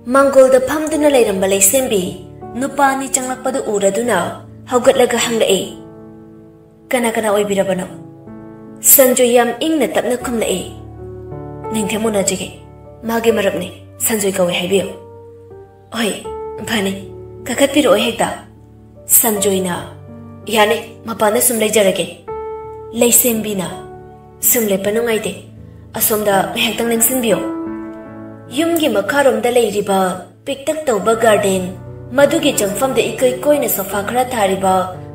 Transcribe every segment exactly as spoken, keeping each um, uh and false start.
ꯃꯥꯡꯒꯣꯜꯗ ꯐꯝꯗꯨꯅ ꯂꯩꯔꯝꯕ ꯂꯩꯁꯦꯝꯕꯤ ꯅꯨꯄꯥ ꯑꯅꯤ ꯆꯪꯂꯛꯄꯗꯨ ꯎꯔꯗꯨꯅ ꯍꯧꯒꯠꯂꯒ ꯍꯪꯂꯛꯏ, "ꯀꯅꯥ ꯀꯅꯥ ꯑꯣꯏꯕꯤꯔꯕꯅꯣ?" ꯁꯟꯖꯣꯏ ꯌꯥꯝ ꯏꯪꯅ ꯇꯞꯅ ꯈꯨꯝꯂꯛꯏ, "ꯅꯤꯡꯊꯦꯝ ꯎꯅꯖꯒꯦ, ꯃꯥꯒꯤ ꯃꯔꯨꯞꯅꯤ, ꯁꯟꯖꯣꯏ ꯀꯧꯏ ꯍꯥꯏꯕꯤꯌꯨ꯫" "ꯍꯣꯏ, ꯐꯅꯤ, ꯀꯥꯈꯠꯄꯤꯔꯛꯑꯣ ꯍꯦꯛꯇ꯫" ꯁꯟꯖꯣꯏꯅ, "ꯌꯥꯅꯤ, ꯃꯄꯥꯟꯗ ꯁꯨꯝ ꯂꯩꯖꯔꯒꯦ꯫" ꯂꯩꯁꯦꯝꯕꯤꯅ, "ꯁꯨꯝ ꯂꯦꯞꯄ ꯅꯨꯡꯉꯥꯏꯇꯦ, ꯑꯁꯣꯝꯗ ꯉꯥꯏꯍꯥꯛꯇꯪ ꯂꯦꯡꯁꯤꯟꯕꯤꯌꯣ꯫" ꯌꯨꯝꯒꯤ ꯃꯈꯥꯔꯣꯝꯗ ꯂꯩꯔꯤꯕ ꯄꯤꯛꯇꯛ ꯇꯧꯕ ꯒꯥꯔꯗꯦꯟ, ꯃꯗꯨꯒꯤ ꯆꯪꯐꯝꯗ ꯏꯀꯣꯏ ꯀꯣꯏꯅ ꯁꯣꯐꯥ ꯈꯔ ꯊꯥꯔꯤꯕ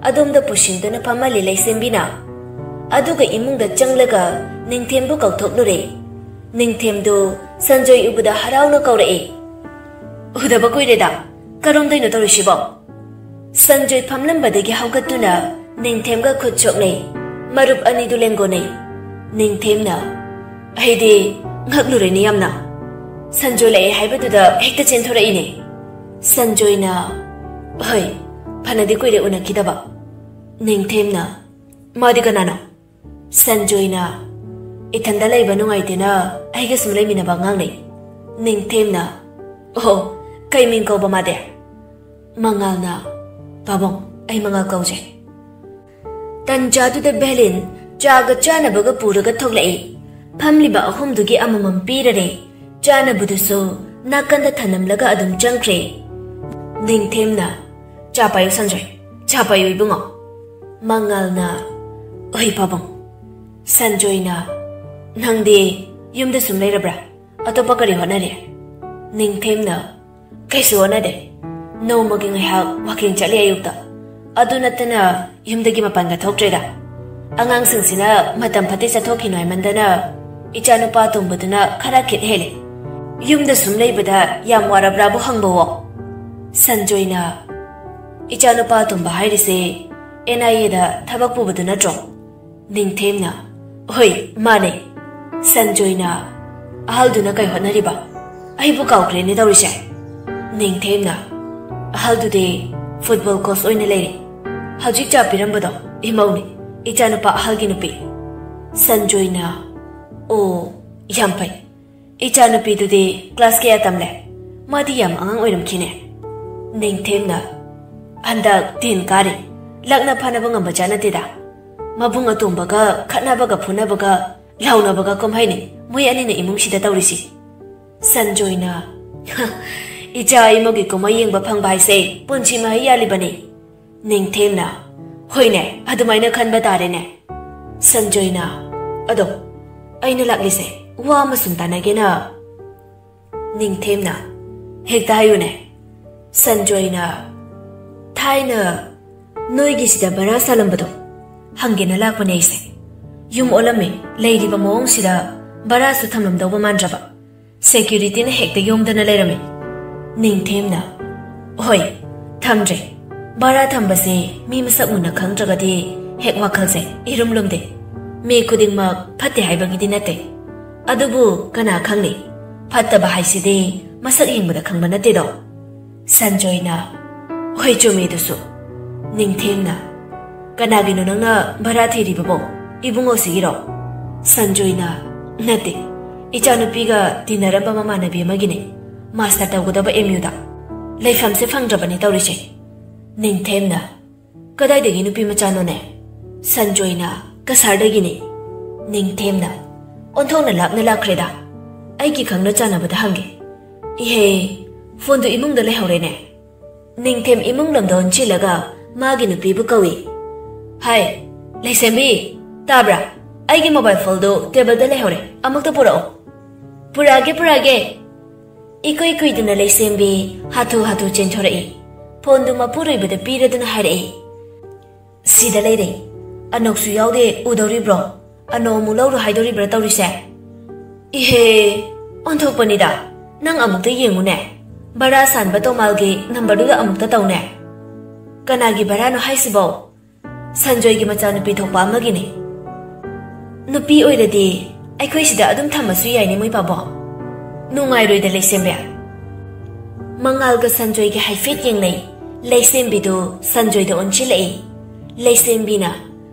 ꯑꯗꯣꯝꯗ ꯄꯨꯁꯤꯟꯗꯨꯅ ꯐꯝꯍꯜꯂꯤ ꯂꯩꯁꯦꯝꯕꯤꯅ꯫ ꯑꯗꯨꯒ ꯏꯃꯨꯡꯗ ꯆꯪꯂꯒ ꯅꯤꯡꯊꯦꯝꯕꯨ ꯀꯧꯊꯣꯛꯂꯨꯔꯦ꯫ ꯅꯤꯡꯊꯦꯝꯗꯨ ꯁꯟꯖꯣꯏ ꯎꯕꯗ ꯍꯔꯥꯎꯅ ꯀꯧꯔꯛꯏ, "ꯎꯗꯕ ꯀꯨꯏꯔꯦꯗ, ꯀꯔꯣꯝꯗꯩꯅꯣ ꯇꯧꯔꯤꯁꯤꯕꯣ?" ꯁꯟꯖꯣꯏ ꯐꯝꯂꯝꯕꯗꯒꯤ ꯍꯧꯒꯠꯇꯨꯅ ꯅꯤꯡꯊꯦꯝꯒ ꯈꯨꯠ ꯁꯣꯛꯅꯩ꯫ ꯃꯔꯨꯞ ꯑꯅꯤꯗꯨ ꯂꯦꯡꯒꯣꯟꯅꯩ꯫ ꯅꯤꯡꯊꯦꯝꯅ, "ꯑꯩꯗꯤ ꯉꯛꯂꯨꯔꯦꯅꯦ ꯌꯥꯝꯅ꯫ ꯁꯟꯖꯣꯏ ꯂꯥꯛꯑꯦ ꯍꯥꯏꯕꯗꯨꯗ ꯍꯦꯛꯇ ꯆꯦꯟꯊꯣꯔꯛꯏꯅꯦ꯫" ꯁꯟꯖꯣꯏꯅ, "ꯍꯣꯏ, ꯐꯅꯗꯤ ꯀꯨꯏꯔꯦ ꯎꯅꯈꯤꯗꯕ꯫" ꯅꯤꯡꯊꯦꯝꯅ, "ꯃꯥꯗꯤ ꯀꯅꯥꯅꯣ?" ꯁꯟꯖꯣꯏꯅ, "ꯏꯊꯟꯗ ꯂꯩꯕ ꯅꯨꯡꯉꯥꯏꯇꯦꯅ ꯑꯩꯒ ꯁꯨꯝ ꯂꯩꯃꯤꯟꯅꯕ ꯑꯉꯥꯡꯅꯦ꯫" ꯅꯤꯡꯊꯦꯝꯅ, "ꯑꯣ, ꯀꯩ ꯃꯤꯡ ꯀꯧꯕ ꯃꯥꯗꯤ?" ꯃꯉꯥꯜꯅ, "ꯄꯥꯕꯨꯡ, ꯑꯩ ꯃꯉꯥꯜ ꯀꯧꯖꯩ꯫" ꯇꯟꯖꯥꯗꯨꯗ ꯚꯦꯂꯤꯟ ꯆꯥꯒ ꯆꯥꯅꯕꯒ ꯄꯨꯔꯒ ꯊꯣꯛꯂꯛꯏ꯫ ꯐꯝꯂꯤꯕ ꯑꯍꯨꯝꯗꯨꯒꯤ ꯑꯃꯃꯝ ꯄꯤꯔꯔꯦ꯫ ꯆꯥꯅꯕꯗꯨꯁꯨ ꯅꯥꯀꯟꯗ ꯊꯅꯝꯂꯒ ꯑꯗꯨꯝ ꯆꯪꯈ꯭ꯔꯦ꯫ ꯅꯤꯡꯊꯦꯝꯅ, "ꯆꯥ ꯄꯥꯏꯌꯨ ꯁꯟꯖꯣꯏ, ꯆꯥ ꯄꯥꯏꯌꯨ ꯏꯕꯨꯡꯉꯣ꯫" ꯃꯉꯥꯜꯅ, "ꯍꯣꯏ ꯄꯥꯕꯨꯡ꯫" ꯁꯟꯖꯣꯏꯅ, "ꯅꯪꯗꯤ ꯌꯨꯝꯗ ꯁꯨꯝ ꯂꯩꯔꯕ꯭ꯔꯥ? ꯑꯇꯣꯞꯄ ꯀꯔꯤ ꯍꯣꯠꯅꯔꯤ?" ꯅꯤꯡꯊꯦꯝꯅ, "ꯀꯩꯁꯨ ꯍꯣꯠꯅꯗꯦ꯫ ꯅꯣꯡꯃꯒꯤ ꯉꯥꯏꯍꯥꯛ ꯋꯥꯀꯤꯡ ꯆꯠꯂꯤ ꯑꯌꯨꯛꯇ꯫ ꯑꯗꯨ ꯅꯠꯇꯅ ꯌꯨꯝꯗꯒꯤ ꯃꯄꯥꯟꯒ ꯊꯣꯛꯇ꯭ꯔꯦꯗ꯫ ꯑꯉꯥꯡꯁꯤꯡꯁꯤꯅ ꯃꯇꯝ ꯐꯠꯇꯦ ꯆꯠꯊꯣꯛꯈꯤꯅꯨ ꯍꯥꯏꯃꯟꯗꯅ ꯏꯆꯥꯅꯨꯄꯥ ꯑꯇꯣꯝꯕꯗꯨꯅ ꯈꯔ ꯈꯤꯠ ꯍꯦꯜꯂꯦ꯫ ꯌꯨꯝꯗ ꯁꯨꯝ ꯂꯩꯕꯗ ꯌꯥꯝ ꯋꯥꯔꯕ꯭ꯔꯥꯕꯨ ꯍꯪꯕꯋꯣ꯫" ꯁꯟꯖꯣꯏꯅ, "ꯏꯆꯥꯅꯨꯄꯥ ꯑꯇꯣꯝꯕ ꯍꯥꯏꯔꯤꯁꯦ ꯑꯦꯟ ꯑꯥꯏ ꯑꯦꯗ ꯊꯕꯛ ꯄꯨꯕꯗꯨ ꯅꯠꯇ꯭ꯔꯣ?" ꯅꯤꯡꯊꯦꯝꯅ, "ꯍꯣꯏ, ꯃꯥꯅꯦ꯫" ꯁꯟꯖꯣꯏꯅ, "ꯑꯍꯜꯗꯨꯅ ꯀꯩ ꯍꯣꯠꯅꯔꯤꯕ? ꯑꯩꯕꯨ ꯀꯥꯎꯈ꯭ꯔꯦꯅꯦ ꯇꯧꯔꯤꯁꯦ꯫" ꯅꯤꯡꯊꯦꯝꯅ, "ꯑꯍꯜꯗꯨꯗꯤ ꯐꯨꯠꯕꯣꯜ ꯀꯣꯆ ꯑꯣꯏꯅ ꯂꯩꯔꯤ꯫ ꯍꯧꯖꯤꯛ ꯆꯥ ꯄꯤꯔꯝꯕꯗꯣ ꯏꯃꯧꯅꯤ, ꯏꯆꯥꯅꯨꯄꯥ ꯑꯍꯜꯒꯤ ꯅꯨꯄꯤ꯫" ꯁꯟꯖꯣꯏꯅ, "ꯑꯣ, ꯌꯥꯝ ꯐꯩ꯫ ꯏꯆꯥꯅꯨꯄꯤꯗꯨꯗꯤ ꯀ꯭ꯂꯥꯁ ꯀꯌꯥ ꯇꯝꯂꯦ?" ꯃꯥꯗꯤ ꯌꯥꯝ ꯑꯉꯥꯡ ꯑꯣꯏꯔꯝꯈꯤꯅꯦ꯫ ꯅꯤꯡꯊꯦꯝꯅ, "ꯍꯟꯗꯛ ꯇꯦꯟ ꯀꯥꯔꯤ꯫ ꯂꯛꯅ ꯐꯥꯅꯕ ꯉꯝꯕ ꯖꯥꯠ ꯅꯠꯇꯦꯗ꯫ ꯃꯕꯨꯡ ꯑꯇꯣꯝꯕꯒ ꯈꯠꯅꯕꯒ ꯐꯨꯅꯕꯒ ꯂꯥꯎꯅꯕꯒ ꯀꯨꯝꯍꯩꯅꯤ ꯃꯣꯏ ꯑꯅꯤꯅ ꯏꯃꯨꯡꯁꯤꯗ ꯇꯧꯔꯤꯁꯤ꯫" ꯁꯟꯖꯣꯏꯅ, "ꯏꯆꯥ ꯏꯃꯧꯒꯤ ꯀꯨꯝꯍꯩ ꯌꯦꯡꯕ ꯐꯪꯕ ꯍꯥꯏꯁꯦ ꯄꯨꯟꯁꯤ ꯃꯍꯩ ꯌꯥꯜꯂꯤꯕꯅꯤ꯫" ꯅꯤꯡꯊꯦꯝꯅ, "ꯍꯣꯏꯅꯦ, ꯑꯗꯨꯃꯥꯏꯅ ꯈꯟꯕ ꯇꯥꯔꯦꯅꯦ꯫" ꯁꯟꯖꯣꯏꯅ, "ꯑꯗꯣ ꯑꯩꯅ ꯂꯥꯛꯂꯤꯁꯦ ꯋꯥ ꯑꯃ ꯁꯨꯝ ꯇꯥꯟꯅꯒꯦꯅ꯫" ꯅꯤꯡꯊꯦꯝꯅ, "ꯍꯦꯛꯇ ꯍꯥꯏꯌꯨꯅꯦ꯫" ꯁꯟꯖꯣꯏꯅ, "ꯊꯥꯏꯅ ꯅꯣꯏꯒꯤꯁꯤꯗ ꯚꯔꯥ ꯁꯥꯜꯂꯝꯕꯗꯣ ꯍꯪꯒꯦꯅ ꯂꯥꯛꯄꯅꯦ ꯑꯩꯁꯦ꯫ ꯌꯨꯝ ꯑꯣꯜꯂꯝꯃꯦ, ꯂꯩꯔꯤꯕ ꯃꯑꯣꯡꯁꯤꯗ ꯚꯔꯥꯁꯨ ꯊꯝꯂꯝꯗꯧꯕ ꯃꯥꯟꯗ꯭ꯔꯕ꯫ ꯁꯦꯀ꯭ꯌꯨꯔꯤꯇꯤꯅ ꯍꯦꯛꯇ ꯌꯣꯝꯗꯅ ꯂꯩꯔꯝꯃꯤ꯫" ꯅꯤꯡꯊꯦꯝꯅ, "ꯍꯣꯏ, ꯊꯝꯗ꯭ꯔꯦ꯫ ꯚꯔꯥ ꯊꯝꯕꯁꯦ ꯃꯤ ꯃꯁꯛ ꯃꯨꯟꯅ ꯈꯪꯗ꯭ꯔꯒꯗꯤ ꯍꯦꯛ ꯋꯥꯈꯜꯁꯦ ꯏꯔꯨꯝ ꯂꯨꯝꯗꯦ꯫ ꯃꯤ ꯈꯨꯗꯤꯡꯃꯛ ꯐꯠꯇꯦ ꯍꯥꯏꯕꯒꯤꯗꯤ ꯅꯠꯇꯦ꯫ ꯑꯗꯨꯕꯨ ꯀꯅꯥ ꯈꯪꯅꯤ? ꯐꯠꯇꯕ ꯍꯥꯏꯁꯤꯗꯤ ꯃꯁꯛ ꯌꯦꯡꯕꯗ ꯈꯪꯕ ꯅꯠꯇꯦꯗꯣ꯫" ꯁꯟꯖꯣꯏꯅ, "ꯍꯣꯏ, ꯆꯨꯝꯃꯤ ꯑꯗꯨꯁꯨ꯫" ꯅꯤꯡꯊꯦꯝꯅ, "ꯀꯅꯥꯒꯤꯅꯣ ꯅꯪꯅ ꯚꯔꯥ ꯊꯤꯔꯤꯕꯕꯣ? ꯏꯕꯨꯡꯉꯣꯁꯤꯒꯤꯔꯣ?" ꯁꯟꯖꯣꯏꯅ, "ꯅꯠꯇꯦ, ꯏꯆꯥꯅꯨꯄꯤꯒ ꯇꯤꯟꯅꯔꯝꯕ ꯃꯃꯥꯟꯅꯕꯤ ꯑꯃꯒꯤꯅꯦ, ꯃꯥꯁꯇꯔ ꯇꯧꯒꯗꯕ ꯑꯦꯝ ꯌꯨꯗ꯫ ꯂꯩꯐꯝꯁꯦ ꯐꯪꯗ꯭ꯔꯕꯅꯤ ꯇꯧꯔꯤꯁꯦ꯫" ꯅꯤꯡꯊꯦꯝꯅ, "ꯀꯗꯥꯏꯗꯒꯤ ꯅꯨꯄꯤ ꯃꯆꯥꯅꯣꯅꯦ?" ꯁꯟꯖꯣꯏꯅ, "ꯀꯁꯥꯔꯗꯒꯤꯅꯤ꯫" ꯅꯤꯡꯊꯦꯝꯅ, "ꯑꯣꯟꯊꯣꯛꯅ ꯂꯥꯞꯅ ꯂꯥꯛꯈ꯭ꯔꯦꯗ꯫ ꯑꯩꯒꯤ ꯈꯪꯅ ꯆꯥꯟꯅꯕꯗ ꯍꯪꯒꯦ꯫ ꯏꯍꯦ, ꯐꯣꯟꯗꯨ ꯏꯃꯨꯡꯗ ꯂꯩꯍꯧꯔꯦꯅꯦ꯫" ꯅꯤꯡꯊꯦꯝ ꯏꯃꯨꯡ ꯂꯣꯝꯗ ꯑꯣꯟꯁꯤꯜꯂꯒ ꯃꯥꯒꯤ ꯅꯨꯄꯤꯕꯨ ꯀꯧꯏ꯫ "ꯍꯥꯏ, ꯂꯩꯁꯦꯝꯕꯤ, ꯇꯥꯕ꯭ꯔꯥ? ꯑꯩꯒꯤ ꯃꯣꯕꯥꯏꯜ ꯐꯣꯟꯗꯨ ꯇꯦꯕꯜꯗ ꯂꯩꯍꯧꯔꯦ, ꯑꯃꯨꯛꯇ ꯄꯨꯔꯛꯑꯣ꯫" "ꯄꯨꯔꯛꯑꯒꯦ, ꯄꯨꯔꯛꯑꯒꯦ꯫" ꯏꯀꯨꯏ ꯀꯨꯏꯗꯅ ꯂꯩꯁꯦꯝꯕꯤ ꯍꯥꯊꯨ ꯍꯥꯊꯨ ꯆꯦꯟꯊꯣꯔꯛꯏ꯫ ꯐꯣꯟꯗꯨ ꯃꯄꯨꯔꯣꯏꯕꯗ ꯄꯤꯔꯗꯨꯅ ꯍꯥꯏꯔꯛꯏ, "ꯁꯤꯗ ꯂꯩꯔꯦ꯫ ꯑꯅꯣꯛꯁꯨ ꯌꯥꯎꯗꯦ, ꯎꯗꯧꯔꯤꯕ꯭ꯔꯣ? ꯑꯅꯣꯛ ꯑꯃꯨꯛ ꯂꯧꯔꯨ ꯍꯥꯏꯗꯧꯔꯤꯕ꯭ꯔꯥ ꯇꯧꯔꯤꯁꯦ?" "ꯏꯍꯦ, ꯑꯣꯟꯊꯣꯛꯄꯅꯤꯗ꯫ ꯅꯪ ꯑꯃꯨꯛꯇ ꯌꯦꯡꯉꯨꯅꯦ꯫ ꯚꯔꯥ ꯁꯥꯟꯕ ꯇꯣꯃꯥꯜꯒꯤ ꯅꯝꯕꯔꯗꯨꯗ ꯑꯃꯨꯛꯇ ꯇꯧꯅꯦ꯫ ꯀꯅꯥꯒꯤ ꯚꯔꯥꯅꯣ ꯍꯥꯏꯁꯤꯕꯣ?" "ꯁꯟꯖꯣꯏꯒꯤ ꯃꯆꯥꯅꯨꯄꯤ ꯊꯣꯛꯄ ꯑꯃꯒꯤꯅꯤ꯫" "ꯅꯨꯄꯤ ꯑꯣꯏꯔꯗꯤ ꯑꯩꯈꯣꯏ ꯁꯤꯗ ꯑꯗꯨꯝ ꯊꯝꯃꯁꯨ ꯌꯥꯏꯅꯦ ꯃꯣꯏ ꯄꯥꯕꯣ꯫" "ꯅꯨꯡꯉꯥꯏꯔꯣꯏꯗ ꯂꯩꯁꯦꯝꯕꯤ꯫" ꯃꯉꯥꯜꯒ ꯁꯟꯖꯣꯏꯒ ꯍꯥꯏꯐꯦꯠ ꯌꯦꯡꯅꯩ꯫ ꯂꯩꯁꯦꯝꯕꯤꯗꯨ ꯁꯟꯖꯣꯏꯗ ꯑꯣꯟꯁꯤꯜꯂꯛꯏ꯫ ꯂꯩꯁꯦꯝꯕꯤꯅ,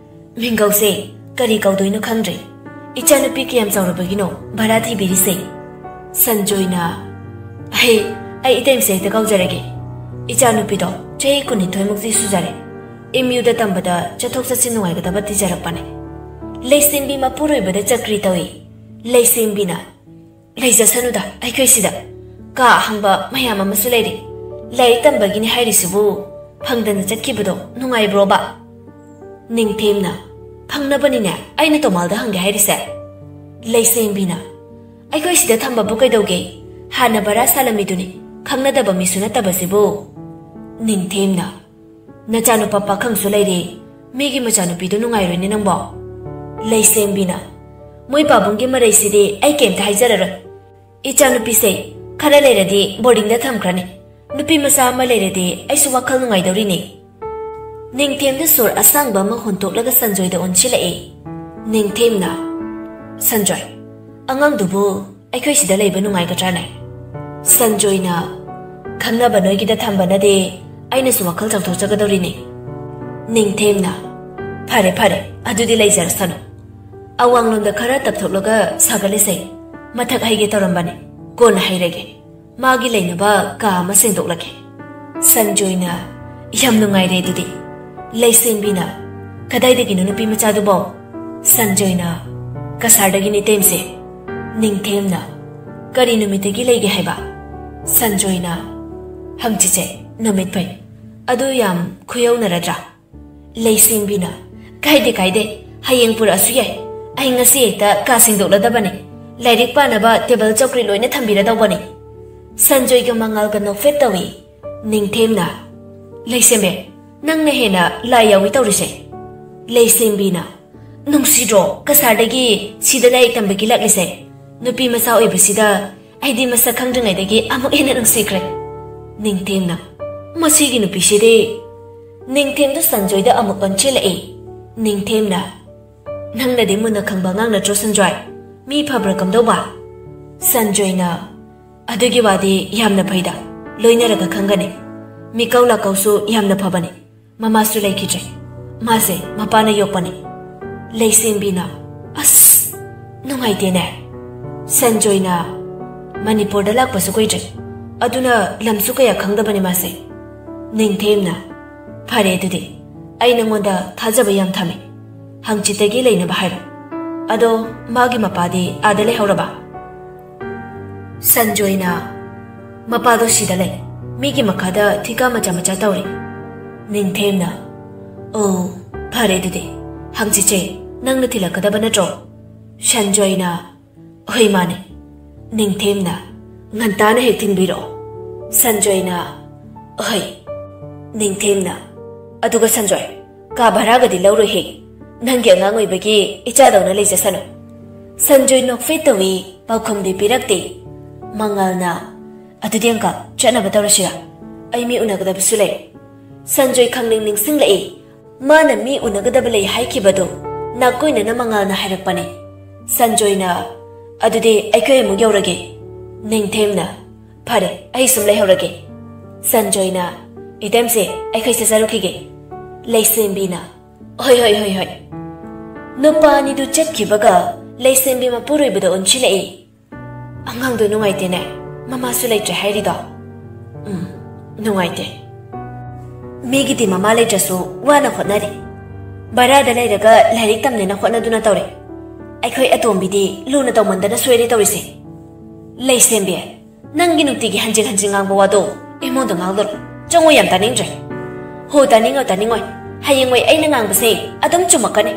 "ꯃꯤꯡꯒꯧꯁꯦ ꯀꯔꯤ ꯀꯧꯗꯣꯏꯅꯣ ꯈꯪꯗ꯭ꯔꯦ꯫ ꯏꯆꯥꯅꯨꯄꯤ ꯀꯌꯥꯝ ꯆꯥꯎꯔꯕꯒꯤꯅꯣ ꯚꯔꯥ ꯊꯤꯕꯤꯔꯤꯁꯦ?" ꯁꯟꯖꯣꯏꯅ, "ꯍꯩ, ꯑꯩ ꯏꯇꯩꯃꯁꯦ ꯍꯦꯛꯇ ꯀꯧꯖꯔꯒꯦ꯫ ꯏꯆꯥꯅꯨꯄꯤꯗꯣ ꯆꯍꯤ ꯀꯨꯟꯅꯤꯊꯣꯏꯃꯨꯛꯇꯤ ꯁꯨꯖꯔꯦ꯫ ꯑꯦꯝ ꯌꯨꯗ ꯇꯝꯕꯗ ꯆꯠꯊꯣꯛ ꯆꯠꯁꯤꯟ ꯅꯨꯡꯉꯥꯏꯒꯗꯕ ꯊꯤꯖꯔꯛꯄꯅꯦ꯫ ꯂꯩꯁꯦꯝꯕꯤ ꯃꯄꯨꯔꯣꯏꯕꯗ ꯆꯀ꯭ꯔꯤ ꯇꯧꯏ꯫ ꯂꯩꯁꯦꯝꯕꯤꯅ, "ꯂꯩꯖꯁꯅꯨꯗ, ꯑꯩꯈꯣꯏ ꯁꯤꯗ ꯀꯥ ꯑꯍꯥꯡꯕ ꯃꯌꯥꯝ ꯑꯃꯁꯨ ꯂꯩꯔꯤ꯫ ꯂꯥꯏꯔꯤꯛ ꯇꯝꯕꯒꯤꯅꯤ ꯍꯥꯏꯔꯤꯁꯤꯕꯨ ꯐꯪꯗꯅ ꯆꯠꯈꯤꯕꯗꯣ ꯅꯨꯡꯉꯥꯏꯕ꯭ꯔꯣꯕ?" ꯅꯤꯡꯊꯦꯝꯅ, "ꯐꯪꯅꯕꯅꯤꯅꯦ ꯑꯩꯅ ꯇꯣꯃꯥꯜꯗ ꯍꯪꯒꯦ ꯍꯥꯏꯔꯤꯁꯦ꯫" ꯂꯩꯁꯦꯝꯕꯤꯅ, "ꯑꯩꯈꯣꯏ ꯁꯤꯗ ꯊꯝꯕꯕꯨ ꯀꯩꯗꯧꯒꯦ? ꯍꯥꯟꯅ ꯚꯔꯥ ꯁꯥꯜꯂꯝꯃꯤꯗꯨꯅꯤ, ꯈꯪꯅꯗꯕ ꯃꯤꯁꯨ ꯅꯠꯇꯕꯁꯤꯕꯨ꯫" ꯅꯤꯡꯊꯦꯝꯅ, "ꯅꯆꯥꯅꯨꯄꯥ ꯄꯥꯈꯪꯁꯨ ꯂꯩꯔꯦ, ꯃꯤꯒꯤ ꯃꯆꯥꯅꯨꯄꯤꯗꯨ ꯅꯨꯡꯉꯥꯏꯔꯣꯏꯅꯦ ꯅꯪꯕꯣ꯫" ꯂꯩꯁꯦꯝꯕꯤꯅ, "ꯃꯣꯏ ꯄꯥꯕꯨꯡꯒꯤ ꯃꯔꯩꯁꯤꯗꯤ ꯑꯩ ꯀꯩꯝꯇ ꯍꯥꯏꯖꯔꯔꯣꯏ꯫ ꯏꯆꯥꯅꯨꯄꯤꯁꯦ ꯈꯔ ꯂꯩꯔꯗꯤ ꯕꯣꯔꯗꯤꯡꯗ ꯊꯝꯈ꯭ꯔꯅꯤ꯫ ꯅꯨꯄꯤ ꯃꯆꯥ ꯑꯃ ꯂꯩꯔꯗꯤ ꯑꯩꯁꯨ ꯋꯥꯈꯜ ꯅꯨꯡꯉꯥꯏꯗꯧꯔꯤꯅꯦ꯫" ꯅꯤꯡꯊꯦꯝꯅ ꯁꯣꯔ ꯑꯁꯥꯡꯕ ꯑꯃ ꯍꯣꯟꯇꯣꯛꯂꯒ ꯁꯟꯖꯣꯏꯗ ꯑꯣꯟꯁꯤꯜꯂꯛꯏ꯫ ꯅꯤꯡꯊꯦꯝꯅ, "ꯁꯟꯖꯣꯏ, ꯑꯉꯥꯡꯗꯨꯕꯨ ꯑꯩꯈꯣꯏ ꯁꯤꯗ ꯂꯩꯕ ꯅꯨꯡꯉꯥꯏꯒꯗ꯭ꯔꯥꯅꯦ?" ꯁꯟꯖꯣꯏꯅ, "ꯈꯪꯅꯕ ꯅꯣꯏꯒꯤꯗ ꯊꯝꯕꯅꯗꯤ ꯑꯩꯅꯁꯨ ꯋꯥꯈꯜ ꯆꯥꯎꯊꯣꯛꯆꯒꯗꯧꯔꯤꯅꯦ꯫" ꯅꯤꯡꯊꯦꯝꯅ, "ꯐꯔꯦ ꯐꯔꯦ, ꯑꯗꯨꯗꯤ ꯂꯩꯖꯔꯁꯅꯨ꯫ ꯑꯋꯥꯡꯂꯣꯝꯗ ꯈꯔ ꯇꯞꯊꯣꯛꯂꯒ ꯁꯥꯒꯠꯂꯁꯦ꯫ ꯃꯊꯛ ꯍꯩꯒꯦ ꯇꯧꯔꯝꯕꯅꯦ, ꯀꯣꯟꯅ ꯍꯩꯔꯒꯦ꯫ ꯃꯥꯒꯤ ꯂꯩꯅꯕ ꯀꯥ ꯑꯃ ꯁꯦꯡꯗꯣꯛꯂꯒꯦ꯫" ꯁꯟꯖꯣꯏꯅ, "ꯌꯥꯝ ꯅꯨꯡꯉꯥꯏꯔꯦ ꯑꯗꯨꯗꯤ꯫" ꯂꯩꯁꯦꯝꯕꯤꯅ, "ꯀꯗꯥꯏꯗꯒꯤꯅꯣ ꯅꯨꯄꯤ ꯃꯆꯥꯗꯨꯕꯣ?" ꯁꯟꯖꯣꯏꯅ, "ꯀꯁꯥꯔꯗꯒꯤꯅꯤ ꯏꯇꯩꯃꯁꯦ꯫" ꯅꯤꯡꯊꯦꯝꯅ, "ꯀꯔꯤ ꯅꯨꯃꯤꯠꯇꯒꯤ ꯂꯩꯒꯦ ꯍꯥꯏꯕ?" ꯁꯟꯖꯣꯏꯅ, "ꯍꯪꯆꯤꯠꯁꯦ ꯅꯨꯃꯤꯠ ꯐꯩ꯫ ꯑꯗꯨ ꯌꯥꯝ ꯈꯨꯌꯧꯅꯔꯗ꯭ꯔꯥ?" ꯂꯩꯁꯦꯝꯕꯤꯅ, "ꯀꯥꯏꯗꯦ ꯀꯥꯏꯗꯦ, ꯍꯌꯦꯡ ꯄꯨꯔꯛꯑꯁꯨ ꯌꯥꯏ꯫ ꯑꯩ ꯉꯁꯤ ꯍꯦꯛꯇ ꯀꯥ ꯁꯦꯡꯗꯣꯛꯂꯗꯕꯅꯤ꯫ ꯂꯥꯏꯔꯤꯛ ꯄꯥꯅꯕ ꯇꯦꯕꯜ ꯆꯧꯀ꯭ꯔꯤ ꯂꯣꯏꯅ ꯊꯝꯕꯤꯔꯗꯧꯕꯅꯤ꯫" ꯁꯟꯖꯣꯏꯒ ꯃꯉꯥꯜꯒ ꯅꯣꯛꯐꯦꯠ ꯇꯧꯏ꯫ ꯅꯤꯡꯊꯦꯝꯅ, "ꯂꯩꯁꯦꯝꯕꯤ, ꯅꯪꯅ ꯍꯦꯟꯅ ꯂꯥꯏ ꯌꯥꯎꯏ ꯇꯧꯔꯤꯁꯦ꯫" ꯂꯩꯁꯦꯝꯕꯤꯅ, "ꯅꯨꯡꯁꯤꯗ꯭ꯔꯣ ꯀꯁꯥꯔꯗꯒꯤ ꯁꯤꯗ ꯂꯥꯏꯔꯤꯛ ꯇꯝꯕꯒꯤ ꯂꯥꯛꯂꯤꯁꯦ? ꯅꯨꯄꯤ ꯃꯆꯥ ꯑꯣꯏꯕꯁꯤꯗ ꯑꯩꯗꯤ ꯃꯁꯛ ꯈꯪꯗ꯭ꯔꯤꯉꯩꯗꯒꯤ ꯑꯃꯨꯛ ꯍꯦꯟꯅ ꯅꯨꯡꯁꯤꯈ꯭ꯔꯦ꯫" ꯅꯤꯡꯊꯦꯝꯅ, "ꯃꯁꯤꯒꯤ ꯅꯨꯄꯤꯁꯤꯗꯤ꯫" ꯅꯤꯡꯊꯦꯝꯗꯨ ꯁꯟꯖꯣꯏꯗ ꯑꯃꯨꯛ ꯑꯣꯟꯁꯤꯜꯂꯛꯏ꯫ ꯅꯤꯡꯊꯦꯝꯅ, "ꯅꯪꯅꯗꯤ ꯃꯨꯟꯅ ꯈꯪꯕ ꯑꯉꯥꯡ ꯅꯠꯇ꯭ꯔꯣ ꯁꯟꯖꯣꯏ? ꯃꯤ ꯐꯕ꯭ꯔꯥ ꯀꯝꯗꯧꯕ?" ꯁꯟꯖꯣꯏꯅ, "ꯑꯗꯨꯒꯤ ꯋꯥꯗꯤ ꯌꯥꯝꯅ ꯐꯩꯗ, ꯂꯣꯏꯅꯔꯒ ꯈꯪꯒꯅꯤ꯫ ꯃꯤꯀꯧ ꯂꯥꯀꯧꯁꯨ ꯌꯥꯝꯅ ꯐꯕꯅꯤ꯫ ꯃꯃꯥꯁꯨ ꯂꯩꯈꯤꯗ꯭ꯔꯦ꯫ ꯃꯥꯁꯦ ꯃꯄꯥꯅ ꯌꯣꯛꯄꯅꯤ꯫" ꯂꯩꯁꯦꯝꯕꯤꯅ, "ꯑꯁ, ꯅꯨꯡꯉꯥꯏꯇꯦꯅꯦ꯫" ꯁꯟꯖꯣꯏꯅ, "ꯃꯅꯤꯄꯨꯔꯗ ꯂꯥꯛꯄꯁꯨ ꯀꯨꯏꯗ꯭ꯔꯤ꯫ ꯑꯗꯨꯅ ꯂꯝꯁꯨ ꯀꯌꯥ ꯈꯪꯗꯕꯅꯤ ꯃꯥꯁꯦ꯫ ꯅꯤꯡꯊꯦꯝꯅ, "ꯐꯔꯦ ꯑꯗꯨꯗꯤ, ꯑꯩ ꯅꯉꯣꯟꯗ ꯊꯥꯖꯕ ꯌꯥꯝ ꯊꯝꯃꯤ꯫ ꯍꯪꯆꯤꯠꯇꯒꯤ ꯂꯩꯅꯕ ꯍꯥꯏꯔꯣ꯫ ꯑꯗꯣ ꯃꯥꯒꯤ ꯃꯄꯥꯗꯤ ꯑꯥꯗ ꯂꯩꯍꯧꯔꯕ?" ꯁꯟꯖꯣꯏꯅ, "ꯃꯄꯥꯗꯣ ꯁꯤꯗ ꯂꯩ꯫ ꯃꯤꯒꯤ ꯃꯈꯥꯗ ꯊꯤꯀꯥ ꯃꯆꯥ ꯃꯆꯥ ꯇꯧꯔꯤ꯫" ꯅꯤꯡꯊꯦꯝꯅ, "ꯑꯣ, ꯐꯔꯦ ꯑꯗꯨꯗꯤ꯫ ꯍꯪꯆꯤꯠꯁꯦ ꯅꯪꯅ ꯊꯤꯜꯂꯛꯀꯗꯕ ꯅꯠꯇ꯭ꯔꯣ?" ꯁꯟꯖꯣꯏꯅ, "ꯍꯣꯏ, ꯃꯥꯅꯦ꯫" ꯅꯤꯡꯊꯦꯝꯅ, "ꯉꯟꯇꯥꯅ ꯍꯦꯛ ꯊꯤꯟꯕꯤꯔꯛꯑꯣ꯫" ꯁꯟꯖꯣꯏꯅ, "ꯍꯣꯏ꯫" ꯅꯤꯡꯊꯦꯝꯅ, "ꯑꯗꯨꯒ ꯁꯟꯖꯣꯏ, ꯀꯥ ꯚꯔꯥꯒꯗꯤ ꯂꯧꯔꯣꯏꯍꯦ꯫ ꯅꯪꯒꯤ ꯑꯉꯥꯡ ꯑꯣꯏꯕꯒꯤ ꯏꯆꯥꯗꯧꯅ ꯂꯩꯖꯁꯅꯨ꯫" ꯁꯟꯖꯣꯏ ꯅꯣꯛꯐꯦꯠ ꯇꯧꯏ, ꯄꯥꯎꯈꯨꯝꯗꯤ ꯄꯤꯔꯛꯇꯦ꯫ ꯃꯉꯥꯜꯅ, "ꯑꯗꯨꯗꯤ ꯑꯪꯀꯜ, ꯆꯠꯅꯕ ꯇꯧꯔꯁꯤꯔꯥ? ꯑꯩ ꯃꯤ ꯎꯅꯒꯗꯕꯁꯨ ꯂꯩ꯫" ꯁꯟꯖꯣꯏ ꯈꯪꯅꯤꯡ ꯅꯤꯡꯁꯤꯡꯂꯛꯏ꯫ ꯃꯥꯅ ꯃꯤ ꯎꯅꯒꯗꯕ ꯂꯩ ꯍꯥꯏꯈꯤꯕꯗꯨ ꯅꯥꯀꯣꯏꯅꯅ ꯃꯉꯥꯜꯅ ꯍꯥꯏꯔꯛꯄꯅꯤ꯫ ꯁꯟꯖꯣꯏꯅ, "ꯑꯗꯨꯗꯤ ꯑꯩꯈꯣꯏ ꯑꯃꯨꯛ ꯌꯧꯔꯒꯦ꯫" ꯅꯤꯡꯊꯦꯝꯅ, "ꯐꯔꯦ, ꯑꯩ ꯁꯨꯝ ꯂꯩꯍꯧꯔꯒꯦ꯫" ꯁꯟꯖꯣꯏꯅ, "ꯏꯇꯩꯃꯁꯦ, ꯑꯩꯈꯣꯏ ꯆꯠꯆꯔꯨꯈꯤꯒꯦ꯫" ꯂꯩꯁꯦꯝꯕꯤꯅ, "ꯍꯣꯏ, ꯍꯣꯏ, ꯍꯣꯏ, ꯍꯣꯏ꯫" ꯅꯨꯄꯥ ꯑꯅꯤꯗꯨ ꯆꯠꯈꯤꯕꯒ ꯂꯩꯁꯦꯝꯕꯤ ꯃꯄꯨꯔꯣꯏꯕꯗ ꯑꯣꯟꯁꯤꯜꯂꯛꯏ꯫ "ꯑꯉꯥꯡꯗꯣ ꯅꯨꯡꯉꯥꯏꯇꯦꯅꯦ, ꯃꯃꯥꯁꯨ ꯂꯩꯇ꯭ꯔꯦ ꯍꯥꯏꯔꯤꯗꯣ꯫" "ꯎꯝ, ꯅꯨꯡꯉꯥꯏꯇꯦ꯫ ꯃꯤꯒꯤꯗꯤ ꯃꯃꯥ ꯂꯩꯇ꯭ꯔꯁꯨ ꯋꯥꯅ ꯍꯣꯠꯅꯔꯤ꯫ ꯚꯔꯥꯗ ꯂꯩꯔꯒ ꯂꯥꯏꯔꯤꯛ ꯇꯝꯅꯦꯅ ꯍꯣꯠꯅꯗꯨꯅ ꯇꯧꯔꯤ꯫ ꯑꯩꯈꯣꯏ ꯑꯇꯣꯝꯕꯤꯗꯤ ꯂꯨꯅ ꯇꯧꯃꯟꯗꯅ ꯁꯣꯏꯔꯦ ꯇꯧꯔꯤꯁꯦ꯫ ꯂꯩꯁꯦꯝꯕꯤ, ꯅꯪꯒꯤ ꯅꯨꯡꯇꯤꯒꯤ ꯍꯟꯖꯤꯟ ꯍꯟꯖꯤꯟ ꯉꯥꯡꯕ ꯋꯥꯗꯣ ꯏꯃꯨꯡꯗ ꯉꯥꯡꯗꯔꯣ꯫ ꯆꯪꯉꯣ, ꯌꯥꯝ ꯇꯥꯅꯤꯡꯗ꯭ꯔꯦ꯫" "ꯍꯣ, ꯇꯥꯅꯤꯡꯉꯣꯏ, ꯇꯥꯅꯤꯡꯉꯣꯏ꯫ ꯍꯌꯦꯡꯋꯥꯏ ꯑꯩꯅ ꯉꯥꯡꯕꯁꯦ ꯑꯗꯨꯝ ꯆꯨꯝꯃꯛꯀꯅꯤ꯫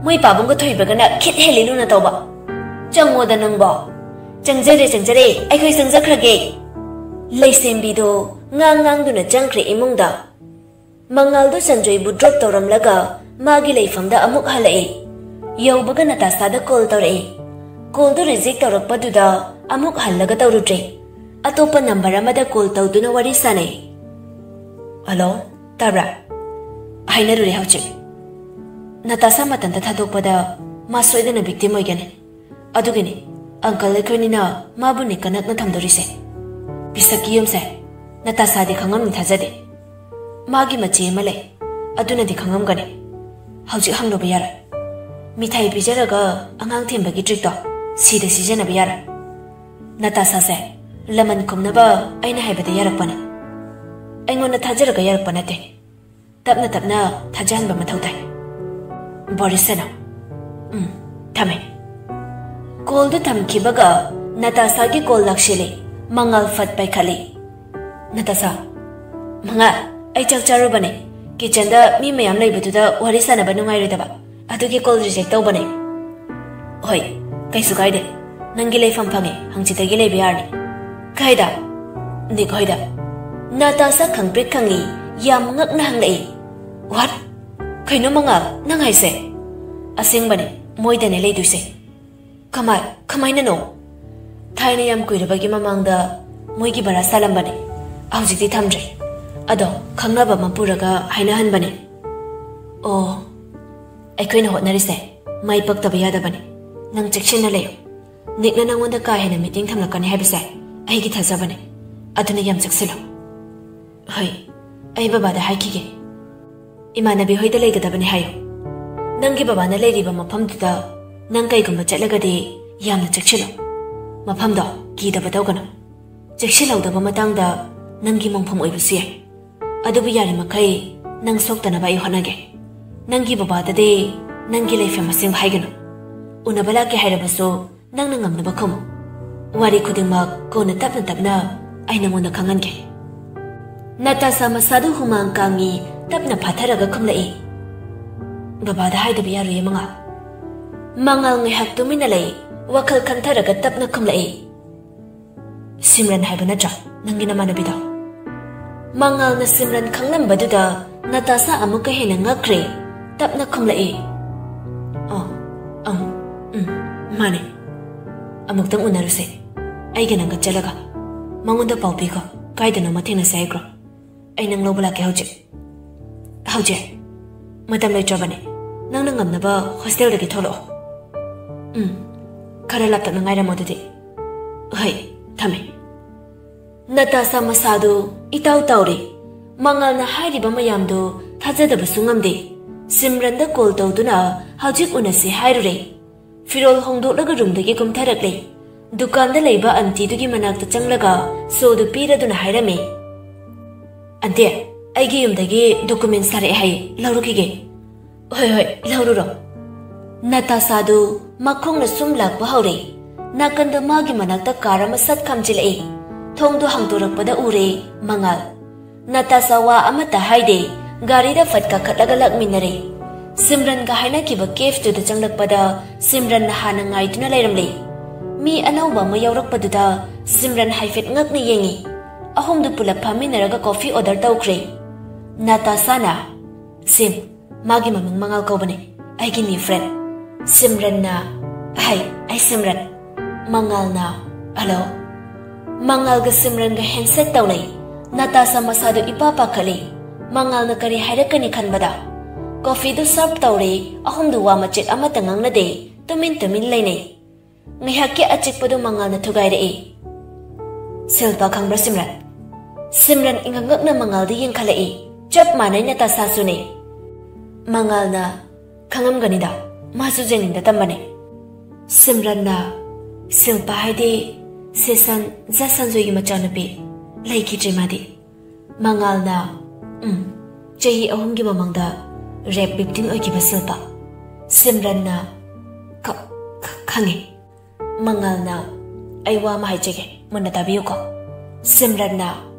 ꯃꯣꯏ ꯄꯥꯕꯨꯡꯒ ꯊꯣꯏꯕꯒꯅ ꯈꯤꯠ ꯍꯦꯜꯂꯤ ꯂꯨꯅ ꯇꯧꯕ꯫" "ꯆꯪꯉꯣꯗ ꯅꯪꯕꯣ꯫" "ꯆꯪꯖꯔꯦ, ꯆꯪꯖꯔꯦ, ꯑꯩꯈꯣꯏ ꯆꯪꯖꯈ꯭ꯔꯒꯦ꯫" ꯂꯩꯁꯦꯝꯕꯤꯗꯣ ꯉꯥꯡ ꯉꯥꯡꯗꯨꯅ ꯆꯪꯈ꯭ꯔꯦ ꯏꯃꯨꯡꯗ꯫ ꯃꯉꯥꯜꯗꯣ ꯁꯟꯖꯣꯏꯕꯨ ꯗ꯭ꯔꯣꯞ ꯇꯧꯔꯝꯂꯒ ꯃꯥꯒꯤ ꯂꯩꯐꯝꯗ ꯑꯃꯨꯛ ꯍꯜꯂꯛꯏ꯫ ꯌꯧꯕꯒ ꯅꯇꯥꯁꯥꯗ ꯀꯣꯜ ꯇꯧꯔꯛꯏ꯫ ꯀꯣꯜꯗꯨ ꯔꯤꯖꯦꯛ ꯇꯧꯔꯛꯄꯗꯨꯗ ꯑꯃꯨꯛ ꯍꯜꯂꯒ ꯇꯧꯔꯨꯗ꯭ꯔꯦ꯫ ꯑꯇꯣꯞꯄ ꯅꯝꯕꯔ ꯑꯃꯗ ꯀꯣꯜ ꯇꯧꯗꯨꯅ ꯋꯥꯔꯤ ꯁꯥꯅꯩ꯫ "ꯍꯜꯂꯣ, ꯇꯥꯕ꯭ꯔꯥ? ꯍꯥꯏꯅꯔꯨꯔꯦ ꯍꯧꯖꯤꯛ꯫ ꯅꯇꯥꯁꯥ ꯃꯇꯟꯗ ꯊꯥꯗꯣꯛꯄꯗ ꯃꯥ ꯁꯣꯏꯗꯅ ꯚꯤꯛꯇꯤꯝ ꯑꯣꯏꯒꯅꯤ꯫ ꯑꯗꯨꯒꯤꯅꯤ ꯑꯪꯀꯜ ꯑꯩꯈꯣꯏꯅꯤꯅ ꯃꯥꯕꯨ ꯅꯤꯛꯀ ꯅꯛꯅ ꯊꯝꯗꯣꯔꯤꯁꯦ꯫ ꯄꯤꯁꯛꯀꯤ ꯌꯨꯝꯁꯦ ꯅꯇꯥꯁꯥꯗꯤ ꯈꯪꯉꯝꯅꯤ ꯊꯥꯖꯗꯦ꯫ ꯃꯥꯒꯤ ꯃꯆꯦ ꯑꯃ ꯂꯩ, ꯑꯗꯨꯅꯗꯤ ꯈꯪꯉꯝꯒꯅꯤ꯫ ꯍꯧꯖꯤꯛ ꯍꯪꯂꯨꯕ ꯌꯥꯔꯣꯏ꯫ ꯃꯤꯊꯥꯏ ꯄꯤꯖꯔꯒ ꯑꯉꯥꯡ ꯊꯦꯝꯕꯒꯤ ꯇ꯭ꯔꯤꯛꯇꯣ ꯁꯤꯗ ꯁꯤꯖꯤꯟꯅꯕ ꯌꯥꯔꯣꯏ꯫ ꯅꯇꯥꯁꯥꯁꯦ ꯂꯃꯟ ꯈꯨꯝꯅꯕ ꯑꯩꯅ ꯍꯥꯏꯕꯗ ꯌꯥꯔꯛꯄꯅꯤ꯫ ꯑꯩꯉꯣꯟꯗ ꯊꯥꯖꯔꯒ ꯌꯥꯔꯛꯄ ꯅꯠꯇꯦ꯫ ꯇꯞꯅ ꯇꯞꯅ ꯊꯥꯖꯍꯟꯕ ꯃꯊꯧ ꯇꯥꯏ꯫ ꯕꯣꯔꯤꯁꯅ, "ꯎꯝ, ꯊꯝꯃꯦ꯫" ꯀꯣꯜꯗꯨ ꯊꯝꯈꯤꯕꯒ ꯅꯇꯥꯁꯥꯒꯤ ꯀꯣꯜ ꯂꯥꯛꯁꯤꯜꯂꯤ꯫ ꯃꯉꯥꯜ ꯐꯠ ꯄꯥꯏꯈꯠꯂꯤ꯫ "ꯅꯇꯥꯁꯥ꯫" "ꯃꯉꯥꯜ, ꯑꯩ ꯆꯥꯛ ꯆꯥꯔꯨꯕꯅꯦ꯫ ꯀꯤꯆꯟꯗ ꯃꯤ ꯃꯌꯥꯝ ꯂꯩꯕꯗꯨꯗ ꯋꯥꯔꯤ ꯁꯥꯟꯅꯕ ꯅꯨꯡꯉꯥꯏꯔꯣꯏꯗꯕ, ꯑꯗꯨꯒꯤ ꯀꯣꯜ ꯔꯤꯖꯦꯛ ꯇꯧꯕꯅꯦ꯫" "ꯍꯣꯏ, ꯀꯩꯁꯨ ꯀꯥꯏꯗꯦ꯫ ꯅꯪꯒꯤ ꯂꯩꯐꯝ ꯐꯪꯉꯦ, ꯍꯪꯆꯤꯠꯇꯒꯤ ꯂꯩꯕ ꯌꯥꯔꯅꯤ꯫" "ꯀꯥꯏꯗ?" "ꯅꯤꯛ ꯍꯣꯏꯗ꯫" ꯅꯇꯥꯁꯥ ꯈꯪꯄ꯭ꯔꯦꯛ ꯈꯪꯉꯤ꯫ ꯌꯥꯝ ꯉꯛꯅ ꯍꯪꯂꯛꯏ꯫ "What? ꯀꯩꯅꯣ ꯃꯉꯥꯜ, ꯅꯪ ꯍꯥꯏꯁꯦ?" "ꯑꯁꯦꯡꯕꯅꯦ, ꯃꯣꯏꯗꯅꯦ ꯂꯩꯗꯣꯏꯁꯦ꯫" "ꯀꯃꯥꯏ, ꯀꯃꯥꯏꯅꯅꯣ?" "ꯊꯥꯏꯅ ꯌꯥꯝ ꯀꯨꯏꯔꯕꯒꯤ ꯃꯃꯥꯡꯗ ꯃꯣꯏꯒꯤ ꯚꯔꯥ ꯁꯥꯂꯝꯕꯅꯦ꯫ ꯍꯧꯖꯤꯛꯇꯤ ꯊꯝꯗ꯭ꯔꯦ꯫ ꯑꯗꯣ ꯈꯪꯅꯕ ꯑꯃ ꯄꯨꯔꯒ ꯍꯥꯏꯅꯍꯟꯕꯅꯦ꯫" "ꯑꯣ, ꯑꯩꯈꯣꯏꯅ ꯍꯣꯠꯅꯔꯤꯁꯦ ꯃꯥꯏ ꯄꯛꯇꯕ ꯌꯥꯗꯕꯅꯦ꯫ ꯅꯪ ꯆꯦꯛꯁꯤꯟꯅ ꯂꯩꯌꯨ꯫ ꯅꯤꯛꯅ ꯅꯪꯉꯣꯟꯗ ꯀꯥ ꯍꯦꯟꯅ ꯃꯤꯠꯌꯦꯡ ꯊꯝꯂꯛꯀꯅꯤ ꯍꯥꯏꯕꯁꯦ ꯑꯩꯒꯤ ꯊꯥꯖꯕꯅꯦ꯫ ꯑꯗꯨꯅ ꯌꯥꯝ ꯆꯦꯛꯁꯤꯜꯂꯨ꯫" "ꯍꯣꯏ, ꯑꯩ ꯕꯕꯥꯗ ꯍꯥꯏꯈꯤꯒꯦ꯫" "ꯏꯃꯥꯟꯅꯕꯤ ꯍꯣꯏꯗ ꯂꯩꯒꯗꯕꯅꯦ ꯍꯥꯏꯌꯨ꯫ ꯅꯪꯒꯤ ꯕꯕꯥꯅ ꯂꯩꯔꯤꯕ ꯃꯐꯝꯗꯨꯗ ꯅꯪ ꯀꯩꯒꯨꯝꯕ ꯆꯠꯂꯒꯗꯤ ꯌꯥꯝꯅ ꯆꯦꯛꯁꯤꯜꯂꯨ꯫ ꯃꯐꯝꯗꯣ ꯀꯤꯗꯕ ꯇꯧꯒꯅꯨ꯫ ꯆꯦꯛꯁꯤꯜꯍꯧꯗꯕ ꯃꯇꯥꯡꯗ ꯅꯪꯒꯤ ꯃꯣꯡꯐꯝ ꯑꯣꯏꯕꯁꯨ ꯌꯥꯏ꯫ ꯑꯗꯨꯕꯨ ꯌꯥꯔꯤꯃꯈꯩ ꯅꯪ ꯁꯣꯛꯇꯅꯕ ꯑꯩ ꯍꯣꯠꯅꯒꯦ꯫ ꯅꯪꯒꯤ ꯕꯕꯥꯗꯗꯤ ꯅꯪꯒꯤ ꯂꯩꯐꯝ ꯑꯁꯦꯡꯕ ꯍꯥꯏꯒꯅꯨ꯫ ꯎꯅꯕ ꯂꯥꯛꯀꯦ ꯍꯥꯏꯔꯕꯁꯨ ꯅꯪꯅ ꯉꯝꯅꯕ ꯈꯨꯝꯃꯨ꯫ ꯋꯥꯔꯤ ꯈꯨꯗꯤꯡꯃꯛ ꯀꯣꯟꯅ ꯇꯞꯅ ꯇꯞꯅ ꯑꯩ ꯅꯉꯣꯟꯗ ꯈꯪꯍꯟꯒꯦ꯫" ꯅꯇꯥꯁꯥ ꯃꯁꯥꯗꯨ ꯍꯨꯃꯥꯡ ꯀꯥꯡꯉꯤ꯫ ꯇꯞꯅ ꯐꯥꯊꯔꯒ ꯈꯨꯝꯂꯛꯏ꯫ "ꯕꯕꯥꯗ ꯍꯥꯏꯗꯕ ꯌꯥꯔꯣꯏꯌꯦ, ꯃꯉꯥꯜ꯫" ꯃꯉꯥꯜ ꯉꯥꯏꯍꯥꯛ ꯇꯨꯃꯤꯟꯅ ꯂꯩ꯫ ꯋꯥꯈꯜ ꯈꯟꯊꯔꯒ ꯇꯞꯅ ꯈꯨꯝꯂꯛꯏ꯫ "ꯁꯤꯝꯔꯟ ꯍꯥꯏꯕ ꯅꯠꯇ꯭ꯔꯥ ꯅꯪꯒꯤ ꯅꯃꯥꯟꯅꯕꯤꯗꯣ?" ꯃꯉꯥꯜꯅ ꯁꯤꯝꯔꯟ ꯈꯪꯂꯝꯕꯗꯨꯗ ꯅꯇꯥꯁꯥ ꯑꯃꯨꯛꯀ ꯍꯦꯟꯅ ꯉꯛꯈ꯭ꯔꯦ꯫ ꯇꯞꯅ ꯈꯨꯝꯂꯛꯏ꯫ "ꯑ, ꯑꯪ, ꯎꯝ, ꯃꯥꯅꯦ꯫ ꯑꯃꯨꯛꯇꯪ ꯎꯅꯔꯨꯁꯦ꯫ ꯑꯩꯒ ꯅꯪꯒ ꯆꯠꯂꯒ꯫ ꯃꯉꯣꯟꯗ ꯄꯥꯎ ꯄꯤꯈꯣ, ꯀꯥꯏꯗꯅꯣꯃ ꯊꯦꯡꯅꯁꯦ ꯍꯥꯏꯈ꯭ꯔꯣ꯫ ꯑꯩ ꯅꯪ ꯂꯧꯕ ꯂꯥꯛꯀꯦ ꯍꯧꯖꯤꯛ꯫" "ꯍꯧꯖꯤꯛ? ꯃꯇꯝ ꯂꯩꯇ꯭ꯔꯕꯅꯦ꯫ ꯅꯪꯅ ꯉꯝꯅꯕ ꯍꯣꯁꯇꯦꯜꯗꯒꯤ ꯊꯣꯛꯂꯛꯑꯣ꯫" "ꯎꯝ, ꯈꯔ ꯂꯥꯞꯇꯛꯅ ꯉꯥꯏꯔꯝꯃꯣ ꯑꯗꯨꯗꯤ꯫" "ꯍꯣꯏ, ꯊꯝꯃꯦ꯫" ꯅꯇꯥꯁꯥ ꯃꯁꯥꯗꯨ ꯏꯇꯥꯎ ꯇꯥꯎꯔꯤ꯫ ꯃꯉꯥꯜꯅ ꯍꯥꯏꯔꯤꯕ ꯃꯌꯥꯝꯗꯨ ꯊꯥꯖꯗꯕꯁꯨ ꯉꯝꯗꯦ꯫ ꯁꯤꯝꯔꯟꯗ ꯀꯣꯜ ꯇꯧꯗꯨꯅ ꯍꯧꯖꯤꯛ ꯎꯅꯁꯤ ꯍꯥꯏꯔꯨꯔꯦ꯫ ꯐꯤꯔꯣꯜ ꯍꯣꯡꯗꯣꯛꯂꯒ ꯔꯨꯝꯗꯒꯤ ꯀꯨꯝꯊꯔꯛꯂꯦ꯫ ꯗꯨꯀꯥꯟꯗ ꯂꯩꯕ ꯑꯟꯇꯤꯗꯨꯒꯤ ꯃꯅꯥꯛꯇ ꯆꯪꯂꯒ ꯁꯣꯗꯨ ꯄꯤꯔꯗꯨꯅ ꯍꯥꯏꯔꯝꯃꯤ, "ꯑꯟꯇꯤ, ꯑꯩꯒꯤ ꯌꯨꯝꯗꯒꯤ ꯗꯣꯀꯨꯃꯦꯟ ꯊꯥꯔꯛꯑꯦ ꯍꯥꯏ, ꯂꯧꯔꯨꯈꯤꯒꯦ꯫" "ꯍꯣꯏ, ꯍꯣꯏ, ꯂꯧꯔꯨꯔꯣ꯫" ꯅꯇꯥꯁꯥꯗꯨ ꯃꯈꯣꯡꯅ ꯁꯨꯝ ꯂꯥꯛꯄ ꯍꯧꯔꯦ꯫ ꯅꯥꯀꯟꯗ ꯃꯥꯒꯤ ꯃꯅꯥꯛꯇ ꯀꯥꯔ ꯑꯃ ꯁꯠ ꯈꯥꯝꯖꯤꯜꯂꯛꯏ꯫ ꯊꯣꯡꯗꯨ ꯍꯥꯡꯗꯣꯔꯛꯄꯗ ꯎꯔꯦ ꯃꯉꯥꯜ꯫ ꯅꯇꯥꯁꯥ ꯋꯥ ꯑꯃꯠꯇ ꯍꯥꯏꯗꯦ, ꯒꯥꯔꯤꯗ ꯐꯠ ꯀꯥꯈꯠꯂꯒ ꯂꯥꯛꯃꯤꯟꯅꯔꯦ꯫ ꯁꯤꯝꯔꯟꯒ ꯍꯥꯏꯅꯈꯤꯕ ꯀꯦꯐꯇꯨꯗ ꯆꯪꯂꯛꯄꯗ ꯁꯤꯝꯔꯟꯅ ꯍꯥꯟꯅ ꯉꯥꯏꯗꯨꯅ ꯂꯩꯔꯝꯂꯦ꯫ ꯃꯤ ꯑꯅꯧꯕ ꯑꯃ ꯌꯥꯎꯔꯛꯄꯗꯨꯗ ꯁꯤꯝꯔꯟ ꯍꯥꯏꯐꯦꯠ ꯉꯛꯅ ꯌꯦꯡꯉꯤ꯫ ꯑꯍꯨꯝꯗꯨ ꯄꯨꯂꯞ ꯐꯝꯃꯤꯟꯅꯔꯒ ꯀꯣꯐꯤ ꯑꯣꯔꯗꯔ ꯇꯧꯈ꯭ꯔꯦ꯫ ꯅꯇꯥꯁꯥꯅ, "ꯁꯤꯝ, ꯃꯥꯒꯤ ꯃꯃꯤꯡ ꯃꯉꯥꯜ ꯀꯧꯕꯅꯦ, ꯑꯩꯒꯤ ꯅ꯭ꯌꯨ ꯐ꯭ꯔꯦꯟ꯫" ꯁꯤꯝꯔꯟꯅ, "ꯍꯥꯏ, ꯑꯩ ꯁꯤꯝꯔꯟ꯫" ꯃꯉꯥꯜꯅ, "ꯍꯜꯂꯣ꯫" ꯃꯉꯥꯜꯒ ꯁꯤꯝꯔꯟꯒ ꯍꯦꯟꯁꯦꯛ ꯇꯧꯅꯩ꯫ ꯅꯇꯥꯁꯥ ꯃꯁꯥꯗꯨ ꯏꯄꯥ ꯄꯥꯈꯠꯂꯤ꯫ ꯃꯉꯥꯜꯅ ꯀꯔꯤ ꯍꯥꯏꯔꯛꯀꯅꯤ ꯈꯟꯕꯗ꯫ ꯀꯣꯐꯤꯗꯨ ꯁꯔꯚ ꯇꯧꯔꯦ, ꯑꯍꯨꯝꯗꯨ ꯋꯥ ꯃꯆꯦꯠ ꯑꯃꯠꯇ ꯉꯥꯡꯅꯗꯦ, ꯇꯨꯃꯤꯟ ꯇꯨꯃꯤꯟ ꯂꯩꯅꯩ꯫ ꯉꯥꯏꯍꯥꯛꯀꯤ ꯑꯆꯤꯛꯄꯗꯨ ꯃꯉꯥꯜꯅ ꯊꯨꯒꯥꯏꯔꯛꯏ꯫ "ꯁꯤꯜꯄꯥ ꯈꯪꯕ꯭ꯔꯥ ꯁꯤꯝꯔꯟ?" ꯁꯤꯝꯔꯟ ꯏꯉꯛꯉꯛꯅ ꯃꯉꯥꯜꯗ ꯌꯦꯡꯈꯠꯂꯛꯏ꯫ ꯆꯞ ꯃꯥꯟꯅꯩ ꯅꯇꯥꯁꯥꯁꯨꯅꯦ꯫ ꯃꯉꯥꯜꯅ, "ꯈꯪꯉꯝꯒꯅꯤꯗ, ꯃꯥꯁꯨ ꯖꯦꯅꯤꯝꯗ ꯇꯝꯕꯅꯦ꯫" ꯁꯤꯝꯔꯟꯅ, "ꯁꯤꯜꯄꯥ ꯍꯥꯏꯗꯤ ꯁꯦꯁꯟ ꯖꯁꯟꯖꯣꯏꯒꯤ ꯃꯆꯥꯅꯨꯄꯤ, ꯂꯩꯈꯤꯗ꯭ꯔꯦ ꯃꯥꯗꯤ꯫" ꯃꯉꯥꯜꯅ, "ꯎꯝ, ꯆꯍꯤ ꯑꯍꯨꯝꯒꯤ ꯃꯃꯥꯡꯗ ꯔꯦꯞ ꯚꯤꯛꯇꯤꯝ ꯑꯣꯏꯈꯤꯕ ꯁꯤꯜꯄꯥ꯫" ꯁꯤꯝꯔꯟꯅ, "ꯈ-, ꯈ-, ꯈꯪꯉꯦ꯫" ꯃꯉꯥꯜꯅ, "ꯑꯩ ꯋꯥ ꯑꯃ ꯍꯥꯏꯖꯒꯦ, ꯃꯨꯟꯅ ꯇꯥꯕꯤꯌꯨꯀꯣ꯫" ꯁꯤꯝꯔꯟꯅ,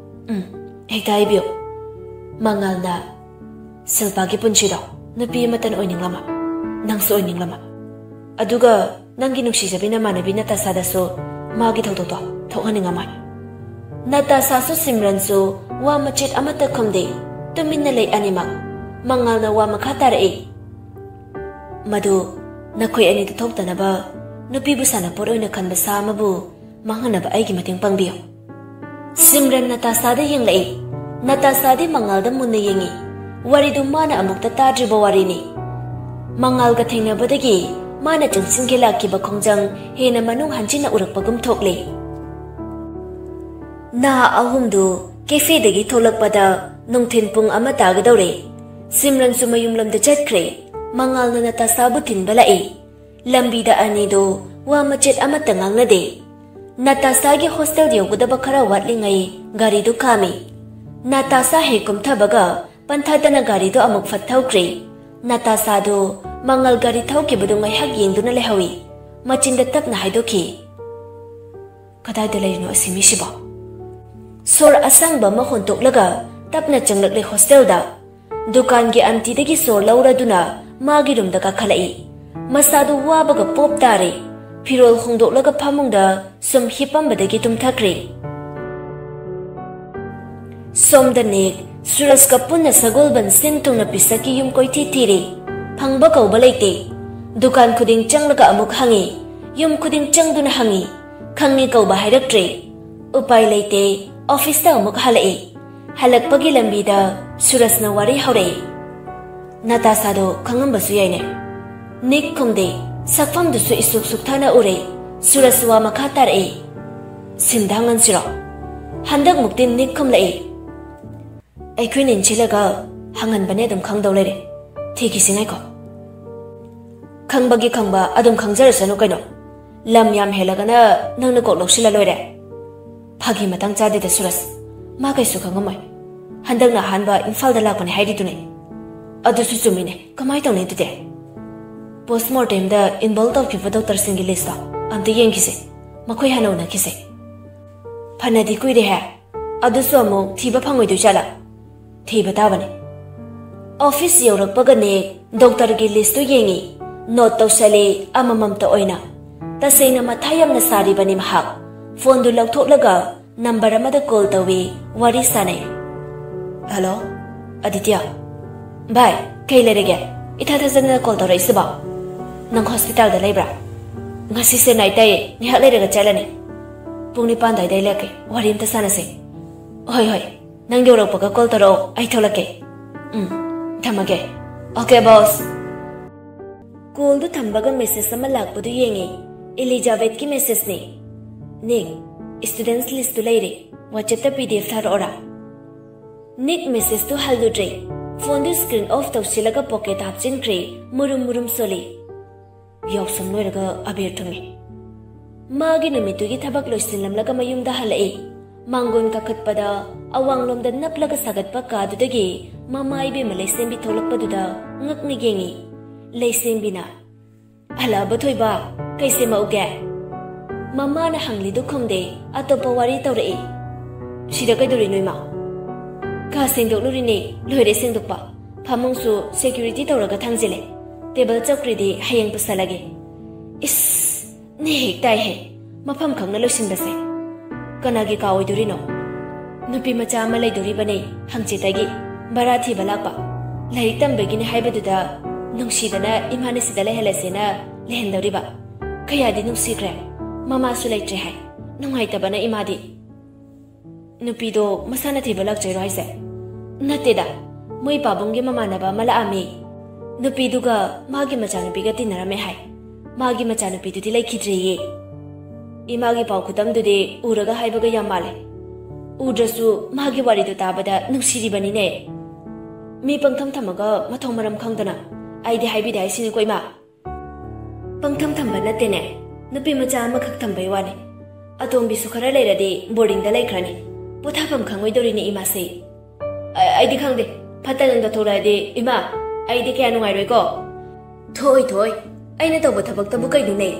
"ꯎꯝ, ꯍꯦꯛꯇ ꯍꯥꯏꯕꯤꯌꯨ꯫" ꯃꯉꯥꯜꯅ, "ꯁꯤꯜꯄꯥꯒꯤ ꯄꯨꯟꯁꯤꯗꯣ ꯅꯨꯄꯤ ꯑꯃꯠꯇꯅ ꯑꯣꯏꯅꯤꯡꯂꯝꯃꯣꯏ, ꯅꯪꯁꯨ ꯑꯣꯏꯅꯤꯡꯂꯝꯃꯣꯏ꯫ ꯑꯗꯨꯒ ꯅꯪꯒꯤ ꯅꯨꯡꯁꯤꯖꯕꯤ ꯅꯃꯥꯟꯅꯕꯤ ꯅꯇꯥꯁꯥꯗꯁꯨ ꯃꯥꯒꯤ ꯊꯧꯗꯣꯛꯇꯣ ꯊꯣꯛꯍꯟꯅꯤꯡꯉꯝꯃꯣꯏ꯫" ꯅꯇꯥꯁꯥꯁꯨ ꯁꯤꯝꯔꯟꯁꯨ ꯋꯥ ꯃꯆꯦꯠ ꯑꯃꯠꯇ ꯈꯨꯝꯗꯦ꯫ ꯇꯨꯃꯤꯟꯅ ꯂꯩ ꯑꯅꯤꯃꯛ꯫ ꯃꯉꯥꯜꯅ ꯋꯥ ꯃꯈꯥ ꯇꯥꯔꯛꯏ, "ꯃꯗꯨ ꯅꯈꯣꯏ ꯑꯅꯤꯗ ꯊꯣꯛꯇꯅꯕ ꯅꯨꯄꯤꯕꯨ ꯁꯥꯟꯅꯄꯣꯠ ꯑꯣꯏꯅ ꯈꯟꯕ ꯁꯥ ꯑꯃꯕꯨ ꯃꯥꯡꯍꯟꯅꯕ ꯑꯩꯒꯤ ꯃꯇꯦꯡ ꯄꯥꯡꯕꯤꯌꯨ꯫" ꯁꯤꯝꯔꯟ ꯅꯇꯥꯁꯥꯗ ꯌꯦꯡꯂꯛꯏ꯫ ꯅꯇꯥꯁꯥꯗꯤ ꯃꯉꯥꯜꯗ ꯃꯨꯟꯅ ꯌꯦꯡꯉꯤ꯫ ꯋꯥꯔꯤꯗꯨ ꯃꯥꯅ ꯑꯃꯨꯛꯇ ꯇꯥꯗ꯭ꯔꯤꯕ ꯋꯥꯔꯤꯅꯤ꯫ ꯃꯉꯥꯜꯒ ꯊꯦꯡꯅꯕꯗꯒꯤ ꯃꯥꯅ ꯆꯪꯁꯤꯟꯒꯦ ꯂꯥꯛꯈꯤꯕ ꯈꯣꯡꯖꯪ ꯍꯦꯟꯅ ꯃꯅꯨꯡ ꯍꯟꯖꯤꯟꯅ ꯎꯔꯛꯄꯒꯨꯝ ꯊꯣꯛꯂꯦ꯫ ꯅꯍꯥ ꯑꯍꯨꯝꯗꯨ ꯀꯦꯐꯦꯗꯒꯤ ꯊꯣꯛꯂꯛꯄꯗ ꯅꯨꯡꯊꯤꯜ ꯄꯨꯡ ꯑꯃ ꯇꯥꯒꯗꯧꯔꯦ꯫ ꯁꯤꯝꯔꯟꯁꯨ ꯃꯌꯨꯝꯂꯣꯝꯗ ꯆꯠꯈ꯭ꯔꯦ꯫ ꯃꯉꯥꯜꯅ ꯅꯇꯥꯁꯥꯕꯨ ꯊꯤꯟꯕ ꯂꯥꯛꯏ꯫ ꯂꯝꯕꯤꯗ ꯑꯅꯤꯗꯨ ꯋꯥ ꯃꯆꯦꯠ ꯑꯃꯠꯇ ꯉꯥꯡꯅꯗꯦ꯫ ꯅꯥꯇꯥꯁꯥꯒꯤ ꯍꯣꯁꯇꯦꯜ ꯌꯧꯒꯗꯕ ꯈꯔ ꯋꯥꯠꯂꯤꯉꯩ ꯒꯥꯔꯤꯗꯨ ꯈꯥꯝꯃꯤ꯫ ꯅꯥꯇꯥꯁꯥ ꯍꯦꯛ ꯀꯨꯝꯊꯕꯒ ꯄꯟꯊꯥꯇꯅ ꯒꯥꯔꯤꯗꯨ ꯑꯃꯨꯛ ꯐꯠ ꯊꯧꯈ꯭ꯔꯦ꯫ ꯅꯥꯇꯥꯁꯥꯗꯨ ꯃꯉꯥꯜ ꯒꯥꯔꯤ ꯊꯧꯈꯤꯕꯗꯨ ꯉꯥꯏꯍꯥꯛ ꯌꯦꯡꯗꯨꯅ ꯂꯩꯍꯧꯏ꯫ ꯃꯆꯤꯟꯗ ꯇꯞꯅ ꯍꯥꯏꯗꯣꯛꯈꯤ, "ꯀꯗꯥꯏꯗ ꯂꯩꯔꯤꯅꯣ ꯑꯁꯤ ꯃꯤꯁꯤꯕꯣ?" ꯁꯣꯔ ꯑꯁꯥꯡꯕ ꯑꯃ ꯍꯣꯟꯇꯣꯛꯂꯒ ꯇꯞꯅ ꯆꯪꯂꯛꯂꯦ ꯍꯣꯁꯇꯦꯜꯗ꯫ ꯗꯨꯀꯥꯟꯒꯤ ꯑꯟꯇꯤꯗꯒꯤ ꯁꯣꯔ ꯂꯧꯔꯗꯨꯅ ꯃꯥꯒꯤ ꯔꯨꯝꯗ ꯀꯥꯈꯠꯂꯛꯏ꯫ ꯃꯁꯥꯗꯨ ꯋꯥꯕꯒ ꯄꯣꯞ ꯇꯥꯔꯦ꯫ ꯐꯤꯔꯣꯜ ꯍꯣꯡꯗꯣꯛꯂꯒ ꯐꯃꯨꯡꯗ ꯁꯨꯝ ꯍꯤꯞꯄꯝꯕꯗꯒꯤ ꯇꯨꯝꯊꯈ꯭ꯔꯦ꯫ ꯁꯣꯝꯗ ꯅꯤꯛ, ꯁꯨꯔꯖꯀ ꯄꯨꯟꯅ ꯁꯒꯣꯜꯕꯟ ꯁꯤꯟ ꯊꯨꯡꯅ ꯄꯤꯁꯛꯀꯤ ꯌꯨꯝ ꯀꯣꯏꯊꯤ ꯊꯤꯔꯤ꯫ ꯐꯪꯕ ꯀꯧꯕ ꯂꯩꯇꯦ꯫ ꯗꯨꯀꯥꯟ ꯈꯨꯗꯤꯡ ꯆꯪꯂꯒ ꯑꯃꯨꯛ ꯍꯪꯉꯤ꯫ ꯌꯨꯝ ꯈꯨꯗꯤꯡ ꯆꯪꯗꯨꯅ ꯍꯪꯉꯤ꯫ ꯈꯪꯉꯤ ꯀꯧꯕ ꯍꯥꯏꯔꯛꯇ꯭ꯔꯦ꯫ ꯎꯄꯥꯏ ꯂꯩꯇꯦ, ꯑꯣꯐꯤꯁꯇ ꯑꯃꯨꯛ ꯍꯜꯂꯛꯏ꯫ ꯍꯜꯂꯛꯄꯒꯤ ꯂꯝꯕꯤꯗ ꯁꯨꯔꯖꯅ ꯋꯥꯔꯤ ꯍꯧꯔꯛꯏ꯫ ꯅꯥꯇꯥꯁꯥꯗꯣ ꯈꯪꯉꯝꯕꯁꯨ ꯌꯥꯏꯅꯦ꯫ ꯅꯤꯛ ꯈꯨꯝꯗꯦ, ꯁꯛꯐꯝꯗꯨꯁꯨ ꯏꯁꯨꯛ ꯁꯨꯛꯊꯥꯅ ꯎꯔꯦ꯫ ꯁꯨꯔꯖ ꯋꯥ ꯃꯈꯥ ꯇꯥꯔꯛꯏ꯫ "ꯁꯤꯟꯗ ꯍꯪꯍꯟꯁꯤꯔꯣ?" ꯍꯟꯗꯛꯃꯨꯛꯇꯤ ꯅꯤꯛ ꯈꯨꯝꯂꯛꯏ꯫ "ꯑꯩꯈꯣꯏꯅ ꯏꯟꯁꯤꯜꯂꯒ ꯍꯪꯍꯟꯕꯅꯦ ꯑꯗꯨꯝ ꯈꯪꯗꯧ ꯂꯩꯔꯦ꯫ ꯊꯤꯈꯤꯁꯤ ꯉꯥꯏꯈꯣ꯫ ꯈꯪꯕꯒꯤ ꯈꯪꯕ ꯑꯗꯨꯝ ꯈꯪꯖꯔꯁꯅꯨ ꯀꯩꯅꯣ꯫ ꯂꯝ ꯌꯥꯝ ꯍꯦꯜꯂꯒꯅ ꯅꯪꯅ ꯀꯣꯛ ꯂꯧꯁꯤꯜꯂ ꯂꯣꯏꯔꯦ꯫ ꯐꯥꯒꯤ ꯃꯇꯥꯡ ꯆꯥꯗꯦꯗ ꯁꯨꯔꯖ꯫ ꯃꯥ ꯀꯩꯁꯨ ꯈꯪꯉꯝꯃꯣꯏ꯫ ꯍꯟꯗꯛꯅ ꯑꯍꯥꯟꯕ ꯏꯝꯐꯥꯜꯗ ꯂꯥꯛꯄꯅꯦ ꯍꯥꯏꯔꯤꯗꯨꯅꯦ꯫ ꯑꯗꯨꯁꯨ ꯆꯨꯝꯃꯤꯅꯦ꯫ ꯀꯃꯥꯏ ꯇꯧꯅꯤ ꯑꯗꯨꯗꯤ? ꯄꯣꯁꯃꯣꯔꯇꯦꯝꯗ ꯏꯟꯚꯣꯜꯕ ꯇꯧꯈꯤꯕ ꯗꯣꯛꯇꯔꯁꯤꯡꯒꯤ ꯂꯤꯁꯇꯣ ꯑꯝꯇ ꯌꯦꯡꯈꯤꯁꯦ꯫ ꯃꯈꯣꯏ ꯍꯥꯟꯅ ꯎꯅꯈꯤꯁꯦ꯫ ꯐꯅꯗꯤ ꯀꯨꯏꯔꯦꯍꯦ꯫ ꯑꯗꯨꯁꯨ ꯑꯃꯨꯛ ꯊꯤꯕ ꯐꯪꯉꯣꯏꯗꯣꯏ ꯖꯥꯠꯂꯥ? ꯊꯤꯕ ꯇꯥꯕꯅꯤ꯫ ꯑꯣꯐꯤꯁ ꯌꯧꯔꯛꯄꯒꯅꯦ ꯗꯣꯛꯇꯔꯒꯤ ꯂꯤꯁꯇꯨ ꯌꯦꯡꯉꯤ꯫ ꯅꯣꯠ ꯇꯧꯁꯜꯂꯤ ꯑꯃꯃꯝꯇ ꯑꯣꯏꯅ꯫ ꯇꯁꯦꯡꯅ ꯃꯊꯥ ꯌꯥꯝꯅ ꯁꯥꯔꯤꯕꯅꯤ ꯃꯍꯥꯛ꯫ ꯐꯣꯟꯗꯨ ꯂꯧꯊꯣꯛꯂꯒ ꯅꯝꯕꯔ ꯑꯃꯗ ꯀꯣꯜ ꯇꯧꯏ, ꯋꯥꯔꯤ ꯁꯥꯟꯅꯩ꯫ "ꯍꯜꯂꯣ, ꯑꯗꯤꯇ꯭ꯌ꯫ ꯚꯥꯏ, ꯀꯩ ꯂꯩꯔꯒꯦ? ꯏꯊꯥ ꯊꯥꯖꯗꯅ ꯀꯣꯜ ꯇꯧꯔꯛꯏꯁꯤꯕꯣ? ꯅꯪ ꯍꯣꯁꯄꯤꯇꯥꯜꯗ ꯂꯩꯕ꯭ꯔꯥ?" "ꯉꯁꯤꯁꯦ ꯅꯥꯏꯠ ꯇꯥꯏꯌꯦ, ꯉꯥꯏꯍꯥꯛ ꯂꯩꯔꯒ ꯆꯠꯂꯅꯤ꯫ ꯄꯨꯡ ꯅꯤꯄꯥꯟ ꯑꯗꯨꯋꯥꯏꯗ ꯑꯩ ꯂꯥꯛꯀꯦ, ꯋꯥꯔꯤ ꯑꯝꯇ ꯁꯥꯟꯅꯁꯦ꯫" "ꯍꯣꯏ, ꯍꯣꯏ, ꯅꯪ ꯌꯧꯔꯛꯄꯒ ꯀꯣꯜ ꯇꯧꯔꯛꯑꯣ, ꯑꯩ ꯊꯣꯛꯂꯛꯀꯦ꯫ ꯎꯝ, ꯊꯝꯃꯒꯦ꯫ ꯑꯣꯀꯦ, ꯕꯣꯁ꯫" ꯀꯣꯜꯗꯨ ꯊꯝꯕꯒ ꯃꯦꯁꯦꯖ ꯑꯃ ꯂꯥꯛꯄꯗꯨ ꯌꯦꯡꯉꯤ꯫ ꯏꯂꯤꯖꯥꯕꯦꯠꯀꯤ ꯃꯦꯁꯦꯖꯅꯤ꯫ "ꯅꯤꯛ, ꯁ꯭ꯇꯨꯗꯦꯟꯠꯁ ꯂꯤꯁꯇꯨ ꯂꯩꯔꯦ꯫ WhatsAppꯇ PDF ꯊꯥꯔꯛꯑꯣꯔꯥ?" ꯅꯤꯛ ꯃꯦꯁꯦꯖꯇꯨ ꯍꯜꯂꯨꯗ꯭ꯔꯦ꯫ ꯐꯣꯟꯗꯨ ꯁ꯭ꯀ꯭ꯔꯤꯟ ꯑꯣꯐ ꯇꯧꯁꯤꯜꯂꯒ ꯄꯣꯀꯦꯠꯇ ꯍꯥꯞꯆꯤꯟꯈ꯭ꯔꯦ꯫ ꯃꯨꯔꯨꯝ ꯃꯨꯔꯨꯝ ꯁꯣꯜꯂꯤ꯫ ꯌꯥꯎꯁꯪ ꯂꯣꯏꯔꯒ ꯑꯕꯦꯔ ꯊꯨꯡꯉꯤ꯫ ꯃꯥꯒꯤ ꯅꯨꯃꯤꯠꯇꯨꯒꯤ ꯊꯕꯛ ꯂꯣꯏꯁꯤꯜꯂꯝꯂꯒ ꯃꯌꯨꯝꯗ ꯍꯜꯂꯛꯏ꯫ ꯃꯥꯡꯒꯣꯟ ꯀꯥꯈꯠꯄꯗ ꯑꯋꯥꯡꯂꯣꯝꯗ ꯅꯞꯂꯒ ꯁꯥꯒꯠꯄ ꯀꯥꯗꯨꯗꯒꯤ ꯃꯃꯥ ꯏꯕꯦꯝꯃ ꯂꯩꯁꯦꯝꯕꯤ ꯊꯣꯛꯂꯛꯄꯗꯨꯗ ꯉꯛꯅ ꯌꯦꯡꯉꯤ꯫ ꯂꯩꯁꯦꯝꯕꯤꯅ, "ꯍꯜꯂꯛꯑꯕ ꯊꯣꯏꯕ? ꯀꯩ ꯁꯦꯝꯃꯛꯎꯒꯦ?" ꯃꯃꯥꯅ ꯍꯪꯂꯤꯗꯨ ꯈꯨꯝꯗꯦ, ꯑꯇꯣꯞꯄ ꯋꯥꯔꯤ ꯇꯧꯔꯛꯏ꯫ "ꯁꯤꯗ ꯀꯩꯗꯧꯔꯤꯅꯣ ꯏꯃꯥ?" "ꯀꯥ ꯁꯦꯡꯗꯣꯛꯂꯨꯔꯤꯅꯦ, ꯂꯣꯏꯔꯦ ꯁꯦꯡꯗꯣꯛꯄ꯫ ꯐꯃꯨꯡꯁꯨ ꯁꯦꯀ꯭ꯌꯨꯔꯤꯇꯤ ꯇꯧꯔꯒ ꯊꯥꯡꯖꯤꯜꯂꯦ꯫ ꯇꯦꯕꯜ ꯆꯧꯀ꯭ꯔꯤꯗꯤ ꯍꯌꯦꯡ ꯄꯨꯁꯜꯂꯒꯦ꯫" "ꯏꯁ, ꯅꯦ ꯍꯦꯛ ꯇꯥꯏꯍꯦ, ꯃꯐꯝ ꯈꯪꯅ ꯂꯣꯏꯁꯤꯟꯕꯁꯦ꯫ ꯀꯅꯥꯒꯤ ꯀꯥ ꯑꯣꯏꯗꯣꯔꯤꯅꯣ?" "ꯅꯨꯄꯤ ꯃꯆꯥ ꯑꯃ ꯂꯩꯗꯣꯔꯤꯕꯅꯦ ꯍꯪꯆꯤꯠꯇꯒꯤ, ꯚꯔꯥ ꯊꯤꯕ ꯂꯥꯛꯄ꯫ ꯂꯥꯏꯔꯤꯛ ꯇꯝꯕꯒꯤꯅꯦ ꯍꯥꯏꯕꯗꯨꯗ ꯅꯨꯡꯁꯤꯗꯅ ꯏꯃꯥꯅ ꯁꯤꯗ ꯂꯩꯍꯜꯂꯁꯦꯅ ꯂꯩꯍꯟꯗꯧꯔꯤꯕ꯫ ꯀꯌꯥꯗꯤ ꯅꯨꯡꯁꯤꯈ꯭ꯔꯦ꯫ ꯃꯃꯥꯁꯨ ꯂꯩꯇ꯭ꯔꯦ ꯍꯥꯏ꯫ ꯅꯨꯡꯉꯥꯏꯇꯕꯅ ꯏꯃꯥꯗꯤ꯫" "ꯅꯨꯄꯤꯗꯣ ꯃꯁꯥꯅ ꯊꯤꯕ ꯂꯥꯛꯆꯩꯔꯣ ꯍꯥꯏꯁꯦ?" "ꯅꯠꯇꯦꯗ, ꯃꯣꯏ ꯄꯥꯕꯨꯡꯒꯤ ꯃꯃꯥꯟꯅꯕ ꯑꯃ ꯂꯥꯛꯑꯝꯃꯤ꯫ ꯅꯨꯄꯤꯗꯨꯒ ꯃꯥꯒꯤ ꯃꯆꯥꯅꯨꯄꯤꯒ ꯇꯤꯟꯅꯔꯝꯃꯦ ꯍꯥꯏ꯫ ꯃꯥꯒꯤ ꯃꯆꯥꯅꯨꯄꯤꯗꯨꯗꯤ ꯂꯩꯈꯤꯗ꯭ꯔꯦꯌꯦ꯫ ꯏꯃꯥꯒꯤ ꯄꯥꯎ ꯈꯨꯇꯝꯗꯨꯗꯤ ꯎꯔꯒ ꯍꯥꯏꯕꯒ ꯌꯥꯝ ꯃꯥꯜꯂꯦ꯫ ꯎꯗ꯭ꯔꯁꯨ ꯃꯥꯒꯤ ꯋꯥꯔꯤꯗꯣ ꯇꯥꯕꯗ ꯅꯨꯡꯁꯤꯔꯤꯕꯅꯤꯅꯦ꯫ ꯃꯤ ꯄꯪꯊꯝ ꯊꯝꯃꯒ ꯃꯊꯣꯡ ꯃꯔꯝ ꯈꯪꯗꯅ꯫ ꯑꯩꯗꯤ ꯍꯥꯏꯕꯤꯗꯦ ꯍꯥꯏꯁꯤꯅꯤꯀꯣ ꯏꯃꯥ꯫" "ꯄꯪꯊꯝ ꯊꯝꯕ ꯅꯠꯇꯦꯅꯦ, ꯅꯨꯄꯤ ꯃꯆꯥ ꯑꯃꯈꯛ ꯊꯝꯕꯩ ꯋꯥꯅꯦ꯫ ꯑꯇꯣꯝꯕꯤꯁꯨ ꯈꯔ ꯂꯩꯔꯗꯤ ꯕꯣꯔꯗꯤꯡꯗ ꯂꯩꯈ꯭ꯔꯅꯤ꯫ ꯄꯣꯊꯥꯐꯝ ꯈꯪꯉꯣꯏꯗꯧꯔꯤꯅꯦ ꯏꯃꯥꯁꯦ꯫" "ꯑ-, ꯑꯩꯗꯤ ꯈꯪꯗꯦ꯫ ꯐꯠꯇ ꯅꯨꯡꯗ ꯊꯣꯛꯂꯛꯑꯗꯤ ꯏꯃꯥ, ꯑꯩꯗꯤ ꯀꯌꯥ ꯅꯨꯡꯉꯥꯏꯔꯣꯏꯀꯣ꯫" "ꯊꯣꯛꯑꯣꯏ, ꯊꯣꯛꯑꯣꯏ꯫ ꯑꯩꯅ ꯇꯧꯕ ꯊꯕꯛꯇꯕꯨ ꯀꯩꯅꯣꯅꯦ?"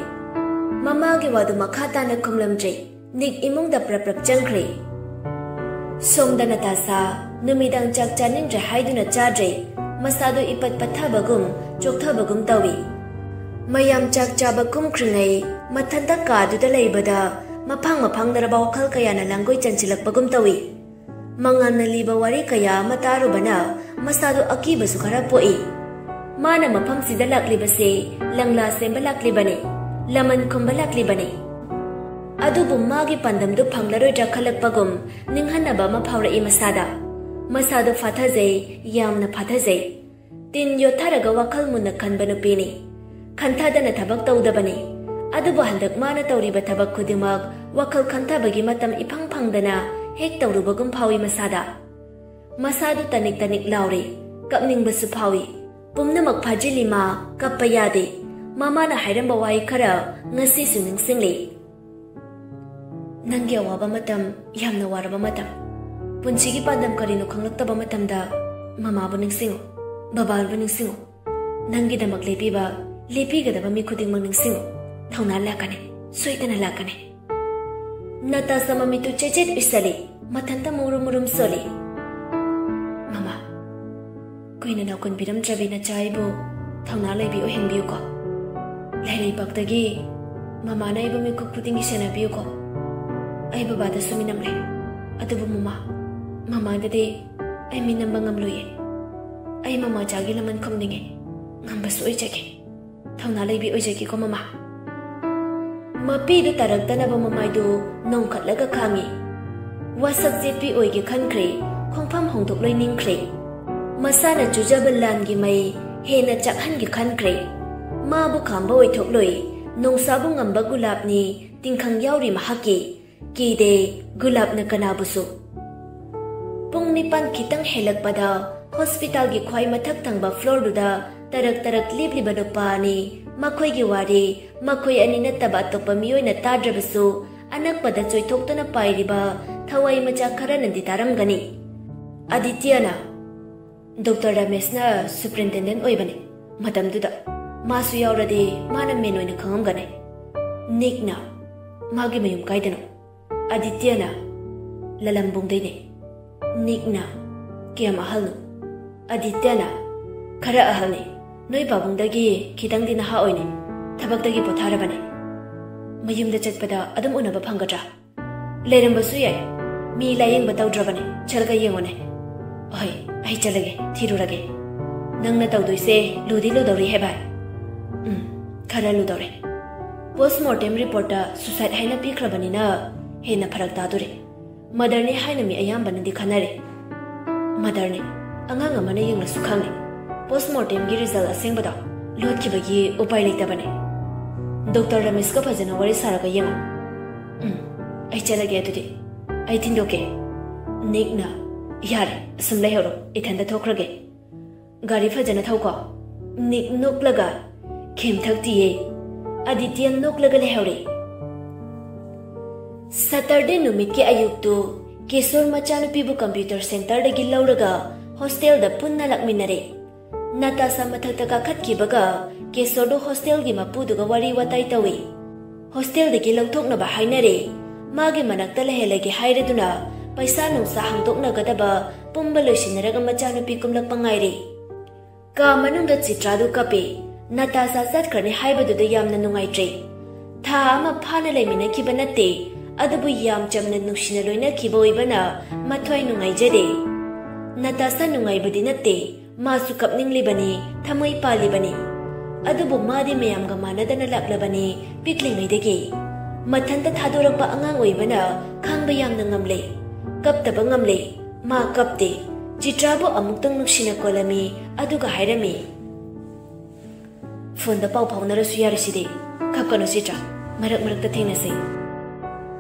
ꯃꯃꯥꯒꯤ ꯋꯥꯗꯨ ꯃꯈꯥ ꯇꯥꯅ ꯈꯨꯝꯂꯝꯗ꯭ꯔꯦ꯫ ꯅꯤꯛ ꯏꯃꯨꯡꯗ ꯄ꯭ꯔꯞ ꯄ꯭ꯔꯞ ꯆꯪꯈ꯭ꯔꯦ꯫ ꯁꯣꯝꯗ ꯅꯇꯥꯁꯥ ꯅꯨꯃꯤꯗꯥꯡ ꯆꯥꯛ ꯆꯥꯅꯤꯡꯗ꯭ꯔꯦ ꯍꯥꯏꯗꯨꯅ ꯆꯥꯗ꯭ꯔꯦ꯫ ꯃꯁꯥꯗꯨ ꯏꯄꯠ ꯄꯠꯊꯕꯒꯨꯝ, ꯆꯣꯛꯊꯕꯒꯨꯝ ꯇꯧꯏ꯫ ꯃꯌꯥꯝ ꯆꯥꯛ ꯆꯥꯕ ꯀꯨꯝꯈ꯭ꯔꯤꯉꯩ ꯃꯊꯟꯇ ꯀꯥꯗꯨꯗ ꯂꯩꯕꯗ ꯃꯐꯥꯡ ꯃꯐꯥꯡꯗꯔꯕ ꯋꯥꯈꯜ ꯀꯌꯥꯅ ꯂꯥꯡꯒꯣꯏ ꯆꯟꯁꯤꯜꯂꯛꯄꯒꯨꯝ ꯇꯧꯏ꯫ ꯃꯉꯥꯜꯅ ꯂꯤꯕ ꯋꯥꯔꯤ ꯀꯌꯥ ꯑꯃ ꯇꯥꯔꯨꯕꯅ ꯃꯁꯥꯗꯨ ꯑꯀꯤꯕꯁꯨ ꯈꯔ ꯄꯣꯛꯏ꯫ ꯃꯥꯅ ꯃꯐꯝꯁꯤꯗ ꯂꯥꯛꯂꯤꯕꯁꯦ ꯂꯪꯂꯥ ꯁꯦꯝꯕ ꯂꯥꯛꯂꯤꯕꯅꯤ, ꯂꯃꯟ ꯈꯨꯝꯕ ꯂꯥꯛꯂꯤꯕꯅꯤ꯫ ꯑꯗꯨꯕꯨ ꯃꯥꯒꯤ ꯄꯥꯟꯗꯝꯗꯨ ꯐꯪꯂꯔꯣꯏꯗ꯭ꯔꯥ ꯈꯜꯂꯛꯄꯒꯨꯝ ꯅꯤꯡꯍꯟꯅꯕ ꯑꯃ ꯐꯥꯎꯔꯛꯏ ꯃꯁꯥꯗ꯫ ꯃꯁꯥꯗꯨ ꯐꯥꯊꯖꯩ, ꯌꯥꯝꯅ ꯐꯥꯊꯖꯩ꯫ ꯇꯤꯟ ꯌꯣꯠꯊꯔꯒ ꯋꯥꯈꯜ ꯃꯨꯟꯅ ꯈꯟꯕ ꯅꯨꯄꯤꯅꯤ꯫ ꯈꯟꯊꯗꯅ ꯊꯕꯛ ꯇꯧꯗꯕꯅꯤ꯫ ꯑꯗꯨꯕꯨ ꯍꯟꯗꯛ ꯃꯥꯅ ꯇꯧꯔꯤꯕ ꯊꯕꯛ ꯈꯨꯗꯤꯡꯃꯛ ꯋꯥꯈꯜ ꯈꯟꯊꯕꯒꯤ ꯃꯇꯝ ꯏꯐꯪ ꯐꯪꯗꯅ ꯍꯦꯛ ꯇꯧꯔꯨꯕꯒꯨꯝ ꯐꯥꯎꯏ ꯃꯁꯥꯗ꯫ ꯃꯁꯥꯗꯨ ꯇꯅꯤꯛ ꯇꯅꯤꯛ ꯂꯥꯎꯔꯤ꯫ ꯀꯞꯅꯤꯡꯕꯁꯨ ꯐꯥꯎꯏ꯫ ꯄꯨꯝꯅꯃꯛ ꯐꯥꯖꯤꯜꯂꯤ ꯃꯥ, ꯀꯞꯄ ꯌꯥꯗꯦ꯫ ꯃꯃꯥꯅ ꯍꯥꯏꯔꯝꯕ ꯋꯥꯍꯩ ꯈꯔ ꯉꯁꯤꯁꯨ ꯅꯤꯡꯁꯤꯡꯂꯤ꯫ ꯅꯪꯒꯤ ꯑꯋꯥꯕ ꯃꯇꯝ, ꯌꯥꯝꯅ ꯋꯥꯔꯕ ꯃꯇꯝ, ꯄꯨꯟꯁꯤꯒꯤ ꯄꯥꯟꯗꯝ ꯀꯔꯤꯅꯣ ꯈꯪꯂꯛꯇꯕ ꯃꯇꯝꯗ ꯃꯃꯥꯕꯨ ꯅꯤꯡꯁꯤꯡꯉꯨ, ꯕꯕꯥꯕꯨ ꯅꯤꯡꯁꯤꯡꯉꯨ꯫ ꯅꯪꯒꯤꯗꯃꯛ ꯂꯦꯞꯄꯤꯕ, ꯂꯦꯞꯄꯤꯒꯗꯕ ꯃꯤ ꯈꯨꯗꯤꯡꯃꯛ ꯅꯤꯡꯁꯤꯡꯉꯨ꯫ ꯊꯧꯅꯥ ꯂꯥꯛꯀꯅꯤ, ꯁꯣꯏꯗꯅ ꯂꯥꯛꯀꯅꯤ꯫ ꯅꯇꯥꯁꯥ ꯃꯃꯤꯠꯇꯨ ꯆꯦꯠ ꯆꯦꯠ ꯎꯏꯁꯜꯂꯤ, ꯃꯊꯟꯇ ꯃꯨꯔꯨꯝ ꯃꯨꯔꯨꯝ ꯁꯣꯜꯂꯤ꯫ ꯃꯃꯥ, ꯀꯨꯏꯅ ꯅꯥꯎꯀꯨꯟꯕꯤꯔꯝꯗ꯭ꯔꯕꯤ ꯅꯆꯥ ꯑꯩꯕꯨ ꯊꯧꯅꯥ ꯂꯩꯕꯤ ꯑꯣꯏꯍꯟꯕꯤꯌꯨꯀꯣ꯫ ꯂꯥꯏꯔꯩꯕꯥꯛꯇꯒꯤ ꯃꯃꯥꯅ ꯑꯩꯕꯨ ꯃꯤꯀꯨꯞ ꯈꯨꯗꯤꯡꯒꯤ ꯁꯦꯟꯅꯕꯤꯌꯨꯀꯣ꯫ ꯑꯩ ꯕꯕꯥꯗꯁꯨ ꯃꯤꯅꯝꯂꯦ, ꯑꯗꯨꯕꯨ ꯃꯃꯥ, ꯃꯃꯥꯗꯗꯤ ꯑꯩ ꯃꯤꯅꯝꯕ ꯉꯝꯂꯣꯏꯌꯦ꯫ ꯑꯩ ꯃꯃꯥꯆꯥꯒꯤ ꯂꯃꯟ ꯈꯨꯝꯅꯤꯡꯉꯦ, ꯉꯝꯕꯁꯨ ꯑꯣꯏꯖꯒꯦ꯫ ꯊꯧꯅꯥ ꯂꯩꯕꯤ ꯑꯣꯏꯖꯒꯦꯀꯣ ꯃꯃꯥ꯫ ꯃꯄꯤꯗꯨ ꯇꯥꯔꯛꯇꯅꯕ ꯃꯃꯥꯏꯗꯨ ꯅꯣꯡꯈꯠꯂꯒ ꯈꯥꯡꯉꯤ꯫ ꯋꯥꯁꯛ ꯆꯦꯠꯄꯤ ꯑꯣꯏꯒꯦ ꯈꯟꯈ꯭ꯔꯦ, ꯈꯣꯡꯐꯝ ꯍꯣꯡꯗꯣꯛꯂꯣꯏ ꯅꯤꯡꯈ꯭ꯔꯦ꯫ ꯃꯁꯥꯅ ꯆꯨꯖꯕ ꯂꯥꯟꯒꯤ ꯃꯩ ꯍꯦꯟꯅ ꯆꯥꯛꯍꯟꯒꯦ ꯈꯟꯈ꯭ꯔꯦ꯫ ꯃꯥꯕꯨ ꯈꯥꯝꯕ ꯑꯣꯏꯊꯣꯛꯂꯣꯏ, ꯅꯣꯡꯁꯥꯕꯨ ꯉꯝꯕ ꯒꯨꯂꯥꯞꯅꯤ ꯇꯤꯡꯈꯪ ꯌꯥꯎꯔꯤ ꯃꯍꯥꯛꯀꯤ꯫ ꯀꯤꯗꯦ ꯒꯨꯂꯥꯞꯅ ꯀꯅꯥꯕꯨꯁꯨ꯫ ꯄꯨꯡ ꯅꯤꯄꯥꯟ ꯈꯤꯇꯪ ꯍꯦꯜꯂꯛꯄꯗ ꯍꯣꯁꯄꯤꯇꯥꯜꯒꯤ ꯈ꯭ꯋꯥꯏ ꯃꯊꯛ ꯊꯪꯕ ꯐ꯭ꯂꯣꯔꯗꯨꯗ ꯇꯔꯛ ꯇꯔꯛ ꯂꯦꯞꯂꯤꯕ ꯅꯨꯄꯥ ꯑꯅꯤ, ꯃꯈꯣꯏꯒꯤ ꯋꯥꯔꯤ ꯃꯈꯣꯏ ꯑꯅꯤ ꯅꯠꯇꯕ ꯑꯇꯣꯞꯄ ꯃꯤꯑꯣꯏꯅ ꯇꯥꯗ꯭ꯔꯕꯁꯨ ꯑꯅꯛꯄꯗ ꯆꯣꯏꯊꯣꯛꯇꯨꯅ ꯄꯥꯏꯔꯤꯕ ꯊꯋꯥꯏ ꯃꯆꯥ ꯈꯔꯅꯗꯤ ꯇꯥꯔꯝꯒꯅꯤ꯫ ꯑꯗꯤꯇ꯭ꯌꯅ, ꯗꯣꯛꯇꯔ ꯔꯃꯦꯁꯅ ꯁꯨꯄ꯭ꯔꯤꯟꯇꯦꯟꯗꯦꯟ ꯑꯣꯏꯕꯅꯤ꯫ ꯃꯇꯝꯗꯨꯗ ꯃꯥꯁꯨ ꯌꯥꯎꯔꯗꯤ ꯃꯥꯅ ꯃꯦꯟ ꯑꯣꯏꯅ ꯈꯪꯉꯝꯒꯅꯤ꯫ ꯅꯤꯛꯅ, ꯃꯥꯒꯤ ꯃꯌꯨꯝ ꯀꯥꯏꯗꯅꯣ? ꯑꯗꯤꯇ꯭ꯌꯅ, ꯂꯂꯝꯕꯨꯡꯗꯩꯅꯦ꯫ ꯅꯤꯛꯅ, ꯀꯌꯥꯝ ꯑꯍꯜꯅꯣ? ꯑꯗꯤꯇ꯭ꯌꯅ, ꯈꯔ ꯑꯍꯜꯅꯤ꯫ ꯅꯣꯏ ꯄꯥꯕꯨꯡꯗꯒꯤ ꯈꯤꯇꯪꯗꯤ ꯅꯍꯥ ꯑꯣꯏꯅꯤ꯫ ꯊꯕꯛꯇꯒꯤ ꯄꯣꯊꯥꯔꯕꯅꯤ꯫ ꯃꯌꯨꯝꯗ ꯆꯠꯄꯗ ꯑꯗꯨꯝ ꯎꯅꯕ ꯐꯪꯒꯗ꯭ꯔꯥ? ꯂꯩꯔꯝꯕꯁꯨ ꯌꯥꯏ꯫ ꯃꯤ ꯂꯥꯌꯦꯡꯕ ꯇꯧꯗ꯭ꯔꯕꯅꯦ꯫ ꯆꯠꯂꯒ ꯌꯦꯡꯉꯨꯅꯦ꯫ ꯍꯣꯏ, ꯑꯩ ꯆꯠꯂꯒꯦ, ꯊꯤꯔꯨꯔꯒꯦ꯫ ꯅꯪꯅ ꯇꯧꯗꯣꯏꯁꯦ ꯂꯨꯗꯤ ꯂꯨꯗꯧꯔꯤ ꯍꯦ ꯚꯥꯏ꯫ ꯎꯝ, ꯈꯔ ꯂꯨꯗꯧꯔꯦ꯫ ꯄꯣꯁꯃꯣꯔꯇꯦꯝ ꯔꯤꯄꯣꯔꯠꯇ ꯁꯨꯁꯥꯏꯗ ꯍꯥꯏꯅ ꯄꯤꯈ꯭ꯔꯕꯅꯤꯅ ꯍꯦꯟꯅ ꯐꯔꯛ ꯇꯥꯗꯣꯔꯦ꯫ ꯃꯗꯔꯅꯦ ꯍꯥꯏꯅ ꯃꯤ ꯑꯌꯥꯝꯕꯅꯗꯤ ꯈꯟꯅꯔꯦ꯫ ꯃꯗꯔꯅꯦ꯫ ꯑꯉꯥꯡ ꯑꯃꯅ ꯌꯦꯡꯂꯁꯨ ꯈꯪꯉꯦ꯫ ꯄꯣꯁꯃꯣꯔꯇꯦꯝꯒꯤ ꯔꯤꯖꯜ ꯑꯁꯦꯡꯕꯗꯣ ꯂꯣꯠꯈꯤꯕꯒꯤ ꯎꯄꯥꯏ ꯂꯩꯇꯕꯅꯦ꯫ ꯗꯣꯛꯇꯔ ꯔꯃꯦꯁꯀ ꯐꯖꯅ ꯋꯥꯔꯤ ꯁꯥꯔꯒ ꯌꯦꯡꯉꯣ꯫ ꯎꯝ, ꯑꯩ ꯆꯠꯂꯒꯦ ꯑꯗꯨꯗꯤ꯫ ꯑꯩ ꯊꯤꯟꯗꯣꯛꯀꯦ꯫ ꯅꯤꯛꯅ, ꯌꯥꯔꯦ, ꯑꯁꯨꯝ ꯂꯩꯍꯧꯔꯣ, ꯏꯊꯟꯗ ꯊꯣꯛꯈ꯭ꯔꯒꯦ꯫ ꯒꯥꯔꯤ ꯐꯖꯅ ꯊꯧꯀꯣ꯫ ꯅꯤꯛ ꯅꯣꯛꯂꯒ, ꯈꯦꯝꯊꯛꯇꯤꯌꯦ꯫ ꯑꯗꯤꯇ꯭ꯌ ꯅꯣꯛꯂꯒ ꯂꯩꯍꯧꯔꯦ꯫ ꯁꯇꯔꯗꯦ ꯅꯨꯃꯤꯠꯀꯤ ꯑꯌꯨꯛꯇꯨ ꯀꯦꯁꯣꯔ ꯃꯆꯥꯅꯨꯄꯤꯕꯨ ꯀꯝꯄ꯭ꯌꯨꯇꯔ ꯁꯦꯟꯇꯔꯗꯒꯤ ꯂꯧꯔꯒ ꯍꯣꯁꯇꯦꯜꯗ ꯄꯨꯟꯅ ꯂꯥꯛꯃꯤꯟꯅꯔꯦ꯫ ꯅꯇꯥꯁꯥ ꯃꯊꯛꯇ ꯀꯥꯈꯠꯈꯤꯕꯒ ꯀꯦꯁꯣꯔꯗꯨ ꯍꯣꯁꯇꯦꯜꯒꯤ ꯃꯄꯨꯗꯨꯒ ꯋꯥꯔꯤ ꯋꯥꯇꯥꯏ ꯇꯧꯏ꯫ ꯍꯣꯁꯇꯦꯜꯗꯒꯤ ꯂꯧꯊꯣꯛꯅꯕ ꯍꯥꯏꯅꯔꯦ꯫ ꯃꯥꯒꯤ ꯃꯅꯥꯛꯇ ꯂꯩꯍꯜꯂꯒꯦ ꯍꯥꯏꯔꯗꯨꯅ ꯄꯩꯁꯥ ꯅꯨꯡꯁꯥ ꯍꯥꯡꯗꯣꯛꯅꯒꯗꯕ ꯄꯨꯝꯕ ꯂꯣꯏꯁꯤꯟꯅꯔꯒ ꯃꯆꯥꯅꯨꯄꯤ ꯀꯨꯝꯂꯛꯄ ꯉꯥꯏꯔꯦ꯫ ꯀꯥ ꯃꯅꯨꯡꯗ ꯆꯤꯇ꯭ꯔꯥꯗꯨ ꯀꯞꯄꯦ꯫ ꯅꯇꯥꯁꯥ ꯆꯠꯈ꯭ꯔꯅꯤ ꯍꯥꯏꯕꯗꯨꯗ ꯌꯥꯝꯅ ꯅꯨꯡꯉꯥꯏꯇ꯭ꯔꯦ꯫ ꯊꯥ ꯑꯃ ꯐꯥꯅ ꯂꯩꯃꯤꯟꯅꯈꯤꯕ ꯅꯠꯇꯦ, ꯑꯗꯨꯕꯨ ꯌꯥꯝ ꯆꯝꯅ ꯅꯨꯡꯁꯤꯅ ꯂꯣꯏꯅꯈꯤꯕ ꯑꯣꯏꯕꯅ ꯃꯊ꯭ꯋꯥꯏ ꯅꯨꯡꯉꯥꯏꯖꯔꯦ꯫ ꯅꯇꯥꯁꯥ ꯅꯨꯡꯉꯥꯏꯕꯗꯤ ꯅꯠꯇꯦ, ꯃꯥꯁꯨ ꯀꯞꯅꯤꯡꯂꯤꯕꯅꯤ, ꯊꯃꯣꯏ ꯄꯥꯜꯂꯤꯕꯅꯤ꯫ ꯑꯗꯨꯕꯨ ꯃꯥꯗꯤ ꯃꯌꯥꯝꯒ ꯃꯥꯟꯅꯗꯅ ꯂꯥꯛꯂꯕꯅꯤ ꯄꯤꯛꯂꯤꯉꯩꯗꯒꯤ꯫ ꯃꯊꯟꯇ ꯊꯥꯗꯣꯔꯛꯄ ꯑꯉꯥꯡ ꯑꯣꯏꯕꯅ ꯈꯥꯡꯕ ꯌꯥꯝꯅ ꯉꯝꯂꯦ, ꯀꯞꯇꯕ ꯉꯝꯂꯦ꯫ ꯃꯥ ꯀꯞꯇꯦ꯫ ꯆꯤꯇ꯭ꯔꯥꯕꯨ ꯑꯃꯨꯛꯇꯪ ꯅꯨꯡꯁꯤꯅ ꯀꯣꯜꯂꯝꯃꯤ, ꯑꯗꯨꯒ ꯍꯥꯏꯔꯝꯃꯤ, "ꯐꯣꯟꯗ ꯄꯥꯎ ꯐꯥꯎꯅꯔꯁꯨ ꯌꯥꯔꯤꯁꯤꯗꯤ꯫ ꯀꯞꯀꯅꯨ ꯆꯤꯇ꯭ꯔꯥ, ꯃꯔꯛ ꯃꯔꯛꯇ ꯊꯦꯡꯅꯁꯤ꯫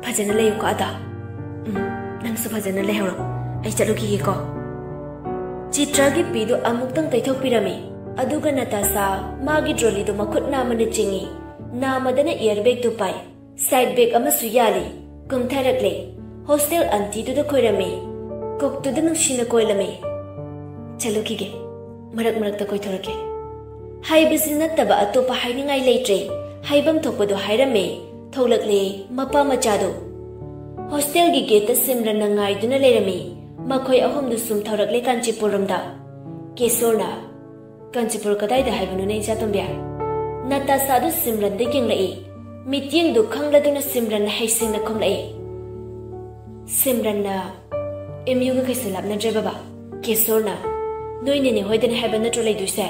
ꯐꯖꯅ ꯂꯩꯌꯨꯀꯣ ꯑꯗꯣ꯫ ꯎꯝ, ꯅꯪꯁꯨ ꯐꯖꯅ ꯂꯩꯍꯧꯔꯣ꯫ ꯑꯩ ꯆꯠꯂꯨꯈꯤꯒꯦꯀꯣ꯫" ꯆꯤꯇ꯭ꯔꯥꯒꯤ ꯄꯤꯗꯨ ꯑꯃꯨꯛꯇꯪ ꯇꯩꯊꯣꯛꯄꯤꯔꯝꯃꯤ, ꯑꯗꯨꯒ ꯅꯇꯥꯁꯥ ꯃꯥꯒꯤ ꯇ꯭ꯔꯣꯂꯤꯗꯨ ꯃꯈꯨꯠ ꯅꯥꯝꯃꯅ ꯆꯤꯡꯏ, ꯅꯥꯝꯃꯗꯅ ꯏꯌꯔ ꯕꯦꯒꯇꯨ ꯄꯥꯏ꯫ ꯁꯥꯏꯠ ꯕꯦꯒ ꯑꯃꯁꯨ ꯌꯥꯜꯂꯤ꯫ ꯀꯨꯝꯊꯔꯛꯂꯦ꯫ ꯍꯣꯁꯇꯦꯜ ꯑꯟꯇꯤꯗꯨꯗ ꯈꯣꯏꯔꯝꯃꯤ꯫ ꯀꯨꯛꯇꯨꯗ ꯅꯨꯡꯁꯤꯅ ꯀꯣꯏꯂꯝꯃꯤ꯫ "ꯆꯠꯂꯨꯈꯤꯒꯦ꯫ ꯃꯔꯛ ꯃꯔꯛꯇ ꯀꯣꯏꯊꯣꯔꯛꯀꯦ" ꯍꯥꯏꯕꯁꯤ ꯅꯠꯇꯕ ꯑꯇꯣꯞꯄ ꯍꯥꯏꯅꯤꯡꯉꯥꯏ ꯂꯩꯇ꯭ꯔꯦ꯫ ꯍꯥꯏꯐꯝ ꯊꯣꯛꯄꯗꯨ ꯍꯥꯏꯔꯝꯃꯦ꯫ ꯊꯣꯛꯂꯛꯂꯦ ꯃꯄꯥ ꯃꯆꯥꯗꯨ꯫ ꯍꯣꯁꯇꯦꯜꯒꯤ ꯒꯦꯠꯇ ꯁꯤꯝꯔꯟꯅ ꯉꯥꯏꯗꯨꯅ ꯂꯩꯔꯝꯃꯤ꯫ ꯃꯈꯣꯏ ꯑꯍꯨꯝꯗꯨ ꯁꯨꯝ ꯊꯧꯔꯛꯂꯦ ꯀꯥꯟꯆꯤꯄꯨꯔꯔꯣꯝꯗ꯫ ꯀꯦꯁꯣꯔꯅ, "ꯀꯥꯟꯆꯤꯄꯨꯔ ꯀꯗꯥꯏꯗ ꯍꯥꯏꯕꯅꯣꯅꯦ, ꯏꯆꯥꯇꯣꯝꯕꯤ?" ꯅꯇꯥꯁꯥꯗꯨ ꯁꯤꯝꯔꯟꯗ ꯌꯦꯡꯂꯛꯏ꯫ ꯃꯤꯠꯌꯦꯡꯗꯨ ꯈꯪꯂꯗꯨꯅ ꯁꯤꯝꯔꯟꯅ ꯍꯩꯁꯤꯡꯅ ꯈꯨꯝꯂꯛꯏ꯫ ꯁꯤꯝꯔꯟꯅ, "ꯑꯦꯝ ꯌꯨꯒ ꯀꯩꯁꯨ ꯂꯥꯞꯅꯗ꯭ꯔꯦ, ꯕꯕꯥ꯫" ꯀꯦꯁꯣꯔꯅ, "ꯅꯣꯏ ꯅꯦꯅꯦ ꯍꯣꯏꯗꯅꯦ ꯍꯥꯏꯕ ꯅꯠꯇ꯭ꯔꯣ ꯂꯩꯗꯣꯏꯁꯦ?"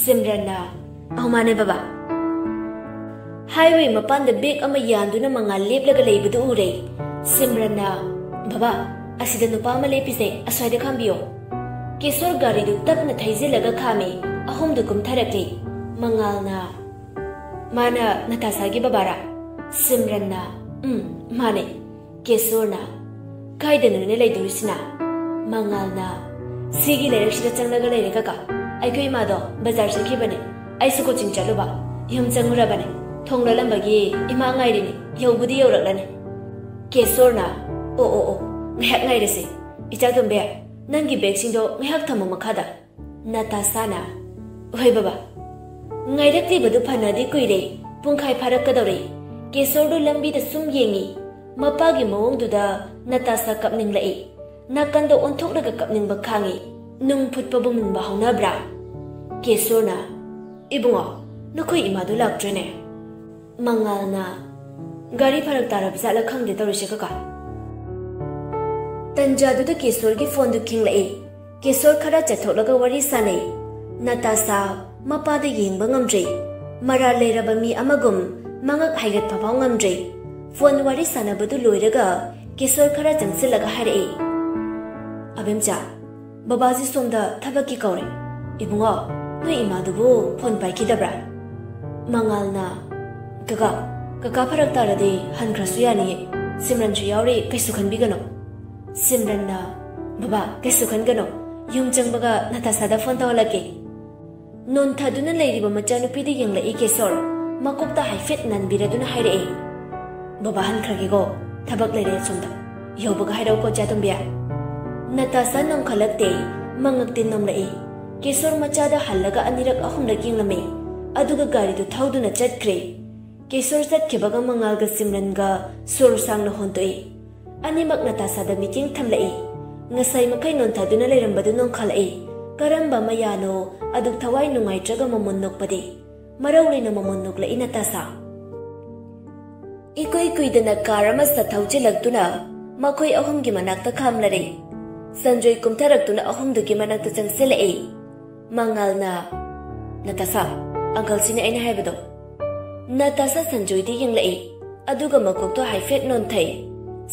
ꯁꯤꯝꯔꯟꯅ, "ꯑꯧ, ꯃꯥꯅꯦ, ꯕꯕꯥ꯫" ꯍꯥꯏꯋꯦ ꯃꯄꯥꯟꯗ ꯕꯦꯒ ꯑꯃ ꯌꯥꯟꯗꯨꯅ ꯃꯉꯥꯜ ꯂꯦꯞꯂꯒ ꯂꯩꯕꯗꯨ ꯎꯔꯦ꯫ ꯁꯤꯝꯔꯟꯅ, "ꯕꯕꯥ, ꯑꯁꯤꯗ ꯅꯨꯄꯥ ꯑꯃ ꯂꯦꯞꯄꯤꯁꯦ, ꯑꯁ꯭ꯋꯥꯏꯗ ꯈꯥꯝꯕꯤꯌꯣ꯫" ꯀꯦꯁꯣꯔ ꯒꯥꯔꯤꯗꯨ ꯇꯞꯅ ꯊꯩꯖꯤꯜꯂꯒ ꯈꯥꯝꯃꯤ꯫ ꯑꯍꯨꯝꯗꯨ ꯀꯨꯝꯊꯔꯛꯂꯤ꯫ ꯃꯉꯥꯜꯅ, "ꯃꯥꯅ ꯅꯇꯥꯁꯥꯒꯤ ꯕꯕꯥꯔꯥ?" ꯁꯤꯝꯔꯟꯅ, "ꯎꯝ, ꯃꯥꯅꯦ꯫" ꯀꯦꯁꯣꯔꯅ, "ꯀꯥꯏꯗꯅꯣꯅꯦ ꯂꯩꯗꯧꯔꯤꯁꯤꯅ?" ꯃꯉꯥꯜꯅ, "ꯁꯤꯒꯤ ꯂꯩꯔꯛꯁꯤꯗ ꯆꯪꯂꯒ ꯂꯩꯔꯦ, ꯀꯀꯥ꯫ ꯑꯩꯈꯣꯏ ꯏꯃꯥꯗꯣ ꯕꯖꯥꯔ ꯆꯠꯈꯤꯕꯅꯦ꯫ ꯑꯩꯁꯨ ꯀꯣꯆꯤꯡ ꯆꯠꯂꯨꯕ꯫ ꯌꯨꯝ ꯆꯪꯉꯨꯔꯕꯅꯦ꯫ ꯊꯣꯡ ꯂꯣꯜꯂꯝꯕꯒꯤ ꯏꯃꯥ ꯉꯥꯏꯔꯤꯅꯦ꯫ ꯌꯧꯕꯨꯗꯤ ꯌꯧꯔꯛꯂꯅꯤ꯫" ꯀꯦꯁꯣꯔꯅ, "ꯑꯣ, ꯑꯣ, ꯑꯣ, ꯉꯥꯏꯍꯥꯛ ꯉꯥꯏꯔꯁꯤ꯫ ꯏꯆꯥꯇꯣꯝꯕꯤ, ꯅꯪꯒꯤ ꯕꯦꯒꯁꯤꯡꯗꯣ ꯉꯥꯏꯍꯥꯛ ꯊꯝꯃꯣ ꯃꯈꯥꯗ꯫" ꯅꯇꯥꯁꯥꯅ, "ꯍꯣꯏ ꯕꯕꯥ꯫" ꯉꯥꯏꯔꯛꯂꯤꯕꯗꯨ ꯐꯅꯗꯤ ꯀꯨꯏꯔꯦ, ꯄꯨꯡꯈꯥꯏ ꯐꯥꯔꯛꯀꯗꯧꯔꯦ꯫ ꯀꯦꯁꯣꯔꯗꯨ ꯂꯝꯕꯤꯗ ꯁꯨꯝ ꯌꯦꯡꯉꯤ꯫ ꯃꯄꯥꯒꯤ ꯃꯑꯣꯡꯗꯨꯗ ꯅꯇꯥꯁꯥ ꯀꯞꯅꯤꯡꯂꯛꯏ꯫ ꯅꯥꯀꯟꯗ ꯑꯣꯟꯊꯣꯛꯂꯒ ꯀꯞꯅꯤꯡꯕ ꯈꯥꯡꯉꯤ꯫ ꯅꯨꯡ ꯐꯨꯠꯄꯕꯨ ꯃꯨꯟꯕ ꯍꯧꯅꯕ꯭ꯔꯥ? ꯀꯦꯁꯣꯔꯅ, "ꯏꯕꯨꯡꯉꯣ, ꯅꯈꯣꯏ ꯏꯃꯥꯗꯨ ꯂꯥꯛꯇ꯭ꯔꯦꯅꯦ?" ꯃꯉꯥꯜꯅ, "ꯒꯥꯔꯤ ꯐꯔꯛ ꯇꯥꯔꯕ ꯖꯥꯠꯂ ꯈꯪꯗꯦ ꯇꯧꯔꯤꯁꯦ ꯀꯀꯥ꯫" ꯇꯟꯖꯥꯗꯨꯗ ꯀꯦꯁꯣꯔꯒꯤ ꯐꯣꯟꯗꯨ ꯈꯤꯡꯂꯛꯏ꯫ ꯀꯦꯁꯣꯔ ꯈꯔ ꯆꯠꯊꯣꯛꯂꯒ ꯋꯥꯔꯤ ꯁꯥꯟꯅꯩ꯫ ꯅꯇꯥꯁꯥ ꯃꯄꯥꯗ ꯌꯦꯡꯕ ꯉꯝꯗ꯭ꯔꯦ꯫ ꯃꯔꯥꯜ ꯂꯩꯔꯕ ꯃꯤ ꯑꯃꯒꯨꯝ ꯃꯉꯛ ꯍꯥꯏꯒꯠꯄ ꯐꯥꯎ ꯉꯝꯗ꯭ꯔꯦ꯫ ꯐꯣꯟ ꯋꯥꯔꯤ ꯁꯥꯟꯅꯕꯗꯨ ꯂꯣꯏꯔꯒ ꯀꯦꯁꯣꯔ ꯈꯔ ꯆꯪꯁꯤꯜꯂꯒ ꯍꯥꯏꯔꯛꯏ, "ꯑꯕꯦꯝꯆꯥ, ꯕꯕꯥꯁꯤ ꯁꯣꯝꯗ ꯊꯕꯛꯀꯤ ꯀꯧꯔꯦ꯫ ꯏꯕꯨꯡꯉꯣ, ꯅꯣꯏ ꯏꯃꯥꯗꯨꯕꯨ ꯐꯣꯟ ꯄꯥꯏꯈꯤꯗꯕ꯭ꯔꯥ?" ꯃꯉꯥꯜꯅ, "ꯀꯀꯥ, ꯀꯀꯥ ꯐꯔꯛ ꯇꯥꯔꯗꯤ ꯍꯟꯈ꯭ꯔꯁꯨ ꯌꯥꯅꯤꯌꯦ꯫ ꯁꯤꯝꯔꯟꯁꯨ ꯌꯥꯎꯔꯤ, ꯀꯩꯁꯨ ꯈꯟꯕꯤꯒꯅꯨ꯫" ꯁꯤꯝꯔꯟꯅ, "ꯕꯕꯥ, ꯀꯩꯁꯨ ꯈꯟꯒꯅꯨ꯫ ꯌꯨꯝ ꯆꯪꯕꯒ ꯅꯇꯥꯁꯥꯗ ꯐꯣꯟ ꯇꯧꯍꯜꯂꯛꯀꯦ꯫" ꯅꯣꯟꯊꯗꯨꯅ ꯂꯩꯔꯤꯕ ꯃꯆꯥꯅꯨꯄꯤꯗ ꯌꯦꯡꯂꯛꯏ ꯀꯦꯁꯣꯔ꯫ ꯃꯀꯣꯛꯇ ꯍꯥꯏꯐꯦꯠ ꯅꯟꯕꯤꯔꯗꯨꯅ ꯍꯥꯏꯔꯛꯏ, "ꯕꯕꯥ ꯍꯟꯈ꯭ꯔꯒꯦꯀꯣ, ꯊꯕꯛ ꯂꯩꯔꯦ ꯑꯁꯣꯝꯗ꯫ ꯌꯧꯕꯒ ꯍꯥꯏꯔꯛꯎꯀꯣ ꯆꯥꯇꯣꯝꯕꯤ꯫" ꯅꯇꯥꯁꯥ ꯅꯣꯡꯈꯠꯂꯛꯇꯦ꯫ ꯃꯉꯛꯇꯤ ꯅꯣꯝꯂꯛꯏ꯫ ꯀꯦꯁꯣꯔ ꯃꯆꯥꯗ ꯍꯜꯂꯒ ꯑꯅꯤꯔꯛ ꯑꯍꯨꯝꯂꯛ ꯌꯦꯡꯂꯝꯃꯤ꯫ ꯑꯗꯨꯒ ꯒꯥꯔꯤꯗꯨ ꯊꯧꯗꯨꯅ ꯆꯠꯈ꯭ꯔꯦ꯫ ꯀꯦꯁꯣꯔ ꯆꯠꯈꯤꯕꯒ ꯃꯉꯥꯜꯒ ꯁꯤꯝꯔꯟꯒ ꯁꯣꯔ ꯁꯥꯡꯅ ꯍꯣꯟꯗꯣꯛꯏ꯫ ꯑꯅꯤꯃꯛ ꯅꯇꯥꯁꯥꯗ ꯃꯤꯠꯌꯦꯡ ꯊꯝꯂꯛꯏ꯫ ꯉꯁꯥꯏ ꯃꯈꯩ ꯅꯣꯟꯊꯗꯨꯅ ꯂꯩꯔꯝꯕꯗꯨ ꯅꯣꯡꯈꯠꯂꯛꯏ꯫ ꯀꯔꯝꯕ ꯃꯌꯥꯅꯣ ꯑꯗꯨꯛ ꯊꯋꯥꯏ ꯅꯨꯡꯉꯥꯏꯇ꯭ꯔꯒ ꯃꯃꯣꯟ ꯅꯣꯛꯄꯗꯤ? ꯃꯔꯧ ꯂꯩꯅ ꯃꯃꯣꯟ ꯅꯣꯛꯂꯛꯏ ꯅꯇꯥꯁꯥ꯫ ꯏꯀꯨꯏ ꯀꯨꯏꯗꯅ ꯀꯥꯔ ꯑꯃ ꯁꯠ ꯊꯧꯖꯤꯜꯂꯛꯇꯨꯅ ꯃꯈꯣꯏ ꯑꯍꯨꯝꯒꯤ ꯃꯅꯥꯛꯇ ꯈꯥꯝꯂꯔꯦ꯫ ꯁꯟꯖꯣꯏ ꯀꯨꯝꯊꯔꯛꯇꯨꯅ ꯑꯍꯨꯝꯗꯨꯒꯤ ꯃꯅꯥꯛꯇ ꯆꯪꯁꯤꯜꯂꯛꯏ꯫ ꯃꯉꯥꯜꯅ, "ꯅꯇꯥꯁꯥ, ꯑꯪꯀꯜꯁꯤꯅꯦ ꯑꯩꯅ ꯍꯥꯏꯕꯗꯣ꯫" ꯅꯇꯥꯁꯥ ꯁꯟꯖꯣꯏꯗ ꯌꯦꯡꯂꯛꯏ, ꯑꯗꯨꯒ ꯃꯀꯣꯛꯇꯣ ꯍꯥꯏꯐꯦꯠ ꯅꯣꯟꯊꯩ꯫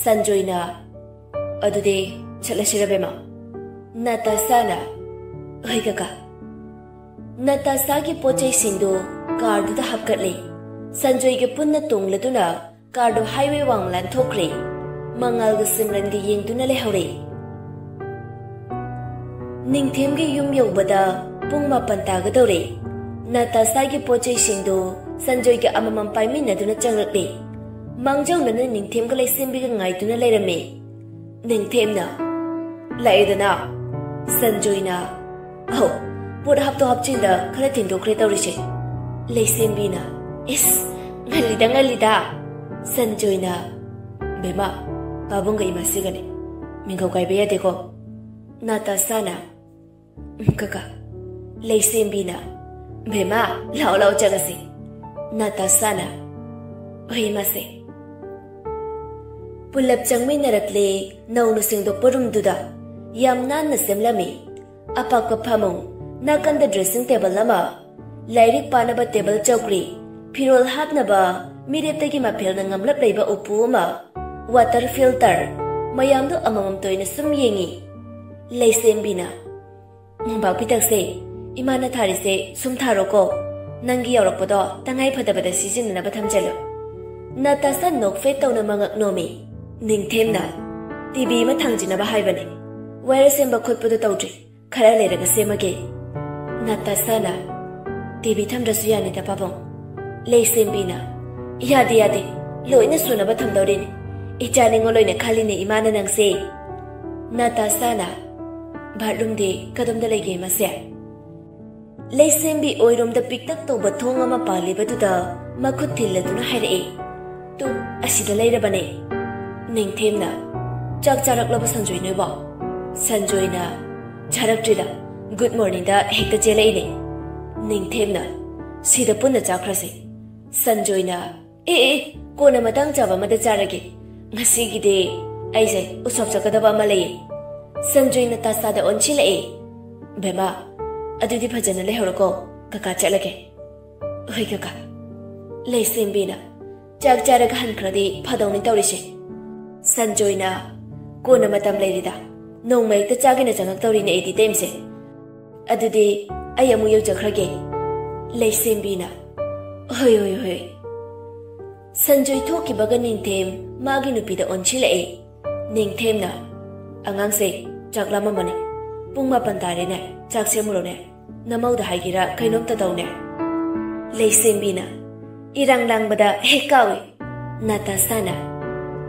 ꯁꯟꯖꯣꯏꯅ, "ꯑꯗꯨꯗꯤ ꯆꯠꯂꯁꯤꯔ ꯕꯦꯝꯃ?" ꯅꯇꯥꯁꯥꯅ, "ꯍꯣꯏ ꯀꯀꯥ꯫" ꯅꯇꯥꯁꯥꯒꯤ ꯄꯣꯠ ꯆꯩꯁꯤꯡꯗꯨ ꯀꯥꯔꯗꯨꯗ ꯍꯥꯞꯀꯠꯂꯤ꯫ ꯁꯟꯖꯣꯏꯒ ꯄꯨꯟꯅ ꯇꯣꯡꯂꯗꯨꯅ ꯀꯥꯔꯗꯨ ꯍꯥꯏꯋꯦ ꯋꯥꯡꯃ ꯂꯥꯟꯊꯣꯛꯈ꯭ꯔꯦ꯫ ꯃꯉꯥꯜꯒ ꯁꯤꯝꯔꯟꯒ ꯌꯦꯡꯗꯨꯅ ꯂꯩꯍꯧꯔꯦ꯫ ꯅꯤꯡꯊꯦꯝꯒꯤ ꯌꯨꯝ ꯌꯧꯕꯗ ꯄꯨꯡ ꯃꯥꯄꯟ ꯇꯥꯒꯗꯧꯔꯦ꯫ ꯅꯇꯥꯁꯥꯒꯤ ꯄꯣꯠ ꯆꯩꯁꯤꯡꯗꯨ ꯁꯟꯖꯣꯏꯒ ꯑꯃꯃꯝ ꯄꯥꯏꯃꯤꯟꯅꯗꯨꯅ ꯆꯪꯂꯛꯂꯦ꯫ ꯃꯥꯡꯖꯧꯅꯅ ꯅꯤꯡꯊꯦꯝꯒ ꯂꯩꯁꯦꯝꯕꯤꯒ ꯉꯥꯏꯗꯨꯅ ꯂꯩꯔꯝꯃꯤ꯫ ꯅꯤꯡꯊꯦꯝꯅ, "ꯂꯥꯛꯑꯦꯗꯅ?" ꯁꯟꯖꯣꯏꯅ, "ꯑꯧ, ꯄꯣꯠ ꯍꯥꯞꯇꯣꯛ ꯍꯥꯞꯆꯤꯟꯗ ꯈꯔ ꯊꯦꯡꯗꯣꯛꯈ꯭ꯔꯦ ꯇꯧꯔꯤꯁꯦ꯫" ꯂꯩꯁꯦꯝꯕꯤꯅ, "ꯏꯁ, ꯉꯜꯂꯤꯗ, ꯉꯜꯂꯤꯗ꯫" ꯁꯟꯖꯣꯏꯅ, "ꯕꯦꯝꯃ, ꯄꯥꯕꯨꯡꯒ ꯏꯃꯥꯁꯤꯒꯅꯦ, ꯃꯤꯡꯒꯧ ꯀꯥꯏꯕ ꯌꯥꯗꯦꯀꯣ꯫" ꯅꯥꯇꯥꯁꯥꯅ, "ꯎꯝ, ꯀꯀꯥ꯫" ꯂꯩꯁꯦꯝꯕꯤꯅ, "ꯕꯦꯝꯃ, ꯂꯥꯛꯑꯣ, ꯂꯥꯛꯑꯣ, ꯆꯪꯉꯁꯤ꯫" ꯅꯥꯇꯥꯁꯥꯅ, "ꯍꯣꯏ, ꯏꯃꯥꯁꯦ꯫" ꯄꯨꯂꯞ ꯆꯪꯃꯤꯟꯅꯔꯛꯂꯦ꯫ ꯅꯧꯅ ꯁꯦꯡꯗꯣꯛꯄ ꯔꯨꯝꯗꯨꯗ ꯌꯥꯝ ꯅꯥꯟꯅ ꯁꯦꯝꯂꯝꯃꯤ꯫ ꯑꯄꯥꯛꯄ ꯐꯃꯨꯡ, ꯅꯥꯀꯟꯗ ꯗ꯭ꯔꯦꯁꯤꯡ ꯇꯦꯕꯜ ꯑꯃ, ꯂꯥꯏꯔꯤꯛ ꯄꯥꯅꯕ ꯇꯦꯕꯜ ꯆꯧꯀ꯭ꯔꯤ, ꯐꯤꯔꯣꯜ ꯍꯥꯞꯅꯕ ꯃꯤꯔꯦꯞꯇꯒꯤ ꯃꯐꯦꯜꯅ ꯉꯝꯂꯞ ꯂꯩꯕ ꯎꯄꯨ ꯑꯃ, ꯋꯥꯇꯔ ꯐꯤꯜꯇꯔ, ꯃꯌꯥꯝꯗꯨ ꯑꯃꯃꯝꯇ ꯑꯣꯏꯅ ꯁꯨꯝ ꯌꯦꯡꯉꯤ꯫ ꯂꯩꯁꯦꯝꯕꯤꯅ, "ꯃꯣꯝꯄꯥꯛ ꯐꯤꯗꯛꯁꯦ ꯏꯃꯥꯅ ꯊꯥꯔꯤꯁꯦ ꯁꯨꯝ ꯊꯥꯔꯣꯀꯣ꯫ ꯅꯪꯒꯤ ꯌꯥꯎꯔꯛꯄꯗꯣ ꯇꯉꯥꯏ ꯐꯗꯕꯗ ꯁꯤꯖꯤꯟꯅꯅꯕ ꯊꯝꯖꯜꯂꯨ꯫" ꯅꯥꯇꯥꯁꯥ ꯅꯣꯛꯐꯦꯠ ꯇꯧꯅ ꯃꯉꯛ ꯅꯣꯝꯃꯤ꯫ ꯅꯤꯡꯊꯦꯝꯅ, "ꯇꯤꯚꯤ ꯑꯃ ꯊꯥꯡꯖꯤꯟꯅꯕ ꯍꯥꯏꯕꯅꯦ꯫ ꯋꯥꯌꯔ ꯁꯦꯝꯕ ꯈꯣꯠꯄꯗꯣ ꯇꯧꯗ꯭ꯔꯤ꯫ ꯈꯔ ꯂꯩꯔꯒ ꯁꯦꯝꯃꯒꯦ꯫" ꯅꯥꯇꯥꯁꯥꯅ, "ꯇꯤꯚꯤ ꯊꯝꯗ꯭ꯔꯁꯨ ꯌꯥꯅꯤꯗ, ꯄꯥꯕꯨꯡ꯫" ꯂꯩꯁꯦꯝꯕꯤꯅ, "ꯌꯥꯗꯦ, ꯌꯥꯗꯦ꯫ ꯂꯣꯏꯅ ꯁꯨꯅꯕ ꯊꯝꯗꯧꯔꯤꯅꯤ꯫ ꯏꯆꯥ ꯅꯤꯉꯣꯜ ꯑꯣꯏꯅ ꯈꯜꯂꯤꯅꯦ ꯏꯃꯥꯅ ꯅꯪꯁꯦ꯫" ꯅꯥꯇꯥꯁꯥꯅ, "ꯕꯥꯠꯔꯨꯝꯗꯤ ꯀꯗꯣꯝꯗ ꯂꯩꯒꯦ, ꯏꯃꯥꯁꯦ?" ꯂꯩꯁꯦꯝꯕꯤ ꯑꯣꯏꯔꯣꯝꯗ ꯄꯤꯛꯇꯛ ꯇꯧꯕ ꯊꯣꯡ ꯑꯃ ꯄꯥꯜꯂꯤꯕꯗꯨꯗ ꯃꯈꯨꯠ ꯊꯤꯜꯂꯗꯨꯅ ꯍꯥꯏꯔꯛꯏ꯫ "ꯇꯨ, ꯑꯁꯤꯗ ꯂꯩꯔꯕꯅꯦ꯫" ꯅꯤꯡꯊꯦꯝꯅ, "ꯆꯥꯛ ꯆꯥꯔꯛꯂꯕ ꯁꯟꯖꯣꯏ ꯅꯣꯏꯕꯣ?" ꯁꯟꯖꯣꯏꯅ, "ꯆꯥꯔꯛꯇ꯭ꯔꯤꯗ, ꯒꯨꯗ ꯃꯣꯔꯅꯤꯡꯗ ꯍꯦꯛꯇ ꯆꯦꯜꯂꯛꯏꯅꯦ꯫" ꯅꯤꯡꯊꯦꯝꯅ, "ꯁꯤꯗ ꯄꯨꯟꯅ ꯆꯥꯈ꯭ꯔꯁꯤ꯫" ꯁꯟꯖꯣꯏꯅ, "ꯑꯦ, ꯑꯦ, ꯀꯣꯟꯅ ꯃꯇꯥꯡ ꯆꯥꯕ ꯑꯃꯗ ꯆꯥꯔꯒꯦ꯫ ꯉꯁꯤꯒꯤꯗꯤ ꯑꯩꯁꯦ ꯎꯁꯣꯞ ꯆꯠꯀꯗꯕ ꯑꯃ ꯂꯩꯌꯦ꯫" ꯁꯟꯖꯣꯏꯅ ꯇꯥꯁꯥꯗ ꯑꯣꯟꯁꯤꯜꯂꯛꯑꯦ꯫ "ꯕꯦꯝꯃ, ꯑꯗꯨꯗꯤ ꯐꯖꯅ ꯂꯩꯍꯧꯔꯣꯀꯣ, ꯀꯀꯥ ꯆꯠꯂꯒꯦ꯫" "ꯍꯣꯏ ꯀꯀꯥ꯫" ꯂꯩꯁꯦꯝꯕꯤꯅ, "ꯆꯥꯛ ꯆꯥꯔꯒ ꯍꯟꯈ꯭ꯔꯗꯤ ꯐꯗꯧꯅꯤ ꯇꯧꯔꯤꯁꯦ꯫" ꯁꯟꯖꯣꯏꯅ, "ꯀꯣꯟꯅ ꯃꯇꯝ ꯂꯩꯔꯤꯗ, ꯅꯣꯡꯃ ꯍꯦꯛꯇ ꯆꯥꯒꯦꯅ ꯆꯪꯉꯛꯇꯧꯔꯤꯅꯦ ꯑꯩꯗꯤ, ꯏꯇꯩꯃꯁꯦ꯫ ꯑꯗꯨꯗꯤ ꯑꯩ ꯑꯃꯨꯛ ꯌꯧꯖꯈ꯭ꯔꯒꯦ꯫" ꯂꯩꯁꯦꯝꯕꯤꯅ, "ꯍꯣꯏ, ꯍꯣꯏ, ꯍꯣꯏ꯫" ꯁꯟꯖꯣꯏ ꯊꯣꯛꯈꯤꯕꯒ ꯅꯤꯡꯊꯦꯝ ꯃꯥꯒꯤ ꯅꯨꯄꯤꯗ ꯑꯣꯟꯁꯤꯜꯂꯛꯑꯦ꯫ ꯅꯤꯡꯊꯦꯝꯅ, "ꯑꯉꯥꯡꯁꯦ, ꯆꯥꯛ ꯂꯥꯝꯃꯝꯃꯅꯤ꯫ ꯄꯨꯡ ꯃꯥꯄꯟ ꯇꯥꯔꯦꯅꯦ, ꯆꯥꯛ ꯁꯦꯝꯃꯨꯔꯣꯅꯦ꯫ ꯅꯃꯧꯗ ꯍꯥꯏꯒꯦꯔꯥ ꯀꯩꯅꯣꯝꯇ ꯇꯧꯅꯦ꯫" ꯂꯩꯁꯦꯝꯕꯤꯅ, "ꯏꯔꯥꯡ ꯂꯥꯡꯕꯗ ꯍꯦꯛ ꯀꯥꯎꯏ꯫ ꯅꯥꯇꯥꯁꯥꯅ,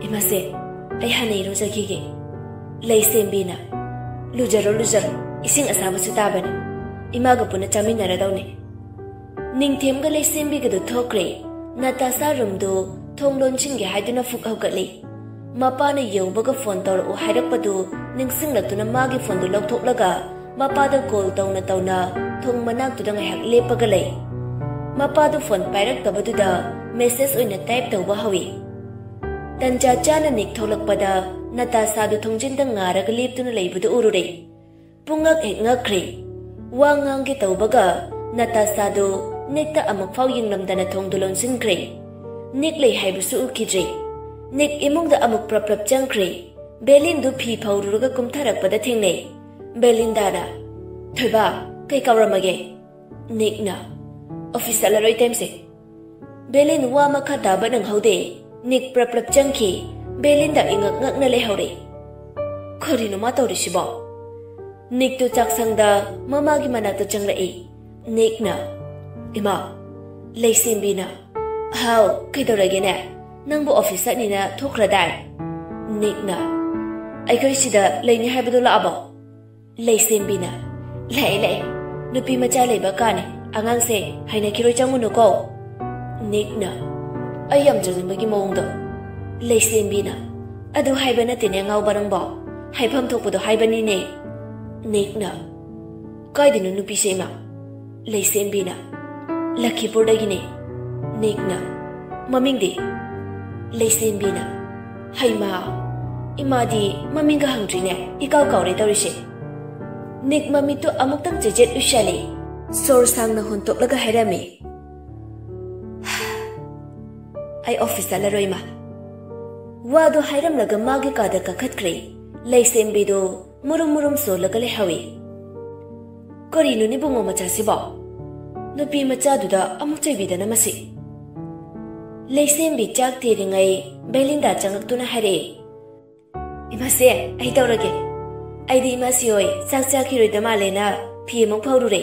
"ꯏꯃꯥꯁꯦ, ꯑꯩ ꯍꯥꯟꯅ ꯏꯔꯨꯖꯈꯤꯒꯦ꯫" ꯂꯩꯁꯦꯝꯕꯤꯅ, "ꯂꯨꯖꯔꯣ, ꯂꯨꯖꯔꯣ, ꯏꯁꯤꯡ ꯑꯁꯥꯕꯁꯨ ꯇꯥꯕꯅꯤ, ꯏꯃꯥꯒ ꯄꯨꯟꯅ ꯆꯥꯃꯤꯟꯅꯔꯗꯧꯅꯤ꯫" ꯅꯤꯡꯊꯦꯝꯒ ꯂꯩꯁꯦꯝꯕꯤꯒꯗꯨ ꯊꯣꯛꯈ꯭ꯔꯦ꯫ ꯅꯥꯇꯥꯁꯥ ꯔꯨꯝꯗꯨ ꯊꯣꯡ ꯂꯣꯟꯁꯤꯟꯒꯦ ꯍꯥꯏꯗꯨꯅ ꯐꯨꯛ ꯍꯧꯒꯠꯂꯤ꯫ ꯃꯄꯥꯅ ꯌꯧꯕꯒ ꯐꯣꯟ ꯇꯧꯔꯛꯎ ꯍꯥꯏꯔꯛꯄꯗꯨ ꯅꯤꯡꯁꯤꯡꯂꯛꯇꯨꯅ ꯃꯥꯒꯤ ꯐꯣꯟꯗꯨ ꯂꯧꯊꯣꯛꯂꯒ ꯃꯄꯥꯗ ꯀꯣꯜ ꯇꯧꯅ ꯇꯧꯅ ꯊꯣꯡ ꯃꯅꯥꯛꯇꯨꯗ ꯉꯥꯏꯍꯥꯛ ꯂꯦꯞꯄꯒ ꯂꯩ꯫ ꯃꯄꯥꯗꯨ ꯐꯣꯟ ꯄꯥꯏꯔꯛꯇꯕꯗꯨꯗ ꯃꯦꯁꯦꯖ ꯑꯣꯏꯅ ꯇꯥꯏꯞ ꯇꯧꯕ ꯍꯧꯏ꯫ ꯇꯟꯖꯥ ꯆꯥꯅ ꯅꯤꯛ ꯊꯣꯛꯂꯛꯄꯗ ꯅꯇꯥꯁꯥꯗꯨ ꯊꯣꯡꯖꯤꯟꯗ ꯉꯥꯔꯒ ꯂꯦꯞꯇꯨꯅ ꯂꯩꯕꯗꯨ ꯎꯔꯨꯔꯦ꯫ ꯄꯨꯡꯉꯛ ꯍꯦꯛ ꯉꯛꯈ꯭ꯔꯦ꯫ ꯋꯥ ꯉꯥꯡꯒꯦ ꯇꯧꯕꯒ ꯅꯇꯥꯁꯥꯗꯨ ꯅꯤꯛꯇ ꯑꯃꯨꯛꯐꯥꯎ ꯌꯦꯡꯂꯝꯗꯅ ꯊꯣꯡꯗꯨ ꯂꯣꯟꯁꯤꯟꯈ꯭ꯔꯦ꯫ ꯅꯤꯛ ꯂꯩ ꯍꯥꯏꯕꯁꯨ ꯎꯈꯤꯗ꯭ꯔꯦ꯫ ꯅꯤꯛ ꯏꯃꯨꯡꯗ ꯑꯃꯨꯛ ꯄ꯭ꯔꯞ ꯄ꯭ꯔꯞ ꯆꯪꯈ꯭ꯔꯦ꯫ ꯕꯦꯂꯤꯟꯗꯨ ꯐꯤ ꯐꯧꯔꯨꯔꯒ ꯀꯨꯝꯊꯔꯛꯄꯗ ꯊꯦꯡꯅꯩ꯫ ꯕꯦꯂꯤꯟꯗꯥꯅ, "ꯊꯣꯏꯕ, ꯀꯩ ꯀꯧꯔꯝꯃꯒꯦ?" ꯅꯤꯛꯅ, "ꯑꯣꯐꯤꯁ ꯆꯠꯂꯔꯣꯏ, ꯇꯦꯝꯁꯦ꯫" ꯕꯦꯂꯤꯟ ꯋꯥ ꯃꯈꯥ ꯇꯥꯕ ꯅꯪꯍꯧꯗꯦ꯫ ꯅꯤꯛ ꯄ꯭ꯔꯞ ꯄ꯭ꯔꯞ ꯆꯪꯈꯤ꯫ ꯕꯦꯂꯤꯟꯗ ꯏꯉꯛ ꯉꯛꯅ ꯂꯩꯍꯧꯔꯦ꯫ ꯀꯔꯤꯅꯣ ꯃꯥ ꯇꯧꯔꯤꯁꯤꯕꯣ? ꯅꯤꯛꯇꯨ ꯆꯥꯛꯁꯪꯗ ꯃꯃꯥꯒꯤ ꯃꯅꯥꯛꯇ ꯆꯪꯂꯛꯏ꯫ ꯅꯤꯛꯅ, "ꯏꯃꯥ, ꯂꯩꯁꯦꯝꯕꯤꯅ꯫" "ꯍꯥꯎ, ꯀꯩꯗꯧꯔꯒꯦꯅꯦ? ꯅꯪꯕꯨ ꯑꯣꯐꯤꯁ ꯆꯠꯅꯤꯅ ꯊꯣꯛꯈ꯭ꯔꯗꯥꯏ?" ꯅꯤꯛꯅ, "ꯑꯩꯈꯣꯏ ꯁꯤꯗ ꯂꯩꯅꯤ ꯍꯥꯏꯕꯗꯣ ꯂꯥꯛꯑꯕꯣ?" ꯂꯩꯁꯦꯝꯕꯤꯅ, "ꯂꯥꯛꯑꯦ, ꯂꯥꯛꯑꯦ꯫ ꯅꯨꯄꯤ ꯃꯆꯥ ꯂꯩꯕ ꯀꯥꯅꯦ꯫ ꯑꯉꯥꯡꯁꯦ ꯍꯩꯅꯈꯤꯔꯣꯏ, ꯆꯪꯉꯨꯅꯨꯀꯣ꯫" ꯅꯤꯛꯅ, "ꯑꯩ ꯌꯥꯝ ꯆꯪꯅꯤꯡꯕꯒꯤ ꯃꯑꯣꯡꯗꯣ꯫" ꯂꯩꯁꯦꯝꯕꯤꯅ, "ꯑꯗꯨ ꯍꯥꯏꯕ ꯅꯠꯇꯦꯅꯦ, ꯑꯉꯥꯎꯕ ꯅꯪꯕꯣ꯫ ꯍꯥꯏꯐꯝ ꯊꯣꯛꯄꯗꯣ ꯍꯥꯏꯕꯅꯤꯅꯦ꯫" ꯅꯤꯛꯅ, "ꯀꯥꯏꯗꯅꯣ ꯅꯨꯄꯤꯁꯦ, ꯏꯃꯥ?" ꯂꯩꯁꯦꯝꯕꯤꯅ, "ꯂꯈꯤꯄꯨꯔꯗꯒꯤꯅꯦ꯫" ꯅꯤꯛꯅ, "ꯃꯃꯤꯡꯗꯤ?" ꯂꯩꯁꯦꯝꯕꯤꯅ, "ꯍꯩꯃꯥ, ꯏꯃꯥꯗꯤ ꯃꯃꯤꯡꯒ ꯍꯪꯗ꯭ꯔꯤꯅꯦ, ꯏꯀꯥꯎ ꯀꯥꯎꯔꯦ ꯇꯧꯔꯤꯁꯦ꯫" ꯅꯤꯛ ꯃꯃꯤꯠꯇꯨ ꯑꯃꯨꯛꯇꯪ ꯆꯦꯆꯦꯠ ꯎꯏꯁꯜꯂꯤ꯫ ꯁꯣꯔ ꯁꯥꯡꯅ ꯍꯣꯟꯇꯣꯛꯂꯒ ꯍꯥꯏꯔꯝꯃꯤ, "ꯑꯩ ꯑꯣꯐꯤꯁ ꯆꯠꯂꯔꯣꯏ, ꯏꯃꯥ꯫" ꯋꯥꯗꯨ ꯍꯥꯏꯔꯝꯂꯒ ꯃꯥꯒꯤ ꯀꯥꯗ ꯀꯥꯈꯠꯈ꯭ꯔꯦ꯫ ꯂꯩꯁꯦꯝꯕꯤꯗꯨ ꯃꯨꯔꯨꯝ ꯃꯨꯔꯨꯝ ꯆꯣꯜꯂꯒ ꯂꯩꯍꯧꯏ꯫ "ꯀꯔꯤꯅꯣꯅꯦ ꯏꯕꯨꯡꯉꯣ ꯃꯆꯥꯁꯤꯕꯣ? ꯅꯨꯄꯤ ꯃꯆꯥꯗꯨꯗ ꯑꯃꯨꯛ ꯆꯩꯕꯤꯗꯅ ꯃꯁꯤ꯫" ꯂꯩꯁꯦꯝꯕꯤ ꯆꯥꯛ ꯊꯤꯔꯤꯉꯩ ꯕꯦꯂꯤꯟꯗꯥ ꯆꯪꯂꯛꯇꯨꯅ ꯍꯥꯏꯔꯛꯏ, "ꯏꯃꯥꯁꯦ, ꯑꯩ ꯇꯧꯔꯒꯦ꯫ ꯑꯩꯗꯤ ꯏꯃꯥꯁꯤ ꯍꯣꯏ ꯆꯥꯛ ꯆꯥꯈꯤꯔꯣꯏꯗ ꯃꯥꯜꯂꯦꯅ ꯐꯤ ꯑꯃꯨꯛ ꯐꯧꯔꯨꯔꯦ꯫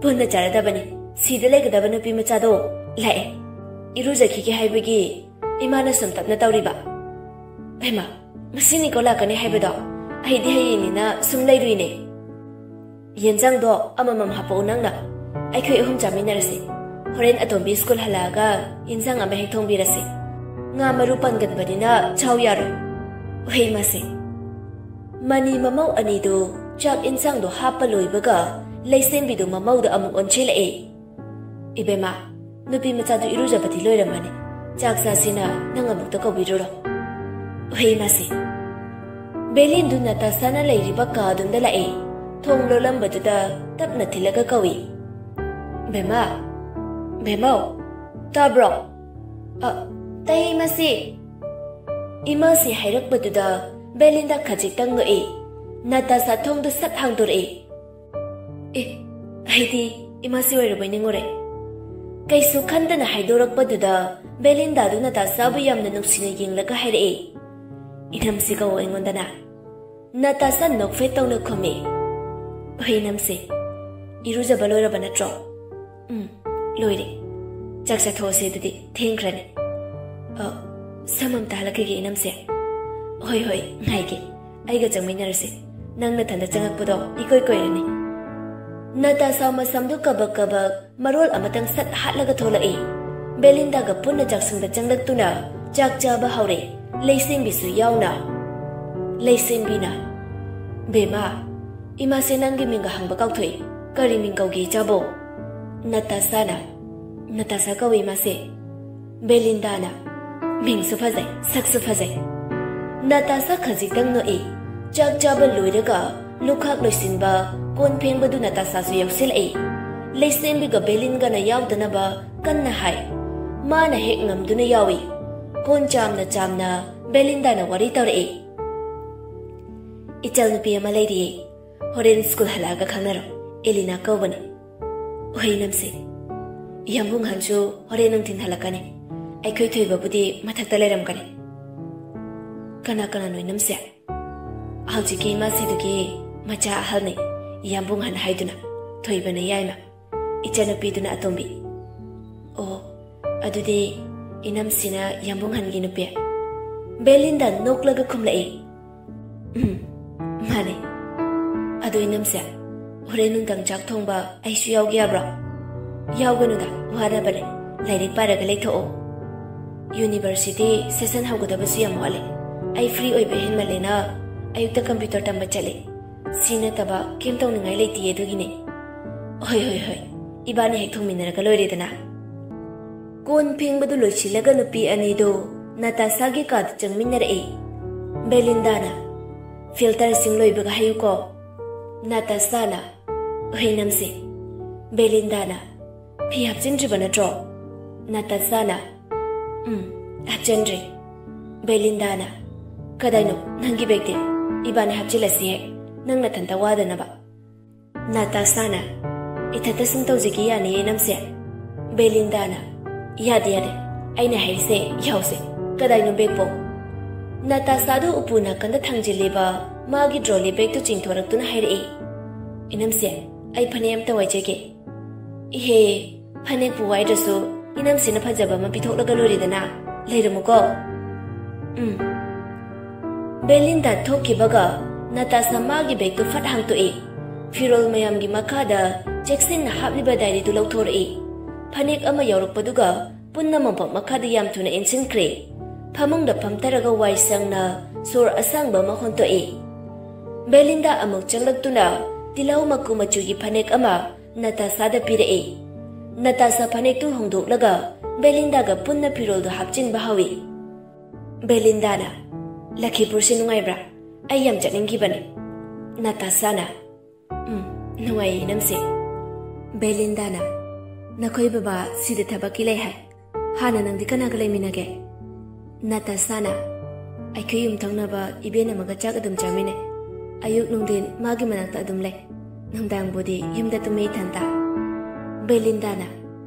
ꯄꯨꯟꯅ ꯆꯥꯔꯗꯕꯅꯤ꯫ ꯁꯤꯗ ꯂꯩꯒꯗꯕ ꯅꯨꯄꯤ ꯃꯆꯥꯗꯣ ꯂꯥꯛꯑꯦ꯫ ꯏꯔꯨꯖꯈꯤꯒꯦ ꯍꯥꯏꯕꯒꯤ ꯏꯃꯥꯅ ꯁꯨꯝ ꯇꯞꯅ ꯇꯧꯔꯤꯕ꯫ "ꯍꯩꯃꯥ, ꯉꯁꯤꯅꯤꯀꯣ ꯂꯥꯛꯀꯅꯤ ꯍꯥꯏꯕꯗꯣ? ꯑꯩꯗꯤ ꯍꯌꯦꯡꯅꯤꯅ ꯁꯨꯝ ꯂꯩꯔꯨꯏꯅꯦ꯫ ꯌꯦꯟꯖꯥꯡꯗꯣ ꯑꯃꯃꯝ ꯍꯥꯄꯛꯎ ꯅꯪꯅ꯫ ꯑꯩꯈꯣꯏ ꯑꯍꯨꯝ ꯆꯥꯃꯤꯟꯅꯔꯁꯤ꯫ ꯍꯣꯔꯦꯟ ꯑꯇꯣꯝꯕꯤ ꯁ꯭ꯀꯨꯜ ꯍꯜꯂꯛꯑꯒ ꯌꯦꯟꯖꯥꯡ ꯑꯃ ꯍꯦꯛ ꯊꯣꯡꯕꯤꯔꯁꯤ꯫ ꯉꯥ ꯃꯔꯨ ꯄꯟꯒꯟꯕꯅꯤꯅ ꯆꯥꯎ ꯌꯥꯔꯣꯏ꯫ ꯍꯩ ꯃꯥꯁꯦ꯫ ꯃꯅꯤ ꯃꯃꯧ ꯑꯅꯤꯗꯨ ꯆꯥꯛ ꯌꯦꯟꯁꯥꯡꯗꯣ ꯍꯥꯞꯄ ꯂꯣꯏꯕꯒ ꯂꯩꯁꯦꯝꯕꯤꯗꯨ ꯃꯃꯧꯗ ꯑꯃꯨꯛ ꯑꯣꯟꯁꯤꯜꯂꯛꯑꯦ꯫ "ꯏꯕꯦꯝꯃ, ꯅꯨꯄꯤ ꯃꯆꯥꯗꯨ ꯏꯔꯨꯖꯕꯗꯤ ꯂꯣꯏꯔꯝꯃꯅꯤ꯫ ꯆꯥꯛ ꯆꯥꯁꯤꯅ ꯅꯪ ꯑꯃꯨꯛꯇ ꯀꯧꯕꯤꯔꯨꯔꯣ꯫" ꯍꯩ ꯃꯥꯁꯦ꯫ ꯕꯦꯂꯤꯟꯗꯨ ꯅꯇꯥꯁꯥꯅ ꯂꯩꯔꯤꯕ ꯀꯥꯗꯨꯝꯗ ꯂꯥꯛꯑꯦ꯫ ꯊꯣꯡ ꯂꯣꯜꯂꯝꯕꯗꯨꯗ ꯇꯞꯅ ꯊꯤꯜꯂꯒ ꯀꯧꯏ꯫ "ꯕꯦꯝꯃ, ꯕꯦꯝꯃꯧ, ꯇꯥꯕ꯭ꯔꯣ?" "ꯑ, ꯇꯥꯏꯌꯦ ꯃꯁꯤ꯫" ꯏꯃꯥꯁꯤ ꯍꯥꯏꯔꯛꯄꯗꯨꯗ ꯕꯦꯂꯤꯟꯗꯥ ꯈꯖꯤꯛꯇꯪ ꯅꯣꯛꯏ꯫ ꯅꯇꯥꯁꯥ ꯊꯣꯡꯗꯨ ꯁꯠ ꯍꯥꯡꯗꯣꯔꯛꯏ꯫ "ꯑꯦ, ꯑꯩꯗꯤ ꯏꯃꯥꯁꯤ ꯑꯣꯏꯔꯕꯣꯏ ꯅꯤꯡꯉꯨꯔꯦ꯫" ꯀꯩꯁꯨ ꯈꯟꯗꯅ ꯍꯥꯏꯗꯣꯔꯛꯄꯗꯨꯗ ꯕꯦꯂꯤꯟꯗꯥꯗꯨ ꯅꯇꯥꯁꯥꯕꯨ ꯌꯥꯝꯅ ꯅꯨꯡꯁꯤꯅ ꯌꯦꯡꯂꯒ ꯍꯥꯏꯔꯛꯏ, "ꯏꯅꯝꯁꯤ ꯀꯧ ꯑꯩꯉꯣꯟꯗꯅ꯫" ꯅꯇꯥꯁꯥ ꯅꯣꯛꯐꯦꯠ ꯇꯧꯅ ꯈꯨꯝꯃꯤ꯫ "ꯍꯣꯏ ꯏꯅꯝꯁꯦ, ꯏꯔꯨꯖꯕ ꯂꯣꯏꯔꯕ ꯅꯠꯇ꯭ꯔꯣ?" "ꯎꯝ, ꯂꯣꯏꯔꯦ꯫ ꯆꯥꯛ ꯆꯥꯊꯣꯛꯑꯁꯦ ꯑꯗꯨꯗꯤ, ꯊꯦꯡꯈ꯭ꯔꯅꯤ꯫" "ꯑ, ꯁꯝ ꯑꯝꯇ ꯍꯜꯂꯛꯈꯤꯒꯦ ꯏꯅꯝꯁꯦ꯫" "ꯍꯣꯏ, ꯍꯣꯏ, ꯉꯥꯏꯒꯦ꯫ ꯑꯩꯒ ꯆꯪꯃꯤꯟꯅꯔꯁꯤ꯫ ꯅꯪ ꯅꯊꯟꯗ ꯆꯪꯉꯛꯄꯗꯣ ꯏꯀꯣꯏ ꯀꯣꯏꯔꯅꯤ꯫" ꯅꯇꯥꯁꯥ ꯃꯁꯝꯗꯨ ꯀꯕꯛ ꯀꯕꯛ ꯃꯔꯣꯜ ꯑꯃꯇꯪ ꯁꯠ ꯍꯥꯠꯂꯒ ꯊꯣꯛꯂꯛꯏ꯫ ꯕꯦꯂꯤꯟꯗꯥꯒ ꯄꯨꯟꯅ ꯆꯥꯛꯁꯪꯗ ꯆꯪꯂꯛꯇꯨꯅ ꯆꯥꯛ ꯆꯥꯕ ꯍꯧꯔꯦ, ꯂꯩꯁꯦꯝꯕꯤꯁꯨ ꯌꯥꯎꯅ꯫ ꯂꯩꯁꯦꯝꯕꯤꯅ, "ꯕꯦꯝꯃ, ꯏꯃꯥꯁꯦ ꯅꯪꯒꯤ ꯃꯤꯡꯒ ꯍꯪꯕ ꯀꯥꯎꯊꯣꯛꯏ꯫ ꯀꯔꯤ ꯃꯤꯡ ꯀꯧꯒꯦ ꯏꯆꯥꯕꯣ?" ꯅꯇꯥꯁꯥꯅ, "ꯅꯇꯥꯁꯥ ꯀꯧꯏ ꯏꯃꯥꯁꯦ꯫" ꯕꯦꯂꯤꯟꯗꯥꯅ, "ꯃꯤꯡꯁꯨ ꯐꯖꯩ, ꯁꯛꯁꯨ ꯐꯖꯩ꯫" ꯅꯇꯥꯁꯥ ꯈꯖꯤꯛꯇꯪ ꯅꯣꯛꯏ꯫ ꯆꯥꯛ ꯆꯥꯕ ꯂꯣꯏꯔꯒ ꯂꯨꯈꯥꯛ ꯂꯣꯏꯁꯤꯟꯕ, ꯀꯣꯟ ꯐꯦꯡꯕꯗꯨ ꯅꯇꯥꯁꯥꯁꯨ ꯌꯥꯎꯁꯤꯜꯂꯛꯏ꯫ ꯂꯩꯁꯦꯝꯕꯤꯒ ꯕꯦꯂꯤꯟꯒꯅ ꯌꯥꯎꯗꯅꯕ ꯀꯟꯅ ꯍꯥꯏ꯫ ꯃꯥꯅ ꯍꯦꯛ ꯉꯝꯗꯨꯅ ꯌꯥꯎꯏ꯫ ꯀꯣꯟ ꯆꯥꯝꯅ ꯆꯥꯝꯅ ꯕꯦꯂꯤꯟꯗꯥꯅ ꯋꯥꯔꯤ ꯇꯧꯔꯛꯏ꯫ "ꯏꯆꯜꯅꯨꯄꯤ ꯑꯃ ꯂꯩꯔꯤꯌꯦ꯫ ꯍꯣꯔꯦꯟ ꯁ꯭ꯀꯨꯜ ꯍꯜꯂꯛꯑꯒ ꯈꯪꯅꯔꯣ꯫ ꯑꯦꯂꯤꯅꯥ ꯀꯧꯕꯅꯤ꯫" "ꯍꯣꯏ ꯏꯅꯝꯁꯦ꯫ ꯏꯌꯥꯝꯕꯨꯡ ꯑꯍꯟꯁꯨ ꯍꯣꯔꯦꯟ ꯅꯨꯡꯊꯤꯟ ꯍꯜꯂꯛꯀꯅꯤ꯫ ꯑꯩꯈꯣꯏ ꯊꯣꯏꯕꯕꯨꯗꯤ ꯃꯊꯛꯇ ꯂꯩꯔꯝꯒꯅꯤ꯫" "ꯀꯅꯥ ꯀꯅꯥꯅꯣ ꯏꯅꯝꯁꯦ?" "ꯍꯧꯖꯤꯛꯀꯤ ꯏꯃꯥꯁꯤꯗꯨꯒꯤ ꯃꯆꯥ ꯑꯍꯜꯅꯤ, ꯏꯌꯥꯝꯕꯨꯡ ꯑꯍꯟ ꯍꯥꯏꯗꯨꯅ꯫ ꯊꯣꯏꯕꯅ ꯌꯥꯏꯃ, ꯏꯆꯟꯅꯨꯄꯤꯗꯨꯅ ꯑꯇꯣꯝꯕꯤ꯫" "ꯑꯣ, ꯑꯗꯨꯗꯤ ꯏꯅꯝꯁꯤꯅ ꯌꯥꯝꯕꯨꯡ ꯍꯟꯒꯤ ꯅꯨꯄꯤ꯫ ꯕꯦꯂꯤꯟꯗꯥ ꯅꯣꯛꯂꯒ ꯈꯨꯝꯂꯛꯏ꯫ "ꯎꯝ, ꯃꯥꯅꯦ꯫ ꯑꯗꯣ ꯏꯅꯝꯁꯦ, ꯍꯣꯔꯦꯟ ꯅꯨꯡꯗꯥꯡ ꯆꯥꯛ ꯊꯣꯡꯕ ꯑꯩꯁꯨ ꯌꯥꯎꯒꯦ ꯌꯥꯕ꯭ꯔꯣ?" "ꯌꯥꯎꯒꯅꯨꯗ, ꯋꯥꯅꯕꯅꯦ꯫ ꯂꯥꯏꯔꯤꯛ ꯄꯥꯔꯒ ꯂꯩꯊꯣꯛꯑꯣ꯫ ꯌꯨꯅꯤꯚꯔꯁꯤꯇꯤ ꯁꯦꯁꯟ ꯍꯧꯒꯗꯕꯁꯨ ꯌꯥꯝ ꯋꯥꯠꯂꯦ꯫ ꯑꯩ ꯐ꯭ꯔꯤ ꯑꯣꯏꯕ ꯍꯦꯟꯃꯜꯂꯦꯅ ꯑꯌꯨꯛꯇ ꯀꯝꯄ꯭ꯌꯨꯇꯔ ꯇꯝꯕ ꯆꯠꯂꯦ꯫ ꯁꯤ ꯅꯠꯇꯕ ꯀꯩꯝ ꯇꯧꯅꯤꯡꯉꯥꯏ ꯂꯩꯇꯤꯌꯦ, ꯑꯗꯨꯒꯤꯅꯦ꯫" "ꯍꯣꯏ, ꯍꯣꯏ, ꯍꯣꯏ꯫ ꯏꯕꯥꯅꯤ ꯍꯦꯛ ꯊꯣꯡꯃꯤꯟꯅꯔꯒ ꯂꯣꯏꯔꯦꯗꯅ꯫" ꯀꯣꯟ ꯐꯦꯡꯕꯗꯨ ꯂꯣꯏꯁꯤꯜꯂꯒ ꯅꯨꯄꯤ ꯑꯅꯤꯗꯨ ꯅꯥꯇꯥꯁꯥꯒꯤ ꯀꯥꯗ ꯆꯪꯃꯤꯟꯅꯔꯛꯏ꯫ ꯕꯦꯂꯤꯟꯗꯥꯅ, "ꯐꯤꯜꯇꯔꯁꯤꯡ ꯂꯣꯏꯕꯒ ꯍꯥꯏꯌꯨꯀꯣ꯫" ꯅꯥꯇꯥꯁꯥꯅ, "ꯍꯣꯏ ꯏꯅꯝꯁꯦ꯫" ꯕꯦꯂꯤꯟꯗꯥꯅ, "ꯐꯤ ꯍꯥꯞꯆꯤꯟꯗ꯭ꯔꯤꯕ ꯅꯠꯇ꯭ꯔꯣ?" ꯅꯥꯇꯥꯁꯥꯅ, "ꯎꯝ, ꯍꯥꯞꯆꯤꯟꯗ꯭ꯔꯤ꯫" ꯕꯦꯂꯤꯟꯗꯥꯅ, "ꯀꯗꯥꯏꯅꯣ ꯅꯪꯒꯤ ꯕꯦꯒꯇꯤ? ꯏꯕꯥꯅꯤ ꯍꯥꯞꯆꯤꯜꯂꯁꯤ ꯍꯦꯛ, ꯅꯪ ꯅꯊꯟꯇ ꯋꯥꯗꯅꯕ꯫" ꯅꯥꯇꯥꯁꯥꯅ, "ꯏꯊꯟꯇ ꯁꯨꯝ ꯇꯧꯖꯒꯦ ꯌꯥꯅꯤꯌꯦ ꯏꯅꯝꯁꯦ꯫" ꯕꯦꯂꯤꯟꯗꯥꯅ, "ꯌꯥꯗꯦ, ꯌꯥꯗꯦ꯫ ꯑꯩꯅ ꯍꯥꯏꯔꯤꯁꯦ ꯌꯥꯎꯁꯦ꯫ ꯀꯗꯥꯏꯅꯣ ꯕꯦꯒꯄꯣ?" ꯅꯥꯇꯥꯁꯥꯗꯨ ꯎꯄꯨ ꯅꯥꯀꯟꯗ ꯊꯥꯡꯖꯤꯜꯂꯤꯕ ꯃꯥꯒꯤ ꯇ꯭ꯔꯣꯂꯤ ꯕꯦꯒꯇꯨ ꯆꯤꯡꯊꯣꯔꯛꯇꯨꯅ ꯍꯥꯏꯔꯛꯏ꯫ "ꯏꯅꯝꯁꯦ, ꯑꯩ ꯐꯅꯦꯛ ꯑꯝꯇ ꯋꯥꯏꯖꯒꯦ꯫" "ꯏꯍꯦ, ꯐꯅꯦꯛꯄꯨ ꯋꯥꯏꯗ꯭ꯔꯁꯨ ꯏꯅꯝꯁꯤꯅ ꯐꯖꯕ ꯑꯃ ꯄꯤꯊꯣꯛꯂꯒ ꯂꯣꯏꯔꯦꯗꯅ꯫ ꯂꯩꯔꯝꯃꯨꯀꯣ꯫" "ꯎꯝ꯫" ꯕꯦꯂꯤꯟꯗꯥ ꯊꯣꯛꯈꯤꯕꯒ ꯅꯥꯇꯥꯁꯥ ꯃꯥꯒꯤ ꯕꯦꯒꯇꯨ ꯐꯠ ꯍꯥꯡꯇꯣꯛꯏ꯫ ꯐꯤꯔꯣꯜ ꯃꯌꯥꯝꯒꯤ ꯃꯈꯥꯗ ꯆꯦꯛꯁꯤꯟꯅ ꯍꯥꯞꯂꯤꯕ ꯗꯥꯏꯔꯤꯗꯨ ꯂꯧꯊꯣꯔꯛꯏ꯫ ꯐꯅꯦꯛ ꯑꯃ ꯌꯥꯎꯔꯛꯄꯗꯨꯒ ꯄꯨꯟꯅ ꯃꯣꯝꯄꯥꯛ ꯃꯈꯥꯗ ꯌꯥꯝ ꯊꯨꯅ ꯏꯟꯁꯤꯟꯈ꯭ꯔꯦ꯫ ꯐꯃꯨꯡꯗ ꯐꯝꯊꯔꯒ ꯋꯥꯏ ꯁꯪꯅ ꯁꯣꯔ ꯑꯁꯥꯡꯕ ꯑꯃ ꯍꯣꯟꯇꯣꯛꯏ꯫ ꯕꯦꯂꯤꯟꯗꯥ ꯑꯃꯨꯛ ꯆꯪꯂꯛꯇꯨꯅ ꯇꯤꯜꯍꯧ ꯃꯀꯨ ꯃꯆꯨꯒꯤ ꯐꯅꯦꯛ ꯑꯃ ꯅꯥꯇꯥꯁꯥꯗ ꯄꯤꯔꯛꯏ꯫ ꯅꯥꯇꯥꯁꯥ ꯐꯅꯦꯛꯇꯨ ꯍꯣꯡꯗꯣꯛꯂꯒ ꯕꯦꯂꯤꯟꯗꯥꯒ ꯄꯨꯟꯅ ꯐꯤꯔꯣꯜꯗꯨ ꯍꯥꯞꯆꯤꯟꯕ ꯍꯧꯏ꯫ ꯕꯦꯂꯤꯟꯗꯥꯅ, "ꯂꯈꯤꯄꯨꯔꯁꯤ ꯅꯨꯡꯉꯥꯏꯕ꯭ꯔꯥ? ꯑꯩ ꯌꯥꯝ ꯆꯠꯅꯤꯡꯈꯤꯕꯅꯤ꯫" ꯅꯥꯇꯥꯁꯥꯅ, "ꯎꯝ, ꯅꯨꯡꯉꯥꯏꯌꯦ ꯏꯅꯝꯁꯦ꯫" ꯕꯦꯂꯤꯟꯗꯥꯅ, "ꯅꯈꯣꯏ ꯕꯕꯥ ꯁꯤꯗ ꯊꯕꯛꯀꯤ ꯂꯩ ꯍꯥꯏ꯫ ꯍꯥꯟꯅ ꯅꯪꯗꯤ ꯀꯅꯥꯒ ꯂꯩꯃꯤꯟꯅꯒꯦ?" ꯅꯥꯇꯥꯁꯥꯅ, "ꯑꯩꯈꯣꯏ ꯌꯨꯝꯊꯪꯅꯕ ꯏꯕꯦꯟ ꯑꯃꯒ ꯆꯥꯛ ꯑꯗꯨꯝ ꯆꯥꯃꯤꯟꯅꯩ꯫ ꯑꯌꯨꯛ ꯅꯨꯡꯊꯤꯟ ꯃꯥꯒꯤ ꯃꯅꯥꯛꯇ ꯑꯗꯨꯝ ꯂꯩ꯫ ꯅꯨꯡꯗꯥꯡꯕꯨꯗꯤ ꯌꯨꯝꯗ ꯇꯨꯝꯃꯦ ꯏꯊꯟꯇ꯫" ꯕꯦꯂꯤꯟꯗꯥꯅ,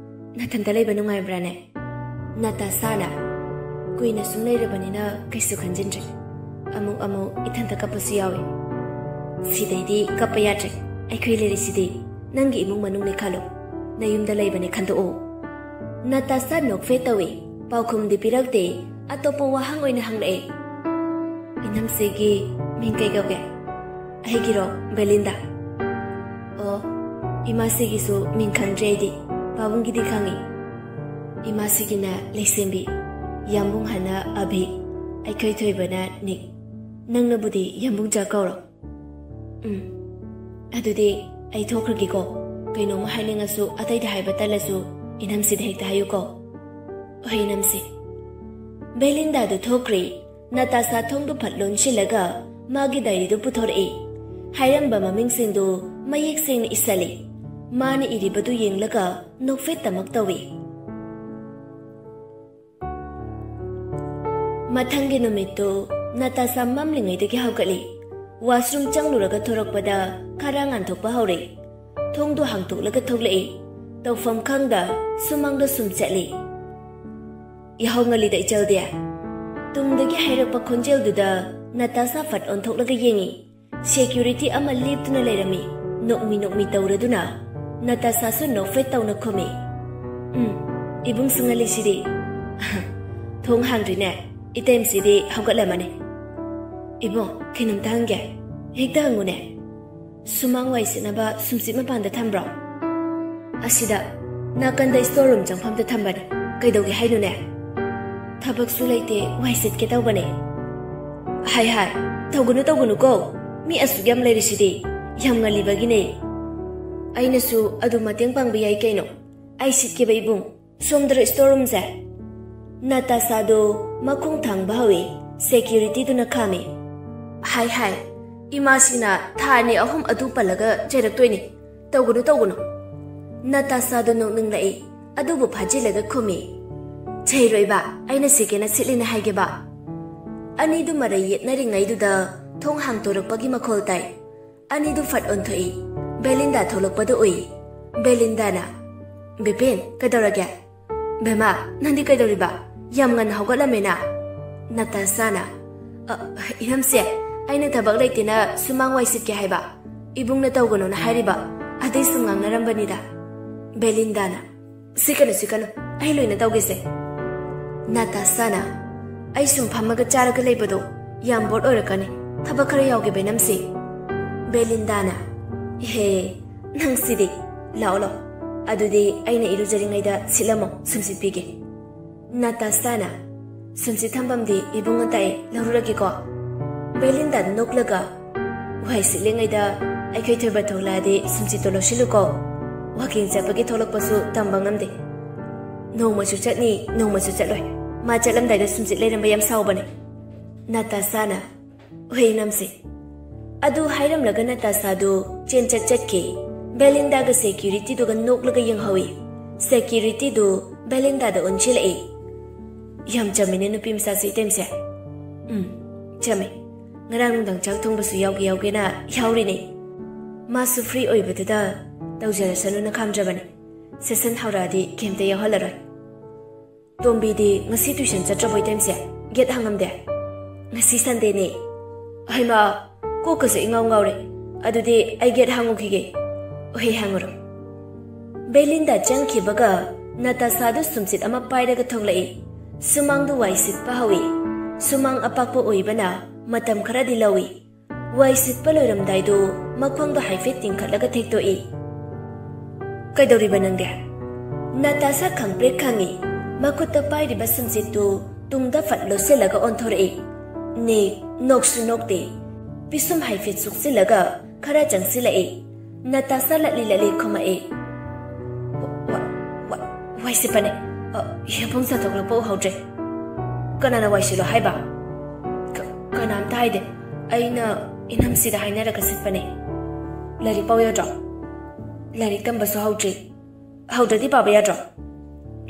"ꯅꯊꯟꯇ ꯂꯩꯕ ꯅꯨꯡꯉꯥꯏꯕ꯭ꯔꯥꯅꯦ?" ꯅꯥꯇꯥꯁꯥꯅ, "ꯀꯨꯏꯅ ꯁꯨꯝ ꯂꯩꯔꯕꯅꯤꯅ ꯀꯩꯁꯨ ꯈꯟꯖꯤꯟꯗ꯭ꯔꯦ꯫ ꯑꯃꯨꯛ ꯑꯃꯨꯛ ꯏꯊꯟꯇ ꯀꯞꯄꯁꯨ ꯌꯥꯎꯏ꯫" "ꯁꯤꯗꯩꯗꯤ ꯀꯞꯄ ꯌꯥꯗ꯭ꯔꯦ꯫ ꯑꯩꯈꯣꯏ ꯂꯩꯔꯤꯁꯤꯗꯤ꯫ ꯅꯪꯒꯤ ꯏꯃꯨꯡ ꯃꯅꯨꯡꯅꯦ ꯈꯜꯂꯣ꯫ ꯅꯌꯨꯝꯗ ꯂꯩꯕꯅꯦ ꯈꯟꯗꯣꯛꯑꯣ꯫" ꯅꯥꯇꯥꯁꯥ ꯅꯣꯛꯐꯦꯠ ꯇꯧꯏ꯫ ꯄꯥꯎꯈꯨꯝꯗꯤ ꯄꯤꯔꯛꯇꯦ꯫ ꯑꯇꯣꯞꯄ ꯋꯥꯍꯪ ꯑꯣꯏꯅ ꯍꯪꯂꯛꯑꯦ꯫ "ꯏꯅꯝꯁꯤꯒꯤ ꯃꯤꯡ ꯀꯩ ꯀꯧꯒꯦ?" "ꯑꯩꯒꯤꯔꯣ? ꯕꯦꯂꯤꯟꯗꯥ꯫" "ꯑꯣ, ꯏꯃꯥꯁꯤꯒꯤꯁꯨ ꯃꯤꯡ ꯈꯪꯗ꯭ꯔꯦ ꯑꯩꯗꯤ꯫ ꯄꯥꯕꯨꯡꯒꯤꯗꯤ ꯈꯪꯉꯤ꯫ ꯏꯃꯥꯁꯤꯒꯤꯅ ꯂꯩꯁꯦꯝꯕꯤ, ꯌꯥꯝꯕꯨꯡ ꯍꯥꯏꯅ ꯑꯚꯤ, ꯑꯩꯈꯣꯏ ꯊꯣꯏꯕꯅ ꯅꯤꯛ꯫ ꯅꯪꯅꯕꯨꯗꯤ ꯌꯥꯝꯕꯨꯡ ꯆꯥ ꯀꯧꯔꯣ꯫" "ꯎꯝ, ꯑꯗꯨꯗꯤ ꯑꯩ ꯊꯣꯛꯈ꯭ꯔꯒꯦꯀꯣ꯫ ꯀꯩꯅꯣꯝꯃ ꯍꯥꯏꯅꯤꯡꯉꯁꯨ, ꯑꯇꯩꯗ ꯍꯥꯏꯕ ꯇꯜꯂꯁꯨ, ꯏꯅꯝꯁꯤꯗ ꯍꯦꯛꯇ ꯍꯥꯏꯌꯨꯀꯣ꯫" "ꯍꯣꯏ, ꯏꯅꯝꯁꯤ꯫" ꯕꯦꯂꯤꯟꯗꯥꯗꯨ ꯊꯣꯛꯈ꯭ꯔꯦ꯫ ꯅꯇꯥꯁꯥ ꯊꯣꯡꯗꯨ ꯐꯠ ꯂꯣꯟꯁꯤꯜꯂꯒ ꯃꯥꯒꯤ ꯗꯥꯏꯔꯤꯗꯨ ꯄꯨꯊꯣꯔꯛꯏ꯫ ꯍꯥꯏꯔꯝꯕ ꯃꯃꯤꯡꯁꯤꯡꯗꯨ ꯃꯌꯦꯛ ꯁꯦꯡꯅ ꯏꯁꯜꯂꯤ꯫ ꯃꯥꯅ ꯏꯔꯤꯕꯗꯨ ꯌꯦꯡꯂꯒ ꯅꯣꯛꯐꯦꯠꯇꯃꯛ ꯇꯧꯏ꯫ ꯃꯊꯪꯒꯤ ꯅꯨꯃꯤꯠꯇꯨ ꯅꯇꯥꯁꯥ ꯃꯝꯂꯤꯉꯩꯗꯒꯤ ꯍꯧꯒꯠꯂꯤ꯫ ꯋꯥꯁꯔꯨꯝ ꯆꯪꯂꯨꯔꯒ ꯊꯣꯔꯛꯄꯗ ꯈꯔ ꯉꯥꯟꯊꯣꯛꯄ ꯍꯧꯔꯦ꯫ ꯊꯣꯡꯗꯨ ꯍꯥꯡꯇꯣꯛꯂꯒ ꯊꯣꯛꯂꯛꯏ꯫ ꯇꯧꯐꯝ ꯈꯪꯗ ꯁꯨꯃꯥꯡꯗ ꯁꯨꯝ ꯆꯠꯂꯤ꯫ "ꯌꯥꯍꯧ ꯉꯜꯂꯤꯗ, ꯏꯆꯜꯗꯤ꯫" ꯇꯨꯡꯗꯒꯤ ꯍꯥꯏꯔꯛꯄ ꯈꯣꯟꯖꯦꯜꯗꯨꯗ ꯅꯇꯥꯁꯥ ꯐꯠ ꯑꯣꯟꯊꯣꯛꯂꯒ ꯌꯦꯡꯉꯤ꯫ ꯁꯦꯀ꯭ꯌꯨꯔꯤꯇꯤ ꯑꯃ ꯂꯦꯞꯇꯨꯅ ꯂꯩꯔꯝꯃꯤ꯫ ꯅꯣꯛꯃꯤ ꯅꯣꯛꯃꯤ ꯇꯧꯔꯗꯨꯅ ꯅꯇꯥꯁꯥꯁꯨ ꯅꯣꯛꯐꯦꯠ ꯇꯧꯅ ꯈꯨꯝꯃꯤ꯫ "ꯎꯝ, ꯏꯕꯨꯡꯁꯨ ꯉꯜꯂꯤꯁꯤꯗꯤ꯫" "ꯊꯣꯡ ꯍꯥꯡꯗ꯭ꯔꯤꯅꯦ꯫ ꯏꯇꯩꯃꯁꯤꯗꯤ ꯍꯧꯒꯠꯂꯝꯃꯅꯤ꯫" "ꯏꯕꯨꯡ, ꯀꯩꯅꯣꯝꯇ ꯍꯪꯒꯦ꯫" "ꯍꯦꯛꯇ ꯍꯪꯉꯨꯅꯦ꯫" "ꯁꯨꯃꯥꯡ ꯋꯥꯏ ꯁꯤꯠꯅꯕ ꯁꯨꯝꯆꯤꯠ ꯃꯄꯥꯟꯗ ꯊꯝꯕ꯭ꯔꯣ?" "ꯑꯁꯤꯗ, ꯅꯥꯀꯟꯗ ꯁ꯭ꯇꯣꯔ ꯔꯨꯝ ꯆꯪꯐꯝꯗ ꯊꯝꯕꯅꯦ꯫ ꯀꯩꯗꯧꯒꯦ ꯍꯥꯏꯅꯣꯅꯦ?" "ꯊꯕꯛꯁꯨ ꯂꯩꯇꯦ, ꯋꯥꯏ ꯁꯤꯠꯀꯦ ꯇꯧꯕꯅꯦ꯫" "ꯍꯥꯏ ꯍꯥꯏ, ꯇꯧꯒꯅꯨ ꯇꯧꯒꯅꯨꯀꯣ꯫ ꯃꯤ ꯑꯁꯨꯛ ꯌꯥꯝ ꯂꯩꯔꯤꯁꯤꯗꯤ꯫ ꯌꯥꯝ ꯉꯜꯂꯤꯕꯒꯤꯅꯦ꯫ ꯑꯩꯅꯁꯨ ꯑꯗꯨꯝ ꯃꯇꯦꯡ ꯄꯥꯡꯕ ꯌꯥꯏ ꯀꯩꯅꯣ꯫ ꯑꯩ ꯁꯤꯠꯀꯦꯕ, ꯏꯕꯨꯡ꯫ ꯁꯣꯝꯗꯔ ꯁ꯭ꯇꯣꯔ ꯔꯨꯝꯁꯦ?" ꯅꯇꯥꯁꯥꯗꯣ ꯃꯈꯣꯡ ꯊꯥꯡꯕ ꯍꯧꯏ꯫ ꯁꯦꯀ꯭ꯌꯨꯔꯤꯇꯤꯗꯨꯅ ꯈꯥꯝꯃꯤ꯫ "ꯍꯥꯏ ꯍꯥꯏ, ꯏꯃꯥꯁꯤꯅ ꯊꯥ ꯑꯅꯤ ꯑꯍꯨꯝ ꯑꯗꯨ ꯄꯜꯂꯒ ꯆꯩꯔꯛꯇꯣꯏꯅꯤ꯫ ꯇꯧꯒꯅꯨ, ꯇꯧꯒꯅꯨ꯫" ꯅꯇꯥꯁꯥꯗꯣ ꯅꯣꯛꯅꯤꯡꯂꯛꯏ, ꯑꯗꯨꯕꯨ ꯐꯥꯖꯤꯜꯂꯒ ꯈꯨꯝꯃꯤ꯫ "ꯆꯩꯔꯣꯏꯕ, ꯑꯩꯅ ꯁꯤꯠꯀꯦꯅ ꯁꯤꯠꯂꯤꯅꯦ ꯍꯥꯏꯒꯦꯕ꯫" ꯑꯅꯤꯗꯨ ꯃꯔꯩ ꯌꯦꯠꯅꯔꯤꯉꯩꯗꯨꯗ ꯊꯣꯡ ꯍꯥꯡꯇꯣꯔꯛꯄꯒꯤ ꯃꯈꯣꯜ ꯇꯥꯏ꯫ ꯑꯅꯤꯗꯨ ꯐꯠ ꯑꯣꯟꯊꯣꯛꯏ꯫ ꯕꯦꯂꯤꯟꯗꯥ ꯊꯣꯛꯂꯛꯄꯗꯨ ꯎꯏ꯫ ꯕꯦꯂꯤꯟꯗꯥꯅ, "ꯕꯤꯄꯤꯟ, ꯀꯩꯗꯧꯔꯒꯦ?" "ꯕꯦꯃꯥ, ꯅꯪꯗꯤ ꯀꯩꯗꯧꯔꯤꯕ? ꯌꯥꯝ ꯉꯟꯅ ꯍꯧꯒꯠꯂꯝꯃꯦꯅ꯫" ꯅꯇꯥꯁꯥꯅ, "ꯑ, ꯏꯅꯝꯁꯦ, ꯑꯩꯅ ꯊꯕꯛ ꯂꯩꯇꯦꯅ ꯁꯨꯃꯥꯡ ꯋꯥꯏ ꯁꯤꯠꯀꯦ ꯍꯥꯏꯕ꯫ ꯏꯕꯨꯡꯅ ꯇꯧꯒꯅꯣꯅ ꯍꯥꯏꯔꯤꯕ꯫ ꯑꯗꯨꯏ ꯁꯨꯝ ꯉꯥꯡꯅꯔꯝꯕꯅꯤꯗ꯫" ꯕꯦꯂꯤꯟꯗꯥꯅ, "ꯁꯤꯠꯀꯅꯨ, ꯁꯤꯠꯀꯅꯨ, ꯑꯩ ꯂꯣꯏꯅ ꯇꯧꯒꯦꯁꯦ꯫" ꯅꯥꯇꯥꯁꯥꯅ, "ꯑꯩ ꯁꯨꯝ ꯐꯝꯃꯒ ꯆꯥꯔꯒ ꯂꯩꯕꯗꯣ ꯌꯥꯝ ꯕꯣꯔ ꯑꯣꯏꯔꯛꯀꯅꯤ, ꯊꯕꯛ ꯈꯔ ꯌꯥꯎꯒꯦ ꯕꯦꯅꯝꯁꯤ꯫" ꯕꯦꯂꯤꯟꯗꯥꯅ, "ꯏꯍꯦ, ꯅꯪꯁꯤꯗꯤ, ꯂꯥꯛꯑꯣ ꯂꯥꯛꯑꯣ, ꯑꯗꯨꯗꯤ ꯑꯩꯅ ꯏꯔꯨꯖꯔꯤꯉꯩꯗ ꯁꯤꯠꯂꯝꯃꯣ, ꯁꯨꯝꯁꯤꯠ ꯄꯤꯒꯦ꯫" ꯅꯥꯇꯥꯁꯥꯅ, "ꯁꯨꯝꯁꯤꯠ ꯊꯝꯐꯝꯗꯤ ꯏꯕꯨꯡꯉꯣ ꯇꯥꯛꯑꯦ, ꯂꯧꯔꯨꯔꯒꯦꯀꯣ꯫" ꯕꯦꯂꯤꯟꯗꯥ ꯅꯣꯛꯂꯒ, "ꯋꯥꯏ ꯁꯤꯠꯂꯤꯉꯩꯗ ꯑꯩꯈꯣꯏ ꯊꯣꯏꯕ ꯊꯣꯛꯂꯛꯑꯗꯤ ꯁꯨꯝꯁꯤꯠꯇꯣ ꯂꯧꯁꯤꯜꯂꯨꯀꯣ꯫ ꯋꯥꯀꯤꯡ ꯆꯠꯄꯒꯤ ꯊꯣꯛꯂꯛꯄꯁꯨ ꯇꯝꯕ ꯉꯝꯗꯦ꯫ ꯅꯣꯡꯃꯁꯨ ꯆꯠꯅꯤ, ꯅꯣꯡꯃꯁꯨ ꯆꯠꯂꯣꯏ꯫ ꯃꯥ ꯆꯠꯂꯝꯗꯥꯏꯗ ꯁꯨꯝꯁꯤꯠ ꯂꯩꯔꯝꯕ ꯌꯥꯝ ꯁꯥꯎꯕꯅꯦ꯫" ꯅꯥꯇꯥꯁꯥꯅ, "ꯍꯣꯏ ꯅꯝꯁꯦ꯫" ꯑꯗꯨ ꯍꯥꯏꯔꯝꯂꯒ ꯅꯥꯇꯥꯁꯥꯗꯨ ꯆꯦꯟꯆꯠ ꯆꯠꯈꯤ꯫ ꯕꯦꯂꯤꯟꯗꯥꯒ ꯁꯦꯀ꯭ꯌꯨꯔꯤꯇꯤꯗꯨꯒ ꯅꯣꯛꯂꯒ ꯌꯦꯡꯍꯧꯏ꯫ ꯁꯦꯀ꯭ꯌꯨꯔꯤꯇꯤꯗꯨ ꯕꯦꯂꯤꯟꯗꯥꯗ ꯑꯣꯟꯁꯤꯜꯂꯛꯏ꯫ "ꯌꯥꯝ ꯆꯝꯃꯤꯅꯦ ꯅꯨꯄꯤ ꯃꯆꯥꯁꯦ, ꯏꯇꯩꯃꯁꯦ꯫" "ꯎꯝ, ꯆꯝꯃꯦ꯫ ꯉꯔꯥꯡ ꯅꯨꯡꯗꯥꯡ ꯆꯥꯛ ꯊꯣꯡꯕꯁꯨ ꯌꯥꯎꯒꯦ ꯌꯥꯎꯒꯦꯅ ꯌꯥꯎꯔꯤꯅꯦ꯫ ꯃꯥꯁꯨ ꯐ꯭ꯔꯤ ꯑꯣꯏꯕꯗꯨꯗ ꯇꯧꯖꯔꯁꯅꯨꯅ ꯈꯥꯝꯖꯕꯅꯦ꯫ ꯁꯦꯁꯟ ꯍꯧꯔꯛꯑꯗꯤ ꯀꯩꯝꯇ ꯌꯥꯎꯍꯜꯂꯔꯣꯏ꯫" "ꯇꯣꯝꯕꯤꯗꯤ ꯉꯁꯤ ꯇ꯭ꯌꯨꯁꯟ ꯆꯠꯇ꯭ꯔꯕꯣ, ꯏꯇꯩꯃꯁꯦ? ꯒꯦꯠ ꯍꯥꯡꯉꯝꯗꯦ?" "ꯉꯁꯤ ꯁꯟꯗꯦꯅꯦ꯫" "ꯍꯩꯃꯥ, ꯀꯣꯛꯀꯁꯦ ꯏꯉꯥꯎ ꯉꯥꯎꯔꯦ꯫ ꯑꯗꯨꯗꯤ ꯑꯩ ꯒꯦꯠ ꯍꯥꯡꯉꯨꯈꯤꯒꯦ꯫" "ꯍꯣꯏ, ꯍꯥꯡꯉꯨꯔꯣ꯫" ꯕꯦꯂꯤꯟꯗꯥ ꯆꯪꯈꯤꯕꯒ ꯅꯥꯇꯥꯁꯥꯗꯨ ꯁꯨꯝꯁꯤꯠ ꯑꯃ ꯄꯥꯏꯔꯒ ꯊꯣꯛꯂꯛꯏ꯫ ꯁꯨꯃꯥꯡꯗꯨ ꯋꯥꯏ ꯁꯤꯠꯄ ꯍꯧꯏ꯫ ꯁꯨꯃꯥꯡ ꯑꯄꯥꯛꯄ ꯑꯣꯏꯕꯅ ꯃꯇꯝ ꯈꯔꯗꯤ ꯂꯧꯏ꯫ ꯋꯥꯏ ꯁꯤꯠꯄ ꯂꯣꯏꯔꯝꯗꯥꯏꯗꯨ ꯃꯈꯣꯡꯗꯣ ꯍꯥꯏꯐꯦꯠ ꯇꯤꯡꯈꯠꯂꯒ ꯊꯦꯛꯇꯣꯛꯏ꯫ "ꯀꯩꯗꯧꯔꯤꯕ ꯅꯪꯗꯤ?" ꯅꯥꯇꯥꯁꯥ ꯈꯪꯄ꯭ꯔꯦꯛ ꯈꯪꯏ꯫ ꯃꯈꯨꯠꯇ ꯄꯥꯏꯔꯤꯕ ꯁꯨꯝꯁꯤꯠꯇꯨ ꯇꯨꯡꯗ ꯐꯠ ꯂꯣꯠꯁꯤꯜꯂꯒ ꯑꯣꯟꯊꯣꯔꯛꯏ꯫ ꯅꯤꯛ ꯅꯣꯛꯁꯨ ꯅꯣꯛꯇꯦ꯫ ꯄꯤꯁꯨꯝ ꯍꯥꯏꯐꯦꯠ ꯁꯨꯛꯆꯤꯜꯂꯒ ꯈꯔ ꯆꯪꯁꯤꯜꯂꯛꯏ꯫ ꯅꯥꯇꯥꯁꯥ ꯂꯠꯂꯤ ꯂꯠꯂꯤ ꯈꯨꯝꯃꯛꯏ꯫ "ꯋꯥ-, ꯋꯥ-, ꯋꯥ-, ꯋꯥꯏ ꯁꯤꯠꯄꯅꯦ꯫ ꯑ, ꯌꯦꯟꯐꯨꯡ ꯆꯥꯊꯣꯛꯂꯛꯄ ꯎꯍꯧꯗ꯭ꯔꯦ꯫" "ꯀꯅꯥꯅ ꯋꯥꯏ ꯁꯤꯠꯂꯣ ꯍꯥꯏꯕ?" "ꯀ-, ꯀꯅꯥꯝꯇ ꯍꯥꯏꯗꯦ꯫ ꯑꯩꯅ ꯏꯅꯝꯁꯤꯗ ꯍꯥꯏꯅꯔꯒ ꯁꯤꯠꯄꯅꯦ꯫" "ꯂꯥꯏꯔꯤꯛ ꯄꯥꯎ ꯌꯥꯗ꯭ꯔꯣ?" "ꯂꯥꯏꯔꯤꯛ ꯇꯝꯕꯁꯨ ꯍꯧꯗ꯭ꯔꯤ꯫" "ꯍꯧꯗ꯭ꯔꯗꯤ ꯄꯥꯕ ꯌꯥꯗ꯭ꯔꯣ?"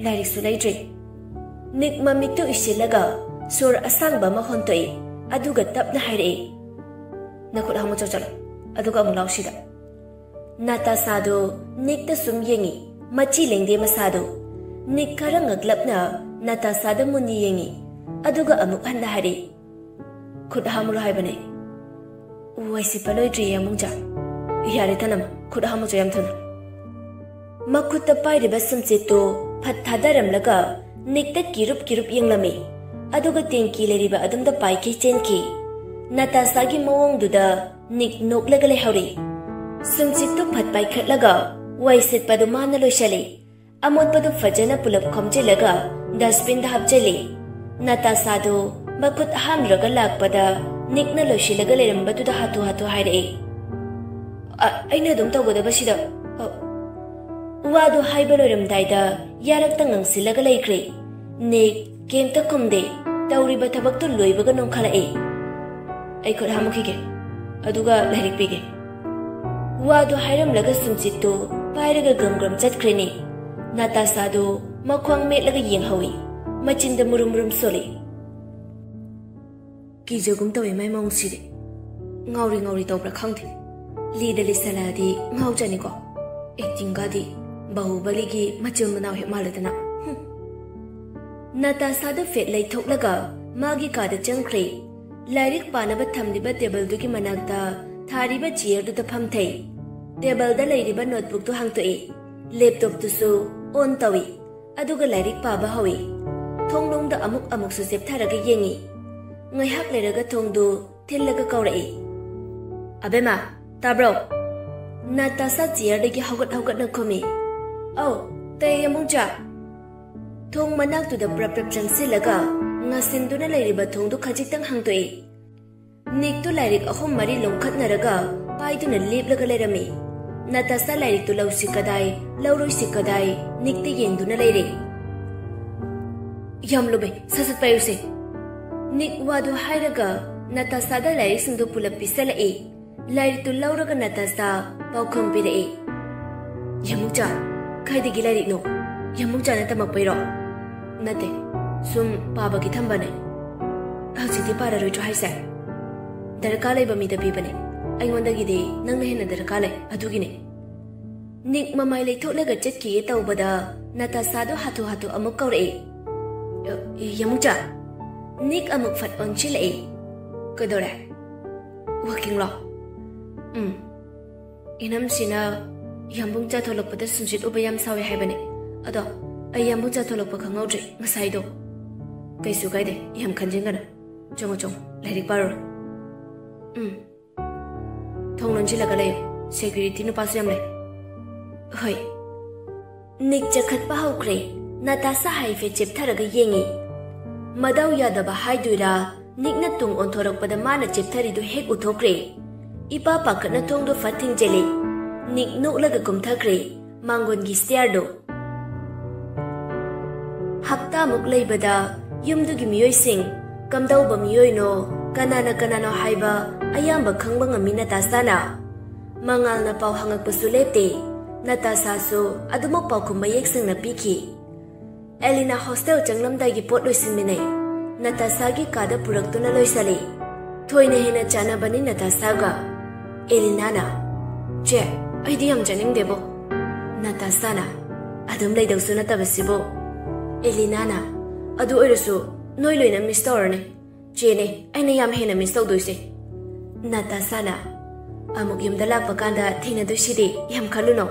"ꯂꯥꯏꯔꯤꯛꯁꯨ ꯂꯩꯇ꯭ꯔꯤ꯫" ꯅꯤꯛ ꯃꯃꯤꯠꯇꯨ ꯎꯏꯁꯤꯜꯂꯒ ꯁꯣꯔ ꯑꯁꯥꯡꯕ ꯑꯃ ꯍꯣꯟꯇꯣꯛꯏ꯫ ꯑꯗꯨꯒ ꯇꯞꯅ ꯍꯥꯏꯔꯛꯏ, "ꯅꯈꯨꯠ ꯍꯥꯝꯃꯨꯆꯣ ꯆꯠꯂꯣ꯫ ꯑꯗꯨꯒ ꯑꯃꯨꯛ ꯂꯥꯎ ꯁꯤꯗ꯫" ꯅꯥꯇꯥꯁꯥꯗꯨ ꯅꯤꯛꯇ ꯁꯨꯝ ꯌꯦꯡꯏ, ꯃꯆꯤ ꯂꯦꯡꯗꯦ ꯃꯁꯥꯗꯨ꯫ ꯅꯤꯛ ꯈꯔ ꯉꯛꯂꯞꯅ ꯅꯥꯇꯥꯁꯥꯗ ꯃꯨꯟꯅ ꯌꯦꯡꯏ꯫ ꯑꯗꯨꯒ ꯑꯃꯨꯛ ꯍꯟꯅ ꯍꯥꯏꯔꯛꯏ, "ꯈꯨꯠ ꯍꯥꯝꯃꯨꯔꯣ ꯍꯥꯏꯕꯅꯦ꯫" "ꯋꯥꯏ ꯁꯤꯠꯄ ꯂꯣꯏꯗ꯭ꯔꯤꯌꯦ, ꯑꯃꯨꯡꯖꯥ꯫" "ꯌꯥꯔꯦ ꯊꯅꯝ, ꯈꯨꯠ ꯍꯥꯝꯃꯨꯆꯣ ꯌꯥꯝ ꯊꯨꯅ꯫" ꯃꯈꯨꯠꯇ ꯄꯥꯏꯔꯤꯕ ꯁꯨꯝꯆꯤꯠꯇꯨ ꯐꯠ ꯊꯥꯗꯔꯝꯂꯒ ꯅꯤꯛꯇ ꯀꯤꯔꯨꯞ ꯀꯤꯔꯨꯞ ꯌꯦꯡꯂꯝꯃꯤ꯫ ꯑꯗꯨꯒ ꯇꯦꯡꯀꯤ ꯂꯩꯔꯤꯕ ꯑꯗꯨꯝꯗ ꯄꯥꯏꯈꯩ ꯆꯦꯟꯈꯤ꯫ ꯅꯥꯇꯥꯁꯥꯒꯤ ꯃꯑꯣꯡꯗꯨꯗ ꯅꯤꯛ ꯅꯣꯛꯂꯒ ꯂꯩꯍꯧꯔꯤ꯫ ꯁꯨꯝꯆꯤꯠꯇꯨ ꯐꯠ ꯄꯥꯏꯈꯠꯂꯒ ꯋꯥꯏ ꯁꯤꯠꯄꯗꯨ ꯃꯥꯅ ꯂꯣꯏꯁꯤꯜꯂꯤ꯫ ꯑꯃꯣꯠꯄꯗꯨ ꯐꯖꯅ ꯄꯨꯂꯞ ꯈꯣꯝꯖꯤꯜꯂꯒ ꯗꯁꯕꯤꯟꯗ ꯍꯥꯞꯆꯤꯜꯂꯤ꯫ ꯅꯥꯇꯥꯁꯥꯗꯨ ꯃꯈꯨꯠ ꯍꯥꯝꯂꯨꯔꯒ ꯂꯥꯛꯄꯗ ꯅꯤꯛꯅ ꯂꯣꯏꯁꯤꯜꯂꯒ ꯂꯩꯔꯝꯕꯗꯨꯗ ꯍꯥꯊꯨ ꯍꯥꯊꯨ ꯍꯥꯏꯔꯛꯏ, "ꯑ-, ꯑꯩꯅ ꯑꯗꯨꯝ ꯇꯧꯒꯗꯕꯁꯤꯗ"꯫ ꯑ, ꯋꯥꯗꯨ ꯍꯥꯏꯕ ꯂꯣꯏꯔꯝꯗꯥꯏꯗ ꯌꯥꯔꯛꯇ ꯉꯪꯁꯤꯜꯂꯒ ꯂꯩꯈ꯭ꯔꯦ꯫ ꯅꯤꯛ ꯀꯩꯝꯇ ꯈꯨꯝꯗꯦ꯫ ꯇꯧꯔꯤꯕ ꯊꯕꯛꯇꯨ ꯂꯣꯏꯕꯒ ꯅꯣꯡꯈꯠꯂꯛꯏ꯫ "ꯑꯩ ꯈꯨꯠ ꯍꯥꯝꯃꯨꯈꯤꯒꯦ, ꯑꯗꯨꯒ ꯂꯥꯏꯔꯤꯛ ꯄꯤꯒꯦ"꯫ ꯋꯥꯗꯨ ꯍꯥꯏꯔꯝꯂꯒ ꯁꯨꯝꯆꯤꯠꯇꯨ ꯄꯥꯏꯔꯒ ꯒ꯭ꯔꯝ ꯒ꯭ꯔꯝ ꯆꯠꯈ꯭ꯔꯦꯅꯦ꯫ ꯅꯥꯇꯥꯁꯥꯗꯨ ꯃꯈ꯭ꯋꯥꯡ ꯃꯦꯠꯂꯒ ꯌꯦꯡꯍꯧꯏ꯫ ꯃꯆꯤꯟꯗ ꯃꯨꯔꯨꯝ ꯃꯨꯔꯨꯝ ꯁꯣꯜꯂꯤ꯫ "ꯀꯤꯖꯒꯨꯝ ꯇꯧꯏ ꯃꯥꯏ ꯃꯑꯣꯡꯁꯤꯗꯤ꯫ ꯉꯥꯎꯔꯤ ꯉꯥꯎꯔꯤ ꯇꯧꯕ꯭ꯔꯥ ꯈꯪꯗꯦ꯫ ꯂꯤꯗ ꯂꯤꯁꯜꯂꯛꯑꯗꯤ ꯉꯥꯎꯖꯅꯤꯀꯣ꯫ ꯑꯦꯛꯇꯤꯡꯒꯗꯤ ꯕꯥꯍꯨꯕꯂꯤꯒꯤ ꯃꯆꯤꯟ ꯃꯅꯥꯎ ꯍꯦꯛ ꯃꯥꯜꯂꯗꯅ꯫ ꯍꯨꯝ"꯫ ꯅꯥꯇꯥꯁꯥꯗꯨ ꯐꯦꯠ ꯂꯩꯊꯣꯛꯂꯒ ꯃꯥꯒꯤ ꯀꯥꯗ ꯆꯪꯈ꯭ꯔꯦ꯫ ꯂꯥꯏꯔꯤꯛ ꯄꯥꯅꯕ ꯊꯝꯂꯤꯕ ꯇꯦꯕꯜꯗꯨꯒꯤ ꯃꯅꯥꯛꯇ ꯊꯥꯔꯤꯕ ꯆꯤꯌꯔꯗꯨꯗ ꯐꯝꯊꯩ꯫ ꯇꯦꯕꯜꯗ ꯂꯩꯔꯤꯕ ꯅꯣꯠꯕꯨꯛꯇꯨ ꯍꯥꯡꯇꯣꯛꯏ꯫ ꯂꯦꯞꯇꯣꯞꯇꯨꯁꯨ ꯑꯣꯟ ꯇꯧꯏ꯫ ꯑꯗꯨꯒ ꯂꯥꯏꯔꯤꯛ ꯄꯥꯕ ꯍꯧꯏ꯫ ꯊꯣꯡꯂꯣꯝꯗ ꯑꯃꯨꯛ ꯑꯃꯨꯛꯁꯨ ꯆꯦꯞꯊꯔꯒ ꯌꯦꯡꯏ꯫ ꯉꯥꯏꯍꯥꯛ ꯂꯩꯔꯒ ꯊꯣꯡꯗꯨ ꯊꯤꯜꯂꯒ ꯀꯧꯔꯛꯏ, "ꯑꯕꯦꯝꯃ, ꯇꯥꯕ꯭ꯔꯣ?" ꯅꯥꯇꯥꯁꯥ ꯆꯤꯌꯔꯗꯒꯤ ꯍꯧꯒꯠ ꯍꯧꯒꯠꯅ ꯈꯨꯝꯃꯤ, "ꯑꯧ, ꯇꯥꯏꯌꯦ, ꯌꯥꯝꯕꯨꯡꯆꯥ"꯫ ꯊꯣꯡ ꯃꯅꯥꯛꯇꯨꯗ ꯄ꯭ꯔꯞ ꯄ꯭ꯔꯞ ꯆꯪꯁꯤꯜꯂꯒ ꯉꯥꯁꯤꯟꯗꯨꯅ ꯂꯩꯔꯤꯕ ꯊꯣꯡꯗꯨ ꯈꯖꯤꯛꯇꯪ ꯍꯥꯡꯗꯣꯛꯏ꯫ ꯅꯤꯛꯇꯨ ꯂꯥꯏꯔꯤꯛ ꯑꯍꯨꯝ ꯃꯔꯤ ꯂꯣꯝꯈꯠꯅꯔꯒ ꯄꯥꯏꯗꯨꯅ ꯂꯦꯞꯂꯒ ꯂꯩꯔꯝꯃꯤ꯫ ꯅꯥꯇꯥꯁꯥ ꯂꯥꯏꯔꯤꯛꯇꯨ ꯂꯧꯁꯤ ꯀꯗꯥꯏ, ꯂꯧꯔꯣꯏꯁꯤ ꯀꯗꯥꯏ, ꯅꯤꯛꯇ ꯌꯦꯡꯗꯨꯅ ꯂꯩꯔꯦ꯫ "ꯌꯥꯝ ꯂꯨꯝꯃꯦ, ꯁꯠ ꯁꯠ ꯄꯥꯏꯌꯨꯁꯦ"꯫ ꯅꯤꯛ ꯋꯥꯗꯨ ꯍꯥꯏꯔꯒ ꯅꯥꯇꯥꯁꯥꯗ ꯂꯥꯏꯔꯤꯛꯁꯤꯡꯗꯨ ꯄꯨꯂꯞ ꯄꯤꯁꯜꯂꯛꯏ꯫ ꯂꯥꯏꯔꯤꯛꯇꯨ ꯂꯧꯔꯒ ꯅꯥꯇꯥꯁꯥ ꯄꯥꯎꯈꯨꯝ ꯄꯤꯔꯛꯏ꯫ "ꯌꯥꯝꯕꯨꯡꯆꯥ, ꯀꯥꯏꯗꯒꯤ ꯂꯥꯏꯔꯤꯛꯅꯣ? ꯌꯥꯝꯕꯨꯡꯆꯥꯅ ꯇꯝꯃꯛꯄꯩꯔꯣ?" "ꯅꯠꯇꯦ, ꯁꯨꯝ ꯄꯥꯕꯒꯤ ꯊꯝꯕꯅꯦ"꯫ "ꯍꯧꯖꯤꯛꯇꯤ ꯄꯥꯔꯔꯣꯏꯗ꯭ꯔꯣ ꯍꯥꯏꯁꯦ?" "ꯗꯔꯀꯥꯔ ꯂꯩꯕ ꯃꯤꯗ ꯄꯤꯕꯅꯦ꯫ ꯑꯩꯉꯣꯟꯗꯒꯤꯗꯤ ꯅꯪꯅ ꯍꯦꯟꯅ ꯗꯔꯀꯥꯔ ꯂꯩ, ꯑꯗꯨꯒꯤꯅꯦ"꯫ ꯅꯤꯛ ꯃꯃꯥꯏ ꯂꯩꯊꯣꯛꯂꯒ ꯆꯠꯈꯤꯒꯦ ꯇꯧꯕꯗ ꯅꯥꯇꯥꯁꯥꯗꯣ ꯍꯥꯊꯨ ꯍꯥꯊꯨ ꯑꯃꯨꯛ ꯀꯧꯔꯛꯏ꯫ "ꯑ, ꯌꯥꯝꯕꯨꯡꯆꯥ"꯫ ꯅꯤꯛ ꯑꯃꯨꯛ ꯐꯠ ꯑꯣꯟꯁꯤꯜꯂꯛꯏ꯫ "ꯀꯩꯗꯧꯔꯦ? ꯋꯥꯀꯤꯡꯂꯣ?" "ꯎꯝ꯫ ꯏꯅꯝꯁꯤꯅ ꯌꯥꯝꯕꯨꯡꯆꯥ ꯊꯣꯛꯂꯛꯄꯗ ꯁꯨꯝꯆꯤꯠ ꯎꯕ ꯌꯥꯝ ꯁꯥꯎꯏ ꯍꯥꯏꯕꯅꯦ꯫ ꯑꯗꯣ ꯑꯩ ꯌꯥꯝꯕꯨꯡ ꯆꯥ ꯊꯣꯛꯂꯛꯄ ꯈꯪꯍꯧꯗ꯭ꯔꯦ ꯉꯁꯥꯏꯗꯣ꯫ ꯀꯩꯁꯨ ꯀꯥꯏꯗꯦ, ꯌꯥꯝ ꯈꯟꯖꯤꯟꯒꯅꯨ꯫ ꯆꯪꯉꯣ, ꯆꯪꯉꯣ, ꯂꯥꯏꯔꯤꯛ ꯄꯥꯔꯨꯔꯣ꯫ ꯎꯝ꯫ ꯊꯣꯡ ꯂꯣꯟꯁꯤꯜꯂꯒ ꯂꯩꯌꯨ꯫ ꯁꯦꯀ꯭ꯌꯨꯔꯤꯇꯤ ꯅꯨꯄꯥꯁꯨ ꯌꯥꯝ ꯂꯩ꯫ ꯍꯣꯏ꯫ ꯅꯤꯛ ꯆꯈꯠꯄ ꯍꯧꯈ꯭ꯔꯦ꯫ ꯅꯥꯇꯥꯁꯥ ꯍꯥꯏꯐꯦꯠ ꯆꯦꯞꯊꯔꯒ ꯌꯦꯡꯉꯤ꯫ ꯃꯗꯥꯎ ꯌꯥꯗꯕ ꯍꯥꯏꯗꯣꯏꯔꯥ, ꯅꯤꯛꯅ ꯇꯨꯡ ꯑꯣꯟꯊꯣꯔꯛꯄꯗ ꯃꯥꯅ ꯆꯦꯞꯊꯔꯤꯗꯨ ꯍꯦꯛ ꯎꯊꯣꯛꯈ꯭ꯔꯦ꯫ ꯏꯄꯥ ꯄꯥꯈꯠꯅ ꯊꯣꯡꯗꯣ ꯐꯠ ꯊꯤꯡꯖꯤꯜꯂꯤ꯫ ꯅꯤꯛ ꯅꯣꯛꯂꯒ ꯀꯨꯝꯊꯈ꯭ꯔꯦ ꯃꯥꯡꯒꯣꯟꯒꯤ ꯁ꯭ꯇꯤꯌꯥꯔꯗꯨ꯫ ꯍꯞꯇꯥꯃꯨꯛ ꯂꯩꯕꯗ ꯌꯨꯝꯗꯨꯒꯤ ꯃꯤꯑꯣꯏꯁꯤꯡ, ꯀꯝꯗꯧꯕ ꯃꯤꯑꯣꯏꯅꯣ, ꯀꯅꯥꯅ ꯀꯅꯥꯅꯣ ꯍꯥꯏꯕ ꯑꯌꯥꯝꯕ ꯈꯪꯕ ꯉꯝꯃꯤ ꯅꯥꯇꯥꯁꯥꯅ꯫ ꯃꯉꯥꯜꯅ ꯄꯥꯎ ꯍꯪꯉꯛꯄꯁꯨ ꯂꯦꯞꯇꯦ꯫ ꯅꯥꯇꯥꯁꯥꯁꯨ ꯑꯗꯨꯃꯛ ꯄꯥꯎꯈꯨꯝ ꯃꯌꯦꯛ ꯁꯦꯡꯅ ꯄꯤꯈꯤ꯫ ꯑꯦꯂꯤꯅꯥ ꯍꯣꯁꯇꯦꯜ ꯆꯪꯂꯝꯗꯥꯏꯒꯤ ꯄꯣꯠ ꯂꯣꯏꯁꯤꯟꯃꯤꯟꯅꯩ꯫ ꯅꯥꯇꯥꯁꯥꯒꯤ ꯀꯥꯗ ꯄꯨꯔꯛꯇꯨꯅ ꯂꯣꯏꯁꯤꯜꯂꯤ꯫ ꯊꯣꯏꯅ ꯍꯦꯟꯅ ꯆꯥꯟꯅꯕꯅꯤ ꯅꯥꯇꯥꯁꯥꯒ꯫ ꯑꯦꯂꯤꯅꯥꯅ, "ꯆꯦ, ꯑꯩꯗꯤ ꯌꯥꯝ ꯆꯠꯅꯤꯡꯗꯦꯕꯣ꯫" ꯅꯥꯇꯥꯁꯥꯅ, "ꯑꯗꯨꯝ ꯂꯩꯗꯧꯁꯨ ꯅꯠꯇꯕꯁꯤꯕꯨ꯫" ꯑꯦꯂꯤꯅꯥꯅ, "ꯑꯗꯨ ꯑꯣꯏꯔꯁꯨ ꯅꯣꯏ ꯂꯣꯏꯅ ꯃꯤꯁ ꯇꯧꯔꯅꯤ꯫ ꯆꯦꯅꯦ ꯑꯩꯅ ꯌꯥꯝ ꯍꯦꯟꯅ ꯃꯤꯁ ꯇꯧꯗꯣꯏꯁꯦ꯫" ꯅꯥꯇꯥꯁꯥꯅ, "ꯑꯃꯨꯛ ꯌꯨꯝꯗ ꯂꯥꯛꯄ ꯀꯥꯟꯗ ꯊꯦꯡꯅꯗꯣꯏꯁꯤꯗꯤ ꯌꯥꯝ ꯈꯜꯂꯨꯅꯣ꯫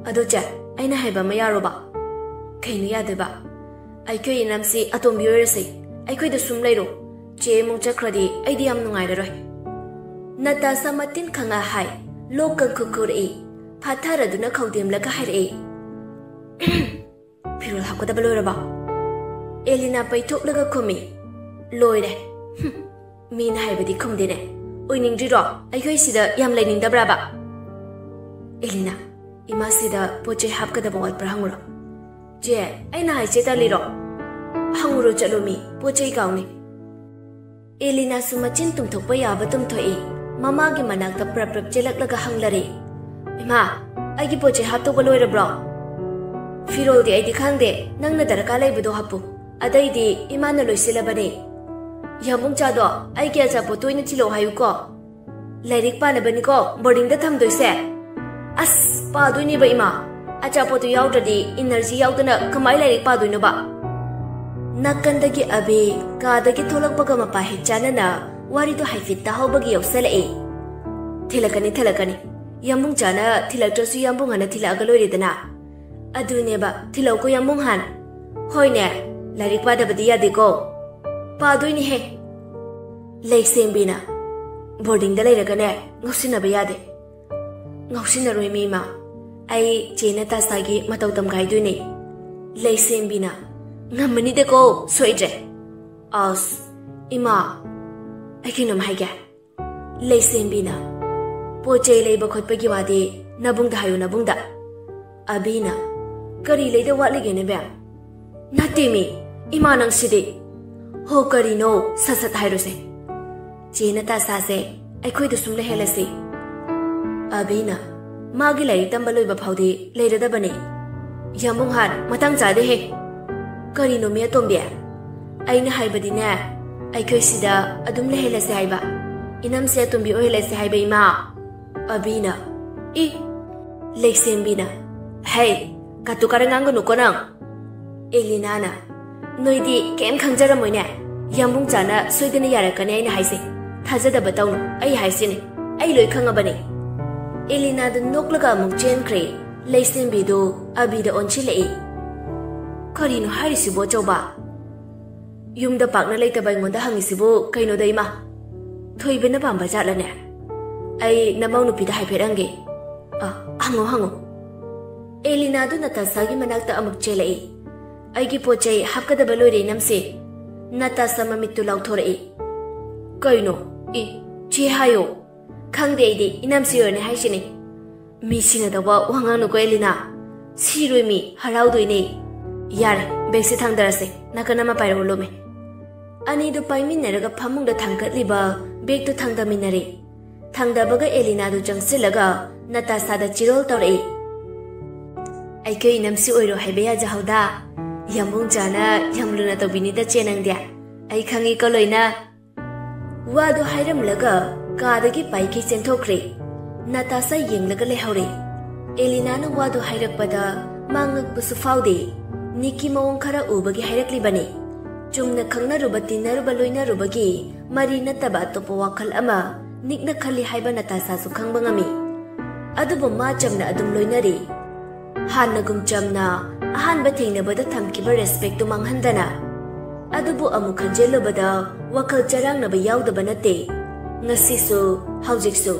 ꯑꯗꯣ ꯆꯦ, ꯑꯩꯅ ꯍꯥꯏꯕ ꯑꯃ ꯌꯥꯔꯣꯕ?" "ꯀꯩꯅꯣ ꯌꯥꯗꯣꯏꯕ?" "ꯑꯩꯈꯣꯏ ꯏꯅꯝꯁꯤ ꯑꯇꯣꯝꯕꯤ ꯑꯣꯏꯔꯁꯦ꯫ ꯑꯩꯈꯣꯏꯗ ꯁꯨꯝ ꯂꯩꯔꯣ꯫ ꯆꯦ ꯑꯃꯨꯛ ꯆꯠꯈ꯭ꯔꯗꯤ ꯑꯩꯗꯤ ꯌꯥꯝ ꯅꯨꯡꯉꯥꯏꯔꯔꯣꯏ꯫" ꯅꯥꯇꯥꯁꯥ ꯃꯇꯤꯟ ꯈꯪꯉ ꯍꯥꯏ꯫ ꯂꯣꯛ ꯀꯪꯈꯨ ꯈꯨꯔꯛꯏ꯫ ꯐꯥꯊꯔꯗꯨꯅ ꯈꯧꯗꯦꯝꯂꯒ ꯍꯥꯏꯔꯛꯏ, "ꯐꯤꯔꯣꯜ ꯍꯥꯞꯀꯗꯕ ꯂꯣꯏꯔꯕꯣ?" ꯑꯦꯂꯤꯅꯥ ꯄꯩꯊꯣꯛꯂꯒ ꯈꯨꯝꯃꯤ, "ꯂꯣꯏꯔꯦ꯫" "ꯍꯨꯝ, ꯃꯤꯅ ꯍꯥꯏꯕꯗꯤ ꯈꯨꯝꯗꯦꯅꯦ꯫ ꯑꯣꯏꯅꯤꯡꯗ꯭ꯔꯤꯔꯣ? ꯑꯩꯈꯣꯏ ꯁꯤꯗ ꯌꯥꯝ ꯂꯩꯅꯤꯡꯗꯕ꯭ꯔꯥꯕ?" ꯑꯦꯂꯤꯅꯥ, "ꯏꯃꯥ, ꯁꯤꯗ ꯄꯣꯠ ꯆꯩ ꯍꯥꯞꯀꯗꯕ ꯋꯥꯠꯄ꯭ꯔꯥ ꯍꯪꯉꯨꯔꯣ?" "ꯆꯦ, ꯑꯩꯅ ꯍꯥꯏꯁꯦ ꯇꯜꯂꯤꯔꯣ? ꯍꯪꯉꯨꯔꯣ ꯆꯠꯂꯣ ꯃꯤ, ꯄꯣꯠ ꯆꯩ ꯀꯥꯎꯅꯤ꯫" ꯑꯦꯂꯤꯅꯥꯁꯨ ꯃꯆꯤꯟ ꯇꯨꯝꯊꯣꯛꯄ ꯌꯥꯕ ꯇꯨꯝꯊꯣꯛꯏ꯫ ꯃꯃꯥꯒꯤ ꯃꯅꯥꯛꯇ ꯄ꯭ꯔꯞ ꯄ꯭ꯔꯞ ꯆꯦꯜꯂꯛꯂꯒ ꯍꯪꯂꯔꯦ, "ꯏꯃꯥ, ꯑꯩꯒꯤ ꯄꯣꯠ ꯆꯩ ꯍꯥꯞꯇꯧꯕ ꯂꯣꯏꯔꯕ꯭ꯔꯣ?" "ꯐꯤꯔꯣꯜꯗꯤ ꯑꯩꯗꯤ ꯈꯪꯗꯦ, ꯅꯪꯅ ꯗꯔꯀꯥꯔ ꯂꯩꯕꯗꯣ ꯍꯥꯞꯄꯨ꯫ ꯑꯇꯩꯗꯤ ꯏꯃꯥꯅ ꯂꯣꯏꯁꯤꯜꯂꯕꯅꯦ꯫ ꯌꯥꯝꯕꯨꯡ ꯆꯥꯗꯣ ꯑꯩꯒꯤ ꯑꯆꯥꯄꯣꯠꯇꯣ ꯑꯣꯏꯅ ꯊꯤꯜꯂꯛꯑꯣ ꯍꯥꯏꯌꯨꯀꯣ꯫ ꯂꯥꯏꯔꯤꯛ ꯄꯥꯅꯕꯅꯤꯀꯣ ꯕꯣꯔꯗꯤꯡꯗ ꯊꯝꯗꯣꯏꯁꯦ꯫" "ꯑꯁ, ꯄꯥꯗꯣꯏꯅꯦꯕ ꯏꯃꯥ꯫ ꯑꯆꯥꯄꯣꯠꯇꯨ ꯌꯥꯎꯗ꯭ꯔꯗꯤ ꯏꯅꯔꯖꯤ ꯌꯥꯎꯗꯅ ꯀꯃꯥꯏ ꯂꯥꯏꯔꯤꯛ ꯄꯥꯗꯣꯏꯅꯣꯕ?" ꯅꯥꯀꯟꯗꯒꯤ ꯑꯕꯦ ꯀꯥꯗꯒꯤ ꯊꯣꯛꯂꯛꯄꯒ ꯃꯄꯥ ꯍꯦꯛ ꯆꯥꯟꯅꯅ ꯋꯥꯔꯤꯗꯣ ꯍꯥꯏꯐꯦꯠ ꯇꯥꯍꯧꯕꯒꯤ ꯌꯥꯎꯁꯜꯂꯛꯑꯦ꯫ "ꯊꯤꯜꯂꯛꯀꯅꯤ, ꯊꯤꯜꯂꯛꯀꯅꯤ꯫ ꯌꯥꯝꯕꯨꯡ ꯆꯥꯅ ꯊꯤꯜꯂꯛꯇ꯭ꯔꯁꯨ ꯌꯥꯝꯕꯨꯡ ꯑꯅ ꯊꯤꯜꯂꯛꯑꯒ ꯂꯣꯏꯔꯦꯗꯅ꯫ ꯑꯗꯨꯅꯦꯕ, ꯊꯤꯜꯂꯧꯀꯣ ꯌꯥꯝꯕꯨꯡꯍꯥꯟ꯫ ꯍꯣꯏꯅꯦ, ꯂꯥꯏꯔꯤꯛ ꯄꯥꯗꯕꯗꯤ ꯌꯥꯗꯦꯀꯣ꯫ ꯄꯥꯗꯣꯏꯅꯤꯍꯦ꯫ ꯂꯩꯁꯦꯝꯕꯤꯅ, "ꯕꯣꯔꯗꯤꯡꯗ ꯂꯩꯔꯒꯅꯦ ꯉꯥꯎꯁꯤꯟꯅꯕ ꯌꯥꯗꯦ"꯫ "ꯉꯥꯎꯁꯤꯟꯅꯔꯣꯏ ꯃꯤ ꯏꯃꯥ, ꯑꯩ ꯆꯦ ꯅꯇꯥꯁꯥꯒꯤ ꯃꯇꯧ ꯇꯝꯒꯥꯏꯗꯣꯏꯅꯦ"꯫ ꯂꯩꯁꯦꯝꯕꯤꯅ, "ꯉꯝꯃꯅꯤꯗꯀꯣ, ꯁꯣꯏꯗ꯭ꯔꯦ"꯫ "ꯑꯁ, ꯏꯃꯥ, ꯑꯩ ꯀꯩꯅꯣꯝ ꯍꯥꯏꯒꯦ"꯫ ꯂꯩꯁꯦꯝꯕꯤꯅ, "ꯄꯣꯠ ꯆꯩ ꯂꯩꯕ ꯈꯣꯠꯄꯒꯤ ꯋꯥꯗꯤ ꯅꯕꯨꯡꯗ ꯍꯥꯏꯌꯨ, ꯅꯕꯨꯡꯗ"꯫ ꯑꯕꯤꯅ, "ꯀꯔꯤ ꯂꯩꯗ ꯋꯥꯠꯂꯤꯒꯦꯅꯦ ꯕꯦꯝ?" "ꯅꯠꯇꯦꯃꯤ, ꯏꯃꯥ ꯅꯪꯁꯤꯗꯤ"꯫ "ꯍꯣ, ꯀꯔꯤꯅꯣ? ꯁꯠ ꯁꯠ ꯍꯥꯏꯔꯨꯁꯦ"꯫ "ꯆꯦ ꯅꯇꯥꯁꯥꯁꯦ ꯑꯩꯈꯣꯏꯗ ꯁꯨꯝ ꯂꯩꯍꯜꯂꯁꯤ"꯫ ꯑꯕꯤꯅ, "ꯃꯥꯒꯤ ꯂꯥꯏꯔꯤꯛ ꯇꯝꯕ ꯂꯣꯏꯕ ꯐꯥꯎꯗꯤ ꯂꯩꯔꯗꯕꯅꯤ"꯫ ꯌꯥꯝꯕꯨꯡꯍꯥꯟ, "ꯃꯇꯥꯡ ꯆꯥꯗꯦꯍꯦ"꯫ "ꯀꯔꯤꯅꯣ ꯃꯤ ꯑꯇꯣꯝꯕꯤ? ꯑꯩꯅ ꯍꯥꯏꯕꯗꯤꯅꯦ, ꯑꯩꯈꯣꯏ ꯁꯤꯗ ꯑꯗꯨꯝ ꯂꯩꯍꯜꯂꯁꯦ ꯍꯥꯏꯕ, ꯏꯅꯝꯁꯦ ꯑꯇꯣꯝꯕꯤ ꯑꯣꯏꯍꯜꯂꯁꯦ ꯍꯥꯏꯕ ꯏꯃꯥ"꯫ ꯑꯕꯤꯅ, "ꯏ"꯫ ꯂꯩꯁꯦꯝꯕꯤꯅ, "ꯍꯩ, ꯀꯥꯇꯨ ꯀꯥꯔꯟ ꯉꯥꯡꯒꯅꯨꯀꯣ ꯅꯪ"꯫ ꯑꯦꯂꯤꯅꯥꯅ, "ꯅꯣꯏꯗꯤ ꯀꯩꯝ ꯈꯪꯖꯔꯝꯃꯣꯏꯅꯦ꯫ ꯌꯥꯝꯕꯨꯡ ꯆꯥꯅ ꯁꯣꯏꯗꯅ ꯌꯥꯔꯛꯀꯅꯤ ꯑꯩꯅ ꯍꯥꯏꯁꯦ꯫ ꯊꯥꯖꯗꯕ ꯇꯧꯅꯨ, ꯑꯩ ꯍꯥꯏꯁꯤꯅꯤ꯫ ꯑꯩ ꯂꯣꯏ ꯈꯪꯉꯕꯅꯤ"꯫ ꯑꯦꯂꯤꯅꯥꯗꯨ ꯅꯣꯛꯂꯒ ꯑꯃꯨꯛ ꯆꯦꯟꯈ꯭ꯔꯦ꯫ ꯂꯩꯁꯦꯝꯕꯤꯗꯨ ꯑꯕꯤꯗ ꯑꯣꯟꯁꯤꯜꯂꯛꯏ꯫ "ꯀꯔꯤꯅꯣ ꯍꯥꯏꯔꯤꯁꯤꯕꯣ ꯑꯆꯧꯕ? ꯌꯨꯝꯗ ꯄꯥꯛꯅ ꯂꯩꯇꯕ ꯑꯩꯉꯣꯟꯗ ꯍꯪꯉꯤꯁꯤꯕꯨ ꯀꯩꯅꯣꯗ ꯏꯃꯥ? ꯊꯣꯏꯕꯅ ꯄꯥꯝꯕ ꯖꯥꯠꯂꯅꯦ? ꯑꯩ ꯅꯃꯧ ꯅꯨꯄꯤꯗ ꯍꯥꯏꯐꯦꯠ ꯍꯪꯒꯦ꯫ ꯑ, ꯍꯪꯉꯣ, ꯍꯪꯉꯣ"꯫ ꯑꯦꯂꯤꯅꯥꯗꯨ ꯅꯇꯥꯁꯥꯒꯤ ꯃꯅꯥꯛꯇ ꯑꯃꯨꯛ ꯆꯦꯜꯂꯛꯏ꯫ "ꯑꯩꯒꯤ ꯄꯣꯠ ꯆꯩ ꯍꯥꯞꯀꯗꯕ ꯂꯣꯏꯔꯦ, ꯏꯅꯝꯁꯦ"꯫ ꯅꯇꯥꯁꯥ ꯃꯃꯤꯠꯇꯨ ꯂꯥꯎꯊꯣꯔꯛꯏ꯫ "ꯀꯩꯅꯣ? ꯏ, ꯆꯦ ꯍꯥꯏꯌꯣ"꯫ "ꯈꯪꯗꯦ ꯑꯩꯗꯤ, ꯏꯅꯝꯁꯦ ꯑꯣꯏꯔꯅꯤ ꯍꯥꯏꯁꯤꯅꯤ"꯫ "ꯃꯤ ꯁꯤꯅꯗꯧꯕ ꯋꯥ ꯉꯥꯡꯅꯨꯀꯣ ꯑꯦꯂꯤꯅꯥ꯫ ꯁꯤꯔꯣꯏ ꯃꯤ, ꯍꯔꯥꯎꯗꯣꯏꯅꯦ"꯫ "ꯌꯥꯔꯦ, ꯕꯦꯒꯁꯦ ꯊꯥꯡꯗꯔꯁꯦ, ꯅꯥꯀꯟ ꯑꯃ ꯄꯥꯏꯔꯛꯑꯣ ꯂꯣꯃꯦ"꯫ ꯑꯅꯤꯗꯨ ꯄꯥꯏꯃꯤꯟꯅꯔꯒ ꯐꯃꯨꯡꯗ ꯊꯥꯡꯒꯠꯂꯤꯕ ꯕꯦꯒꯇꯨ ꯊꯥꯡꯗꯃꯤꯟꯅꯔꯦ꯫ ꯊꯥꯡꯗꯕꯒ ꯑꯦꯂꯤꯅꯥꯗꯨ ꯆꯪꯁꯤꯜꯂꯒ ꯅꯇꯥꯁꯥꯗ ꯆꯤꯔꯣꯜ ꯇꯧꯔꯛꯏ꯫ "ꯑꯩꯈꯣꯏ ꯏꯅꯝꯁꯤ ꯑꯣꯏꯔꯣ ꯍꯥꯏꯕ ꯌꯥꯖꯍꯧꯗ꯫ ꯌꯥꯝꯕꯨꯡ ꯆꯥꯅ ꯌꯥꯝ ꯂꯨꯅ ꯇꯧꯕꯤꯅꯤꯗ ꯆꯦ ꯅꯪꯗꯤ꯫ ꯑꯩ ꯈꯪꯉꯤꯀꯣ ꯂꯣꯏꯅ"꯫ ꯋꯥꯗꯨ ꯍꯥꯏꯔꯝꯂꯒ ꯀꯥꯗꯒꯤ ꯄꯥꯏꯈꯤ ꯆꯦꯟꯊꯣꯛꯈ꯭ꯔꯦ꯫ ꯅꯇꯥꯁꯥ ꯌꯦꯡꯂꯒ ꯂꯩꯍꯧꯔꯦ꯫ ꯑꯦꯂꯤꯅꯥꯅ ꯋꯥꯗꯨ ꯍꯥꯏꯔꯛꯄꯗ ꯃꯥ ꯉꯛꯄꯁꯨ ꯐꯥꯎꯗꯦ꯫ ꯅꯤꯛꯀꯤ ꯃꯑꯣꯡ ꯈꯔ ꯎꯕꯒꯤ ꯍꯥꯏꯔꯛꯂꯤꯕꯅꯤ꯫ ꯆꯨꯝꯅ ꯈꯪꯅꯔꯨꯕ ꯇꯤꯟꯅꯔꯨꯕ ꯂꯣꯏꯅꯔꯨꯕꯒꯤ ꯃꯔꯤ ꯅꯠꯇꯕ ꯑꯇꯣꯞꯄ ꯋꯥꯈꯜ ꯑꯃ ꯅꯤꯛꯅ ꯈꯜꯂꯤ ꯍꯥꯏꯕ ꯅꯇꯥꯁꯥꯁꯨ ꯈꯪꯕ ꯉꯝꯃꯤ꯫ ꯑꯗꯨꯕꯨ ꯃꯥ ꯆꯝꯅ ꯑꯗꯨꯝ ꯂꯣꯏꯅꯔꯤ꯫ ꯍꯥꯟꯅꯒꯨꯝ ꯆꯝꯅ ꯑꯍꯥꯟꯕ ꯊꯦꯡꯅꯕꯗ ꯊꯝꯈꯤꯕ respectꯇꯨ ꯃꯥꯡꯍꯟꯗꯅ꯫ ꯑꯗꯨꯕꯨ ꯑꯃꯨꯛ ꯈꯟꯖꯤꯜꯂꯨꯕꯗ ꯋꯥꯈꯜ ꯆꯔꯥꯡꯅꯕ ꯌꯥꯎꯗꯕ ꯅꯠꯇꯦ꯫ ꯉꯁꯤꯁꯨ, ꯍꯧꯖꯤꯛꯁꯨ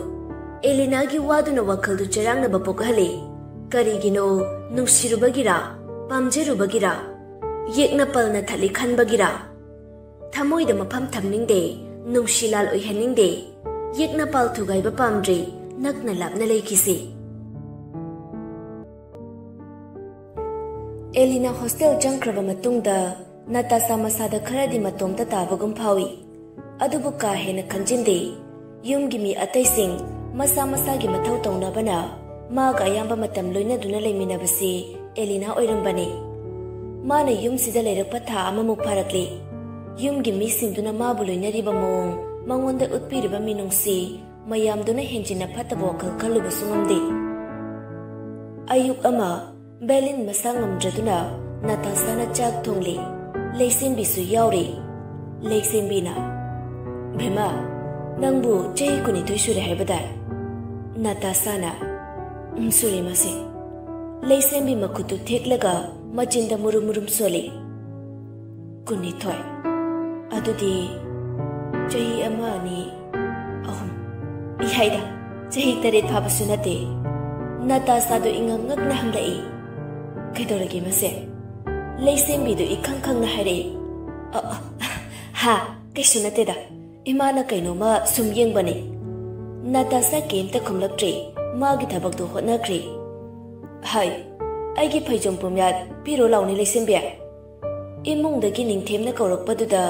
ꯑꯦꯂꯤꯅꯥꯒꯤ ꯋꯥꯗꯨꯅ ꯋꯥꯈꯜꯗꯨ ꯆꯔꯥꯡꯅꯕ ꯄꯣꯛꯍꯜꯂꯤ꯫ ꯀꯔꯤꯒꯤꯅꯣ? ꯅꯨꯡꯁꯤꯔꯨꯕꯒꯤꯔꯥ? ꯄꯥꯝꯖꯔꯨꯕꯒꯤꯔꯥ? ꯌꯦꯛꯅ ꯄꯜꯅ ꯊꯠꯂꯤ ꯈꯟꯕꯒꯤꯔꯥ? ꯊꯃꯣꯏꯗ ꯃꯐꯝ ꯊꯝꯅꯤꯡꯗꯦ, ꯅꯨꯡꯁꯤ ꯂꯥꯜ ꯑꯣꯏꯍꯟꯅꯤꯡꯗꯦ꯫ ꯌꯦꯛꯅ ꯄꯥꯜ ꯊꯨꯒꯥꯏꯕ ꯄꯥꯝꯗ꯭ꯔꯤ, ꯅꯛꯅ ꯂꯥꯞꯅ ꯂꯩꯈꯤꯁꯤ꯫ ꯑꯦꯂꯤꯅꯥ hostel ꯆꯪꯈ꯭ꯔꯕ ꯃꯇꯨꯡꯗ ꯅꯇꯥꯁꯥ ꯃꯁꯥꯗ ꯈꯔꯗꯤ ꯃꯇꯣꯝꯇ ꯇꯥꯕꯒꯨꯝ ꯐꯥꯎꯏ꯫ ꯑꯗꯨꯕꯨ ꯀꯥ ꯍꯦꯟꯅ ꯈꯟꯖꯤꯟꯗꯦ꯫ ꯌꯨꯝꯒꯤ ꯃꯤ ꯑꯇꯩꯁꯤꯡ ꯃꯁꯥ ꯃꯁꯥꯒꯤ ꯃꯊꯧ ꯇꯧꯅꯕꯅ ꯃꯥꯒ ꯑꯌꯥꯝꯕ ꯃꯇꯝ ꯂꯣꯏꯅꯗꯨꯅ ꯂꯩꯃꯤꯟꯅꯕꯁꯤ ꯑꯦꯂꯤꯅꯥ ꯑꯣꯏꯔꯝꯕꯅꯤ꯫ ꯃꯥꯅ ꯌꯨꯝꯁꯤꯗ ꯂꯩꯔꯛꯄ ꯊꯥ ꯑꯃꯃꯨꯛ ꯐꯥꯔꯛꯂꯤ꯫ ꯌꯨꯝꯒꯤ ꯃꯤꯁꯤꯡꯗꯨꯅ ꯃꯥꯕꯨ ꯂꯣꯏꯅꯔꯤꯕ ꯃꯑꯣꯡ, ꯃꯉꯣꯟꯗ ꯎꯠꯄꯤꯔꯤꯕ ꯃꯤꯅꯨꯡꯁꯤ, ꯃꯌꯥꯝꯗꯨꯅ ꯍꯦꯟꯖꯤꯟꯅ ꯐꯠꯇꯕ ꯋꯥꯈꯜ ꯈꯜꯂꯨꯕꯁꯨ ꯉꯝꯗꯦ꯫ ꯑꯌꯨꯛ ꯑꯃ, ꯕꯦꯂꯤꯟ ꯃꯁꯥ ꯉꯝꯗ꯭ꯔꯗꯨꯅ ꯅꯇꯥꯁꯥꯅ ꯆꯥꯛ ꯊꯣꯡꯂꯤ꯫ ꯂꯩꯁꯦꯝꯕꯤꯁꯨ ꯌꯥꯎꯔꯤ꯫ ꯂꯩꯁꯦꯝꯕꯤꯅ, "ꯕꯦꯝꯃ, ꯅꯪꯕꯨ ꯆꯍꯤ ꯀꯨꯟꯅꯤꯊꯣꯏ ꯁꯨꯔꯦ ꯍꯥꯏꯕꯗꯥꯏ?" ꯅꯇꯥꯁꯥꯅ, "ꯎꯝ, ꯁꯨꯔꯦ ꯃꯥꯁꯦ꯫" ꯂꯩꯁꯦꯝꯕꯤ ꯃꯈꯨꯠꯇꯨ ꯊꯦꯛꯂꯒ ꯃꯆꯤꯟꯗ ꯃꯨꯔꯨꯝ ꯃꯨꯔꯨꯝ ꯁꯣꯜꯂꯤ꯫ "ꯀꯨꯟꯅꯤꯊꯣꯏ꯫ ꯑꯗꯨꯗꯤ ꯆꯍꯤ ꯑꯃ, ꯑꯅꯤ, ꯑꯍꯨꯝ꯫ ꯏꯍꯥꯏꯗ, ꯆꯍꯤ ꯇꯔꯦꯠ ꯐꯥꯕꯁꯨ ꯅꯠꯇꯦ꯫" ꯅꯇꯥꯁꯥꯗꯨ ꯏꯉꯛ ꯉꯛꯅ ꯍꯪꯂꯛꯏ꯫ "ꯀꯩꯗꯧꯔꯒꯦ ꯃꯁꯦ?" ꯂꯩꯁꯦꯝꯕꯤꯗꯨ ꯏꯈꯪ ꯈꯪꯅ ꯍꯥꯏꯔꯛꯏ꯫ "ꯑ, ꯑ, ꯍꯥ, ꯀꯩꯁꯨ ꯅꯠꯇꯦꯗ꯫ ꯏꯃꯥꯅ ꯀꯩꯅꯣꯝꯃ ꯁꯨꯝ ꯌꯦꯡꯕꯅꯤ꯫" ꯅꯇꯥꯁꯥ ꯀꯩꯝꯇ ꯈꯨꯝꯂꯛꯇ꯭ꯔꯦ꯫ ꯃꯥꯒꯤ ꯊꯕꯛꯇꯨ ꯍꯣꯠꯅꯈ꯭ꯔꯦ꯫ "ꯍꯥꯏ, ꯑꯩꯒꯤ ꯐꯩꯖꯣꯝ ꯄꯨꯝꯌꯥꯠ ꯄꯤꯔꯣ ꯂꯥꯎꯅꯦ ꯂꯩꯁꯦꯝꯕꯤ꯫" ꯏꯃꯨꯡꯗꯒꯤ ꯅꯤꯡꯊꯦꯝꯅ ꯀꯧꯔꯛꯄꯗꯨꯗ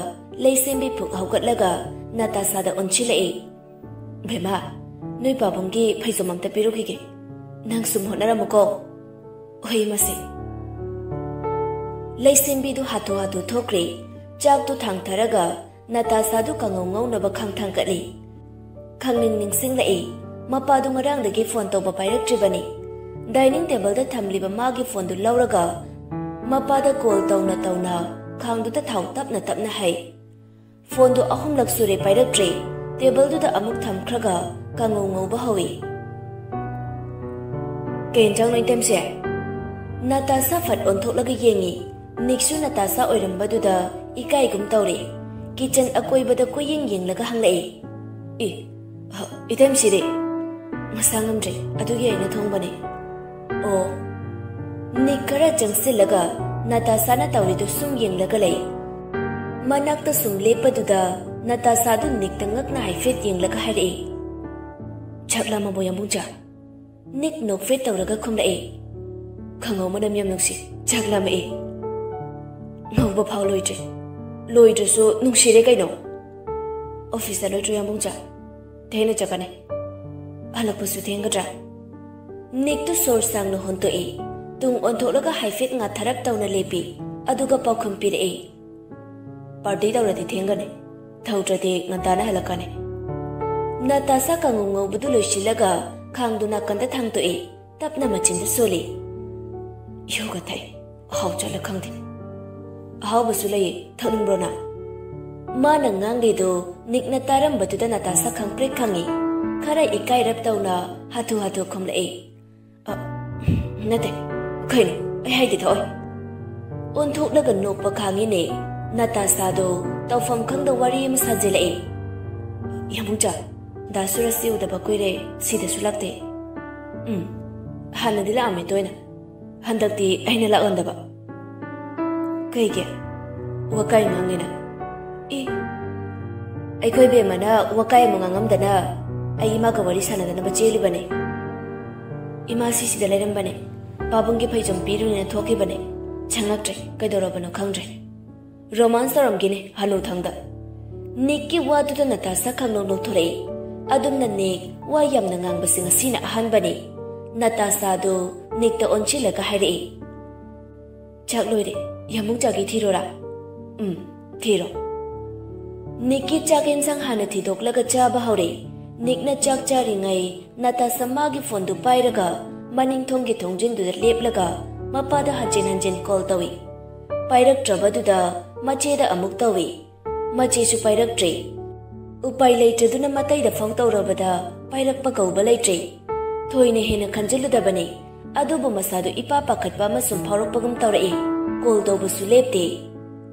ꯂꯩꯁꯦꯝꯕꯤ ꯐꯨꯛ ꯍꯧꯒꯠꯂꯒ ꯅꯇꯥꯁꯥꯗ ꯑꯣꯟꯁꯤꯜꯂꯛꯏ꯫ "ꯕꯦꯝꯃ, ꯅꯣꯏ ꯄꯥꯕꯨꯡꯒꯤ ꯐꯩꯖꯣꯝ ꯑꯝꯇ ꯄꯤꯔꯨꯈꯤꯒꯦ꯫ ꯅꯪ ꯁꯨꯝ ꯍꯣꯠꯅꯔꯝꯃꯨꯀꯣ꯫" "ꯍꯣꯏ ꯃꯁꯦ꯫" ꯂꯩꯁꯦꯝꯕꯤꯗꯨ ꯍꯥꯊꯨ ꯍꯥꯊꯨ ꯊꯣꯛꯈ꯭ꯔꯦ꯫ ꯆꯥꯛꯇꯨ ꯊꯥꯡꯊꯔꯒ ꯅꯇꯥꯁꯥꯗꯨ ꯀꯥꯡꯉꯧ ꯉꯧꯅꯕ ꯈꯥꯡ ꯊꯥꯡꯒꯠꯂꯤ꯫ ꯈꯪꯅꯤꯡ ꯅꯤꯡꯁꯤꯡꯂꯛꯏ꯫ ꯃꯄꯥꯗꯨ ꯉꯔꯥꯡꯗꯒꯤ ꯐꯣꯟ ꯇꯧꯕ ꯄꯥꯏꯔꯛꯇ꯭ꯔꯤꯕꯅꯤ꯫ ꯗꯥꯏꯅꯤꯡ ꯇꯦꯕꯜꯗ ꯊꯝꯂꯤꯕ ꯃꯥꯒꯤ ꯐꯣꯟꯗꯨ ꯂꯧꯔꯒ ꯃꯄꯥꯗ ꯀꯣꯜ ꯇꯧꯅ ꯇꯧꯅ ꯈꯥꯡꯗꯨꯗ ꯊꯥꯎ ꯇꯞꯅ ꯇꯞꯅ ꯍꯩ꯫ ꯐꯣꯟꯗꯨ ꯑꯍꯨꯝꯂꯛ ꯁꯨꯔꯦ ꯄꯥꯏꯔꯛꯇ꯭ꯔꯦ꯫ ꯇꯦꯕꯜꯗꯨꯗ ꯑꯃꯨꯛ ꯊꯝꯈ꯭ꯔꯒ ꯀꯥꯡꯉꯧ ꯉꯧꯕ ꯍꯧꯏ꯫ "ꯀꯩ ꯌꯦꯟꯖꯥꯡꯅꯣ ꯏꯇꯩꯃꯁꯦ?" ꯅꯇꯥꯁꯥ ꯐꯠ ꯑꯣꯟꯊꯣꯛꯂꯒ ꯌꯦꯡꯉꯤ꯫ ꯅꯤꯛꯁꯨ ꯅꯇꯥꯁꯥ ꯑꯣꯏꯔꯝꯕꯗꯨꯗ ꯏꯀꯥꯏꯒꯨꯝ ꯇꯧꯔꯦ꯫ ꯀꯤꯆꯟ ꯑꯀꯣꯏꯕꯗ ꯀꯣꯏꯌꯦꯡ ꯌꯦꯡꯂꯒ ꯍꯪꯂꯛꯏ, "ꯏ, ꯍ, ꯏꯇꯩꯃ ꯁꯤꯗꯤ?" "ꯃꯁꯥ ꯉꯝꯗ꯭ꯔꯦ, ꯑꯗꯨꯒꯤ ꯑꯩꯅ ꯊꯣꯡꯕꯅꯦ꯫" "ꯑꯣ꯫" ꯅꯤꯛ ꯈꯔ ꯆꯪꯁꯤꯜꯂꯒ ꯅꯇꯥꯁꯥꯅ ꯇꯧꯔꯤꯗꯨ ꯁꯨꯝ ꯌꯦꯡꯂꯒ ꯂꯩ꯫ ꯃꯅꯥꯛꯇ ꯁꯨꯝ ꯂꯦꯞꯄꯗꯨꯗ ꯅꯇꯥꯁꯥꯗꯨ ꯅꯤꯛꯇ ꯉꯛꯅ ꯍꯥꯏꯐꯦꯠ ꯌꯦꯡꯂꯒ ꯍꯥꯏꯔꯛꯏ, "ꯆꯥꯛ ꯂꯥꯝꯃꯕꯣ, ꯌꯥꯝꯕꯨꯡꯆꯥ?" ꯅꯤꯛ ꯅꯣꯛꯐꯦꯠ ꯇꯧꯔꯒ ꯈꯨꯝꯂꯛꯏ, "ꯈꯪꯍꯧ ꯃꯅꯝ ꯌꯥꯝ ꯅꯨꯡꯁꯤ, ꯆꯥꯛ ꯂꯥꯝꯃꯛꯏ꯫" "ꯉꯧꯕ ꯐꯥꯎ ꯂꯣꯏꯗ꯭ꯔꯤ꯫" "ꯂꯣꯏꯗ꯭ꯔꯁꯨ ꯅꯨꯡꯁꯤꯔꯦ ꯀꯩꯅꯣ꯫" "ꯑꯣꯐꯤꯁ ꯆꯠꯂꯣꯏꯗ꯭ꯔꯣ, ꯌꯥꯝꯕꯨꯡꯆꯥ?" "ꯊꯦꯡꯅ ꯆꯠꯀꯅꯤ, ꯍꯜꯂꯛꯄꯁꯨ ꯊꯦꯡꯒꯗ꯭ꯔꯥ?" ꯅꯤꯛꯇꯨ ꯁꯣꯔ ꯁꯥꯡꯅ ꯍꯣꯟꯇꯣꯛꯏ꯫ ꯇꯨꯡ ꯑꯣꯟꯊꯣꯛꯂꯒ ꯍꯥꯏꯐꯦꯠ ꯉꯥꯊꯔꯞ ꯇꯧꯅ ꯂꯦꯞꯄꯤ, ꯑꯗꯨꯒ ꯄꯥꯎꯈꯨꯝ ꯄꯤꯔꯛꯏ, "ꯄꯥꯔꯇꯤ ꯇꯧꯔꯗꯤ ꯊꯦꯡꯒꯅꯤ, ꯇꯧꯗ꯭ꯔꯗꯤ ꯉꯟꯇꯥꯅ ꯍꯜꯂꯛꯀꯅꯤ꯫" ꯅꯇꯥꯁꯥ ꯀꯥꯡꯉꯧ ꯉꯧꯕꯗꯨ ꯂꯣꯏꯁꯤꯜꯂꯒ ꯈꯥꯡꯗꯨ ꯅꯥꯀꯟꯗ ꯊꯥꯡꯇꯣꯛꯏ꯫ ꯇꯞꯅ ꯃꯆꯤꯟꯗ ꯁꯣꯜꯂꯤ, "ꯌꯣꯒ ꯊꯛꯏ, ꯑꯍꯥꯎ ꯆꯥꯂ ꯈꯪꯗꯦ꯫ ꯑꯍꯥꯎꯕꯁꯨ ꯂꯩꯌꯦ, ꯊꯛꯅꯤꯡꯕ꯭ꯔꯣ ꯅꯪ?" ꯃꯥꯅ ꯉꯥꯡꯂꯤꯗꯨ ꯅꯤꯛꯅ ꯇꯥꯔꯝꯕꯗꯨꯗ ꯅꯇꯥꯁꯥ ꯈꯪꯄ꯭ꯔꯦꯛ ꯈꯪꯉꯤ꯫ ꯈꯔ ꯏꯀꯥꯏꯔꯞ ꯇꯧꯅ ꯍꯥꯊꯨ ꯍꯥꯊꯨ ꯈꯨꯝꯂꯛꯏ, "ꯑ, ꯅꯠꯇꯦ, ꯀꯩꯅꯣ, ꯑꯩ ꯍꯥꯏꯗꯤ ꯊꯛꯑꯣꯏ꯫" ꯑꯣꯟꯊꯣꯛꯂꯒ ꯅꯣꯛꯄ ꯈꯥꯡꯉꯤꯅꯦ꯫ ꯅꯇꯥꯁꯥꯗꯣ ꯇꯧꯐꯝ ꯈꯪꯗ ꯋꯥꯔꯤ ꯑꯃ ꯁꯥꯖꯤꯜꯂꯛꯏ, "ꯌꯥꯝꯕꯨꯡꯆꯥ, ꯗꯥ ꯁꯨꯔꯖꯁꯤ ꯎꯗꯕ ꯀꯨꯏꯔꯦ, ꯁꯤꯗꯁꯨ ꯂꯥꯛꯇꯦ꯫" "ꯎꯝ, ꯍꯥꯟꯅꯗꯤ ꯂꯥꯛꯑꯝꯃꯦ ꯇꯣꯏꯅ, ꯍꯟꯗꯛꯇꯤ ꯑꯩꯅ ꯂꯥꯛꯂꯝꯗꯕ꯫" "ꯀꯩꯒꯤ? ꯋꯥꯀꯥꯏ ꯉꯥꯡꯉꯤꯅ?" "ꯏ, ꯑꯩꯈꯣꯏ ꯕꯦꯝꯃꯅ ꯋꯥꯀꯥꯏ ꯑꯃ ꯉꯥꯡꯉꯝꯗꯅ ꯑꯩ ꯏꯃꯥꯒ ꯋꯥꯔꯤ ꯁꯥꯟꯅꯗꯅꯕ ꯆꯦꯜꯂꯤꯕꯅꯦ꯫ ꯏꯃꯥ ꯁꯤꯁꯤꯗ ꯂꯩꯔꯝꯕꯅꯦ, ꯄꯥꯕꯨꯡꯒꯤ ꯐꯩꯖꯣꯝ ꯄꯤꯔꯨꯅꯦꯅ ꯊꯣꯛꯈꯤꯕꯅꯦ, ꯁꯪꯉꯛꯇ꯭ꯔꯦ, ꯀꯩꯗꯧꯔꯕꯅꯣ ꯈꯪꯗ꯭ꯔꯦ꯫ ꯔꯣꯃꯥꯟꯁ ꯇꯧꯔꯝꯒꯤꯅꯤ ꯍꯅꯨꯊꯪꯗ꯫" ꯅꯤꯛꯀꯤ ꯋꯥꯗꯨꯗ ꯅꯇꯥꯁꯥ ꯈꯪꯅꯧ ꯅꯧꯊꯣꯔꯛꯏ꯫ ꯑꯗꯨꯝꯅ ꯅꯤꯛ ꯋꯥ ꯌꯥꯝꯅ ꯉꯥꯡꯕꯁꯤ ꯉꯁꯤꯅ ꯑꯍꯥꯟꯕꯅꯤ꯫ ꯅꯇꯥꯁꯥꯗꯨ ꯅꯤꯛꯇ ꯑꯣꯟꯁꯤꯜꯂꯒ ꯍꯥꯏꯔꯛꯏ, "ꯆꯥꯛ ꯂꯣꯏꯔꯦ, ꯌꯥꯝꯕꯨꯡ ꯆꯥꯒꯤ ꯊꯤꯔꯣꯔꯥ?" "ꯎꯝ, ꯊꯤꯔꯣ꯫" ꯅꯤꯛꯀꯤ ꯆꯥꯛ ꯌꯦꯟꯁꯥꯡ ꯍꯥꯟꯅ ꯊꯤꯗꯣꯛꯂꯒ ꯆꯥꯕ ꯍꯧꯔꯦ꯫ ꯅꯤꯛꯅ ꯆꯥꯛ ꯆꯥꯔꯤꯉꯩ ꯅꯇꯥꯁꯥ ꯃꯥꯒꯤ ꯐꯣꯟꯗꯨ ꯄꯥꯏꯔꯒ ꯃꯅꯤꯡ ꯊꯣꯡꯒꯤ ꯊꯣꯡꯖꯤꯟꯗꯨꯗ ꯂꯦꯞꯂꯒ ꯃꯄꯥꯗ ꯍꯟꯖꯤꯟ ꯍꯟꯖꯤꯟ ꯀꯣꯜ ꯇꯧꯏ꯫ ꯄꯥꯏꯔꯛꯇ꯭ꯔꯕꯗꯨꯗ ꯃꯆꯦꯗ ꯑꯃꯨꯛ ꯇꯧꯏ꯫ ꯃꯆꯦꯁꯨ ꯄꯥꯏꯔꯛꯇ꯭ꯔꯦ꯫ ꯎꯄꯥꯏ ꯂꯩꯇ꯭ꯔꯗꯨꯅ ꯃꯇꯩꯗ ꯐꯥꯎ ꯇꯧꯔꯕꯗ ꯄꯥꯏꯔꯛꯄ ꯀꯧꯕ ꯂꯩꯇ꯭ꯔꯦ꯫ ꯊꯣꯏꯅ ꯍꯦꯟꯅ ꯈꯟꯖꯤꯜꯂꯨꯗꯕꯅꯤ꯫ ꯑꯗꯨꯕꯨ ꯃꯁꯥꯗꯨ ꯏꯄꯥ ꯄꯥꯈꯠꯄ ꯑꯃ ꯁꯨꯝ ꯐꯥꯎꯔꯛꯄꯒꯨꯝ ꯇꯧꯔꯛꯏ꯫ ꯀꯣꯜ ꯇꯧꯕꯁꯨ ꯂꯦꯞꯇꯦ꯫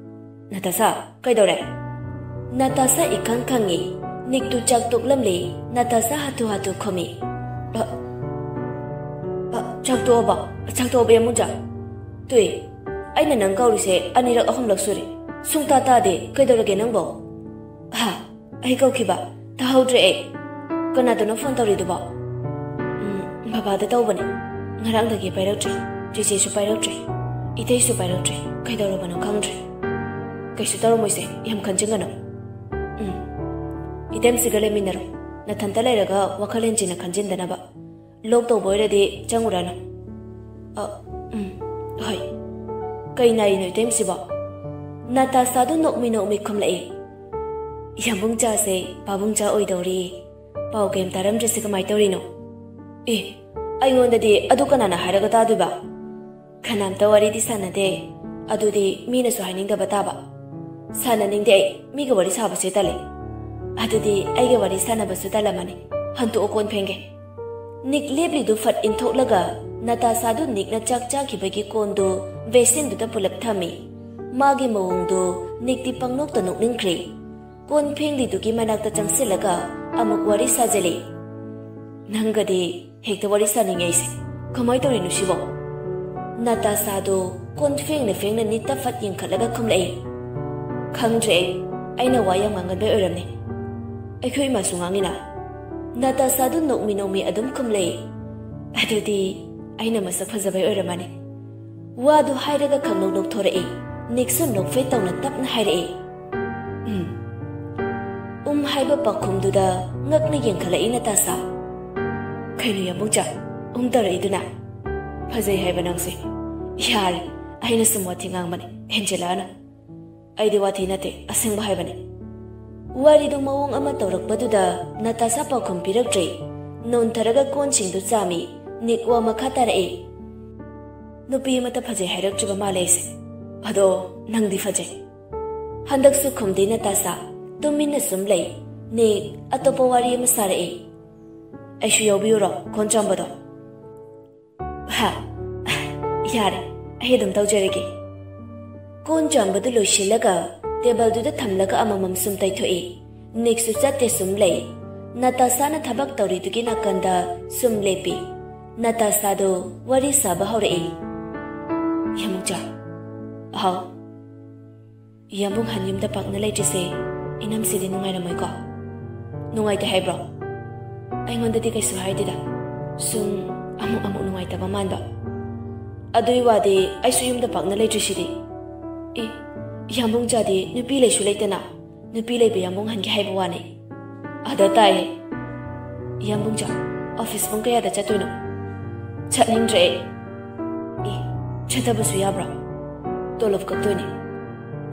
"ꯅꯇꯥꯁꯥ, ꯀꯩꯗꯧꯔꯦ?" ꯅꯇꯥꯁꯥ ꯏꯈꯪ ꯈꯪꯉꯤ꯫ ꯅꯤꯛꯇꯨ ꯆꯥꯛ ꯇꯣꯛꯂꯝꯂꯦ꯫ ꯅꯇꯥꯁꯥ ꯍꯥꯊꯨ ꯍꯥꯊꯨ ꯈꯨꯝꯃꯤ꯫ "ꯑ, ꯑ, ꯆꯥꯛ ꯇꯣꯛꯑꯕ? ꯆꯥꯛ ꯇꯣꯛꯑꯕ, ꯌꯥꯝꯕꯨꯡꯖꯥ? ꯇꯨꯏ, ꯑꯩꯅ ꯅꯪ ꯀꯧꯔꯤꯁꯦ ꯑꯅꯤꯔꯛ ꯑꯍꯨꯝꯂꯛ ꯁꯨꯔꯦ꯫ ꯁꯨꯡꯇꯥ ꯇꯥꯗꯦ꯫ ꯀꯩꯗꯧꯔꯒꯦ ꯅꯪꯕꯣ?" "ꯍꯥ? ꯑꯩ ꯀꯧꯈꯤꯕ? ꯇꯥꯍꯧꯗ꯭ꯔꯦ ꯑꯩ꯫ ꯀꯅꯥꯗꯅꯣ ꯐꯣꯟ ꯇꯧꯔꯤꯗꯨꯕꯣ?" "ꯎꯝ, ꯕꯕꯥꯗ ꯇꯧꯕꯅꯦ꯫ ꯉꯔꯥꯡꯗꯒꯤ ꯄꯥꯏꯔꯛꯇ꯭ꯔꯦ꯫ ꯆꯦꯆꯦꯁꯨ ꯄꯥꯏꯔꯛꯇ꯭ꯔꯦ꯫ ꯏꯇꯩꯁꯨ ꯄꯥꯏꯔꯛꯇ꯭ꯔꯦ꯫ ꯀꯩꯗꯧꯔꯕꯅꯣ ꯈꯪꯗ꯭ꯔꯦ꯫ ꯀꯩꯁꯨ ꯇꯧꯔꯝꯃꯣꯏꯁꯦ, ꯌꯥꯝ ꯈꯟꯖꯤꯟꯒꯅꯨ꯫ ꯎꯝ, ꯏꯇꯩꯃꯁꯤꯒ ꯂꯩꯃꯤꯟꯅꯔꯣ꯫ ꯅꯊꯟꯇ ꯂꯩꯔꯒ ꯋꯥꯈꯜ ꯍꯦꯟꯖꯤꯟꯅ ꯈꯟꯖꯤꯟꯗꯅꯕ꯫ ꯂꯣꯛ ꯇꯧꯕ ꯑꯣꯏꯔꯗꯤ ꯆꯪꯉꯨꯔꯅꯨ꯫ ꯑ, ꯎꯝ, ꯍꯣꯏ꯫ ꯀꯩ ꯅꯥꯔꯤꯅꯣ ꯏꯇꯩꯃꯁꯤꯕꯣ?" ꯅꯇꯥꯁꯥꯗꯨ ꯅꯣꯛꯃꯤ ꯅꯣꯛꯃꯤ ꯈꯨꯝꯂꯛꯏ꯫ "ꯌꯥꯝꯕꯨꯡꯆꯥꯁꯦ ꯄꯥꯕꯨꯡꯆꯥ ꯑꯣꯏꯗꯧꯔꯤ꯫ ꯄꯥꯎ ꯀꯩꯝ ꯇꯥꯔꯝꯗ꯭ꯔꯤꯁꯦ ꯀꯃꯥꯏ ꯇꯧꯔꯤꯅꯣ?" "ꯑꯦ, ꯑꯩꯉꯣꯟꯗꯗꯤ ꯑꯗꯨ ꯀꯅꯥꯅ ꯍꯥꯏꯔꯒ ꯇꯥꯗꯣꯏꯕ? ꯀꯅꯥꯝꯇ ꯋꯥꯔꯤꯗꯤ ꯁꯥꯟꯅꯗꯦ꯫ ꯑꯗꯨꯗꯤ ꯃꯤꯅꯁꯨ ꯍꯥꯏꯅꯤꯡꯗꯕ ꯇꯥꯕ꯫ ꯁꯥꯟꯅꯅꯤꯡꯗꯦ ꯑꯩ, ꯃꯤꯒ ꯋꯥꯔꯤ ꯁꯥꯕꯁꯦ ꯇꯜꯂꯦ꯫ ꯑꯗꯨꯗꯤ ꯑꯩꯒ ꯋꯥꯔꯤ ꯁꯥꯟꯅꯕꯁꯨ ꯇꯜꯂꯝꯃꯅꯤ꯫ ꯍꯟꯇꯣꯛꯑꯣ, ꯀꯣꯟ ꯐꯦꯡꯒꯦ꯫" ꯅꯤꯛ ꯂꯦꯞꯂꯤꯗꯨ ꯐꯠ ꯏꯟꯊꯣꯛꯂꯒ ꯅꯇꯥꯁꯥꯗꯨ ꯅꯤꯛꯅ ꯆꯥꯛ ꯆꯥꯈꯤꯕꯒꯤ ꯀꯣꯟꯗꯨ ꯕꯦꯁꯤꯟꯗꯨꯗ ꯄꯨꯂꯞ ꯊꯝꯃꯤ꯫ ꯃꯥꯒꯤ ꯃꯑꯣꯡꯗꯨ ꯅꯤꯛꯇꯤ ꯄꯪꯅꯣꯛꯇ ꯅꯣꯛꯅꯤꯡꯈ꯭ꯔꯦ꯫ ꯀꯣꯟ ꯐꯦꯡꯂꯤꯗꯨꯒꯤ ꯃꯅꯥꯛꯇ ꯆꯪꯁꯤꯜꯂꯒ ꯑꯃꯨꯛ ꯋꯥꯔꯤ ꯁꯥꯖꯤꯜꯂꯤ꯫ "ꯅꯪꯒꯗꯤ ꯍꯦꯛꯇ ꯋꯥꯔꯤ ꯁꯥꯅꯤꯡꯉꯦ ꯑꯩꯁꯦ꯫ ꯀꯃꯥꯏ ꯇꯧꯔꯤꯅꯣ ꯁꯤꯕꯣ?" ꯅꯇꯥꯁꯥꯗꯣ ꯀꯣꯟ ꯐꯦꯡꯅ ꯐꯦꯡꯅ ꯅꯤꯠꯇ ꯐꯠ ꯌꯦꯡꯈꯠꯂꯒ ꯈꯨꯝꯂꯛꯏ꯫ "ꯈꯪꯗ꯭ꯔꯦ ꯑꯩ꯫ ꯑꯩꯅ ꯋꯥ ꯌꯥꯝ ꯉꯥꯡꯒꯟꯕꯩ ꯑꯣꯏꯔꯝꯅꯤ꯫ ꯑꯩꯈꯣꯏ ꯏꯃꯥꯁꯨ ꯉꯥꯡꯉꯤꯅ꯫" ꯅꯇꯥꯁꯥꯗꯨ ꯅꯣꯛꯃꯤ ꯅꯣꯛꯃꯤ ꯑꯗꯨꯝ ꯈꯨꯝꯂꯛꯏ꯫ "ꯑꯗꯨꯗꯤ ꯑꯩꯅ ꯃꯁꯛ ꯐꯖꯕꯩ ꯑꯣꯏꯔꯝꯃꯅꯤ꯫" ꯋꯥꯗꯨ ꯍꯥꯏꯔꯒ ꯈꯪꯅꯣꯛ ꯅꯣꯛꯊꯣꯔꯛꯏ꯫ ꯅꯤꯛꯁꯨ ꯅꯣꯛꯐꯦꯠ ꯇꯧꯅ ꯇꯞꯅ ꯍꯥꯏꯔꯛꯏ꯫ "ꯎꯝ꯫" "ꯎꯝ" ꯍꯥꯏꯕ ꯄꯥꯎꯈꯨꯝꯗꯨꯗ ꯉꯛꯅ ꯌꯦꯡꯈꯠꯂꯛꯏ ꯅꯇꯥꯁꯥ꯫ "ꯀꯩꯅꯣ ꯌꯥꯝꯕꯨꯡꯆꯥ, ꯎꯝ ꯇꯧꯔꯛꯏꯗꯨꯅ? ꯐꯖꯩ ꯍꯥꯏꯕ ꯅꯪꯁꯦ꯫ ꯌꯥꯔꯦ, ꯑꯩꯅ ꯁꯨꯝ ꯋꯥꯊꯤ ꯉꯥꯡꯕꯅꯦ, ꯍꯦꯟꯖꯤꯜꯂꯛꯑꯅꯨ꯫ ꯑꯩꯗꯤ ꯋꯥꯊꯤ ꯅꯠꯇꯦ, ꯑꯁꯦꯡꯕ ꯍꯥꯏꯕꯅꯦ꯫" ꯋꯥꯔꯤꯗꯨ ꯃꯑꯣꯡ ꯑꯃ ꯇꯧꯔꯛꯄꯗꯨꯗ ꯅꯇꯥꯁꯥ ꯄꯥꯎꯈꯨꯝ ꯄꯤꯔꯛꯇ꯭ꯔꯦ꯫ ꯅꯣꯟꯊꯔꯒ ꯀꯣꯟꯁꯤꯡꯗꯨ ꯆꯥꯝꯃꯤ꯫ ꯅꯤꯛ ꯋꯥ ꯃꯈꯥ ꯇꯥꯔꯛꯏ꯫ "ꯅꯨꯄꯤ ꯑꯃꯠꯇ ꯐꯖꯩ ꯍꯥꯏꯔꯛꯇ꯭ꯔꯤꯕ ꯃꯥꯜꯂꯦ ꯑꯩꯁꯦ꯫ ꯑꯗꯣ ꯅꯪꯗꯤ ꯐꯖꯩ꯫" ꯍꯟꯗꯛꯁꯨ ꯈꯨꯝꯗꯦ ꯅꯇꯥꯁꯥ꯫ ꯇꯨꯃꯤꯟꯅ ꯁꯨꯝ ꯂꯩ꯫ ꯅꯤꯛ ꯑꯇꯣꯞꯄ ꯋꯥꯔꯤ ꯑꯃ ꯁꯥꯔꯛꯏ꯫ "ꯑꯩꯁꯨ ꯌꯥꯎꯕꯤꯌꯨꯔꯣ ꯀꯣꯟ ꯆꯥꯝꯕꯗꯣ?" ꯍꯥ, ꯌꯥꯔꯦ, ꯑꯩ ꯑꯗꯨꯝ ꯇꯧꯖꯔꯒꯦ꯫ ꯀꯣꯟ ꯆꯥꯝꯕꯗꯨ ꯂꯣꯏꯁꯤꯜꯂꯒ ꯇꯦꯕꯜꯗꯨꯗ ꯊꯝꯂꯒ ꯑꯃꯃꯝ ꯁꯨꯝ ꯇꯩꯊꯣꯛꯏ꯫ ꯅꯤꯛꯁꯨ ꯆꯠꯇꯦ, ꯁꯨꯝ ꯂꯩ꯫ ꯅꯇꯥꯁꯥꯅ ꯊꯕꯛ ꯇꯧꯔꯤꯗꯨꯒꯤ ꯅꯥꯀꯟꯗ ꯁꯨꯝ ꯂꯦꯞꯄꯤ꯫ ꯅꯇꯥꯁꯥꯗꯣ ꯋꯥꯔꯤ ꯁꯥꯕ ꯍꯧꯔꯛꯏ꯫ ꯌꯥꯃꯨꯡꯆꯥ꯫ ꯍꯥꯎ꯫ ꯌꯥꯝꯕꯨꯡ ꯍꯟ ꯌꯨꯝꯗ ꯄꯥꯛꯅ ꯂꯩꯇ꯭ꯔꯤꯁꯦ ꯏꯅꯝꯁꯤꯗꯤ ꯅꯨꯡꯉꯥꯏꯔꯝꯃꯣꯏꯀꯣ? ꯅꯨꯡꯉꯥꯏꯇꯦ ꯍꯥꯏꯕ꯭ꯔꯣ? ꯑꯩꯉꯣꯟꯗꯗꯤ ꯀꯩꯁꯨ ꯍꯥꯏꯗꯦꯗ꯫ ꯁꯨꯝ ꯑꯃꯨꯛ ꯑꯃꯨꯛ ꯅꯨꯡꯉꯥꯏꯇꯕ ꯃꯥꯟꯕ꯫ ꯑꯗꯨꯏ ꯋꯥꯗꯤ ꯑꯩꯁꯨ ꯌꯨꯝꯗ ꯄꯥꯛꯅ ꯂꯩꯇ꯭ꯔꯤꯁꯤꯗꯤ꯫ ꯑꯦ, ꯌꯥꯝꯕꯨꯡ ꯆꯥꯗꯤ ꯅꯨꯄꯤ ꯂꯩꯁꯨ ꯂꯩꯇꯅ ꯅꯨꯄꯤ ꯂꯩꯕ ꯌꯥꯝꯕꯨꯡ ꯍꯟꯒꯦ ꯍꯥꯏꯕ ꯋꯥꯅꯤ꯫ ꯑꯗ ꯇꯥꯏꯌꯦ꯫ ꯌꯥꯝꯕꯨꯡ ꯆꯥ, ꯑꯣꯐꯤꯁ ꯄꯨꯡ ꯀꯌꯥꯗ ꯆꯠꯇꯣꯏꯅꯣ? ꯆꯠꯅꯤꯡꯗ꯭ꯔꯦ ꯑꯩ꯫ ꯑꯦ, ꯆꯠꯇꯕꯁꯨ ꯌꯥꯕ꯭ꯔꯥ? ꯇꯣꯂꯣꯞ ꯀꯛꯇꯣꯏꯅꯦ꯫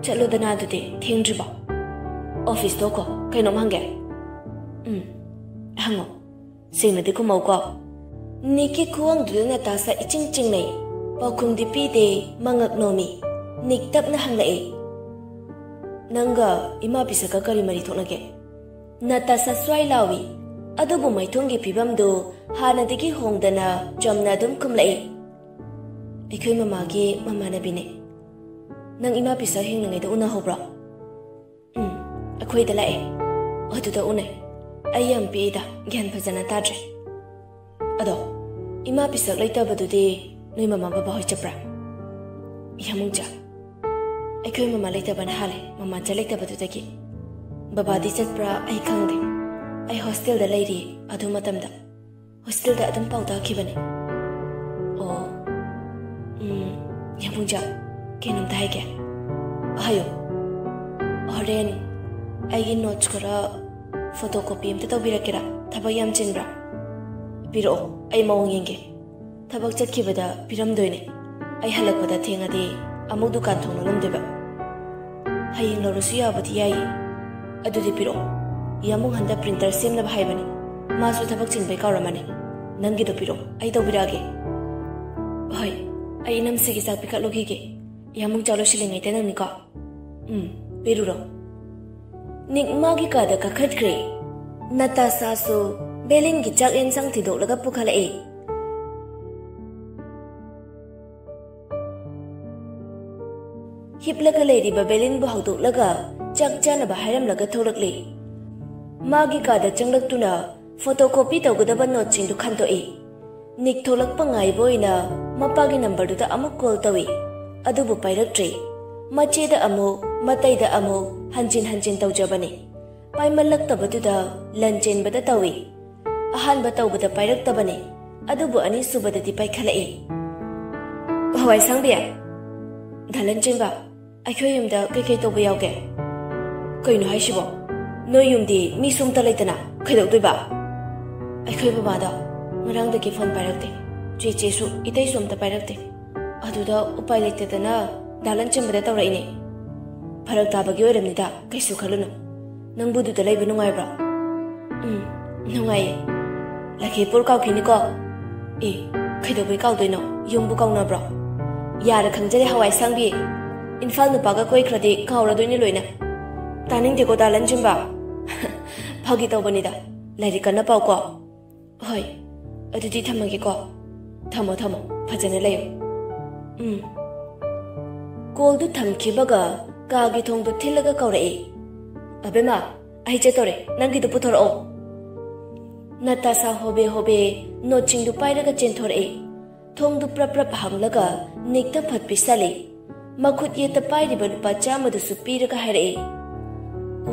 ꯆꯠꯂꯣꯗꯅ ꯑꯗꯨꯗꯤ, ꯊꯦꯡꯗ꯭ꯔꯤꯕꯣ? ꯑꯣꯐꯤꯁꯇꯣ ꯀꯣ, ꯀꯩꯅꯣꯝ ꯍꯪꯒꯦ꯫ ꯎꯝ, ꯍꯪꯉꯣ꯫ ꯁꯦꯡꯅꯗꯤ ꯈꯨꯝꯃꯧꯀꯣ꯫ ꯅꯤꯛꯀꯤ ꯈꯨꯋꯥꯡꯗꯨꯗ ꯅꯇꯥꯁꯥ ꯏꯆꯤꯡ ꯆꯤꯡꯅꯩ꯫ ꯄꯥꯎꯈꯨꯝꯗꯤ ꯄꯤꯗꯦ, ꯃꯉꯛ ꯅꯣꯝꯃꯤ꯫ ꯅꯤꯛ ꯇꯞꯅ ꯍꯪꯂꯛꯏ꯫ ꯅꯪꯒ ꯏꯃꯥ ꯄꯤꯁꯛꯀ ꯀꯔꯤ ꯃꯔꯤ ꯊꯣꯛꯅꯒꯦ? ꯅꯇꯥꯁꯥ ꯁ꯭ꯋꯥꯏ ꯂꯥꯎꯏ꯫ ꯑꯗꯨꯕꯨ ꯃꯥꯏꯊꯣꯡꯒꯤ ꯐꯤꯕꯝꯗꯨ ꯍꯥꯟꯅꯗꯒꯤ ꯍꯣꯡꯗꯅ ꯆꯝꯅ ꯑꯗꯨꯝ ꯈꯨꯝꯂꯛꯏ꯫ ꯑꯩꯈꯣꯏ ꯃꯃꯥꯒꯤ ꯃꯃꯥꯟꯅꯕꯤꯅꯦ꯫ ꯅꯪ ꯏꯃꯥ ꯄꯤꯁꯛ ꯍꯤꯡꯂꯤꯉꯩꯗ ꯎꯅꯍꯧꯕ꯭ꯔꯣ? ꯎꯝ, ꯑꯩꯈꯣꯏꯗ ꯂꯥꯛꯑꯦ꯫ ꯑꯗꯨꯗ ꯎꯅꯩ꯫ ꯑꯩ ꯌꯥꯝ ꯄꯤꯛꯏꯗ, ꯒ꯭ꯌꯥꯟ ꯐꯖꯅ ꯇꯥꯗ꯭ꯔꯦ꯫ ꯑꯗꯣ, ꯏꯃꯥ ꯄꯤꯁꯛ ꯂꯩꯇꯕꯗꯨꯗꯤ ꯅꯣꯏ ꯃꯃꯥ ꯕꯕꯥ ꯍꯣꯏ ꯆꯠꯄ꯭ꯔꯥ? ꯌꯥꯃꯨꯡꯆꯥ, ꯑꯩꯈꯣꯏ ꯃꯃꯥ ꯂꯩꯇꯕꯅ ꯍꯥꯜꯂꯦ, ꯃꯃꯥꯆꯥ ꯂꯩꯇꯕꯗꯨꯗꯒꯤ꯫ ꯕꯕꯥꯗꯤ ꯆꯠꯄ꯭ꯔꯥ ꯑꯩ ꯈꯪꯗꯦ꯫ ꯑꯩ ꯍꯣꯁꯇꯦꯜꯗ ꯂꯩꯔꯤ ꯑꯗꯨ ꯃꯇꯝꯗ꯫ ꯍꯣꯁꯇꯦꯜꯗ ꯑꯗꯨꯝ ꯄꯥꯎ ꯇꯥꯈꯤꯕꯅꯦ꯫ ꯑꯣ, ꯎꯝ, ꯌꯥꯃꯨꯡꯆꯥ, ꯀꯩꯅꯣꯝꯇ ꯍꯥꯏꯒꯦ꯫ ꯍꯥꯏꯌꯣ꯫ ꯍꯣꯔꯦꯟ ꯑꯩꯒꯤ ꯅꯣꯠꯁ ꯈꯔ ꯐꯣꯇꯣ ꯀꯣꯄꯤ ꯑꯝꯇ ꯇꯧꯕꯤꯔꯛꯀꯦꯔꯥ? ꯊꯕꯛ ꯌꯥꯝ ꯆꯤꯟꯕ꯭ꯔꯥ? ꯄꯤꯔꯛꯑꯣ, ꯑꯩ ꯃꯑꯣꯡ ꯌꯦꯡꯒꯦ꯫ ꯊꯕꯛ ꯆꯠꯈꯤꯕꯗ ꯄꯤꯔꯝꯗꯣꯏꯅꯦ꯫ ꯑꯩ ꯍꯜꯂꯛꯄꯗ ꯊꯦꯡꯉꯗꯤ ꯑꯃꯨꯛ ꯗꯨꯀꯥꯟ ꯊꯣꯡ ꯂꯣꯜꯂꯝꯗꯣꯏꯕ꯫ ꯍꯌꯦꯡ ꯂꯧꯔꯁꯨ ꯌꯥꯕꯨꯗꯤ ꯌꯥꯏꯌꯦ꯫ ꯑꯗꯨꯗꯤ ꯄꯤꯔꯛꯑꯣ꯫ ꯌꯥꯃꯨꯡ ꯍꯟꯗꯛ ꯄ꯭ꯔꯤꯟꯇꯔ ꯁꯦꯝꯅꯕ ꯍꯥꯏꯕꯅꯤ꯫ ꯃꯥꯁꯨ ꯊꯕꯛ ꯆꯤꯟꯕꯩ ꯀꯥꯎꯔꯝꯃꯅꯤ꯫ ꯅꯪꯒꯤꯗꯣ ꯄꯤꯔꯛꯑꯣ, ꯑꯩ ꯇꯧꯕꯤꯔꯛꯑꯒꯦ꯫ ꯍꯣꯏ, ꯑꯩ ꯏꯅꯝꯁꯤꯒꯤ ꯆꯥꯛ ꯄꯤꯈꯠꯂꯨꯈꯤꯒꯦ꯫ ꯌꯥꯃꯨꯡ ꯆꯥꯛ ꯂꯣꯏꯁꯤꯜꯂꯤꯉꯩꯗ ꯅꯪꯅꯤꯀꯣ꯫ ꯎꯝ, ꯄꯤꯔꯨꯔꯣ꯫ ꯅꯤꯛ ꯃꯥꯒꯤ ꯀꯥꯗ ꯀꯥꯈꯠꯈ꯭ꯔꯦ꯫ ꯅꯇꯥꯁꯥꯁꯨ ꯕꯦꯂꯤꯟꯒꯤ ꯆꯥꯛ ꯌꯦꯟꯁꯥꯡ ꯊꯤꯗꯣꯛꯂꯒ ꯄꯨꯈꯠꯂꯛꯏ꯫ ꯍꯤꯞꯂꯒ ꯂꯩꯔꯤꯕ ꯕꯦꯂꯤꯟꯕꯨ ꯍꯧꯗꯣꯛꯂꯒ ꯆꯥꯛ ꯆꯥꯅꯕ ꯍꯥꯏꯔꯝꯂꯒ ꯊꯣꯛꯂꯛꯂꯤ꯫ ꯃꯥꯒꯤ ꯀꯥꯗ ꯆꯪꯂꯛꯇꯨꯅ photocopy ꯇꯧꯒꯗꯕ noteꯁꯤꯡꯗꯨ ꯈꯟꯗꯣꯛꯏ꯫ ꯅꯤꯛ ꯊꯣꯛꯂꯛꯄ ꯉꯥꯏꯕ ꯑꯣꯏꯅ ꯃꯄꯥꯒꯤ numberꯗꯨꯗ ꯑꯃꯨꯛ call ꯇꯧꯏ꯫ ꯑꯗꯨꯕꯨ ꯄꯥꯏꯔꯛꯇ꯭ꯔꯦ꯫ ꯃꯆꯦꯗ ꯑꯃꯨꯛ, ꯃꯇꯩꯗ ꯑꯃꯨꯛ ꯍꯟꯖꯤꯟ ꯍꯟꯖꯤꯟ ꯇꯧꯖꯕꯅꯤ꯫ ꯄꯥꯏꯃꯜꯂꯛꯇꯕꯗꯨꯗ ꯂꯟ ꯆꯦꯟꯕꯗ ꯇꯧꯏ꯫ ꯑꯍꯥꯟꯕ ꯇꯧꯕꯗ ꯄꯥꯏꯔꯛꯇꯕꯅꯤ, ꯑꯗꯨꯕꯨ ꯑꯅꯤꯁꯨꯕꯗꯗꯤ ꯄꯥꯏꯈꯠꯂꯛꯏ꯫ ꯍꯋꯥꯏꯁꯥꯡꯕꯤ, ꯗꯥ ꯂꯟꯆꯦꯟꯕ, ꯑꯩꯈꯣꯏ ꯌꯨꯝꯗ ꯀꯩꯀꯩ ꯇꯧꯕ ꯌꯥꯎꯒꯦ? ꯀꯩꯅꯣ ꯍꯥꯏꯁꯤꯕꯣ? ꯅꯣꯏ ꯌꯨꯝꯗꯤ ꯃꯤꯁꯨ ꯑꯝꯇ ꯂꯩꯇꯅ ꯀꯩꯗꯧꯗꯣꯏꯕ? ꯑꯩꯈꯣꯏ ꯕꯕꯥꯗꯣ ꯉꯔꯥꯡꯗꯒꯤ phone ꯄꯥꯏꯔꯛꯇꯦ꯫ ꯆꯦꯆꯦꯁꯨ, ꯏꯇꯩꯁꯨ ꯑꯝꯇ ꯄꯥꯏꯔꯛꯇꯦ꯫ ꯑꯗꯨꯗ ꯎꯄꯥꯏ ꯂꯩꯇꯗꯅ ꯗꯥ ꯂꯟꯆꯦꯟꯕꯗ ꯇꯧꯔꯛꯏꯅꯦ꯫ ꯐꯔꯛ ꯇꯥꯕꯒꯤ ꯑꯣꯏꯔꯝꯅꯤꯗ, ꯀꯩꯁꯨ ꯈꯜꯂꯨꯅꯨ꯫ ꯅꯪꯕꯨ ꯑꯗꯨꯗ ꯂꯩꯕ ꯅꯨꯡꯉꯥꯏꯕ꯭ꯔꯣ? ꯎꯝ, ꯅꯨꯡꯉꯥꯏꯌꯦ꯫ ꯂꯈꯤꯄꯨꯔ ꯀꯥꯎꯈꯤꯅꯤꯀꯣ? ꯑꯦ, ꯀꯩꯗꯧꯕꯩ ꯀꯥꯎꯗꯣꯏꯅꯣ? ꯌꯨꯝꯕꯨ ꯀꯥꯎꯅꯕ꯭ꯔꯣ? ꯌꯥꯔꯦ, ꯈꯪꯖꯔꯦ, ꯍꯋꯥꯏ ꯑꯁꯥꯡꯕꯤ꯫ ꯏꯝꯐꯥꯜ ꯅꯨꯄꯥꯒ ꯀꯣꯏꯈ꯭ꯔꯗꯤ ꯀꯥꯎꯔꯗꯣꯏꯅꯤ ꯂꯣꯏꯅ꯫ ꯇꯥꯅꯤꯡꯗꯦꯀꯣ, ꯗꯥ ꯂꯟꯆꯦꯟꯕ꯫ ꯐꯥꯒꯤ ꯇꯧꯕꯅꯤꯗ꯫ ꯂꯥꯏꯔꯤꯛ ꯀꯟꯅ ꯄꯥꯎꯀꯣ꯫ ꯍꯣꯏ, ꯑꯗꯨꯗꯤ ꯊꯝꯃꯒꯦꯀꯣ꯫ ꯊꯝꯃꯣ, ꯊꯝꯃꯣ, ꯐꯖꯅ ꯂꯩꯌꯨ꯫ ꯎꯝ꯫ Callꯗꯨ ꯊꯝꯈꯤꯕꯒ ꯀꯥꯒꯤ ꯊꯣꯡꯗꯨ ꯊꯤꯜꯂꯒ ꯀꯧꯔꯛꯏ꯫ "ꯑꯕꯦꯝꯃ, ꯑꯩ ꯆꯠꯇꯣꯔꯦ, ꯅꯪꯒꯤꯗꯨ ꯄꯨꯊꯣꯔꯛꯑꯣ"꯫ ꯅꯇꯥꯁꯥ ꯍꯣꯕꯦ ꯍꯣꯕꯦ noteꯁꯤꯡꯗꯨ ꯄꯥꯏꯔꯒ ꯆꯦꯟꯊꯣꯔꯛꯏ꯫ ꯊꯣꯡꯗꯨ ꯄ꯭ꯔꯞ ꯄ꯭ꯔꯞ ꯍꯥꯡꯂꯒ ꯅꯤꯛꯇ ꯐꯠ ꯄꯤꯁꯜꯂꯤ꯫ ꯃꯈꯨꯠ ꯌꯦꯠꯇ ꯄꯥꯏꯔꯤꯕ ꯂꯨꯄꯥ ꯆꯥꯝꯃꯗꯨꯁꯨ ꯄꯤꯔꯒ ꯍꯥꯏꯔꯛꯏ,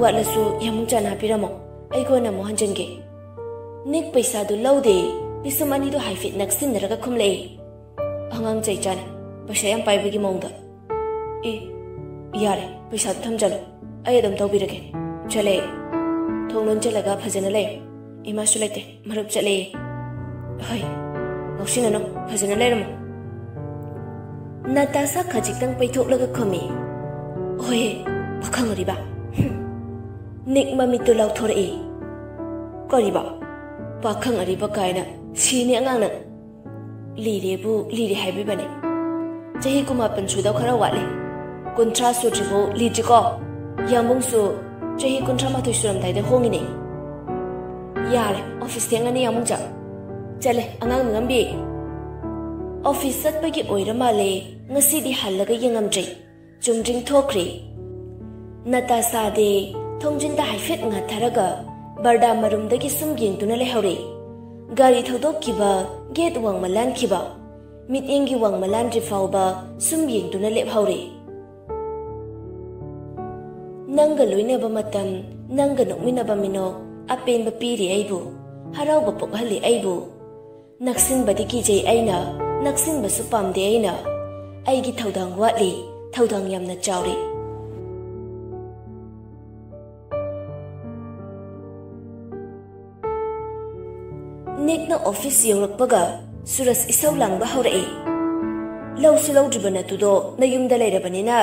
"ꯋꯥꯠꯂꯁꯨ ꯌꯥꯝꯕꯨꯡ ꯆꯥꯅ ꯍꯥꯞꯄꯤꯔꯝꯃꯣ, ꯑꯩ ꯀꯣꯟꯅ ꯑꯃꯨꯛ ꯍꯟꯖꯟꯒꯦ"꯫ ꯅꯤꯛ ꯄꯩꯁꯥꯗꯨ ꯂꯧꯗꯦ, ꯄꯤꯁꯨꯝ ꯑꯅꯤꯗꯨ ꯍꯥꯏꯐꯦꯠ ꯅꯛꯁꯤꯟꯅꯔꯒ ꯈꯨꯝꯂꯛꯏ꯫ ꯑꯉꯥꯡ ꯆꯩ ꯆꯥꯅꯤ, ꯄꯩꯁꯥ ꯌꯥꯝ ꯄꯥꯏꯕꯒꯤ ꯃꯑꯣꯡꯗ꯫ "ꯑꯦ, ꯌꯥꯔꯦ, ꯄꯩꯁꯥꯗꯨ ꯊꯝꯖꯜꯂꯨ, ꯑꯩ ꯑꯗꯨꯝ ꯇꯧꯕꯤꯔꯒꯦ꯫ ꯆꯠꯂꯦ꯫ ꯊꯣꯡ ꯂꯣꯟꯖꯜꯂꯒ ꯐꯖꯅ ꯂꯩꯌꯨ꯫ ꯏꯃꯥꯁꯨ ꯂꯩꯇꯦ, ꯃꯔꯨꯞ ꯆꯠꯂꯦ"꯫ "ꯍꯣꯏ, ꯉꯥꯎꯁꯤꯟꯅꯅꯨ, ꯐꯖꯅ ꯂꯩꯔꯝꯃꯣ"꯫ ꯅꯇꯥꯁꯥ ꯈꯖꯤꯛꯇꯪ ꯄꯩꯊꯣꯛꯂꯒ ꯈꯨꯝꯃꯤ꯫ "ꯍꯣꯏ, ꯄꯥꯈꯪ ꯑꯔꯤꯕ"꯫ ꯍꯨꯝ꯫ ꯅꯤꯛ ꯃꯃꯤꯠꯇꯨ ꯂꯥꯎꯊꯣꯔꯛꯏ꯫ "ꯀꯔꯤꯕ? ꯄꯥꯈꯪ ꯑꯔꯤꯕ ꯀꯥꯏꯅ, ꯁꯤꯅꯤ ꯑꯉꯥꯡ ꯅꯪ꯫ ꯂꯤꯔꯦꯕꯨ ꯂꯤꯔꯦ ꯍꯥꯏꯕꯤꯕꯅꯦ꯫ ꯆꯍꯤ ꯀꯨꯟꯃꯥꯄꯟ ꯁꯨꯗꯧ ꯈꯔ ꯋꯥꯠꯂꯤ꯫ ꯀꯨꯟꯊ꯭ꯔꯥ ꯁꯨꯗ꯭ꯔꯤꯕꯨ ꯂꯤꯗ꯭ꯔꯤꯀꯣ꯫ ꯌꯥꯝꯕꯨꯡꯁꯨ ꯆꯍꯤ ꯀꯨꯟꯊ꯭ꯔꯥ ꯃꯥꯊꯣꯏ ꯁꯨꯔꯝꯗꯥꯏꯗ ꯍꯣꯡꯉꯤꯅꯦ꯫ ꯌꯥꯔꯦ, office ꯊꯦꯡꯉꯅꯤ, ꯌꯥꯝꯕꯨꯡ ꯆꯥ꯫ ꯆꯠꯂꯦ, ꯑꯉꯥꯡ ꯅꯤꯡꯉꯝꯕꯤ꯫ Office ꯆꯠꯄꯒꯤ ꯑꯣꯏꯔ ꯃꯥꯜꯂꯦ, ꯉꯁꯤꯗꯤ ꯍꯜꯂꯒ ꯌꯦꯡꯉꯝꯗ꯭ꯔꯦ꯫ ꯆꯨꯝꯗ꯭ꯔꯤꯡ ꯊꯣꯛꯈ꯭ꯔꯦ꯫ ꯅꯇꯥꯁꯥꯗꯤ ꯊꯣꯡꯖꯤꯟꯗ ꯍꯥꯏꯐꯦꯠ ꯉꯥꯊꯔꯒ ꯕꯔꯗꯥ ꯃꯔꯨꯝꯗꯒꯤ ꯁꯨꯝ ꯌꯦꯡꯗꯨꯅ ꯂꯩꯍꯧꯔꯦ꯫ ꯒꯥꯔꯤ ꯊꯧꯗꯣꯛꯈꯤꯕ ꯒꯦꯠ ꯋꯥꯡꯃ ꯂꯥꯟꯈꯤꯕ, ꯃꯤꯠꯌꯦꯡꯒꯤ ꯋꯥꯡꯃ ꯂꯥꯟꯗ꯭ꯔꯤ ꯐꯥꯎꯕ ꯁꯨꯝ ꯌꯦꯡꯗꯨꯅ ꯂꯦꯞꯍꯧꯔꯦ꯫ ꯅꯪꯒ ꯂꯣꯏꯅꯕ ꯃꯇꯝ, ꯅꯪꯒ ꯅꯣꯛꯃꯤꯟꯅꯕ ꯃꯤꯅꯣꯛ ꯑꯄꯦꯟꯕ ꯄꯤꯔꯤ ꯑꯩꯕꯨ, ꯍꯔꯥꯎꯕ ꯄꯣꯛꯍꯜꯂꯤ ꯑꯩꯕꯨ꯫ ꯅꯛꯁꯤꯟꯕꯗꯤ ꯀꯤꯖꯩ ꯑꯩꯅ, ꯅꯛꯁꯤꯟꯕꯁꯨ ꯄꯥꯝꯗꯦ ꯑꯩꯅ꯫ ꯑꯩꯒꯤ ꯊꯧꯗꯥꯡ ꯋꯥꯠꯂꯤ, ꯊꯧꯗꯥꯡ ꯌꯥꯝꯅ ꯆꯥꯎꯔꯤ꯫ ꯅꯤꯛꯅ ꯑꯣꯐꯤꯁ ꯌꯧꯔꯛꯄꯒ ꯁꯨꯔꯖ ꯏꯁꯧ ꯂꯥꯡꯕ ꯍꯧꯔꯛꯏ꯫ "ꯂꯧꯁꯨ ꯂꯧꯗ꯭ꯔꯤꯕ ꯅꯠꯇꯨꯗꯣ ꯅꯌꯨꯝꯗ ꯂꯩꯔꯕꯅꯤꯅ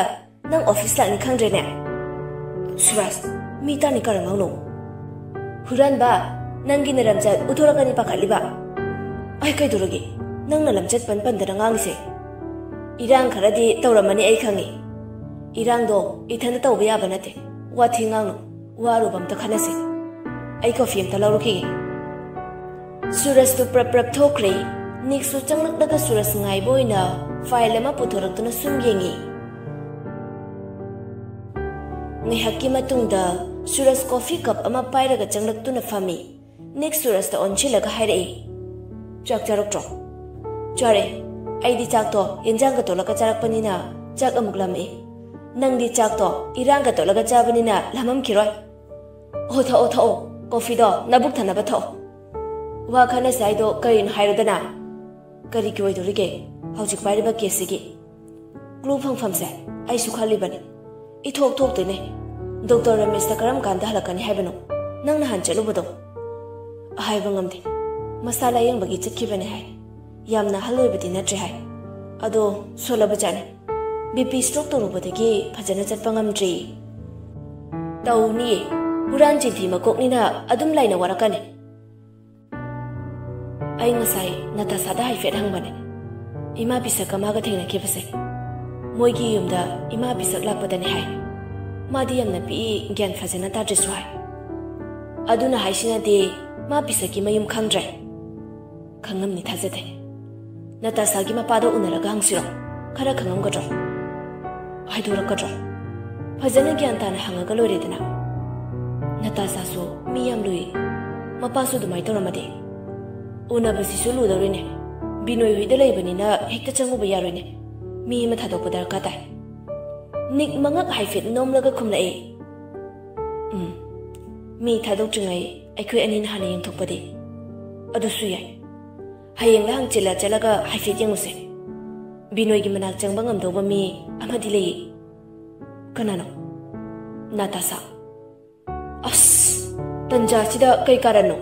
ꯅꯪ ꯑꯣꯐꯤꯁ ꯂꯥꯛꯅꯤ ꯈꯪꯗ꯭ꯔꯦꯅꯦ?" "ꯁꯨꯔꯖ, ꯃꯤ ꯇꯥꯅꯤ ꯀꯔꯝ ꯉꯥꯡꯅꯣ?" "ꯍꯨꯔꯥꯟꯕ, ꯅꯪꯒꯤ ꯅꯔꯝꯆꯠ ꯎꯊꯣꯔꯛꯀꯅꯤ ꯄꯥꯈꯠꯂꯤꯕ?" "ꯑꯩ ꯀꯩꯗꯧꯔꯒꯦ? ꯅꯪꯅ ꯂꯝꯆꯠ ꯄꯟ ꯄꯟꯗꯅ ꯉꯥꯡꯉꯤꯁꯦ?" "ꯏꯔꯥꯡ ꯈꯔꯗꯤ ꯇꯧꯔꯝꯃꯅꯤ ꯑꯩ ꯈꯪꯉꯤ꯫ ꯏꯔꯥꯡꯗꯣ ꯏꯊꯟꯇ ꯇꯧꯕ ꯌꯥꯕ ꯅꯠꯇꯦ꯫ ꯋꯥꯊꯤ ꯉꯥꯡꯅꯨ, ꯋꯥꯔꯨꯕ ꯑꯝꯇ ꯈꯟꯅꯁꯤ꯫ ꯑꯩ ꯀꯣꯐꯤ ꯑꯝꯇ ꯂꯧꯔꯨꯈꯤꯒꯦ꯫" ꯁꯨꯔꯖꯇꯨ ꯄ꯭ꯔꯞ ꯄ꯭ꯔꯞ ꯊꯣꯛꯈ꯭ꯔꯦ꯫ ꯅꯤꯛꯁꯨ ꯆꯪꯂꯛꯂꯒ ꯁꯨꯔꯖ ꯉꯥꯏꯕ ꯑꯣꯏꯅ ꯐꯥꯏꯜ ꯑꯃ ꯄꯨꯊꯣꯔꯛꯇꯨꯅ ꯁꯨꯝ ꯌꯦꯡꯉꯤ꯫ ꯉꯥꯏꯍꯥꯛꯀꯤ ꯃꯇꯨꯡꯗ ꯁꯨꯔꯖ ꯀꯣꯐꯤ ꯀꯞ ꯑꯃ ꯄꯥꯏꯔꯒ ꯆꯪꯂꯛꯇꯨꯅ ꯐꯝꯃꯤ꯫ ꯅꯤꯛ ꯁꯨꯔꯖꯇ ꯑꯣꯟꯁꯤꯜꯂꯒ ꯍꯥꯏꯔꯛꯏ, "ꯆꯥꯛ ꯆꯥꯔꯛꯇ꯭ꯔꯣ?" "ꯆꯥꯔꯦ꯫ ꯑꯩꯗꯤ ꯆꯥꯛꯇꯣ ꯌꯦꯟꯖꯥꯡꯒ ꯇꯣꯠꯂꯒ ꯆꯥꯔꯛꯄꯅꯤꯅ ꯆꯥꯛ ꯑꯃꯨꯛ ꯂꯥꯝꯃꯛꯏ꯫ ꯅꯪꯗꯤ ꯆꯥꯛꯇꯣ ꯏꯔꯥꯡꯒ ꯇꯣꯠꯂꯒ ꯆꯥꯕꯅꯤꯅ ꯂꯥꯝꯃꯝꯈꯤꯔꯣꯏ꯫ ꯑꯣ, ꯊꯛꯑꯣ, ꯊꯛꯑꯣ꯫ ꯀꯣꯐꯤꯗꯣ ꯅꯕꯨꯛ ꯊꯟꯅꯕ ꯊꯛꯑꯣ꯫ ꯋꯥ ꯈꯟꯅꯁꯦ ꯍꯥꯏꯗꯣ ꯀꯔꯤꯅꯣ ꯍꯥꯏꯔꯨꯗꯅ?" "ꯀꯔꯤꯒꯤ ꯑꯣꯏꯗꯣꯔꯤꯒꯦ ꯍꯧꯖꯤꯛ ꯄꯥꯏꯔꯤꯕ ꯀꯦꯁꯁꯤꯒꯤ? ꯀ꯭ꯂꯨ ꯐꯪꯐꯝꯁꯦ ꯑꯩꯁꯨ ꯈꯜꯂꯤꯕꯅꯤ꯫ ꯏꯊꯣꯛ ꯊꯣꯛꯇꯦꯅꯦ꯫ ꯗꯣꯛꯇꯔ ꯔꯃꯦꯁꯇ ꯀꯔꯝ ꯀꯥꯟꯗ ꯍꯜꯂꯛꯀꯅꯤ ꯍꯥꯏꯕꯅꯣ? ꯅꯪ ꯅꯍꯥꯟ ꯆꯠꯂꯨꯕꯗꯣ?" "ꯍꯥꯏꯕ ꯉꯝꯗꯦ꯫ ꯃꯁꯥ ꯂꯥꯌꯦꯡꯕꯒꯤ ꯆꯠꯈꯤꯕꯅꯦ ꯍꯥꯏ꯫ ꯌꯥꯝꯅ ꯑꯍꯜ ꯑꯣꯏꯕꯗꯤ ꯅꯠꯇ꯭ꯔꯦ ꯍꯥꯏ꯫ ꯑꯗꯣ ꯁꯣꯜꯂꯕꯖꯥꯠꯅꯤ꯫ ꯕꯤ ꯄꯤ ꯁ꯭ꯇ꯭ꯔꯣꯛ ꯇꯧꯔꯨꯕꯗꯒꯤ ꯐꯖꯅ ꯆꯠꯄ ꯉꯝꯗ꯭ꯔꯤ꯫" "ꯇꯧꯅꯤꯌꯦ꯫ ꯍꯨꯔꯥꯟ ꯆꯤꯟꯊꯤ ꯃꯀꯣꯛꯅꯤꯅ ꯑꯗꯨꯝ ꯂꯥꯏꯅ ꯋꯥꯔꯛꯀꯅꯤ꯫" ꯑꯩ ꯉꯁꯥꯏ ꯅꯇꯥꯁꯥꯗ ꯍꯥꯏꯐꯦꯠ ꯍꯪꯕꯅꯦ꯫ ꯏꯃꯥ ꯄꯤꯁꯛꯀ ꯃꯥꯒ ꯊꯦꯡꯅꯈꯤꯕꯁꯦ꯫ ꯃꯣꯏꯒꯤ ꯌꯨꯝꯗ ꯏꯃꯥ ꯄꯤꯁꯛ ꯂꯥꯛꯄꯗꯅꯦ ꯍꯥꯏ꯫ ꯃꯥꯗꯤ ꯌꯥꯝꯅ ꯄꯤꯛꯏ, ꯒ꯭ꯌꯥꯟ ꯐꯖꯅ ꯇꯥꯗ꯭ꯔꯤꯁꯨ ꯍꯥꯏ꯫ ꯑꯗꯨꯅ ꯍꯥꯏꯁꯤꯅꯗꯤ ꯃꯥ ꯄꯤꯁꯛꯀꯤ ꯃꯌꯨꯝ ꯈꯪꯗ꯭ꯔꯦ꯫ ꯈꯪꯉꯝꯅꯤ ꯊꯥꯖꯗꯦ꯫ ꯅꯇꯥꯁꯥꯒꯤ ꯃꯄꯥꯗꯣ ꯎꯅꯔꯒ ꯍꯪꯁꯤꯔꯣ? ꯈꯔ ꯈꯪꯉꯝꯒꯗ꯭ꯔꯣ? ꯍꯥꯏꯗꯣꯔꯛꯀꯗ꯭ꯔꯣ? ꯐꯖꯅ ꯒ꯭ꯌꯥꯟ ꯇꯥꯅ ꯍꯪꯉꯒ ꯂꯣꯏꯔꯦꯗꯅ꯫ ꯅꯇꯥꯁꯥꯁꯨ ꯃꯤ ꯌꯥꯝ ꯂꯨꯏ꯫ ꯃꯄꯥꯁꯨ ꯑꯗꯨꯃꯥꯏꯅ ꯇꯧꯔꯝꯃꯗꯤ? ꯎꯅꯕꯁꯤꯁꯨ ꯂꯨꯗꯧꯔꯤꯅꯦ꯫ ꯕꯤꯅꯣꯏ ꯍꯣꯏꯗ ꯂꯩꯕꯅꯤꯅ ꯍꯦꯛꯇ ꯆꯪꯉꯨꯕ ꯌꯥꯔꯣꯏꯅꯦ꯫ ꯃꯤ ꯑꯃ ꯊꯥꯗꯣꯛꯄ ꯗꯔꯀꯥꯔ ꯇꯥꯏ꯫ ꯅꯤꯛ ꯃꯉꯛ ꯍꯥꯏꯐꯦꯠ ꯅꯣꯝꯂꯒ ꯈꯨꯝꯂꯛꯏ꯫ ꯎꯝ, ꯃꯤ ꯊꯥꯗꯣꯛꯇ꯭ꯔꯤꯉꯩ ꯑꯩꯈꯣꯏ ꯑꯅꯤꯅ ꯍꯥꯟꯅ ꯌꯦꯡꯊꯣꯛꯄꯗꯤ? ꯑꯗꯨꯁꯨ ꯌꯥꯏ꯫ ꯍꯌꯦꯡꯂ ꯍꯪꯆꯤꯠꯂ ꯆꯠꯂꯒ ꯍꯥꯏꯐꯦꯠ ꯌꯦꯡꯉꯨꯁꯦ꯫ ꯕꯤꯅꯣꯏꯒꯤ ꯃꯅꯥꯛ ꯆꯪꯕ ꯉꯝꯗꯧꯕ ꯃꯤ ꯑꯃꯗꯤ ꯂꯩꯌꯦ꯫ ꯀꯅꯥꯅꯣ? ꯅꯥꯇꯥꯁꯥ꯫ ꯑꯁ, ꯇꯟꯖꯥꯁꯤꯗ ꯀꯩ ꯀꯥꯔꯟꯅꯣ?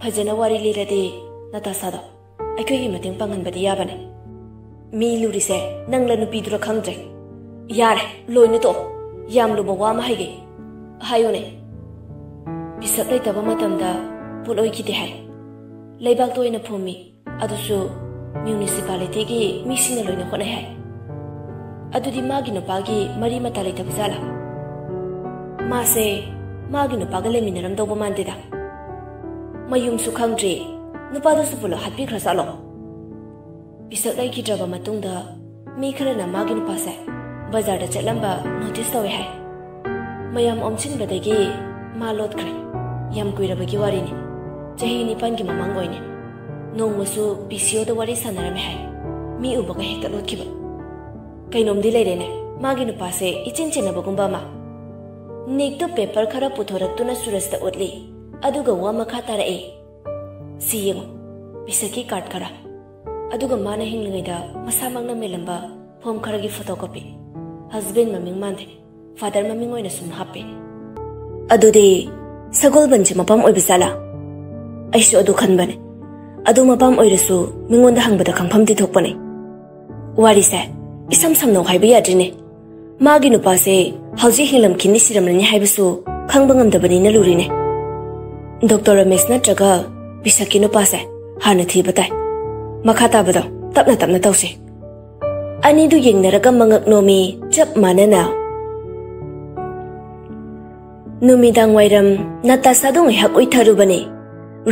ꯐꯖꯅ ꯋꯥꯔꯤ ꯂꯤꯔꯗꯤ ꯅꯥꯇꯥꯁꯥꯗꯣ ꯑꯩꯈꯣꯏꯒꯤ ꯃꯇꯦꯡ ꯄꯥꯡꯍꯟꯕꯗꯤ ꯌꯥꯕꯅꯦ꯫ ꯃꯤ ꯂꯨꯔꯤꯁꯦ ꯅꯪꯂ ꯅꯨꯄꯤꯗꯨꯔ ꯈꯪꯗ꯭ꯔꯦ꯫ ꯌꯥꯔꯦ, ꯂꯣꯏꯅ ꯇꯣꯛꯑꯣ꯫ ꯌꯥꯝ ꯂꯨꯕ ꯋꯥ ꯑꯃ ꯍꯥꯏꯒꯦ꯫ ꯍꯥꯏꯌꯨꯅꯦ꯫ ꯄꯤꯁꯛ ꯂꯩꯇꯕ ꯃꯇꯝꯗ ꯄꯣꯠ ꯑꯣꯏꯈꯤꯗꯦ ꯍꯥꯏ꯫ ꯂꯩꯕꯥꯛꯇ ꯑꯣꯏꯅ ꯐꯨꯝꯃꯤ꯫ ꯑꯗꯨꯁꯨ ꯃ꯭ꯌꯨꯅꯤꯁꯤꯄꯥꯂꯤꯇꯤꯒꯤ ꯃꯤꯁꯤꯡꯅ ꯂꯣꯏꯅ ꯍꯣꯠꯅꯩ ꯍꯥꯏ꯫ ꯑꯗꯨꯗꯤ ꯃꯥꯒꯤ ꯅꯨꯄꯥꯒꯤ ꯃꯔꯤ ꯃꯇꯥ ꯂꯩꯇꯕ ꯖꯥꯠꯂꯥ? ꯃꯥꯁꯦ ꯃꯥꯒꯤ ꯅꯨꯄꯥꯒ ꯂꯩꯃꯤꯟꯅꯔꯝꯗꯧꯕ ꯃꯥꯟꯗꯦꯗ꯫ ꯃꯌꯨꯝꯁꯨ ꯈꯪꯗ꯭ꯔꯤ꯫ ꯅꯨꯄꯥꯗꯨꯁꯨ ꯄꯨꯂꯞ ꯍꯥꯠꯄꯤꯈ꯭ꯔ ꯖꯥꯠꯂꯣ? ꯄꯤꯁꯛ ꯂꯩꯈꯤꯗ꯭ꯔꯕ ꯃꯇꯨꯡꯗ ꯃꯤ ꯈꯔꯅ ꯃꯥꯒꯤ ꯅꯨꯄꯥꯁꯦ ꯕꯖꯥꯔꯗ ꯆꯠꯂꯝꯕ ꯅꯣꯇꯤꯁ ꯇꯧꯋꯦ ꯍꯥꯏ꯫ ꯃꯌꯥꯝ ꯑꯣꯝꯁꯤꯟꯕꯗꯒꯤ ꯃꯥ ꯂꯣꯠꯈ꯭ꯔꯦ꯫ ꯌꯥꯝ ꯀꯨꯏꯔꯕꯒꯤ ꯋꯥꯔꯤꯅꯤ꯫ ꯆꯍꯤ ꯅꯤꯄꯥꯟꯒꯤ ꯃꯃꯥꯡ ꯑꯣꯏꯅꯤ꯫ ꯅꯣꯡꯃꯁꯨ ꯄꯤ ꯁꯤ ꯑꯣꯗ ꯋꯥꯔꯤ ꯁꯥꯟꯅꯔꯝꯃꯦ ꯍꯥꯏ꯫ ꯃꯤ ꯎꯕꯒ ꯍꯦꯛꯇ ꯂꯣꯠꯈꯤꯕ꯫ ꯀꯩꯅꯣꯝꯗꯤ ꯂꯩꯔꯦꯅꯦ꯫ ꯃꯥꯒꯤ ꯅꯨꯄꯥꯁꯦ ꯏꯆꯤꯟ ꯆꯤꯟꯅꯕꯒꯨꯝꯕ ꯑꯃ꯫ ꯅꯤꯛꯇꯣ ꯄꯦꯄꯔ ꯈꯔ ꯄꯨꯊꯣꯔꯛꯇꯨꯅ ꯁꯨꯔꯖꯇ ꯎꯠꯂꯤ꯫ ꯑꯗꯨꯒ ꯋꯥ ꯃꯈꯥ ꯇꯥꯔꯛꯏ꯫ ꯁꯤ ꯌꯦꯡꯉꯨ, ꯄꯤꯁꯛꯀꯤ ꯀꯥꯔꯗ ꯈꯔ꯫ ꯑꯗꯨꯒ ꯃꯥꯅ ꯍꯤꯡꯂꯤꯉꯩꯗ ꯃꯁꯥꯃꯛꯅ ꯃꯦꯜꯂꯝꯕ ꯐꯣꯝ ꯈꯔꯒꯤ ꯐꯣꯇꯣ ꯀꯣꯄꯤ꯫ ꯍꯁꯕꯦꯟ ꯃꯃꯤꯡ ꯃꯥꯟꯗꯦ, ꯐꯥꯗꯔ ꯃꯃꯤꯡ ꯑꯣꯏꯅ ꯁꯨꯝ ꯍꯥꯞꯄꯦ꯫ ꯑꯗꯨꯗꯤ ꯁꯒꯣꯜꯕꯟꯁꯦ ꯃꯄꯥꯝ ꯑꯣꯏꯕ ꯖꯥꯠꯂꯥ? ꯑꯩꯁꯨ ꯑꯗꯨ ꯈꯟꯕꯅꯦ꯫ ꯑꯗꯨ ꯃꯄꯥꯝ ꯑꯣꯏꯔꯁꯨ ꯃꯤꯉꯣꯟꯗ ꯍꯪꯕꯗ ꯈꯪꯐꯝꯗꯤ ꯊꯣꯛꯄꯅꯦ꯫ ꯋꯥꯔꯤꯁꯦ ꯏꯁꯝ ꯁꯝꯅ ꯍꯥꯏꯕ ꯌꯥꯗ꯭ꯔꯤꯅꯦ꯫ ꯃꯥꯒꯤ ꯅꯨꯄꯥꯁꯦ ꯍꯧꯖꯤꯛ ꯍꯤꯡꯂꯝꯈꯤꯅꯤ ꯁꯤꯔꯝꯂꯅꯤ ꯍꯥꯏꯕꯁꯨ ꯈꯪꯕ ꯉꯝꯗꯕꯅꯤꯅ ꯂꯨꯔꯤꯅꯦ꯫ ꯗꯣꯛꯇꯔ ꯔꯃꯦꯁ ꯅꯠꯇ꯭ꯔꯒ ꯄꯤꯁꯛꯀꯤ ꯅꯨꯄꯥꯁꯦ ꯍꯥꯟꯅ ꯊꯤꯕ ꯇꯥꯏ꯫ ꯃꯈꯥ ꯇꯥꯕꯗꯣ ꯇꯞꯅ ꯇꯞꯅ ꯇꯧꯁꯤ꯫ ꯑꯅꯤꯗꯨ ꯌꯦꯡꯅꯔꯒ ꯃꯉꯛ ꯅꯣꯝꯃꯤ ꯆꯞ ꯃꯥꯟꯅꯅ꯫ ꯅꯨꯃꯤꯗꯥꯡ ꯋꯥꯏꯔꯝ ꯅꯥꯇꯥꯁꯥꯗꯨ ꯉꯥꯏꯍꯥꯛ ꯎꯏꯊꯔꯨꯕꯅꯤ꯫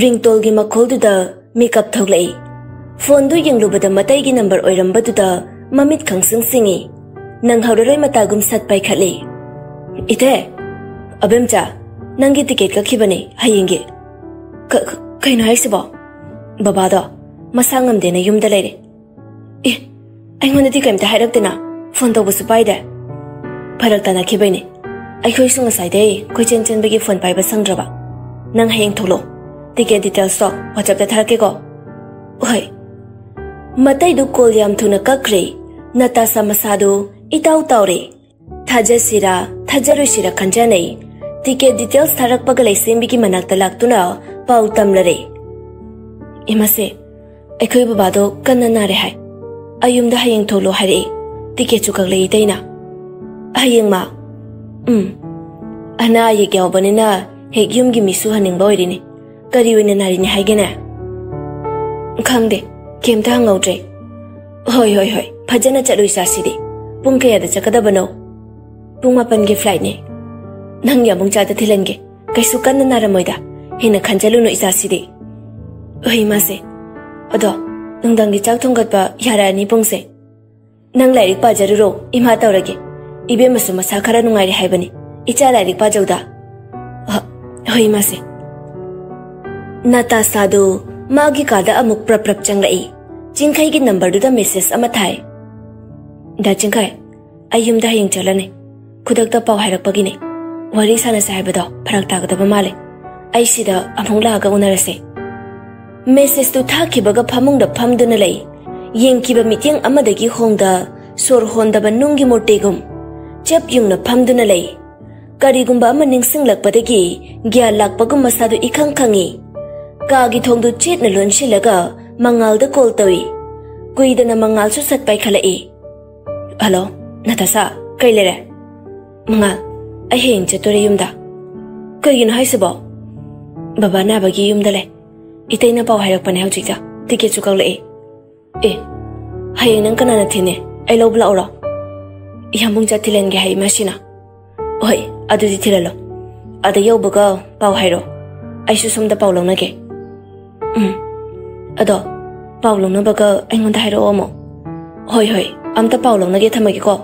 ꯔꯤꯡꯇꯣꯜꯒꯤ ꯃꯈꯣꯜꯗꯨꯗ ꯃꯤꯀꯞ ꯊꯣꯛꯂꯛꯏ꯫ ꯐꯣꯟꯗꯨ ꯌꯦꯡꯂꯨꯕꯗ ꯃꯇꯩꯒꯤ ꯅꯝꯕꯔ ꯑꯣꯏꯔꯝꯕꯗꯨꯗ ꯃꯃꯤꯠ ꯈꯪꯁꯤꯡ ꯁꯤꯡꯏ꯫ ꯅꯪꯍꯧꯔꯔꯣꯏ ꯃꯇꯥꯒꯨꯝ ꯁꯠ ꯄꯥꯏꯈꯠꯂꯤ꯫ "ꯏꯊꯦ, ꯑꯕꯦꯝꯆꯥ, ꯅꯪꯒꯤ ꯇꯤꯀꯦꯠ ꯀꯛꯈꯤꯕꯅꯦ ꯍꯌꯦꯡꯒꯤ꯫" "ꯀ-, ꯀ-, ꯀꯩꯅꯣ ꯍꯥꯏꯁꯤꯕꯣ?" "ꯕꯕꯥꯗꯣ ꯃꯁꯥ ꯉꯝꯗꯦꯅ ꯌꯨꯝꯗ ꯂꯩꯔꯦ꯫" "ꯑꯦ, ꯑꯩꯉꯣꯟꯗꯗꯤ ꯀꯩꯝꯇ ꯍꯥꯏꯔꯛꯇꯦꯅ, ꯐꯣꯟ ꯇꯧꯕꯁꯨ ꯄꯥꯏꯗꯦ꯫" "ꯐꯔꯛ ꯇꯥꯅꯈꯤꯕꯩꯅꯦ, ꯑꯩꯈꯣꯏꯁꯨ ꯉꯁꯥꯏꯗꯩ ꯀꯣꯏꯆꯦꯟ ꯆꯦꯟꯕꯒꯤ ꯐꯣꯟ ꯄꯥꯏꯕ ꯁꯪꯗ꯭ꯔꯕ꯫ ꯅꯪ ꯍꯌꯦꯡ ꯊꯣꯛꯂꯛꯑꯣ, ꯇꯤꯀꯦꯠ ꯗꯤꯇꯦꯜꯁꯇꯣ WhatsAppꯇ ꯊꯥꯔꯛꯀꯦꯀꯣ꯫" "ꯍꯣꯏ꯫" ꯃꯇꯩꯗꯨ ꯀꯣꯜ ꯌꯥꯝ ꯊꯨꯅ ꯀꯛꯈ꯭ꯔꯦ꯫ ꯅꯇꯥꯁꯥ ꯃꯁꯥꯗꯨ ꯏꯇꯥꯎ ꯇꯥꯎꯔꯦ꯫ ꯊꯥꯖꯁꯤꯔꯥ, ꯊꯥꯖꯔꯣꯏꯁꯤꯔꯥ ꯈꯟꯖꯅꯩ꯫ ꯇꯤꯀꯦꯠ ꯗꯤꯇꯦꯜꯁ ꯊꯥꯔꯛꯄꯒ ꯂꯩꯁꯦꯝꯕꯤꯒꯤ ꯃꯅꯥꯛꯇ ꯂꯥꯛꯇꯨꯅ ꯄꯥꯎ ꯇꯝꯂꯔꯦ꯫ "ꯏꯃꯥꯁꯦ, ꯑꯩꯈꯣꯏ ꯕꯕꯥꯗꯣ ꯀꯟꯅ ꯅꯥꯔꯦ ꯍꯥꯏ꯫ ꯑꯩ ꯌꯨꯝꯗ ꯍꯌꯦꯡ ꯊꯣꯛꯂꯣ ꯍꯥꯏꯔꯛꯏ꯫ ꯇꯤꯀꯦꯠꯁꯨ ꯀꯛꯂꯛꯏ ꯏꯇꯩꯅ꯫" "ꯍꯌꯦꯡ ꯃꯥ?" "ꯎꯝ꯫ ꯑꯅꯥ ꯑꯌꯦꯛ ꯌꯥꯎꯕꯅꯤꯅ ꯍꯦꯛ ꯌꯨꯝꯒꯤ ꯃꯤꯁꯨ ꯍꯟꯅꯤꯡꯕ ꯑꯣꯏꯔꯤꯅꯤ꯫ ꯀꯔꯤ ꯑꯣꯏꯅ ꯅꯥꯔꯤꯅꯤ ꯍꯥꯏꯒꯦꯅꯦ?" "ꯈꯪꯗꯦ, ꯀꯩꯝꯇ ꯍꯪꯍꯧꯗ꯭ꯔꯦ꯫" "ꯍꯣꯏ, ꯍꯣꯏ, ꯍꯣꯏ, ꯐꯖꯅ ꯆꯠꯂꯨ ꯏꯆꯥꯁꯤꯗꯤ꯫ ꯄꯨꯡ ꯀꯌꯥꯗ ꯆꯠꯀꯗꯕꯅꯣ?" "ꯄꯨꯡ ꯃꯥꯄꯟꯒꯤ ꯐ꯭ꯂꯥꯏꯠꯅꯦ꯫ ꯅꯪ ꯌꯥꯝꯕꯨꯡ ꯆꯥꯗ ꯊꯤꯜꯍꯟꯒꯦ꯫ ꯀꯩꯁꯨ ꯀꯟꯅ ꯅꯥꯔꯝꯃꯣꯏꯗ꯫ ꯍꯦꯟꯅ ꯈꯟꯖꯜꯂꯨꯅꯨ ꯏꯆꯥꯁꯤꯗꯤ꯫" "ꯍꯣꯏ ꯏꯃꯥꯁꯦ꯫ ꯑꯗꯣ ꯅꯨꯡꯗꯥꯡꯒꯤ ꯆꯥꯛ ꯊꯣꯡꯒꯠꯄ ꯌꯥꯔꯛꯑꯅꯤ ꯄꯨꯡꯁꯦ꯫ ꯅꯪ ꯂꯥꯏꯔꯤꯛ ꯄꯥꯖꯔꯨꯔꯣ, ꯏꯃꯥ ꯇꯧꯔꯒꯦ꯫ ꯏꯕꯦꯝꯃꯁꯨ ꯃꯁꯥ ꯈꯔ ꯅꯨꯡꯉꯥꯏꯔꯦ ꯍꯥꯏꯕꯅꯤ꯫ ꯏꯆꯥ ꯂꯥꯏꯔꯤꯛ ꯄꯥꯖꯧꯗ꯫" "ꯍ-, ꯍꯣꯏ ꯏꯃꯥꯁꯦ꯫" ꯅꯇꯥꯁꯥꯗꯨ ꯃꯥꯒꯤ ꯀꯥꯗ ꯑꯃꯨꯛ ꯄ꯭ꯔꯞ ꯄ꯭ꯔꯞ ꯆꯪꯂꯛꯏ꯫ ꯆꯤꯡꯈꯩꯒꯤ ꯅꯝꯕꯔꯗꯨꯗ ꯃꯦꯁꯦꯖ ꯑꯃ ꯊꯥꯏ꯫ "ꯗꯥ ꯆꯤꯡꯈꯩ, ꯑꯩ ꯌꯨꯝꯗ ꯍꯌꯦꯡ ꯆꯠꯂꯅꯤ꯫ ꯈꯨꯗꯛꯇ ꯄꯥꯎ ꯍꯥꯏꯔꯛꯄꯒꯤꯅꯦ꯫ ꯋꯥꯔꯤ ꯁꯥꯟꯅꯁꯦ ꯍꯥꯏꯕꯗꯣ ꯐꯔꯛ ꯇꯥꯒꯗꯕ ꯃꯥꯜꯂꯦ꯫ ꯑꯩ ꯁꯤꯗ ꯑꯃꯨꯛ ꯂꯥꯛꯑꯒ ꯎꯅꯔꯁꯦ꯫" ꯃꯦꯁꯦꯖꯇꯨ ꯊꯥꯈꯤꯕꯒ ꯐꯃꯨꯡꯗ ꯐꯝꯗꯨꯅ ꯂꯩ꯫ ꯌꯦꯡꯈꯤꯕ ꯃꯤꯠꯌꯦꯡ ꯑꯃꯗꯒꯤ ꯍꯣꯡꯗ ꯁꯣꯔ ꯍꯣꯟꯗꯕ ꯅꯨꯡꯒꯤ ꯃꯨꯔꯇꯤꯒꯨꯝ ꯆꯞ ꯌꯨꯡꯅ ꯐꯝꯗꯨꯅ ꯂꯩ꯫ ꯀꯔꯤꯒꯨꯝꯕ ꯑꯃ ꯅꯤꯡꯁꯤꯡꯂꯛꯄꯗꯒꯤ ꯒ꯭ꯌꯥꯟ ꯂꯥꯛꯄꯒꯨꯝ ꯃꯁꯥꯗꯨ ꯏꯈꯪ ꯈꯪꯉꯤ꯫ ꯀꯥꯒꯤ ꯊꯣꯡꯗꯨ ꯆꯦꯠꯅ ꯂꯣꯟꯁꯤꯜꯂꯒ ꯃꯉꯥꯜꯗ ꯀꯣꯜ ꯇꯧꯏ꯫ ꯀꯨꯏꯗꯅ ꯃꯉꯥꯜꯁꯨ ꯁꯠ ꯄꯥꯏꯈꯠꯂꯛꯏ꯫ "ꯍꯜꯂꯣ, ꯅꯇꯥꯁꯥ, ꯀꯩ ꯂꯩꯔꯦ?" "ꯃꯉꯥꯜ, ꯑꯩ ꯍꯌꯦꯡ ꯆꯠꯇꯣꯔꯦ ꯌꯨꯝꯗ꯫" "ꯀꯩꯒꯤꯅꯣ ꯍꯥꯏꯁꯤꯕꯣ?" "ꯕꯕꯥ ꯅꯥꯕꯒꯤ ꯌꯨꯝꯗ ꯂꯩ꯫ ꯏꯇꯩꯅ ꯄꯥꯎ ꯍꯥꯏꯔꯛꯄꯅꯦ ꯍꯧꯖꯤꯛꯇ꯫ ꯇꯤꯀꯦꯠꯁꯨ ꯀꯛꯂꯛꯏ꯫" "ꯑꯦ, ꯍꯌꯦꯡ ꯅꯪ ꯀꯅꯥꯅ ꯊꯤꯟꯅꯤ? ꯑꯩ ꯂꯧꯕ ꯂꯥꯛꯎꯔꯣ?" "ꯌꯥꯝꯕꯨꯡ ꯆꯥ ꯊꯤꯜꯍꯟꯒꯦ ꯍꯥꯏ ꯏꯃꯥꯁꯤꯅ꯫" "ꯍꯣꯏ, ꯑꯗꯨꯗꯤ ꯊꯤꯜꯍꯜꯂꯣ꯫ ꯑꯗ ꯌꯧꯕꯒ ꯄꯥꯎ ꯍꯥꯏꯔꯣ꯫ ꯑꯩꯁꯨ ꯁꯣꯝꯗ ꯄꯥꯎ ꯂꯧꯅꯒꯦ꯫" "ꯎꯝ꯫ ꯑꯗꯣ ꯄꯥꯎ ꯂꯧꯅꯕꯒ ꯑꯩꯉꯣꯟꯗ ꯍꯥꯏꯔꯛꯑꯣ ꯑꯃꯨꯛ꯫" "ꯍꯣꯏ, ꯍꯣꯏ, ꯑꯝꯇ ꯄꯥꯎ ꯂꯧꯅꯒꯦ, ꯊꯝꯃꯒꯦꯀꯣ꯫"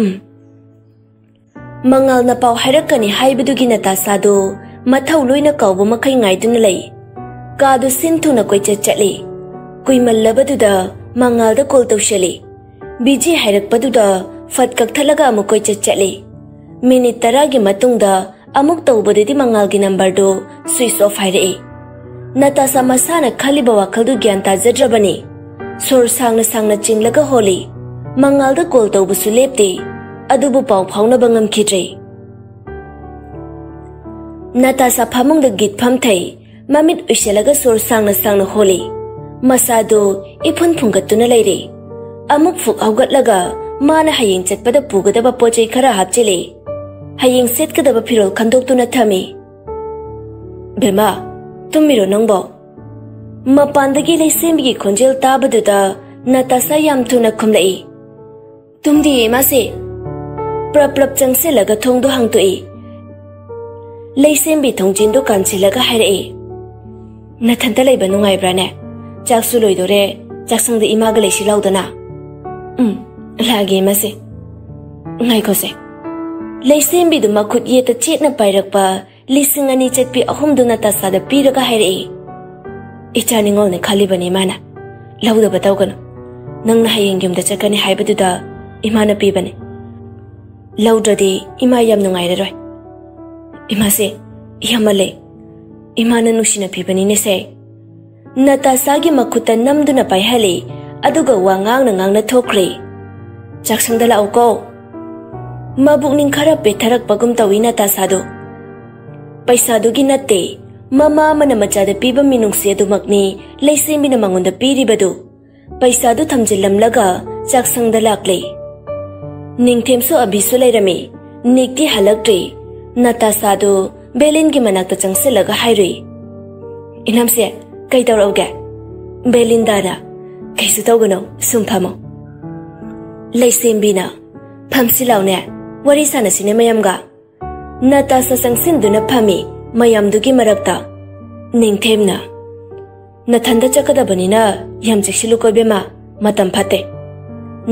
ꯎꯝ꯫ ꯃꯉꯥꯜꯅ ꯄꯥꯎ ꯍꯥꯏꯔꯛꯀꯅꯤ ꯍꯥꯏꯕꯗꯨꯒꯤ ꯅꯇꯥꯁꯥꯗꯨ ꯃꯊꯧ ꯂꯣꯏꯅ ꯀꯥꯎꯕ ꯃꯈꯩ ꯉꯥꯏꯗꯨꯅ ꯂꯩ꯫ ꯀꯥꯗꯨ ꯁꯤꯟ ꯊꯨꯅ ꯀꯣꯏꯆꯠ ꯆꯠꯂꯤ꯫ ꯀꯨꯏꯃꯜꯂꯕꯗꯨꯗ ꯃꯉꯥꯜꯗ ꯀꯣꯜ ꯇꯧꯁꯜꯂꯤ꯫ ꯕꯤꯖꯤ ꯍꯥꯏꯔꯛꯄꯗꯨꯗ ꯐꯠ ꯀꯛꯊꯠꯂꯒ ꯑꯃꯨꯛ ꯀꯣꯏꯆꯠ ꯆꯠꯂꯤ꯫ ꯃꯤꯅꯤꯠ ꯇꯔꯥꯒꯤ ꯃꯇꯨꯡꯗ ꯑꯃꯨꯛ ꯇꯧꯕꯗꯗꯤ ꯃꯉꯥꯜꯒꯤ ꯅꯝꯕꯔꯗꯨ ꯁ꯭ꯋꯤꯆ ꯑꯣꯐ ꯍꯥꯏꯔꯛꯏ꯫ ꯅꯇꯥꯁꯥ ꯃꯁꯥꯅ ꯈꯜꯂꯤꯕ ꯋꯥꯈꯜꯗꯨ ꯒ꯭ꯌꯥꯟ ꯇꯥꯖꯗ꯭ꯔꯕꯅꯤ꯫ ꯁꯣꯔ ꯁꯥꯡꯅ ꯁꯥꯡꯅ ꯆꯤꯡꯂꯒ ꯍꯣꯜꯂꯤ꯫ ꯃꯉꯥꯜꯗ ꯀꯣꯜ ꯇꯧꯕꯁꯨ ꯂꯦꯞꯇꯦ꯫ ꯑꯗꯨꯕꯨ ꯄꯥꯎ ꯐꯥꯎꯅꯕ ꯉꯝꯈꯤꯗ꯭ꯔꯦ꯫ ꯅꯇꯥꯁꯥ ꯐꯃꯨꯡꯗ ꯒꯤꯠ ꯐꯝꯊꯩ꯫ ꯃꯃꯤꯠ ꯎꯏꯁꯤꯜꯂꯒ ꯁꯣꯔ ꯁꯥꯡꯅ ꯁꯥꯡꯅ ꯍꯣꯜꯂꯤ꯫ ꯃꯁꯥꯗꯨ ꯏꯐꯨꯟ ꯐꯨꯡꯒꯠꯇꯨꯅ ꯂꯩꯔꯤ꯫ ꯑꯃꯨꯛ ꯐꯨꯛ ꯍꯧꯒꯠꯂꯒ ꯃꯥꯅ ꯍꯌꯦꯡ ꯆꯠꯄꯗ ꯄꯨꯒꯗꯕ ꯄꯣꯠ ꯆꯩ ꯈꯔ ꯍꯥꯞꯆꯤꯜꯂꯤ꯫ ꯍꯌꯦꯡ ꯁꯦꯠꯀꯗꯕ ꯐꯤꯔꯣꯜ ꯈꯟꯗꯣꯛꯇꯨꯅ ꯊꯝꯃꯤ꯫ "ꯕꯦꯝꯃ, ꯇꯨꯝꯃꯤꯔꯣ ꯅꯪꯕꯣ?" ꯃꯄꯥꯟꯗꯒꯤ ꯂꯩꯁꯦꯝꯕꯤꯒꯤ ꯈꯣꯟꯖꯦꯜ ꯇꯥꯕꯗꯨꯗ ꯅꯇꯥꯁꯥ ꯌꯥꯝ ꯊꯨꯅ ꯈꯨꯝꯂꯛꯏ꯫ "ꯇꯨꯝꯗꯤꯌꯦ ꯏꯃꯥꯁꯦ꯫" ꯄ꯭ꯔꯞ ꯄ꯭ꯔꯞ ꯆꯪꯁꯤꯜꯂꯒ ꯊꯣꯡꯗꯣ ꯍꯥꯡꯗꯣꯛꯏ꯫ ꯂꯩꯁꯦꯝꯕꯤ ꯊꯣꯡꯖꯤꯟꯗꯣ ꯀꯥꯟꯁꯤꯜꯂꯒ ꯍꯥꯏꯔꯛꯏ꯫ "ꯅꯊꯟꯇ ꯂꯩꯕ ꯅꯨꯡꯉꯥꯏꯕ꯭ꯔꯥꯅꯦ? ꯆꯥꯛꯁꯨ ꯂꯣꯏꯗꯣꯔꯦ, ꯆꯥꯛꯁꯪꯗ ꯏꯃꯥꯒ ꯂꯩꯁꯤ ꯂꯥꯎꯗꯅ꯫" "ꯎꯝ, ꯂꯥꯛꯑꯒꯦ ꯏꯃꯥꯁꯦ꯫ ꯉꯥꯏꯈꯣꯁꯦ꯫" ꯂꯩꯁꯦꯝꯕꯤꯗꯨ ꯃꯈꯨꯠ ꯌꯦꯠꯇ ꯆꯦꯠꯅ ꯄꯥꯏꯔꯛꯄ ꯂꯤꯁꯤꯡ ꯑꯅꯤ ꯆꯠꯄꯤ ꯑꯍꯨꯝꯗꯨ ꯅꯇꯥꯁꯥꯗ ꯄꯤꯔꯒ ꯍꯥꯏꯔꯛꯏ꯫ "ꯏꯆꯥ ꯅꯤꯉꯣꯜꯅꯦ ꯈꯜꯂꯤꯕꯅꯤ ꯏꯃꯥꯅ꯫ ꯂꯧꯗꯕ ꯇꯧꯒꯅꯨ꯫ ꯅꯪꯅ ꯍꯌꯦꯡ ꯌꯨꯝꯗ ꯆꯠꯀꯅꯤ ꯍꯥꯏꯕꯗꯨꯗ ꯏꯃꯥꯅ ꯄꯤꯕꯅꯤ꯫ ꯂꯧꯗ꯭ꯔꯗꯤ ꯏꯃꯥ ꯌꯥꯝ ꯅꯨꯡꯉꯥꯏꯔꯔꯣꯏ꯫" "ꯏꯃꯥꯁꯦ, ꯌꯥꯝꯃꯜꯂꯦ꯫ ꯏꯃꯥꯅ ꯅꯨꯡꯁꯤꯅ ꯄꯤꯕꯅꯤꯅꯦꯁꯦ꯫" ꯅꯇꯥꯁꯥꯒꯤ ꯃꯈꯨꯠꯇ ꯅꯝꯗꯨꯅ ꯄꯥꯏꯍꯜꯂꯤ, ꯑꯗꯨꯒ ꯋꯥ ꯉꯥꯡꯅ ꯉꯥꯡꯅ ꯊꯣꯛꯈ꯭ꯔꯦ꯫ "ꯆꯥꯛꯁꯪꯗ ꯂꯥꯛꯎꯀꯣ꯫" ꯃꯕꯨꯛꯅꯤꯡ ꯈꯔ ꯄꯦꯠꯊꯔꯛꯄꯒꯨꯝ ꯇꯧꯏ ꯅꯇꯥꯁꯥꯗꯨ꯫ ꯄꯩꯁꯥꯗꯨꯒꯤ ꯅꯠꯇꯦ, ꯃꯃꯥ ꯑꯃꯅ ꯃꯆꯥꯗ ꯄꯤꯕ ꯃꯤꯅꯨꯡꯁꯤ ꯑꯗꯨꯃꯛꯅꯤ ꯂꯩꯁꯦꯝꯕꯤꯅ ꯃꯉꯣꯟꯗ ꯄꯤꯔꯤꯕꯗꯨ꯫ ꯄꯩꯁꯥꯗꯨ ꯊꯝꯖꯤꯜꯂꯝꯂꯒ ꯆꯥꯛꯁꯪꯗ ꯂꯥꯛꯂꯦ꯫ ꯅꯤꯡꯊꯦꯝꯁꯨ ꯑꯕꯤꯁꯨ ꯂꯩꯔꯝꯃꯤ꯫ ꯅꯤꯛꯇꯤ ꯍꯜꯂꯛꯇ꯭ꯔꯤ꯫ ꯅꯇꯥꯁꯥꯗꯨ ꯕꯦꯂꯤꯟꯒꯤ ꯃꯅꯥꯛꯇ ꯆꯪꯁꯤꯜꯂꯒ ꯍꯥꯏꯔꯨꯏ꯫ "ꯏꯅꯝꯁꯦ, ꯀꯩ ꯇꯧꯔꯛꯎꯒꯦ?" ꯕꯦꯂꯤꯟꯗꯥꯅ, "ꯀꯩꯁꯨ ꯇꯧꯒꯅꯨ, ꯁꯨꯝ ꯐꯝꯃꯣ꯫" ꯂꯩꯁꯦꯝꯕꯤꯅ, "ꯐꯝꯁꯤ ꯂꯥꯎꯅꯦ, ꯋꯥꯔꯤ ꯁꯥꯟꯅꯁꯤꯅꯦ ꯃꯌꯥꯝꯒ꯫" ꯅꯇꯥꯁꯥ ꯆꯪꯁꯤꯟꯗꯨꯅ ꯐꯝꯃꯤ꯫ ꯃꯌꯥꯝꯗꯨꯒꯤ ꯃꯔꯛꯇ ꯅꯤꯡꯊꯦꯝꯅ, "ꯅꯊꯟꯗ ꯆꯠꯀꯗꯕꯅꯤꯅ ꯌꯥꯝ ꯆꯦꯛꯁꯤꯜꯂꯨꯀꯣ ꯏꯕꯦꯝꯃ, ꯃꯇꯝ ꯐꯠꯇꯦ꯫"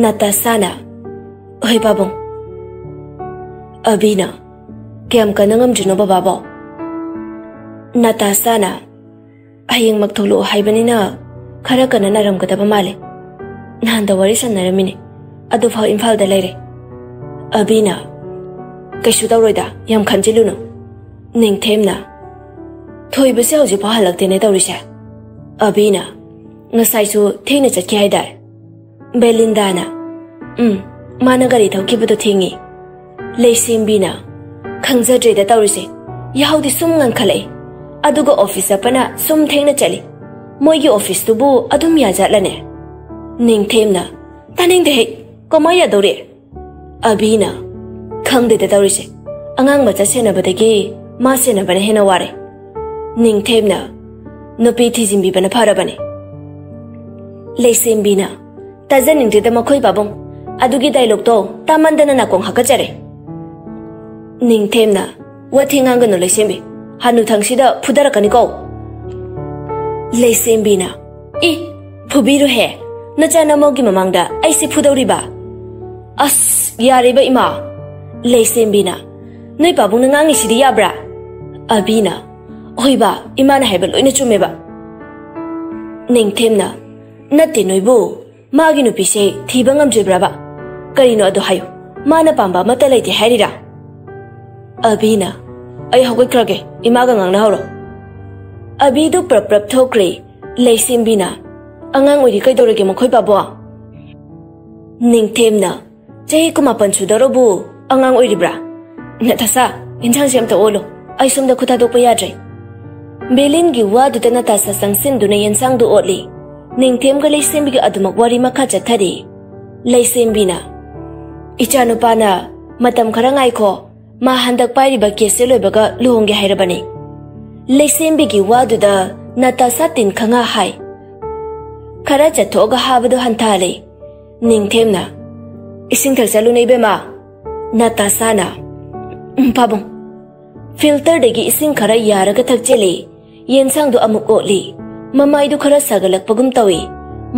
ꯅꯇꯥꯁꯥꯅ, ꯍꯣꯏ ꯄꯥꯕꯨꯡ꯫ ꯑꯕꯤꯅ, "ꯀꯌꯥꯝ ꯀꯟꯅ ꯉꯝꯗ꯭ꯔꯤꯅꯣ ꯕꯕꯥꯕꯣ?" ꯅꯥꯇꯥꯁꯥꯅ, "ꯍꯌꯦꯡꯃꯛ ꯊꯣꯛꯂꯛꯑꯣ ꯍꯥꯏꯕꯅꯤꯅ ꯈꯔ ꯀꯟꯅ ꯅꯥꯔꯝꯒꯗꯕ ꯃꯥꯜꯂꯦ꯫ ꯅꯍꯥꯟꯗ ꯋꯥꯔꯤ ꯁꯥꯟꯅꯔꯝꯃꯤꯅꯦ, ꯑꯗꯨꯐꯥꯎ ꯏꯝꯐꯥꯜꯗ ꯂꯩꯔꯦ꯫" ꯑꯕꯤꯅ, "ꯀꯩꯁꯨ ꯇꯧꯔꯣꯏꯗ, ꯌꯥꯝ ꯈꯟꯖꯤꯜꯂꯨꯅꯨ꯫" ꯅꯤꯡꯊꯦꯝꯅ, "ꯊꯣꯏꯕꯁꯦ ꯍꯧꯖꯤꯛꯐꯥꯎ ꯍꯜꯂꯛꯇꯦꯅꯦ ꯇꯧꯔꯤꯁꯦ꯫" ꯑꯕꯤꯅ, "ꯉꯁꯥꯏꯁꯨ ꯊꯦꯡꯅ ꯆꯠꯈꯤ ꯍꯥꯏꯗꯥꯏ?" ꯕꯦꯂꯤꯟꯗꯥꯅ, "ꯎꯝ, ꯃꯥꯅ ꯒꯥꯔꯤ ꯊꯧꯈꯤꯕꯗꯣ ꯊꯦꯡꯉꯤ꯫" ꯂꯩꯁꯦꯝꯕꯤꯅ, "ꯈꯪꯖꯗ꯭ꯔꯦꯗ ꯇꯧꯔꯤꯁꯦ, ꯌꯥꯍꯧꯗꯤ ꯁꯨꯝ ꯉꯟꯈꯠꯂꯛꯏ, ꯑꯗꯨꯒ ꯑꯣꯐꯤꯁ ꯆꯠꯄꯅ ꯁꯨꯝ ꯊꯦꯡꯅ ꯆꯠꯂꯤ꯫ ꯃꯣꯏꯒꯤ ꯑꯣꯐꯤꯁꯇꯨꯕꯨ ꯑꯗꯨꯝ ꯌꯥꯖꯠꯂꯅꯦ?" ꯅꯤꯡꯊꯦꯝꯅ, "ꯇꯥꯅꯤꯡꯗꯦ ꯍꯦꯛ, ꯀꯃꯥꯏ ꯌꯥꯗꯧꯔꯤ?" ꯑꯕꯤꯅ, "ꯈꯪꯗꯦꯗ ꯇꯧꯔꯤꯁꯦ, ꯑꯉꯥꯡ ꯃꯆꯥ ꯁꯦꯟꯅꯕꯗꯒꯤ ꯃꯥ ꯁꯦꯟꯅꯕꯅ ꯍꯦꯟꯅ ꯋꯥꯔꯦ꯫" ꯅꯤꯡꯊꯦꯝꯅ, "ꯅꯨꯄꯤ ꯊꯤꯖꯤꯟꯕꯤꯕꯅ ꯐꯔꯕꯅꯦ꯫" ꯂꯩꯁꯦꯝꯕꯤꯅ, "ꯇꯥꯖꯅꯤꯡꯗꯦꯗ ꯃꯈꯣꯏ ꯄꯥꯕꯨꯡ, ꯑꯗꯨꯒꯤ ꯗꯥꯏꯂꯣꯛꯇꯣ ꯇꯥꯃꯟꯗꯅ ꯅꯥꯀꯣꯡ ꯍꯥꯀꯠꯆꯔꯦ꯫" ꯅꯤꯡꯊꯦꯝꯅ, "ꯋꯥꯊꯤ ꯉꯥꯡꯒꯅꯨ ꯂꯩꯁꯦꯝꯕꯤ, ꯍꯅꯨꯊꯪꯁꯤꯗ ꯐꯨꯗꯔꯛꯀꯅꯤꯀꯣ꯫" ꯂꯩꯁꯦꯝꯕꯤꯅ, "ꯏ, ꯐꯨꯕꯤꯔꯨꯍꯦ, ꯅꯆꯥ ꯅꯃꯧꯒꯤ ꯃꯃꯥꯡꯗ ꯑꯩꯁꯦ ꯐꯨꯗꯧꯔꯤꯕ?" "ꯑꯁ, ꯌꯥꯔꯦꯕ ꯏꯃꯥ꯫" ꯂꯩꯁꯦꯝꯕꯤꯅ, "ꯅꯣꯏ ꯄꯥꯕꯨꯡꯅ ꯉꯥꯡꯉꯤꯁꯤꯗꯤ ꯌꯥꯕ꯭ꯔꯥ?" ꯑꯕꯤꯅ, "ꯍꯣꯏꯕ, ꯏꯃꯥꯅ ꯍꯥꯏꯕ ꯂꯣꯏꯅ ꯆꯨꯝꯃꯦꯕ꯫" ꯅꯤꯡꯊꯦꯝꯅ, "ꯅꯠꯇꯦ ꯅꯣꯏꯕꯨ, ꯃꯥꯒꯤ ꯅꯨꯄꯤꯁꯦ ꯊꯤꯕ ꯉꯝꯗ꯭ꯔꯤꯕ꯭ꯔꯕ? ꯀꯔꯤꯅꯣ ꯑꯗꯨ ꯍꯥꯏꯌꯨ, ꯃꯥꯅ ꯄꯥꯝꯕ ꯑꯃꯠꯇ ꯂꯩꯇꯦ ꯍꯥꯏꯔꯤꯔꯥ?" ꯑꯕꯤꯅ, "ꯑꯩ ꯍꯧꯒꯠꯈ꯭ꯔꯒꯦ, ꯏꯃꯥꯒ ꯉꯥꯡꯅꯍꯧꯔꯣ꯫" ꯑꯕꯤꯗꯨ ꯄ꯭ꯔꯞ ꯄ꯭ꯔꯞ ꯊꯣꯛꯈ꯭ꯔꯦ꯫ ꯂꯩꯁꯦꯝꯕꯤꯅ, "ꯑꯉꯥꯡ ꯑꯣꯏꯔꯤ ꯀꯩꯗꯧꯔꯒꯦ ꯃꯈꯣꯏ ꯄꯥꯕꯣ?" ꯅꯤꯡꯊꯦꯝꯅ, "ꯆꯍꯤ ꯀꯨꯟꯃꯥꯄꯟ ꯁꯨꯗꯧꯔꯕꯨ ꯑꯉꯥꯡ ꯑꯣꯏꯔꯤꯕ꯭ꯔꯥ? ꯅꯊꯥꯁꯥ, ꯏꯟꯁꯥꯡꯁꯦ ꯑꯝꯇ ꯑꯣꯜꯂꯣ, ꯑꯩ ꯁꯣꯝꯗ ꯈꯨꯠ ꯊꯥꯗꯣꯛꯄ ꯌꯥꯗ꯭ꯔꯦ꯫" ꯕꯦꯂꯤꯟꯒꯤ ꯋꯥꯗꯨꯗ ꯅꯇꯥꯁꯥ ꯆꯪꯁꯤꯟꯗꯨꯅ ꯌꯦꯟꯁꯥꯡꯗꯨ ꯑꯣꯠꯂꯤ꯫ ꯅꯤꯡꯊꯦꯝꯒ ꯂꯩꯁꯦꯝꯕꯤꯒ ꯑꯗꯨꯃꯛ ꯋꯥꯔꯤ ꯃꯈꯥ ꯆꯠꯊꯔꯤ꯫ ꯂꯩꯁꯦꯝꯕꯤꯅ, "ꯏꯆꯥꯅꯨꯄꯥꯅ ꯃꯇꯝ ꯈꯔ ꯉꯥꯏꯈꯣ, ꯃꯥ ꯍꯟꯗꯛ ꯄꯥꯏꯔꯤꯕ ꯀꯦꯁꯁꯦ ꯂꯣꯏꯕꯒ ꯂꯨꯍꯣꯡꯒꯦ ꯍꯥꯏꯔꯕꯅꯤ꯫" ꯂꯩꯁꯦꯝꯕꯤꯒꯤ ꯋꯥꯗꯨꯗ ꯅꯇꯥꯁꯥ ꯇꯤꯟ ꯈꯪꯉꯥ ꯍꯥꯏ꯫ ꯈꯔ ꯆꯠꯊꯣꯛꯑꯒ ꯍꯥꯕꯗꯨ ꯍꯟꯊꯍꯜꯂꯤ꯫ ꯅꯤꯡꯊꯦꯝꯅ, "ꯏꯁꯤꯡ ꯊꯛꯆꯜꯂꯨꯅꯦ ꯏꯕꯦꯝꯃ꯫" ꯅꯇꯥꯁꯥꯅ, "ꯎꯝ, ꯄꯥꯕꯨꯡ꯫" ꯐꯤꯜꯇꯔꯗꯒꯤ ꯏꯁꯤꯡ ꯈꯔ ꯌꯥꯔꯒ ꯊꯛꯆꯤꯜꯂꯤ꯫ ꯌꯦꯟꯁꯥꯡꯗꯨ ꯑꯃꯨꯛ ꯑꯣꯠꯂꯤ꯫ ꯃꯃꯥꯏꯗꯨ ꯈꯔ ꯁꯥꯒꯠꯂꯛꯄꯒꯨꯝ ꯇꯧꯏ꯫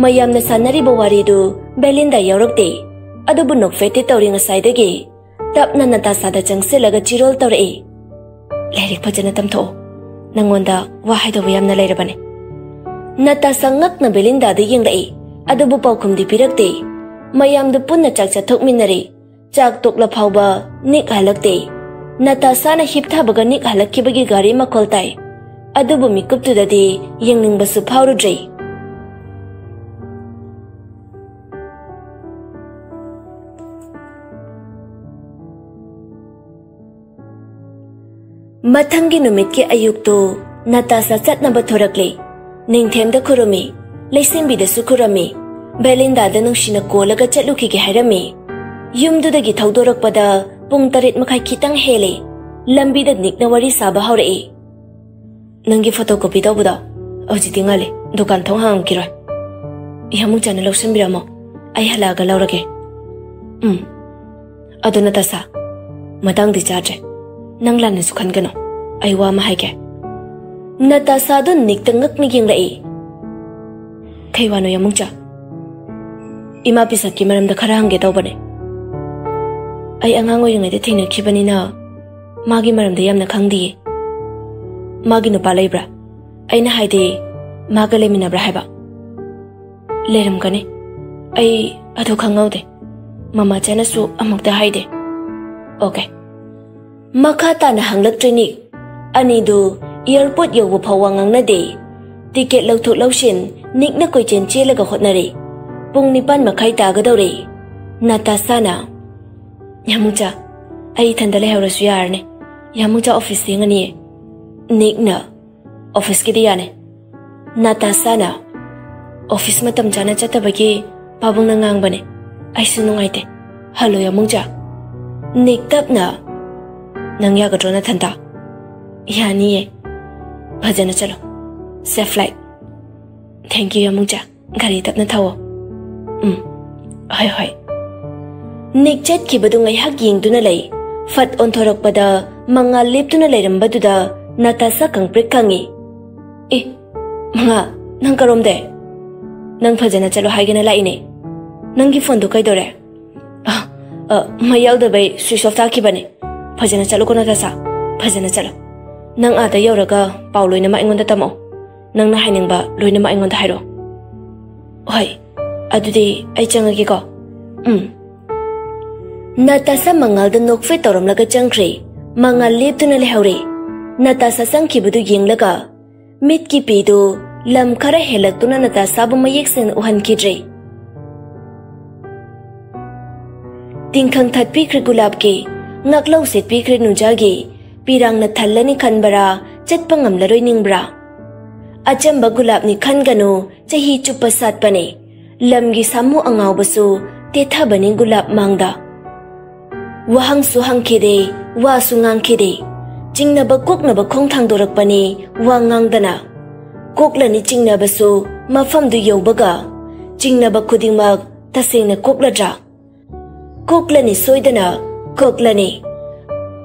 ꯃꯌꯥꯝꯅ ꯁꯥꯟꯅꯔꯤꯕ ꯋꯥꯔꯤꯗꯨ ꯕꯦꯂꯤꯟꯗꯥ ꯌꯥꯎꯔꯛꯇꯦ꯫ ꯑꯗꯨꯕꯨ ꯅꯣꯛꯐꯦꯠꯇꯤ ꯇꯧꯔꯤ ꯉꯁꯥꯏꯗꯒꯤ꯫ ꯇꯞꯅ ꯅꯇꯥꯁꯥꯗ ꯆꯪꯁꯤꯜꯂꯒ ꯆꯤꯔꯣꯜ ꯇꯧꯔꯛꯏ꯫ "ꯂꯥꯏꯔꯤꯛ ꯐꯖꯅ ꯇꯝꯊꯣꯛꯑꯣ꯫ ꯅꯪꯉꯣꯟꯗ ꯋꯥ ꯍꯥꯏꯗꯧꯕ ꯌꯥꯝꯅ ꯂꯩꯔꯕꯅꯦ꯫" ꯅꯇꯥꯁꯥ ꯉꯛꯅ ꯕꯦꯂꯤꯟꯗꯥꯗ ꯌꯦꯡꯂꯛꯏ, ꯑꯗꯨꯕꯨ ꯄꯥꯎꯈꯨꯝꯗꯤ ꯄꯤꯔꯛꯇꯦ꯫ ꯃꯌꯥꯝꯗꯨ ꯄꯨꯟꯅ ꯆꯥꯛ ꯆꯥꯊꯣꯛꯃꯤꯟꯅꯔꯤ꯫ ꯆꯥꯛ ꯇꯣꯛꯂ ꯐꯥꯎꯕ ꯅꯤꯛ ꯍꯜꯂꯛꯇꯦ꯫ ꯅꯇꯥꯁꯥꯅ ꯍꯤꯞꯊꯕꯒ ꯅꯤꯛ ꯍꯜꯂꯛꯈꯤꯕꯒꯤ ꯒꯥꯔꯤ ꯃꯈꯣꯜ ꯇꯥꯏ꯫ ꯑꯗꯨꯕꯨ ꯃꯤꯀꯨꯞꯇꯨꯗꯗꯤ ꯌꯦꯡꯅꯤꯡꯕꯁꯨ ꯐꯥꯎꯔꯨꯗ꯭ꯔꯦ꯫ ꯃꯊꯪꯒꯤ ꯅꯨꯃꯤꯠꯀꯤ ꯑꯌꯨꯛꯇꯨ ꯅꯇꯥꯁꯥ ꯆꯠꯅꯕ ꯊꯣꯔꯛꯂꯦ꯫ ꯅꯤꯡꯊꯦꯝꯗ ꯈꯨꯔꯨꯝꯃꯤ, ꯂꯩꯁꯦꯝꯕꯤꯗꯁꯨ ꯈꯨꯔꯝꯃꯤ, ꯕꯦꯂꯤꯟꯗꯥꯗ ꯅꯨꯡꯁꯤꯅ ꯀꯣꯜꯂꯒ ꯆꯠꯂꯨꯈꯤꯒꯦ ꯍꯥꯏꯔꯝꯃꯤ꯫ ꯌꯨꯝꯗꯨꯗꯒꯤ ꯊꯧꯗꯣꯔꯛꯄꯗ ꯄꯨꯡ ꯇꯔꯦꯠ ꯃꯈꯥꯏ ꯈꯤꯇꯪ ꯍꯦꯜꯂꯦ꯫ ꯂꯝꯕꯤꯗ ꯅꯤꯛꯅ ꯋꯥꯔꯤ ꯁꯥꯕ ꯍꯧꯔꯛꯏ꯫ "ꯅꯪꯒꯤ ꯐꯣꯇꯣ ꯀꯣꯄꯤ ꯇꯧꯕꯗꯣ ꯍꯧꯖꯤꯛꯇꯤ ꯉꯜꯂꯤ, ꯗꯨꯀꯥꯟ ꯊꯣꯡ ꯍꯥꯡꯉꯝꯈꯤꯔꯣꯏ꯫ ꯏꯌꯥꯃꯨꯛꯆꯥꯅ ꯂꯧꯁꯤꯟꯕꯤꯔꯝꯃꯣ, ꯑꯩ ꯍꯜꯂꯛꯑꯒ ꯂꯧꯔꯒꯦ꯫ ꯎꯝ꯫ ꯑꯗꯣ ꯅꯇꯥꯁꯥ, ꯃꯇꯥꯡꯗꯤ ꯆꯥꯗ꯭ꯔꯦ꯫ ꯅꯪ ꯂꯥꯟꯅꯁꯨ ꯈꯟꯒꯅꯨ꯫ ꯑꯩ ꯋꯥ ꯑꯃ ꯍꯥꯏꯒꯦ꯫" ꯅꯇꯥꯁꯥꯗꯨ ꯅꯤꯛꯇ ꯉꯛꯅ ꯌꯦꯡꯂꯛꯏ꯫ "ꯀꯩ ꯋꯥꯅꯣ ꯌꯥꯃꯨꯡꯆꯥ?" "ꯏꯃꯥ ꯄꯤꯁꯛꯀꯤ ꯃꯔꯝꯗ ꯈꯔ ꯍꯪꯒꯦ ꯇꯧꯕꯅꯦ꯫ ꯑꯩ ꯑꯉꯥꯡ ꯑꯣꯏꯔꯤꯉꯩꯗ ꯊꯦꯡꯅꯈꯤꯕꯅꯤꯅ ꯃꯥꯒꯤ ꯃꯔꯝꯗ ꯌꯥꯝꯅ ꯈꯪꯗꯤꯌꯦ꯫" "ꯃꯥꯒꯤ ꯅꯨꯄꯥ ꯂꯩꯕ꯭ꯔꯥ? ꯑꯩꯅ ꯍꯥꯏꯗꯤ, ꯃꯥꯒ ꯂꯩꯃꯤꯟꯅꯕ꯭ꯔꯥ ꯍꯥꯏꯕ?" "ꯂꯩꯔꯝꯒꯅꯤ꯫ ꯑꯩ ꯑꯗꯨ ꯈꯪꯍꯧꯗꯦ꯫ ꯃꯃꯥꯆꯥꯅꯁꯨ ꯑꯃꯨꯛꯇ ꯍꯥꯏꯗꯦ꯫" "ꯑꯣꯀꯦ꯫" ꯃꯈꯥ ꯇꯥꯅ ꯍꯪꯂꯛꯇ꯭ꯔꯦ ꯅꯤꯛ꯫ ꯑꯅꯤꯗꯨ ꯑꯦꯌꯔꯄꯣꯔꯠ ꯌꯧꯕ ꯐꯥꯎꯕ ꯉꯥꯡꯅꯗꯦ꯫ ꯇꯤꯀꯦꯠ ꯂꯧꯊꯣꯛ ꯂꯧꯁꯤꯟ ꯅꯤꯛꯅ ꯀꯣꯏꯆꯦꯟ ꯆꯦꯜꯂꯒ ꯍꯣꯠꯅꯔꯦ꯫ ꯄꯨꯡ ꯅꯤꯄꯥꯟ ꯃꯈꯥꯏ ꯇꯥꯒꯗꯧꯔꯦ꯫ ꯅꯇꯥꯁꯥꯅ, "ꯌꯥꯃꯨꯆꯥ, ꯑꯩ ꯏꯊꯟꯗ ꯂꯩꯍꯧꯔꯁꯨ ꯌꯥꯔꯅꯤ꯫ ꯌꯥꯃꯨꯆꯥ ꯑꯣꯐꯤꯁ ꯊꯦꯡꯉꯅꯤꯌꯦ꯫" ꯅꯤꯛꯅ, "ꯑꯣꯐꯤꯁꯀꯤꯗꯤ ꯌꯥꯅꯤ꯫" ꯅꯇꯥꯁꯥꯅ, "ꯑꯣꯐꯤꯁ ꯃꯇꯝ ꯆꯥꯅ ꯆꯠꯇꯕꯒꯤ ꯄꯥꯕꯨꯡꯅ ꯉꯥꯡꯕꯅꯦ꯫ ꯑꯩꯁꯨ ꯅꯨꯡꯉꯥꯏꯇꯦ꯫ ꯍꯜꯂꯣ ꯌꯥꯃꯨꯡꯆꯥ꯫" ꯅꯤꯛ ꯇꯞꯅ, "ꯅꯪ ꯌꯥꯒꯗ꯭ꯔꯣ ꯅꯊꯟꯇ?" "ꯌꯥꯅꯤꯌꯦ꯫ ꯐꯖꯅ ꯆꯠꯂꯣ꯫ Safe flight꯫ Thank you ꯌꯥꯃꯨꯡꯆꯥ꯫ ꯒꯥꯔꯤ ꯇꯞꯅ ꯊꯧꯋꯣ꯫" "ꯎꯝ, ꯍꯣꯏ, ꯍꯣꯏ꯫" ꯅꯤꯛ ꯆꯠꯈꯤꯕꯗꯨ ꯉꯥꯏꯍꯥꯛ ꯌꯦꯡꯗꯨꯅ ꯂꯩ꯫ ꯐꯠ ꯑꯣꯟꯊꯣꯔꯛꯄꯗ ꯃꯉꯥꯜ ꯂꯦꯞꯇꯨꯅ ꯂꯩꯔꯝꯕꯗꯨꯗ ꯅꯇꯥꯁꯥ ꯀꯪꯄ꯭ꯔꯤꯛ ꯀꯪꯉꯤ꯫ "ꯑꯦ, ꯃꯉꯥꯜ, ꯅꯪ ꯀꯔꯣꯝꯗꯩ?" "ꯅꯪ ꯐꯖꯅ ꯆꯠꯂꯣ ꯍꯥꯏꯒꯦꯅ ꯂꯥꯛꯏꯅꯦ꯫ ꯅꯪꯒꯤ ꯐꯣꯟꯗꯨ ꯀꯩꯗꯧꯔꯦ?" ꯑ, ꯃꯩ ꯌꯥꯎꯗꯕꯩ switch off ꯇꯥꯈꯤꯕꯅꯦ꯫ ꯐꯖꯅ ꯆꯠꯂꯨꯀꯣ ꯅꯇꯥꯁꯥ, ꯐꯖꯅ ꯆꯠꯂꯣ꯫ ꯅꯪ ꯑꯥꯗ ꯌꯧꯔꯒ ꯄꯥꯎ ꯂꯣꯏꯅꯃꯛ ꯑꯩꯉꯣꯟꯗ ꯇꯝꯃꯛꯑꯣ꯫ ꯅꯪꯅ ꯍꯥꯏꯅꯤꯡꯕ ꯂꯣꯏꯅꯃꯛ ꯑꯩꯉꯣꯟꯗ ꯍꯥꯏꯔꯛꯑꯣ꯫ ꯍꯣꯏ, ꯑꯗꯨꯗꯤ ꯑꯩ ꯆꯪꯉꯒꯦꯀꯣ꯫ ꯎꯝ꯫ ꯅꯇꯥꯁꯥ ꯃꯉꯥꯜꯗ ꯅꯣꯛꯐꯦꯠ ꯇꯧꯔꯝꯂꯒ ꯆꯪꯈ꯭ꯔꯦ꯫ ꯃꯉꯥꯜ ꯂꯦꯞꯇꯨꯅ ꯂꯩꯍꯧꯔꯦ꯫ ꯅꯇꯥꯁꯥ ꯆꯪꯈꯤꯕꯗꯨ ꯌꯦꯡꯂꯒ ꯃꯤꯠꯀꯤ ꯄꯤꯗꯨ ꯂꯝ ꯈꯔ ꯍꯦꯜꯂꯛꯇꯨꯅ ꯅꯇꯥꯁꯥꯕꯨ ꯃꯌꯦꯛ ꯁꯦꯡꯅ ꯎꯍꯟꯈꯤꯗ꯭ꯔꯦ꯫ ꯇꯤꯡꯈꯪ ꯊꯠꯄꯤꯈ꯭ꯔꯦ ꯒꯨꯂꯥꯞꯀꯤ, ꯉꯥꯛꯂꯧ ꯁꯦꯠꯄꯤꯈ꯭ꯔꯦ ꯅꯨꯖꯥꯒꯤ꯫ ꯄꯤꯔꯥꯡꯅ ꯊꯜꯂꯅꯤ ꯈꯟꯕ꯭ꯔꯥ, ꯆꯠꯄ ꯉꯝꯂꯔꯣꯏ ꯅꯤꯡꯕ꯭ꯔꯥ? ꯑꯆꯝꯕ ꯒꯨꯂꯥꯞꯅꯤ ꯈꯟꯒꯅꯨ, ꯆꯍꯤ ꯆꯨꯞꯄ ꯁꯥꯠꯄꯅꯤ꯫ ꯂꯝꯒꯤ ꯁꯥꯃꯨ ꯑꯉꯥꯎꯕꯁꯨ ꯇꯦꯊꯕꯅꯤ ꯒꯨꯂꯥꯞ ꯃꯥꯡꯗ꯫ ꯋꯥꯍꯪꯁꯨ ꯍꯪꯈꯤꯗꯦ, ꯋꯥꯁꯨ ꯉꯥꯡꯈꯤꯗꯦ꯫ ꯆꯤꯡꯅꯕ ꯀꯣꯛꯅꯕ ꯈꯣꯡ ꯊꯥꯡꯗꯣꯔꯛꯄꯅꯤ ꯋꯥ ꯉꯥꯡꯗꯅ꯫ ꯀꯣꯛꯂꯅꯤ ꯆꯤꯡꯅꯕꯁꯨ ꯃꯐꯝꯗꯨ ꯌꯧꯕꯒ꯫ ꯆꯤꯡꯅꯕ ꯈꯨꯗꯤꯡꯃꯛ ꯇꯁꯦꯡꯅ ꯀꯣꯛꯂꯗ꯭ꯔꯥ? ꯀꯣꯛꯂꯅꯤ ꯁꯣꯏꯗꯅ, ꯀꯣꯛꯂꯅꯤ꯫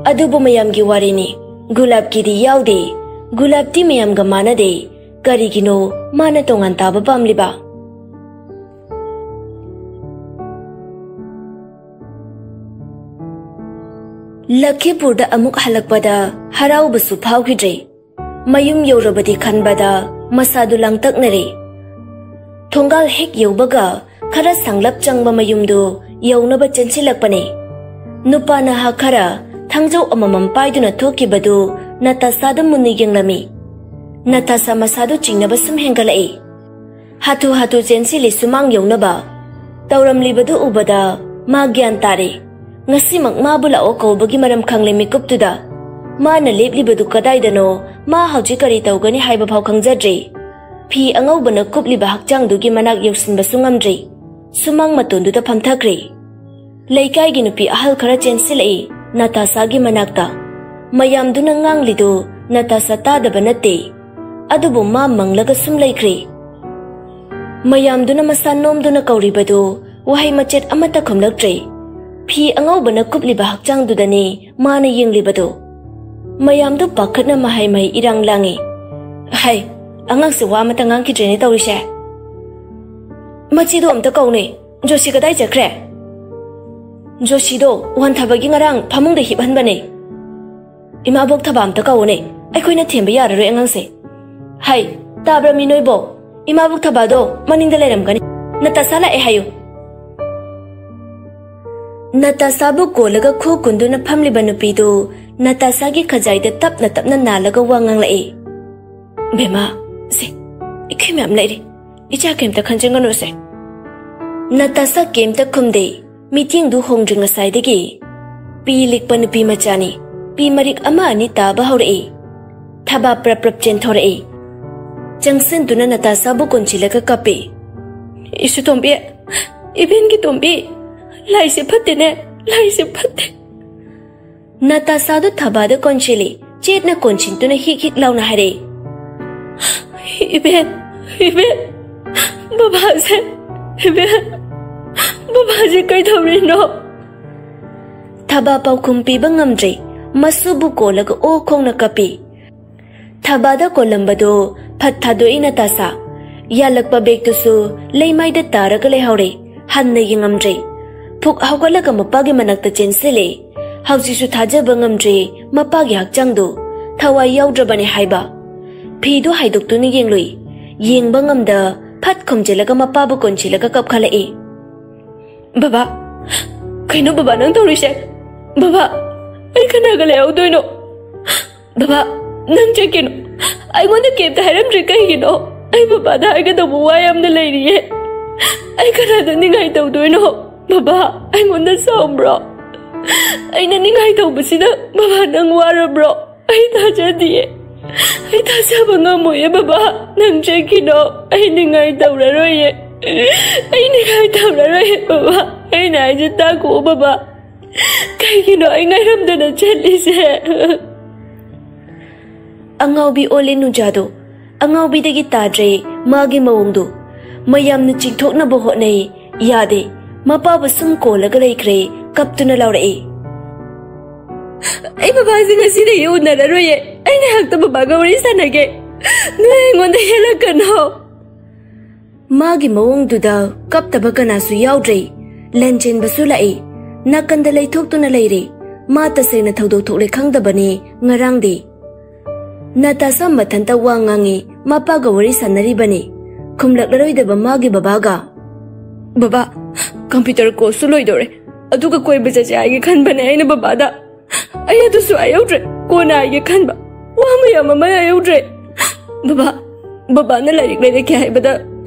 ꯑꯗꯨꯕꯨ ꯃꯌꯥꯝꯒꯤ ꯋꯥꯔꯤꯅꯤ꯫ ꯒꯨꯂꯥꯞꯀꯤꯗꯤ ꯌꯥꯎꯗꯦ꯫ ꯒꯨꯂꯥꯞꯇꯤ ꯃꯌꯥꯝꯒ ꯃꯥꯟꯅꯗꯦ꯫ ꯀꯔꯤꯒꯤꯅꯣ ꯃꯥꯅ ꯇꯣꯉꯥꯟ ꯇꯥꯕ ꯄꯥꯝꯂꯤꯕ? ꯂꯈꯤꯄꯨꯔꯗ ꯑꯃꯨꯛ ꯍꯜꯂꯛꯄꯗ ꯍꯔꯥꯎꯕꯁꯨ ꯐꯥꯎꯈꯤꯗ꯭ꯔꯦ꯫ ꯃꯌꯨꯝ ꯌꯧꯔꯕꯗꯤ ꯈꯟꯕꯗ ꯃꯁꯥꯗꯨ ꯂꯥꯡꯇꯛꯅꯔꯦ꯫ ꯊꯣꯡꯒꯥꯜ ꯍꯦꯛ ꯌꯧꯕꯒ ꯈꯔ ꯁꯥꯡꯂꯞ ꯆꯪꯕ ꯃꯌꯨꯝꯗꯨ ꯌꯧꯅꯕ ꯆꯦꯟꯁꯤꯜꯂꯛꯄꯅꯦ꯫ ꯅꯨꯄꯥ ꯅꯍꯥ ꯈꯔ ꯊꯥꯡꯖꯧ ꯑꯃꯃꯝ ꯄꯥꯏꯗꯨꯅ ꯊꯣꯛꯈꯤꯕꯗꯨ ꯅꯇꯥꯁꯥꯗ ꯃꯨꯟꯅ ꯌꯦꯡꯂꯝꯃꯤ꯫ ꯅꯇꯥꯁꯥ ꯃꯁꯥꯗꯨ ꯆꯤꯡꯅꯕ ꯁꯨꯝ ꯍꯦꯟꯒꯠꯂꯛꯏ꯫ ꯍꯥꯊꯨ ꯍꯥꯊꯨ ꯆꯦꯟꯁꯤꯜꯂꯤ ꯁꯨꯃꯥꯡ ꯌꯧꯅꯕ꯫ ꯇꯧꯔꯝꯂꯤꯕꯗꯨ ꯎꯕꯗ ꯃꯥ ꯒ꯭ꯌꯥꯟ ꯇꯥꯔꯦ꯫ ꯉꯁꯤꯃꯛ ꯃꯥꯕꯨ ꯂꯥꯛꯑꯣ ꯀꯧꯕꯒꯤ ꯃꯔꯝ ꯈꯪꯂꯦ ꯃꯤꯀꯨꯞꯇꯨꯗ꯫ ꯃꯥꯅ ꯂꯦꯞꯂꯤꯕꯗꯨ ꯀꯗꯥꯏꯗꯅꯣ, ꯃꯥ ꯍꯧꯖꯤꯛ ꯀꯔꯤ ꯇꯧꯒꯅꯤ ꯍꯥꯏꯕ ꯐꯥꯎ ꯈꯪꯖꯗ꯭ꯔꯦ꯫ ꯐꯤ ꯑꯉꯧꯕꯅ ꯀꯨꯞꯂꯤꯕ ꯍꯛꯆꯥꯡꯗꯨꯒꯤ ꯃꯅꯥꯛ ꯌꯧꯁꯤꯟꯕꯁꯨ ꯉꯝꯗ꯭ꯔꯦ꯫ ꯁꯨꯃꯥꯡ ꯃꯇꯣꯟꯗꯨꯗ ꯐꯝꯊꯈ꯭ꯔꯦ꯫ ꯂꯩꯀꯥꯏꯒꯤ ꯅꯨꯄꯤ ꯑꯍꯜ ꯈꯔ ꯆꯦꯟꯁꯤꯜꯂꯛꯏ ꯅꯇꯥꯁꯥꯒꯤ ꯃꯅꯥꯛꯇ꯫ ꯃꯌꯥꯝꯗꯨꯅ ꯉꯥꯡꯂꯤꯗꯨ ꯅꯇꯥꯁꯥ ꯇꯥꯗꯕ ꯅꯠꯇꯦ꯫ ꯑꯗꯨꯕꯨ ꯃꯥ ꯃꯪꯂꯒ ꯁꯨꯝ ꯂꯩꯈ꯭ꯔꯦ꯫ ꯃꯌꯥꯝꯗꯨꯅ ꯃꯁꯥ ꯅꯣꯝꯗꯨꯅ ꯀꯧꯔꯤꯕꯗꯨ ꯋꯥꯍꯩ ꯃꯆꯦꯠ ꯑꯃꯠꯇ ꯈꯨꯝꯂꯛꯇ꯭ꯔꯦ꯫ ꯐꯤ ꯑꯉꯧꯕꯅ ꯀꯨꯞꯂꯤꯕ ꯍꯛꯆꯥꯡꯗꯨꯗꯅꯤ ꯃꯥꯅ ꯌꯦꯡꯂꯤꯕꯗꯨ꯫ ꯃꯌꯥꯝꯗꯨ ꯄꯥꯈꯠꯅ ꯃꯍꯩ ꯃꯍꯩ ꯏꯔꯥꯡ ꯂꯥꯡꯉꯤ꯫ ꯍꯩ, ꯑꯉꯥꯡꯁꯦ ꯋꯥ ꯑꯃꯠꯇ ꯉꯥꯡꯈꯤꯗ꯭ꯔꯦꯅꯦ ꯇꯧꯔꯤꯁꯦ꯫ ꯃꯆꯦꯗꯣ ꯑꯝꯇ ꯀꯧꯅꯦ꯫ ꯖꯣꯁꯤ ꯀꯗꯥꯏ ꯆꯠꯈ꯭ꯔꯦ? ꯖꯣꯁꯤꯗꯣ ꯋꯥꯟꯊꯕꯒꯤ ꯉꯔꯥꯡ ꯐꯃꯨꯡꯗ ꯍꯤꯞꯍꯟꯕꯅꯦ꯫ ꯏꯃꯥꯕꯣꯛ ꯊꯕꯥ ꯑꯝꯇ ꯀꯧꯅꯦ, ꯑꯩꯈꯣꯏꯅ ꯊꯦꯝꯕ ꯌꯥꯔꯔꯣꯏ ꯑꯉꯥꯡꯁꯦ꯫ ꯍꯥꯏ, ꯇꯥꯕ꯭ꯔ ꯃꯤ ꯅꯣꯏꯕꯣ? ꯏꯃꯥꯕꯣꯛ ꯊꯕꯥꯗꯣ ꯃꯅꯤꯡꯗ ꯂꯩꯔꯝꯒꯅꯤ꯫ ꯅꯇꯥꯁꯥ ꯂꯥꯛꯑꯦ ꯍꯥꯏꯌꯨ꯫ ꯅꯇꯥꯁꯥꯕꯨ ꯀꯣꯜꯂꯒ ꯈꯨ ꯀꯨꯟꯗꯨꯅ ꯐꯝꯂꯤꯕ ꯅꯨꯄꯤꯗꯨ ꯅꯇꯥꯁꯥꯒꯤ ꯈꯖꯥꯏꯗ ꯇꯞꯅ ꯇꯞꯅ ꯅꯥꯜꯂꯒ ꯋꯥ ꯉꯥꯡꯂꯛꯏ꯫ "ꯕꯦꯃꯥ, ꯁꯦ, ꯑꯩꯈꯣꯏ ꯃꯌꯥꯝ ꯂꯩꯔꯤ꯫ ꯏꯆꯥ ꯀꯩꯝꯇ ꯈꯟꯖꯤꯟꯒꯅꯨꯁꯦ꯫" ꯅꯇꯥꯁꯥ ꯀꯩꯝꯇ ꯈꯨꯝꯗꯦ꯫ ꯃꯤꯠꯌꯦꯡꯗꯨ ꯍꯣꯡꯗ꯭ꯔꯤ ꯉꯁꯥꯏꯗꯒꯤ꯫ ꯄꯤ ꯂꯤꯛꯄ ꯅꯨꯄꯤ ꯃꯆꯥꯅꯤ꯫ ꯄꯤ ꯃꯔꯤꯛ ꯑꯃ ꯑꯅꯤ ꯇꯥꯕ ꯍꯧꯔꯛꯏ꯫ ꯊꯕꯥ ꯄ꯭ꯔꯞ ꯄ꯭ꯔꯞ ꯆꯦꯟꯊꯣꯔꯛꯏ꯫ ꯆꯪꯁꯤꯟꯗꯨꯅ ꯅꯇꯥꯁꯥꯕꯨ ꯀꯣꯟꯁꯤꯜꯂꯒ ꯀꯞꯄꯤ꯫ "ꯏꯁꯨ ꯇꯣꯝꯕꯤ, ꯏꯕꯦꯟꯒꯤ ꯇꯣꯝꯕꯤ, ꯂꯥꯏꯁꯦ ꯐꯠꯇꯦꯅꯦ, ꯂꯥꯏꯁꯦ ꯐꯠꯇꯦ꯫" ꯅꯇꯥꯁꯥꯗꯨ ꯊꯕꯥꯗ ꯀꯣꯟꯁꯤꯜꯂꯤ꯫ ꯆꯦꯠꯅ ꯀꯣꯟꯁꯤꯟꯗꯨꯅ ꯍꯤꯛ ꯍꯤꯛ ꯂꯥꯎꯅ ꯍꯥꯏꯔꯛꯏ꯫ "ꯏꯕꯦꯟ, ꯏꯕꯦꯟ, ꯕꯕꯥꯁꯦ, ꯏꯕꯦꯟ, ꯕꯕꯥꯁꯦ ꯀꯩꯗꯧꯔꯤꯅꯣ?" ꯊꯕꯥ ꯄꯥꯎꯈꯨꯝ ꯄꯤꯕ ꯉꯝꯗ꯭ꯔꯦ꯫ ꯃꯁꯨꯕꯨ ꯀꯣꯜꯂꯒ ꯑꯣ ꯈꯣꯡꯅ ꯀꯞꯄꯤ꯫ ꯊꯕꯥꯗ ꯀꯣꯜꯂꯝꯕꯗꯨ ꯐꯠ ꯊꯥꯗꯣꯛꯏ ꯅꯇꯥꯁꯥ꯫ ꯌꯥꯜꯂꯛꯄ ꯕꯦꯒꯇꯨꯁꯨ ꯂꯩꯃꯥꯏꯗ ꯇꯥꯔꯒ ꯂꯩꯍꯧꯔꯦ꯫ ꯍꯟꯅ ꯌꯦꯡꯉꯝꯗ꯭ꯔꯦ꯫ ꯐꯨꯛ ꯍꯧꯒꯠꯂꯒ ꯃꯄꯥꯒꯤ ꯃꯅꯥꯛꯇ ꯆꯦꯟꯁꯤꯜꯂꯦ꯫ ꯍꯧꯖꯤꯛꯁꯨ ꯊꯥꯖꯕ ꯉꯝꯗ꯭ꯔꯦ ꯃꯄꯥꯒꯤ ꯍꯛꯆꯥꯡꯗꯨ꯫ ꯊꯋꯥꯏ ꯌꯥꯎꯗ꯭ꯔꯕꯅꯦ ꯍꯥꯏꯕ꯫ ꯐꯤꯗꯨ ꯍꯥꯏꯗꯣꯛꯇꯨꯅ ꯌꯦꯡꯂꯨꯏ꯫ ꯌꯦꯡꯕ ꯉꯝꯗ ꯐꯠ ꯈꯨꯝꯖꯤꯜꯂꯒ ꯃꯄꯥꯕꯨ ꯀꯣꯟꯁꯤꯜꯂꯒ ꯀꯞꯈꯠꯂꯛꯏ꯫ "ꯕꯕꯥ, ꯀꯩꯅꯣ ꯕꯕꯥ ꯅꯪ ꯇꯧꯔꯤꯁꯦ? ꯕꯕꯥ, ꯑꯩ ꯀꯅꯥꯒ ꯂꯩꯍꯧꯗꯣꯏꯅꯣ? ꯕꯕꯥ, ꯅꯪ ꯆꯠꯀꯤꯅꯣ꯫ ꯑꯩꯉꯣꯟꯗ ꯀꯩꯝꯇ ꯍꯥꯏꯔꯝꯗ꯭ꯔꯤ ꯀꯩꯒꯤꯅꯣ? ꯑꯩ ꯕꯕꯥꯗ ꯍꯥꯏꯒꯗꯧꯕ ꯋꯥ ꯌꯥꯝꯅ ꯂꯩꯔꯤꯌꯦ꯫ ꯑꯩ ꯀꯅꯥꯗ ꯅꯤꯡꯉꯥꯏ ꯇꯧꯗꯣꯏꯅꯣ? ꯕꯕꯥ, ꯑꯩꯉꯣꯟꯗ ꯁꯥꯎꯕ꯭ꯔꯣ? ꯑꯩꯅ ꯅꯤꯡꯉꯥꯏ ꯇꯧꯕꯁꯤꯗ ꯕꯕꯥ ꯅꯪ ꯋꯥꯔꯕ꯭ꯔꯣ? ꯑꯩ ꯊꯥꯖꯗꯤꯌꯦ꯫ ꯑꯩ ꯊꯥꯖꯕ ꯉꯝꯃꯣꯏꯌꯦ ꯕꯕꯥ꯫ ꯅꯪ ꯆꯠꯈꯤꯅꯣ꯫ ꯑꯩ ꯅꯤꯡꯉꯥꯏ ꯇꯧꯔꯔꯣꯏꯌꯦ꯫ ꯑꯩ ꯅꯤꯡꯉꯥꯏ ꯇꯧꯔꯔꯣꯏꯌꯦ ꯕꯕꯥ꯫ ꯑꯩꯅ ꯍꯥꯏꯁꯦ ꯇꯥꯈꯣ ꯕꯕꯥ꯫ ꯀꯩꯒꯤꯅꯣ ꯑꯩ ꯉꯥꯏꯔꯝꯗꯅ ꯆꯠꯂꯤꯁꯦ?" ꯑꯉꯥꯎꯕꯤ ꯑꯣꯜꯂꯦ ꯅꯨꯖꯥꯗꯣ꯫ ꯑꯉꯥꯎꯕꯤꯗꯒꯤ ꯇꯥꯗ꯭ꯔꯦ ꯃꯥꯒꯤ ꯃꯑꯣꯡꯗꯨ꯫ ꯃꯌꯥꯝꯅ ꯆꯤꯡꯊꯣꯛꯅꯕ ꯍꯣꯠꯅꯩ, ꯌꯥꯗꯦ꯫ ꯃꯄꯥꯕꯨ ꯁꯨꯝ ꯀꯣꯜꯂꯒ ꯂꯩꯈ꯭ꯔꯦ, ꯀꯞꯇꯨꯅ ꯂꯥꯎꯔꯛꯏ꯫ "ꯑꯩ ꯕꯕꯥꯁꯦ ꯉꯁꯤꯗꯒꯤ ꯎꯅꯔꯔꯣꯏꯌꯦ꯫ ꯑꯩ ꯉꯥꯏꯍꯥꯛꯇ ꯕꯕꯥꯒ ꯋꯥꯔꯤ ꯁꯥꯟꯅꯒꯦ꯫ ꯅꯣꯏ ꯑꯩꯉꯣꯟꯗ ꯌꯦꯜꯂꯛꯀꯅꯣ꯫" ꯃꯥꯒꯤ ꯃꯑꯣꯡꯗꯨꯗ ꯀꯞꯇꯕ ꯀꯅꯥꯁꯨ ꯌꯥꯎꯗ꯭ꯔꯦ꯫ ꯂꯟꯆꯦꯟꯕꯁꯨ ꯂꯥꯛꯏ꯫ ꯅꯥꯀꯟꯗ ꯂꯩꯊꯣꯛꯇꯨꯅ ꯂꯩꯔꯦ꯫ ꯃꯥ ꯇꯁꯦꯡꯅ ꯊꯧꯗꯣꯛ ꯊꯣꯛꯂꯦ ꯈꯪꯗꯕꯅꯤ ꯉꯔꯥꯡꯗꯤ꯫ ꯅꯥꯇꯥꯁꯥ ꯃꯊꯟꯇ ꯋꯥ ꯉꯥꯡꯉꯤ, ꯃꯄꯥꯒ ꯋꯥꯔꯤ ꯁꯥꯟꯅꯔꯤꯕꯅꯤ꯫ ꯈꯨꯝꯂꯛꯂꯔꯣꯏꯗꯕ ꯃꯥꯒꯤ ꯕꯕꯥꯒ꯫ "ꯕꯕꯥ, ꯀꯝꯄ꯭ꯌꯨꯇꯔ ꯀꯣꯔꯁꯁꯨ ꯂꯣꯏꯗꯧꯔꯦ, ꯑꯗꯨꯒ ꯀꯣꯏꯕ ꯆꯠꯁꯦ ꯍꯥꯏꯒꯦ ꯈꯟꯕꯅꯦ ꯑꯩꯅ ꯕꯕꯥꯗ꯫ ꯑꯩ ꯑꯗꯨꯁꯨ ꯍꯥꯏꯍꯧꯗ꯭ꯔꯦ, ꯀꯣꯟꯅ ꯍꯥꯏꯒꯦ ꯈꯟꯕ꯫ ꯋꯥ ꯃꯌꯥꯝ ꯑꯃ ꯍꯥꯏꯍꯧꯗ꯭ꯔꯦ꯫ ꯕꯕꯥ, ꯕꯕꯥꯅ ꯂꯥꯏꯔꯤꯛ ꯂꯩꯔꯛꯀꯦ ꯍꯥꯏꯕꯗ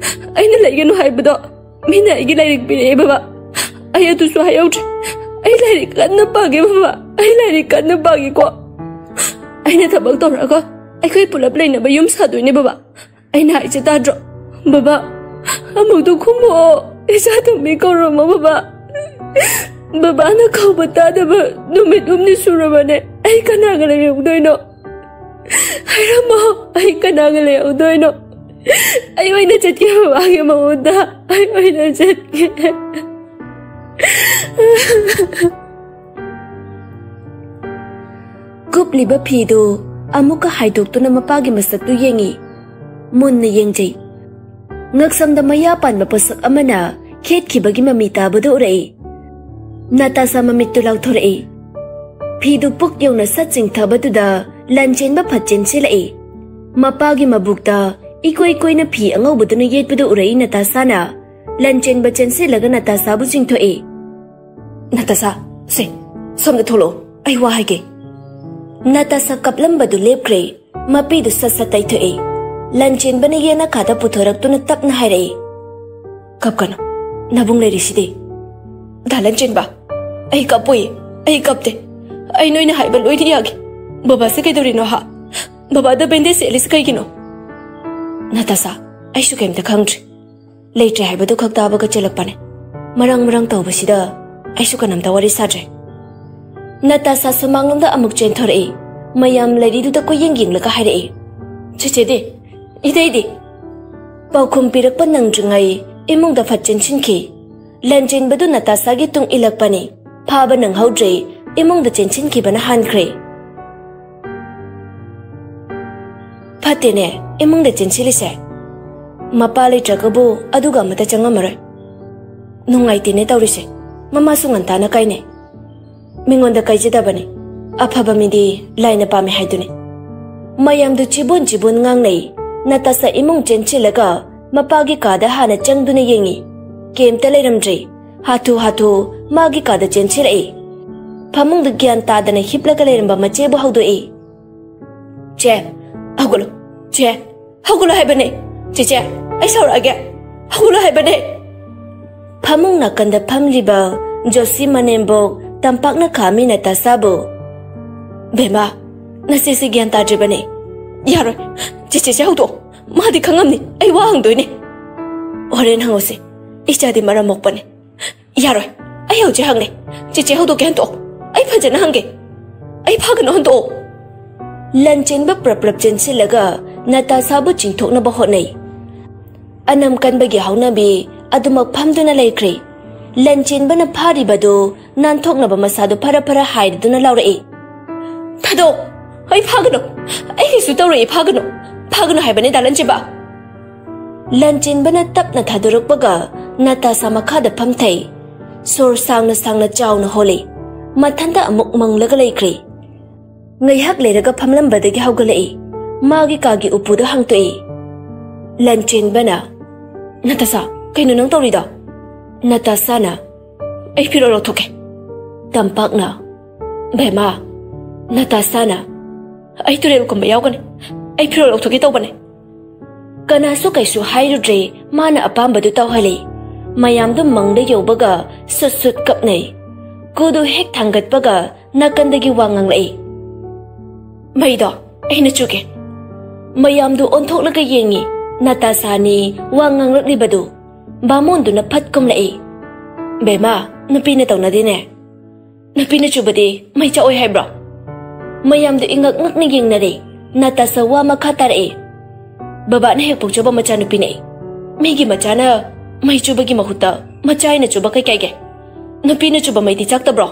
ꯑꯩꯅ ꯂꯩꯒꯅꯨ ꯍꯥꯏꯕꯗꯣ ꯃꯤꯅ ꯑꯩꯒꯤ ꯂꯥꯏꯔꯤꯛ ꯄꯤꯔꯛꯑꯦ ꯕꯕꯥ꯫ ꯑꯩ ꯑꯗꯨꯁꯨ ꯍꯥꯏꯍꯧꯗ꯭ꯔꯦ꯫ ꯑꯩ ꯂꯥꯏꯔꯤꯛ ꯀꯟꯅ ꯄꯥꯒꯦ ꯕꯕꯥ, ꯑꯩ ꯂꯥꯏꯔꯤꯛ ꯀꯟꯅ ꯄꯥꯒꯦꯀꯣ꯫ ꯑꯩꯅ ꯊꯕꯛ ꯇꯧꯔꯒ ꯑꯩꯈꯣꯏ ꯄꯨꯂꯞ ꯂꯩꯅꯕ ꯌꯨꯝ ꯁꯥꯗꯣꯏꯅꯦ ꯕꯕꯥ꯫ ꯑꯩꯅ ꯍꯥꯏꯁꯦ ꯇꯥꯗ꯭ꯔꯣ? ꯕꯕꯥ, ꯑꯃꯨꯛꯇ ꯈꯨꯝꯃꯛꯑꯣ꯫ ꯏꯆꯥ ꯇꯨꯝꯕꯤ ꯀꯧꯔꯝꯃꯣ ꯕꯕꯥ꯫ ꯕꯕꯥꯅ ꯀꯧꯕ ꯇꯥꯗꯕ ꯅꯨꯃꯤꯠ ꯍꯨꯝꯅꯤ ꯁꯨꯔꯕꯅꯦ꯫ ꯑꯩ ꯀꯅꯥꯒ ꯂꯩꯍꯧꯗꯣꯏꯅꯣ? ꯍꯥꯏꯔꯝꯃꯣ, ꯑꯩ ꯀꯅꯥꯒ ꯂꯩꯍꯧꯗꯣꯏꯅꯣ? ꯑꯩ ꯑꯣꯏꯅ ꯆꯠꯀꯦ ꯕꯕꯥꯒꯤ ꯃꯍꯨꯠꯇ꯫ ꯑꯩ ꯑꯣꯏꯅ ꯆꯠꯀꯦ꯫ ꯀꯨꯞꯂꯤꯕ ꯐꯤꯗꯨ ꯑꯃꯨꯛꯀ ꯍꯥꯏꯗꯣꯛꯇꯨꯅ ꯃꯄꯥꯒꯤ ꯃꯁꯛꯇꯨ ꯌꯦꯡꯉꯤ꯫ ꯃꯨꯟꯅ ꯌꯦꯡꯖꯩ꯫ ꯉꯛꯁꯝꯗ ꯃꯌꯥ ꯄꯥꯟꯕ ꯄꯣꯠꯁꯛ ꯑꯃꯅ ꯈꯦꯠꯈꯤꯕꯒꯤ ꯃꯃꯤ ꯇꯥꯕꯗꯨ ꯎꯔꯛꯏ꯫ ꯅꯥꯇꯥꯁꯥ ꯃꯃꯤꯠꯇꯨ ꯂꯥꯎꯊꯣꯔꯛꯏ꯫ ꯐꯤꯗꯨ ꯄꯨꯛ ꯌꯧꯅ ꯁꯠ ꯆꯤꯡꯊꯕꯗꯨꯗ ꯂꯟꯆꯦꯟꯕ ꯐꯠ ꯆꯦꯟꯁꯤꯜꯂꯛꯏ꯫ ꯃꯄꯥꯒꯤ ꯃꯕꯨꯛꯇ ꯏꯀꯣꯏ ꯀꯣꯏꯅ ꯐꯤ ꯑꯉꯧꯕꯗꯨꯅ ꯌꯦꯠꯄꯗꯨ ꯎꯔꯛꯏ ꯅꯥꯇꯥꯁꯥꯅ꯫ ꯂꯟꯆꯦꯟꯕ ꯆꯦꯟꯁꯤꯜꯂꯒ ꯅꯥꯇꯥꯁꯥꯕꯨ ꯆꯤꯡꯊꯣꯛꯏ꯫ "ꯅꯥꯇꯥꯁꯥ, ꯁꯦ, ꯁꯣꯝꯗ ꯊꯣꯛꯂꯛꯑꯣ, ꯑꯩ ꯋꯥ ꯍꯥꯏꯒꯦ꯫" ꯅꯥꯇꯥꯁꯥ ꯀꯞꯂꯝꯕꯗꯨ ꯂꯦꯞꯈ꯭ꯔꯦ꯫ ꯃꯄꯤꯗꯨ ꯁꯠ ꯁꯠ ꯇꯩꯊꯣꯛꯏ꯫ ꯂꯟꯆꯦꯟꯕꯅ ꯌꯦꯅꯈꯥꯗ ꯄꯨꯊꯣꯔꯛꯇꯨꯅ ꯇꯞꯅ ꯍꯥꯏꯔꯛꯏ꯫ "ꯀꯞꯀꯅꯨ, ꯅꯕꯨꯡ ꯂꯩꯔꯤꯁꯤꯗꯤ꯫" "ꯗꯥ ꯂꯟꯆꯦꯟꯕ, ꯑꯩ ꯀꯞꯄꯣꯏꯌꯦ, ꯑꯩ ꯀꯞꯇꯦ꯫ ꯑꯩ ꯅꯣꯏꯅ ꯍꯥꯏꯕ ꯂꯣꯏꯅ ꯌꯥꯒꯦ꯫ ꯕꯕꯥꯁꯦ ꯀꯩꯗꯧꯔꯤꯅꯣ ꯍꯥ? ꯕꯕꯥꯗ ꯕꯦꯟꯗꯦꯖ ꯁꯦꯠꯂꯤꯁꯤ ꯀꯩꯒꯤꯅꯣ?" "ꯅꯥꯇꯥꯁꯥ, ꯑꯩꯁꯨ ꯀꯩꯝꯇ ꯈꯪꯗ꯭ꯔꯦ꯫ ꯂꯩꯇ꯭ꯔꯦ ꯍꯥꯏꯕꯗꯨ ꯈꯛ ꯇꯥꯕꯒ ꯆꯦꯜꯂꯛꯄꯅꯦ꯫ ꯃꯔꯪ ꯃꯔꯪ ꯇꯧꯕꯁꯤꯗ ꯑꯩꯁꯨ ꯀꯅꯥꯝꯇ ꯋꯥꯔꯤ ꯁꯥꯗ꯭ꯔꯦ꯫" ꯅꯥꯇꯥꯁꯥ ꯁꯨꯃꯥꯡꯂꯣꯝꯗ ꯑꯃꯨꯛ ꯆꯦꯟꯊꯣꯔꯛꯏ꯫ ꯃꯌꯥꯝ ꯂꯩꯔꯤꯗꯨꯗ ꯀꯣꯏꯌꯦꯡ ꯌꯦꯡꯂꯒ ꯍꯥꯏꯔꯛꯏ꯫ "ꯆꯦꯆꯦꯗꯤ? ꯏꯇꯩꯗꯤ?" ꯄꯥꯎꯈꯨꯝ ꯄꯤꯔꯛꯄ ꯅꯪꯗ꯭ꯔꯤꯉꯩ ꯏꯃꯨꯡꯗ ꯐꯠ ꯆꯦꯟꯁꯤꯟꯈꯤ꯫ ꯂꯟꯆꯦꯟꯕꯗꯨ ꯅꯥꯇꯥꯁꯥꯒꯤ ꯇꯨꯡ ꯏꯜꯂꯛꯄꯅꯤ꯫ ꯐꯥꯕ ꯅꯪꯍꯧꯗ꯭ꯔꯦ, ꯏꯃꯨꯡꯗ ꯆꯦꯟꯁꯤꯟꯈꯤꯕꯅ ꯍꯥꯟꯈ꯭ꯔꯦ꯫ "ꯐꯠꯇꯦꯅꯦ, ꯏꯃꯨꯡꯗ ꯆꯦꯟꯁꯤꯜꯂꯤꯁꯦ꯫ ꯃꯄꯥ ꯂꯩꯇ꯭ꯔꯒꯕꯨ ꯑꯗꯨꯒ ꯑꯃꯠꯇ ꯆꯪꯉꯝꯃꯔꯣꯏ꯫ ꯅꯨꯡꯉꯥꯏꯇꯦꯅꯦ ꯇꯧꯔꯤꯁꯦ꯫ ꯃꯃꯥꯁꯨ ꯉꯟꯇꯥꯅ ꯀꯥꯏꯅꯩ꯫ ꯃꯤꯉꯣꯟꯗ ꯀꯥꯏꯖꯗꯕꯅꯤ꯫ ꯑꯐꯕ ꯃꯤꯗꯤ ꯂꯥꯏꯅ ꯄꯥꯝꯃꯤ ꯍꯥꯏꯗꯨꯅꯤ꯫ ꯃꯌꯥꯝꯗꯨ ꯆꯤꯕꯣꯟ ꯆꯤꯕꯣꯟ ꯉꯥꯡꯅꯩ꯫ ꯅꯥꯇꯥꯁꯥ ꯏꯃꯨꯡ ꯆꯦꯟꯁꯤꯜꯂꯒ ꯃꯄꯥꯒꯤ ꯀꯥꯗ ꯍꯥꯟꯅ ꯆꯪꯗꯨꯅ ꯌꯦꯡꯉꯤ꯫ ꯀꯩꯝꯇ ꯂꯩꯔꯝꯗ꯭ꯔꯦ꯫ ꯍꯥꯊꯨ ꯍꯥꯊꯨ ꯃꯥꯒꯤ ꯀꯥꯗ ꯆꯦꯟꯁꯤꯜꯂꯛꯏ꯫ ꯐꯃꯨꯡꯗ ꯒ꯭ꯌꯥꯟ ꯇꯥꯗꯅ ꯍꯤꯞꯂꯒ ꯂꯩꯔꯝꯕ ꯃꯆꯦꯕꯨ ꯍꯧꯗꯣꯛꯏ꯫ "ꯆꯦ, ꯍꯧꯒꯠꯂꯣ꯫ ꯆꯦ, ꯍꯧꯒꯠꯂꯣ ꯍꯥꯏꯕꯅꯦ꯫ ꯆꯦꯆꯦ, ꯑꯩ ꯁꯥꯎꯔꯛꯑꯒꯦ꯫ ꯍꯧꯒꯠꯂꯣ ꯍꯥꯏꯕꯅꯦ꯫" ꯐꯃꯨꯡ ꯅꯥꯀꯟꯗ ꯐꯝꯂꯤꯕ ꯖꯣꯁꯤ ꯃꯅꯦꯝꯕꯣꯛ ꯇꯝꯄꯥꯛꯅ ꯈꯥꯝꯃꯤ ꯅꯥꯇꯥꯁꯥꯕꯨ꯫ "ꯕꯦꯝꯃ, ꯅꯆꯦꯁꯦ ꯒ꯭ꯌꯥꯟ ꯇꯥꯗ꯭ꯔꯤꯕꯅꯦ꯫ ꯌꯥꯔꯣꯏ꯫ ꯆꯦꯆꯦꯁꯦ ꯍꯧꯗꯣꯛꯑꯣ꯫ ꯃꯥꯗꯤ ꯈꯪꯉꯝꯅꯤ ꯑꯩ ꯋꯥ ꯍꯪꯗꯣꯏꯅꯦ꯫" "ꯍꯣꯔꯦꯟ ꯍꯪꯉꯨꯁꯦ꯫ ꯏꯆꯥꯗꯤ ꯃꯔꯝ ꯃꯣꯛꯄꯅꯦ꯫" "ꯌꯥꯔꯣꯏ꯫ ꯑꯩ ꯍꯧꯖꯤꯛ ꯍꯪꯒꯦ꯫ ꯆꯦꯆꯦ ꯍꯧꯗꯣꯛꯀꯦ ꯍꯟꯇꯣꯛꯑꯣ꯫ ꯑꯩ ꯐꯖꯅ ꯍꯪꯒꯦ꯫ ꯑꯩ ꯐꯥꯒꯅꯨ ꯍꯟꯇꯣꯛꯑꯣ꯫" ꯂꯟꯆꯦꯟꯕ ꯄ꯭ꯔꯞ ꯄ꯭ꯔꯞ ꯆꯦꯟꯁꯤꯜꯂꯒ ꯅꯥꯇꯥꯁꯥꯕꯨ ꯆꯤꯡꯊꯣꯛꯅꯕ ꯍꯣꯠꯅꯩ꯫ ꯑꯅꯝ ꯀꯟꯕꯒꯤ ꯍꯧꯅꯕꯤ ꯑꯗꯨꯃꯛ ꯐꯝꯗꯨꯅ ꯂꯩꯈ꯭ꯔꯦ꯫ ꯂꯟꯆꯦꯟꯕꯅ ꯐꯥꯔꯤꯕꯗꯨ ꯅꯥꯟꯊꯣꯛꯅꯕ ꯃꯁꯥꯗꯨ ꯐꯔ ꯐꯔ ꯍꯥꯏꯔꯗꯨꯅ ꯂꯥꯎꯔꯛꯏ꯫ "ꯊꯥꯗꯣꯛ! ꯑꯩ ꯐꯥꯒꯅꯨ! ꯑꯩ ꯀꯩꯁꯨ ꯇꯧꯔꯣꯏ, ꯐꯥꯒꯅꯨ! ꯐꯥꯒꯅꯨ ꯍꯥꯏꯕꯅꯦ, ꯗꯥ ꯂꯟꯆꯦꯟꯕ!" ꯂꯟꯆꯦꯟꯕꯅ ꯇꯞꯅ ꯊꯥꯗꯣꯔꯛꯄꯒ ꯅꯥꯇꯥꯁꯥ ꯃꯈꯥꯗ ꯐꯝꯊꯩ꯫ ꯁꯣꯔ ꯁꯥꯡꯅ ꯁꯥꯡꯅ ꯆꯥꯎꯅ ꯍꯣꯜꯂꯤ꯫ ꯃꯊꯟꯇ ꯑꯃꯨꯛ ꯃꯪꯂꯒ ꯂꯩꯈ꯭ꯔꯦ꯫ ꯉꯥꯏꯍꯥꯛ ꯂꯩꯔꯒ ꯐꯝꯂꯝꯕꯗꯒꯤ ꯍꯧꯒꯠꯂꯛꯏ꯫ ꯃꯥꯒꯤ ꯀꯥꯒꯤ ꯎꯄꯨꯗꯨ ꯍꯥꯡꯇꯣꯛꯏ꯫ ꯂꯟꯆꯦꯟꯕꯅ, "ꯅꯥꯇꯥꯁꯥ, ꯀꯩꯅꯣ ꯅꯪ ꯇꯧꯔꯤꯗꯣ?" ꯅꯥꯇꯥꯁꯥꯅ, "ꯑꯩ ꯐꯤꯔꯣꯜ ꯂꯧꯊꯣꯛꯀꯦ꯫" ꯇꯝꯄꯥꯛꯅ, "ꯕꯦꯝꯃ, ꯅꯥꯇꯥꯁꯥꯅ, ꯑꯩ ꯇꯨꯔꯦꯜ ꯀꯨꯝꯕ ꯌꯥꯎꯒꯅꯤ꯫ ꯑꯩ ꯐꯤꯔꯣꯜ ꯂꯧꯊꯣꯛꯀꯦ ꯇꯧꯕꯅꯦ꯫" ꯀꯅꯥꯁꯨ ꯀꯩꯁꯨ ꯍꯥꯏꯔꯨꯗ꯭ꯔꯦ꯫ ꯃꯥꯅ ꯑꯄꯥꯝꯕꯗꯨ ꯇꯧꯍꯜꯂꯤ꯫ ꯃꯌꯥꯝꯗꯨ ꯃꯪꯗ ꯌꯧꯕꯒ ꯁꯨꯠ ꯁꯨꯠ ꯀꯞꯅꯩ꯫ ꯀꯨꯗꯨ ꯍꯦꯛ ꯊꯥꯡꯒꯠꯄꯒ ꯅꯥꯀꯟꯗꯒꯤ ꯋꯥ ꯉꯥꯡꯂꯛꯏ꯫ "ꯃꯩꯗꯣ ꯑꯩꯅ ꯆꯨꯒꯦ꯫" ꯃꯌꯥꯝꯗꯨ ꯑꯣꯟꯊꯣꯛꯂꯒ ꯌꯦꯡꯉꯤ꯫ ꯅꯥꯇꯥꯁꯥꯅꯤ ꯋꯥ ꯉꯥꯡꯂꯛꯂꯤꯕꯗꯨ꯫ ꯕꯥꯃꯣꯟꯗꯨꯅ ꯐꯠ ꯀꯨꯝꯂꯛꯏ꯫ "ꯕꯦꯝꯃ, ꯅꯨꯄꯤꯅ ꯇꯧꯅꯗꯦꯅꯦ꯫ ꯅꯨꯄꯤꯅ ꯆꯨꯕꯗꯤ ꯃꯩ ꯆꯥꯛꯑꯣꯏ ꯍꯥꯏꯕ꯭ꯔꯣ?" ꯃꯌꯥꯝꯗꯨ ꯏꯉꯛ ꯉꯛꯅ ꯌꯦꯡꯅꯔꯦ꯫ ꯅꯥꯇꯥꯁꯥ ꯋꯥ ꯃꯈꯥ ꯇꯥꯔꯛꯏ꯫ "ꯕꯕꯥꯅ ꯍꯦꯛ ꯄꯣꯛꯆꯕ ꯃꯆꯥꯅꯨꯄꯤꯅꯦ꯫ ꯃꯤꯒꯤ ꯃꯆꯥꯅ ꯃꯩ ꯆꯨꯕꯒꯤ ꯃꯍꯨꯠꯇ ꯃꯆꯥ ꯑꯩꯅ ꯆꯨꯕ ꯀꯩ ꯀꯥꯏꯒꯦ? ꯅꯨꯄꯤꯅ ꯆꯨꯕ ꯃꯩꯗꯤ ꯆꯥꯛꯇꯕ꯭ꯔꯣ?"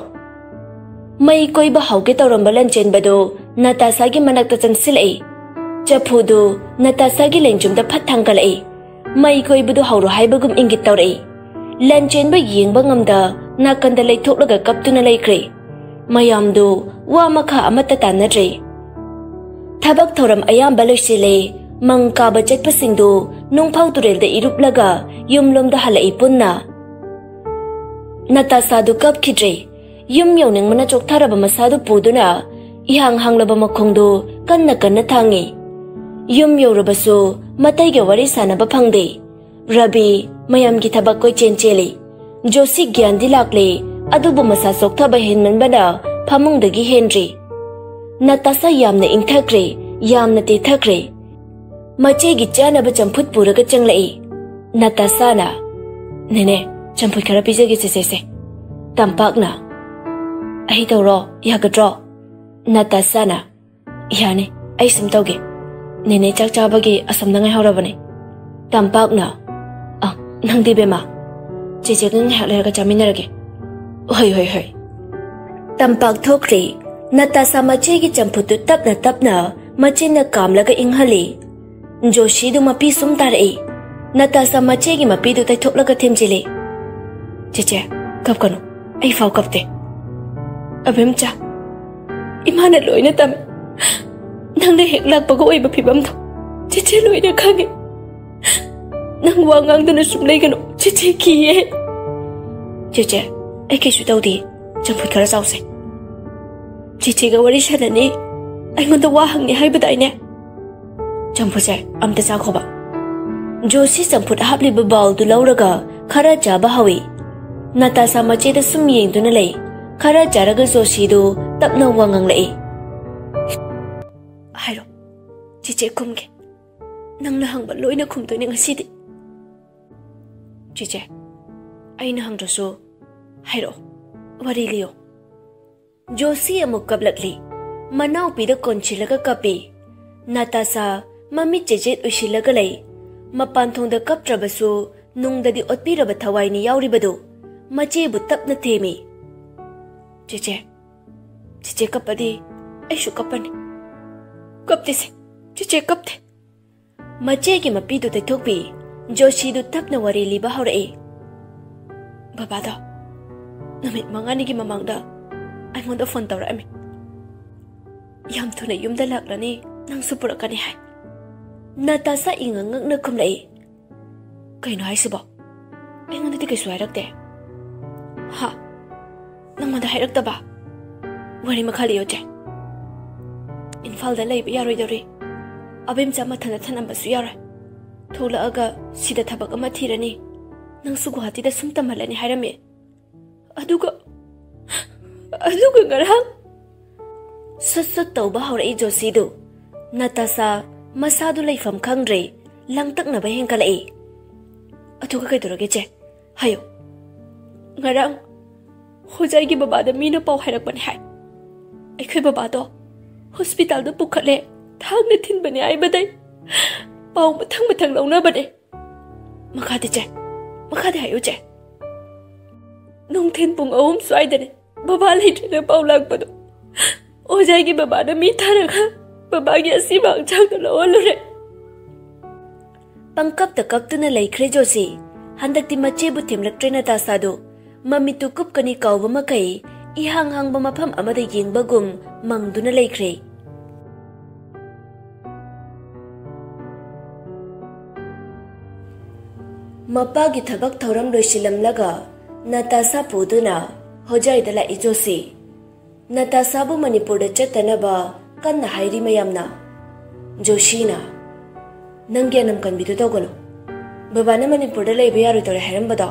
ꯃꯩ ꯀꯣꯏꯕ ꯍꯧꯒꯦ ꯇꯧꯔꯝꯕ ꯂꯟꯆꯦꯟꯕꯗꯨ ꯅꯥꯇꯥꯁꯥꯒꯤ ꯃꯅꯥꯛꯇ ꯆꯪꯁꯤꯜꯂꯛꯏ꯫ ꯆꯐꯨꯗꯨ ꯅꯥꯇꯥꯁꯥꯒꯤ ꯂꯦꯡꯖꯨꯝꯗ ꯐꯠ ꯊꯥꯡꯒꯠꯂꯛꯏ꯫ ꯃꯩ ꯀꯣꯏꯕꯗꯨ ꯍꯧꯔꯣ ꯍꯥꯏꯕꯒꯨꯝ ꯏꯪꯒꯤꯠ ꯇꯧꯔꯛꯏ꯫ ꯂꯟꯆꯦꯟꯕ ꯌꯦꯡꯕ ꯉꯝꯗ ꯅꯥꯀꯟꯗ ꯂꯩꯊꯣꯛꯂꯒ ꯀꯞꯇꯨꯅ ꯂꯩꯈ꯭ꯔꯦ꯫ ꯃꯌꯥꯝꯗꯨ ꯋꯥ ꯃꯈꯥ ꯑꯃꯠꯇ ꯇꯥꯟꯅꯗ꯭ꯔꯦ꯫ ꯊꯕꯛ ꯊꯧꯔꯝ ꯑꯌꯥꯝꯕ ꯂꯣꯏꯁꯤꯜꯂꯦ꯫ ꯃꯪ ꯀꯥꯕ ꯆꯠꯄꯁꯤꯡꯗꯨ ꯅꯨꯡꯐꯥꯎ ꯇꯨꯔꯦꯜꯗ ꯏꯔꯨꯞꯂꯒ ꯌꯨꯝꯂꯣꯝꯗ ꯍꯜꯂꯛꯏ ꯄꯨꯟꯅ꯫ ꯅꯇꯥꯁꯥꯗꯨ ꯀꯞꯈꯤꯗ꯭ꯔꯦ꯫ ꯌꯨꯝ ꯌꯧꯅꯤꯡꯕꯅ ꯆꯣꯛꯊꯔꯕ ꯃꯁꯥꯗꯨ ꯄꯨꯗꯨꯅ ꯏꯍꯥꯡ ꯍꯥꯡꯂꯕ ꯃꯈꯣꯡꯗꯨ ꯀꯟꯅ ꯀꯟꯅ ꯊꯥꯡꯉꯤ꯫ ꯌꯨꯝ ꯌꯧꯔꯕꯁꯨ ꯃꯇꯩꯒ ꯋꯥꯔꯤ ꯁꯥꯟꯅꯕ ꯐꯪꯗꯦ꯫ ꯔꯕꯤ ꯃꯌꯥꯝꯒꯤ ꯊꯕꯛ ꯀꯣꯏꯆꯦꯟ ꯆꯦꯜꯂꯤ꯫ ꯖꯣꯁꯤ ꯒ꯭ꯌꯥꯟꯗꯤ ꯂꯥꯛꯂꯦ, ꯑꯗꯨꯕꯨ ꯃꯁꯥ ꯆꯣꯛꯊꯕ ꯍꯦꯟꯃꯟꯕꯅ ꯐꯃꯨꯡꯗꯒꯤ ꯍꯦꯟꯗ꯭ꯔꯤ꯫ ꯅꯇꯥꯁꯥ ꯌꯥꯝꯅ ꯏꯪꯊꯈ꯭ꯔꯦ, ꯌꯥꯝꯅ ꯇꯦꯊꯈ꯭ꯔꯦ꯫ ꯃꯆꯦꯒꯤ ꯆꯥꯅꯕ ꯆꯝꯐꯨꯠ ꯄꯨꯔꯒ ꯆꯪꯂꯛꯏ꯫ ꯅꯇꯥꯁꯥꯅ, "ꯅꯦꯅꯦ, ꯆꯝꯐꯨꯠ ꯈꯔ ꯄꯤꯖꯒꯦ ꯆꯦꯆꯦꯁꯦ꯫" ꯇꯝꯄꯥꯛꯅ, "ꯑꯩ ꯇꯧꯔꯣ, ꯌꯥꯒꯗ꯭ꯔꯣ?" ꯅꯇꯥꯁꯥꯅ, "ꯌꯥꯅꯤ, ꯑꯩ ꯁꯨꯝ ꯇꯧꯒꯦ꯫ ꯅꯦꯅꯦ ꯆꯥꯛ ꯆꯥꯕꯒꯤ ꯑꯁꯣꯝꯗ ꯉꯥꯏꯍꯧꯔꯕꯅꯦ꯫" ꯇꯝꯄꯥꯛꯅ, "ꯑ, ꯅꯪꯗꯤ ꯕꯦꯝꯃ? ꯆꯦꯆꯦꯒ ꯉꯥꯏꯍꯥꯛ ꯂꯩꯔꯒ ꯆꯥꯃꯤꯟꯅꯔꯒꯦ꯫" "ꯍꯣꯏ, ꯍꯣꯏ, ꯍꯣꯏ꯫" ꯇꯝꯄꯥꯛ ꯊꯣꯛꯈ꯭ꯔꯦ꯫ ꯅꯇꯥꯁꯥ ꯃꯆꯦꯒꯤ ꯆꯝꯐꯨꯠꯇꯨ ꯇꯞꯅ ꯇꯞꯅ ꯃꯆꯤꯟꯅ ꯀꯥꯝꯂꯒ ꯏꯪꯍꯜꯂꯤ꯫ ꯖꯣꯁꯤꯗꯨ ꯃꯄꯤ ꯁꯨꯝ ꯇꯥꯔꯛꯏ꯫ ꯅꯇꯥꯁꯥ ꯃꯆꯦꯒꯤ ꯃꯄꯤꯗꯨ ꯇꯩꯊꯣꯛꯂꯒ ꯊꯦꯝꯖꯤꯜꯂꯤ꯫ "ꯆꯦꯆꯦ, ꯀꯞꯀꯅꯨ꯫ ꯑꯩ ꯐꯥꯎ ꯀꯞꯇꯦ꯫" "ꯑꯕꯦꯝꯆꯥ, ꯏꯃꯥꯅ ꯂꯣꯏꯅ ꯇꯝꯃꯤ꯫ ꯅꯪꯅ ꯍꯦꯛ ꯂꯥꯛꯄꯒ ꯑꯣꯏꯕ ꯐꯤꯕꯝꯗꯣ ꯆꯦꯆꯦ ꯂꯣꯏꯅ ꯈꯪꯉꯤ꯫ ꯅꯪ ꯋꯥ ꯉꯥꯡꯗꯅ ꯁꯨꯝ ꯂꯩꯒꯅꯨ꯫ ꯆꯦꯆꯦ ꯀꯤꯌꯦ꯫" "ꯆꯦꯆꯦ, ꯑꯩ ꯀꯩꯁꯨ ꯇꯧꯗꯦ꯫ ꯆꯝꯐꯨꯠ ꯈꯔ ꯆꯥꯎꯁꯦ꯫" "ꯆꯦꯆꯦꯒ ꯋꯥꯔꯤ ꯁꯥꯟꯅꯅꯤ, ꯑꯩꯉꯣꯟꯗ ꯋꯥ ꯍꯪꯅꯤ ꯍꯥꯏꯕꯗꯥꯏꯅꯦ?" "ꯆꯝꯐꯨꯠꯁꯦ ꯑꯝꯇ ꯆꯥꯈꯣꯕ꯫" ꯖꯣꯁꯤ ꯆꯝꯐꯨꯠ ꯍꯥꯞꯂꯤꯕ ꯕꯥꯎꯜꯗꯨ ꯂꯧꯔꯒ ꯈꯔ ꯆꯥꯕ ꯍꯧꯏ꯫ ꯅꯇꯥꯁꯥ ꯃꯆꯦꯗ ꯁꯨꯝ ꯌꯦꯡꯗꯨꯅ ꯂꯩ꯫ ꯈꯔ ꯆꯥꯔꯒ ꯖꯣꯁꯤꯗꯨ ꯇꯞꯅ ꯋꯥ ꯉꯥꯡꯂꯛꯏ꯫ "ꯍꯥꯏꯔꯣ, ꯆꯦꯆꯦ ꯈꯨꯝꯒꯦ꯫ ꯅꯪꯅ ꯍꯪꯕ ꯂꯣꯏꯅ ꯈꯨꯝꯗꯣꯏꯅꯦ ꯉꯁꯤꯗꯤ꯫" "ꯆꯦꯆꯦ, ꯑꯩꯅ ꯍꯪꯗ꯭ꯔꯁꯨ ꯍꯥꯏꯔꯛꯑꯣ, ꯋꯥꯔꯤ ꯂꯤꯌꯣ꯫" ꯖꯣꯁꯤ ꯑꯃꯨꯛ ꯀꯞꯂꯛꯂꯤ꯫ ꯃꯅꯥꯎꯄꯤꯗ ꯀꯣꯟꯁꯤꯜꯂꯒ ꯀꯞꯄꯤ꯫ ꯅꯇꯥꯁꯥ ꯃꯃꯤꯠ ꯆꯦꯆꯦꯠ ꯎꯏꯁꯤꯜꯂꯒ ꯂꯩ꯫ ꯃꯄꯥꯟ ꯊꯣꯡꯗ ꯀꯞꯇ꯭ꯔꯕꯁꯨ ꯅꯨꯡꯗꯗꯤ ꯑꯣꯠꯄꯤꯔꯕ ꯊꯋꯥꯏꯅꯤ ꯌꯥꯎꯔꯤꯕꯗꯨ꯫ ꯃꯆꯦꯕꯨ ꯇꯞꯅ ꯊꯦꯝꯃꯤ꯫ "ꯆꯦꯆꯦ, ꯆꯦꯆꯦ ꯀꯞꯄꯗꯤ ꯑꯩꯁꯨ ꯀꯞꯄꯅꯤ꯫" "ꯀꯞꯇꯦꯁꯦ, ꯆꯦꯆꯦ ꯀꯞꯇꯦ꯫" ꯃꯆꯦꯒꯤ ꯃꯄꯤꯗꯨ ꯇꯩꯊꯣꯛꯄꯤ꯫ ꯖꯣꯁꯤꯗꯨ ꯇꯞꯅ ꯋꯥꯔꯤ ꯂꯤꯕ ꯍꯧꯔꯛꯏ꯫ "ꯕꯕꯥꯗꯣ ꯅꯨꯃꯤꯠ ꯃꯉꯥꯅꯤꯒꯤ ꯃꯃꯥꯡꯗ ꯑꯩꯉꯣꯟꯗ ꯐꯣꯟ ꯇꯧꯔꯛꯑꯝꯃꯤ꯫ "ꯌꯥꯝ ꯊꯨꯅ ꯌꯨꯝꯗ ꯂꯥꯛꯂꯅꯤ, ꯅꯪꯁꯨ ꯄꯨꯔꯛꯀꯅꯤ" ꯍꯥꯏ꯫ ꯅꯥꯇꯥꯁꯥ ꯏꯉꯛ ꯉꯛꯅ ꯈꯨꯝꯂꯛꯏ꯫ "ꯀꯩꯅꯣ ꯍꯥꯏꯁꯤꯕꯣ? ꯑꯩꯉꯣꯟꯗꯗꯤ ꯀꯩꯁꯨ ꯍꯥꯏꯔꯛꯇꯦ"꯫ "ꯍꯥ? ꯅꯪꯉꯣꯟꯗ ꯍꯥꯏꯔꯛꯇꯕ? ꯋꯥꯔꯤ ꯃꯈꯥ ꯂꯤꯌꯣ ꯆꯦ꯫ ꯏꯝꯐꯥꯜꯗ ꯂꯩꯕ ꯌꯥꯔꯣꯏꯗꯧꯔꯤ꯫ ꯑꯕꯦꯝꯆꯥ ꯃꯊꯟꯇ ꯊꯅꯝꯕꯁꯨ ꯌꯥꯔꯣꯏ꯫ ꯊꯣꯛꯂꯛꯑꯒ ꯁꯤꯗ ꯊꯕꯛ ꯑꯃ ꯊꯤꯔꯅꯤ, ꯅꯪꯁꯨ ꯒꯨꯋꯥꯍꯥꯇꯤꯗ ꯁꯨꯝ ꯇꯝꯍꯜꯂꯅꯤ ꯍꯥꯏꯔꯝꯃꯤ꯫ ꯑꯗꯨꯒ, ꯑꯗꯨꯒ ꯉꯔꯥꯡ"꯫ ꯁꯨꯠ ꯁꯨꯠ ꯇꯧꯕ ꯍꯧꯔꯛꯏ ꯖꯣꯁꯤꯗꯨ꯫ ꯅꯥꯇꯥꯁꯥ ꯃꯁꯥꯗꯨ ꯂꯩꯐꯝ ꯈꯪꯗ꯭ꯔꯦ, ꯂꯥꯡꯇꯛꯅꯕ ꯍꯦꯟꯒꯠꯂꯛꯏ꯫ "ꯑꯗꯨꯒ ꯀꯩꯗꯧꯔꯒꯦ ꯆꯦ? ꯍꯥꯏꯌꯨ"꯫ "ꯉꯔꯥꯡ ꯍꯣꯖꯥꯏꯒꯤ ꯕꯕꯥꯗ ꯃꯤꯅ ꯄꯥꯎ ꯍꯥꯏꯔꯛꯄꯅꯦ ꯍꯥꯏ꯫ ꯑꯩꯈꯣꯏ ꯕꯕꯥꯗꯣ ꯍꯣꯁꯄꯤꯇꯥꯜꯗ ꯄꯨꯈꯠꯂꯦ, ꯊꯥꯡꯅ ꯊꯤꯟꯕꯅꯦ ꯍꯥꯏꯕꯗꯩ ꯄꯥꯎ ꯃꯊꯪ ꯃꯊꯪ ꯂꯧꯅꯕꯅꯦ"꯫ "ꯃꯈꯥꯗꯤ ꯆꯦ? ꯃꯈꯥꯗꯤ ꯍꯥꯏꯌꯨ ꯆꯦ"꯫ "ꯅꯨꯡꯊꯤꯟ ꯄꯨꯡ ꯑꯍꯨꯝ ꯁ꯭ꯋꯥꯏꯗꯅꯦ ꯕꯕꯥ ꯂꯩꯇ꯭ꯔꯦꯅ ꯄꯥꯎ ꯂꯥꯛꯄꯗꯣ꯫ ꯑꯣꯖꯥꯒꯤ ꯕꯕꯥꯅ ꯃꯤ ꯊꯥꯔꯒ ꯕꯕꯥꯒꯤ ꯑꯁꯤꯕ ꯍꯛꯆꯥꯡꯗꯣ ꯂꯧꯍꯜꯂꯨꯔꯦ"꯫ ꯄꯪꯀꯞꯇ ꯀꯞꯇꯨꯅ ꯂꯩꯈ꯭ꯔꯦ ꯖꯣꯁꯤ꯫ ꯍꯟꯗꯛꯇꯤ ꯃꯆꯦꯕꯨ ꯊꯦꯝꯂꯛꯇ꯭ꯔꯦ ꯅꯥꯇꯥꯁꯥꯗꯨ꯫ ꯃꯃꯤꯠꯇꯨ ꯀꯨꯞꯀꯅꯤ ꯀꯥꯎꯕ ꯃꯈꯩ ꯏꯍꯥꯡ ꯍꯥꯡꯕ ꯃꯐꯝ ꯑꯃꯗ ꯌꯦꯡꯕꯒꯨꯝ ꯃꯪꯗꯨꯅ ꯂꯩꯈ꯭ꯔꯦ꯫ ꯃꯄꯥꯒꯤ ꯊꯕꯛ ꯊꯧꯔꯝ ꯂꯣꯏꯁꯤꯜꯂꯝꯂꯒ ꯅꯥꯇꯥꯁꯥ ꯄꯨꯗꯨꯅ ꯍꯣꯖꯥꯏꯗ ꯂꯥꯛꯏ ꯖꯣꯁꯤ꯫ ꯅꯥꯇꯥꯁꯥꯕꯨ ꯃꯅꯤꯄꯨꯔꯗ ꯆꯠꯇꯅꯕ ꯀꯟꯅ ꯍꯥꯏꯔꯤ ꯃꯌꯥꯝꯅ꯫ ꯖꯣꯁꯤꯅ, "ꯅꯪꯒꯤ ꯑꯅꯝ ꯀꯟꯕꯤꯗꯨ ꯇꯧꯒꯅꯨ꯫ ꯕꯕꯥꯅ ꯃꯅꯤꯄꯨꯔꯗ ꯂꯩꯕ ꯌꯥꯔꯣꯏꯗꯧꯔꯦ ꯍꯥꯏꯔꯝꯕꯗꯣ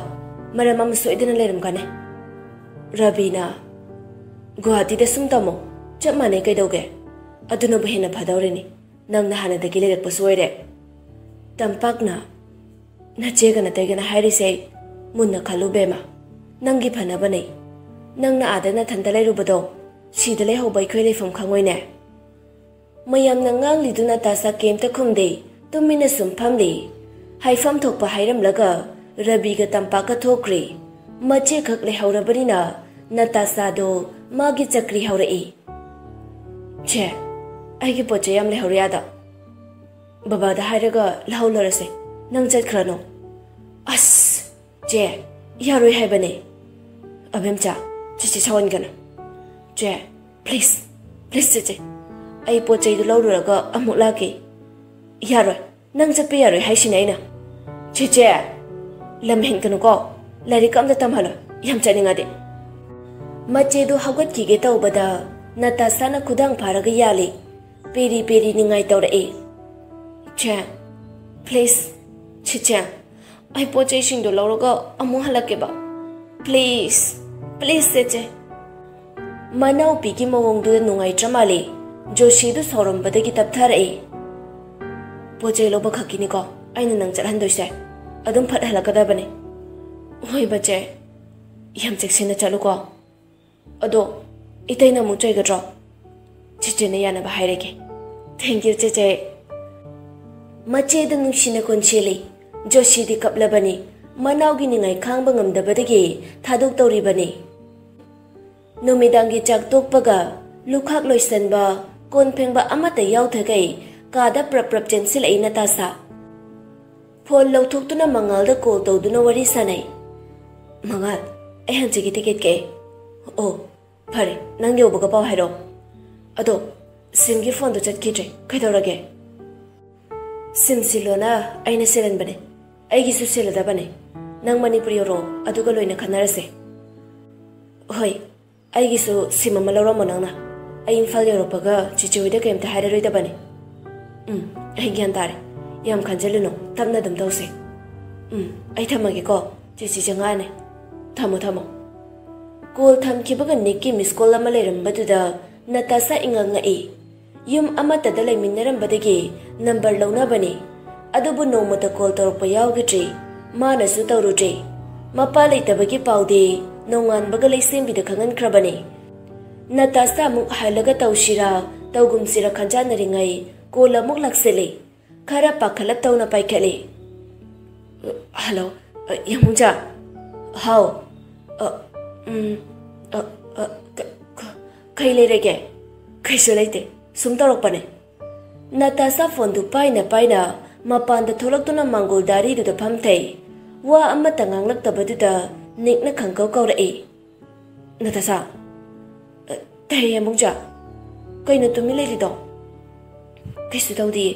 ꯃꯔꯝ ꯑꯃ ꯁꯣꯏꯗꯅ ꯂꯩꯔꯝꯒꯅꯤ"꯫ ꯔꯕꯤꯅ, "ꯒꯨꯋꯥꯍꯥꯇꯤꯗ ꯁꯨꯝ ꯇꯝꯃꯣ, ꯆꯞ ꯃꯥꯟꯅꯩ ꯀꯩꯗꯧꯒꯦ? ꯑꯗꯨꯅꯕꯨ ꯍꯦꯟꯅ ꯐꯗꯧꯔꯤꯅꯤ꯫ ꯅꯪꯅ ꯍꯥꯟꯅꯗꯒꯤ ꯂꯩꯔꯛꯄꯁꯨ ꯑꯣꯏꯔꯦ"꯫ ꯇꯝꯄꯥꯛꯅ, "ꯅꯆꯦꯒ ꯅꯇꯩꯒꯅ ꯍꯥꯏꯔꯤꯁꯦ ꯃꯨꯟꯅ ꯈꯜꯂꯨ ꯕꯦꯝꯃ꯫ ꯅꯪꯒꯤ ꯐꯅꯕꯅꯦ꯫ ꯅꯪꯅ ꯑꯥꯗ ꯅꯊꯟꯇ ꯂꯩꯔꯨꯕꯗꯣ ꯁꯤꯗ ꯂꯩꯍꯧꯕ ꯑꯩꯈꯣꯏ ꯂꯩꯐꯝ ꯈꯪꯉꯣꯏꯅꯦ"꯫ ꯃꯌꯥꯝꯅ ꯉꯥꯡꯂꯤꯗꯨ ꯅꯥꯇꯥꯁꯥ ꯀꯩꯝꯇ ꯈꯨꯝꯗꯦ, ꯇꯨꯃꯤꯟꯅ ꯁꯨꯝ ꯐꯝꯂꯤ꯫ ꯍꯥꯏꯐꯝ ꯊꯣꯛꯄ ꯍꯥꯏꯔꯝꯂꯒ ꯔꯕꯤꯒ ꯇꯝꯄꯥꯛꯀ ꯊꯣꯛꯈ꯭ꯔꯦ꯫ ꯃꯆꯦꯈꯛ ꯂꯩꯍꯧꯔꯕꯅꯤꯅ ꯅꯥꯇꯥꯁꯥꯗꯣ ꯃꯥꯒꯤ ꯆꯀ꯭ꯔꯤ ꯍꯧꯔꯛꯏ꯫ "ꯆꯦ, ꯑꯩꯒꯤ ꯄꯣꯠ ꯆꯩ ꯌꯥꯝ ꯂꯩꯍꯧꯔꯦ ꯑꯥꯗ꯫ ꯕꯕꯥꯗ ꯍꯥꯏꯔꯒ ꯂꯧꯍꯜꯂꯔꯁꯦ, ꯅꯪ ꯆꯠꯈ꯭ꯔꯅꯨ"꯫ "ꯑꯁ! ꯆꯦ, ꯌꯥꯔꯣꯏ ꯍꯥꯏꯕꯅꯦ"꯫ ꯑꯕꯦꯝꯆꯥ, ꯆꯦꯆꯦ ꯁꯥꯎꯍꯟꯒꯅꯨ꯫ ꯆꯦ, please, please ꯆꯦꯆꯦ, ꯑꯩ ꯄꯣꯠ ꯆꯩꯗꯨ ꯂꯧꯔꯨꯔꯒ ꯑꯃꯨꯛ ꯂꯥꯛꯀꯦ꯫ ꯌꯥꯔꯣꯏ, ꯅꯪ ꯆꯠꯄ ꯌꯥꯔꯣꯏ ꯍꯥꯏꯁꯤꯅꯦ ꯑꯩꯅ꯫ ꯆꯦꯆꯦ, ꯂꯝ ꯍꯦꯟꯒꯅꯨꯀꯣ, ꯂꯥꯏꯔꯤꯛ ꯑꯝꯇ ꯇꯝꯍꯜꯂꯣ, ꯌꯥꯝ ꯆꯠꯅꯤꯡꯉꯗꯤ꯫ ꯃꯆꯦꯗꯨ ꯍꯧꯒꯠꯈꯤꯒꯦ ꯇꯧꯕꯗ ꯅꯇꯥꯁꯥꯅ ꯈꯨꯗꯥꯡ ꯐꯥꯔꯒ ꯌꯥꯜꯂꯤ꯫ ꯄꯦꯔꯤ ꯄꯦꯔꯤ ꯅꯤꯡꯉꯥꯏ ꯇꯧꯔꯛꯏ꯫ ꯆꯦ, please, ꯆꯦꯆꯦ, ꯑꯩ ꯄꯣꯠ ꯆꯩꯁꯤꯡꯗꯣ ꯂꯧꯔꯒ ꯑꯃꯨꯛ ꯍꯜꯂꯛꯀꯦꯕ꯫ Please, please ꯆꯦꯆꯦ꯫ ꯃꯅꯥꯎꯄꯤꯒꯤ ꯃꯑꯣꯡꯗꯨꯗ ꯅꯨꯡꯉꯥꯏꯇ꯭ꯔ ꯃꯥꯜꯂꯦ꯫ ꯖꯣꯁꯤꯗꯨ ꯁꯥꯎꯔꯝꯕꯗꯒꯤ ꯇꯞꯊꯔꯛꯏ꯫ ꯄꯣꯠ ꯆꯩ ꯂꯧꯕ ꯈꯛꯀꯤꯅꯤꯀꯣ ꯑꯩꯅ ꯅꯪ ꯆꯠꯍꯟꯗꯣꯏꯁꯦ꯫ ꯑꯗꯨꯝ ꯐꯠ ꯍꯜꯂꯛꯀꯗꯕꯅꯦ꯫ ꯍꯣꯏ ꯕꯆꯦ, ꯌꯥꯝ ꯆꯦꯛꯁꯤꯟꯅ ꯆꯠꯂꯨꯀꯣ꯫ ꯑꯗꯣ ꯏꯇꯩꯅ ꯑꯃꯨꯛ ꯆꯩꯒꯗ꯭ꯔꯣ? ꯆꯦꯆꯦꯅ ꯌꯥꯅꯕ ꯍꯥꯏꯔꯒꯦ꯫ Thank you ꯆꯦꯆꯦ꯫ ꯃꯆꯦꯗ ꯅꯨꯡꯁꯤꯅ ꯀꯣꯟꯁꯤꯜꯂꯤ꯫ ꯖꯣꯁꯤꯗꯤ ꯀꯞꯂꯕꯅꯤ꯫ ꯃꯅꯥꯎꯒꯤ ꯅꯤꯡꯉꯥꯏ ꯈꯥꯡꯕ ꯉꯝꯗꯕꯗꯒꯤ ꯊꯥꯗꯣꯛꯇꯧꯔꯤꯕꯅꯤ꯫ ꯅꯨꯃꯤꯗꯥꯡꯒꯤ ꯆꯥꯛ ꯇꯣꯛꯄꯒ ꯂꯨꯈꯥꯛ ꯂꯣꯏꯁꯟꯕ, ꯀꯣꯟ ꯐꯦꯡꯕ ꯑꯃꯠꯇ ꯌꯥꯎꯗꯈꯩ ꯀꯥꯗ ꯄ꯭ꯔꯞ ꯄ꯭ꯔꯞ ꯆꯦꯟꯁꯤꯜꯂꯛꯏ ꯅꯇꯥꯁꯥ꯫ ꯐꯣꯟ ꯂꯧꯊꯣꯛꯇꯨꯅ ꯃꯉꯥꯜꯗ ꯀꯣꯜ ꯇꯧꯗꯨꯅ ꯋꯥꯔꯤ ꯁꯥꯟꯅꯩ꯫ "ꯃꯉꯥꯜ, ꯑꯩ ꯍꯪꯆꯤꯠꯀꯤ ꯇꯤꯀꯦꯠ ꯀꯛꯑꯦ꯫" "ꯑꯣ, ꯐꯔꯦ, ꯅꯪ ꯌꯧꯕꯒ ꯄꯥꯎ ꯍꯥꯏꯔꯛꯑꯣ꯫ ꯑꯗꯣ ꯁꯤꯝꯒꯤ ꯐꯣꯟꯗꯣ ꯆꯠꯈꯤꯗ꯭ꯔꯦ, ꯀꯩꯗꯧꯔꯒꯦ?" "ꯁꯤꯝ ꯁꯤꯜꯂꯣꯅ ꯑꯩꯅ ꯁꯤꯜꯍꯟꯕꯅꯦ꯫ ꯑꯩꯒꯤꯁꯨ ꯁꯤꯜꯂꯗꯕꯅꯦ꯫ ꯅꯪ ꯃꯅꯤꯄꯨꯔ ꯌꯧꯔꯛꯑꯣ, ꯑꯗꯨꯒ ꯂꯣꯏꯅ ꯈꯟꯅꯔꯁꯦ꯫" "ꯍꯣꯏ, ꯑꯩꯒꯤꯁꯨ ꯁꯤꯝ ꯑꯃ ꯂꯧꯔꯝꯃꯣ ꯅꯪꯅ꯫ ꯑꯩ ꯏꯝꯐꯥꯜ ꯌꯧꯔꯛꯄꯒ ꯆꯤꯆꯦ ꯍꯣꯏꯗ ꯀꯩꯝꯇ ꯍꯥꯏꯔꯔꯣꯏꯗꯕꯅꯤ꯫" "ꯎꯝ, ꯑꯩ ꯒ꯭ꯌꯥꯟ ꯇꯥꯔꯦ꯫ ꯌꯥꯝ ꯈꯟꯖꯤꯜꯂꯨꯅꯨ, ꯇꯞꯅ ꯑꯗꯨꯝ ꯇꯧꯁꯦ꯫" "ꯎꯝ, ꯑꯩ ꯊꯝꯃꯒꯦꯀꯣ, ꯆꯤꯆꯦ ꯆꯪꯉꯛꯑꯅꯤ꯫ ꯊꯝꯃꯣ, ꯊꯝꯃꯣ꯫" ꯀꯣꯜ ꯊꯝꯈꯤꯕꯒ ꯅꯤꯛꯀꯤ ꯃꯤꯁ ꯀꯣꯜ ꯑꯃ ꯂꯩꯔꯝꯕꯗꯨꯗ ꯅꯇꯥꯁꯥ ꯏꯉꯛ ꯉꯛꯏ꯫ ꯌꯨꯝ ꯑꯃꯠꯇꯗ ꯂꯩꯃꯤꯟꯅꯔꯝꯕꯗꯒꯤ ꯅꯝꯕꯔ ꯂꯧꯅꯕꯅꯤ꯫ ꯑꯗꯨꯕꯨ ꯅꯣꯡꯃꯇ ꯀꯣꯜ ꯇꯧꯔꯛꯄ ꯌꯥꯎꯈꯤꯗ꯭ꯔꯤ꯫ ꯃꯥꯅꯁꯨ ꯇꯧꯔꯨꯗ꯭ꯔꯤ꯫ ꯃꯄꯥ ꯂꯩꯇꯕꯒꯤ ꯄꯥꯎꯗꯤ ꯅꯣꯡꯉꯥꯟꯕꯒ ꯂꯩꯁꯦꯝꯕꯤꯗ ꯈꯪꯍꯟꯈ꯭ꯔꯕꯅꯤ꯫ ꯅꯇꯥꯁꯥ ꯑꯃꯨꯛ ꯍꯜꯂꯒ ꯇꯧꯁꯤꯔꯥ ꯇꯧꯒꯨꯝꯁꯤꯔꯥ ꯈꯟꯖꯥꯟꯅꯔꯤꯉꯩ ꯀꯣꯜ ꯑꯃꯨꯛ ꯂꯥꯛꯁꯤꯜꯂꯤ꯫ ꯈꯔ ꯄꯥꯈꯠꯂꯞ ꯇꯧꯅ ꯄꯥꯏꯈꯠꯂꯤ꯫ "ꯍꯜꯂꯣ, ꯑ, ꯌꯥꯝꯕꯨꯡꯖꯥ?" "ꯍꯥꯎ꯫ ꯑ, ꯎꯝ, ꯑ, ꯑ, ꯀ-, ꯀ-, ꯀꯩ ꯂꯩꯔꯒꯦ?" "ꯀꯩꯁꯨ ꯂꯩꯇꯦ, ꯁꯨꯝ ꯇꯧꯔꯛꯄꯅꯦ꯫" ꯅꯇꯥꯁꯥ ꯐꯣꯟꯗꯨ ꯄꯥꯏꯅ ꯄꯥꯏꯅ ꯃꯄꯥꯟꯗ ꯊꯣꯛꯂꯛꯇꯨꯅ ꯃꯥꯡꯒꯣꯜ ꯗꯥꯔꯤꯗꯨꯗ ꯐꯝꯊꯩ꯫ ꯋꯥ ꯑꯃꯠꯇ ꯉꯥꯡꯂꯛꯇꯕꯗꯨꯗ ꯅꯤꯛꯅ ꯈꯪꯀꯧ ꯀꯧꯔꯛꯏ꯫ ꯅꯇꯥꯁꯥ, ꯑ, ꯇꯥꯏꯌꯦ, ꯌꯥꯝꯕꯨꯡꯆꯥ꯫ ꯀꯩꯅꯣ ꯇꯨꯃꯤꯟ ꯂꯩꯔꯤꯗꯣ? ꯀꯩꯁꯨ ꯇꯧꯗꯤꯌꯦ꯫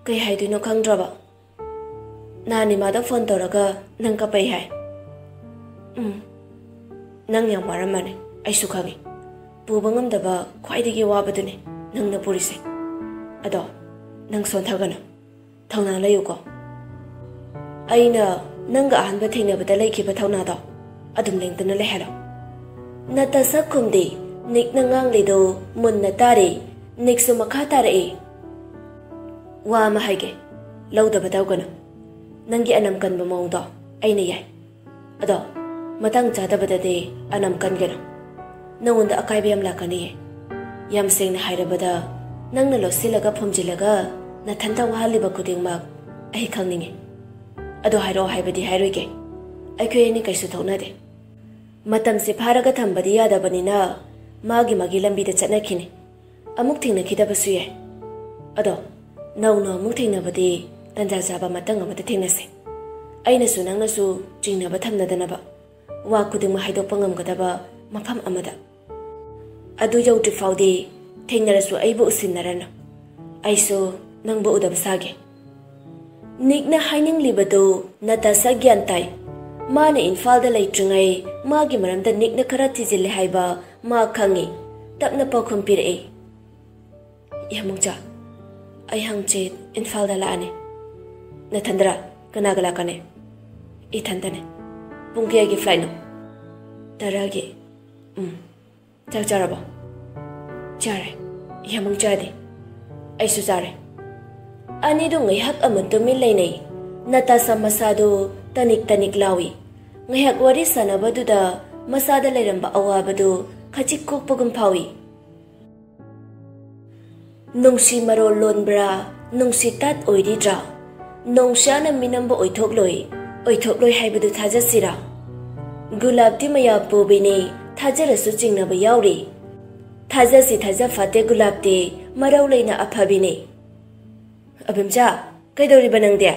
ꯀꯩ ꯍꯥꯏꯗꯣꯏꯅꯣ ꯈꯪꯗ꯭ꯔꯕ꯫ ꯅꯍꯥꯟ ꯏꯃꯥꯗ ꯐꯣꯟ ꯇꯧꯔꯒ ꯅꯪ ꯀꯞꯄꯩ ꯍꯥꯏ꯫ ꯎꯝ, ꯅꯪ ꯌꯥꯝ ꯋꯥꯔꯝꯃꯅꯤ, ꯑꯩꯁꯨ ꯈꯪꯉꯤ꯫ ꯄꯨꯕ ꯉꯝꯗꯕ ꯈ꯭ꯋꯥꯏꯗꯒꯤ ꯋꯥꯕꯗꯨꯅꯤ ꯅꯪꯅ ꯄꯨꯔꯤꯁꯦ꯫ ꯑꯗꯣ ꯅꯪ ꯁꯣꯟꯊꯒꯅꯨ, ꯊꯧꯅꯥ ꯂꯩꯌꯨꯀꯣ꯫ ꯑꯩꯅ ꯅꯪꯒ ꯑꯍꯥꯟꯕ ꯊꯦꯡꯅꯕꯗ ꯂꯩꯈꯤꯕ ꯊꯧꯅꯥꯗꯣ ꯑꯗꯨꯝ ꯂꯦꯡꯗꯅ ꯂꯩꯍꯜꯂꯣ꯫ ꯅꯇꯥꯁꯥ ꯈꯨꯝꯗꯦ꯫ ꯅꯤꯛꯅ ꯉꯥꯡꯂꯤꯗꯨ ꯃꯨꯟꯅ ꯇꯥꯔꯦ꯫ ꯅꯤꯛꯁꯨ ꯃꯈꯥ ꯇꯥꯔꯛꯏ꯫ ꯋꯥ ꯑꯃ ꯍꯥꯏꯒꯦ, ꯂꯧꯗꯕ ꯇꯧꯒꯅꯨ꯫ ꯅꯪꯒꯤ ꯑꯅꯝ ꯀꯟꯕ ꯃꯑꯣꯡꯗꯣ ꯑꯩꯅ ꯌꯥꯏ꯫ ꯑꯗꯣ ꯃꯇꯥꯡ ꯆꯥꯗꯕꯗꯗꯤ ꯑꯅꯝ ꯀꯟꯒꯅꯨ꯫ ꯅꯉꯣꯟꯗ ꯑꯀꯥꯏꯕ ꯌꯥꯝ ꯂꯥꯛꯀꯅꯤꯌꯦ꯫ ꯌꯥꯝ ꯁꯦꯡꯅ ꯍꯥꯏꯔꯕꯗ, ꯅꯪꯅ ꯂꯣꯠꯁꯤꯜꯂꯒ ꯐꯨꯝꯖꯤꯜꯂꯒ ꯅꯊꯟꯇ ꯋꯥꯍꯜꯂꯤꯕ ꯈꯨꯗꯤꯡꯃꯛ ꯑꯩ ꯈꯪꯅꯤꯡꯉꯤ꯫ ꯑꯗꯣ ꯍꯥꯏꯔꯛꯑꯣ ꯍꯥꯏꯕꯗꯤ ꯍꯥꯏꯔꯣꯏꯒꯦ꯫ ꯑꯩꯈꯣꯏ ꯑꯅꯤ ꯀꯩꯁꯨ ꯊꯣꯛꯅꯗꯦ꯫ ꯃꯇꯝꯁꯦ ꯐꯥꯔꯒ ꯊꯝꯕꯗꯤ ꯌꯥꯗꯕꯅꯤꯅ ꯃꯥꯒꯤ ꯃꯥꯒꯤ ꯂꯝꯕꯤꯗ ꯆꯠꯅꯈꯤꯅꯤ꯫ ꯑꯃꯨꯛ ꯊꯦꯡꯅꯈꯤꯗꯕꯁꯨ ꯌꯥꯏ꯫ ꯑꯗꯣ ꯅꯧꯅ ꯑꯃꯨꯛ ꯊꯦꯡꯅꯕꯗꯤ ꯇꯟꯖꯥ ꯆꯥꯕ ꯃꯇꯥꯡ ꯑꯃꯗ ꯊꯦꯡꯅꯁꯦ꯫ ꯑꯩꯅꯁꯨ ꯅꯪꯅꯁꯨ ꯆꯤꯡꯅꯕ ꯊꯝꯅꯗꯅꯕ, ꯋꯥ ꯈꯨꯗꯤꯡꯃꯛ ꯍꯥꯏꯗꯣꯛꯄ ꯉꯝꯒꯗꯕ ꯃꯐꯝ ꯑꯃꯗ꯫ ꯑꯗꯨ ꯌꯧꯗ꯭ꯔꯤ ꯐꯥꯎꯗꯤ ꯊꯦꯡꯅꯔꯁꯨ ꯑꯩꯕꯨ ꯎꯁꯤꯟꯅꯔꯅꯨ꯫ ꯑꯩꯁꯨ ꯅꯪꯕꯨ ꯎꯗꯕ ꯁꯥꯒꯦ꯫ ꯅꯤꯛꯅ ꯍꯥꯏꯅꯤꯡꯂꯤꯕꯗꯨ ꯅꯇꯥꯁꯥ ꯒ꯭ꯌꯥꯟ ꯇꯥꯏ꯫ ꯃꯥꯅ ꯏꯝꯐꯥꯜꯗ ꯂꯩꯇ꯭ꯔꯤꯉꯩ ꯃꯥꯒꯤ ꯃꯔꯝꯗ ꯅꯤꯛꯅ ꯈꯔ ꯊꯤꯖꯤꯜꯂꯦ ꯍꯥꯏꯕ ꯃꯥ ꯈꯪꯏ꯫ ꯇꯞꯅ ꯄꯥꯎꯈꯨꯝ ꯄꯤꯔꯛꯏ꯫ ꯌꯥꯝꯕꯨꯡꯆꯥ, ꯑꯩ ꯍꯪꯆꯤꯠ ꯏꯝꯐꯥꯜꯗ ꯂꯥꯛꯑꯅꯤ꯫ ꯅꯊꯟꯗꯔꯥ? ꯀꯅꯥꯒ ꯂꯥꯛꯀꯅꯤ? ꯏꯊꯟꯇꯅꯦ꯫ ꯄꯨꯡ ꯀꯌꯥꯒꯤ ꯐ꯭ꯂꯥꯏꯠꯅꯣ? ꯇꯔꯥꯒꯤ꯫ ꯎꯝ꯫ ꯆꯥꯛ ꯆꯥꯔꯕꯣ? ꯆꯥꯔꯦ꯫ ꯌꯥꯝꯕꯨꯡ ꯆꯥꯗꯦ? ꯑꯩꯁꯨ ꯆꯥꯔꯦ꯫ ꯑꯅꯤꯗꯨ ꯉꯥꯏꯍꯥꯛ ꯑꯃ ꯇꯨꯃꯤꯟ ꯂꯩꯅꯩ꯫ ꯅꯇꯥꯁꯥ ꯃꯁꯥꯗꯨ ꯇꯅꯤꯛ ꯇꯅꯤꯛ ꯂꯥꯎꯏ꯫ ꯉꯥꯏꯍꯥꯛ ꯋꯥꯔꯤ ꯁꯥꯟꯅꯕꯗꯨꯗ ꯃꯁꯥꯗ ꯂꯩꯔꯝꯕ ꯑꯋꯥꯕꯗꯨ ꯈꯖꯤꯛ ꯀꯣꯛꯄꯒꯨꯝ ꯐꯥꯎꯏ꯫ ꯅꯨꯡꯁꯤ ꯃꯔꯣꯜ ꯂꯣꯟꯕ꯭ꯔꯥ, ꯅꯨꯡꯁꯤ ꯇꯥꯠ ꯑꯣꯏꯔꯤꯗ꯭ꯔꯥ? ꯅꯣꯡꯁꯥꯅ ꯃꯤꯅꯝꯕ ꯑꯣꯏꯊꯣꯛꯂꯣꯏ, ꯑꯣꯏꯊꯣꯛꯂꯣꯏ ꯍꯥꯏꯕꯗꯨ ꯊꯥꯖꯁꯤꯔꯥ? ꯒꯨꯂꯥꯞꯇꯤ ꯃꯌꯥ ꯄꯨꯕꯤꯅꯤ, ꯊꯥꯖꯔꯁꯨ ꯆꯤꯡꯅꯕ ꯌꯥꯎꯔꯤ꯫ ꯊꯥꯖꯁꯤ ꯊꯥꯖ ꯐꯠꯇꯦ ꯒꯨꯂꯥꯞꯇꯤ, ꯃꯔꯧ ꯂꯩꯅ ꯑꯐꯕꯤꯅꯤ꯫ ꯑꯕꯤꯝꯆꯥ, ꯀꯩꯗꯧꯔꯤꯕ ꯅꯪꯗꯤ?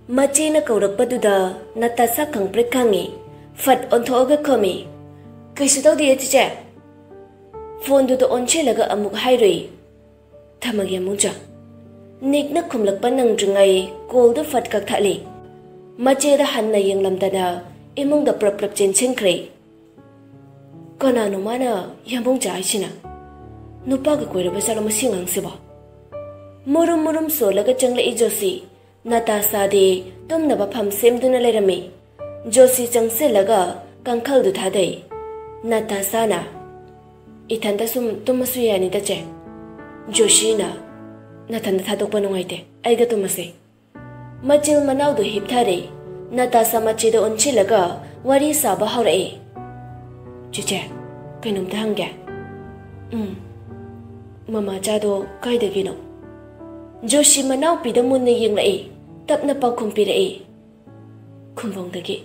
ꯃꯆꯦꯅ ꯀꯧꯔꯛꯄꯗꯨꯗ ꯅꯇꯥꯁꯥ ꯈꯪꯄ꯭ꯔꯦꯛ ꯈꯪꯉꯤ꯫ ꯐꯠ ꯑꯣꯟꯊꯣꯛꯑꯒ ꯈꯨꯝꯃꯤ꯫ "ꯀꯩꯁꯨ ꯇꯧꯗꯤꯌꯦ, ꯆꯤꯆꯦ꯫" ꯐꯣꯟꯗꯨꯗ ꯑꯣꯟꯁꯤꯜꯂꯒ ꯑꯃꯨꯛ ꯍꯥꯏꯔꯨꯏ, "ꯊꯝꯃꯒꯦ, ꯌꯥꯝꯕꯨꯡꯆꯥ꯫" ꯅꯤꯛꯅ ꯈꯨꯝꯂꯛꯄ ꯅꯪꯗ꯭ꯔꯤꯉꯩ ꯀꯣꯜꯗꯨ ꯐꯠ ꯀꯛꯊꯠꯂꯤ꯫ ꯃꯆꯦꯗ ꯍꯟꯅ ꯌꯦꯡꯂꯝꯗꯅ ꯏꯃꯨꯡꯗ ꯄ꯭ꯔꯞ ꯄ꯭ꯔꯞ ꯆꯦꯟꯁꯤꯟꯈ꯭ꯔꯦ꯫ ꯀꯅꯥꯅꯣ ꯃꯥꯅ ꯌꯥꯝꯕꯨꯡꯆꯥ ꯍꯥꯏꯁꯤꯅ? ꯅꯨꯄꯥꯒ ꯀꯣꯏꯔꯕ ꯖꯥꯠꯂꯣ ꯃꯁꯤ ꯑꯉꯥꯡꯁꯤꯕꯣ? ꯃꯨꯔꯨꯝ ꯃꯨꯔꯨꯝ ꯁꯣꯜꯂꯒ ꯆꯪꯂꯛꯏ ꯖꯣꯁꯤ꯫ ꯅꯇꯥꯁꯥꯗꯤ ꯇꯨꯝꯅꯕ ꯐꯝ ꯁꯦꯝꯗꯨꯅ ꯂꯩꯔꯝꯃꯤ꯫ ꯖꯣꯁꯤ ꯆꯪꯁꯤꯜꯂꯒ ꯀꯥꯡꯈꯜꯗꯨ ꯊꯥꯗꯩ꯫ ꯅꯇꯥꯁꯥꯅ, "ꯏꯊꯟꯇ ꯁꯨꯝ ꯇꯨꯝꯃꯁꯨ ꯌꯥꯅꯤꯗ, ꯆꯦ꯫" ꯖꯣꯁꯤꯅ, "ꯅꯊꯟꯇ ꯊꯥꯗꯣꯛꯄ ꯅꯨꯡꯉꯥꯏꯇꯦ, ꯑꯩꯒ ꯇꯨꯝꯃꯁꯦ꯫" ꯃꯆꯤꯜ ꯃꯅꯥꯎꯗꯨ ꯍꯤꯞꯊꯔꯦ꯫ ꯅꯇꯥꯁꯥ ꯃꯆꯦꯗ ꯑꯣꯟꯁꯤꯜꯂꯒ ꯋꯥꯔꯤ ꯁꯥꯕ ꯍꯧꯔꯛꯑꯦ꯫ "ꯆꯤꯆꯦ, ꯀꯩꯅꯣꯝꯇ ꯍꯪꯒꯦ꯫" "ꯎꯝ, ꯃꯃꯥꯆꯥꯗꯣ ꯀꯥꯏꯗꯒꯤꯅꯣ?" ꯖꯣꯁꯤ ꯃꯅꯥꯎꯄꯤꯗ ꯃꯨꯟꯅ ꯌꯦꯡꯂꯛꯏ, ꯇꯞꯅ ꯄꯥꯎꯈꯨꯝ ꯄꯤꯔꯛꯏ, "ꯈꯨꯝꯕꯣꯡꯗꯒꯤ꯫"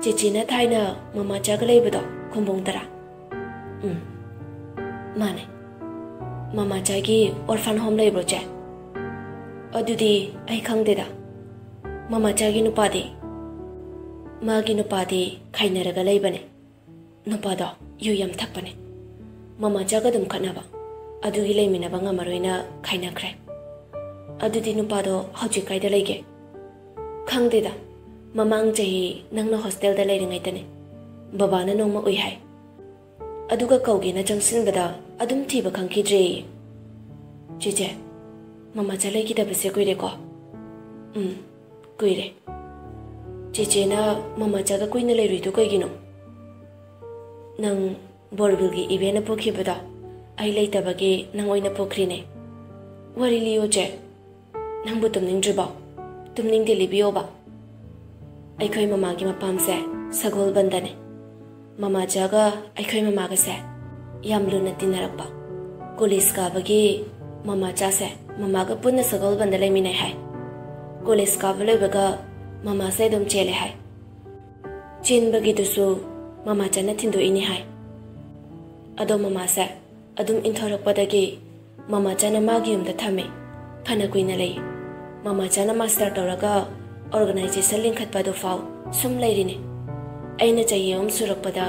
"ꯆꯤꯆꯦꯅ ꯊꯥꯏꯅ ꯃꯃꯥꯆꯥꯒ ꯂꯩꯕꯗꯣ ꯈꯨꯝꯕꯣꯡꯗꯔꯥ?" "ꯎꯝ, ꯃꯥꯅꯦ꯫" "ꯃꯃꯥꯆꯥꯒꯤ orphan home ꯂꯩꯕ꯭ꯔꯣ, ꯆꯦ?" "ꯑꯗꯨꯗꯤ ꯑꯩ ꯈꯪꯗꯦꯗ꯫" "ꯃꯃꯥꯆꯥꯒꯤ ꯅꯨꯄꯥꯗꯤ?" "ꯃꯥꯒꯤ ꯅꯨꯄꯥꯗꯤ ꯈꯥꯏꯅꯔꯒ ꯂꯩꯕꯅꯦ꯫ ꯅꯨꯄꯥꯗꯣ ꯌꯨ ꯌꯥꯝ ꯊꯛꯄꯅꯦ꯫ ꯃꯃꯥꯆꯥꯒ ꯑꯗꯨꯝ ꯈꯠꯅꯕ, ꯑꯗꯨꯒꯤ ꯂꯩꯃꯤꯟꯅꯕ ꯉꯝꯃꯔꯣꯏꯅ ꯈꯥꯏꯅꯈ꯭ꯔꯦ꯫" "ꯑꯗꯨꯗꯤ ꯅꯨꯄꯥꯗꯣ ꯍꯧꯖꯤꯛ ꯀꯥꯏꯗ ꯂꯩꯒꯦ?" "ꯈꯪꯗꯦꯗ, ꯃꯃꯥꯡ ꯆꯍꯤ ꯅꯪꯅ ꯍꯣꯁꯇꯦꯜꯗ ꯂꯩꯔꯤꯉꯩꯗꯅꯦ, ꯕꯕꯥꯅ ꯅꯣꯡꯃ ꯎꯏ ꯍꯥꯏ꯫ ꯑꯗꯨꯒ ꯀꯧꯒꯦꯅ ꯆꯪꯁꯤꯟꯕꯗ ꯑꯗꯨꯝ ꯊꯤꯕ ꯈꯪꯈꯤꯗ꯭ꯔꯦꯌꯦ꯫" "ꯆꯦꯆꯦ, ꯃꯃꯥꯆꯥ ꯂꯩꯈꯤꯗꯕꯁꯦ ꯀꯨꯏꯔꯦꯀꯣ?" "ꯎꯝ, ꯀꯨꯏꯔꯦ꯫" "ꯆꯦꯆꯦꯅ ꯃꯃꯥꯆꯥꯒ ꯀꯨꯏꯅ ꯂꯩꯔꯨꯏꯗꯨ ꯀꯩꯒꯤꯅꯣ?" "ꯅꯪ ꯕꯣꯔꯕꯤꯜꯒꯤ ꯏꯕꯦꯟꯅ ꯄꯨꯈꯤꯕꯗꯣ ꯑꯩ ꯂꯩꯇꯕꯒꯤ ꯅꯪ ꯑꯣꯏꯅ ꯄꯨꯈ꯭ꯔꯤꯅꯦ꯫" "ꯋꯥꯔꯤ ꯂꯤꯌꯣ, ꯆꯦ꯫" "ꯅꯪꯕꯨ ꯇꯨꯝꯅꯤꯡꯗ꯭ꯔꯤꯕꯣ?" "ꯇꯨꯝꯅꯤꯡꯗꯦ, ꯂꯤꯕꯤꯌꯣꯕ꯫" "ꯑꯩꯈꯣꯏ ꯃꯃꯥꯒꯤ ꯃꯄꯥꯝꯁꯦ ꯁꯒꯣꯜꯕꯟꯗꯅꯦ꯫ ꯃꯃꯥꯆꯥꯒ ꯑꯩꯈꯣꯏ ꯃꯃꯥꯒꯁꯦ ꯌꯥꯝ ꯂꯨꯅ ꯇꯤꯟꯅꯔꯛꯄ꯫ ꯀꯣꯂꯦꯖ ꯀꯥꯕꯒꯤ ꯃꯃꯥꯆꯥꯁꯦ ꯃꯃꯥꯒ ꯄꯨꯟꯅ ꯁꯒꯣꯜꯕꯟꯗ ꯂꯩꯃꯤꯟꯅꯩ ꯍꯥꯏ꯫ ꯀꯣꯂꯦꯖ ꯀꯥꯕ ꯂꯣꯏꯕꯒ ꯃꯃꯥꯁꯦ ꯑꯗꯨꯝ ꯆꯦꯜꯂꯦ ꯍꯥꯏ꯫ ꯆꯦꯟꯕꯒꯤꯗꯨꯁꯨ ꯃꯃꯥꯆꯥꯅ ꯊꯤꯟꯗꯣꯛꯏꯅꯤ ꯍꯥꯏ꯫ ꯑꯗꯣ ꯃꯃꯥꯁꯦ ꯑꯗꯨꯝ ꯏꯟꯊꯣꯔꯛꯄꯗꯒꯤ ꯃꯃꯥꯆꯥꯅ ꯃꯥꯒꯤ ꯌꯨꯝꯗ ꯊꯝꯃꯦ꯫ ꯐꯅ ꯀꯨꯏꯅ ꯂꯩ꯫ ꯃꯃꯥꯆꯥꯅ ꯃꯥꯁꯇꯔ ꯇꯧꯔꯒ ꯑꯣꯔꯒꯅꯥꯏꯖꯦꯁꯟ ꯂꯤꯡꯈꯠꯄ ꯑꯗꯨꯐꯥꯎ ꯁꯨꯝ ꯂꯩꯔꯤꯅꯦ꯫ ꯑꯩꯅ ꯆꯍꯤ ꯑꯍꯨꯝ ꯁꯨꯔꯛꯄꯗ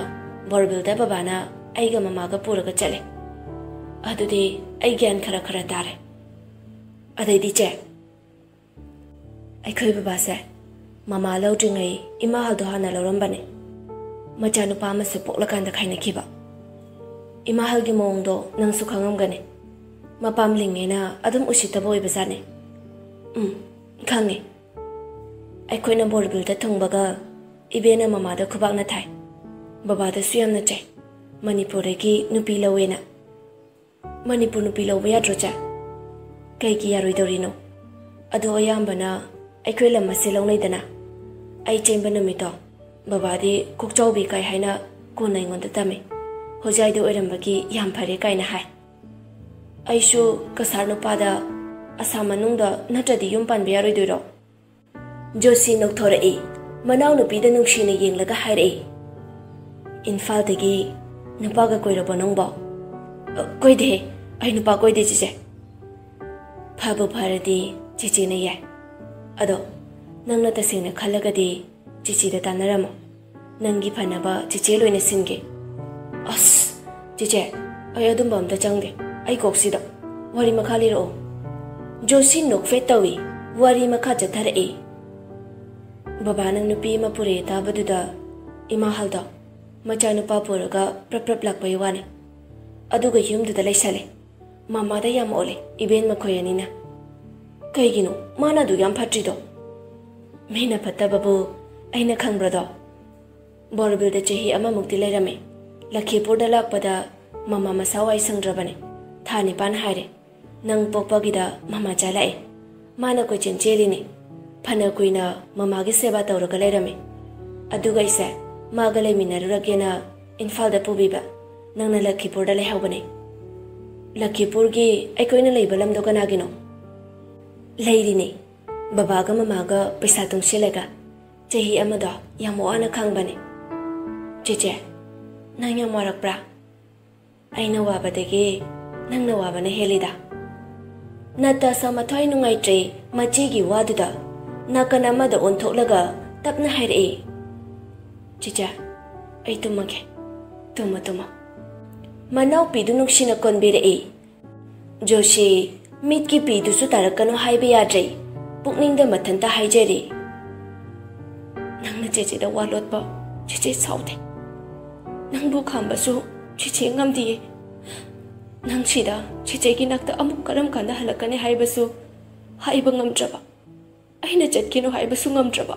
ꯕꯣꯔꯕꯤꯜꯗ ꯕꯕꯥꯅ ꯑꯩꯒ ꯃꯃꯥꯒ ꯄꯨꯔꯒ ꯆꯠꯂꯦ꯫ ꯑꯗꯨꯗꯤ ꯑꯩ ꯒ꯭ꯌꯥꯟ ꯈꯔ ꯈꯔ ꯇꯥꯔꯦ꯫ ꯑꯗꯩꯗꯤ ꯆꯦ, ꯑꯩꯈꯣꯏ ꯕꯕꯥꯁꯦ ꯃꯃꯥ ꯂꯧꯗ꯭ꯔꯤꯉꯩ ꯏꯃꯥꯍꯜꯗꯣ ꯍꯥꯟꯅ ꯂꯧꯔꯝꯕꯅꯦ꯫ ꯃꯆꯥꯅꯨꯄꯥ ꯑꯃꯁꯨ ꯄꯣꯛꯂꯀꯥꯟꯗ ꯈꯥꯏꯅꯈꯤꯕ꯫ ꯏꯃꯥꯍꯜꯒꯤ ꯃꯑꯣꯡꯗꯣ ꯅꯪꯁꯨ ꯈꯪꯉꯝꯒꯅꯤ꯫ ꯃꯄꯥꯝꯂꯤꯉꯩꯅ ꯑꯗꯨꯝ ꯎꯁꯤꯠꯇꯕ ꯑꯣꯏꯕꯖꯥꯠꯅꯤ꯫ ꯎꯝ, ꯈꯪꯉꯦ꯫ ꯑꯩꯈꯣꯏꯅ ꯕꯣꯔꯕꯤꯜꯗ ꯊꯨꯡꯕꯒ ꯏꯕꯦꯟꯅ ꯃꯃꯥꯗ ꯈꯨꯕꯥꯛꯅ ꯊꯥꯏ꯫ ꯕꯕꯥꯗꯁꯨ ꯌꯥꯝꯅ ꯆꯩ꯫ ꯃꯅꯤꯄꯨꯔꯗꯒꯤ ꯅꯨꯄꯤ ꯂꯧꯋꯦꯅ꯫ ꯃꯅꯤꯄꯨꯔ ꯅꯨꯄꯤ ꯂꯧꯕ ꯌꯥꯗ꯭ꯔꯣ ꯆꯦ? ꯀꯩꯒꯤ ꯌꯥꯔꯣꯏꯗꯧꯔꯤꯅꯣ? ꯑꯗꯣ ꯑꯌꯥꯝꯕꯅ ꯑꯩꯈꯣꯏ ꯂꯝ ꯑꯁꯤ ꯂꯧꯅꯩꯗꯅ꯫ ꯑꯩ ꯆꯦꯟꯕ ꯅꯨꯃꯤꯠꯇꯣ ꯕꯕꯥꯗꯤ ꯀꯣꯛꯆꯥꯎꯕꯤ ꯀꯥꯏ ꯍꯥꯏꯅ ꯀꯣꯟꯅ ꯑꯩꯉꯣꯟꯗ ꯇꯝꯃꯤ꯫ ꯍꯣꯖꯥꯏꯗ ꯑꯣꯏꯔꯝꯕꯒꯤ ꯌꯥꯝ ꯐꯔꯦ ꯀꯥꯏꯅ ꯍꯥꯏ꯫ ꯑꯩꯁꯨ ꯀꯁꯥꯔ ꯅꯨꯄꯥꯗ ꯑꯁꯥꯝ ꯃꯅꯨꯡꯗ ꯅꯠꯇ꯭ꯔꯗꯤ ꯌꯨꯝ ꯄꯥꯟꯕ ꯌꯥꯔꯣꯏꯗꯣꯏꯔꯣ? ꯖꯣꯁꯤ ꯅꯣꯛꯊꯣꯔꯛꯏ꯫ ꯃꯅꯥꯎꯅꯨꯄꯤꯗ ꯅꯨꯡꯁꯤꯅ ꯌꯦꯡꯂꯒ ꯍꯥꯏꯔꯛꯏ, "ꯏꯝꯐꯥꯜꯗꯒꯤ ꯅꯨꯄꯥꯒ ꯀꯣꯏꯔꯕꯣ ꯅꯪꯕꯣ?" "ꯑ, ꯀꯣꯏꯗꯦ꯫ ꯑꯩ ꯅꯨꯄꯥ ꯀꯣꯏꯗꯦ, ꯆꯤꯆꯦ꯫" "ꯐꯕꯨ ꯐꯔꯗꯤ ꯆꯤꯆꯦꯅ ꯌꯥꯏ꯫ ꯑꯗꯣ ꯅꯪꯅ ꯇꯁꯦꯡꯅ ꯈꯜꯂꯒꯗꯤ ꯆꯤꯆꯦꯗ ꯇꯥꯟꯅꯔꯝꯃꯣ꯫ ꯅꯪꯒꯤ ꯐꯅꯕ ꯆꯤꯆꯦ ꯂꯣꯏꯅ ꯁꯤꯟꯒꯦ꯫" "ꯑꯁ, ꯆꯤꯆꯦ, ꯑꯩ ꯑꯗꯨꯝꯕ ꯑꯝꯇ ꯆꯪꯗꯦ꯫ ꯑꯩ ꯀꯣꯛꯁꯤꯗ ꯋꯥꯔꯤ ꯃꯈꯥ ꯂꯤꯔꯛꯑꯣ꯫" ꯖꯣꯁꯤ ꯅꯣꯛꯐꯦꯠ ꯇꯧꯏ꯫ ꯋꯥꯔꯤ ꯃꯈꯥ ꯆꯠꯊꯔꯛꯏ꯫ ꯕꯕꯥꯅ ꯅꯨꯄꯤ ꯑꯃ ꯄꯨꯔꯛꯑꯦ ꯇꯥꯕꯗꯨꯗ ꯏꯃꯥꯍꯜꯗꯣ ꯃꯆꯥꯅꯨꯄꯥ ꯄꯨꯔꯒ ꯄ꯭ꯔꯞ ꯄ꯭ꯔꯞ ꯂꯥꯛꯄꯩ ꯋꯥꯅꯤ꯫ ꯑꯗꯨꯒ ꯌꯨꯝꯗꯨꯗ ꯂꯩꯁꯜꯂꯦ꯫ ꯃꯃꯥꯗ ꯌꯥꯝ ꯑꯣꯠꯂꯦ ꯏꯕꯦꯟ ꯃꯈꯣꯏ ꯑꯅꯤꯅ꯫ ꯀꯩꯒꯤꯅꯣ ꯃꯥꯅ ꯑꯗꯨ ꯌꯥꯝ ꯐꯠꯇ꯭ꯔꯤꯗꯣ? ꯃꯤꯅ ꯐꯠꯇꯕꯕꯨ ꯑꯩꯅ ꯈꯪꯕ꯭ꯔꯗꯣ? ꯕꯣꯔꯕꯤꯜꯗ ꯆꯍꯤ ꯑꯃꯃꯨꯛꯇꯤ ꯂꯩꯔꯝꯃꯦ꯫ ꯂꯈꯤꯄꯨꯔꯗ ꯂꯥꯛꯄꯗ ꯃꯃꯥ ꯃꯁꯥ ꯋꯥꯏ ꯁꯪꯗ꯭ꯔꯕꯅꯦ꯫ ꯊꯥ ꯅꯤꯄꯥꯟ ꯍꯥꯏꯔꯦ꯫ ꯅꯪ ꯄꯣꯛꯄꯒꯤꯗ ꯃꯃꯥ ꯆꯥꯂꯛꯑꯦ꯫ ꯃꯥꯅ ꯀꯣꯏꯆꯦꯟ ꯆꯦꯜꯂꯤꯅꯦ꯫ ꯐꯅ ꯀꯨꯏꯅ ꯃꯃꯥꯒꯤ ꯁꯦꯕꯥ ꯇꯧꯔꯒ ꯂꯩꯔꯝꯃꯦ꯫ ꯑꯗꯨꯒ ꯑꯩꯁꯦ ꯃꯥꯒ ꯂꯩꯃꯤꯟꯅꯔꯨꯔꯒꯦꯅ ꯏꯝꯐꯥꯜꯗ ꯄꯨꯕꯤꯕ꯫ ꯅꯪꯅ ꯂꯈꯤꯄꯨꯔꯗ ꯂꯩꯍꯧꯕꯅꯦ꯫" "ꯂꯈꯤꯄꯨꯔꯒꯤ ꯑꯩꯈꯣꯏꯅ ꯂꯩꯕ ꯂꯝꯗꯣ ꯀꯅꯥꯒꯤꯅꯣ?" "ꯂꯩꯔꯤꯅꯦ꯫ ꯕꯕꯥꯒ ꯃꯃꯥꯒ ꯄꯩꯁꯥ ꯇꯨꯡꯁꯤꯜꯂꯒ ꯆꯍꯤ ꯑꯃꯗꯣ ꯌꯥꯝ ꯋꯥꯅ ꯈꯥꯡꯕꯅꯦ꯫" "ꯆꯦꯆꯦ, ꯅꯪ ꯌꯥꯝ ꯋꯥꯔꯛꯄ꯭ꯔꯥ?" "ꯑꯩꯅ ꯋꯥꯕꯗꯒꯤ ꯅꯪꯅ ꯋꯥꯕꯅ ꯍꯦꯜꯂꯤꯗ꯫" ꯅꯇꯥꯁꯥ ꯃꯊ꯭ꯋꯥꯏ ꯅꯨꯡꯉꯥꯏꯇ꯭ꯔꯦ ꯃꯆꯦꯒꯤ ꯋꯥꯗꯨꯗ꯫ ꯅꯥꯀꯟ ꯑꯃꯗ ꯑꯣꯟꯊꯣꯛꯂꯒ ꯇꯞꯅ ꯍꯥꯏꯔꯛꯏ, "ꯆꯤꯆꯦ, ꯑꯩ ꯇꯨꯝꯃꯒꯦ꯫ ꯇꯨꯝꯃꯣ, ꯇꯨꯝꯃꯣ꯫ ꯃꯅꯥꯎꯄꯤꯗꯨ ꯅꯨꯡꯁꯤꯅ ꯀꯣꯟꯕꯤꯔꯛꯏ꯫ ꯖꯣꯁꯤ ꯃꯤꯠꯀꯤ ꯄꯤꯗꯨꯁꯨ ꯇꯥꯔꯛꯀꯅꯨ ꯍꯥꯏꯕ ꯌꯥꯗ꯭ꯔꯦ꯫ ꯄꯨꯛꯅꯤꯡꯗ ꯃꯊꯟꯇ ꯍꯥꯏꯖꯔꯤ, "ꯅꯪꯅ ꯆꯦꯆꯦꯗ ꯋꯥ ꯂꯣꯠꯄ ꯆꯦꯆꯦ ꯁꯥꯎꯗꯦ꯫ ꯅꯪꯕꯨ ꯈꯥꯝꯕꯁꯨ ꯆꯦꯆꯦ ꯉꯝꯗꯤꯌꯦ꯫ ꯅꯪ ꯁꯤꯗ ꯆꯦꯆꯦꯒꯤ ꯅꯥꯛꯇ ꯑꯃꯨꯛ ꯀꯔꯝ ꯀꯥꯟꯗ ꯍꯜꯂꯛꯀꯅꯤ ꯍꯥꯏꯕꯁꯨ ꯍꯥꯏꯕ ꯉꯝꯗ꯭ꯔꯕ, ꯑꯩꯅ ꯆꯠꯈꯤꯅꯨ ꯍꯥꯏꯕꯁꯨ ꯉꯝꯗ꯭ꯔꯕ꯫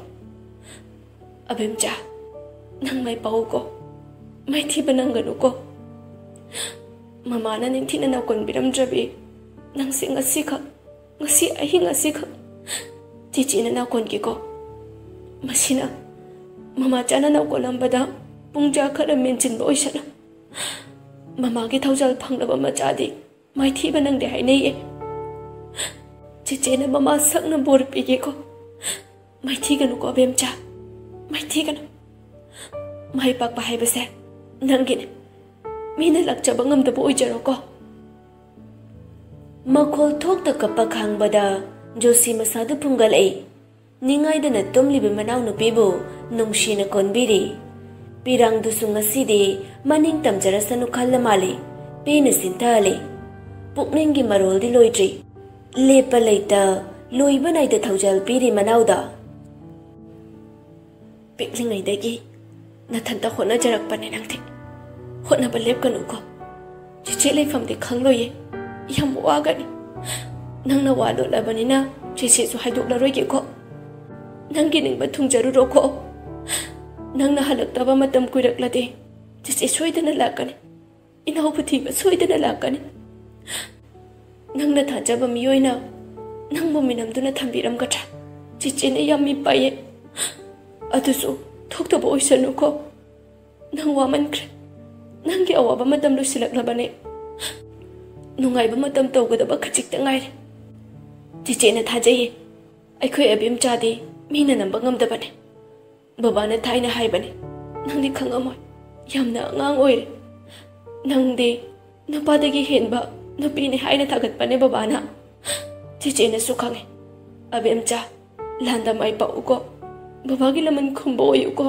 ꯑꯕꯦꯝꯆꯥ, ꯅꯪ ꯃꯥꯏ ꯄꯥꯛꯎꯀꯣ꯫ ꯃꯥꯏꯊꯤꯕ ꯅꯪꯒꯅꯨꯀꯣ꯫ ꯃꯃꯥꯅ ꯅꯤꯡꯊꯤꯅ ꯅꯥꯎꯀꯣꯟꯕꯤꯔꯝꯗ꯭ꯔꯕꯤ ꯅꯪꯁꯦ ꯉꯁꯤꯈꯛ, ꯉꯁꯤ ꯑꯍꯤꯡ ꯑꯁꯤꯈꯛ ꯆꯦꯆꯦꯅ ꯅꯥꯎꯀꯣꯟꯒꯦꯀꯣ꯫ ꯃꯁꯤꯅ ꯃꯃꯥꯆꯥꯅ ꯅꯥꯎꯀꯣꯜꯂꯝꯕꯗ ꯄꯨꯡꯖꯥ ꯈꯔ ꯃꯦꯟꯁꯤꯟꯕ ꯑꯣꯏꯁꯅꯨ꯫ ꯃꯃꯥꯒꯤ ꯊꯧꯖꯥꯜ ꯐꯪꯂꯕ ꯃꯆꯥꯗꯤ ꯃꯥꯏꯊꯤꯕ ꯅꯪꯗꯦ ꯍꯥꯏꯅꯩꯌꯦ꯫ ꯆꯦꯆꯦꯅ ꯃꯃꯥ ꯁꯛꯅ ꯕꯣꯔ ꯄꯤꯒꯦꯀꯣ꯫ ꯃꯥꯏꯊꯤꯒꯅꯨꯀꯣ ꯑꯕꯦꯝꯆꯥ, ꯃꯥꯏꯊꯤꯒꯅꯨ꯫ ꯃꯥꯏ ꯄꯥꯛꯄ ꯍꯥꯏꯕꯁꯦ ꯅꯪꯒꯤꯅꯦ꯫ ꯃꯤꯅ ꯂꯥꯛꯆꯕ ꯉꯝꯗꯕ ꯑꯣꯏꯖꯔꯣꯀꯣ꯫" ꯃꯈꯣꯜ ꯊꯣꯛꯇ ꯀꯞꯄ ꯈꯥꯡꯕꯗ ꯖꯣꯁꯤ ꯃꯁꯥꯗꯨ ꯐꯨꯝꯒꯠꯂꯛꯏ꯫ ꯅꯤꯡꯉꯥꯏꯗꯅ ꯇꯨꯝꯂꯤꯕ ꯃꯅꯥꯎꯅꯨꯄꯤꯕꯨ ꯅꯨꯡꯁꯤꯅ ꯀꯣꯟꯕꯤꯔꯤ꯫ ꯄꯤꯔꯥꯡꯗꯨꯁꯨ ꯉꯁꯤꯗꯤ ꯃꯅꯤꯡ ꯇꯝꯖꯔꯁꯅꯨ ꯈꯜꯂ ꯃꯥꯜꯂꯤ꯫ ꯄꯦꯟꯅ ꯁꯤꯟꯊꯍꯜꯂꯤ꯫ ꯄꯨꯛꯅꯤꯡꯒꯤ ꯃꯔꯣꯜꯗꯤ ꯂꯣꯏꯗ꯭ꯔꯤ꯫ ꯂꯦꯞꯄ ꯂꯩꯇ, ꯂꯣꯏꯕ ꯅꯥꯏꯗ ꯊꯧꯖꯥꯜ ꯄꯤꯔꯤ ꯃꯅꯥꯎꯗ꯫ "ꯄꯤꯛꯂꯤꯉꯩꯗꯒꯤ ꯅꯊꯟꯇ ꯍꯣꯠꯅꯖꯔꯛꯄꯅꯦ ꯅꯪꯗꯤ꯫ ꯍꯣꯠꯅꯕ ꯂꯦꯞꯀꯅꯨꯀꯣ꯫ ꯆꯦꯆꯦ ꯂꯩꯐꯝꯗꯤ ꯈꯪꯂꯣꯏꯌꯦ꯫ ꯌꯥꯝ ꯋꯥꯒꯅꯤ꯫ ꯅꯪꯅ ꯋꯥ ꯂꯣꯠꯂꯕꯅꯤꯅ ꯆꯦꯆꯦꯁꯨ ꯍꯥꯏꯗꯣꯛꯂꯔꯣꯏꯒꯦꯀꯣ꯫ ꯅꯪꯒꯤ ꯅꯤꯡꯕ ꯊꯨꯡꯖꯔꯨꯔꯣꯀꯣ꯫ ꯅꯪꯅ ꯍꯜꯂꯛꯇꯕ ꯃꯇꯝ ꯀꯨꯏꯔꯛꯂꯗꯤ ꯆꯦꯆꯦ ꯁꯣꯏꯗꯅ ꯂꯥꯛꯀꯅꯤ꯫ ꯏꯅꯥꯎꯕꯨ ꯊꯤꯕ ꯁꯣꯏꯗꯅ ꯂꯥꯛꯀꯅꯤ꯫ ꯅꯪꯅ ꯊꯥꯖꯕ ꯃꯤꯑꯣꯏꯅ ꯅꯪꯕꯨ ꯃꯤꯅꯝꯗꯨꯅ ꯊꯝꯕꯤꯔꯝꯒꯗ꯭ꯔꯥ? ꯆꯦꯆꯦꯅ ꯌꯥꯝ ꯃꯤ ꯄꯥꯏꯌꯦ꯫ ꯑꯗꯨꯁꯨ ꯊꯣꯛꯇꯕ ꯑꯣꯏꯁꯅꯨꯀꯣ꯫ ꯅꯪ ꯋꯥꯃꯟꯈ꯭ꯔꯦ꯫ ꯅꯪꯒꯤ ꯑꯋꯥꯕ ꯃꯇꯝ ꯂꯣꯏꯁꯤꯜꯂꯛꯂꯕꯅꯦ꯫ ꯅꯨꯡꯉꯥꯏꯕ ꯃꯇꯝ ꯇꯧꯒꯗꯕ ꯈꯖꯤꯛꯇ ꯉꯥꯏꯔꯦ꯫ ꯆꯦꯆꯦꯅ ꯊꯥꯖꯩꯌꯦ꯫ ꯑꯩꯈꯣꯏ ꯑꯕꯦꯝꯆꯥꯗꯤ ꯃꯤꯅ ꯅꯝꯕ ꯉꯝꯗꯕꯅꯦ꯫ ꯕꯕꯥꯅ ꯊꯥꯏꯅ ꯍꯥꯏꯕꯅꯦ, ꯅꯪꯗꯤ ꯈꯪꯉꯝꯃꯣꯏ, ꯌꯥꯝꯅ ꯑꯉꯥꯡ ꯑꯣꯏꯔꯦ꯫ ꯅꯪꯗꯤ ꯅꯨꯄꯥꯗꯒꯤ ꯍꯦꯟꯕ ꯅꯨꯄꯤꯅꯤ ꯍꯥꯏꯅ ꯊꯥꯒꯠꯄꯅꯦ ꯕꯕꯥꯅ꯫ ꯆꯦꯆꯦꯅꯁꯨ ꯈꯪꯉꯦ꯫ ꯑꯕꯦꯝꯆꯥ, ꯂꯥꯟꯗ ꯃꯥꯏ ꯄꯥꯛꯎꯀꯣ꯫ ꯕꯕꯥꯒꯤ ꯂꯃꯟ ꯈꯨꯝꯕ ꯑꯣꯏꯌꯨꯀꯣ꯫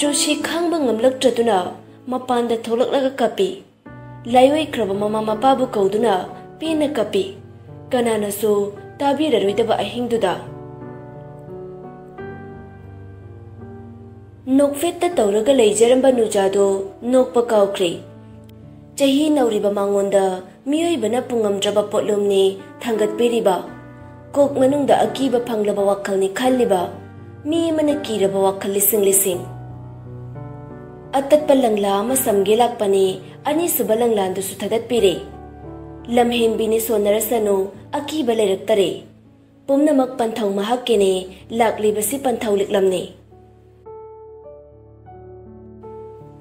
ꯖꯣꯁꯤ ꯈꯥꯡꯕ ꯉꯝꯂꯛꯇ꯭ꯔꯗꯨꯅ ꯃꯄꯥꯟꯗ ꯊꯣꯛꯂꯛꯂꯒ ꯀꯞꯄꯤ꯫ ꯂꯥꯏꯑꯣꯏꯈ꯭ꯔꯕ ꯃꯃꯥ ꯃꯄꯥꯕꯨ ꯀꯧꯗꯨꯅ ꯄꯦꯟꯅ ꯀꯞꯄꯤ꯫ ꯀꯅꯥꯅꯁꯨ ꯇꯥꯕꯤꯔꯔꯣꯏꯗꯕ ꯑꯍꯤꯡꯗꯨꯗ꯫ ꯅꯣꯛꯐꯦꯠꯇ ꯇꯧꯔꯒ ꯂꯩꯖꯔꯝꯕ ꯅꯨꯖꯥꯗꯣ ꯅꯣꯛꯄ ꯀꯥꯎꯈ꯭ꯔꯦ꯫ ꯆꯍꯤ ꯅꯧꯔꯤꯕ ꯃꯉꯣꯟꯗ ꯃꯤꯑꯣꯏꯕꯅ ꯄꯨꯉꯝꯗ꯭ꯔꯕ ꯄꯣꯠꯂꯨꯝꯅꯤ ꯊꯥꯡꯒꯠꯄꯤꯔꯤꯕ꯫ ꯀꯣꯛ ꯃꯅꯨꯡꯗ ꯑꯀꯤꯕ ꯐꯪꯂꯕ ꯋꯥꯈꯜꯅꯤ ꯈꯜꯂꯤꯕ꯫ ꯃꯤ ꯑꯃꯅ ꯀꯤꯔꯕ ꯋꯥꯈꯜ ꯂꯤꯁꯤꯡ ꯂꯤꯁꯤꯡ꯫ ꯑꯇꯠꯄ ꯂꯪꯂꯥ ꯑꯃ ꯁꯝꯒꯦ ꯂꯥꯛꯄꯅꯤ꯫ ꯑꯅꯤꯁꯨꯕ ꯂꯪꯂꯥꯟꯗꯨꯁꯨ ꯊꯗꯠꯄꯤꯔꯦ꯫ ꯂꯝꯍꯦꯟꯕꯤꯅꯤ ꯁꯣꯟꯅꯔꯁꯅꯨ, ꯑꯀꯤꯕ ꯂꯩꯔꯛꯇꯔꯦ꯫ ꯄꯨꯝꯅꯃꯛ ꯄꯟꯊꯧ ꯃꯍꯥꯛꯀꯤꯅꯤ꯫ ꯂꯥꯛꯂꯤꯕꯁꯤ ꯄꯟꯊꯧ ꯂꯤꯛꯂꯝꯅꯤ꯫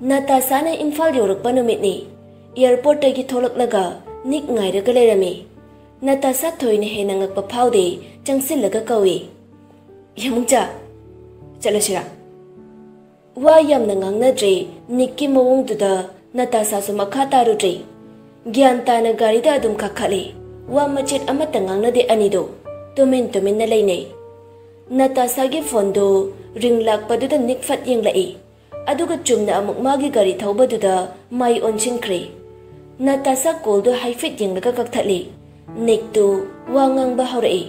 ꯅꯇꯥꯁꯥꯅ ꯏꯝꯐꯥꯜ ꯌꯧꯔꯛꯄ ꯅꯨꯃꯤꯠꯅꯤ꯫ ꯑꯦꯌꯥꯔꯄꯣꯔꯠꯇꯒꯤ ꯊꯣꯛꯂꯛꯂꯒ ꯅꯤꯛ ꯉꯥꯏꯔꯒ ꯂꯩꯔꯝꯃꯤ꯫ ꯅꯇꯥꯁꯥ ꯊꯣꯏꯅ ꯍꯦꯟꯅ ꯉꯛꯄ ꯐꯥꯎꯗꯦ꯫ ꯆꯪꯁꯤꯜꯂꯒ ꯀꯧꯏ, "ꯌꯥꯃꯨꯡꯆꯥ, ꯆꯠꯂꯁꯤꯔꯥ?" ꯋꯥ ꯌꯥꯝꯅ ꯉꯥꯡꯅꯗ꯭ꯔꯦ꯫ ꯅꯤꯛꯀꯤ ꯃꯑꯣꯡꯗꯨꯗ ꯅꯇꯥꯁꯥꯁꯨ ꯃꯈꯥ ꯇꯥꯔꯨꯗ꯭ꯔꯦ꯫ ꯒ꯭ꯌꯥꯟ ꯇꯥꯅ ꯒꯥꯔꯤꯗ ꯑꯗꯨꯝ ꯀꯥꯈꯠꯂꯦ꯫ ꯋꯥ ꯃꯆꯦꯠ ꯑꯃꯠꯇ ꯉꯥꯡꯅꯗꯦ ꯑꯅꯤꯗꯣ꯫ ꯇꯨꯃꯤꯟ ꯇꯨꯃꯤꯟꯅ ꯂꯩꯅꯩ꯫ ꯅꯇꯥꯁꯥꯒꯤ ꯐꯣꯟꯗꯨ ꯔꯤꯡ ꯂꯥꯛꯄꯗꯨꯗ ꯅꯤꯛ ꯐꯠ ꯌꯦꯡꯂꯛꯏ꯫ ꯑꯗꯨꯒ ꯆꯨꯝꯅ ꯑꯃꯨꯛ ꯃꯥꯒꯤ ꯒꯥꯔꯤ ꯊꯧꯕꯗꯨꯗ ꯃꯥꯏ ꯑꯣꯟꯁꯤꯟꯈ꯭ꯔꯦ꯫ ꯅꯇꯥꯁꯥ ꯀꯣꯜꯗꯨ ꯍꯥꯏꯐꯦꯠ ꯌꯦꯡꯂꯒ ꯀꯛꯊꯠꯂꯤ꯫ ꯅꯤꯛꯇꯨ ꯋꯥ ꯉꯥꯡꯕ ꯍꯧꯔꯛꯏ꯫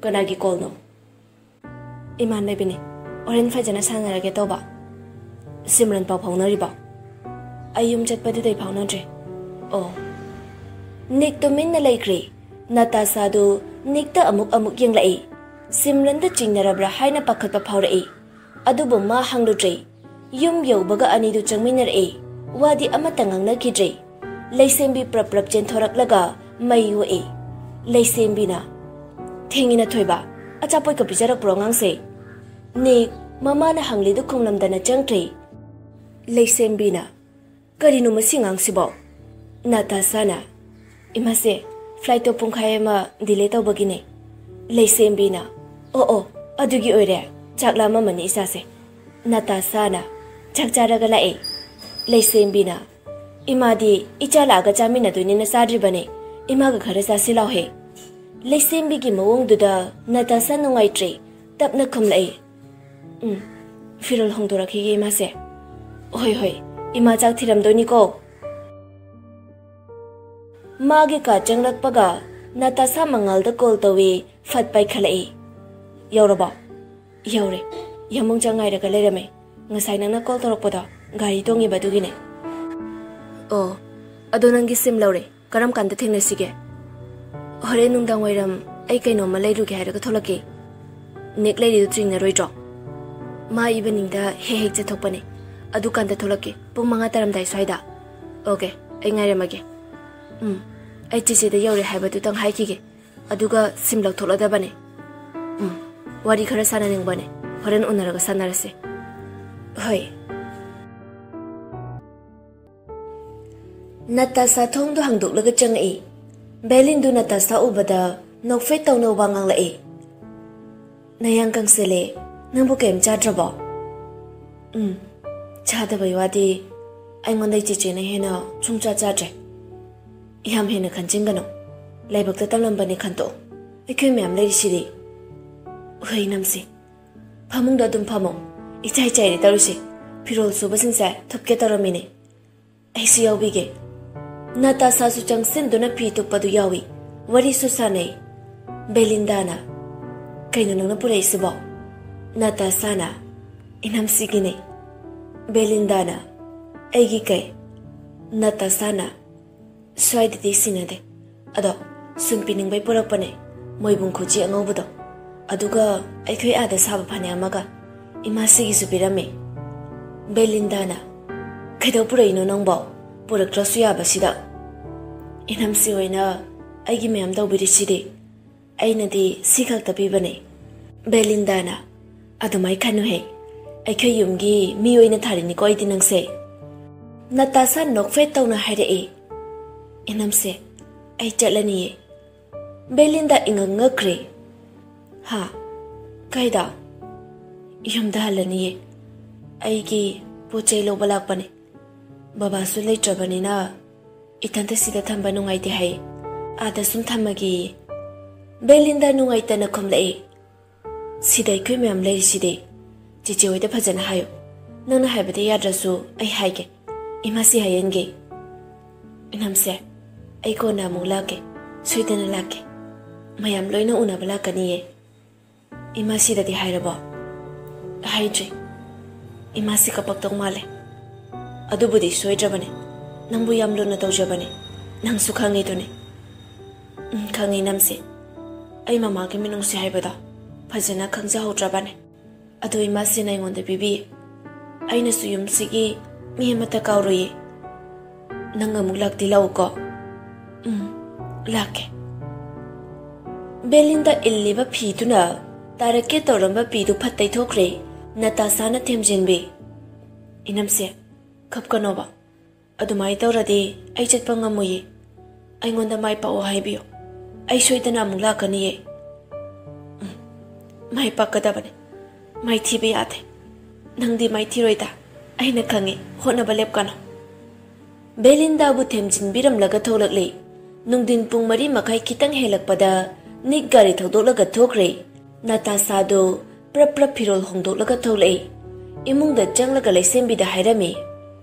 "ꯀꯅꯥꯒꯤ ꯀꯣꯜꯅꯣ?" "ꯏꯃꯥꯟꯅꯕꯤꯅꯤ꯫ ꯍꯣꯔꯦꯟ ꯐꯖꯅ ꯁꯥꯟꯅꯔꯒꯦ ꯇꯧꯕ꯫" "ꯁꯤꯝꯔꯟ ꯄꯥꯎ ꯐꯥꯎꯅꯔꯤꯕꯣ?" "ꯑꯩ ꯌꯨꯝ ꯆꯠꯄꯗꯨꯗꯩ ꯐꯥꯎꯅꯗ꯭ꯔꯦ꯫" "ꯑꯣ꯫" ꯅꯤꯛ ꯇꯨꯃꯤꯟꯅ ꯂꯩꯈ꯭ꯔꯦ꯫ ꯅꯇꯥꯁꯥꯗꯨ ꯅꯤꯛꯇ ꯑꯃꯨꯛ ꯑꯃꯨꯛ ꯌꯦꯡꯂꯛꯏ꯫ ꯁꯤꯝꯔꯟꯗꯨ ꯆꯤꯡꯅꯔꯕ꯭ꯔꯥ ꯍꯥꯏꯅ ꯄꯥꯈꯠꯄ ꯐꯥꯎꯔꯛꯏ꯫ ꯑꯗꯨꯕꯨ ꯃꯥ ꯍꯪꯂꯨꯗ꯭ꯔꯦ꯫ ꯌꯨꯝ ꯌꯧꯕꯒ ꯑꯅꯤꯗꯨ ꯆꯪꯃꯤꯟꯅꯔꯛꯏ꯫ ꯋꯥꯗꯤ ꯑꯃꯠꯇ ꯉꯥꯡꯅꯈꯤꯗ꯭ꯔꯦ꯫ ꯂꯩꯁꯦꯝꯕꯤ ꯄ꯭ꯔꯞ ꯄ꯭ꯔꯞ ꯆꯦꯟꯊꯣꯔꯛꯂꯒ ꯃꯩ ꯑꯣꯛꯏ꯫ ꯂꯩꯁꯦꯝꯕꯤꯅ, "ꯊꯦꯡꯉꯤꯅ ꯊꯣꯏꯕ, ꯑꯆꯥꯄꯣꯠꯀ ꯄꯤꯖꯔꯛꯄ꯭ꯔꯣ ꯑꯉꯥꯡꯁꯦ?" ꯅꯤꯛ ꯃꯃꯥꯅ ꯍꯪꯂꯤꯗꯨ ꯈꯨꯝꯂꯝꯗꯅ ꯆꯪꯈ꯭ꯔꯦ꯫ ꯂꯩꯁꯦꯝꯕꯤꯅ, "ꯀꯔꯤꯅꯣ ꯃꯁꯤ ꯑꯉꯥꯡꯁꯤꯕꯣ?" ꯅꯇꯥꯁꯥꯅ, "ꯏꯃꯥꯁꯦ, ꯐ꯭ꯂꯥꯏꯠꯇꯣ ꯄꯨꯡꯈꯥꯏ ꯑꯃ ꯗꯤꯂꯦ ꯇꯧꯕꯒꯤꯅꯦ꯫" ꯂꯩꯁꯦꯝꯕꯤꯅ, "ꯑꯣ ꯑꯣ, ꯑꯗꯨꯒꯤ ꯑꯣꯏꯔꯦ꯫ ꯆꯥꯛ ꯂꯥꯝꯃꯝꯃꯅꯤ ꯏꯆꯥꯁꯦ꯫" ꯅꯇꯥꯁꯥꯅ, "ꯆꯥꯛ ꯆꯥꯔꯒ ꯂꯥꯛꯑꯦ꯫" ꯂꯩꯁꯦꯝꯕꯤꯅ, "ꯏꯃꯥꯗꯤ ꯏꯆꯥ ꯂꯥꯛꯑꯒ ꯆꯥꯃꯤꯟꯅꯗꯣꯏꯅꯤꯅ ꯆꯥꯗ꯭ꯔꯤꯕꯅꯦ꯫ ꯏꯃꯥꯒ ꯈꯔ ꯆꯥꯁꯤ ꯂꯥꯎꯍꯦ꯫" ꯂꯩꯁꯦꯝꯕꯤꯒꯤ ꯃꯑꯣꯡꯗꯨꯗ ꯅꯇꯥꯁꯥ ꯅꯨꯡꯉꯥꯏꯇ꯭ꯔꯦ꯫ ꯇꯞꯅ ꯈꯨꯝꯂꯛꯏ, "ꯎꯝ, ꯐꯤꯔꯣꯜ ꯍꯣꯡꯗꯣꯔꯛꯈꯤꯒꯦ ꯏꯃꯥꯁꯦ꯫ ꯍꯣꯏ, ꯍꯣꯏ, ꯏꯃꯥ ꯆꯥꯛ ꯊꯤꯔꯝꯗꯣꯏꯅꯤꯀꯣ꯫ ꯃꯥꯒꯤ ꯀꯥ ꯆꯪꯂꯛꯄꯒ ꯅꯥꯇꯥꯁꯥ ꯃꯉꯥꯜꯗ ꯀꯣꯜ ꯇꯧꯏ, ꯐꯠ ꯄꯥꯏꯈꯠꯂꯛꯏ꯫ "ꯌꯧꯔꯕꯣ?" "ꯌꯧꯔꯦ꯫ ꯌꯥꯃꯨꯡ ꯆꯪ ꯉꯥꯏꯔꯒ ꯂꯩꯔꯝꯃꯦ꯫ ꯉꯁꯥꯏ ꯅꯪꯅ ꯀꯣꯜ ꯇꯧꯔꯛꯄꯗꯣ ꯒꯥꯔꯤ ꯇꯣꯡꯉꯤꯕ ꯑꯗꯨꯒꯤꯅꯦ꯫" "ꯑꯣ, ꯑꯗꯣ ꯅꯪꯒꯤ ꯁꯤꯝ ꯂꯧꯔꯦ꯫ ꯀꯔꯝ ꯀꯥꯟꯗ ꯊꯦꯡꯅꯁꯤꯒꯦ?" "ꯍꯣꯔꯦꯟ ꯅꯨꯡꯗꯥꯡ ꯋꯥꯏꯔꯝ ꯑꯩ ꯀꯩꯅꯣꯝꯃ ꯂꯩꯔꯨꯒꯦ ꯍꯥꯏꯔꯒ ꯊꯣꯛꯂꯛꯀꯦ꯫" "ꯅꯤꯛ ꯂꯩꯔꯤꯗꯨ ꯆꯤꯡꯅꯔꯣꯏꯗ꯭ꯔꯣ?" "ꯃꯥ ꯏꯚꯤꯅꯤꯡꯗ ꯍꯦꯛ ꯍꯦꯛ ꯆꯠꯊꯣꯛꯄꯅꯦ꯫ ꯑꯗꯨꯀꯥꯟꯗ ꯊꯣꯛꯂꯛꯀꯦ, ꯄꯨꯡ ꯃꯉꯥ ꯇꯥꯔꯝꯗꯥꯏ ꯁ꯭ꯋꯥꯏꯗ꯫" "ꯑꯣꯀꯦ, ꯑꯩ ꯉꯥꯏꯔꯝꯃꯒꯦ꯫" "ꯎꯝ, ꯑꯩ ꯆꯦꯆꯦꯗ ꯌꯧꯔꯦ ꯍꯥꯏꯕꯗꯨꯇꯪ ꯍꯥꯏꯈꯤꯒꯦ, ꯑꯗꯨꯒ ꯁꯤꯝ ꯂꯧꯊꯣꯛꯂꯗꯕꯅꯦ꯫ ꯎꯝ, ꯋꯥꯔꯤ ꯈꯔ ꯁꯥꯟꯅꯅꯤꯡꯕꯅꯦ, ꯍꯣꯔꯦꯟ ꯎꯅꯔꯒ ꯁꯥꯟꯅꯔꯁꯦ꯫" "ꯍꯣꯏ꯫" ꯅꯥꯇꯥꯁꯥ ꯊꯣꯡꯗꯨ ꯍꯥꯡꯗꯣꯛꯂꯒ ꯆꯪꯉꯛꯏ꯫ ꯕꯦꯂꯤꯟꯗꯨ ꯅꯥꯇꯥꯁꯥ ꯎꯕꯗ ꯅꯣꯛꯐꯦꯠ ꯇꯧꯅ ꯋꯥ ꯉꯥꯡꯂꯛꯏ꯫ "ꯅꯌꯥꯡ ꯀꯪꯁꯤꯜꯂꯦ, ꯅꯪꯕꯨ ꯀꯩꯝ ꯆꯥꯗ꯭ꯔꯕꯣ?" "ꯎꯝ, ꯆꯥꯗꯕꯩ ꯋꯥꯗꯤ ꯑꯩꯉꯣꯟꯗꯩ ꯆꯦꯆꯦꯅ ꯍꯦꯟꯅ ꯁꯨꯡꯆꯥ ꯆꯥꯗ꯭ꯔꯦ꯫" "ꯌꯥꯝ ꯍꯦꯟꯅ ꯈꯟꯖꯤꯟꯒꯅꯨ, ꯂꯥꯏꯕꯛꯇ ꯇꯝꯂꯝꯕꯅꯦ ꯈꯟꯇꯣꯛꯎ꯫ ꯑꯩꯈꯣꯏ ꯃꯌꯥꯝ ꯂꯩꯔꯤꯁꯤꯗꯤ꯫" "ꯍꯣꯏ ꯏꯅꯝꯁꯦ, ꯐꯃꯨꯡꯗ ꯑꯗꯨꯝ ꯐꯝꯃꯣ꯫ ꯏꯆꯥꯏ ꯆꯥꯏꯔꯦ ꯇꯧꯔꯤꯁꯦ꯫ ꯐꯤꯔꯣꯜ ꯁꯨꯕꯁꯤꯡꯁꯦ ꯊꯨꯞꯀꯦ ꯇꯧꯔꯝꯃꯤꯅꯦ꯫ ꯑꯩꯁꯨ ꯌꯥꯎꯕꯤꯒꯦ꯫" ꯅꯥꯇꯥꯁꯥꯁꯨ ꯆꯪꯁꯤꯟꯗꯨꯅ ꯐꯤ ꯇꯨꯞꯄꯗꯨ ꯌꯥꯎꯏ꯫ ꯋꯥꯔꯤꯁꯨ ꯁꯥꯟꯅꯩ꯫ ꯕꯦꯂꯤꯟꯗꯥꯅ, "ꯀꯩꯅꯣ ꯅꯪꯅ ꯄꯨꯔꯛꯏꯁꯤꯕꯣ?" ꯅꯥꯇꯥꯁꯥꯅ, "ꯏꯅꯝꯁꯤꯒꯤꯅꯦ꯫" ꯕꯦꯂꯤꯟꯗꯥꯅ, "ꯑꯩꯒꯤ ꯀꯩ?" ꯅꯥꯇꯥꯁꯥꯅ, "ꯁ꯭ꯋꯥꯏꯗꯗꯤ ꯁꯤꯟꯅꯗꯦ꯫ ꯑꯗꯣ ꯁꯨꯝ ꯄꯤꯅꯤꯡꯕꯩ ꯄꯨꯔꯛꯄꯅꯦ꯫ ꯃꯣꯏꯕꯨꯡ ꯈꯨꯖꯤ ꯑꯉꯧꯕꯗꯣ꯫ ꯑꯗꯨꯒ ꯑꯩꯈꯣꯏ ꯑꯥꯗ ꯁꯥꯕ ꯐꯅꯦꯛ ꯑꯃꯒ꯫ ꯏꯃꯥꯁꯤꯒꯤꯁꯨ ꯄꯤꯔꯝꯃꯦ꯫" ꯕꯦꯂꯤꯟꯗꯥꯅ, "ꯀꯩꯗꯧ ꯄꯨꯔꯛꯏꯅꯣ ꯅꯪꯕꯣ? ꯄꯨꯔꯛꯇ꯭ꯔꯁꯨ ꯌꯥꯕꯁꯤꯗ꯫" "ꯏꯅꯝꯁꯤ ꯍꯣꯏꯅ ꯑꯩꯒꯤ ꯃꯌꯥꯝ ꯇꯧꯕꯤꯔꯤꯁꯤꯗꯤ꯫ ꯑꯩꯅꯗꯤ ꯁꯤ ꯈꯛꯇ ꯄꯤꯕꯅꯦ꯫" ꯕꯦꯂꯤꯟꯗꯥꯅ, "ꯑꯗꯨꯃꯥꯏ ꯈꯟꯅꯨꯍꯦ꯫ ꯑꯩꯈꯣꯏ ꯌꯨꯝꯒꯤ ꯃꯤ ꯑꯣꯏꯅ ꯊꯥꯔꯤꯅꯤꯀꯣ ꯑꯩꯗꯤ ꯅꯪꯁꯦ꯫" ꯅꯥꯇꯥꯁꯥ ꯅꯣꯛꯐꯦꯠ ꯇꯧꯅ ꯍꯥꯏꯔꯛꯏ꯫ "ꯏꯅꯝꯁꯦ, ꯑꯩ ꯆꯠꯂꯅꯤꯌꯦ꯫" ꯕꯦꯂꯤꯟꯗꯥ ꯏꯉꯛ ꯉꯛꯈ꯭ꯔꯦ꯫ "ꯍꯥ? ꯀꯥꯏꯗ?" "ꯌꯨꯝꯗ ꯍꯜꯂꯅꯤꯌꯦ꯫ ꯑꯩꯒꯤ ꯄꯣꯠ ꯆꯩ ꯂꯧꯕ ꯂꯥꯛꯄꯅꯦ꯫ ꯕꯕꯥꯁꯨ ꯂꯩꯇ꯭ꯔꯕꯅꯤꯅ ꯏꯊꯟꯇ ꯁꯤꯗ ꯊꯝꯕ ꯅꯨꯡꯉꯥꯏꯇꯦ ꯍꯥꯏ꯫ ꯑꯥꯗ ꯁꯨꯝ ꯊꯝꯃꯒꯦꯌꯦ꯫" ꯕꯦꯂꯤꯟꯗꯥ ꯅꯨꯡꯉꯥꯏꯇꯅ ꯈꯨꯝꯂꯛꯏ꯫ "ꯁꯤꯗ ꯑꯩꯈꯣꯏ ꯃꯌꯥꯝ ꯂꯩꯔꯤꯁꯤꯗꯤ꯫ ꯆꯦꯆꯦ ꯍꯣꯏꯗ ꯐꯖꯅ ꯍꯥꯏꯌꯨ꯫ ꯅꯪꯅ ꯍꯥꯏꯕꯗ ꯌꯥꯗ꯭ꯔꯁꯨ ꯑꯩ ꯍꯥꯏꯒꯦ꯫ ꯏꯃꯥꯁꯤ ꯍꯥꯏꯍꯟꯒꯦ꯫ ꯏꯅꯝꯁꯦ, ꯑꯩ ꯀꯣꯟꯅ ꯑꯃꯨꯛ ꯂꯥꯛꯀꯦ꯫ ꯁꯣꯏꯗꯅ ꯂꯥꯛꯀꯦ꯫ ꯃꯌꯥꯝ ꯂꯣꯏꯅ ꯎꯅꯕ ꯂꯥꯛꯀꯅꯤꯌꯦ꯫ ꯏꯃꯥꯁꯤꯗꯗꯤ ꯍꯥꯏꯔꯕꯣ? ꯍꯥꯏꯗ꯭ꯔꯤ꯫ ꯏꯃꯥꯁꯤ ꯀꯞꯄꯛꯇꯧ ꯃꯥꯜꯂꯦ꯫ ꯑꯗꯨꯕꯨꯗꯤ ꯁꯣꯏꯗ꯭ꯔꯕꯅꯦ꯫ ꯅꯪꯕꯨ ꯌꯥꯝ ꯂꯨꯅ ꯇꯧꯖꯕꯅꯦ꯫ ꯅꯪꯁꯨ ꯈꯪꯉꯤꯗꯨꯅꯤ꯫ ꯎꯝ, ꯈꯪꯉꯤ ꯏꯅꯝꯁꯦ꯫ ꯑꯩ ꯃꯃꯥꯒꯤ ꯃꯤꯅꯨꯡꯁꯤ ꯍꯥꯏꯕꯗꯣ ꯐꯖꯅ ꯈꯪꯖꯍꯧꯗ꯭ꯔꯕꯅꯦ꯫ ꯑꯗꯣ ꯏꯃꯥꯁꯤꯅ ꯑꯩꯉꯣꯟꯗ ꯄꯤꯕꯤ꯫ ꯑꯩꯅꯁꯨ ꯌꯨꯝꯁꯤꯒꯤ ꯃꯤ ꯑꯃꯠꯇ ꯀꯥꯎꯔꯣꯏꯌꯦ꯫ ꯅꯪ ꯑꯃꯨꯛ ꯂꯥꯛꯇꯤ ꯂꯥꯛꯎꯀꯣ꯫ ꯎꯝ, ꯂꯥꯛꯀꯦ꯫ ꯕꯦꯂꯤꯟꯗ ꯏꯜꯂꯤꯕ ꯐꯤꯗꯨꯅ ꯇꯥꯔꯛꯀꯦ ꯇꯧꯔꯝꯕ ꯄꯤꯗꯨ ꯐꯠ ꯇꯩꯊꯣꯛꯈ꯭ꯔꯦ꯫ ꯅꯇꯥꯁꯥꯅ ꯊꯦꯝꯖꯤꯟꯕꯤ꯫ ꯏꯅꯝꯁꯦ, ꯀꯞꯀꯅꯣꯕ꯫ ꯑꯗꯨꯃꯥꯏꯅ ꯇꯧꯔꯗꯤ ꯑꯩ ꯆꯠꯄ ꯉꯝꯃꯣꯏꯌꯦ꯫ ꯑꯩꯉꯣꯟꯗ ꯃꯥꯏ ꯄꯥꯛꯑꯣ ꯍꯥꯏꯕꯤꯌꯨ꯫ ꯑꯩ ꯁꯣꯏꯗꯅ ꯑꯃꯨꯛ ꯂꯥꯛꯀꯅꯤꯌꯦ꯫ ꯎꯝ, ꯃꯥꯏ ꯄꯥꯛꯀꯗꯕꯅꯦ꯫ ꯃꯥꯏꯊꯤꯕ ꯌꯥꯗꯦ꯫ ꯅꯪꯗꯤ ꯃꯥꯏꯊꯤꯔꯣꯏꯗ꯫ ꯑꯩꯅ ꯈꯪꯉꯦ, ꯍꯣꯠꯅꯕ ꯂꯦꯞꯀꯅꯨ꯫ ꯕꯦꯂꯤꯟꯗꯥꯕꯨ ꯊꯦꯝꯖꯤꯟꯕꯤꯔꯝꯂꯒ ꯊꯣꯛꯂꯛꯂꯤ꯫ ꯅꯨꯡꯊꯤꯟ ꯄꯨꯡ ꯃꯔꯤ ꯃꯈꯥꯏ ꯈꯤꯇꯪ ꯍꯦꯜꯂꯛꯄꯗ ꯅꯤꯛ ꯒꯥꯔꯤ ꯊꯧꯗꯣꯛꯂꯒ ꯊꯣꯛꯈ꯭ꯔꯦ꯫ ꯅꯇꯥꯁꯥꯗꯨ ꯄ꯭ꯔꯞ ꯄ꯭ꯔꯞ ꯐꯤꯔꯣꯜ ꯍꯣꯡꯗꯣꯛꯂꯒ ꯊꯣꯛꯂꯛꯏ꯫ ꯏꯃꯨꯡꯗ ꯆꯪꯂꯒ ꯂꯩꯁꯦꯝꯕꯤꯗ ꯍꯥꯏꯔꯝꯃꯤ,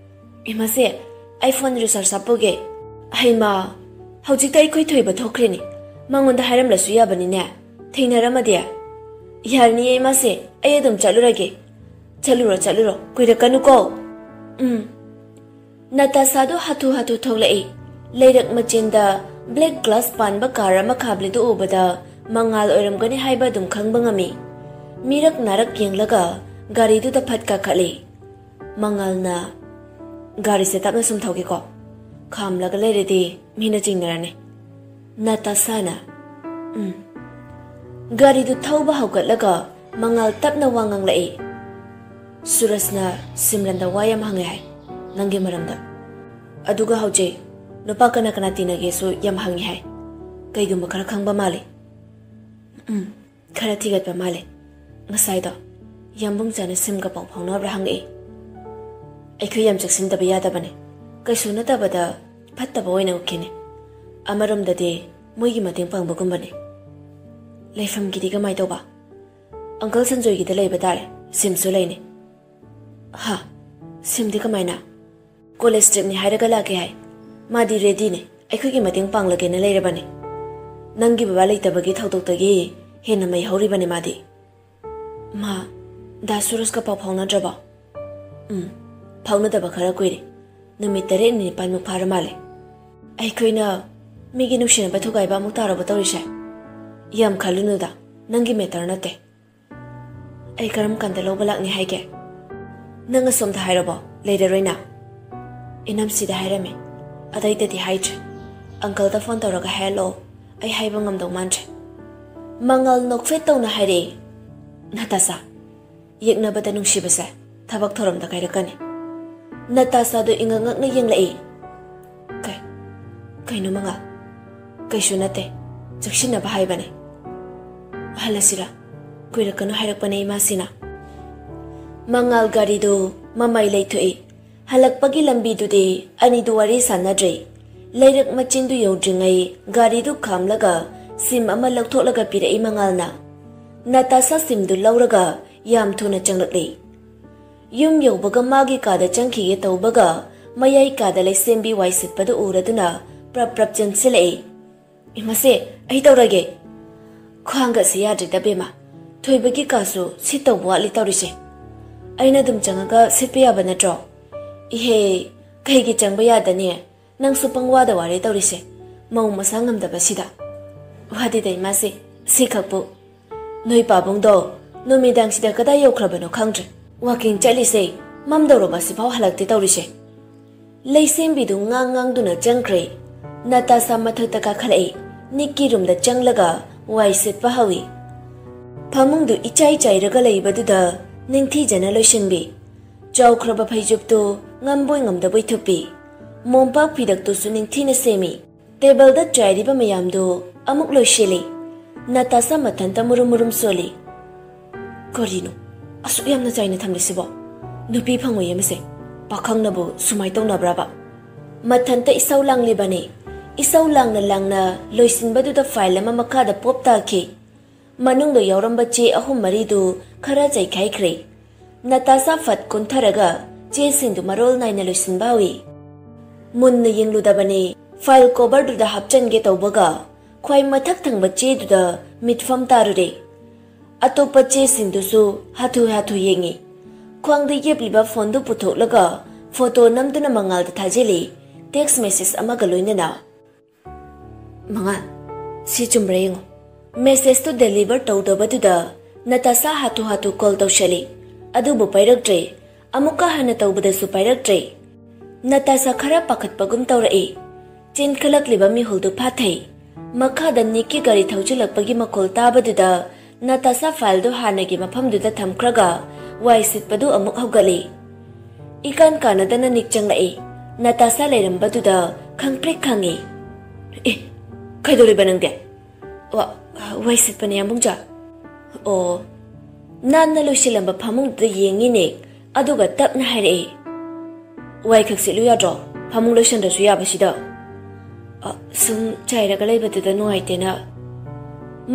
"ꯏꯃꯥꯁꯦ, ꯑꯩ ꯐꯣꯟ ꯔꯤꯆꯥꯔꯖ ꯍꯥꯞꯄꯨꯒꯦ꯫" "ꯍꯩꯃꯥ, ꯍꯧꯖꯤꯛꯇ ꯑꯩꯈꯣꯏ ꯊꯣꯏꯕ ꯊꯣꯛꯈ꯭ꯔꯦꯅꯦ꯫ ꯃꯉꯣꯟꯗ ꯍꯥꯏꯔꯝꯂꯁꯨ ꯌꯥꯕꯅꯤꯅꯦ꯫ ꯊꯦꯡꯅꯔꯝꯃꯗꯤ?" "ꯌꯥꯔꯅꯤꯌꯦ ꯏꯃꯥꯁꯦ, ꯑꯩ ꯑꯗꯨꯝ ꯆꯠꯂꯨꯔꯒꯦ꯫" "ꯆꯠꯂꯨꯔꯣ, ꯆꯠꯂꯨꯔꯣ, ꯀꯨꯏꯔꯛꯀꯅꯨꯀꯣ꯫" "ꯎꯝ꯫" ꯅꯇꯥꯁꯥꯗꯨ ꯍꯥꯊꯨ ꯍꯥꯊꯨ ꯊꯣꯛꯂꯛꯏ꯫ ꯂꯩꯔꯛ ꯃꯆꯤꯟꯗ ꯕ꯭ꯂꯦꯛ ꯒ꯭ꯂꯥꯁ ꯄꯥꯟꯕ ꯀꯥꯔ ꯑꯃ ꯈꯥꯝꯂꯤꯗꯨ ꯎꯕꯗ ꯃꯉꯥꯜ ꯑꯣꯏꯔꯝꯒꯅꯤ ꯍꯥꯏꯕ ꯑꯗꯨꯝ ꯈꯪꯕ ꯉꯝꯃꯤ꯫ ꯃꯤꯔꯛ ꯅꯥꯔꯛ ꯌꯦꯡꯂꯒ ꯒꯥꯔꯤꯗꯨꯗ ꯐꯠ ꯀꯥꯈꯠꯂꯤ꯫ ꯃꯉꯥꯜꯅ, "ꯒꯥꯔꯤꯁꯦ ꯇꯞꯅ ꯁꯨꯝ ꯊꯧꯒꯦꯀꯣ꯫ ꯈꯥꯝꯂꯒ ꯂꯩꯔꯗꯤ ꯃꯤꯅ ꯆꯤꯡꯅꯔꯅꯤ꯫" ꯅꯇꯥꯁꯥꯅ, "ꯎꯝ꯫" ꯒꯥꯔꯤꯗꯨ ꯊꯧꯕ ꯍꯧꯒꯠꯂꯒ ꯃꯉꯥꯜ ꯇꯞꯅ ꯋꯥ ꯉꯥꯡꯂꯛꯏ꯫ "ꯁꯨꯔꯖꯅ ꯁꯤꯝꯔꯟꯗ ꯋꯥ ꯌꯥꯝ ꯍꯪꯉꯦ ꯍꯥꯏ, ꯅꯪꯒꯤ ꯃꯔꯝꯗ꯫ ꯑꯗꯨꯒ ꯍꯧꯖꯤꯛ ꯅꯨꯄꯥ ꯀꯅꯥ ꯀꯅꯥ ꯇꯤꯟꯅꯒꯦꯁꯨ ꯌꯥꯝ ꯍꯪꯉꯦ ꯍꯥꯏ꯫ ꯀꯩꯒꯨꯝꯕ ꯈꯔ ꯈꯪꯕ ꯃꯥꯜꯂꯤ꯫" "ꯎꯝ, ꯈꯔ ꯊꯤꯒꯠꯄ ꯃꯥꯜꯂꯦ꯫ ꯉꯁꯥꯏꯗꯣ ꯌꯥꯝꯕꯨꯡ ꯆꯥꯅ ꯁꯤꯝꯒ ꯄꯥꯎ ꯐꯥꯎꯅꯕ꯭ꯔꯥ ꯍꯪꯉꯛꯏ꯫" "ꯑꯩꯈꯣꯏ ꯌꯥꯝ ꯆꯦꯛꯁꯤꯟꯗꯕ ꯌꯥꯗꯕꯅꯦ꯫ ꯀꯩꯁꯨ ꯅꯠꯇꯕꯗ ꯐꯠꯇꯕ ꯑꯣꯏꯅ ꯎꯈꯤꯅꯦ꯫ ꯑꯃꯔꯣꯝꯗꯗꯤ ꯃꯣꯏꯒꯤ ꯃꯇꯦꯡ ꯄꯥꯡꯕꯒꯨꯝꯕꯅꯦ꯫" "ꯂꯩꯐꯝꯒꯤꯗꯤ ꯀꯃꯥꯏ ꯇꯧꯕ?" "ꯑꯪꯀꯜ ꯁꯟꯖꯣꯏꯒꯤꯗ ꯂꯩꯕ ꯇꯥꯔꯦ꯫ ꯁꯤꯝꯁꯨ ꯂꯩꯅꯤ꯫ ꯍꯥ? ꯁꯤꯝꯗꯤ ꯀꯃꯥꯏꯅ? ꯀꯣꯂꯦꯖ ꯇ꯭ꯔꯤꯞꯅꯤ ꯍꯥꯏꯔꯒ ꯂꯥꯛꯀꯦ ꯍꯥꯏ꯫ ꯃꯥꯗꯤ ꯔꯦꯗꯤꯅꯦ, ꯑꯩꯈꯣꯏꯒꯤ ꯃꯇꯦꯡ ꯄꯥꯡꯂꯒꯦꯅ ꯂꯩꯔꯕꯅꯦ꯫ ꯅꯪꯒꯤ ꯕꯕꯥ ꯂꯩꯇꯕꯒꯤ ꯊꯧꯗꯣꯛꯇꯒꯤ ꯍꯦꯟꯅ ꯃꯩ ꯍꯧꯔꯤꯕꯅꯦ ꯃꯥꯗꯤ꯫ ꯃꯥ ꯗꯥ ꯁꯨꯔꯖꯀ ꯄꯥꯎ ꯐꯥꯎꯅꯗ꯭ꯔꯕꯣ? ꯎꯝ, ꯐꯥꯎꯅꯗꯕ ꯈꯔ ꯀꯨꯏꯔꯦ꯫ ꯅꯨꯃꯤꯠ ꯇꯔꯦꯠꯅꯤ ꯅꯤꯄꯥꯜꯃꯨꯛ ꯐꯥꯔ ꯃꯥꯜꯂꯦ꯫ ꯑꯩꯈꯣꯏꯅ ꯃꯤꯒꯤ ꯅꯨꯡꯁꯤꯅꯕ ꯊꯨꯒꯥꯏꯕ ꯑꯃꯨꯛ ꯇꯥꯔꯕ ꯇꯧꯔꯤꯁꯦ? ꯌꯥꯝ ꯈꯜꯂꯨꯅꯨꯗ, ꯅꯪꯒꯤ ꯃꯦꯇꯔ ꯅꯠꯇꯦ꯫ ꯑꯩ ꯀꯔꯝ ꯀꯥꯟꯗ ꯂꯧꯕ ꯂꯥꯛꯅꯤ ꯍꯥꯏꯒꯦ? ꯅꯪ ꯑꯁꯣꯝꯗ ꯍꯥꯏꯔꯕꯣ? ꯂꯩꯔꯔꯣꯏꯅ? ꯏꯅꯝꯁꯤꯗ ꯍꯥꯏꯔꯝꯃꯦ, ꯑꯇꯩꯗꯗꯤ ꯍꯥꯏꯗ꯭ꯔꯤ꯫ ꯑꯪꯀꯜꯗ ꯐꯣꯟ ꯇꯧꯔꯒ ꯍꯥꯏꯍꯜꯂꯛꯑꯣ, ꯑꯩ ꯍꯥꯏꯕ ꯉꯝꯗꯧ ꯃꯥꯟꯗ꯭ꯔꯦ꯫ ꯃꯉꯥꯜ ꯅꯣꯛꯐꯦꯠ ꯇꯧꯅ ꯍꯥꯏꯔꯛꯏ, ꯅꯇꯥꯁꯥ, ꯌꯦꯛꯅꯕꯗ ꯅꯨꯡꯁꯤꯕꯁꯦ ꯊꯕꯛ ꯊꯧꯔꯝꯗ ꯀꯥꯏꯔꯛꯀꯅꯤ꯫ ꯅꯇꯥꯁꯥꯗꯣ ꯏꯉꯛ ꯉꯛꯅ ꯌꯦꯡꯂꯛꯏ꯫ ꯀꯩ? ꯀꯩꯅꯣ ꯃꯉꯥꯜ? ꯀꯩꯁꯨ ꯅꯠꯇꯦ, ꯆꯦꯛꯁꯤꯟꯅꯕ ꯍꯥꯏꯕꯅꯦ꯫ ꯍꯜꯂꯁꯤꯔꯥ? ꯀꯨꯏꯔꯛꯀꯅꯨ ꯍꯥꯏꯔꯛꯄꯅꯦ ꯏꯃꯥꯁꯤꯅ꯫ ꯃꯉꯥꯜ ꯒꯥꯔꯤꯗꯨ ꯃꯃꯥꯏ ꯂꯩꯊꯣꯛꯏ꯫ ꯍꯜꯂꯛꯄꯒꯤ ꯂꯝꯕꯤꯗꯨꯗꯤ ꯑꯅꯤꯗꯨ ꯋꯥꯔꯤ ꯁꯥꯟꯅꯗ꯭ꯔꯦ꯫ ꯂꯩꯔꯛ ꯃꯆꯤꯟꯗꯨ ꯌꯧꯗ꯭ꯔꯤꯉꯩ ꯒꯥꯔꯤꯗꯨ ꯈꯥꯝꯂꯒ ꯁꯤꯝ ꯑꯃ ꯂꯧꯊꯣꯛꯂꯒ ꯄꯤꯔꯛꯏ ꯃꯉꯥꯜꯅ꯫ ꯅꯇꯥꯁꯥ ꯁꯤꯝꯗꯨ ꯂꯧꯔꯒ ꯌꯥꯝ ꯊꯨꯅ ꯆꯪꯂꯛꯂꯤ꯫ ꯌꯨꯝ ꯌꯧꯕꯒ ꯃꯥꯒꯤ ꯀꯥꯗ ꯆꯪꯈꯤꯒꯦ ꯇꯧꯕꯒ ꯃꯌꯥꯏ ꯀꯥꯗ ꯂꯩꯁꯦꯝꯕꯤ ꯋꯥꯏ ꯁꯤꯠꯄꯗꯨ ꯎꯔꯗꯨꯅ ꯄ꯭ꯔꯞ ꯄ꯭ꯔꯞ ꯆꯦꯟꯁꯤꯜꯂꯛꯏ꯫ ꯏꯃꯥꯁꯦ, ꯑꯩ ꯇꯧꯔꯒꯦ꯫ ꯈ꯭ꯋꯥꯡꯒꯁꯦ ꯌꯥꯗ꯭ꯔꯤꯗ ꯕꯦꯝꯃ꯫ ꯊꯣꯏꯕꯒꯤ ꯀꯥꯁꯨ ꯁꯤꯠꯇꯧꯕ ꯋꯥꯠꯂꯤ ꯇꯧꯔꯤꯁꯦ꯫ ꯑꯩꯅ ꯑꯗꯨꯝ ꯆꯪꯉꯒ ꯁꯤꯠꯄ ꯌꯥꯕ ꯅꯠꯇ꯭ꯔꯣ? ꯏꯍꯦ, ꯀꯩꯒꯤ ꯆꯪꯕ ꯌꯥꯗꯅꯤ? ꯅꯪꯁꯨ ꯄꯪꯋꯥꯗ ꯋꯥꯔꯦ ꯇꯧꯔꯤꯁꯦ, ꯃꯧ ꯃꯁꯥ ꯉꯝꯗꯕꯁꯤꯗ꯫ ꯋꯥꯗꯦꯗ ꯏꯃꯥꯁꯦ, ꯁꯤꯈꯛꯄꯨ꯫ ꯅꯣꯏ ꯄꯥꯕꯨꯡꯗꯣ ꯅꯨꯃꯤꯗꯥꯡꯁꯤꯗ ꯀꯗꯥꯏ ꯌꯧꯈ꯭ꯔꯕꯅꯣ ꯈꯪꯗ꯭ꯔꯦ꯫ ꯋꯥꯀꯤꯡ ꯆꯠꯂꯤꯁꯦ ꯃꯝꯗꯧꯔꯕ ꯁꯤꯐꯥꯎ ꯍꯜꯂꯛꯇꯦ ꯇꯧꯔꯤꯁꯦ꯫ ꯂꯩꯁꯦꯝꯕꯤꯗꯨ ꯉꯥꯡ ꯉꯥꯡꯗꯨꯅ ꯆꯪꯈ꯭ꯔꯦ꯫ ꯅꯇꯥꯁꯥ ꯃꯊꯛꯇ ꯀꯥꯈꯠꯂꯛꯏ꯫ ꯅꯤꯛꯀꯤ ꯔꯨꯝꯗ ꯆꯪꯂꯒ ꯋꯥꯏ ꯁꯤꯠꯄ ꯍꯧꯏ꯫ ꯐꯃꯨꯡꯗꯨ ꯏꯆꯥꯏ ꯆꯥꯏꯔꯒ ꯂꯩꯕꯗꯨꯗ ꯅꯤꯡꯊꯤꯖꯅ ꯂꯣꯏꯁꯤꯟꯕꯤ꯫ ꯆꯥꯎꯈ꯭ꯔꯕ ꯐꯩꯖꯨꯞꯇꯨ ꯉꯝꯕꯣꯏ ꯉꯝꯗꯕꯣꯏ ꯊꯨꯞꯄꯤ꯫ ꯃꯣꯝꯄꯥꯛ ꯐꯤꯗꯛꯇꯨꯁꯨ ꯅꯤꯡꯊꯤꯅ ꯁꯦꯝꯃꯤ꯫ ꯇꯦꯕꯜꯗ ꯆꯥꯏꯔꯤꯕ ꯃꯌꯥꯝꯗꯨ ꯑꯃꯨꯛ ꯂꯣꯏꯁꯤꯜꯂꯤ꯫ ꯅꯇꯥꯁꯥ ꯃꯊꯟꯇ ꯃꯨꯔꯨꯝ ꯃꯨꯔꯨꯝ ꯁꯣꯜꯂꯤ꯫ ꯀꯔꯤꯅꯣ ꯑꯁꯨꯛ ꯌꯥꯝꯅ ꯆꯥꯏꯅ ꯊꯝꯂꯤꯁꯤꯕꯣ? ꯅꯨꯄꯤ ꯐꯪꯉꯣꯏ ꯑꯃꯁꯦ꯫ ꯄꯥꯈꯪꯅꯕꯨ ꯁꯨꯃꯥꯏ ꯇꯧꯅꯕ꯭ꯔꯕ? ꯃꯊꯟꯇ ꯏꯁꯧ ꯂꯥꯡꯂꯤꯕꯅꯤ꯫ ꯏꯁꯧ ꯂꯥꯡꯅ ꯂꯥꯡꯅ ꯂꯣꯏꯁꯤꯟꯕꯗꯨꯗ ꯐꯥꯏꯜ ꯑꯃ ꯃꯈꯥꯗ ꯄꯣꯞ ꯇꯥꯈꯤ꯫ ꯃꯅꯨꯡꯗ ꯌꯥꯎꯔꯝꯕ ꯆꯦ ꯑꯍꯨꯝ ꯃꯔꯤꯗꯨ ꯈꯔ ꯆꯩꯈꯥꯏꯈ꯭ꯔꯦ꯫ ꯅꯇꯥꯁꯥ ꯐꯠ ꯀꯨꯟꯊꯔꯒ ꯆꯦꯁꯤꯡꯗꯨ ꯃꯔꯣꯜ ꯅꯥꯏꯅ ꯂꯣꯏꯁꯤꯟꯕ ꯍꯧꯏ꯫ ꯃꯨꯟꯅ ꯌꯦꯡꯂꯨꯗꯕꯅꯤ, ꯐꯥꯏꯜ ꯀꯣꯚꯔꯗꯨꯗ ꯍꯥꯞꯆꯟꯒꯦ ꯇꯧꯕꯒ ꯈ꯭ꯋꯥꯏ ꯃꯊꯛ ꯊꯪꯕ ꯆꯦꯗꯨꯗ ꯃꯤꯠꯐꯝ ꯇꯥꯔꯨꯔꯦ꯫ ꯑꯇꯣꯞꯄ ꯆꯦꯁꯤꯡꯗꯨꯁꯨ ꯍꯥꯊꯨ ꯍꯥꯊꯨ ꯌꯦꯡꯉꯤ꯫ ꯈ꯭ꯋꯥꯡꯗ ꯌꯦꯞꯂꯤꯕ ꯐꯣꯟꯗꯨ ꯄꯨꯊꯣꯛꯂꯒ ꯐꯣꯇꯣ ꯅꯝꯗꯨꯅ ꯃꯉꯥꯜꯗ ꯊꯥꯖꯤꯜꯂꯤ, ꯇꯦꯛꯁ ꯃꯦꯁꯦꯖ ꯑꯃꯒ ꯂꯣꯏꯅꯅ꯫ "ꯃꯉꯥꯜ, ꯁꯤ ꯆꯨꯝꯕ꯭ꯔꯥ ꯌꯦꯡꯉꯨ꯫" ꯃꯦꯁꯦꯖꯇꯨ ꯗꯦꯂꯤꯚꯔ ꯇꯧꯗꯕꯗꯨꯗ ꯅꯇꯥꯁꯥ ꯍꯥꯊꯨ ꯍꯥꯊꯨ ꯀꯣꯜ ꯇꯧꯁꯜꯂꯤ, ꯑꯗꯨꯕꯨ ꯄꯥꯏꯔꯛꯇ꯭ꯔꯦ꯫ ꯑꯃꯨꯛꯀ ꯍꯟꯅ ꯇꯧꯕꯗꯁꯨ ꯄꯥꯏꯔꯛꯇ꯭ꯔꯦ꯫ ꯅꯇꯥꯁꯥ ꯈꯔ ꯄꯥꯈꯠꯄꯒꯨꯝ ꯇꯧꯔꯛꯏ꯫ ꯆꯦꯟꯈꯠꯂꯛꯂꯤꯕ ꯃꯤꯍꯨꯜꯗꯨ ꯐꯥꯊꯩ꯫ ꯃꯈꯥꯗ ꯅꯤꯛꯀꯤ ꯒꯥꯔꯤ ꯊꯧꯖꯤꯜꯂꯛꯄꯒꯤ ꯃꯈꯣꯜ ꯇꯥꯕꯗꯨꯗ ꯅꯇꯥꯁꯥ ꯐꯥꯏꯜꯗꯨ ꯍꯥꯟꯅꯒꯤ ꯃꯐꯝꯗꯨꯗ ꯊꯝꯈ꯭ꯔꯒ ꯋꯥꯏ ꯁꯤꯠꯄꯗꯨ ꯑꯃꯨꯛ ꯍꯧꯒꯠꯂꯤ꯫ ꯏꯀꯥꯟ ꯀꯥꯟꯅꯗꯅ ꯅꯤꯛ ꯆꯪꯂꯛꯏ꯫ ꯅꯇꯥꯁꯥ ꯂꯩꯔꯝꯕꯗꯨꯗ ꯈꯪꯄ꯭ꯔꯦꯛ ꯈꯪꯉꯤ꯫ "ꯑꯦ, ꯀꯩꯗꯧꯔꯤꯕ ꯅꯪꯗꯤ?" "ꯋꯥ-, ꯋꯥꯏ ꯁꯤꯠꯄꯅꯦ, ꯌꯥꯝꯕꯨꯡꯆꯥ꯫" "ꯑꯣ꯫" ꯅꯥꯟꯅ ꯂꯣꯏꯁꯤꯜꯂꯝꯕ ꯐꯃꯨꯡꯗꯨꯗ ꯌꯦꯡꯉꯤꯅꯦ, ꯑꯗꯨꯒ ꯇꯞꯅ ꯍꯥꯏꯔꯛꯏ꯫ "ꯋꯥꯏ ꯈꯛ ꯁꯤꯠꯂꯨ ꯌꯥꯗ꯭ꯔꯣ? ꯐꯃꯨꯡ ꯂꯣꯏꯁꯟꯗ꯭ꯔꯁꯨ ꯌꯥꯕꯁꯤꯗ꯫" "ꯑ, ꯁꯨꯝ ꯆꯥꯏꯔꯒ ꯂꯩꯕꯗꯨꯗ ꯅꯨꯡꯉꯥꯏꯇꯦꯅ꯫"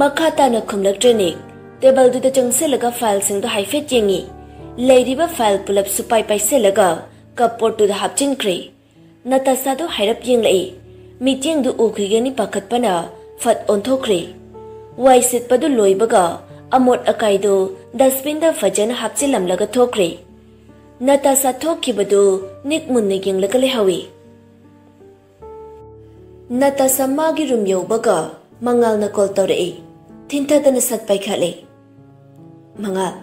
ꯃꯈꯥ ꯇꯥꯅ ꯈꯨꯝꯂꯛꯇ꯭ꯔꯦ ꯅꯤꯛ꯫ ꯇꯦꯕꯜꯗꯨꯗ ꯆꯪꯁꯤꯜꯂꯒ ꯐꯥꯏꯜꯁꯤꯡꯗꯣ ꯍꯥꯏꯐꯦꯠ ꯌꯦꯡꯉꯤ꯫ ꯂꯩꯔꯤꯕ ꯐꯥꯏꯜ ꯄꯨꯂꯞ ꯁꯨꯄꯥꯏ ꯄꯥꯏꯁꯤꯜꯂꯒ ꯀꯞꯕꯣꯔꯗꯇꯨꯗ ꯍꯥꯞꯆꯤꯟꯈ꯭ꯔꯦ꯫ ꯅꯇꯥꯁꯥꯗꯨ ꯍꯥꯏꯔꯞ ꯌꯦꯡꯂꯛꯏ꯫ ꯃꯤꯠꯌꯦꯡꯗꯨ ꯎꯈꯤꯒꯅꯤ ꯄꯥꯈꯠꯄꯅ ꯐꯠ ꯑꯣꯟꯊꯣꯛꯈ꯭ꯔꯦ꯫ ꯋꯥꯏ ꯁꯤꯠꯄꯗꯨ ꯂꯣꯏꯕꯒ ꯑꯃꯣꯠ ꯑꯀꯥꯏꯗꯨ ꯗꯁꯕꯤꯟꯗ ꯐꯖꯅ ꯍꯥꯞꯆꯤꯜꯂꯝꯂꯒ ꯊꯣꯛꯈ꯭ꯔꯦ꯫ ꯅꯇꯥꯁꯥ ꯊꯣꯛꯈꯤꯕꯗꯨ ꯅꯤꯛ ꯃꯨꯟꯅ ꯌꯦꯡꯂꯒ ꯂꯩꯍꯧꯏ꯫ ꯅꯇꯥꯁꯥ ꯃꯥꯒꯤ ꯔꯨꯝ ꯌꯧꯕꯒ ꯃꯉꯥꯜꯅ ꯀꯣꯜ ꯇꯧꯔꯛꯏ꯫ ꯊꯤꯟꯊꯗꯅ ꯁꯠ ꯄꯥꯏꯈꯠꯂꯦ꯫ "ꯃꯉꯥꯜ,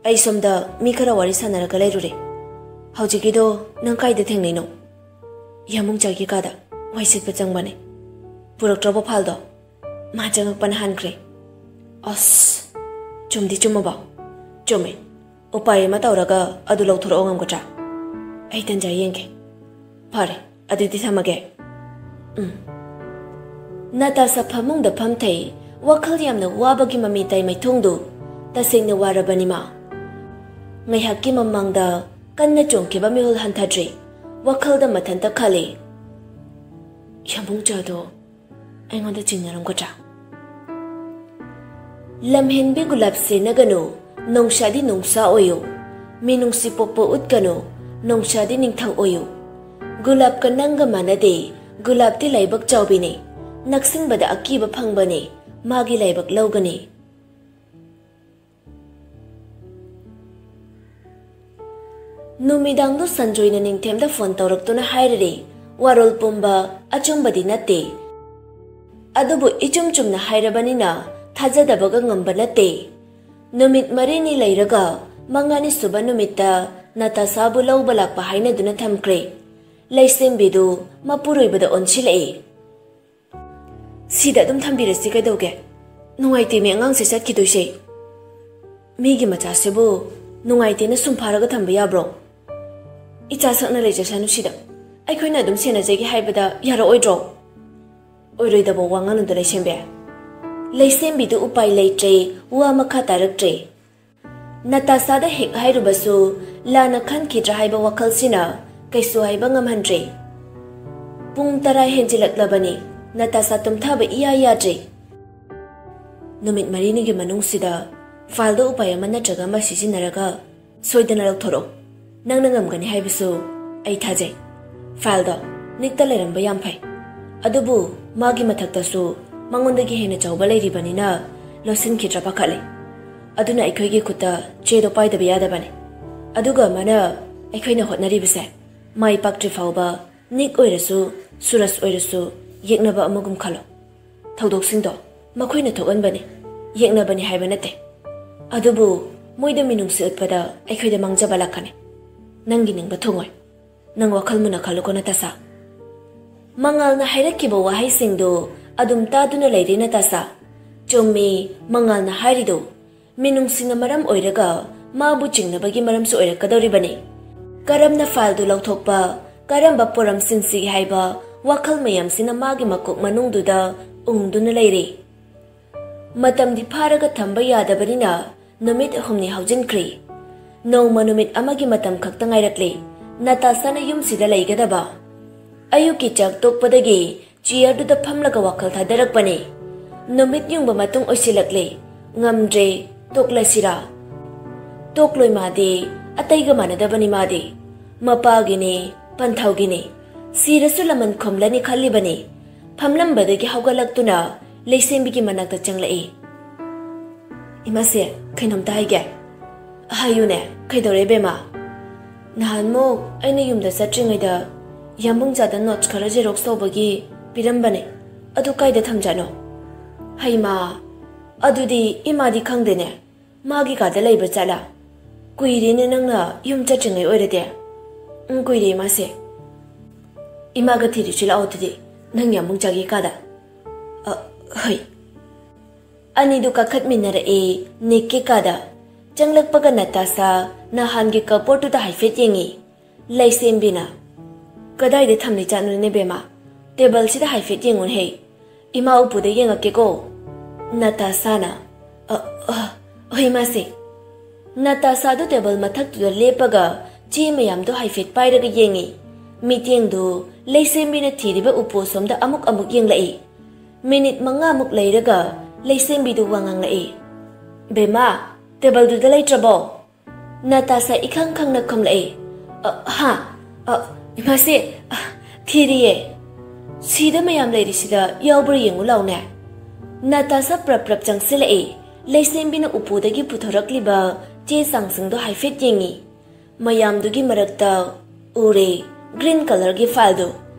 ꯑꯩ ꯁꯣꯝꯗ ꯃꯤ ꯈꯔ ꯋꯥꯔꯤ ꯁꯥꯟꯅꯔꯒ ꯂꯩꯔꯨꯔꯦ꯫ ꯍꯧꯖꯤꯛꯀꯤꯗꯣ ꯅꯪ ꯀꯥꯏꯗ ꯊꯦꯡꯅꯩꯅꯣ?" "ꯌꯥꯝꯕꯨꯡꯆꯥꯒꯤ ꯀꯥꯗ ꯋꯥꯏ ꯁꯤꯠꯄ ꯆꯪꯕꯅꯦ꯫ ꯄꯨꯔꯛꯇ꯭ꯔꯕꯣ ꯐꯥꯏꯜꯗꯣ?" ꯃꯥ ꯆꯪꯉꯛꯄꯅ ꯍꯟꯈ꯭ꯔꯦ꯫ "ꯑꯁ, ꯆꯨꯝꯗꯤ ꯆꯨꯝꯃꯕꯣ?" "ꯆꯨꯝꯃꯦ꯫ ꯎꯄꯥꯏ ꯑꯃ ꯇꯧꯔꯒ ꯑꯗꯨ ꯂꯧꯊꯣꯔꯛꯑꯣ ꯉꯝꯒꯗ꯭ꯔꯥ?" "ꯑꯩ ꯇꯟꯖꯥ ꯌꯦꯡꯒꯦ꯫" "ꯐꯔꯦ, ꯑꯗꯨꯗꯤ ꯊꯝꯃꯒꯦ꯫" "ꯎꯝ꯫" ꯅꯇꯥꯁꯥ ꯐꯃꯨꯡꯗ ꯐꯝꯊꯩ꯫ ꯋꯥꯈꯜ ꯌꯥꯝꯅ ꯋꯥꯕꯒꯤ ꯃꯃꯤ ꯇꯥꯏ ꯃꯥꯏꯊꯣꯡꯗꯨ꯫ ꯇꯁꯦꯡꯅ ꯋꯥꯔꯕꯅꯤ ꯃꯥ꯫ ꯉꯥꯏꯍꯥꯛꯀꯤ ꯃꯃꯥꯡꯗ ꯀꯟꯅ ꯆꯣꯡꯈꯤꯕ ꯃꯤꯍꯨꯜ ꯍꯟꯊꯗ꯭ꯔꯤ꯫ ꯋꯥꯈꯜꯗ ꯃꯊꯟꯇ ꯈꯜꯂꯤ, "ꯌꯥꯝꯕꯨꯡꯆꯥꯗꯣ ꯑꯩꯉꯣꯟꯗ ꯆꯤꯡꯅꯔꯝꯒꯗ꯭ꯔꯥ?" ꯂꯝꯍꯦꯟꯕꯤ ꯒꯨꯂꯥꯞ ꯁꯦꯟꯅꯒꯅꯨ, ꯅꯣꯡꯁꯥꯗꯤ ꯅꯣꯡꯁꯥ ꯑꯣꯏꯌꯨ꯫ ꯃꯤꯅꯨꯡꯁꯤ ꯄꯣꯛꯄ ꯎꯠꯀꯅꯨ, ꯅꯣꯡꯁꯥꯗꯤ ꯅꯤꯡꯊꯧ ꯑꯣꯏꯌꯨ꯫ ꯒꯨꯂꯥꯞꯀ ꯅꯪꯒ ꯃꯥꯟꯅꯗꯦ, ꯒꯨꯂꯥꯞꯇꯤ ꯂꯥꯏꯕꯛ ꯆꯥꯎꯕꯤꯅꯤ꯫ ꯅꯛꯁꯤꯟꯕꯗ ꯑꯀꯤꯕ ꯐꯪꯕꯅꯤ, ꯃꯥꯒꯤ ꯂꯥꯏꯕꯛ ꯂꯧꯒꯅꯤ꯫ ꯅꯨꯃꯤꯗꯥꯡꯗꯨ ꯁꯟꯖꯣꯏꯅ ꯅꯤꯡꯊꯦꯝꯗ ꯐꯣꯟ ꯇꯧꯔꯛꯇꯨꯅ ꯍꯥꯏꯔꯔꯦ, ꯋꯥꯔꯣꯜ ꯄꯨꯝꯕ ꯑꯆꯨꯝꯕꯗꯤ ꯅꯠꯇꯦ꯫ ꯑꯗꯨꯕꯨ ꯏꯆꯨꯝ ꯆꯨꯝꯅ ꯍꯥꯏꯔꯕꯅꯤꯅ ꯊꯥꯖꯗꯕꯒ ꯉꯝꯕ ꯅꯠꯇꯦ꯫ ꯅꯨꯃꯤꯠ ꯃꯔꯤꯅꯤ ꯂꯩꯔꯒ ꯃꯉꯥꯅꯤ ꯁꯨꯕ ꯅꯨꯃꯤꯠꯇ ꯅꯇꯥꯁꯥꯕꯨ ꯂꯧꯕ ꯂꯥꯛꯄ ꯍꯥꯏꯅꯗꯨꯅ ꯊꯝꯈ꯭ꯔꯦ꯫ ꯂꯩꯁꯦꯝꯕꯤꯗꯨ ꯃꯄꯨꯔꯣꯏꯕꯗ ꯑꯣꯟꯁꯤꯜꯂꯛꯑꯦ꯫ "ꯁꯤꯗ ꯑꯗꯨꯝ ꯊꯝꯕꯤꯔꯁꯤ ꯀꯩꯗꯧꯒꯦ? ꯅꯨꯡꯉꯥꯏꯇꯦꯃꯤ ꯑꯉꯥꯡꯁꯦ ꯆꯠꯈꯤꯗꯣꯏꯁꯦ꯫ ꯃꯤꯒꯤ ꯃꯆꯥꯁꯤꯕꯨ ꯅꯨꯡꯉꯥꯏꯇꯦꯅ ꯁꯨꯝ ꯐꯥꯔꯒ ꯊꯝꯕ ꯌꯥꯕ꯭ꯔꯣ? ꯏꯆꯥ ꯁꯛꯅ ꯂꯩꯖꯁꯅꯨ ꯁꯤꯗ꯫ ꯑꯩꯈꯣꯏꯅ ꯑꯗꯨꯝ ꯁꯦꯟꯅꯖꯒꯦ ꯍꯥꯏꯕꯗ ꯌꯥꯔꯛꯑꯣꯏꯗ꯭ꯔꯣ?" "ꯑꯣꯏꯔꯣꯏꯗꯕ ꯋꯥ ꯉꯥꯡꯅꯨꯗ ꯂꯩꯁꯦꯝꯕꯤ꯫ ꯂꯩꯁꯦꯝꯕꯤꯗꯨ ꯎꯄꯥꯏ ꯂꯩꯇ꯭ꯔꯦ, ꯋꯥ ꯃꯈꯥ ꯇꯥꯔꯛꯇ꯭ꯔꯦ꯫ ꯅꯇꯥꯁꯥꯗ ꯍꯦꯛ ꯍꯥꯏꯔꯨꯕꯁꯨ ꯂꯥꯟꯅ ꯈꯟꯈꯤꯗ꯭ꯔꯥ ꯍꯥꯏꯕ ꯋꯥꯈꯜꯁꯤꯅ ꯀꯩꯁꯨ ꯍꯥꯏꯕ ꯉꯝꯍꯟꯗ꯭ꯔꯦ꯫ ꯄꯨꯡ ꯇꯔꯥ ꯍꯦꯟꯖꯤꯜꯂꯛꯂꯕꯅꯤ, ꯅꯇꯥꯁꯥ ꯇꯨꯝꯊꯕ ꯏꯌꯥ ꯌꯥꯗ꯭ꯔꯦ꯫ ꯅꯨꯃꯤꯠ ꯃꯔꯤꯅꯤꯒꯤ ꯃꯅꯨꯡꯁꯤꯗ ꯐꯥꯏꯜꯗ ꯎꯄꯥꯏ ꯑꯃ ꯅꯠꯇ꯭ꯔꯒ ꯑꯃ ꯁꯤꯖꯤꯟꯅꯔꯒ ꯁꯣꯏꯗꯅ ꯂꯧꯊꯣꯔꯛꯎ꯫ ꯅꯪꯅ ꯉꯝꯒꯅꯤ ꯍꯥꯏꯕꯁꯨ ꯑꯩ ꯊꯥꯖꯩ꯫ ꯐꯥꯏꯜꯗꯣ ꯅꯤꯛꯇ ꯂꯩꯔꯝꯕ ꯌꯥꯝ ꯐꯩ꯫ ꯑꯗꯨꯕꯨ ꯃꯥꯒꯤ ꯃꯊꯛꯇꯁꯨ ꯃꯉꯣꯟꯗꯒꯤ ꯍꯦꯟꯅ ꯆꯥꯎꯕ ꯂꯩꯔꯤꯕꯅꯤꯅ ꯂꯣꯠꯁꯤꯟꯈꯤꯗ꯭ꯔꯥ ꯄꯥꯈꯠꯂꯤ꯫ ꯑꯗꯨꯅ ꯑꯩꯈꯣꯏꯒꯤ ꯈꯨꯠꯇ ꯆꯦꯗꯣ ꯄꯥꯏꯗꯕ ꯌꯥꯗꯕꯅꯤ꯫ ꯑꯗꯨꯒ ꯑꯃꯅ, ꯑꯩꯈꯣꯏꯅ ꯍꯣꯠꯅꯔꯤꯕꯁꯦ ꯃꯥꯏ ꯄꯥꯛꯇ꯭ꯔꯤ ꯐꯥꯎꯕ ꯅꯤꯛ ꯑꯣꯏꯔꯁꯨ, ꯁꯨꯔꯖ ꯑꯣꯏꯔꯁꯨ ꯌꯦꯛꯅꯕ ꯑꯃꯒꯨꯝ ꯈꯜꯂꯣ꯫ ꯊꯧꯗꯣꯛꯁꯤꯡꯗꯣ ꯃꯈꯣꯏꯅ ꯊꯣꯛꯍꯟꯕꯅꯤ, ꯌꯦꯛꯅꯕꯅꯤ ꯍꯥꯏꯕ ꯅꯠꯇꯦ꯫ ꯑꯗꯨꯕꯨ ꯃꯣꯏꯗ ꯃꯤꯅꯨꯡꯁꯤ ꯎꯠꯄꯗ ꯑꯩꯈꯣꯏꯗ ꯃꯥꯡꯖꯕ ꯂꯥꯛꯀꯅꯤ꯫ ꯅꯪꯒꯤ ꯅꯤꯡꯕ ꯊꯨꯡꯉꯣꯏ꯫ ꯅꯪ ꯋꯥꯈꯜ ꯃꯨꯟꯅ ꯈꯜꯂꯨꯀꯣ ꯅꯇꯥꯁꯥ꯫" ꯃꯉꯥꯜꯅ ꯍꯥꯏꯔꯛꯈꯤꯕ ꯋꯥꯍꯩꯁꯤꯡꯗꯨ ꯑꯗꯨꯝ ꯇꯥꯗꯨꯅ ꯂꯩꯔꯦ ꯅꯇꯥꯁꯥ꯫ "ꯆꯨꯝꯃꯤ, ꯃꯉꯥꯜꯅ ꯍꯥꯏꯔꯤꯗꯨ꯫ ꯃꯤꯅꯨꯡꯁꯤꯅ ꯃꯔꯝ ꯑꯣꯏꯔꯒ ꯃꯥꯕꯨ ꯆꯤꯡꯅꯕꯒꯤ ꯃꯔꯝꯁꯨ ꯑꯣꯏꯔꯛꯀꯗꯧꯔꯤꯕꯅꯤ꯫ ꯀꯔꯝꯅ ꯐꯥꯏꯜꯗꯨ ꯂꯧꯊꯣꯛꯄ, ꯀꯔꯝꯕ ꯄꯣꯔꯝ ꯁꯤꯟꯁꯤꯒꯦ ꯍꯥꯏꯕ ꯋꯥꯈꯜ ꯃꯌꯥꯝꯁꯤꯅ ꯃꯥꯒꯤ ꯃꯀꯣꯛ ꯃꯅꯨꯡꯗꯨꯗ ꯎꯪꯗꯨꯅ ꯂꯩꯔꯦ꯫ ꯃꯇꯝꯗꯤ ꯐꯥꯔꯒ ꯊꯝꯕ ꯌꯥꯗꯕꯅꯤꯅ ꯅꯨꯃꯤꯠ ꯍꯨꯝꯅꯤ ꯍꯧꯖꯤꯟꯈ꯭ꯔꯦ꯫ ꯅꯣꯡꯃ ꯅꯨꯃꯤꯠ ꯑꯃꯒꯤ ꯃꯇꯝ ꯈꯛꯇ ꯉꯥꯏꯔꯛꯂꯦ ꯅꯇꯥꯁꯥꯅ ꯌꯨꯝꯁꯤꯗ ꯂꯩꯒꯗꯕ꯫ ꯑꯌꯨꯛꯀꯤ ꯆꯥꯛ ꯇꯣꯛꯄꯗꯒꯤ ꯆꯤꯌꯔꯗꯨꯗ ꯐꯝꯂꯒ ꯋꯥꯈꯜ ꯊꯥꯗꯔꯛꯄꯅꯦ꯫ ꯅꯨꯃꯤꯠ ꯌꯨꯡꯕ ꯃꯇꯨꯡ ꯑꯣꯏꯁꯤꯜꯂꯛꯂꯦ꯫ "ꯉꯝꯗ꯭ꯔꯦ, ꯇꯣꯛꯂꯁꯤꯔꯥ?" "ꯇꯣꯛꯂꯣꯏ ꯃꯥꯗꯤ, ꯑꯇꯩꯒ ꯃꯥꯟꯅꯗꯕꯅꯤ ꯃꯥꯗꯤ꯫ ꯃꯄꯥꯒꯤꯅꯤ, ꯄꯟꯊꯧꯒꯤꯅꯤ꯫ ꯁꯤꯔꯁꯨ ꯂꯃꯟ ꯈꯨꯝꯂꯅꯤ ꯈꯜꯂꯤꯕꯅꯤ꯫" ꯐꯝꯂꯝꯕꯗꯒꯤ ꯍꯧꯒꯠꯂꯛꯇꯨꯅ ꯂꯩꯁꯦꯝꯕꯤꯒꯤ ꯃꯅꯥꯛꯇ ꯆꯪꯂꯛꯏ꯫ "ꯏꯃꯥꯁꯦ, ꯀꯩꯅꯣꯝꯇ ꯍꯥꯏꯒꯦ꯫" "ꯍꯥꯏꯌꯨꯅꯦ, ꯀꯩꯗꯧꯔꯦ ꯕꯦꯝꯃ?" "ꯅꯍꯥꯟꯃꯨꯛ ꯑꯩꯅ ꯌꯨꯝꯗ ꯆꯠꯇ꯭ꯔꯤꯉꯩꯗ ꯌꯥꯝꯕꯨꯡꯆꯥꯗ ꯅꯣꯠꯁ ꯈꯔ ꯖꯦꯔꯣꯛꯁ ꯇꯧꯕꯒꯤ ꯄꯤꯔꯝꯕꯅꯦ꯫ ꯑꯗꯨ ꯀꯥꯏꯗ ꯊꯝꯖꯥꯠꯅꯣ?" "ꯍꯩꯃꯥ, ꯑꯗꯨꯗꯤ ꯏꯃꯥꯗꯤ ꯈꯪꯗꯦꯅꯦ꯫ ꯃꯥꯒꯤ ꯀꯥꯗ ꯂꯩꯕ ꯖꯥꯠꯂꯥ? ꯀꯨꯏꯔꯦꯅꯦ ꯅꯪꯅ ꯌꯨꯝ ꯆꯠꯇ꯭ꯔꯤꯉꯩ ꯑꯣꯏꯔꯗꯤ꯫" "ꯎꯝ, ꯀꯨꯏꯔꯦ ꯏꯃꯥꯁꯦ꯫" "ꯏꯃꯥꯒ ꯊꯤꯔꯨꯁꯤ ꯂꯥꯛꯑꯣ ꯑꯗꯨꯗꯤ, ꯅꯪ ꯌꯥꯝꯕꯨꯡꯆꯥꯒꯤ ꯀꯥꯗ꯫" "ꯑ, ꯍꯣꯏ꯫" ꯑꯅꯤꯗꯨ ꯀꯥꯈꯠꯃꯤꯟꯅꯔꯛꯏ ꯅꯤꯛꯀꯤ ꯀꯥꯗ꯫ ꯆꯪꯂꯛꯄꯒ ꯅꯇꯥꯁꯥ ꯅꯍꯥꯟꯒꯤ ꯀꯕꯣꯔꯗꯇꯨꯗ ꯍꯥꯏꯐꯦꯠ ꯌꯦꯡꯉꯤ꯫ ꯂꯩꯁꯦꯝꯕꯤꯅ, "ꯀꯗꯥꯏꯗ ꯊꯝꯂꯤꯖꯥꯠꯅꯣꯅꯦ ꯕꯦꯝꯃ? ꯇꯦꯕꯜꯁꯤꯗ ꯍꯥꯏꯐꯦꯠ ꯌꯦꯡꯉꯨꯅꯦ ꯍꯦ꯫ ꯏꯃꯥ ꯎꯄꯨꯗ ꯌꯦꯡꯉꯛꯀꯦꯀꯣ꯫" ꯅꯇꯥꯁꯥꯅ, "ꯑ, ꯑ, ꯍꯣꯏ ꯏꯃꯥꯁꯦ꯫" ꯅꯇꯥꯁꯥꯗꯨ ꯇꯦꯕꯜ ꯃꯊꯛꯇꯨꯗ ꯂꯦꯞꯄꯒ ꯆꯦ ꯃꯌꯥꯝꯗꯨ ꯍꯥꯏꯐꯦꯠ ꯄꯥꯏꯔꯒ ꯌꯦꯡꯉꯤ꯫ ꯃꯤꯠꯌꯦꯡꯗꯨ ꯂꯩꯁꯦꯝꯕꯤꯅ ꯊꯤꯔꯤꯕ ꯎꯄꯨ ꯑꯁꯣꯝꯗ ꯑꯃꯨꯛ ꯑꯃꯨꯛ ꯌꯦꯡꯂꯛꯏ꯫ ꯃꯤꯅꯤꯠ ꯃꯉꯥꯃꯨꯛ ꯂꯩꯔꯒ ꯂꯩꯁꯦꯝꯕꯤꯗꯨ ꯋꯥ ꯉꯥꯡꯂꯛꯏ꯫ "ꯕꯦꯝꯃ, ꯇꯦꯕꯜꯗꯨꯗ ꯂꯩꯇ꯭ꯔꯕꯣ?" ꯅꯇꯥꯁꯥ ꯏꯈꯪ ꯈꯪꯅ ꯈꯨꯝꯂꯛꯏ꯫ "ꯑ, ꯍꯥ? ꯑ, ꯏꯃꯥꯁꯦ, ꯑ, ꯊꯤꯔꯤꯌꯦ꯫ ꯁꯤꯗ ꯃꯌꯥꯝ ꯂꯩꯔꯤꯁꯤꯗ ꯌꯥꯎꯕ꯭ꯔꯥ ꯌꯦꯡꯉꯨ ꯂꯥꯎꯅꯦ꯫" ꯅꯇꯥꯁꯥ ꯄ꯭ꯔꯞ ꯄ꯭ꯔꯞ ꯆꯪꯁꯤꯜꯂꯛꯏ꯫ ꯂꯩꯁꯦꯝꯕꯤꯅ ꯎꯄꯨꯗꯒꯤ ꯄꯨꯊꯣꯔꯛꯂꯤꯕ ꯆꯦ ꯆꯥꯡꯁꯤꯡꯗꯣ ꯍꯥꯏꯐꯦꯠ ꯌꯦꯡꯉꯤ꯫ ꯃꯌꯥꯝꯗꯨꯒꯤ ꯃꯔꯛꯇ ꯎꯔꯦ ꯒ꯭ꯔꯤꯟ ꯀꯂꯔꯒꯤ ꯐꯥꯏꯜꯗꯨ꯫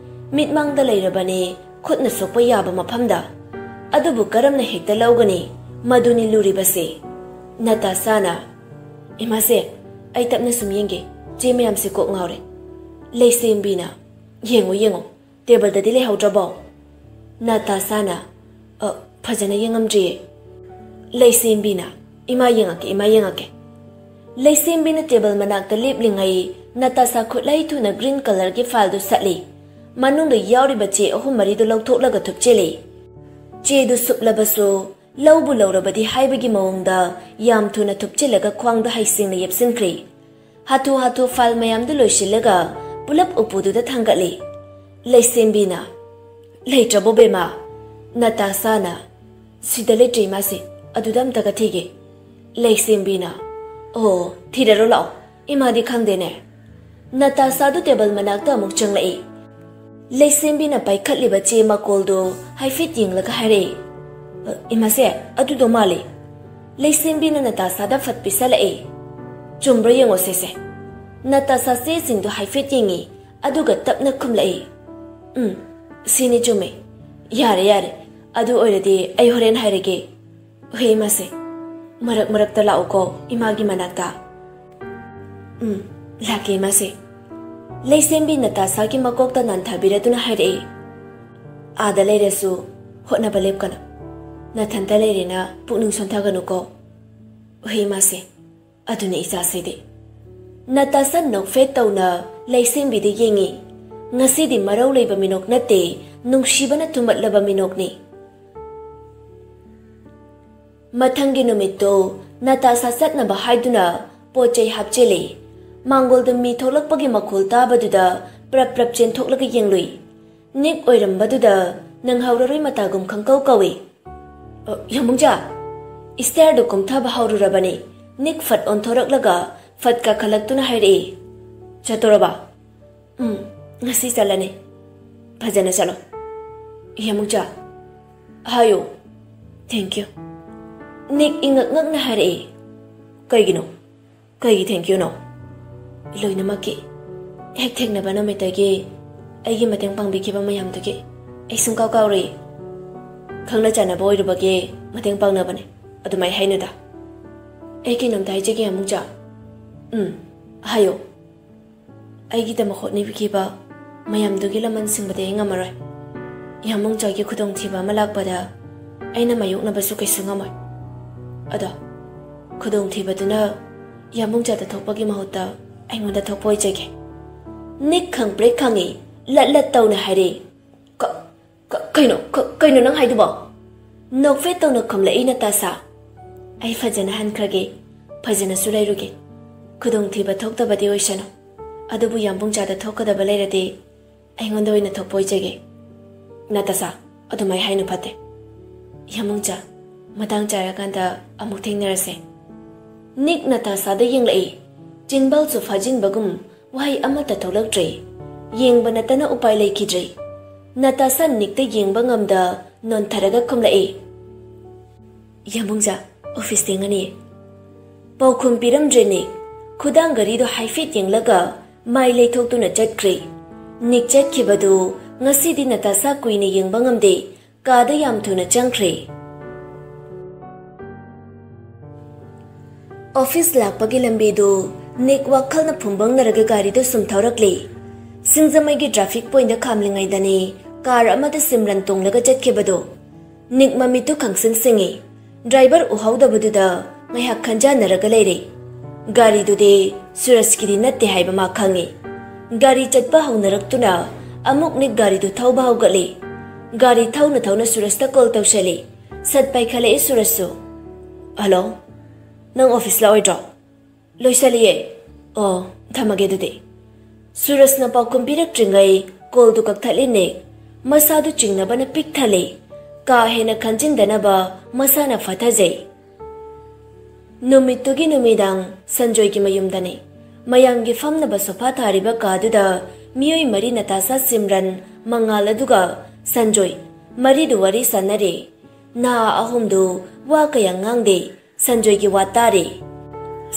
ꯃꯤꯠꯃꯥꯡꯗ ꯂꯩꯔꯕꯅꯤ, ꯈꯨꯠꯅ ꯁꯣꯛꯄ ꯌꯥꯕ ꯃꯐꯝꯗ꯫ ꯑꯗꯨꯕꯨ ꯀꯔꯝꯅ ꯍꯦꯛꯇ ꯂꯧꯒꯅꯤ? ꯃꯗꯨꯅꯤ ꯂꯨꯔꯤꯕꯁꯦ꯫ ꯅꯇꯥꯁꯥꯅ, "ꯏꯃꯥꯁꯦ, ꯑꯩ ꯇꯞꯅ ꯁꯨꯝ ꯌꯦꯡꯒꯦ, ꯆꯦ ꯃꯌꯥꯝꯁꯦ ꯀꯣꯛ ꯉꯥꯎꯔꯦ꯫" ꯂꯩꯁꯦꯝꯕꯤꯅ, "ꯌꯦꯡꯉꯣ, ꯌꯦꯡꯉꯣ, ꯇꯦꯕꯜꯗꯗꯤ ꯂꯩꯍꯧꯗ꯭ꯔꯕꯣ?" ꯅꯇꯥꯁꯥꯅ, "ꯑ, ꯐꯖꯅ ꯌꯦꯡꯉꯝꯗ꯭ꯔꯤꯌꯦ꯫" ꯂꯩꯁꯦꯝꯕꯤꯅ, "ꯏꯃꯥ ꯌꯦꯡꯉꯛꯀꯦ, ꯏꯃꯥ ꯌꯦꯡꯉꯛꯀꯦ꯫" ꯂꯩꯁꯦꯝꯕꯤꯅ ꯇꯦꯕꯜ ꯃꯅꯥꯛꯇ ꯂꯦꯞꯂꯤꯉꯩ ꯅꯇꯥꯁꯥ ꯈꯨꯠꯂꯥꯏ ꯊꯨꯅ ꯒ꯭ꯔꯤꯟ ꯀꯂꯔꯒꯤ ꯐꯥꯏꯜꯗꯨ ꯁꯠꯂꯤ꯫ ꯃꯅꯨꯡꯗ ꯌꯥꯎꯔꯤꯕ ꯆꯦ ꯑꯍꯨꯝ ꯃꯔꯤꯗꯨ ꯂꯧꯊꯣꯛꯂꯒ ꯊꯨꯞꯆꯤꯜꯂꯤ꯫ ꯆꯦꯗꯨ ꯁꯨꯞꯂꯕꯁꯨ ꯂꯧꯕꯨ ꯂꯧꯔꯕꯗꯤ ꯍꯥꯏꯕꯒꯤ ꯃꯑꯣꯡꯗ ꯌꯥꯝ ꯊꯨꯅ ꯊꯨꯞꯆꯤꯜꯂꯒ ꯈ꯭ꯋꯥꯡꯗ ꯍꯩꯁꯤꯡꯅ ꯌꯦꯞꯁꯤꯟꯈ꯭ꯔꯦ꯫ ꯍꯥꯊꯨ ꯍꯥꯊꯨ ꯐꯥꯏꯜ ꯃꯌꯥꯝꯗꯨ ꯂꯣꯏꯁꯤꯜꯂꯒ ꯄꯨꯂꯞ ꯎꯄꯨꯗꯨꯗ ꯊꯥꯡꯒꯠꯂꯤ꯫ ꯂꯩꯁꯦꯝꯕꯤꯅ, "ꯂꯩꯇ꯭ꯔꯕꯣ ꯕꯦꯝꯃ?" ꯅꯇꯥꯁꯥꯅ, "ꯁꯤꯗ ꯂꯩꯇ꯭ꯔꯦ ꯏꯃꯥꯁꯦ, ꯑꯗꯨꯗ ꯑꯝꯇꯒ ꯊꯤꯒꯦ꯫ ꯂꯩꯁꯦꯝꯕꯤꯅ, "ꯑꯣ, ꯊꯤꯔꯔꯣ ꯂꯥꯛꯑꯣ, ꯏꯃꯥꯗꯤ ꯈꯪꯗꯦꯅꯦ"꯫ ꯅꯇꯥꯁꯥꯗꯨ ꯇꯦꯕꯜ ꯃꯅꯥꯛꯇ ꯑꯃꯨꯛ ꯆꯪꯂꯛꯏ꯫ ꯂꯩꯁꯦꯝꯕꯤꯅ ꯄꯥꯏꯈꯠꯂꯤꯕ ꯆꯦ ꯃꯀꯣꯜꯗꯨ ꯍꯥꯏꯐꯦꯠ ꯌꯦꯡꯂꯒ ꯍꯥꯏꯔꯛꯏ, "ꯑ, ꯏꯃꯥꯁꯦ, ꯑꯗꯨꯗꯣ ꯃꯥꯜꯂꯤ"꯫ ꯂꯩꯁꯦꯝꯕꯤꯅ ꯅꯇꯥꯁꯥꯗ ꯐꯠ ꯄꯤꯁꯜꯂꯛꯏ꯫ "ꯆꯨꯝꯕ꯭ꯔꯥ ꯌꯦꯡꯉꯣ ꯁꯦꯁꯦ"꯫ ꯅꯇꯥꯁꯥ ꯆꯦꯁꯤꯡꯗꯨ ꯍꯥꯏꯐꯦꯠ ꯌꯦꯡꯉꯤ, ꯑꯗꯨꯒ ꯇꯞꯅ ꯈꯨꯝꯂꯛꯏ, "ꯎꯝ, ꯁꯤꯅꯤ ꯆꯨꯝꯃꯤ꯫ ꯌꯥꯔꯦ, ꯌꯥꯔꯦ, ꯑꯗꯨ ꯑꯣꯏꯔꯗꯤ ꯑꯩ ꯍꯣꯔꯦꯟ ꯍꯥꯏꯔꯒꯦ"꯫ "ꯍꯣꯏ, ꯏꯃꯥꯁꯦ꯫ ꯃꯔꯛ ꯃꯔꯛꯇ ꯂꯥꯛꯎꯀꯣ ꯏꯃꯥꯒꯤ ꯃꯅꯥꯛꯇ"꯫ "ꯎꯝ, ꯂꯥꯛꯀꯦ, ꯏꯃꯥꯁꯦ"꯫ ꯂꯩꯁꯦꯝꯕꯤ ꯅꯇꯥꯁꯥꯒꯤ ꯃꯀꯣꯛꯇ ꯅꯥꯟꯊꯕꯤꯔꯗꯨꯅ ꯍꯥꯏꯔꯛꯏ, "ꯑꯥꯗ ꯂꯩꯔꯁꯨ ꯍꯣꯠꯅꯕ ꯂꯦꯞꯀꯅꯨ꯫ ꯅꯊꯟꯇ ꯂꯩꯔꯦꯅ ꯄꯨꯛꯅꯤꯡ ꯁꯣꯟꯊꯒꯅꯨꯀꯣ"꯫ "ꯍꯣꯏ, ꯏꯃꯥꯁꯦ꯫ ꯑꯗꯨꯅꯤ ꯏꯆꯥꯁꯤꯗꯤ"꯫ ꯅꯇꯥꯁꯥ ꯅꯣꯛꯐꯦꯠ ꯇꯧꯅ ꯂꯩꯁꯦꯝꯕꯤꯗ ꯌꯦꯡꯉꯤ꯫ ꯉꯁꯤꯗꯤ ꯃꯔꯧ ꯂꯩꯕ ꯃꯤꯅꯣꯛ ꯅꯠꯇꯦ, ꯅꯨꯡꯁꯤꯕꯅ ꯊꯨꯝꯃꯠꯂꯕ ꯃꯤꯅꯣꯛꯅꯤ꯫ ꯃꯊꯪꯒꯤ ꯅꯨꯃꯤꯠꯇꯣ ꯅꯇꯥꯁꯥ ꯆꯠꯅꯕ ꯍꯥꯏꯗꯨꯅ ꯄꯣꯠ ꯆꯩ ꯍꯥꯞꯆꯤꯜꯂꯤ꯫ ꯃꯥꯡꯒꯣꯜꯗ ꯃꯤ ꯊꯣꯛꯂꯛꯄꯒꯤ ꯃꯈꯣꯜ ꯇꯥꯕꯗꯨꯗ ꯄ꯭ꯔꯞ ꯄ꯭ꯔꯞ ꯆꯦꯟꯊꯣꯛꯂꯒ ꯌꯦꯡꯂꯨꯏ꯫ ꯅꯤꯛ ꯑꯣꯏꯔꯝꯕꯗꯨꯗ ꯅꯪꯍꯧꯔꯔꯣꯏ ꯃꯇꯥꯒꯨꯝ ꯈꯪꯀꯧ ꯀꯧꯏ꯫ "ꯑ, ꯌꯥꯝꯕꯨꯡꯖꯥ!" ꯏꯁꯇ꯭ꯌꯥꯔꯗꯨ ꯀꯨꯝꯊꯕ ꯍꯧꯔꯨꯔꯕꯅꯤ꯫ ꯅꯤꯛ ꯐꯠ ꯑꯣꯟꯊꯣꯔꯛꯂꯒ ꯐꯠ ꯀꯥꯈꯠꯂꯛꯇꯨꯅ ꯍꯥꯏꯔꯛꯏ, "ꯆꯠꯇꯣꯔꯕ?" "ꯎꯝ, ꯉꯁꯤ ꯆꯠꯂꯅꯤ"꯫ "ꯐꯖꯅ ꯆꯠꯂꯣ"꯫ "ꯌꯥꯝꯕꯨꯡꯖꯥ"꯫ "ꯍꯥꯏꯌꯨ"꯫ "Thank you"꯫ ꯅꯤꯛ ꯏꯉꯛ ꯉꯛꯅ ꯍꯥꯏꯔꯛꯏ꯫ "ꯀꯩꯒꯤꯅꯣ? ꯀꯩꯒꯤ thank youꯅꯣ?" "ꯂꯣꯏꯅꯃꯛꯀꯤ꯫ ꯍꯦꯛ ꯊꯦꯡꯅꯕ ꯅꯨꯃꯤꯠꯇꯒꯤ ꯑꯩꯒꯤ ꯃꯇꯦꯡ ꯄꯥꯡꯕꯤꯈꯤꯕ ꯃꯌꯥꯝꯗꯨꯒꯤ ꯑꯩ ꯁꯨꯡꯀꯥꯎ ꯀꯥꯎꯔꯣꯏ꯫ ꯈꯪꯅ ꯆꯥꯟꯅꯕ ꯑꯣꯏꯔꯨꯕꯒꯤ ꯃꯇꯦꯡ ꯄꯥꯡꯅꯕꯅꯦ꯫ ꯑꯗꯨꯃꯥꯏ ꯍꯥꯏꯅꯨꯗ꯫ ꯑꯩ ꯀꯩꯅꯣꯝꯇ ꯍꯥꯏꯖꯒꯦ, ꯌꯥꯝꯕꯨꯡꯖꯥ"꯫ "ꯎꯝ, ꯍꯥꯏꯌꯨ"꯫ "ꯑꯩꯒꯤꯗꯃꯛ ꯍꯣꯠꯅꯕꯤꯈꯤꯕ ꯃꯌꯥꯝꯗꯨꯒꯤ ꯂꯃꯟ ꯁꯤꯡꯕꯗꯤ ꯑꯩ ꯉꯝꯃꯔꯣꯏ꯫ ꯌꯥꯝꯕꯨꯡꯖꯥꯒꯤ ꯈꯨꯗꯣꯡꯊꯤꯕ ꯑꯃ ꯂꯥꯛꯄꯗ ꯑꯩꯅ ꯃꯥꯌꯣꯛꯅꯕꯁꯨ ꯀꯩꯁꯨ ꯉꯝꯃꯣꯏ꯫ ꯑꯗꯣ ꯈꯨꯗꯣꯡꯊꯤꯕꯗꯨꯅ ꯌꯥꯝꯕꯨꯡꯖꯥꯗ ꯊꯣꯛꯄꯒꯤ ꯃꯍꯨꯠꯇ ꯑꯩꯉꯣꯟꯗ ꯊꯣꯛꯄ ꯑꯣꯏꯖꯒꯦ"꯫ ꯅꯤꯛ ꯈꯪꯄ꯭ꯔꯦꯛ ꯈꯪꯉꯤ, ꯂꯠ ꯂꯠ ꯇꯧꯅ ꯍꯥꯏꯔꯦ꯫ "ꯀ-, ꯀ-, ꯀꯩꯅꯣ, ꯀ-, ꯀꯩꯅꯣ ꯅꯪ ꯍꯥꯏꯗꯨꯕꯣ?" ꯅꯣꯛꯐꯦꯠ ꯇꯧꯅ ꯈꯨꯝꯂꯛꯏ ꯅꯇꯥꯁꯥ꯫ "ꯑꯩ ꯐꯖꯅ ꯍꯟꯈ꯭ꯔꯒꯦ, ꯐꯖꯅꯁꯨ ꯂꯩꯔꯨꯒꯦ꯫ ꯈꯨꯗꯣꯡꯊꯤꯕ ꯊꯣꯛꯇꯕꯗꯤ ꯑꯣꯏꯁꯅꯨ, ꯑꯗꯨꯕꯨ ꯌꯥꯝꯕꯨꯡꯖꯥꯗ ꯊꯣꯛꯀꯗꯕ ꯂꯩꯔꯗꯤ ꯑꯩꯉꯣꯟꯗ ꯑꯣꯏꯅ ꯊꯣꯛꯄ ꯑꯣꯏꯖꯒꯦ"꯫ "ꯅꯇꯥꯁꯥ, ꯑꯗꯨꯃꯥꯏ ꯍꯥꯏꯅꯨ, ꯐꯠꯇꯦ"꯫ "ꯌꯥꯝꯕꯨꯡꯖꯥ, ꯃꯇꯥꯡ ꯆꯥꯔꯀꯥꯟꯗ ꯑꯃꯨꯛ ꯊꯦꯡꯅꯔꯁꯦ꯫ ꯅꯤꯛ ꯅꯇꯥꯁꯥꯗ ꯌꯦꯡꯂꯛꯏ꯫ ꯆꯤꯟꯕꯥꯜꯁꯨ ꯐꯥꯖꯤꯟꯕꯒꯨꯝ ꯋꯥꯍꯩ ꯑꯃꯠꯇ ꯊꯣꯛꯂꯛꯇ꯭ꯔꯦ꯫ ꯌꯦꯡꯕ ꯅꯠꯇꯅ ꯎꯄꯥꯏ ꯂꯩꯈꯤꯗ꯭ꯔꯦ꯫ ꯅꯇꯥꯁꯥ ꯅꯤꯛꯇ ꯌꯦꯡꯕ ꯉꯝꯗ ꯅꯣꯟꯊꯔꯒ ꯈꯨꯝꯂꯛꯏ, "ꯌꯥꯝꯕꯨꯡꯖꯥ, ꯑꯣꯐꯤꯁ ꯊꯦꯡꯉꯅꯤ꯫" ꯄꯥꯎꯈꯨꯝ ꯄꯤꯔꯝꯗ꯭ꯔꯦ ꯅꯤꯛ꯫ ꯈꯨꯗꯥꯡ ꯘꯔꯤꯗꯨ ꯍꯥꯏꯐꯦꯠ ꯌꯦꯡꯂꯒ ꯃꯥꯏ ꯂꯩꯊꯣꯛꯇꯨꯅ ꯆꯠꯈ꯭ꯔꯦ꯫ ꯅꯤꯛ ꯆꯠꯈꯤꯕꯗꯨ ꯉꯁꯤꯗꯤ ꯅꯇꯥꯁꯥ ꯀꯨꯏꯅ ꯌꯦꯡꯕ ꯉꯝꯗꯦ꯫ ꯀꯥꯗ ꯌꯥꯝ ꯊꯨꯅ ꯆꯪꯈ꯭ꯔꯦ꯫ ꯑꯣꯐꯤꯁ ꯂꯥꯛꯄꯒꯤ ꯂꯝꯕꯤꯗꯨ ꯅꯤꯛ ꯋꯥꯈꯜꯅ ꯐꯨꯝꯕꯪꯅꯔꯒ ꯒꯥꯔꯤꯗꯨ ꯁꯨꯝ ꯊꯧꯔꯛꯂꯤ꯫ ꯁꯤꯡꯖꯃꯩꯒꯤ ꯇ꯭ꯔꯥꯐꯤꯛ ꯄꯣꯏꯟꯗ ꯈꯥꯝꯂꯤꯉꯩꯗꯅꯤ ꯀꯥꯔ ꯑꯃꯗ ꯁꯤꯝꯔꯟ ꯇꯣꯡꯂꯒ ꯆꯠꯈꯤꯕꯗꯨ꯫ ꯅꯤꯛ ꯃꯃꯤꯠꯇꯨ ꯈꯪꯁꯤꯡ ꯁꯤꯡꯉꯤ꯫ ꯗ꯭ꯔꯥꯏꯚꯔ ꯎꯍꯧꯗꯕꯗꯨꯗ ꯉꯥꯏꯍꯥꯛ ꯈꯟꯖꯥꯟꯅꯔꯒ ꯂꯩꯔꯦ꯫ ꯒꯥꯔꯤꯗꯨꯗꯤ ꯁꯨꯔꯖꯀꯤꯗꯤ ꯅꯠꯇꯦ ꯍꯥꯏꯕ ꯃꯥ ꯈꯪꯉꯤ꯫ ꯒꯥꯔꯤ ꯆꯠꯄ ꯍꯧꯅꯔꯛꯇꯨꯅ ꯑꯃꯨꯛ ꯅꯤꯛ ꯒꯥꯔꯤꯗꯨ ꯊꯧꯕ ꯍꯧꯒꯠꯂꯤ꯫ ꯒꯥꯔꯤ ꯊꯧꯅ ꯊꯧꯅ ꯁꯨꯔꯖꯇ ꯀꯣꯜ ꯇꯧꯁꯜꯂꯤ꯫ ꯁꯠ ꯄꯥꯏꯈꯠꯂꯛꯏ ꯁꯨꯔꯖꯁꯨ꯫ "ꯍꯜꯂꯣ, ꯅꯪ ꯑꯣꯐꯤꯁ ꯂꯥꯛꯑꯣꯏꯗ꯭ꯔꯣ?" "ꯂꯣꯏꯁꯜꯂꯤꯌꯦ꯫ ꯑꯣ, ꯊꯝꯃꯒꯦ ꯑꯗꯨꯗꯤ꯫" ꯁꯨꯔꯖꯅ ꯄꯥꯎꯈꯨꯝ ꯄꯤꯔꯛꯇ꯭ꯔꯤꯉꯩ ꯀꯣꯜꯗꯨ ꯀꯛꯊꯠꯂꯤꯅꯦ꯫ ꯃꯁꯥꯗꯨ ꯆꯤꯡꯅꯕꯅ ꯄꯤꯛ ꯊꯜꯂꯤ꯫ ꯀꯥ ꯍꯦꯟꯅ ꯈꯟꯖꯤꯟꯗꯅꯕ ꯃꯁꯥꯅ ꯐꯊꯖꯩ꯫ ꯅꯨꯃꯤꯠꯇꯨꯒꯤ ꯅꯨꯃꯤꯗꯥꯡ ꯁꯟꯖꯣꯏꯒꯤ ꯃꯌꯨꯝꯗꯅꯤ꯫ ꯃꯌꯥꯝꯒꯤ ꯐꯝꯅꯕ ꯁꯣꯐꯥ ꯊꯥꯔꯤꯕ ꯀꯥꯗꯨꯗ ꯃꯤꯑꯣꯏ ꯃꯔꯤ, ꯅꯇꯥꯁꯥ, ꯁꯤꯝꯔꯟ, ꯃꯉꯥꯜ ꯑꯗꯨꯒ ꯁꯟꯖꯣꯏ, ꯃꯔꯤꯗꯨ ꯋꯥꯔꯤ ꯁꯥꯟꯅꯔꯤ꯫ ꯅꯍꯥ ꯑꯍꯨꯝꯗꯨ ꯋꯥ ꯀꯌꯥ ꯉꯥꯡꯗꯦ꯫ ꯁꯟꯖꯣꯏꯒꯤ ꯋꯥ ꯇꯥꯔꯤ꯫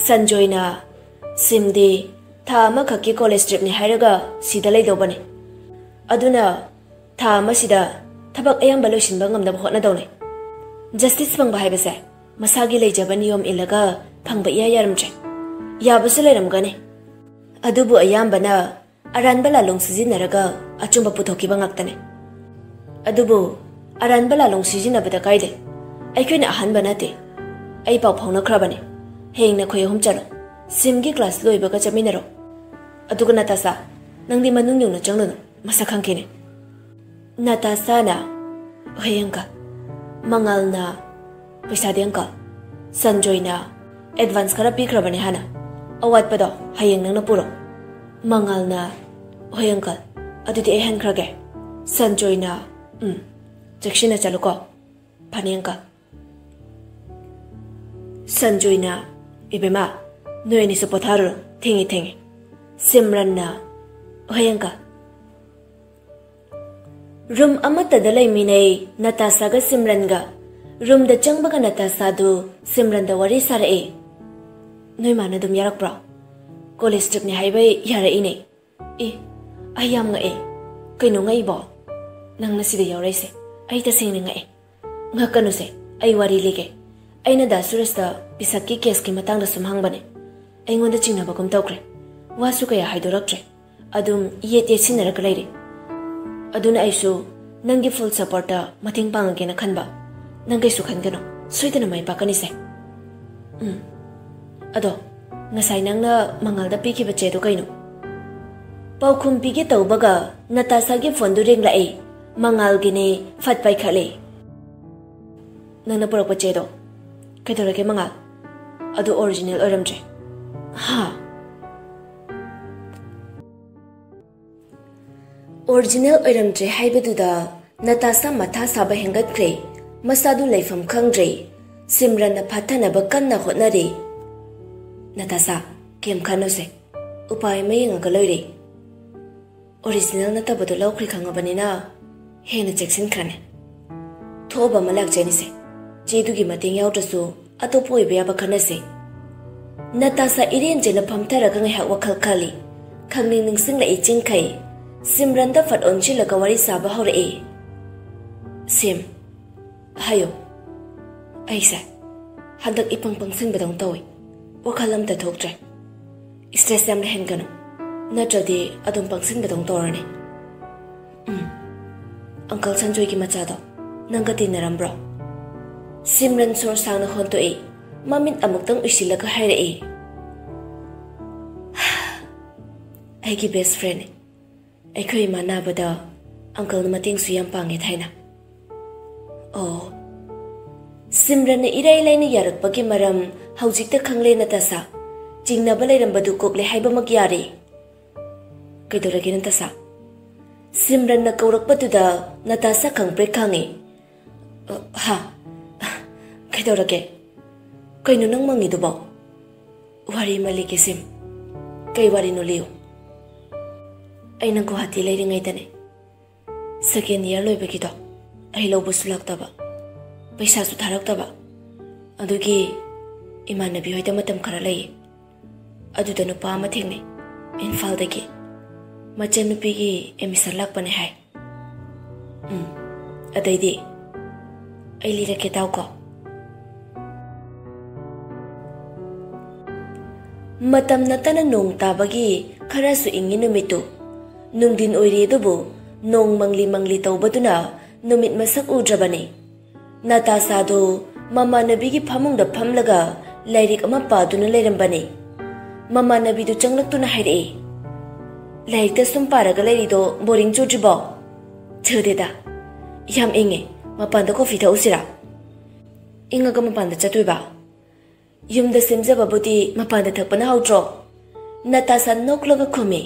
ꯁꯟꯖꯣꯏꯅ, "ꯁꯤꯝꯗꯤ ꯊꯥ ꯑꯃꯈꯛꯀꯤ ꯀꯣꯂꯦꯖ ꯇ꯭ꯔꯤꯞꯅꯤ ꯍꯥꯏꯔꯒ ꯁꯤꯗ ꯂꯩꯗꯧꯕꯅꯤ꯫ ꯑꯗꯨꯅ ꯊꯥ ꯑꯃꯁꯤꯗ ꯊꯕꯛ ꯑꯌꯥꯝꯕ ꯂꯣꯏꯁꯤꯟꯕ ꯉꯝꯅꯕ ꯍꯣꯠꯅꯗꯧꯅꯤ꯫ ꯖꯁꯇꯤꯁ ꯐꯪꯕ ꯍꯥꯏꯕꯁꯦ ꯃꯁꯥꯒꯤ ꯂꯩꯖꯕ ꯅꯤꯌꯣꯝ ꯏꯜꯂꯒ ꯐꯪꯕ ꯏꯌꯥ ꯌꯥꯔꯝꯗ꯭ꯔꯦ꯫ ꯌꯥꯕꯁꯨ ꯂꯩꯔꯝꯒꯅꯤ, ꯑꯗꯨꯕꯨ ꯑꯌꯥꯝꯕꯅ ꯑꯔꯥꯟꯕ ꯂꯥꯂꯣꯡ ꯁꯤꯖꯤꯟꯅꯔꯒ ꯑꯆꯨꯝꯕ ꯄꯨꯊꯣꯛꯈꯤꯕ ꯉꯥꯛꯇꯅꯤ꯫ ꯑꯗꯨꯕꯨ ꯑꯔꯥꯟꯕ ꯂꯥꯂꯣꯡ ꯁꯤꯖꯤꯟꯅꯕꯗ ꯀꯥꯏꯗꯦ꯫ ꯑꯩꯈꯣꯏꯅ ꯑꯍꯥꯟꯕ ꯅꯠꯇꯦ꯫ ꯑꯩ ꯄꯥꯎ ꯐꯥꯎꯅꯈ꯭ꯔꯕꯅꯤ꯫ ꯍꯌꯦꯡ ꯅꯈꯣꯏ ꯑꯍꯨꯝ ꯆꯠꯂꯣ꯫ ꯁꯤꯝꯒꯤ ꯀ꯭ꯂꯥꯁ ꯂꯣꯏꯕꯒ ꯆꯠꯃꯤꯟꯅꯔꯣ꯫ ꯑꯗꯨꯒ ꯅꯇꯥꯁꯥ, ꯅꯪꯗꯤ ꯃꯅꯨꯡ ꯌꯧꯅ ꯆꯪꯂꯨꯅꯨ꯫ ꯃꯁꯛ ꯈꯪꯈꯤꯅꯤ꯫" ꯅꯇꯥꯁꯥꯅ, "ꯍꯣꯏ, ꯑꯪꯀꯜ꯫" ꯃꯉꯥꯜꯅ, "ꯄꯩꯁꯥꯗꯤ, ꯑꯪꯀꯜ?" ꯁꯟꯖꯣꯏꯅ, "ꯑꯦꯗꯚꯥꯟꯁ ꯈꯔ ꯄꯤꯈ꯭ꯔꯕꯅꯦ ꯍꯥꯟꯅ꯫ ꯑꯋꯥꯠꯄꯗꯣ ꯍꯌꯦꯡ ꯅꯪꯅ ꯄꯨꯔꯣ꯫" ꯃꯉꯥꯜꯅ, "ꯍꯣꯏ, ꯑꯪꯀꯜ꯫ ꯑꯗꯨꯗꯤ ꯑꯩ ꯍꯟꯈ꯭ꯔꯒꯦ꯫" ꯁꯟꯖꯣꯏꯅ, "ꯎꯝ, ꯆꯦꯛꯁꯤꯟꯅ ꯆꯠꯂꯨꯀꯣ꯫" "ꯐꯅꯤ, ꯑꯪꯀꯜ꯫" ꯁꯟꯖꯣꯏꯅ, "ꯏꯕꯦꯝꯃ, ꯅꯣꯏ ꯑꯅꯤꯁꯨ ꯄꯣꯊꯥꯔꯨꯔꯣ, ꯊꯦꯡꯉꯦ, ꯊꯦꯡꯉꯦ꯫" ꯁꯤꯝꯔꯟꯅ, "ꯍꯣꯏ, uncle꯫" ꯔꯨꯝ ꯑꯃꯠꯇꯗ ꯂꯩꯃꯤꯟꯅꯩ ꯅꯇꯥꯁꯥꯒ ꯁꯤꯝꯔꯟꯒ꯫ ꯔꯨꯝꯗ ꯆꯪꯕꯒ ꯅꯇꯥꯁꯥꯗꯨ ꯁꯤꯝꯔꯟꯗ ꯋꯥꯔꯤ ꯁꯥꯔꯛꯏ꯫ "ꯅꯣꯏ ꯃꯥꯅ ꯑꯗꯨꯝ ꯌꯥꯔꯛꯄ꯭ꯔꯣ? ꯀꯣꯂꯦꯖ ꯇ꯭ꯔꯤꯞꯅꯤ ꯍꯥꯏꯕꯩ ꯌꯥꯔꯛꯏꯅꯦ꯫" "ꯑꯦ, ꯑꯩ ꯌꯥꯝ ꯉꯛꯑꯦ꯫ ꯀꯩꯅꯣ ꯉꯛꯏꯕꯣ? ꯅꯪꯅ ꯁꯤꯗ ꯌꯥꯎꯔꯛꯏꯁꯦ ꯑꯩ ꯇꯁꯦꯡꯅ ꯉꯛꯑꯦ꯫" "ꯉꯛꯀꯅꯨꯁꯦ, ꯑꯩ ꯋꯥꯔꯤ ꯂꯤꯒꯦ꯫ ꯑꯩꯅ ꯗꯥ ꯁꯨꯔꯦꯁꯇ ꯄꯤꯁꯛꯀꯤ ꯀꯦꯁꯀꯤ ꯃꯇꯥꯡꯗ ꯁꯨꯝ ꯍꯪꯕꯅꯦ꯫ ꯑꯩꯉꯣꯟꯗ ꯆꯤꯡꯅꯕꯒꯨꯝ ꯇꯧꯈ꯭ꯔꯦ꯫ ꯋꯥꯁꯨ ꯀꯌꯥ ꯍꯥꯏꯗꯣꯔꯛꯇ꯭ꯔꯦ꯫ ꯑꯗꯨꯝ ꯌꯦꯠ ꯌꯦꯠꯁꯤꯟꯅꯔꯒ ꯂꯩꯔꯦ꯫ ꯑꯗꯨꯅ ꯑꯩꯁꯨ ꯅꯪꯒꯤ full supportꯇ ꯃꯇꯦꯡ ꯄꯥꯡꯉꯒꯦꯅ ꯈꯟꯕ꯫ ꯅꯪ ꯀꯩꯁꯨ ꯈꯟꯒꯅꯨ, ꯁꯣꯏꯗꯅ ꯃꯥꯏ ꯄꯥꯛꯀꯅꯤꯁꯦ꯫" "ꯎꯝ꯫ ꯑꯗꯣ, ꯉꯁꯥꯏ ꯅꯪꯅ ꯃꯉꯥꯜꯗ ꯄꯤꯈꯤꯕ ꯆꯦꯗꯣ ꯀꯩꯅꯣ?" ꯄꯥꯎꯈꯨꯝ ꯄꯤꯒꯦ ꯇꯧꯕꯒ ꯅꯇꯥꯁꯥꯒꯤ ꯐꯣꯟꯗꯨ ꯔꯤꯡꯂꯛꯏ꯫ ꯃꯉꯥꯜꯒꯤꯅꯤ, ꯐꯠ ꯄꯥꯏꯈꯠꯂꯤ꯫ "ꯅꯪꯅ ꯄꯨꯔꯛꯄ ꯆꯦꯗꯣ ꯀꯩꯗꯧꯔꯒꯦ, ꯃꯉꯥꯜ? ꯑꯗꯨ original ꯑꯣꯏꯔꯝꯗ꯭ꯔꯦ꯫" "ꯍꯥ?" Original ꯑꯣꯏꯔꯝꯗ꯭ꯔꯦ ꯍꯥꯏꯕꯗꯨꯗ ꯅꯇꯥꯁꯥ ꯃꯊꯥ ꯁꯥꯕ ꯍꯦꯟꯒꯠꯈ꯭ꯔꯦ꯫ ꯃꯁꯥꯗꯨ ꯂꯩꯐꯝ ꯈꯪꯗ꯭ꯔꯦ꯫ ꯁꯤꯝꯔꯟꯅ ꯐꯥꯊꯅꯕ ꯀꯟꯅ ꯍꯣꯠꯅꯔꯤ꯫ "ꯅꯇꯥꯁꯥ, ꯀꯩꯝ ꯈꯟꯅꯨꯁꯦ꯫ ꯎꯄꯥꯏ ꯑꯃ ꯌꯦꯡꯉꯒ ꯂꯣꯏꯔꯦ꯫ Original ꯅꯠꯇꯕꯗꯣ ꯂꯧꯈ꯭ꯔꯦ ꯈꯪꯉꯕꯅꯤꯅ ꯍꯦꯟꯅ ꯆꯦꯛꯁꯤꯟꯈ꯭ꯔꯅꯤ꯫ ꯊꯣꯛꯑꯕ ꯑꯃ ꯂꯥꯛꯆꯅꯤꯁꯦ꯫ ꯆꯦꯗꯨꯒꯤ ꯃꯇꯦꯡ ꯌꯥꯎꯗ꯭ꯔꯁꯨ ꯑꯇꯣꯞꯄ ꯑꯣꯏꯕ ꯌꯥꯕ ꯈꯟꯅꯁꯦ꯫" ꯅꯇꯥꯁꯥ ꯏꯔꯦꯟꯖꯅ ꯐꯝꯊꯔꯒ ꯉꯥꯏꯍꯥꯛ ꯋꯥꯈꯜ ꯈꯜꯂꯤ꯫ ꯈꯪꯅꯤꯡ ꯅꯤꯡꯁꯤꯡꯂꯛꯏ ꯆꯤꯡꯈꯩ꯫ ꯁꯤꯝꯔꯟꯗ ꯐꯠ ꯑꯣꯟꯁꯤꯜꯂꯒ ꯋꯥꯔꯤ ꯁꯥꯕ ꯍꯧꯔꯛꯏ꯫ "ꯁꯤꯝ, ꯍꯥꯏꯌꯣ꯫" "ꯑꯩꯁꯦ ꯍꯟꯗꯛ ꯏꯄꯪ ꯄꯪꯁꯤꯟꯕꯗꯧꯅ ꯇꯧꯏ꯫ ꯋꯥꯈꯜ ꯑꯝꯇ ꯊꯣꯛꯇ꯭ꯔꯦ꯫ Stress ꯌꯥꯝ ꯂꯩꯍꯟꯒꯅꯨ, ꯅꯠꯇ꯭ꯔꯗꯤ ꯑꯗꯨꯝ ꯄꯪꯁꯤꯟꯕꯗꯧꯅ ꯇꯧꯔꯅꯤ꯫" "ꯎꯝ, uncle ꯁꯟꯖꯣꯏꯒꯤ ꯃꯆꯥꯗꯣ ꯅꯪꯒ ꯇꯤꯟꯅꯔꯝꯕ꯭ꯔꯣ?" ꯁꯤꯝꯔꯟ ꯁꯣꯔ ꯁꯥꯡꯅ ꯍꯣꯟꯇꯣꯛꯏ꯫ ꯃꯃꯤꯠ ꯑꯃꯨꯛꯇꯪ ꯎꯏꯁꯤꯜꯂꯒ ꯍꯥꯏꯔꯛꯏ, "ꯑꯩꯒꯤ best friendꯅꯤ꯫ ꯑꯩꯈꯣꯏ ꯏꯃꯥ ꯅꯥꯕꯗ uncleꯅ ꯃꯇꯦꯡꯁꯨ ꯌꯥꯝ ꯄꯥꯡꯉꯦ ꯊꯥꯏꯅ꯫" "ꯑꯣ꯫" ꯁꯤꯝꯔꯟꯅ ꯏꯔꯥꯏ ꯂꯥꯏꯅ ꯌꯥꯔꯛꯄꯒꯤ ꯃꯔꯝ ꯍꯧꯖꯤꯛꯇ ꯈꯪꯂꯦ ꯅꯇꯥꯁꯥ꯫ ꯆꯤꯡꯅꯕ ꯂꯩꯔꯝꯕꯗꯨ ꯀꯣꯛꯂꯦ ꯍꯥꯏꯕꯃꯛ ꯌꯥꯔꯦ꯫ "ꯀꯩꯗꯧꯔꯒꯦ ꯅꯇꯥꯁꯥ?" ꯁꯤꯝꯔꯟꯅ ꯀꯧꯔꯛꯄꯗꯨꯗ ꯅꯇꯥꯁꯥ ꯈꯪꯄ꯭ꯔꯦꯛ ꯈꯪꯉꯤ꯫ "ꯑ, ꯍꯥ? ꯀꯩꯗꯧꯔꯒꯦ?" ꯀꯩꯅꯣ ꯅꯪ ꯃꯪꯉꯤꯗꯨꯕꯣ? ꯋꯥꯔꯤ ꯑꯃ ꯂꯤꯒꯦ ꯁꯤꯝ꯫ ꯀꯩ ꯋꯥꯔꯤꯅꯣ ꯂꯤꯌꯨ꯫ ꯑꯩꯅ ꯒꯨꯋꯥꯍꯥꯇꯤ ꯂꯩꯔꯤꯉꯩꯗꯅꯦ, ꯁꯦꯀꯦꯟ ꯏꯌꯥꯔ ꯂꯣꯏꯕꯒꯤꯗꯣ, ꯑꯩ ꯂꯧꯕꯁꯨ ꯂꯥꯛꯇꯕ, ꯄꯩꯁꯥꯁꯨ ꯊꯥꯔꯛꯇꯕ꯫ ꯑꯗꯨꯒꯤ ꯏꯃꯥꯟꯅꯕꯤ ꯍꯣꯏꯗ ꯃꯇꯝ ꯈꯔ ꯂꯩꯌꯦ꯫ ꯑꯗꯨꯗ ꯅꯨꯄꯥ ꯑꯃ ꯊꯦꯡꯅꯩ, ꯏꯝꯐꯥꯜꯗꯒꯤ꯫ ꯃꯆꯟꯅꯨꯄꯤꯒꯤ ꯑꯦꯗꯃꯤꯁꯟ ꯂꯥꯛꯄꯅꯦ ꯍꯥꯏ꯫ ꯎꯝ, ꯑꯗꯩꯗꯤ ꯑꯩ ꯂꯤꯔꯛꯀꯦ ꯇꯥꯎꯀꯣ꯫ ꯃꯇꯝ ꯅꯠꯇꯅ ꯅꯣꯡ ꯇꯥꯕꯒꯤ ꯈꯔꯁꯨ ꯏꯪꯉꯤ ꯅꯨꯃꯤꯠꯇꯨ꯫ ꯅꯨꯡꯊꯤꯟ ꯑꯣꯏꯔꯤ ꯑꯗꯨꯕꯨ ꯅꯣꯡ ꯃꯪꯂꯤ ꯃꯪꯂꯤ ꯇꯧꯕꯗꯨꯅ ꯅꯨꯃꯤꯠ ꯃꯁꯛ ꯎꯗ꯭ꯔꯕꯅꯤ꯫ ꯅꯥꯇꯥꯁꯥꯗꯨ ꯃꯃꯥꯟꯅꯕꯤꯒꯤ ꯐꯃꯨꯡꯗ ꯐꯝꯂꯒ ꯂꯥꯏꯔꯤꯛ ꯑꯃ ꯄꯥꯗꯨꯅ ꯂꯩꯔꯝꯕꯅꯤ꯫ ꯃꯃꯥꯟꯅꯕꯤꯗꯨ ꯆꯪꯂꯛꯇꯨꯅ ꯍꯥꯏꯔꯛꯏ, "ꯂꯥꯏꯔꯤꯛꯇ ꯁꯨꯝ ꯄꯥꯔꯒ ꯂꯩꯔꯤꯗꯣ ꯕꯣꯔꯤꯡ ꯆꯨꯗ꯭ꯔꯤꯕꯣ?" "ꯆꯨꯗꯦꯗ, ꯌꯥꯝ ꯏꯪꯉꯦ, ꯃꯄꯥꯟꯗ ꯀꯣꯐꯤ ꯊꯛꯎꯁꯤꯔꯥ?" "ꯏꯪꯉꯒ ꯃꯄꯥꯟꯗ ꯆꯠꯇꯣꯏꯕ? ꯌꯨꯝꯗ ꯁꯦꯝꯖꯕꯕꯨꯗꯤ ꯃꯄꯥꯟꯗ ꯊꯛꯄꯅ ꯍꯥꯎꯇ꯭ꯔꯣ?" ꯅꯥꯇꯥꯁꯥ ꯅꯣꯛꯂꯒ ꯈꯨꯝꯃꯤ,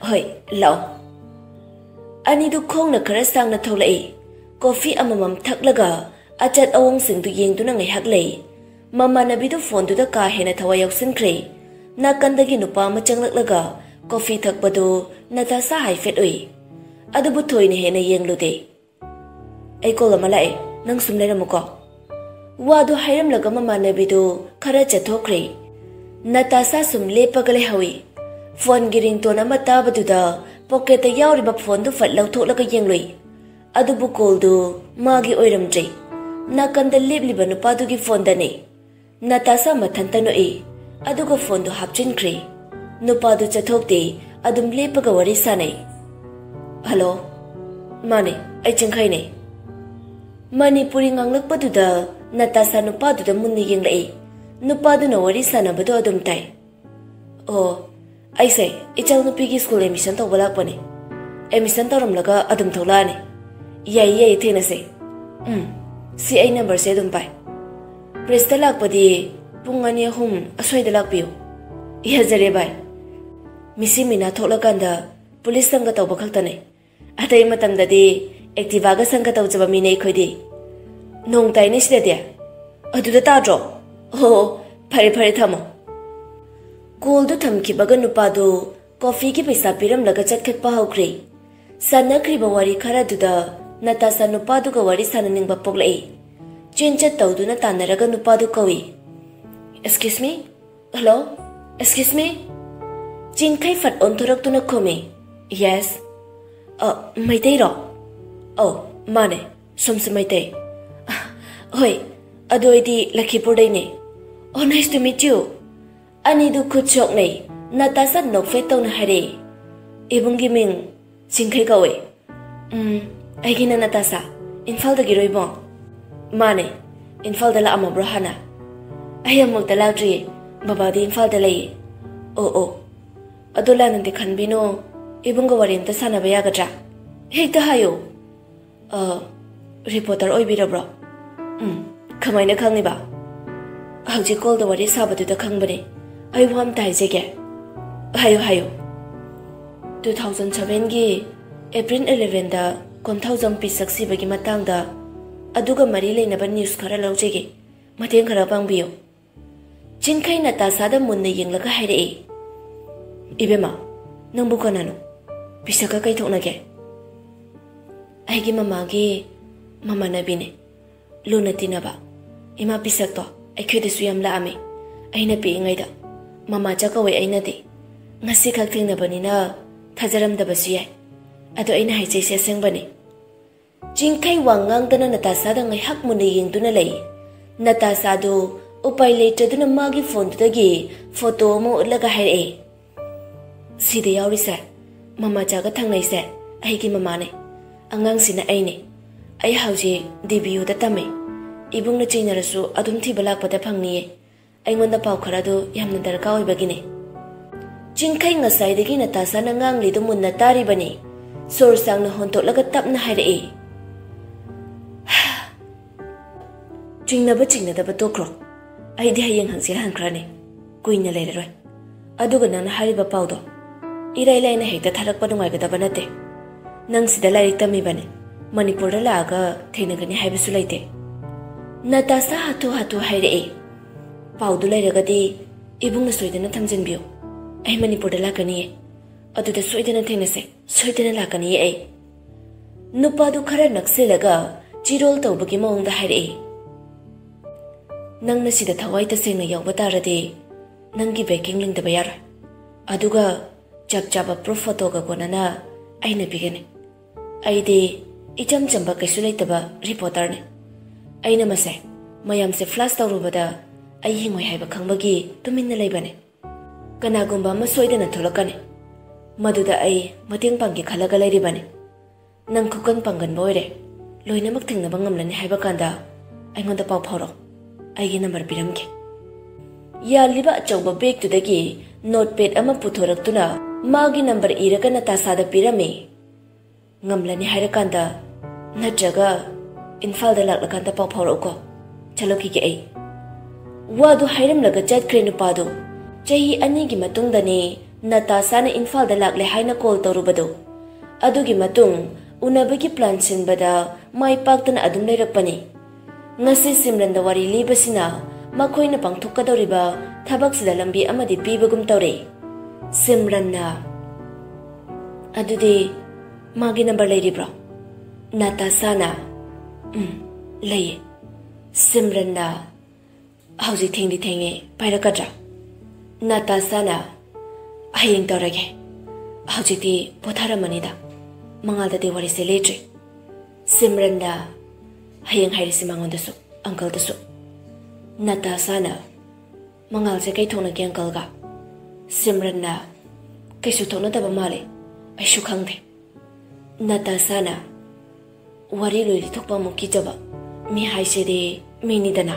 "ꯍꯣꯏ, ꯂꯥꯛꯑꯣ꯫" ꯑꯅꯤꯗꯨ ꯈꯣꯡꯅ ꯈꯔ ꯁꯥꯡꯅ ꯊꯣꯛꯂꯛꯏ꯫ ꯀꯣꯐꯤ ꯑꯃꯃꯝ ꯊꯛꯂꯒ ꯑꯆꯠ ꯑꯋꯣꯡꯁꯤꯡꯗꯨ ꯌꯦꯡꯗꯨꯅ ꯉꯥꯏꯍꯥꯛ ꯂꯩ꯫ ꯃꯃꯥꯟꯅꯕꯤꯗꯨ ꯐꯣꯟꯗꯨꯗ ꯀꯥ ꯍꯦꯟꯅ ꯊꯋꯥꯏ ꯌꯥꯎꯁꯤꯟꯈ꯭ꯔꯦ꯫ ꯅꯥꯀꯟꯗꯒꯤ ꯅꯨꯄꯥ ꯑꯃ ꯆꯪꯂꯛꯂꯒ ꯀꯣꯐꯤ ꯊꯛꯄꯗꯨ ꯅꯥꯇꯥꯁꯥ ꯍꯥꯏꯐꯦꯠ ꯎꯏ꯫ ꯑꯗꯨꯕꯨ ꯊꯣꯏꯅ ꯍꯦꯟꯅ ꯌꯦꯡꯂꯨꯗꯦ꯫ "ꯑꯩ ꯀꯣꯜ ꯑꯃ ꯂꯥꯛꯑꯦ, ꯅꯪ ꯁꯨꯝ ꯂꯩꯔꯝꯃꯨꯀꯣ꯫" ꯋꯥꯗꯨ ꯍꯥꯏꯔꯝꯂꯒ ꯃꯃꯥꯟꯅꯕꯤꯗꯨ ꯈꯔ ꯆꯠꯊꯣꯛꯈ꯭ꯔꯦ꯫ ꯅꯥꯇꯥꯁꯥ ꯁꯨꯝ ꯂꯦꯞꯄꯒ ꯂꯩꯍꯧꯏ꯫ ꯐꯣꯟꯒꯤ ꯔꯤꯡꯇꯣꯟ ꯑꯃ ꯇꯥꯕꯗꯨꯗ ꯄꯣꯀꯦꯠꯇ ꯌꯥꯎꯔꯤꯕ ꯐꯣꯟꯗꯨ ꯐꯠ ꯂꯧꯊꯣꯛꯂꯒ ꯌꯦꯡꯂꯨꯏ꯫ ꯑꯗꯨꯕꯨ ꯀꯣꯜꯗꯨ ꯃꯥꯒꯤ ꯑꯣꯏꯔꯝꯗ꯭ꯔꯦ꯫ ꯅꯥꯀꯟꯗ ꯂꯦꯞꯂꯤꯕ ꯅꯨꯄꯥꯗꯨꯒꯤ ꯐꯣꯟꯗꯅꯤ꯫ ꯅꯥꯇꯥꯁꯥ ꯃꯊꯟꯇ ꯅꯣꯛꯏ, ꯑꯗꯨꯒ ꯐꯣꯟꯗꯨ ꯍꯥꯞꯆꯤꯟꯈ꯭ꯔꯦ꯫ ꯅꯨꯄꯥꯗꯨ ꯆꯠꯊꯣꯛꯇꯦ, ꯑꯗꯨꯝ ꯂꯦꯞꯄꯒ ꯋꯥꯔꯤ ꯁꯥꯟꯅꯩ꯫ "ꯍꯜꯂꯣ꯫ ꯃꯥꯅꯦ, ꯑꯩ ꯆꯤꯡꯈꯩꯅꯦ꯫" ꯃꯅꯤꯄꯨꯔꯤ ꯉꯥꯡꯂꯛꯄꯗꯨꯗ ꯅꯥꯇꯥꯁꯥ ꯅꯨꯄꯥꯗꯨꯗ ꯃꯨꯟꯅ ꯌꯦꯡꯂꯛꯏ꯫ ꯅꯨꯄꯥꯗꯨꯅ ꯋꯥꯔꯤ ꯁꯥꯟꯅꯕꯗꯨ ꯑꯗꯨꯝ ꯇꯥꯏ꯫ "ꯑꯣ, ꯑꯩꯁꯦ ꯏꯆꯥꯅꯨꯄꯤꯒꯤ ꯁ꯭ꯀꯨꯜ ꯑꯦꯗꯃꯤꯁꯟ ꯇꯧꯕ ꯂꯥꯛꯄꯅꯦ꯫ ꯑꯦꯗꯃꯤꯁꯟ ꯇꯧꯔꯝꯂꯒ ꯑꯗꯨꯝ ꯊꯣꯛꯂꯛꯑꯅꯤ꯫" "ꯌꯥꯏꯌꯦ, ꯌꯥꯏꯌꯦ, ꯊꯦꯡꯅꯁꯦ꯫" "ꯎꯝ, ꯁꯤ ꯑꯩ ꯅꯝꯕꯔꯁꯦ ꯑꯗꯨꯝ ꯄꯥꯏ꯫ ꯄ꯭ꯔꯦꯁꯇ ꯂꯥꯛꯄꯗꯤ ꯄꯨꯡ ꯑꯅꯤ ꯑꯍꯨꯝ ꯑꯁ꯭ꯋꯥꯏꯗ ꯂꯥꯛꯄꯤꯌꯨ꯫" "ꯌꯥꯖꯔꯦ ꯚꯥꯏ꯫ ꯃꯤꯁꯤ ꯃꯤꯅꯥ ꯊꯣꯛꯂꯀꯥꯟꯗ ꯄꯨꯂꯤꯁ ꯁꯪꯒ ꯇꯧꯕ ꯈꯛꯇꯅꯦ꯫ ꯑꯇꯩ ꯃꯇꯝꯗꯗꯤ ꯑꯦꯛꯇꯤꯚꯥꯒ ꯁꯪꯒ ꯇꯧꯖꯕ ꯃꯤꯅꯦ ꯑꯩꯈꯣꯏꯗꯤ꯫ ꯅꯣꯡ ꯇꯥꯏꯅꯦ ꯁꯤꯗꯗꯤ꯫" ꯑꯗꯨꯗ ꯇꯥꯗ꯭ꯔꯣ? ꯑꯣ, ꯐꯔꯦ ꯐꯔꯦ, ꯊꯝꯃꯣ꯫ ꯀꯣꯜꯗꯨ ꯊꯝꯈꯤꯕꯒ ꯅꯨꯄꯥꯗꯨ ꯀꯣꯐꯤꯒꯤ ꯄꯩꯁꯥ ꯄꯤꯔꯝꯂꯒ ꯆꯠꯈꯠꯄ ꯍꯧꯈ꯭ꯔꯦ꯫ ꯁꯥꯟꯅꯈ꯭ꯔꯤꯕ ꯋꯥꯔꯤ ꯈꯔꯗꯨꯗ ꯅꯇꯥꯁꯥ ꯅꯨꯄꯥꯗꯨꯒ ꯋꯥꯔꯤ ꯁꯥꯟꯅꯅꯤꯡꯕ ꯄꯣꯛꯂꯛꯏ꯫ ꯆꯦꯟ ꯆꯠ ꯇꯧꯗꯨꯅ ꯇꯥꯟꯅꯔꯒ ꯅꯨꯄꯥꯗꯨ ꯀꯧꯏ꯫ "Excuse me? Hello? Excuse me?" ꯆꯤꯡꯈꯩ ꯐꯠ ꯑꯣꯟꯊꯣꯔꯛꯇꯨꯅ ꯈꯨꯝꯃꯤ꯫ "Yes." "ꯑ, ꯃꯩꯇꯩꯔꯣ?" "ꯑꯧ, ꯃꯥꯅꯦ, ꯁꯣꯝꯁꯨ ꯃꯩꯇꯩ?" "ꯑ, ꯍꯣꯏ, ꯑꯗꯣ ꯑꯩꯗꯤ ꯂꯈꯤꯄꯨꯔꯗꯩꯅꯦ꯫" "Oh, nice to meet you." ꯑꯅꯤꯗꯨ ꯈꯨꯠ ꯁꯣꯛꯅꯩ꯫ ꯅꯇꯥꯁꯥ ꯅꯣꯛꯐꯦꯠ ꯇꯧꯅ ꯍꯥꯏꯔꯛꯏ꯫ "ꯏꯕꯨꯡꯒꯤ ꯃꯤꯡ ꯆꯤꯡꯈꯩ ꯀꯧꯏ꯫" "ꯎꯝ, ꯑꯩꯒꯤꯅ ꯅꯇꯥꯁꯥ꯫ ꯏꯝꯐꯥꯜꯗꯒꯤꯔꯣ ꯏꯕꯨꯡ?" "ꯃꯥꯅꯦ, ꯏꯝꯐꯥꯜꯗ ꯂꯥꯛꯑꯝꯃꯕ꯭ꯔꯣ ꯍꯥꯟꯅ?" "ꯑꯩ ꯑꯃꯨꯛꯇ ꯂꯥꯛꯇ꯭ꯔꯤꯌꯦ, ꯕꯕꯥꯗꯤ ꯏꯝꯐꯥꯜꯗ ꯂꯩꯌꯦ꯫" "ꯑꯣ ꯑꯣ, ꯑꯗꯣ ꯂꯥꯟꯅꯗꯤ ꯈꯟꯕꯤꯅꯣ, ꯏꯕꯨꯡꯒ ꯋꯥꯔꯤ ꯑꯝꯇ ꯁꯥꯟꯅꯕ ꯌꯥꯒꯗ꯭ꯔꯥ?" "ꯍꯦꯛꯇ ꯍꯥꯏꯌꯣ꯫" "ꯑ, ꯔꯤꯄꯣꯔꯇꯔ ꯑꯣꯏꯕꯤꯔꯕ꯭ꯔꯣ?" "ꯎꯝ, ꯀꯃꯥꯏꯅ ꯈꯪꯉꯤꯕ?" "ꯍꯧꯖꯤꯛ ꯀꯣꯜꯗ ꯋꯥꯔꯤ ꯁꯥꯕꯗꯨꯗ ꯈꯪꯕꯅꯦ꯫ ꯑꯩ ꯋꯥ ꯑꯝꯇ ꯍꯥꯏꯖꯒꯦ꯫" "ꯍꯥꯏꯌꯨ, ꯍꯥꯏꯌꯨ꯫" "Two thousand sevenꯒꯤ April elevenꯗ ꯀꯣꯟꯊꯧꯖꯝ ꯄꯤꯁꯛ ꯁꯤꯕꯒꯤ ꯃꯇꯥꯡꯗ ꯑꯗꯨꯒ ꯃꯔꯤ ꯂꯩꯅꯕ ꯅ꯭ꯌꯨꯁ ꯈꯔ ꯂꯧꯖꯒꯦ꯫ ꯃꯇꯦꯡ ꯈꯔ ꯄꯥꯡꯕꯤꯌꯨ꯫" ꯆꯤꯡꯈꯩ ꯅꯇꯥꯁꯥꯗ ꯃꯨꯟꯅ ꯌꯦꯡꯂꯒ ꯍꯥꯏꯔꯛꯏ꯫ "ꯏꯕꯦꯝꯃ, ꯅꯪꯕꯨ ꯀꯅꯥꯅꯣ? ꯄꯤꯁꯛꯀ ꯀꯩ ꯊꯣꯛꯅꯒꯦ?" "ꯑꯩꯒꯤ ꯃꯃꯥꯒꯤ ꯃꯃꯥꯟꯅꯕꯤꯅꯦ꯫ ꯂꯨꯅ ꯇꯤꯟꯅꯕ꯫ ꯏꯃꯥ ꯄꯤꯁꯛꯇꯣ ꯑꯩꯈꯣꯏꯗꯁꯨ ꯌꯥꯝ ꯂꯥꯛꯑꯝꯃꯤ, ꯑꯩꯅ ꯄꯤꯛꯏꯉꯩꯗ꯫ ꯃꯃꯥꯆꯥ ꯀꯧꯋꯦ ꯑꯩꯅꯗꯤ꯫ ꯉꯁꯤꯈꯛ ꯊꯦꯡꯅꯕꯅꯤꯅ ꯊꯥꯖꯔꯝꯗꯕꯁꯨ ꯌꯥꯏ꯫ ꯑꯗꯣ ꯑꯩꯅ ꯍꯥꯏꯖꯩꯁꯦ ꯑꯁꯦꯡꯕꯅꯤ꯫" ꯆꯤꯡꯈꯩ ꯋꯥ ꯉꯥꯡꯗꯅ ꯅꯇꯥꯁꯥꯗ ꯉꯥꯏꯍꯥꯛ ꯃꯨꯟꯅ ꯌꯦꯡꯗꯨꯅ ꯂꯩ꯫ ꯅꯇꯥꯁꯥꯗꯨ ꯎꯄꯥꯏ ꯂꯩꯇ꯭ꯔꯗꯨꯅ ꯃꯥꯒꯤ ꯐꯣꯟꯗꯨꯗꯒꯤ ꯐꯣꯇꯣ ꯑꯃ ꯎꯠꯂꯒ ꯍꯥꯏꯔꯛꯑꯦ꯫ "ꯁꯤꯗ ꯌꯥꯎꯔꯤꯁꯦ, ꯃꯃꯥꯆꯥꯒ ꯊꯪꯅꯩꯁꯦ, ꯑꯩꯒꯤ ꯃꯃꯥꯅꯦ꯫ ꯑꯉꯥꯡꯁꯤꯅ ꯑꯩꯅꯦ꯫ ꯑꯩ ꯍꯧꯖꯤꯛ ꯗꯤ ꯕꯤ ꯌꯨꯗ ꯇꯝꯃꯦ꯫ ꯏꯕꯨꯡꯅ ꯆꯤꯡꯅꯔꯁꯨ ꯑꯗꯨꯝ ꯊꯤꯕ ꯂꯥꯛꯄꯗ ꯐꯪꯅꯤꯌꯦ꯫ ꯑꯩꯉꯣꯟꯗ ꯄꯥꯎ ꯈꯔꯗꯨ ꯌꯥꯝꯅ ꯗꯔꯀꯥꯔ ꯑꯣꯏꯕꯒꯤꯅꯦ꯫" ꯆꯤꯡꯈꯩ ꯉꯁꯥꯏꯗꯒꯤ ꯅꯇꯥꯁꯥꯅ ꯉꯥꯡꯂꯤꯗꯨ ꯃꯨꯟꯅ ꯇꯥꯔꯤꯕꯅꯤ꯫ ꯁꯣꯔ ꯁꯥꯡꯅ ꯍꯣꯟꯗꯣꯛꯂꯒ ꯇꯞꯅ ꯍꯥꯏꯔꯛꯏ꯫ "ꯆꯤꯡꯅꯕ ꯆꯤꯡꯅꯗꯕ ꯇꯣꯛꯈ꯭ꯔꯣ꯫ ꯑꯩꯗꯤ ꯍꯌꯦꯡ ꯍꯪꯆꯤꯠ ꯍꯟꯈ꯭ꯔꯅꯤ꯫ ꯀꯨꯏꯅ ꯂꯩꯔꯔꯣꯏ꯫ ꯑꯗꯨꯒ ꯅꯪꯅ ꯍꯥꯏꯔꯤꯕ ꯄꯥꯎꯗꯣ ꯏꯔꯥꯏ ꯂꯥꯏꯅ ꯍꯦꯛꯇ ꯊꯥꯔꯛꯄ ꯅꯨꯡꯉꯥꯏꯒꯗꯕ ꯅꯠꯇꯦ꯫ ꯅꯪ ꯁꯤꯗ ꯂꯥꯏꯔꯤꯛ ꯇꯝꯃꯤꯕꯅꯤ꯫ ꯃꯅꯤꯄꯨꯔꯗ ꯂꯥꯛꯑꯒ ꯊꯦꯡꯅꯒꯅꯤ ꯍꯥꯏꯕꯁꯨ ꯂꯩꯇꯦ꯫" ꯅꯇꯥꯁꯥ ꯍꯥꯊꯨ ꯍꯥꯊꯨ ꯍꯥꯏꯔꯛꯏ, "ꯄꯥꯎꯗꯨ ꯂꯩꯔꯒꯗꯤ ꯏꯕꯨꯡꯅ ꯁꯣꯏꯗꯅ ꯊꯝꯖꯤꯟꯕꯤꯌꯨ꯫ ꯑꯩ ꯃꯅꯤꯄꯨꯔꯗ ꯂꯥꯛꯀꯅꯤꯌꯦ꯫ ꯑꯗꯨꯗ ꯁꯣꯏꯗꯅ ꯊꯦꯡꯅꯁꯦ꯫ ꯁꯣꯏꯗꯅ ꯂꯥꯛꯀꯅꯤꯌꯦ ꯑꯩ꯫" ꯅꯨꯄꯥꯗꯨ ꯈꯔ ꯅꯛꯁꯤꯜꯂꯒ ꯆꯤꯔꯣꯜ ꯇꯧꯕꯒꯤ ꯃꯑꯣꯡꯗ ꯍꯥꯏꯔꯛꯏ, "ꯅꯪꯅ ꯁꯤꯗ ꯊꯋꯥꯏ ꯇꯁꯦꯡꯅ ꯌꯥꯎꯕ ꯇꯥꯔꯗꯤ ꯅꯪꯒꯤ backing ꯂꯤꯡꯗꯕ ꯌꯥꯔꯣꯏ꯫ ꯑꯗꯨꯒ ꯆꯞ ꯆꯥꯕ proof photoꯒ ꯀꯣꯟꯅꯅ ꯑꯩꯅ ꯄꯤꯒꯅꯤ꯫ ꯑꯩꯗꯤ ꯏꯆꯝ ꯆꯝꯕ ꯀꯩꯁꯨ ꯂꯩꯇꯕ reporterꯅꯤ꯫ ꯑꯩꯅ ꯃꯁꯦ ꯃꯌꯥꯝꯁꯦ flash ꯇꯧꯔꯨꯕꯗ ꯑꯩ ꯍꯤꯡꯉꯣꯏ ꯍꯥꯏꯕ ꯈꯪꯕꯒꯤ ꯇꯨꯃꯤꯟꯅ ꯂꯩꯕꯅꯤ꯫ ꯀꯅꯥꯒꯨꯝꯕ ꯑꯃ ꯁꯣꯏꯗꯅ ꯊꯣꯛꯂꯛꯀꯅꯤ꯫ ꯃꯗꯨꯗ ꯑꯩ ꯃꯇꯦꯡ ꯄꯥꯡꯒꯦ ꯈꯜꯂꯒ ꯂꯩꯔꯤꯕꯅꯤ꯫ ꯅꯪ ꯈꯨꯀꯟ ꯄꯥꯡꯒꯟꯕ ꯑꯣꯏꯔꯦ꯫ ꯂꯣꯏꯅꯃꯛ ꯊꯦꯡꯅꯕ ꯉꯝꯂꯅꯤ ꯍꯥꯏꯕ ꯀꯥꯟꯗ ꯑꯩꯉꯣꯟꯗ ꯄꯥꯎ ꯐꯥꯎꯔꯛꯑꯣ꯫ ꯑꯩꯒꯤ number ꯄꯤꯔꯝꯒꯦ꯫" ꯌꯥꯜꯂꯤꯕ ꯑꯆꯧꯕ bagꯇꯨꯗꯒꯤ notepad ꯑꯃ ꯄꯨꯊꯣꯔꯛꯇꯨꯅ ꯃꯥꯒꯤ number ꯏꯔꯒ ꯅꯇꯥꯁꯥꯗ ꯄꯤꯔꯝꯃꯤ꯫ "ꯉꯝꯂꯅꯤ ꯍꯥꯏꯔꯀꯥꯟꯗ ꯅꯠꯇ꯭ꯔꯒ ꯏꯝꯐꯥꯜꯗ ꯂꯥꯛꯂꯀꯥꯟꯗ ꯄꯥꯎ ꯐꯥꯎꯔꯛꯎꯀꯣ꯫ ꯆꯠꯂꯨꯈꯤꯒꯦ ꯑꯩ꯫" ꯋꯥꯗꯨ ꯍꯥꯏꯔꯝꯂꯒ ꯆꯠꯈ꯭ꯔꯦ ꯅꯨꯄꯥꯗꯨ꯫ ꯆꯍꯤ ꯑꯅꯤꯒꯤ ꯃꯇꯨꯡꯗꯅꯤ ꯅꯇꯥꯁꯥꯅ ꯏꯝꯐꯥꯜꯗ ꯂꯥꯛꯂꯦ ꯍꯥꯏꯅ call ꯇꯧꯔꯨꯕꯗꯨ꯫ ꯑꯗꯨꯒꯤ ꯃꯇꯨꯡ ꯎꯅꯕꯒꯤ plan ꯁꯤꯟꯕꯗ ꯃꯥꯏ ꯄꯥꯛꯇꯅ ꯑꯗꯨꯝ ꯂꯩꯔꯛꯄꯅꯤ꯫ ꯉꯁꯤ ꯁꯤꯝꯔꯟꯗ ꯋꯥꯔꯤ ꯂꯤꯕꯁꯤꯅ ꯃꯈꯣꯏꯅ ꯄꯥꯡꯊꯣꯛꯀꯗꯧꯔꯤꯕ ꯊꯕꯛꯁꯤꯗ ꯂꯝꯕꯤ ꯑꯃꯗꯤ ꯄꯤꯕꯒꯨꯝ ꯇꯧꯔꯦ꯫ ꯁꯤꯝꯔꯟꯅ, "ꯑꯗꯨꯗꯤ ꯃꯥꯒꯤ number ꯂꯩꯔꯤꯕ꯭ꯔꯣ?" ꯅꯇꯥꯁꯥꯅ, "ꯎꯝ, ꯂꯩꯌꯦ꯫" ꯁꯤꯝꯔꯟꯅ, "ꯍꯧꯖꯤꯛ ꯊꯦꯡꯗꯤ ꯊꯦꯡꯉꯦ, ꯄꯥꯏꯔꯛꯀꯗ꯭ꯔꯥ?" ꯅꯇꯥꯁꯥꯅ, "ꯍꯌꯦꯡ ꯇꯧꯔꯒꯦ꯫ ꯍꯧꯖꯤꯛꯇꯤ ꯄꯣꯊꯥꯔꯝꯃꯅꯤꯗ꯫ ꯃꯉꯥꯜꯗꯗꯤ ꯋꯥꯔꯤꯁꯦ ꯂꯤꯗ꯭ꯔꯤ꯫" ꯁꯤꯝꯔꯟꯅ, "ꯍꯌꯦꯡ ꯍꯥꯏꯔꯁꯤ ꯃꯉꯣꯟꯗꯁꯨ, uncleꯗꯁꯨ꯫" ꯅꯇꯥꯁꯥꯅ, "ꯃꯉꯥꯜꯁꯦ ꯀꯩ ꯊꯣꯛꯅꯒꯦ uncleꯒ?" ꯁꯤꯝꯔꯟꯅ, "ꯀꯩꯁꯨ ꯊꯣꯛꯅꯗꯕ ꯃꯥꯜꯂꯦ꯫ ꯑꯩꯁꯨ ꯈꯪꯗꯦ꯫" ꯅꯇꯥꯁꯥꯅ, "ꯋꯥꯔꯤ ꯂꯣꯏ ꯂꯤꯊꯣꯛꯄ ꯑꯃꯨꯛ ꯀꯤꯖꯕ꯫ ꯃꯤ ꯍꯥꯏꯁꯤꯗꯤ ꯃꯤꯅꯤꯗꯅ꯫"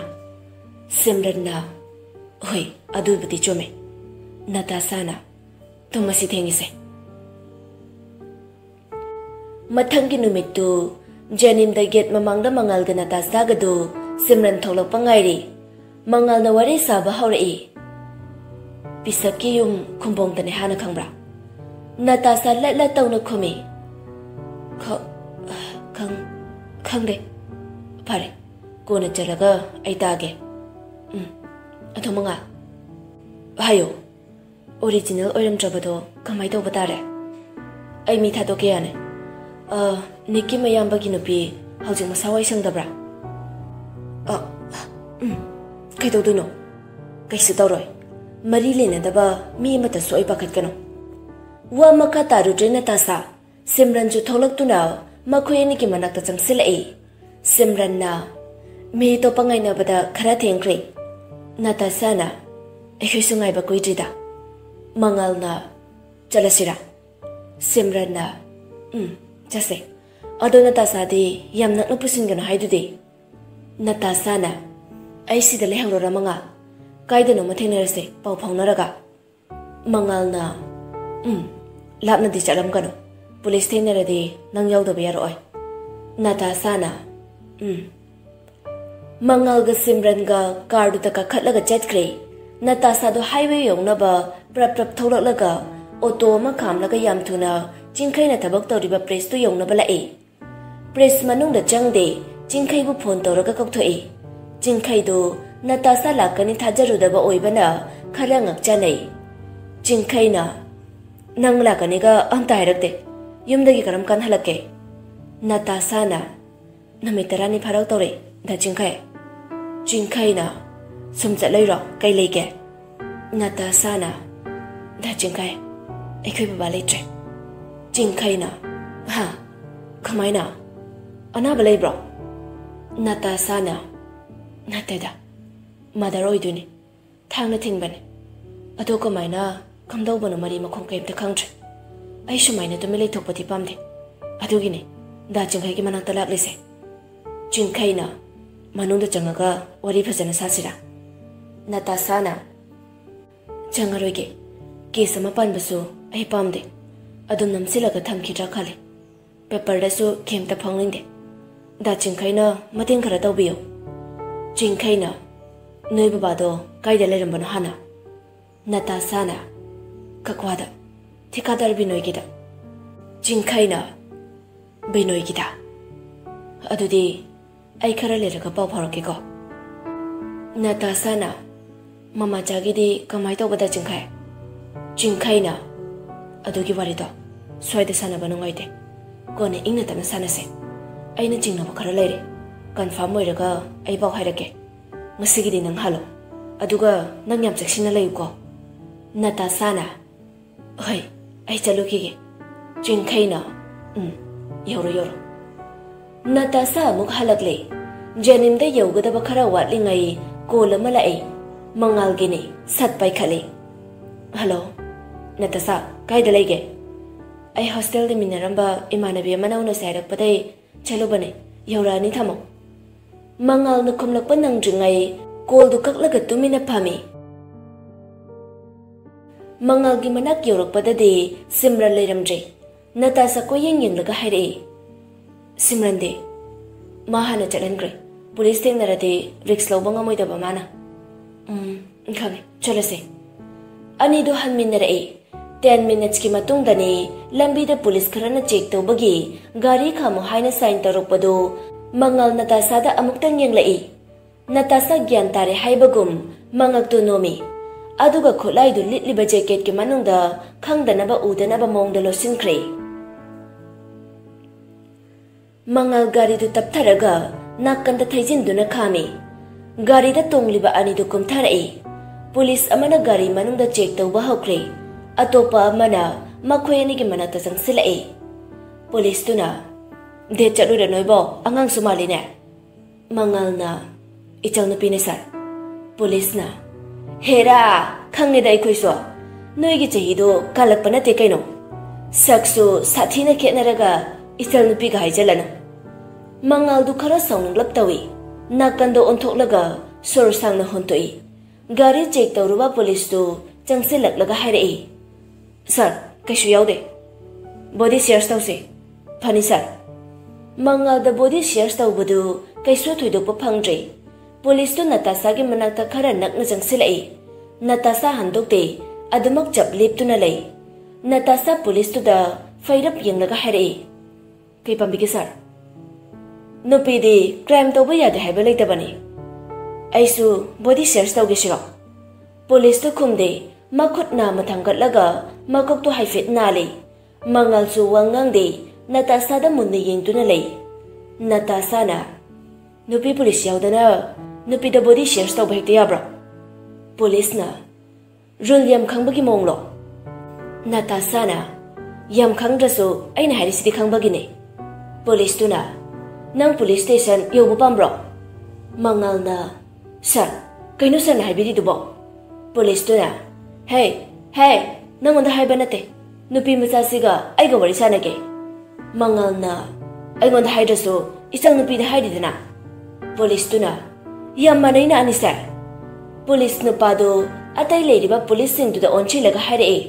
ꯁꯤꯝꯔꯟꯅ, "ꯍꯣꯏ, ꯑꯗꯨꯕꯨꯗꯤ ꯆꯨꯝꯃꯦ꯫" ꯅꯇꯥꯁꯥꯅ, "ꯇꯨꯝꯃꯁꯤ, ꯊꯦꯡꯉꯤꯁꯦ꯫" ꯃꯊꯪꯒꯤ ꯅꯨꯃꯤꯠꯇꯨ ꯖꯦꯅꯤꯝꯗ gate ꯃꯃꯥꯡꯗ ꯃꯉꯥꯜꯒ ꯅꯇꯥꯁꯥꯒꯗꯨ ꯁꯤꯝꯔꯟ ꯊꯣꯛꯂꯛꯄ ꯉꯥꯏꯔꯤ꯫ ꯃꯉꯥꯜꯅ ꯋꯥꯔꯤ ꯁꯥꯕ ꯍꯧꯔꯛꯏ꯫ "ꯄꯤꯁꯛꯀꯤ ꯌꯨꯝ ꯈꯨꯝꯕꯣꯡꯗꯅꯦ ꯍꯥꯟꯅ, ꯈꯪꯕ꯭ꯔꯥ?" ꯅꯇꯥꯁꯥ ꯂꯠ ꯂꯠ ꯇꯧꯅ ꯈꯨꯝꯃꯤ꯫ "ꯈ-, ꯈꯪ-, ꯈꯪꯗꯦ꯫" "ꯐꯔꯦ, ꯀꯣꯟꯅ ꯆꯠꯂꯒ ꯑꯩ ꯇꯥꯒꯦ꯫ ꯎꯝ, ꯑꯗꯣ ꯃꯉꯥꯜ, ꯍꯥꯏꯌꯣ꯫ ꯑꯣꯔꯤꯖꯤꯅꯦꯜ ꯑꯣꯏꯔꯝꯗ꯭ꯔꯕꯗꯣ ꯀꯃꯥꯏ ꯇꯧꯕ ꯇꯥꯔꯦ? ꯑꯩ ꯃꯤ ꯊꯥꯗꯣꯛꯀꯦ ꯌꯥꯅꯤ꯫ ꯑ, ꯅꯤꯛꯀꯤ ꯃꯌꯥꯝꯕꯒꯤ ꯅꯨꯄꯤ ꯍꯧꯖꯤꯛ ꯃꯁꯥ ꯋꯥꯏ ꯁꯪꯗꯕ꯭ꯔꯥ? ꯑ, ꯎꯝ, ꯀꯩꯗꯧꯗꯣꯏꯅꯣ? ꯀꯩꯁꯨ ꯇꯧꯔꯣꯏ꯫ ꯃꯔꯤ ꯂꯩꯅꯗꯕ ꯃꯤ ꯑꯃꯠꯇꯁꯨ ꯑꯩ ꯄꯥꯈꯠꯀꯅꯨ꯫ ꯋꯥ ꯃꯈꯥ ꯇꯥꯔꯨꯗ꯭ꯔꯦ ꯅꯇꯥꯁꯥ꯫ ꯁꯤꯝꯔꯟꯁꯨ ꯊꯣꯛꯂꯛꯇꯨꯅ ꯃꯈꯣꯏ ꯑꯅꯤꯒꯤ ꯃꯅꯥꯛꯇ ꯆꯪꯁꯤꯜꯂꯛꯏ꯫ ꯁꯤꯝꯔꯟꯅ, "ꯃꯤ ꯑꯇꯣꯞꯄ ꯉꯥꯏꯅꯕꯗ ꯈꯔ ꯊꯦꯡꯈ꯭ꯔꯦ꯫" ꯅꯇꯥꯁꯥꯅ, "ꯑꯩꯈꯣꯏꯁꯨ ꯉꯥꯏꯕ ꯀꯨꯏꯗ꯭ꯔꯤꯗ꯫" ꯃꯉꯥꯜꯅ, "ꯆꯠꯂꯁꯤꯔꯥ?" ꯁꯤꯝꯔꯟꯅ, "ꯎꯝ, ꯆꯠꯁꯦ꯫ ꯑꯗꯣ ꯅꯇꯥꯁꯥꯗꯤ ꯌꯥꯝ ꯅꯛꯅ ꯄꯨꯁꯤꯟꯒꯅꯨ ꯍꯥꯏꯗꯨꯗꯤ?" ꯅꯇꯥꯁꯥꯅ, "ꯑꯩ ꯁꯤꯗ ꯂꯩꯍꯧꯔꯣꯔꯥ ꯃꯉꯥꯜ? ꯀꯥꯏꯗꯅꯣꯃ ꯊꯦꯡꯅꯔꯁꯦ, ꯄꯥꯎ ꯐꯥꯎꯅꯔꯒ꯫" ꯃꯉꯥꯜꯅ, "ꯎꯝ, ꯂꯥꯞꯅꯗꯤ ꯆꯠꯂꯝꯒꯅꯨ꯫ ꯄꯨꯂꯤꯁ ꯊꯦꯡꯅꯔꯗꯤ ꯅꯪ ꯌꯥꯎꯗꯕ ꯌꯥꯔꯛꯑꯣꯏ꯫" ꯅꯇꯥꯁꯥꯅ, "ꯎꯝ꯫" ꯃꯉꯥꯜꯒ ꯁꯤꯝꯔꯟꯒ ꯀꯥꯔꯗꯨꯗ ꯀꯥꯈꯠꯂꯒ ꯆꯠꯈ꯭ꯔꯦ꯫ ꯅꯇꯥꯁꯥꯗꯣ ꯍꯥꯏꯋꯦ ꯌꯧꯅꯕ ꯄ꯭ꯔꯞ ꯄ꯭ꯔꯞ ꯊꯧꯔꯛꯂꯒ ꯑꯣꯇꯣ ꯑꯃ ꯈꯥꯝꯂꯒ ꯌꯥꯝ ꯊꯨꯅ ꯆꯤꯡꯈꯩꯅ ꯊꯕꯛ ꯇꯧꯔꯤꯕ ꯄ꯭ꯔꯦꯁꯇꯨ ꯌꯧꯅꯕ ꯂꯥꯛꯏ꯫ ꯄ꯭ꯔꯦꯁ ꯃꯅꯨꯡꯗ ꯆꯪꯗꯦ, ꯆꯤꯡꯈꯩꯕꯨ ꯐꯣꯟ ꯇꯧꯔꯒ ꯀꯧꯊꯣꯛꯏ꯫ ꯆꯤꯡꯈꯩꯗꯨ ꯅꯇꯥꯁꯥ ꯂꯥꯛꯀꯅꯤ ꯊꯥꯖꯔꯨꯗꯕ ꯑꯣꯏꯕꯅ ꯈꯔ ꯉꯛꯆꯅꯩ꯫ ꯆꯤꯡꯈꯩꯅ, "ꯅꯪ ꯂꯥꯛꯀꯅꯤꯒ ꯑꯝꯇ ꯍꯥꯏꯔꯛꯇꯦ꯫ ꯌꯨꯝꯗꯒꯤ ꯀꯔꯝ ꯀꯥꯟ ꯍꯜꯂꯛꯀꯦ?" ꯅꯇꯥꯁꯥꯅ, "ꯅꯨꯃꯤꯠ ꯇꯔꯥꯅꯤ ꯐꯥꯔꯛ ꯇꯧꯔꯦ, ꯗꯥ ꯆꯤꯡꯈꯩ꯫" ꯆꯤꯡꯈꯩꯅ, "ꯁꯨꯝ ꯆꯠꯂꯣꯏꯔꯣ? ꯀꯩ ꯂꯩꯒꯦ?" ꯅꯇꯥꯁꯥꯅ, "ꯗꯥ ꯆꯤꯡꯈꯩ, ꯑꯩꯈꯣꯏ ꯕꯕꯥ ꯂꯩꯇ꯭ꯔꯦ꯫" ꯆꯤꯡꯈꯩꯅ, "ꯍꯥ? ꯀꯃꯥꯏꯅ? ꯑꯅꯥꯕ ꯂꯩꯕ꯭ꯔꯣ?" ꯅꯇꯥꯁꯥꯅ, "ꯅꯠꯇꯦꯗ, ꯃꯥꯗꯔ ꯑꯣꯏꯗꯣꯏꯅꯦ꯫ ꯊꯥꯡꯅ ꯊꯤꯡꯕꯅꯦ꯫ ꯑꯗꯣ ꯀꯃꯥꯏꯅ ꯀꯝꯗꯧꯕꯅꯣ ꯃꯔꯤ ꯃꯈꯣꯡ ꯀꯩꯝꯇ ꯈꯪꯗ꯭ꯔꯦ꯫ ꯑꯩ ꯁꯨꯃꯥꯏꯅ ꯇꯨꯃꯤꯟ ꯂꯩꯊꯣꯛꯄꯗꯤ ꯄꯥꯝꯗꯦ꯫ ꯑꯗꯨꯒꯤꯅꯦ ꯗꯥ ꯆꯤꯡꯈꯩꯒꯤ ꯃꯅꯥꯛꯇ ꯂꯥꯛꯂꯤꯁꯦ꯫" ꯆꯤꯡꯈꯩꯅ, "ꯃꯅꯨꯡꯗ ꯆꯪꯉꯒ ꯋꯥꯔꯤ ꯐꯖꯅ ꯁꯥꯁꯤꯔꯥ?" ꯅꯇꯥꯁꯥꯅ, "ꯆꯪꯉꯔꯣꯏꯒꯦ꯫ ꯀꯦꯁ ꯑꯃ ꯄꯥꯟꯕꯁꯨ ꯑꯩ ꯄꯥꯝꯗꯦ꯫ ꯑꯗꯨꯝ ꯅꯝꯁꯤꯜꯂꯒ ꯊꯝꯈꯤꯗ꯭ꯔꯥ ꯈꯜꯂꯦ꯫ ꯄꯦꯄꯔꯗꯁꯨ ꯀꯩꯝꯇ ꯐꯥꯎꯅꯤꯡꯗꯦ꯫ ꯗꯥ ꯆꯤꯡꯈꯩꯅ ꯃꯇꯦꯡ ꯈꯔ ꯇꯧꯕꯤꯌꯨ꯫" ꯆꯤꯡꯈꯩꯅ, "ꯅꯣꯏ ꯕꯕꯥꯗꯣ ꯀꯥꯏꯗ ꯂꯩꯔꯝꯕꯅꯣ ꯍꯥꯟꯅ?" ꯅꯇꯥꯁꯥꯅ, "ꯀꯛꯋꯥꯗ, ꯊꯤꯀꯥꯗꯥꯔ ꯕꯤꯅꯣꯏꯒꯤꯗ꯫" ꯆꯤꯡꯈꯩꯅ, "ꯕꯤꯅꯣꯏꯒꯤꯗ? ꯑꯗꯨꯗꯤ ꯑꯩ ꯈꯔ ꯂꯩꯔꯒ ꯄꯥꯎ ꯐꯥꯎꯔꯛꯀꯦꯀꯣ꯫ ꯅꯇꯥꯁꯥꯅ, "ꯃꯃꯥꯆꯥꯒꯤꯗꯤ ꯀꯃꯥꯏ ꯇꯧꯕꯗ ꯆꯤꯡꯈꯩ?" "ꯆꯤꯡꯈꯩꯅ?" "ꯑꯗꯨꯒꯤ ꯋꯥꯔꯤꯗꯣ ꯁ꯭ꯋꯥꯏꯗ ꯁꯥꯟꯅꯕ ꯅꯨꯡꯉꯥꯏꯇꯦ꯫ ꯀꯣꯟꯅ ꯏꯪꯅ ꯇꯞꯅ ꯁꯥꯟꯅꯁꯦ꯫ ꯑꯩꯅ ꯆꯤꯡꯅꯕ ꯈꯔ ꯂꯩꯔꯦ꯫ ꯀꯟꯐꯥꯔꯝ ꯑꯣꯏꯔꯒ ꯑꯩ ꯄꯥꯎ ꯍꯥꯏꯔꯛꯀꯦ꯫ ꯉꯁꯤꯒꯤꯗꯤ ꯅꯪ ꯍꯜꯂꯣ꯫ ꯑꯗꯨꯒ ꯅꯪ ꯌꯥꯝ ꯆꯦꯛꯁꯤꯟꯅ ꯂꯩꯌꯨꯀꯣ꯫" ꯅꯇꯥꯁꯥꯅ, "ꯍꯣꯏ, ꯑꯩ ꯆꯠꯂꯨꯈꯤꯒꯦ꯫" ꯆꯤꯡꯈꯩꯅ, "ꯎꯝ, ꯌꯧꯔꯣ, ꯌꯧꯔꯣ꯫" ꯅꯇꯥꯁꯥ ꯑꯃꯨꯛ ꯍꯜꯂꯛꯂꯦ꯫ ꯖꯦꯅꯤꯝꯗ ꯌꯧꯒꯗꯕ ꯈꯔ ꯋꯥꯠꯂꯤꯉꯩ ꯀꯣꯜ ꯑꯃ ꯂꯥꯛꯑꯦ꯫ ꯃꯉꯥꯜꯒꯤꯅꯦ꯫ ꯁꯠ ꯄꯥꯏꯈꯠꯂꯦ꯫ "ꯍꯜꯂꯣ, ꯅꯇꯥꯁꯥ, ꯀꯥꯏꯗ ꯂꯩꯒꯦ?" "ꯑꯩ ꯍꯣꯁꯇꯦꯜꯗ ꯃꯤꯟꯅꯔꯝꯕ ꯏꯃꯥꯟꯅꯕꯤ ꯑꯃꯅ ꯎꯅꯁꯦ ꯍꯥꯏꯔꯛꯄꯗꯩ ꯆꯠꯂꯨꯕꯅꯦ꯫ ꯌꯧꯔꯛꯑꯅꯤ, ꯊꯝꯃꯣ꯫" ꯃꯉꯥꯜꯅ ꯈꯨꯝꯂꯛꯄ ꯅꯪꯗ꯭ꯔꯤꯉꯩ ꯀꯣꯜꯗꯨ ꯀꯛꯂꯒ ꯇꯨꯃꯤꯟꯅ ꯐꯝꯃꯤ꯫ ꯃꯉꯥꯜꯒꯤ ꯃꯅꯥꯛ ꯌꯧꯔꯛꯄꯗꯗꯤ ꯁꯤꯝꯔꯟ ꯂꯩꯔꯝꯗ꯭ꯔꯦ꯫ ꯅꯇꯥꯁꯥ ꯀꯣꯏꯌꯦꯡ ꯌꯦꯡꯂꯒ ꯍꯥꯏꯔꯛꯏ, "ꯁꯤꯝꯔꯟꯗꯤ?" "ꯃꯥ ꯍꯥꯟꯅ ꯆꯠꯍꯟꯈ꯭ꯔꯦ꯫ ꯄꯨꯂꯤꯁ ꯊꯦꯡꯅꯔꯗꯤ ꯔꯤꯛꯁ ꯂꯧꯕ ꯉꯝꯃꯣꯏꯗꯕ ꯃꯥꯅ꯫" "ꯎꯝ, ꯈꯪꯉꯦ, ꯆꯠꯂꯁꯦ꯫" ꯑꯅꯤꯗꯨ ꯍꯟꯃꯤꯟꯅꯔꯛꯏ꯫ ꯇꯦꯟ ꯃꯤꯅꯠꯁꯀꯤ ꯃꯇꯨꯡꯗꯅꯤ ꯂꯝꯕꯤꯗ ꯄꯨꯂꯤꯁ ꯈꯔꯅ ꯆꯦꯛ ꯇꯧꯕꯒꯤ ꯒꯥꯔꯤ ꯈꯥꯝꯃꯨ ꯍꯥꯏꯅ ꯁꯥꯏꯟ ꯇꯧꯔꯛꯄꯗꯨ ꯃꯉꯥꯜ ꯅꯇꯥꯁꯥꯗ ꯑꯃꯨꯛꯇꯪ ꯌꯦꯡꯂꯛꯏ꯫ ꯅꯇꯥꯁꯥ ꯒ꯭ꯌꯥꯟ ꯇꯥꯔꯦ ꯍꯥꯏꯕꯒꯨꯝ ꯃꯉꯛꯇꯨ ꯅꯣꯝꯃꯤ꯫ ꯑꯗꯨꯒ ꯈꯨꯠꯂꯥꯏꯗꯨ ꯂꯤꯠꯂꯤꯕ ꯖꯦꯀꯦꯠꯀꯤ ꯃꯅꯨꯡꯗ ꯈꯪꯗꯅꯕ ꯎꯗꯅꯕ ꯃꯑꯣꯡꯗ ꯂꯣꯠꯁꯤꯟꯈ꯭ꯔꯦ꯫ ꯃꯉꯥꯜ ꯒꯥꯔꯤꯗꯨ ꯇꯞꯊꯔꯒ ꯅꯥꯀꯟꯗ ꯊꯩꯖꯤꯟꯗꯨꯅ ꯈꯥꯝꯃꯤ꯫ ꯒꯥꯔꯤꯗ ꯇꯣꯡꯂꯤꯕ ꯑꯅꯤꯗꯨ ꯀꯨꯝꯊꯔꯛꯏ꯫ ꯄꯨꯂꯤꯁ ꯑꯃꯅ ꯒꯥꯔꯤ ꯃꯅꯨꯡꯗ ꯆꯦꯛ ꯇꯧꯕ ꯍꯧꯈ꯭ꯔꯦ꯫ ꯑꯇꯣꯞꯄ ꯑꯃꯅ ꯃꯈꯣꯏ ꯑꯅꯤꯒꯤ ꯃꯅꯥꯛꯇ ꯆꯪꯁꯤꯜꯂꯛꯏ꯫ ꯄꯨꯂꯤꯁꯇꯨꯅ, "ꯗꯦꯠ ꯆꯠꯂꯨꯔꯦ ꯅꯣꯏꯕꯣ, ꯑꯉꯥꯡꯁꯨ ꯃꯥꯜꯂꯤꯅꯦ?" ꯃꯉꯥꯜꯅ, "ꯏꯆꯜꯅꯨꯄꯤꯅꯦ ꯁꯥꯔ꯫" ꯄꯨꯂꯤꯁꯅ, "ꯍꯦꯔꯥ, ꯈꯪꯉꯦꯗ ꯑꯩꯈꯣꯏꯁꯨ꯫ ꯅꯣꯏꯒꯤ ꯆꯍꯤꯗꯣ ꯀꯥꯜꯂꯛꯄ ꯅꯠꯇꯦ ꯀꯩꯅꯣ꯫ ꯁꯛꯁꯨ ꯁꯥꯊꯤꯅ ꯈꯦꯠꯅꯔꯒ ꯏꯆꯜꯅꯨꯄꯤꯒ ꯍꯥꯏꯖꯜꯂꯅꯨ꯫" ꯃꯉꯥꯜꯗꯨ ꯈꯔ ꯁꯥꯎꯅꯤꯡꯂꯞ ꯇꯧꯏ꯫ ꯅꯥꯀꯟꯗ ꯑꯣꯟꯊꯣꯛꯂꯒ ꯁꯣꯔ ꯁꯥꯡꯅ ꯍꯣꯟꯇꯣꯛꯏ꯫ ꯒꯥꯔꯤ ꯆꯦꯛ ꯇꯧꯔꯨꯕ ꯄꯨꯂꯤꯁꯇꯨ ꯆꯪꯁꯤꯜꯂꯛꯂꯒ ꯍꯥꯏꯔꯛꯏ, "ꯁꯥꯔ, ꯀꯩꯁꯨ ꯌꯥꯎꯗꯦ꯫ ꯕꯣꯗꯤ ꯁꯤꯌꯔꯁ ꯇꯧꯁꯦ꯫" "ꯐꯅꯤ ꯁꯥꯔ꯫" ꯃꯉꯥꯜꯗ ꯕꯣꯗꯤ ꯁꯤꯌꯔꯁ ꯇꯧꯕꯗꯨ ꯀꯩꯁꯨ ꯊꯣꯏꯗꯣꯛꯄ ꯐꯪꯗ꯭ꯔꯦ꯫ ꯄꯨꯂꯤꯁꯇꯨ ꯅꯇꯥꯁꯥꯒꯤ ꯃꯅꯥꯛꯇ ꯈꯔ ꯅꯛꯅ ꯆꯪꯁꯤꯜꯂꯛꯏ꯫ ꯅꯇꯥꯁꯥ ꯍꯟꯗꯣꯛꯇꯦ, ꯑꯗꯨꯃꯛ ꯆꯞ ꯂꯦꯞꯇꯨꯅ ꯂꯩ꯫ ꯅꯇꯥꯁꯥ ꯄꯨꯂꯤꯁꯇꯨꯗ ꯐꯩꯔꯞ ꯌꯦꯡꯂꯒ ꯍꯥꯏꯔꯛꯏ, "ꯀꯩ ꯄꯥꯝꯕꯤꯒꯦ ꯁꯥꯔ?" ꯅꯨꯄꯤꯗꯤ ꯀ꯭ꯔꯥꯏꯝ ꯇꯧꯕ ꯌꯥꯗꯦ ꯍꯥꯏꯕ ꯂꯩꯇꯕꯅꯤ꯫ ꯑꯩꯁꯨ ꯕꯣꯗꯤ ꯁꯔꯆ ꯇꯧꯒꯦ ꯁꯤꯔꯣ? ꯄꯨꯂꯤꯁꯇꯨ ꯈꯨꯝꯗꯦ꯫ ꯃꯈꯨꯠ ꯅꯥꯝꯃ ꯊꯥꯡꯒꯠꯂꯒ ꯃꯀꯣꯛꯇꯨ ꯍꯥꯏꯐꯦꯠ ꯅꯥꯜꯂꯤ꯫ ꯃꯉꯥꯜꯁꯨ ꯋꯥ ꯉꯥꯡꯗꯦ꯫ ꯅꯇꯥꯁꯥꯗ ꯃꯨꯟꯅ ꯌꯦꯡꯗꯨꯅ ꯂꯩ꯫ ꯅꯇꯥꯁꯥꯅ, "ꯅꯨꯄꯤ ꯄꯨꯂꯤꯁ ꯌꯥꯎꯗꯅ ꯅꯨꯄꯤꯗ ꯕꯣꯗꯤ ꯁꯔꯆ ꯇꯧꯕ ꯍꯦꯛꯇ ꯌꯥꯕ꯭ꯔꯣ?" ꯄꯨꯂꯤꯁꯅ, "ꯔꯨꯜ ꯌꯥꯝ ꯈꯪꯕꯒꯤ ꯃꯑꯣꯡꯂꯣ?" ꯅꯇꯥꯁꯥꯅ, "ꯌꯥꯝ ꯈꯪꯗ꯭ꯔꯁꯨ ꯑꯩꯅ ꯍꯥꯏꯔꯤꯁꯤꯗꯤ ꯈꯪꯕꯒꯤꯅꯦ꯫" ꯄꯨꯂꯤꯁꯇꯨꯅ, "ꯅꯪ ꯄꯨꯂꯤꯁ ꯁ꯭ꯇꯦꯁꯟ ꯌꯧꯕ ꯄꯥꯝꯕ꯭ꯔꯣ?" ꯃꯉꯥꯜꯅ, "ꯁꯥꯔ, ꯀꯩꯅꯣ ꯁꯥꯔꯅ ꯍꯥꯏꯕꯤꯔꯤꯗꯨꯕꯣ?" ꯄꯨꯂꯤꯁꯇꯨꯅ, "ꯍꯦ, ꯍꯦ, ꯅꯪꯉꯣꯟꯗ ꯍꯥꯏꯕ ꯅꯠꯇꯦ꯫ ꯅꯨꯄꯤ ꯃꯆꯥꯁꯤꯒ ꯑꯩꯒ ꯋꯥꯔꯤ ꯁꯥꯟꯅꯒꯦ꯫" ꯃꯉꯥꯜꯅ, "ꯑꯩꯉꯣꯟꯗ ꯍꯥꯏꯗ꯭ꯔꯁꯨ ꯏꯆꯪ ꯅꯨꯄꯤꯗ ꯍꯥꯏꯔꯤꯗꯅ꯫" ꯄꯨꯂꯤꯁꯇꯨꯅ, "ꯌꯥꯝ ꯃꯥꯟꯅꯩꯅ ꯑꯅꯤꯁꯦ꯫" ꯄꯨꯂꯤꯁ ꯅꯨꯄꯥꯗꯨ ꯑꯇꯩ ꯂꯩꯔꯤꯕ ꯄꯨꯂꯤꯁꯁꯤꯡꯗꯨꯗ ꯑꯣꯟꯁꯤꯜꯂꯒ ꯍꯥꯏꯔꯛꯏ,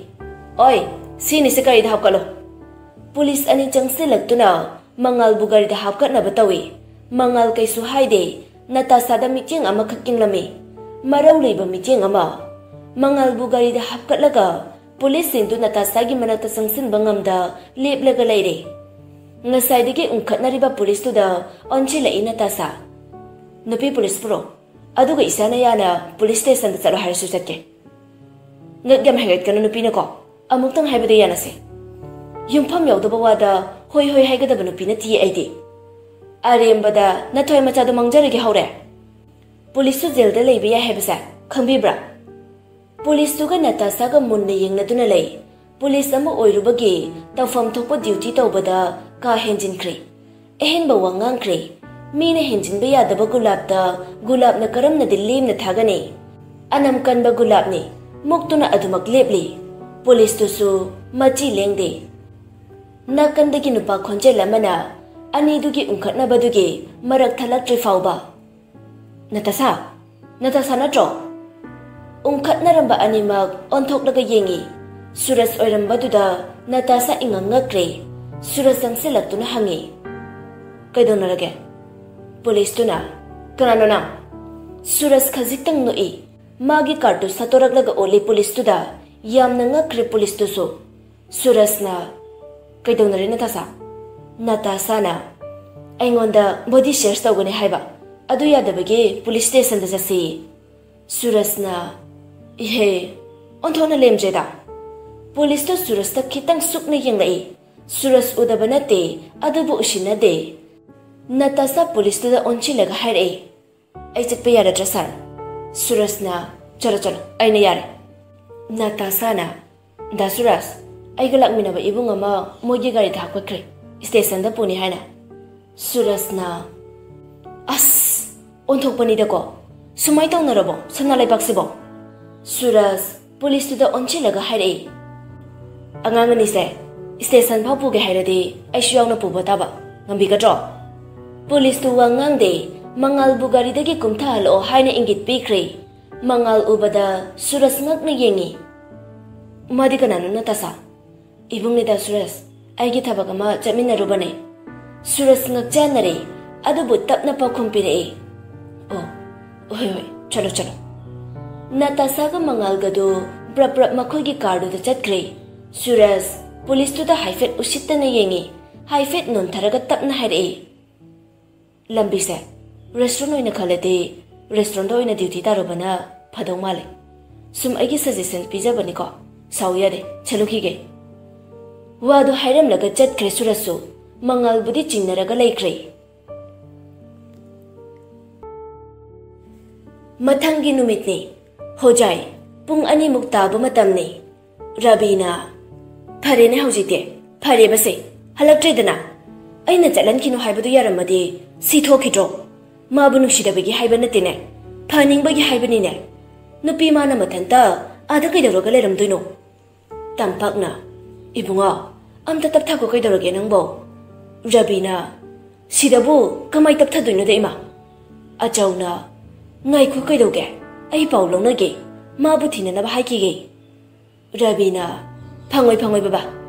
"ꯑꯣꯏ, ꯁꯤꯅꯤꯁꯦ ꯒꯥꯔꯤꯗ ꯍꯥꯞꯀꯠꯂꯣ꯫" ꯄꯨꯂꯤꯁ ꯑꯅꯤ ꯆꯪꯁꯤꯜꯂꯛꯇꯨꯅ ꯃꯉꯥꯜꯕꯨ ꯒꯥꯔꯤꯗ ꯍꯥꯞꯀꯠꯅꯕ ꯇꯧꯏ꯫ ꯃꯉꯥꯜ ꯀꯩꯁꯨ ꯍꯥꯏꯗꯦ꯫ ꯅꯇꯥꯁꯥꯗ ꯃꯤꯠꯌꯦꯡ ꯑꯃꯈꯛ ꯌꯦꯡꯂꯝꯃꯤ꯫ ꯃꯔꯧ ꯂꯩꯕ ꯃꯤꯠꯌꯦꯡ ꯑꯃ꯫ ꯃꯉꯥꯜꯕꯨ ꯒꯥꯔꯤꯗ ꯍꯥꯞꯀꯠꯂꯒ ꯄꯨꯂꯤꯁꯁꯤꯡꯗꯨ ꯅꯇꯥꯁꯥꯒꯤ ꯃꯅꯥꯛꯇ ꯆꯪꯁꯤꯟꯕ ꯉꯝꯗ ꯂꯦꯞꯂꯒ ꯂꯩꯔꯦ꯫ ꯉꯁꯥꯏꯗꯒꯤ ꯎꯪꯈꯠꯅꯔꯤꯕ ꯄꯨꯂꯤꯁꯇꯨꯗ ꯑꯣꯟꯁꯤꯜꯂꯛꯏ ꯅꯇꯥꯁꯥ꯫ "ꯅꯨꯄꯤ ꯄꯨꯂꯤꯁ ꯄꯨꯔꯣ, ꯑꯗꯨꯒ ꯏꯁꯥꯅ ꯌꯥꯅ ꯄꯨꯂꯤꯁ ꯁ꯭ꯇꯦꯁꯟꯗ ꯆꯠꯂꯣ ꯍꯥꯏꯔꯁꯨ ꯆꯠꯀꯦ꯫" "ꯉꯛ ꯌꯥꯝ ꯍꯦꯟꯒꯠꯀꯅꯨ ꯅꯨꯄꯤꯅꯀꯣ, ꯑꯃꯨꯛꯇꯪ ꯍꯥꯏꯕꯗ ꯌꯥꯅꯁꯦ꯫ ꯌꯨꯝꯐꯝ ꯌꯥꯎꯗꯕ ꯋꯥꯗ ꯍꯣꯏ ꯍꯣꯏ ꯍꯥꯏꯒꯗꯕ ꯅꯨꯄꯤ ꯅꯠꯇꯤꯌꯦ ꯑꯩꯗꯤ꯫ ꯑꯔꯦꯝꯕꯗ ꯅꯊ꯭ꯋꯥꯏ ꯃꯆꯥꯗꯣ ꯃꯥꯡꯖꯔꯒꯦ ꯍꯧꯔꯦ꯫ ꯄꯨꯂꯤꯁꯁꯨ ꯖꯦꯜꯗ ꯂꯩꯕ ꯌꯥꯏ ꯍꯥꯏꯕꯁꯦ ꯈꯪꯕꯤꯕ꯭ꯔꯥ?" ꯄꯨꯂꯤꯁꯇꯨꯒ ꯅꯇꯥꯁꯥꯒ ꯃꯨꯟꯅ ꯌꯦꯡꯅꯗꯨꯅ ꯂꯩ꯫ ꯄꯨꯂꯤꯁ ꯑꯃ ꯑꯣꯏꯔꯨꯕꯒꯤ ꯇꯧꯐꯝ ꯊꯣꯛꯄ ꯗ꯭ꯌꯨꯇꯤ ꯇꯧꯕꯗ ꯀꯥ ꯍꯦꯟꯖꯤꯟꯈ꯭ꯔꯦ꯫ ꯑꯍꯦꯟꯕ ꯋꯥ ꯉꯥꯡꯈ꯭ꯔꯦ꯫ ꯃꯤꯅ ꯍꯦꯟꯖꯤꯟꯕ ꯌꯥꯗꯕ ꯒꯨꯂꯥꯞꯇ ꯒꯨꯂꯥꯞꯅ ꯀꯔꯝꯅꯗꯤ ꯂꯦꯝꯅ ꯊꯥꯒꯅꯤ? ꯑꯅꯝ ꯀꯟꯕ ꯒꯨꯂꯥꯞꯅꯤ꯫ ꯃꯨꯛꯇꯨꯅ ꯑꯗꯨꯃꯛ ꯂꯦꯞꯂꯤ꯫ ꯄꯨꯂꯤꯁꯇꯨꯁꯨ ꯃꯆꯤ ꯂꯦꯡꯗꯦ꯫ ꯅꯥꯀꯟꯗꯒꯤ ꯅꯨꯄꯥ ꯈꯣꯟꯖꯦꯜ ꯑꯃꯅ ꯑꯅꯤꯗꯨꯒꯤ ꯎꯪꯈꯠꯅꯕꯗꯨꯒꯤ ꯃꯔꯛ ꯊꯠꯂꯛꯇ꯭ꯔꯤ ꯐꯥꯎꯕ, "ꯅꯇꯥꯁꯥ, ꯅꯇꯥꯁꯥ ꯅꯠꯇ꯭ꯔꯣ?" ꯎꯪꯈꯠꯅꯔꯝꯕ ꯑꯅꯤꯃꯛ ꯑꯣꯟꯊꯣꯛꯂꯒ ꯌꯦꯡꯉꯤ꯫ ꯁꯨꯔꯖ ꯑꯣꯏꯔꯝꯕꯗꯨꯗ ꯅꯇꯥꯁꯥ ꯏꯉꯛ ꯉꯛꯈ꯭ꯔꯦ꯫ ꯁꯨꯔꯖ ꯆꯪꯁꯤꯜꯂꯛꯇꯨꯅ ꯍꯪꯉꯤ, "ꯀꯩꯗꯧꯅꯔꯒꯦ?" ꯄꯨꯂꯤꯁꯇꯨꯅ, "ꯀꯅꯥꯅꯣ ꯅꯪ?" ꯁꯨꯔꯖ ꯈꯖꯤꯛꯇꯪ ꯅꯣꯛꯏ꯫ ꯃꯥꯒꯤ ꯀꯥꯔꯇꯨꯁ ꯁꯠꯇꯣꯔꯛꯂꯒ ꯑꯣꯠꯂꯤ ꯄꯨꯂꯤꯁꯇꯨꯗ꯫ ꯌꯥꯝꯅ ꯉꯛꯈ꯭ꯔꯦ ꯄꯨꯂꯤꯁꯇꯨꯁꯨ꯫ ꯁꯨꯔꯖꯅ, "ꯀꯩꯗꯧꯅꯔꯦ ꯅꯇꯥꯁꯥ?" ꯅꯇꯥꯁꯥꯅ, ꯑꯩꯉꯣꯟꯗ ꯕꯣꯗꯤ ꯁꯔꯆ ꯇꯧꯒꯅꯤ ꯍꯥꯏꯕ꯫ ꯑꯗꯨ ꯌꯥꯗꯕꯒꯤ ꯄꯨꯂꯤꯁ ꯁ꯭ꯇꯦꯁꯟꯗ ꯆꯠꯁꯤ꯫ ꯁꯨꯔꯖꯅ, ꯏꯍꯦ, ꯑꯣꯟꯊꯣꯛꯅ ꯂꯦꯝꯖꯩꯗ꯫ ꯄꯨꯂꯤꯁꯇꯨ ꯁꯨꯔꯖꯇ ꯈꯤꯇꯪ ꯁꯨꯛꯅ ꯌꯦꯡꯂꯛꯏ꯫ ꯁꯨꯔꯖ ꯎꯗꯕ ꯅꯠꯇꯦ, ꯑꯗꯨꯕꯨ ꯎꯁꯤꯟꯅꯗꯦ꯫ ꯅꯇꯥꯁꯥ ꯄꯨꯂꯤꯁꯇꯨꯗ ꯑꯣꯟꯁꯤꯜꯂꯒ ꯍꯥꯏꯔꯛꯏ, "ꯑꯩ ꯆꯠꯄ ꯌꯥꯔꯗ꯭ꯔꯥ, ꯁꯥꯔ?" ꯁꯨꯔꯖꯅ, "ꯆꯠꯂꯣ, ꯆꯠꯂꯣ, ꯑꯩꯅ ꯌꯥꯔꯦ꯫" ꯅꯇꯥꯁꯥꯅ, "ꯗꯥ ꯁꯨꯔꯖ, ꯑꯩꯒ ꯂꯥꯛꯃꯤꯟꯅꯕ ꯏꯕꯨꯡ ꯑꯃ ꯃꯣꯏꯒꯤ ꯒꯥꯔꯤꯗ ꯍꯥꯞꯀꯠꯈ꯭ꯔꯦ, ꯁ꯭ꯇꯦꯁꯟꯗ ꯄꯨꯅꯤ ꯍꯥꯏꯅ꯫" ꯁꯨꯔꯖꯅ, "ꯑꯁ, ꯑꯣꯟꯊꯣꯛꯄꯅꯤꯗꯀꯣ, ꯁꯨꯃꯥꯏ ꯇꯧꯅꯔꯕꯣ ꯁꯅꯥ ꯂꯩꯕꯥꯛꯁꯤꯕꯣ?" ꯁꯨꯔꯖ ꯄꯨꯂꯤꯁꯇꯨꯗ ꯑꯣꯟꯁꯤꯜꯂꯒ ꯍꯥꯏꯔꯛꯏ, "ꯑꯉꯥꯡ ꯑꯅꯤꯁꯦ ꯁ꯭ꯇꯦꯁꯟ ꯐꯥꯎ ꯄꯨꯒꯦ ꯍꯥꯏꯔꯗꯤ ꯑꯩꯁꯨ ꯌꯥꯎꯅ ꯄꯨꯕ ꯇꯥꯕ, ꯉꯝꯕꯤꯒꯗ꯭ꯔꯣ?" ꯄꯨꯂꯤꯁꯇꯨ ꯋꯥ ꯉꯥꯡꯗꯦ, ꯃꯉꯥꯜꯕꯨ ꯒꯥꯔꯤꯗꯒꯤ ꯀꯨꯝꯊꯍꯜꯂꯛꯑꯣ ꯍꯥꯏꯅ ꯏꯪꯒꯤꯠ ꯄꯤꯈ꯭ꯔꯦ꯫ ꯃꯉꯥꯜ ꯎꯕꯗ ꯁꯨꯔꯖ ꯉꯛꯅ ꯌꯦꯡꯉꯤ꯫ "ꯃꯥꯗꯤ ꯀꯅꯥꯅꯣ, ꯅꯇꯥꯁꯥ?" "ꯏꯕꯨꯡꯅꯤꯗ ꯁꯨꯔꯖ, ꯑꯩꯒꯤ ꯊꯕꯛ ꯑꯃ ꯆꯠꯃꯤꯟꯅꯔꯨꯕꯅꯦ꯫" ꯁꯨꯔꯖ ꯉꯛꯆꯥꯟꯅꯔꯦ, ꯑꯗꯨꯕꯨ ꯇꯞꯅ ꯄꯥꯎꯈꯨꯝ ꯄꯤꯔꯛꯏ, "ꯑꯣ, ꯍꯣꯏ, ꯍꯣꯏ, ꯆꯠꯂꯣ, ꯆꯠꯂꯣ꯫" ꯅꯇꯥꯁꯥꯒ ꯃꯉꯥꯜꯒꯗꯨ ꯕ꯭ꯔꯞ ꯕ꯭ꯔꯞ ꯃꯈꯣꯏꯒꯤ ꯀꯥꯔꯗꯨꯗ ꯆꯠꯈ꯭ꯔꯦ꯫ ꯁꯨꯔꯖ ꯄꯨꯂꯤꯁꯇꯨꯗ ꯍꯥꯏꯐꯦꯠ ꯎꯁꯤꯠꯇꯅ ꯌꯦꯡꯉꯤ, ꯍꯥꯏꯐꯦꯠ ꯅꯣꯟꯊꯔꯒ ꯇꯞꯅ ꯍꯥꯏꯔꯛꯏ, "ꯂꯝꯕꯤꯁꯦ ꯔꯦꯁꯇꯨꯔꯦꯟ ꯑꯣꯏꯅ ꯈꯜꯂꯗꯤ ꯔꯦꯁꯇꯨꯔꯦꯟꯗ ꯑꯣꯏꯅ ꯗ꯭ꯌꯨꯇꯤ ꯇꯥꯔꯨꯕꯅ ꯐꯗꯧ ꯃꯥꯜꯂꯦ꯫ ꯁꯨꯝ ꯑꯩꯒꯤ ꯁꯖꯦꯁꯟ ꯄꯤꯖꯕꯅꯤꯀꯣ, ꯁꯥꯎ ꯌꯥꯗꯦ, ꯆꯠꯂꯨꯈꯤꯒꯦ꯫" ꯋꯥꯗꯨ ꯍꯥꯏꯔꯝꯂꯒ ꯆꯠꯈ꯭ꯔꯦ ꯁꯨꯔꯖꯁꯨ꯫ ꯃꯉꯥꯜꯕꯨꯗꯤ ꯆꯤꯡꯅꯔꯒ ꯂꯩꯈ꯭ꯔꯦ꯫ ꯃꯊꯪꯒꯤ ꯅꯨꯃꯤꯠꯅꯤ꯫ ꯍꯣꯖꯥꯏ, ꯄꯨꯡ ꯑꯅꯤꯃꯨꯛ ꯇꯥꯕ ꯃꯇꯝꯅꯤ꯫ ꯔꯕꯤꯅ, "ꯐꯔꯦꯅꯦ ꯍꯧꯖꯤꯛꯇꯤ, ꯐꯔꯦꯕꯁꯦ, ꯍꯜꯂꯛꯇ꯭ꯔꯦꯗꯅ꯫ ꯑꯩꯅ ꯆꯠꯍꯟꯈꯤꯅꯨ ꯍꯥꯏꯕꯗꯨ ꯌꯥꯔꯝꯃꯗꯤ ꯁꯤ ꯊꯣꯛꯈꯤꯗ꯭ꯔꯣ? ꯃꯥꯕꯨ ꯅꯨꯡꯁꯤꯗꯕꯒꯤ ꯍꯥꯏꯕ ꯅꯠꯇꯦꯅꯦ, ꯐꯅꯤꯡꯕꯒꯤ ꯍꯥꯏꯕꯅꯤꯅꯦ꯫ ꯅꯨꯄꯤ ꯃꯥꯅ ꯃꯊꯟꯇ ꯑꯥꯗ ꯀꯩꯗꯧꯔꯒ ꯂꯩꯔꯝꯗꯣꯏꯅꯣ?" ꯇꯝꯄꯥꯛꯅ, "ꯏꯕꯨꯡꯉꯣ, ꯑꯝꯇ ꯇꯞꯊꯈꯣ, ꯀꯩꯗꯧꯔꯒꯦ ꯅꯪꯕꯣ?" ꯔꯕꯤꯅ, "ꯁꯤꯗꯕꯨ ꯀꯃꯥꯏ ꯇꯞꯊꯗꯣꯏꯅꯣꯗ ꯏꯃꯥ?" ꯑꯆꯧꯅ, "ꯉꯥꯏꯈꯣ, ꯀꯩꯗꯧꯒꯦ? ꯑꯩ ꯄꯥꯎ ꯂꯧꯅꯒꯦ, ꯃꯥꯕꯨ ꯊꯤꯅꯅꯕ ꯍꯥꯏꯈꯤꯒꯦ꯫" ꯔꯕꯤꯅ, "ꯐꯪꯉꯣꯏ, ꯐꯪꯉꯣꯏ ꯕꯕꯥ,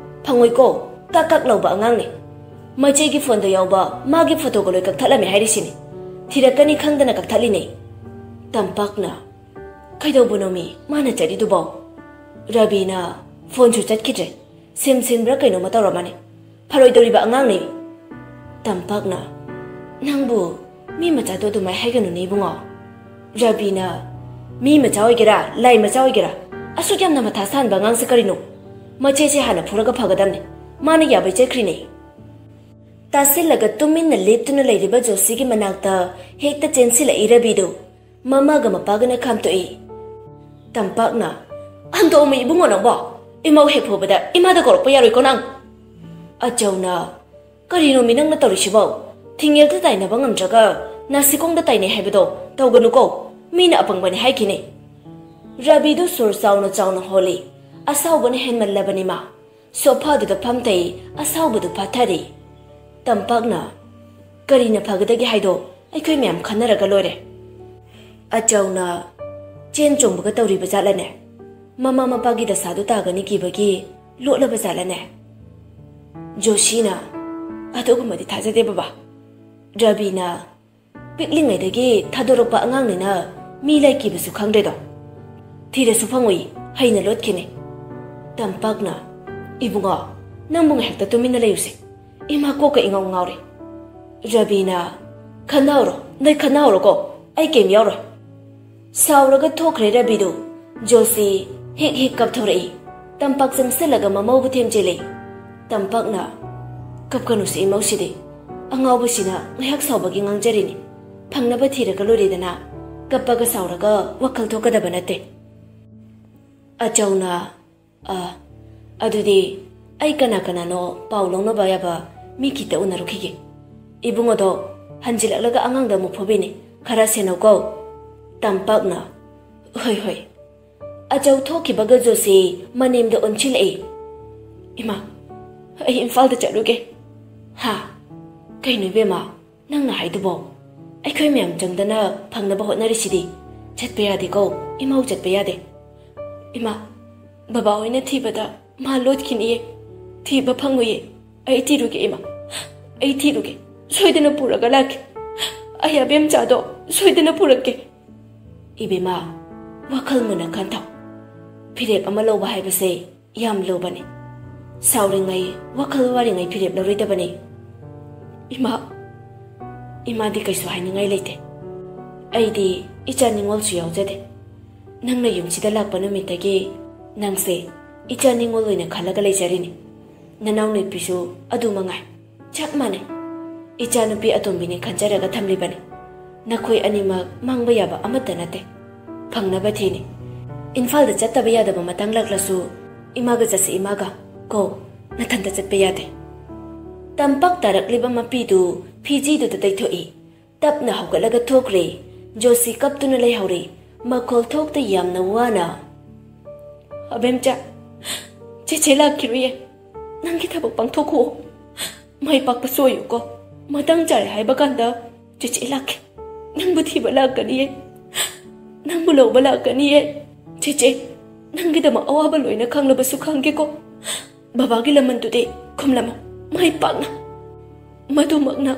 ꯐꯪꯉꯣꯏꯀꯣ, ꯀꯛ ꯀꯛ ꯂꯥꯎꯕ ꯑꯉꯥꯡꯅꯦ꯫ ꯃꯆꯦꯒꯤ ꯐꯣꯟꯗ ꯌꯥꯎꯕ ꯃꯥꯒꯤ ꯐꯣꯇꯣꯒ ꯂꯣꯏ ꯀꯛꯊꯠꯂꯝꯃꯦ ꯍꯥꯏꯔꯤꯁꯤꯅꯤ꯫ ꯊꯤꯔꯛꯀꯅꯤ ꯈꯪꯗꯅ ꯀꯛꯊꯠꯂꯤꯅꯦ꯫" ꯇꯝꯄꯥꯛꯅ, "ꯀꯩꯗꯧꯕꯅꯣꯃꯤ ꯃꯥꯅ ꯆꯠꯂꯤꯗꯨꯕꯣ?" ꯔꯕꯤꯅ, "ꯐꯣꯟꯁꯨ ꯆꯠꯈꯤꯗ꯭ꯔꯦ, ꯁꯤꯝ ꯁꯤꯟꯕ꯭ꯔꯥ ꯀꯩꯅꯣꯝꯃ ꯇꯧꯔꯝꯃꯅꯤ꯫ ꯐꯔꯣꯏꯗꯧꯔꯤꯕ ꯑꯉꯥꯡꯅꯦ꯫" ꯇꯝꯄꯥꯛꯅ, ꯅꯪꯕꯨ ꯃꯤ ꯃꯆꯥꯗꯣ ꯑꯗꯨꯃꯥꯏ ꯍꯥꯏꯒꯅꯨꯅꯦ ꯏꯕꯨꯡꯉꯣ꯫ ꯔꯕꯤꯅ ꯃꯤ ꯃꯆꯥ ꯑꯣꯏꯒꯦꯔꯥ, ꯂꯥꯏ ꯃꯆꯥ ꯑꯣꯏꯒꯦꯔꯥ, ꯑꯁꯨꯛ ꯌꯥꯝꯅ ꯃꯊꯥ ꯁꯥꯍꯟꯕ ꯑꯉꯥꯡꯁꯦ ꯀꯔꯤꯅꯣ? ꯃꯆꯦꯁꯦ ꯍꯥꯟꯅ ꯐꯨꯔꯒ ꯐꯒꯗꯕꯅꯦ꯫ ꯃꯥꯅ ꯌꯥꯕꯩ ꯆꯠꯈ꯭ꯔꯤꯅꯦ꯫ ꯇꯥꯁꯤꯜꯂꯒ ꯇꯨꯃꯤꯟꯅ ꯂꯦꯞꯇꯨꯅ ꯂꯩꯔꯤꯕ ꯖꯣꯁꯤꯒꯤ ꯃꯅꯥꯛꯇ ꯍꯦꯛꯇ ꯆꯦꯟꯁꯤꯜꯂꯛꯏ ꯔꯕꯤꯗꯨ꯫ ꯃꯃꯥꯒ ꯃꯄꯥꯒꯅ ꯈꯥꯝꯇꯣꯛꯏ꯫ ꯇꯝꯄꯥꯛꯅ, "ꯍꯟꯗꯣꯛꯑꯝꯃꯤ ꯏꯕꯨꯡꯉꯣ ꯅꯪꯕꯣ꯫ ꯏꯃꯧ ꯍꯦꯛ ꯐꯨꯕꯗ ꯏꯃꯥꯗ ꯀꯧꯔꯛꯄ ꯌꯥꯔꯣꯏꯀꯣ ꯅꯪ?" ꯑꯆꯧꯅ, "ꯀꯔꯤꯅꯣꯃꯤ ꯅꯪꯅ ꯇꯧꯔꯤꯁꯤꯕꯣ? ꯊꯤꯡꯉꯦꯜꯗ ꯇꯥꯏꯅꯕ ꯉꯝꯗ꯭ꯔꯒ ꯅꯥꯁꯤꯀꯣꯡꯗ ꯇꯥꯏꯅꯩ ꯍꯥꯏꯕꯗꯣ ꯇꯧꯒꯅꯨꯀꯣ꯫ ꯃꯤꯅ ꯑꯄꯪꯕꯅꯤ ꯍꯥꯏꯈꯤꯅꯤ꯫" ꯔꯕꯤꯗꯨ ꯁꯨꯔ ꯆꯥꯎꯅ ꯆꯥꯎꯅ ꯍꯣꯜꯂꯤ꯫ ꯑꯁꯥꯎꯕꯅ ꯍꯦꯟꯃꯜꯂꯕꯅꯤ ꯃꯥ꯫ ꯁꯣꯐꯥꯗꯨꯗ ꯐꯝꯊꯩ, ꯑꯁꯥꯎꯕꯗꯨ ꯐꯥꯊꯔꯤ꯫ ꯇꯝꯄꯥꯛꯅ, "ꯀꯔꯤꯅ ꯐꯒꯗꯒꯦ ꯍꯥꯏꯗꯣ ꯑꯩꯈꯣꯏ ꯃꯌꯥꯝ ꯈꯟꯅꯔꯒ ꯂꯣꯏꯔꯦ꯫" ꯑꯆꯧꯅ, "ꯆꯦꯟ ꯆꯣꯡꯕꯒ ꯇꯧꯔꯤꯕ ꯖꯥꯠꯂꯅꯦ? ꯃꯃꯥ ꯃꯄꯥꯒꯤ ꯗꯁꯥꯗꯨ ꯇꯥꯒꯅꯤ ꯀꯤꯕꯒꯤ ꯂꯣꯠꯂꯕ ꯖꯥꯠꯂꯅꯦ?" ꯖꯣꯁꯤꯅ, "ꯑꯗꯨꯒꯨꯝꯕꯗꯤ ꯊꯥꯖꯗꯦ ꯕꯕꯥ꯫ ꯔꯕꯤꯅ ꯄꯤꯛꯂꯤꯉꯩꯗꯒꯤ ꯊꯥꯗꯣꯔꯛꯄ ꯑꯉꯥꯡꯅꯤꯅ ꯃꯤ ꯂꯥꯏ ꯀꯤꯕꯁꯨ ꯈꯪꯗ꯭ꯔꯦꯗꯣ꯫ ꯊꯤꯔꯁꯨ ꯐꯪꯉꯣꯏ, ꯍꯩꯅ ꯂꯣꯠꯈꯤꯅꯤ꯫" ꯇꯝꯄꯥꯛꯅ, "ꯏꯕꯨꯡꯉꯣ, ꯅꯪꯕꯨ ꯉꯥꯏꯍꯥꯛꯇ ꯇꯨꯃꯤꯟꯅ ꯂꯩꯌꯨꯁꯦ꯫ ꯏꯃꯥ ꯀꯣꯛꯀ ꯏꯉꯥꯎ ꯉꯥꯎꯔꯦ꯫" ꯔꯕꯤꯅ, "ꯈꯟꯅꯍꯧꯔꯣ, ꯅꯣꯏ ꯈꯟꯅꯍꯧꯔꯣꯀꯣ, ꯑꯩ ꯀꯩꯝ ꯌꯥꯎꯔꯣꯏ꯫" ꯁꯥꯎꯔꯒ ꯊꯣꯛꯈ꯭ꯔꯦ ꯔꯕꯤꯗꯨ꯫ ꯖꯣꯁꯤ ꯍꯤꯛ ꯍꯤꯛ ꯀꯞꯊꯣꯔꯛꯏ꯫ ꯇꯝꯄꯥꯛ ꯆꯪꯁꯤꯜꯂꯒ ꯃꯃꯧꯕꯨ ꯊꯦꯝꯖꯤꯜꯂꯤ꯫ ꯇꯝꯄꯥꯛꯅ, "ꯀꯞꯀꯅꯨꯁꯦ ꯏꯃꯧꯁꯤꯗꯤ꯫ ꯑꯉꯥꯎꯕꯁꯤꯅ ꯉꯥꯏꯍꯥꯛ ꯁꯥꯎꯕꯒꯤ ꯉꯥꯡꯖꯔꯤꯅꯤ꯫ ꯐꯪꯅꯕ ꯊꯤꯔꯒ ꯂꯣꯏꯔꯦꯗꯅ꯫ ꯀꯞꯄꯒ ꯁꯥꯎꯔꯒ ꯋꯥꯈꯜ ꯊꯣꯛꯀꯗꯕ ꯅꯠꯇꯦ꯫" ꯑꯆꯧꯅ, "ꯑ, ꯑꯗꯨꯗꯤ ꯑꯩ ꯀꯅꯥ ꯀꯅꯥꯅꯣ ꯄꯥꯎ ꯂꯧꯅꯕ ꯌꯥꯕ ꯃꯤ ꯈꯤꯇ ꯎꯅꯔꯨꯈꯤꯒꯦ꯫ ꯏꯕꯨꯡꯉꯣꯗꯣ ꯍꯟꯖꯤꯜꯂꯛꯂꯒ ꯑꯉꯥꯡꯗ ꯑꯃꯨꯛ ꯐꯨꯕꯤꯅꯤ꯫ ꯈꯔ ꯁꯦꯟꯅꯧꯀꯣ꯫" ꯇꯝꯄꯥꯛꯅ, "ꯍꯣꯏ, ꯍꯣꯏ꯫" ꯑꯆꯧ ꯊꯣꯛꯈꯤꯕꯒ ꯖꯣꯁꯤ ꯃꯅꯦꯝꯗ ꯑꯣꯟꯁꯤꯜꯂꯛꯏ꯫ "ꯏꯃꯥ, ꯑꯩ ꯏꯝꯐꯥꯜꯗ ꯆꯠꯂꯨꯒꯦ꯫" "ꯍꯥ? ꯀꯩꯅꯣ ꯏꯕꯦꯝꯃ, ꯅꯪꯅ ꯍꯥꯏꯗꯨꯕꯣ? ꯑꯩꯈꯣꯏ ꯃꯌꯥꯝ ꯆꯪꯗꯅ ꯐꯪꯅꯕ ꯍꯣꯠꯅꯔꯤꯁꯤꯗꯤ꯫ ꯆꯠꯄ ꯌꯥꯗꯦꯀꯣ, ꯏꯃꯧ ꯆꯠꯄ ꯌꯥꯗꯦ꯫" "ꯏꯃꯥ, ꯕꯕꯥ ꯍꯣꯏꯅ ꯊꯤꯕꯗ ꯃꯥ ꯂꯣꯠꯈꯤꯅꯤꯌꯦ꯫ ꯊꯤꯕ ꯐꯪꯉꯣꯏꯌꯦ꯫ ꯑꯩ ꯊꯤꯔꯨꯒꯦ ꯏꯃꯥ, ꯑꯩ ꯊꯤꯔꯨꯒꯦ꯫ ꯁꯣꯏꯗꯅ ꯄꯨꯔꯒ ꯂꯥꯛꯀꯦ꯫ ꯑꯩ ꯑꯕꯦꯝꯆꯥꯗꯣ ꯁꯣꯏꯗꯅ ꯄꯨꯔꯛꯀꯦ꯫" "ꯏꯕꯦꯝꯃ, ꯋꯥꯈꯜ ꯃꯨꯟꯅ ꯈꯟꯊꯧ꯫ ꯐꯤꯔꯦꯞ ꯑꯃ ꯂꯧꯕ ꯍꯥꯏꯕꯁꯦ ꯌꯥꯝ ꯂꯨꯕꯅꯤ꯫ ꯁꯥꯎꯔꯤꯉꯩ, ꯋꯥꯈꯜ ꯋꯥꯔꯤꯉꯩ ꯐꯤꯔꯦꯞ ꯂꯧꯔꯣꯏꯗꯕꯅꯤ꯫" "ꯏꯃꯥ, ꯏꯃꯥꯗꯤ ꯀꯩꯁꯨ ꯍꯥꯏꯅꯤꯡꯉꯥꯏ ꯂꯩꯇꯦ꯫ ꯑꯩꯗꯤ ꯏꯆꯥ ꯅꯤꯉꯣꯜꯁꯨ ꯌꯥꯎꯖꯗꯦ꯫ ꯅꯪꯅ ꯌꯨꯝꯁꯤꯗ ꯂꯥꯛꯄ ꯅꯨꯃꯤꯠꯇꯒꯤ ꯅꯪꯁꯦ ꯏꯆꯥ ꯅꯤꯉꯣꯜ ꯑꯣꯏꯅ ꯈꯜꯂꯒ ꯂꯩꯖꯔꯤꯅꯤ꯫ ꯅꯅꯥꯎ ꯅꯨꯄꯤꯁꯨ ꯑꯗꯨ ꯃꯉꯥꯏ꯫ ꯆꯞ ꯃꯥꯟꯅꯩ꯫ ꯏꯆꯥꯅꯨꯄꯤ ꯑꯇꯣꯝꯕꯤꯅꯤ ꯈꯟꯖꯔꯒ ꯊꯝꯂꯤꯕꯅꯤ꯫ ꯅꯈꯣꯏ ꯑꯅꯤꯃꯛ ꯃꯥꯡꯕ ꯌꯥꯕ ꯑꯃꯠꯇ ꯅꯠꯇꯦ꯫ ꯐꯪꯅꯕ ꯊꯤꯅꯤ꯫ ꯏꯝꯐꯥꯜꯗ ꯆꯠꯇꯕ ꯌꯥꯗꯕ ꯃꯇꯥꯡ ꯂꯥꯛꯂꯁꯨ ꯏꯃꯥꯒ ꯆꯠꯁꯤ ꯏꯃꯥꯒ꯫ ꯀꯣ, ꯅꯊꯟꯇ ꯆꯠꯄ ꯌꯥꯗꯦ꯫ ꯇꯝꯄꯥꯛ ꯇꯥꯔꯛꯂꯤꯕ ꯃꯄꯤꯗꯨ ꯐꯤꯖꯤꯗꯨꯗ ꯇꯩꯊꯣꯛꯏ꯫ ꯇꯞꯅ ꯍꯧꯒꯠꯂꯒ ꯊꯣꯛꯈ꯭ꯔꯦ꯫ ꯖꯣꯁꯤ ꯀꯞꯇꯨꯅ ꯂꯩꯍꯧꯔꯦ꯫ ꯃꯈꯣꯜ ꯊꯣꯛꯇ ꯌꯥꯝꯅ ꯋꯥꯅ, "ꯑꯕꯦꯝꯆꯥ, ꯆꯦꯆꯦ ꯂꯥꯛꯈꯤꯔꯣꯏꯌꯦ꯫ ꯅꯪꯒꯤ ꯊꯕꯛ ꯄꯥꯡꯊꯣꯛꯈꯣ꯫ ꯃꯥꯏ ꯄꯥꯛꯄꯁꯨ ꯑꯣꯏꯌꯨꯀꯣ꯫ ꯃꯇꯥꯡ ꯆꯥꯔꯦ ꯍꯥꯏꯕ ꯀꯥꯟꯗ ꯆꯦꯆꯦ ꯂꯥꯛꯀꯦ꯫ ꯅꯪꯕꯨ ꯊꯤꯕ ꯂꯥꯛꯀꯅꯤꯌꯦ꯫ ꯅꯪꯕꯨ ꯂꯧꯕ ꯂꯥꯛꯀꯅꯤꯌꯦ꯫ ꯆꯦꯆꯦ, ꯅꯪꯒꯤꯗꯃꯛ ꯑꯋꯥꯕ ꯂꯣꯏꯅ ꯈꯪꯂꯕꯁꯨ ꯈꯪꯒꯦꯀꯣ꯫ ꯕꯕꯥꯒꯤ ꯂꯃꯟꯗꯨꯗꯤ ꯈꯨꯝꯂꯝꯃꯨ꯫ ꯃꯥꯏ ꯄꯥꯛꯅ꯫ ꯃꯗꯨꯃꯛꯅ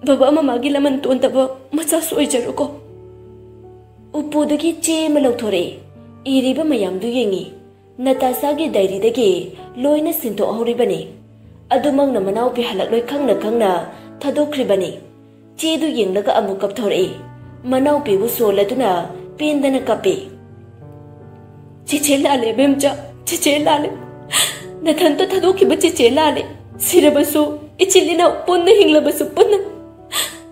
ꯕꯕꯥ ꯃꯃꯥꯒꯤ ꯂꯃꯟ ꯇꯣꯟꯗꯕ ꯃꯆꯥꯁꯨ ꯑꯣꯏꯖꯔꯨꯀꯣ꯫" ꯎꯄꯨꯗꯒꯤ ꯆꯦ ꯑꯃ ꯂꯧꯊꯣꯔꯛꯏ꯫ ꯏꯔꯤꯕ ꯃꯌꯥꯝꯗꯨ ꯌꯦꯡꯉꯤ꯫ ꯅꯇꯥꯁꯥꯒꯤ ꯗꯥꯏꯔꯤꯗꯒꯤ ꯂꯣꯏꯅ ꯁꯤꯟꯗꯣꯛꯍꯧꯔꯤꯕꯅꯤ꯫ ꯑꯗꯨꯃꯛꯅ ꯃꯅꯥꯎꯄꯤ ꯍꯜꯂꯛꯂꯣꯏ ꯈꯪꯅ ꯈꯪꯅ ꯊꯥꯗꯣꯛꯈ꯭ꯔꯤꯕꯅꯤ꯫ ꯆꯦꯗꯨ ꯌꯦꯡꯂꯒ ꯑꯃꯨꯛ ꯀꯞꯊꯣꯔꯛꯏ꯫ ꯃꯅꯥꯎꯄꯤꯕꯨ ꯁꯣꯜꯂꯗꯨꯅ ꯄꯦꯟꯗꯅ ꯀꯞꯄꯤ꯫ "ꯆꯦꯆꯦ ꯂꯥꯜꯂꯦ, ꯑꯕꯦꯝꯆꯥ, ꯆꯦꯆꯦ ꯂꯥꯜꯂꯦ꯫ ꯅꯊꯟꯇ ꯊꯥꯗꯣꯛꯈꯤꯕ ꯆꯦꯆꯦ ꯂꯥꯜꯂꯦ꯫ ꯁꯤꯔꯕꯁꯨ, ꯏꯆꯤꯜ ꯏꯅꯥꯎ ꯄꯨꯟꯅ ꯍꯤꯡꯂꯕꯁꯨ ꯄꯨꯟꯅ꯫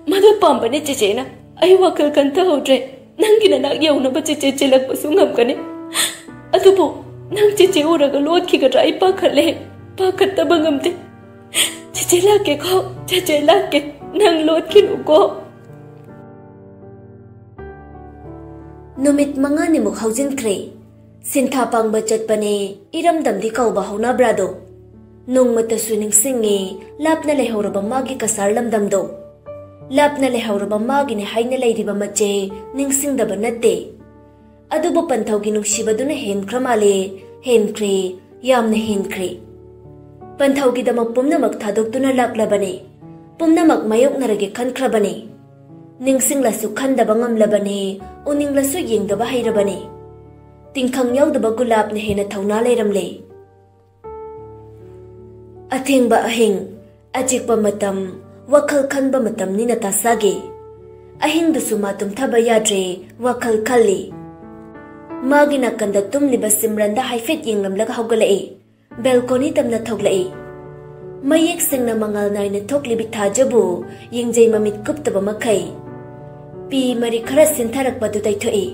ꯃꯗꯨ ꯄꯥꯝꯕꯅꯦ ꯆꯦꯆꯦꯅ꯫ ꯑꯩ ꯋꯥꯈꯜ ꯈꯟꯊꯍꯧꯗ꯭ꯔꯦ꯫ ꯅꯪꯒꯤ ꯅꯅꯥꯛ ꯌꯧꯅꯕ ꯆꯦꯆꯦ ꯆꯦꯜꯂꯛꯄꯁꯨ ꯉꯝꯒꯅꯤ꯫ ꯑꯗꯨꯕꯨ ꯅꯪ ꯆꯦꯆꯦ ꯎꯔꯒ ꯂꯣꯠꯈꯤꯒꯗ꯭ꯔꯥ ꯑꯩ ꯄꯥꯈꯠꯂꯦ, ꯄꯥꯈꯠꯇꯕ ꯉꯝꯗꯦ꯫ ꯆꯦꯆꯦ ꯂꯥꯛꯀꯦꯀꯣ, ꯆꯦꯆꯦ ꯂꯥꯛꯀꯦ꯫ ꯅꯪ ꯂꯣꯠꯈꯤꯅꯨꯀꯣ꯫" ꯅꯨꯃꯤꯠ ꯃꯉꯥꯅꯤꯃꯨꯛ ꯍꯧꯖꯤꯟꯈ꯭ꯔꯦ꯫ ꯁꯤꯟꯊꯥ ꯄꯥꯡꯕ ꯆꯠꯄꯅꯦ, ꯏꯔꯝꯗꯝꯗꯤ ꯀꯧꯕ ꯍꯧꯅꯕ꯭ꯔꯥꯗꯣ꯫ ꯅꯣꯡꯃꯇꯁꯨ ꯅꯤꯡꯁꯤꯡꯉꯦ ꯂꯥꯞꯅ ꯂꯩꯍꯧꯔꯕ ꯃꯥꯒꯤ ꯀꯁꯥꯔ ꯂꯝꯗꯝꯗꯣ꯫ ꯂꯥꯞꯅ ꯂꯩꯍꯧꯔꯕ ꯃꯥꯒꯤꯅꯦ ꯍꯥꯏꯅ ꯂꯩꯔꯤꯕ ꯃꯆꯦ ꯅꯤꯡꯁꯤꯡꯗꯕ ꯅꯠꯇꯦ꯫ ꯑꯗꯨꯕꯨ ꯄꯟꯊꯧꯒꯤ ꯅꯨꯡꯁꯤꯕꯗꯨꯅ ꯍꯦꯟꯈ꯭ꯔ ꯃꯥꯜꯂꯦ, ꯍꯦꯟꯈ꯭ꯔꯦ, ꯌꯥꯝꯅ ꯍꯦꯟꯈ꯭ꯔꯦ꯫ ꯄꯟꯊꯧꯒꯤꯗꯃꯛ ꯄꯨꯝꯅꯃꯛ ꯊꯥꯗꯣꯛꯇꯨꯅ ꯂꯥꯛꯂꯕꯅꯦ꯫ ꯄꯨꯝꯅꯃꯛ ꯃꯥꯌꯣꯛꯅꯔꯒꯦ ꯈꯟꯈ꯭ꯔꯕꯅꯦ꯫ ꯅꯤꯡꯁꯤꯡꯂꯁꯨ ꯈꯟꯗꯕ ꯉꯝꯂꯕꯅꯦ, ꯎꯅꯤꯡꯂꯁꯨ ꯌꯦꯡꯗꯕ ꯍꯩꯔꯕꯅꯦ꯫ ꯇꯤꯡꯈꯪ ꯌꯥꯎꯗꯕ ꯒꯨꯂꯥꯞꯅ ꯍꯦꯟꯅ ꯊꯧꯅꯥ ꯂꯩꯔꯝꯂꯦ꯫ ꯑꯊꯦꯡꯕ ꯑꯍꯤꯡ, ꯑꯆꯤꯛꯄ ꯃꯇꯝ, ꯋꯥꯈꯜ ꯈꯟꯕ ꯃꯇꯝꯅꯤ ꯅꯇꯥꯁꯥꯒꯤ꯫ ꯑꯍꯤꯡꯗꯨꯁꯨ ꯃꯥ ꯇꯨꯝꯊꯕ ꯌꯥꯗ꯭ꯔꯦ, ꯋꯥꯈꯜ ꯈꯜꯂꯤ꯫ ꯃꯥꯒꯤ ꯅꯥꯀꯟꯗ ꯇꯨꯝꯂꯤꯕ ꯁꯤꯝꯔꯟꯗ ꯍꯥꯏꯐꯦꯠ ꯌꯦꯡꯂꯝꯂꯒ ꯍꯧꯒꯠꯂꯛꯏ꯫ ꯕꯦꯜꯀꯣꯅꯤ ꯇꯝꯅ ꯊꯣꯛꯂꯛꯏ꯫ ꯃꯌꯦꯛ ꯁꯦꯡꯅ ꯃꯉꯥꯜ ꯅꯥꯏꯅ ꯊꯣꯛꯂꯤꯕꯤ ꯊꯥꯖꯕꯨ ꯌꯦꯡꯖꯩ ꯃꯃꯤꯠ ꯀꯨꯞꯇꯕ ꯃꯈꯩ꯫ ꯄꯤ ꯃꯔꯤ ꯈꯔ ꯁꯤꯟꯊꯔꯛꯄꯗꯨ ꯇꯩꯊꯣꯛꯏ꯫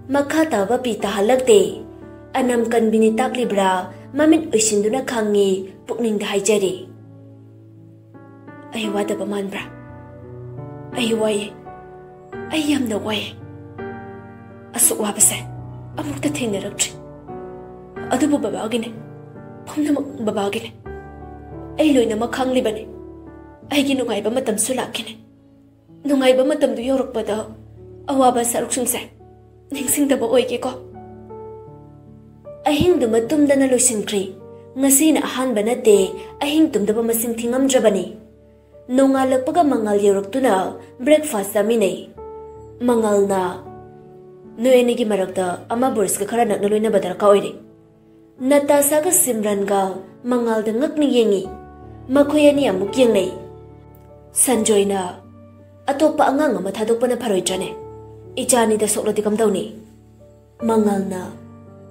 ꯃꯈꯥ ꯇꯥꯕ ꯄꯤ ꯇꯥꯍꯜꯂꯛꯇꯦ꯫ ꯑꯅꯝ ꯀꯟꯕꯤꯅꯤ ꯇꯥꯛꯂꯤꯕ꯭ꯔꯥ ꯃꯃꯤꯠ ꯎꯏꯁꯤꯟꯗꯨꯅ ꯈꯪꯉꯤ, ꯄꯨꯛꯅꯤꯡꯗ ꯍꯥꯏꯖꯔꯤ꯫ ꯑꯩ ꯋꯥꯗꯕ ꯃꯥꯟꯕ꯭ꯔꯥ? ꯑꯩ ꯋꯥꯏꯌꯦ꯫ ꯑꯩ ꯌꯥꯝꯅ ꯋꯥꯏꯌꯦ꯫ ꯑꯁꯨꯛ ꯋꯥꯕꯁꯦ ꯑꯃꯨꯛꯇ ꯊꯦꯡꯅꯔꯛꯇ꯭ꯔꯤ꯫ ꯑꯗꯨꯕꯨ ꯕꯕꯥꯒꯤꯅꯦ, ꯄꯨꯝꯅꯃꯛ ꯕꯕꯥꯒꯤꯅꯦ꯫ ꯑꯩ ꯂꯣꯏꯅꯃꯛ ꯈꯪꯂꯤꯕꯅꯤ꯫ ꯑꯩꯒꯤ ꯅꯨꯡꯉꯥꯏꯕ ꯃꯇꯝꯁꯨ ꯂꯥꯛꯈꯤꯅꯤ꯫ ꯅꯨꯡꯉꯥꯏꯕ ꯃꯇꯝꯗꯨ ꯌꯧꯔꯛꯄꯗ ꯑꯋꯥꯕ ꯁꯔꯨꯛꯁꯤꯡꯁꯦ ꯅꯤꯡꯁꯤꯡꯗꯕ ꯑꯣꯏꯒꯦꯀꯣ꯫ ꯑꯍꯤꯡꯗꯨꯃ ꯇꯨꯝꯗꯅ ꯂꯣꯏꯁꯤꯟꯈ꯭ꯔꯤ꯫ ꯉꯁꯤꯅ ꯑꯍꯥꯟꯕ ꯅꯠꯇꯦ ꯑꯍꯤꯡ ꯇꯨꯝꯗꯕ ꯃꯁꯤꯡ ꯊꯤꯉꯝꯗ꯭ꯔꯕꯅꯤ꯫ ꯅꯣꯡꯉꯥꯜꯂꯛꯄꯒ ꯃꯉꯥꯜ ꯌꯧꯔꯛꯇꯨꯅ breakfast ꯆꯥꯃꯤꯟꯅꯩ꯫ ꯃꯉꯥꯜꯅ, "ꯅꯣꯏ ꯑꯅꯤꯒꯤ ꯃꯔꯛꯇ ꯑꯃ ꯕꯣꯔꯤꯁꯀ ꯈꯔ ꯅꯛꯅ ꯂꯣꯏꯅꯕ ꯗꯔꯀꯥꯔ ꯑꯣꯏꯔꯦ꯫" ꯅꯇꯥꯁꯥꯒ ꯁꯤꯝꯔꯟꯒ ꯃꯉꯥꯜꯗ ꯉꯛꯅ ꯌꯦꯡꯉꯤ꯫ ꯃꯈꯣꯏ ꯑꯅꯤ ꯑꯃꯨꯛ ꯌꯦꯡꯅꯩ꯫ ꯁꯟꯖꯣꯏꯅ, "ꯑꯇꯣꯞꯄ ꯑꯉꯥꯡ ꯑꯃ ꯊꯥꯗꯣꯛꯄꯅ ꯐꯔꯣꯏꯗ꯭ꯔꯅꯦ? ꯏꯆꯥꯅꯤꯗ ꯁꯣꯛꯂꯗꯤ ꯀꯝꯗꯧꯅꯤ?" ꯃꯉꯥꯜꯅ,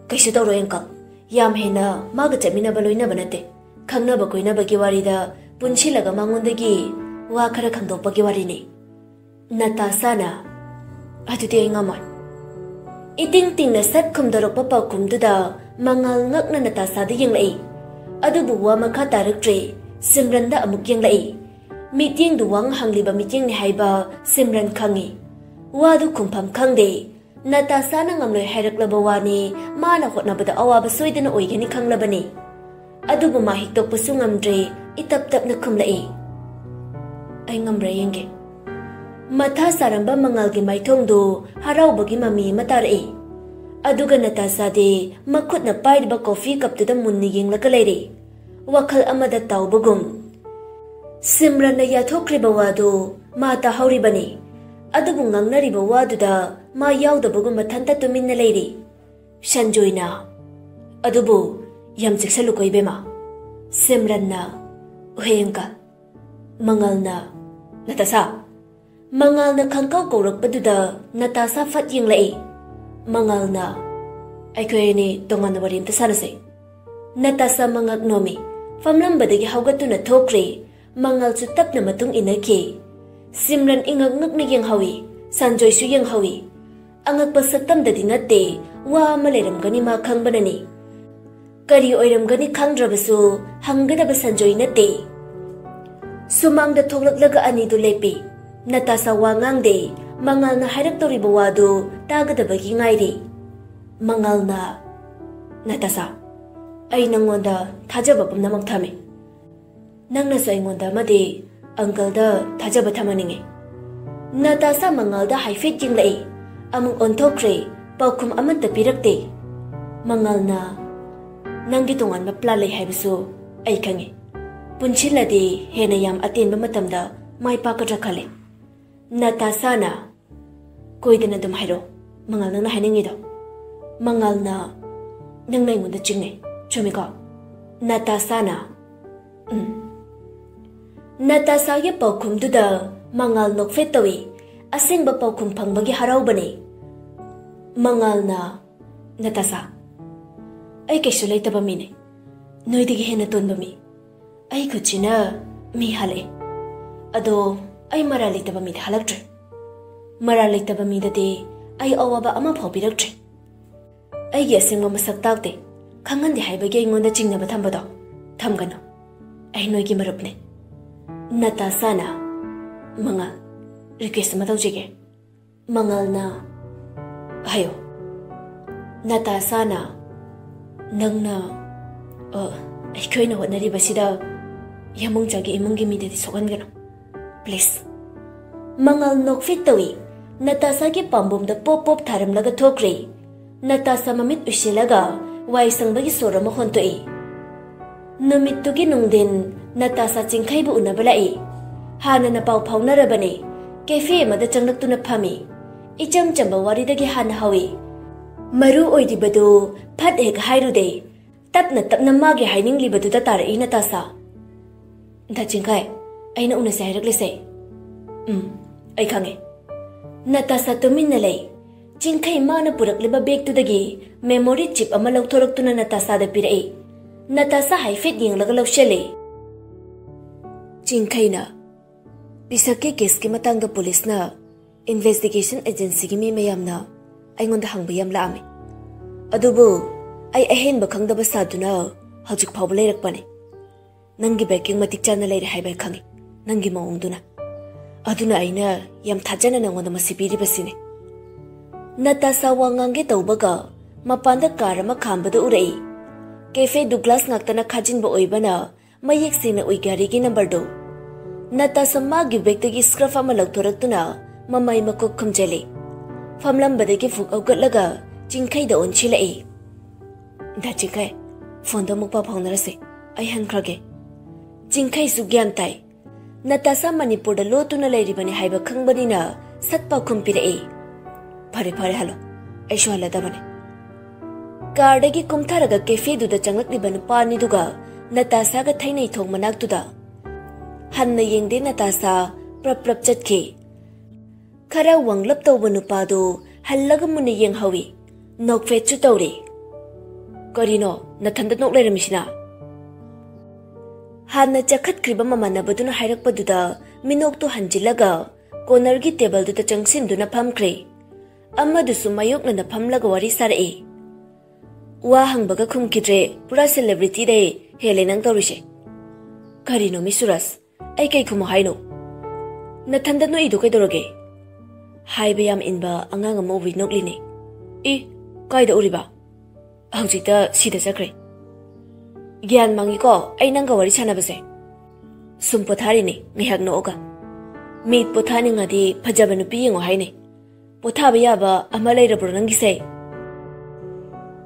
"ꯀꯩꯁꯨ ꯇꯧꯔꯣꯏ ꯑꯪꯀꯜ꯫ ꯌꯥꯝ ꯍꯦꯟꯅ ꯃꯥꯒ ꯆꯠꯃꯤꯟꯅꯕ ꯂꯣꯏꯅꯕ ꯅꯠꯇꯦ꯫ ꯈꯪꯅꯕ ꯀꯣꯏꯅꯕꯒꯤ ꯋꯥꯔꯤꯗ ꯄꯨꯟꯁꯤꯜꯂꯒ ꯃꯉꯣꯟꯗꯒꯤ ꯋꯥ ꯈꯔ ꯈꯪꯗꯣꯛꯄꯒꯤ ꯋꯥꯔꯤꯅꯤ꯫" ꯅꯇꯥꯁꯥꯅ, "ꯑꯗꯨꯗꯤ ꯑꯩ ꯉꯝꯃꯣꯏ꯫" ꯏꯇꯤꯡ ꯇꯤꯡꯅ ꯁꯠ ꯈꯨꯝꯗꯣꯔꯛꯄ ꯄꯥꯎꯈꯨꯝꯗꯨꯗ ꯃꯉꯥꯜ ꯉꯛꯅ ꯅꯇꯥꯁꯥꯗ ꯌꯦꯡꯂꯛꯏ꯫ ꯑꯗꯨꯕꯨ ꯋꯥ ꯃꯈꯥ ꯇꯥꯔꯛꯇ꯭ꯔꯦ꯫ ꯁꯤꯝꯔꯟꯗ ꯑꯃꯨꯛ ꯌꯦꯡꯂꯛꯏ꯫ ꯃꯤꯠꯌꯦꯡꯗꯨ ꯋꯥꯡ ꯍꯪꯂꯤꯕ ꯃꯤꯠꯌꯦꯡꯅꯤ ꯍꯥꯏꯕ ꯁꯤꯝꯔꯟ ꯈꯪꯏ꯫ ꯋꯥꯗꯨ ꯈꯨꯝꯐꯝ ꯈꯪꯗꯦ꯫ ꯅꯇꯥꯁꯥꯅ ꯉꯝꯂꯣꯏ ꯍꯥꯏꯔꯛꯂꯕ ꯋꯥꯅꯤ, ꯃꯥꯅ ꯍꯣꯠꯅꯕꯗ ꯑꯋꯥꯕ ꯁꯣꯏꯗꯅ ꯑꯣꯏꯒꯅꯤ ꯈꯪꯂꯕꯅꯤ꯫ ꯑꯗꯨꯕꯨ ꯃꯥ ꯍꯤꯛꯇꯣꯛꯄꯁꯨ ꯉꯝꯗ꯭ꯔꯦ, ꯏꯇꯞ ꯇꯞꯅ ꯈꯨꯝꯂꯛꯏ, "ꯑꯩ ꯉꯝꯕ꯭ꯔꯥ ꯌꯦꯡꯒꯦ꯫" ꯃꯊꯥ ꯁꯥꯔꯝꯕ ꯃꯉꯥꯜꯒꯤ ꯃꯥꯏꯊꯣꯡꯗꯨ ꯍꯔꯥꯎꯕꯒꯤ ꯃꯃꯤ ꯑꯃ ꯇꯥꯔꯛꯏ꯫ ꯑꯗꯨꯒ ꯅꯇꯥꯁꯥꯗꯤ ꯃꯈꯨꯠꯅ ꯄꯥꯏꯔꯤꯕ ꯀꯣꯐꯤ ꯀꯞꯇꯨꯗ ꯃꯨꯟꯅ ꯌꯦꯡꯂꯒ ꯂꯩꯔꯤ, ꯋꯥꯈꯜ ꯑꯃꯗ ꯇꯥꯎꯕꯒꯨꯝ꯫ ꯁꯤꯝꯔꯟꯅ ꯌꯥꯊꯣꯛꯈ꯭ꯔꯤꯕ ꯋꯥꯗꯨ ꯃꯥ ꯇꯥꯍꯧꯔꯤꯕꯅꯤ, ꯑꯗꯨꯕꯨ ꯉꯥꯡꯅꯔꯤꯕ ꯋꯥꯗꯨꯗ ꯃꯥ ꯌꯥꯎꯗꯕꯒꯨꯝ ꯃꯊꯟꯇ ꯇꯨꯃꯤꯟꯅ ꯂꯩꯔꯤ꯫ ꯁꯟꯖꯣꯏꯅ, "ꯑꯗꯨꯕꯨ ꯌꯥꯝ ꯆꯦꯛꯁꯤꯜꯂꯨꯀꯣ ꯏꯕꯦꯝꯃ꯫" ꯁꯤꯝꯔꯟꯅ, "ꯍꯣꯏ ꯑꯪꯀꯜ꯫" ꯃꯉꯥꯜꯅ, "ꯅꯇꯥꯁꯥ!" ꯃꯉꯥꯜꯅ ꯈꯪꯀꯧ ꯀꯧꯔꯛꯄꯗꯨꯗ ꯅꯇꯥꯁꯥ ꯐꯠ ꯌꯦꯡꯂꯛꯏ꯫ ꯃꯉꯥꯜꯅ, "ꯑꯩꯈꯣꯏ ꯑꯅꯤ ꯇꯣꯉꯥꯟꯅ ꯋꯥꯔꯤ ꯑꯝꯇ ꯁꯥꯟꯅꯁꯦ꯫" ꯅꯇꯥꯁꯥ ꯃꯉꯛ ꯅꯣꯝꯃꯤ꯫ ꯐꯝꯂꯝꯕꯗꯒꯤ ꯍꯧꯒꯠꯇꯨꯅ ꯊꯣꯛꯈ꯭ꯔꯦ꯫ ꯃꯉꯥꯜꯁꯨ ꯇꯞꯅ ꯃꯇꯨꯡ ꯏꯟꯅꯈꯤ꯫ ꯁꯤꯝꯔꯟ ꯏꯉꯛ ꯉꯛꯅ ꯌꯦꯡꯍꯧꯏ꯫ ꯁꯟꯖꯣꯏꯁꯨ ꯌꯦꯡꯍꯧꯏ꯫ ꯑꯉꯛꯄ ꯁꯛꯇꯝꯗꯗꯤ ꯅꯠꯇꯦ, ꯋꯥ ꯑꯃ ꯂꯩꯔꯝꯒꯅꯤ ꯃꯥ ꯈꯪꯕꯅꯅꯤ꯫ ꯀꯔꯤ ꯑꯣꯏꯔꯝꯒꯅꯤ ꯈꯪꯗ꯭ꯔꯕꯁꯨ ꯍꯪꯒꯗꯕ ꯁꯟꯖꯣꯏ ꯅꯠꯇꯦ꯫ ꯁꯨꯃꯥꯡꯗ ꯊꯣꯛꯂꯛꯂꯒ ꯑꯅꯤꯗꯨ ꯂꯦꯞꯄꯤ꯫ ꯅꯇꯥꯁꯥ ꯋꯥ ꯉꯥꯡꯗꯦ꯫ ꯃꯉꯥꯜꯅ ꯍꯥꯏꯔꯛꯇꯧꯔꯤꯕ ꯋꯥꯗꯨ ꯇꯥꯒꯗꯕꯒꯤ ꯉꯥꯏꯔꯤ꯫ ꯃꯉꯥꯜꯅ, "ꯅꯇꯥꯁꯥ, ꯑꯩ ꯅꯪꯉꯣꯟꯗ ꯊꯥꯖꯕ ꯄꯨꯝꯅꯃꯛ ꯊꯝꯃꯤ꯫ ꯅꯪꯅꯁꯨ ꯑꯩꯉꯣꯟꯗ ꯑꯃꯗꯤ ꯑꯪꯀꯜꯗ ꯊꯥꯖꯕ ꯊꯝꯍꯟꯅꯤꯡꯉꯤ꯫" ꯅꯇꯥꯁꯥ ꯃꯉꯥꯜꯗ ꯍꯥꯏꯐꯦꯠ ꯌꯦꯡꯂꯛꯏ꯫ ꯑꯃꯨꯛ ꯑꯣꯟꯊꯣꯛꯈ꯭ꯔꯦ꯫ ꯄꯥꯎꯈꯨꯝ ꯑꯃꯠꯇ ꯄꯤꯔꯛꯇꯦ꯫ ꯃꯉꯥꯜꯅ, "ꯅꯪꯒꯤ ꯇꯣꯉꯥꯟꯕ ꯄ꯭ꯂꯥꯟ ꯂꯩ ꯍꯥꯏꯕꯁꯨ ꯑꯩ ꯈꯪꯉꯤ꯫ ꯄꯨꯟꯁꯤꯜꯂꯗꯤ ꯍꯦꯟꯅ ꯌꯥꯝ ꯑꯇꯦꯟꯕ ꯃꯇꯝꯗ ꯃꯥꯏ ꯄꯥꯛꯀꯗ꯭ꯔꯥ ꯈꯜꯂꯤ꯫" ꯅꯇꯥꯁꯥꯅ, "ꯀꯣꯏꯗꯅ ꯑꯗꯨꯝ ꯍꯥꯏꯔꯛꯑꯣ, ꯃꯉꯥꯜ, ꯅꯪꯅ ꯍꯥꯏꯅꯤꯡꯉꯤꯗꯣ꯫" ꯃꯉꯥꯜꯅ, "ꯅꯪꯅ ꯑꯩꯉꯣꯟꯗ ꯆꯤꯡꯅꯩ, ꯆꯨꯝꯃꯤꯀꯣ?" ꯅꯇꯥꯁꯥꯅ, "ꯎꯝ꯫" ꯅꯇꯥꯁꯥꯒꯤ ꯄꯥꯎꯈꯨꯝꯗꯨꯗ ꯃꯉꯥꯜ ꯅꯣꯛꯐꯦꯠ ꯇꯧꯏ꯫ ꯑꯁꯦꯡꯕ ꯄꯥꯎꯈꯨꯝ ꯐꯪꯕꯒꯤ ꯍꯔꯥꯎꯕꯅꯤ꯫ ꯃꯉꯥꯜꯅ, "ꯅꯇꯥꯁꯥ, ꯑꯩ ꯀꯩꯁꯨ ꯂꯩꯇꯕ ꯃꯤꯅꯦ, ꯅꯣꯏꯗꯒꯤ ꯍꯦꯟꯅ ꯇꯣꯟꯕ ꯃꯤ꯫ ꯑꯩ ꯈꯨꯠꯁꯤꯅ ꯃꯤ ꯍꯥꯜꯂꯛꯑꯦ, ꯑꯗꯣ ꯑꯩ ꯃꯔꯥꯜ ꯂꯩꯇꯕ ꯃꯤꯗ ꯍꯥꯜꯂꯛꯇ꯭ꯔꯦ꯫ ꯃꯔꯥꯜ ꯂꯩꯇꯕ ꯃꯤꯗꯗꯤ ꯑꯩ ꯑꯋꯥꯕ ꯑꯃ ꯐꯥꯎ ꯄꯤꯔꯛꯇ꯭ꯔꯦ꯫ ꯑꯩꯒꯤ ꯑꯁꯦꯡꯕ ꯃꯁꯛ ꯇꯥꯛꯇꯦ, ꯈꯪꯍꯟꯗꯦ ꯍꯥꯏꯕꯒꯤ ꯑꯩꯉꯣꯟꯗ ꯆꯤꯡꯅꯕ ꯊꯝꯕꯗꯣ ꯊꯝꯒꯅꯨ꯫ ꯑꯩ ꯅꯣꯏꯒꯤ ꯃꯔꯨꯞꯅꯦ꯫" ꯅꯇꯥꯁꯥꯅ, "ꯃꯉꯥꯜ, ꯔꯤꯀ꯭ꯋꯦꯁ ꯑꯃ ꯇꯧꯖꯒꯦ꯫" ꯃꯉꯥꯜꯅ, "ꯍꯥꯏꯌꯣ꯫" ꯅꯇꯥꯁꯥꯅ, "ꯅꯪꯅ, ꯑ, ꯑꯩꯈꯣꯏꯅ ꯍꯣꯠꯅꯔꯤꯕꯁꯤꯗ ꯌꯥꯃꯨꯡꯆꯥꯒꯤ ꯏꯃꯨꯡꯒꯤ ꯃꯤꯗꯗꯤ ꯁꯣꯛꯍꯟꯒꯅꯨ, ꯄ꯭ꯂꯤꯖ꯫" ꯃꯉꯥꯜ ꯅꯣꯛꯐꯦꯠ ꯇꯧꯏ꯫ ꯅꯇꯥꯁꯥꯒꯤ ꯄꯥꯝꯕꯣꯝꯗ ꯄꯣꯞ ꯄꯣꯞ ꯊꯥꯔꯝꯂꯒ ꯊꯣꯛꯈ꯭ꯔꯦ꯫ ꯅꯇꯥꯁꯥ ꯃꯃꯤꯠ ꯎꯏꯁꯤꯜꯂꯒ ꯋꯥꯏ ꯁꯪꯕꯒꯤ ꯁꯣꯔ ꯑꯃ ꯍꯣꯟꯇꯣꯛꯏ꯫ ꯅꯨꯃꯤꯠꯇꯨꯒꯤ ꯅꯨꯡꯊꯤꯟ ꯅꯇꯥꯁꯥ ꯆꯤꯡꯈꯩꯕꯨ ꯎꯅꯕ ꯂꯥꯛꯏ꯫ ꯍꯥꯟꯅꯅ ꯄꯥꯎ ꯐꯥꯎꯅꯔꯕꯅꯤ꯫ ꯀꯦꯐꯦ ꯑꯃꯗ ꯆꯪꯂꯛꯇꯨꯅ ꯐꯝꯃꯤ꯫ ꯏꯆꯝ ꯆꯝꯕ ꯋꯥꯔꯤꯗꯒꯤ ꯍꯥꯟꯅ ꯍꯧꯏ꯫ ꯃꯔꯨ ꯑꯣꯏꯔꯤꯕꯗꯨ ꯐꯠ ꯍꯦꯛ ꯍꯥꯏꯔꯨꯗꯦ꯫ ꯇꯞꯅ ꯇꯞꯅ ꯃꯥꯒꯤ ꯍꯥꯏꯅꯤꯡꯂꯤꯕꯗꯨꯗ ꯇꯥꯔꯛꯏ ꯅꯇꯥꯁꯥ꯫ "ꯗꯥ ꯆꯤꯡꯈꯩ, ꯑꯩꯅ ꯎꯅꯁꯦ ꯍꯥꯏꯔꯛꯂꯤꯁꯦ? ꯎꯝ, ꯑꯩ ꯈꯪꯉꯦ꯫ ꯅꯇꯥꯁꯥ ꯇꯨꯃꯤꯟꯅ ꯂꯩ꯫ ꯆꯤꯡꯈꯩ ꯃꯥꯅ ꯄꯨꯔꯛꯂꯤꯕ ꯕꯦꯒꯇꯨꯗꯒꯤ memory chip ꯑꯃ ꯂꯧꯊꯣꯔꯛꯇꯨꯅ ꯅꯇꯥꯁꯥꯗ ꯄꯤꯔꯛꯏ꯫ ꯅꯇꯥꯁꯥ ꯍꯥꯏꯐꯦꯠ ꯌꯦꯡꯂꯒ ꯂꯧꯁꯤꯜꯂꯤ꯫ ꯆꯤꯡꯈꯩꯅ, "ꯄꯤꯁꯛꯀꯤ ꯀꯦꯁꯀꯤ ꯃꯇꯥꯡꯗ ꯄꯨꯂꯤꯁꯅ, investigation agencyꯒꯤ ꯃꯤ ꯃꯌꯥꯝꯅ ꯑꯩꯉꯣꯟꯗ ꯍꯪꯕ ꯌꯥꯝ ꯂꯥꯛꯑꯝꯃꯤ꯫ ꯑꯗꯨꯕꯨ ꯑꯩ ꯑꯍꯦꯟꯕ ꯈꯪꯗꯕ ꯁꯥꯗꯨꯅ ꯍꯧꯖꯤꯛ ꯐꯥꯎꯕ ꯂꯩꯔꯛꯄꯅꯤ꯫ ꯅꯪꯒꯤ backing ꯃꯇꯤꯛ ꯆꯥꯅ ꯂꯩꯔꯦ ꯍꯥꯏꯕ ꯑꯩ ꯈꯪꯉꯤ, ꯅꯪꯒꯤ ꯃꯑꯣꯡꯗꯨꯅ꯫ ꯑꯗꯨꯅ ꯑꯩꯅ ꯌꯥꯝ ꯊꯥꯖꯅ ꯅꯪꯉꯣꯟꯗ ꯃꯁꯤ ꯄꯤꯔꯤꯕꯁꯤꯅꯤ꯫" ꯅꯇꯥꯁꯥ ꯋꯥ ꯉꯥꯡꯒꯦ ꯇꯧꯕꯒ ꯃꯄꯥꯟꯗ car ꯑꯃ ꯈꯥꯝꯕꯗꯨ ꯎꯔꯛꯏ꯫ Cafe Douglas ꯉꯥꯛꯇꯅ ꯈꯥꯖꯤꯟꯕ ꯑꯣꯏꯕꯅ ꯃꯌꯦꯛ ꯁꯦꯡꯅ ꯎꯏ ꯒꯥꯔꯤꯒꯤ numberꯗꯨ꯫ ꯅꯇꯥꯁꯥ ꯃꯥꯒꯤ bag ꯇꯒꯤ scarf ꯑꯃ ꯂꯧꯊꯣꯔꯛꯇꯨꯅ ꯃꯃꯥꯏ ꯃꯀꯣꯛ ꯈꯨꯝꯖꯤꯜꯂꯤ꯫ ꯐꯝꯂꯝꯕꯗꯒꯤ ꯐꯨꯛ ꯍꯧꯒꯠꯂꯒ ꯆꯤꯡꯈꯩꯗ ꯑꯣꯟꯁꯤꯜꯂꯛꯏ꯫ "ꯗꯥ ꯆꯤꯡꯈꯩ, phoneꯗ ꯑꯃꯨꯛ ꯄꯥꯎ ꯐꯥꯎꯅꯔꯁꯦ꯫ ꯑꯩ ꯍꯟꯈ꯭ꯔꯒꯦ꯫" ꯆꯤꯡꯈꯩꯁꯨ ꯒ꯭ꯌꯥꯟ ꯇꯥꯏ꯫ ꯅꯇꯥꯁꯥ ꯃꯅꯤꯄꯨꯔꯗ ꯂꯣꯠꯇꯨꯅ ꯂꯩꯔꯤꯕꯅꯤ ꯍꯥꯏꯕ ꯈꯪꯕꯅꯤꯅ ꯁꯠ ꯄꯥꯎꯈꯨꯝ ꯄꯤꯔꯛꯏ꯫ "ꯐꯔꯦ, ꯐꯔꯦ, ꯍꯜꯂꯣ꯫ ꯑꯩꯁꯨ ꯍꯜꯂꯗꯕꯅꯤ꯫" Carꯗꯒꯤ ꯀꯨꯝꯊꯔꯒ cafeꯗꯨꯗ ꯆꯪꯂꯛꯂꯤꯕ ꯅꯨꯄꯥ ꯑꯅꯤꯗꯨꯒ ꯅꯇꯥꯁꯥꯒ ꯊꯩꯅꯩ ꯊꯣꯡ ꯃꯅꯥꯛꯇꯨꯗ꯫ ꯍꯟꯅ ꯌꯦꯡꯗꯦ ꯅꯇꯥꯁꯥ, ꯄ꯭ꯔꯞ ꯄ꯭ꯔꯞ ꯆꯠꯈꯤ꯫ ꯈꯔ ꯋꯥꯡꯂꯞ ꯇꯧꯕ ꯅꯨꯄꯥꯗꯨ ꯍꯜꯂꯒ ꯃꯨꯟꯅ ꯌꯦꯡꯍꯧꯏ꯫ ꯅꯣꯛꯐꯦꯠꯁꯨ ꯇꯧꯔꯤ꯫ "ꯀꯔꯤꯅꯣ, ꯅꯊꯟꯗ ꯅꯣꯛ ꯂꯩꯔꯝꯃꯤꯁꯤꯅ?" ꯍꯥꯟꯅ ꯆꯈꯠꯈ꯭ꯔꯤꯕ ꯃꯃꯥꯟꯅꯕꯗꯨꯅ ꯍꯥꯏꯔꯛꯄꯗꯨꯗ ꯃꯤꯅꯣꯛꯇꯨ ꯍꯟꯖꯤꯜꯂꯒ cornerꯒꯤ tableꯗꯨꯗ ꯆꯪꯁꯤꯟꯗꯨꯅ ꯐꯝꯈ꯭ꯔꯦ꯫ ꯑꯃꯗꯨꯁꯨ ꯃꯥꯌꯣꯛꯅꯅ ꯐꯝꯂꯒ ꯋꯥꯔꯤ ꯁꯥꯔꯛꯏ꯫ ꯋꯥ ꯍꯪꯕꯒ ꯈꯨꯝꯈꯤꯗ꯭ꯔꯦ, ꯄꯨꯔꯥ celebrityꯗꯩ ꯍꯦꯜꯂꯦ ꯅꯪ ꯇꯧꯔꯤꯁꯦ꯫ "ꯀꯔꯤꯅꯣ ꯃꯤ ꯁꯨꯔꯖ, ꯑꯩ ꯀꯩ ꯈꯨꯝꯃꯣ ꯍꯥꯏꯅꯣ? ꯅꯊꯟꯗ ꯅꯣꯛꯏꯗꯣ ꯀꯩꯗꯧꯔꯒꯦ?" ꯍꯥꯏꯕ ꯌꯥꯝ ꯏꯟꯕ ꯑꯉꯥꯡ ꯑꯃ ꯎꯕꯤ ꯅꯣꯛꯂꯤꯅꯦ꯫ "ꯏ, ꯀꯥꯏꯗ ꯎꯔꯤꯕ?" "ꯍꯧꯖꯤꯛꯇ ꯁꯤꯗ ꯆꯠꯈ꯭ꯔꯦ꯫" "ꯒ꯭ꯌꯥꯟ ꯃꯥꯡꯉꯤꯀꯣ ꯑꯩ ꯅꯪꯒ ꯋꯥꯔꯤ ꯁꯥꯟꯅꯕꯁꯦ꯫" "ꯁꯨꯝ ꯄꯣꯊꯥꯔꯤꯅꯦ ꯉꯥꯏꯍꯥꯛ ꯅꯣꯛꯑꯒ꯫ ꯃꯤꯠ ꯄꯣꯊꯥꯅꯤꯡꯉꯗꯤ ꯐꯖꯕ ꯅꯨꯄꯤ ꯌꯦꯡꯉꯣ ꯍꯥꯏꯅꯦ꯫ ꯄꯣꯊꯥꯕ ꯌꯥꯕ ꯑꯃ ꯂꯩꯔꯕ꯭ꯔꯣ ꯅꯪꯒꯤꯁꯦ?"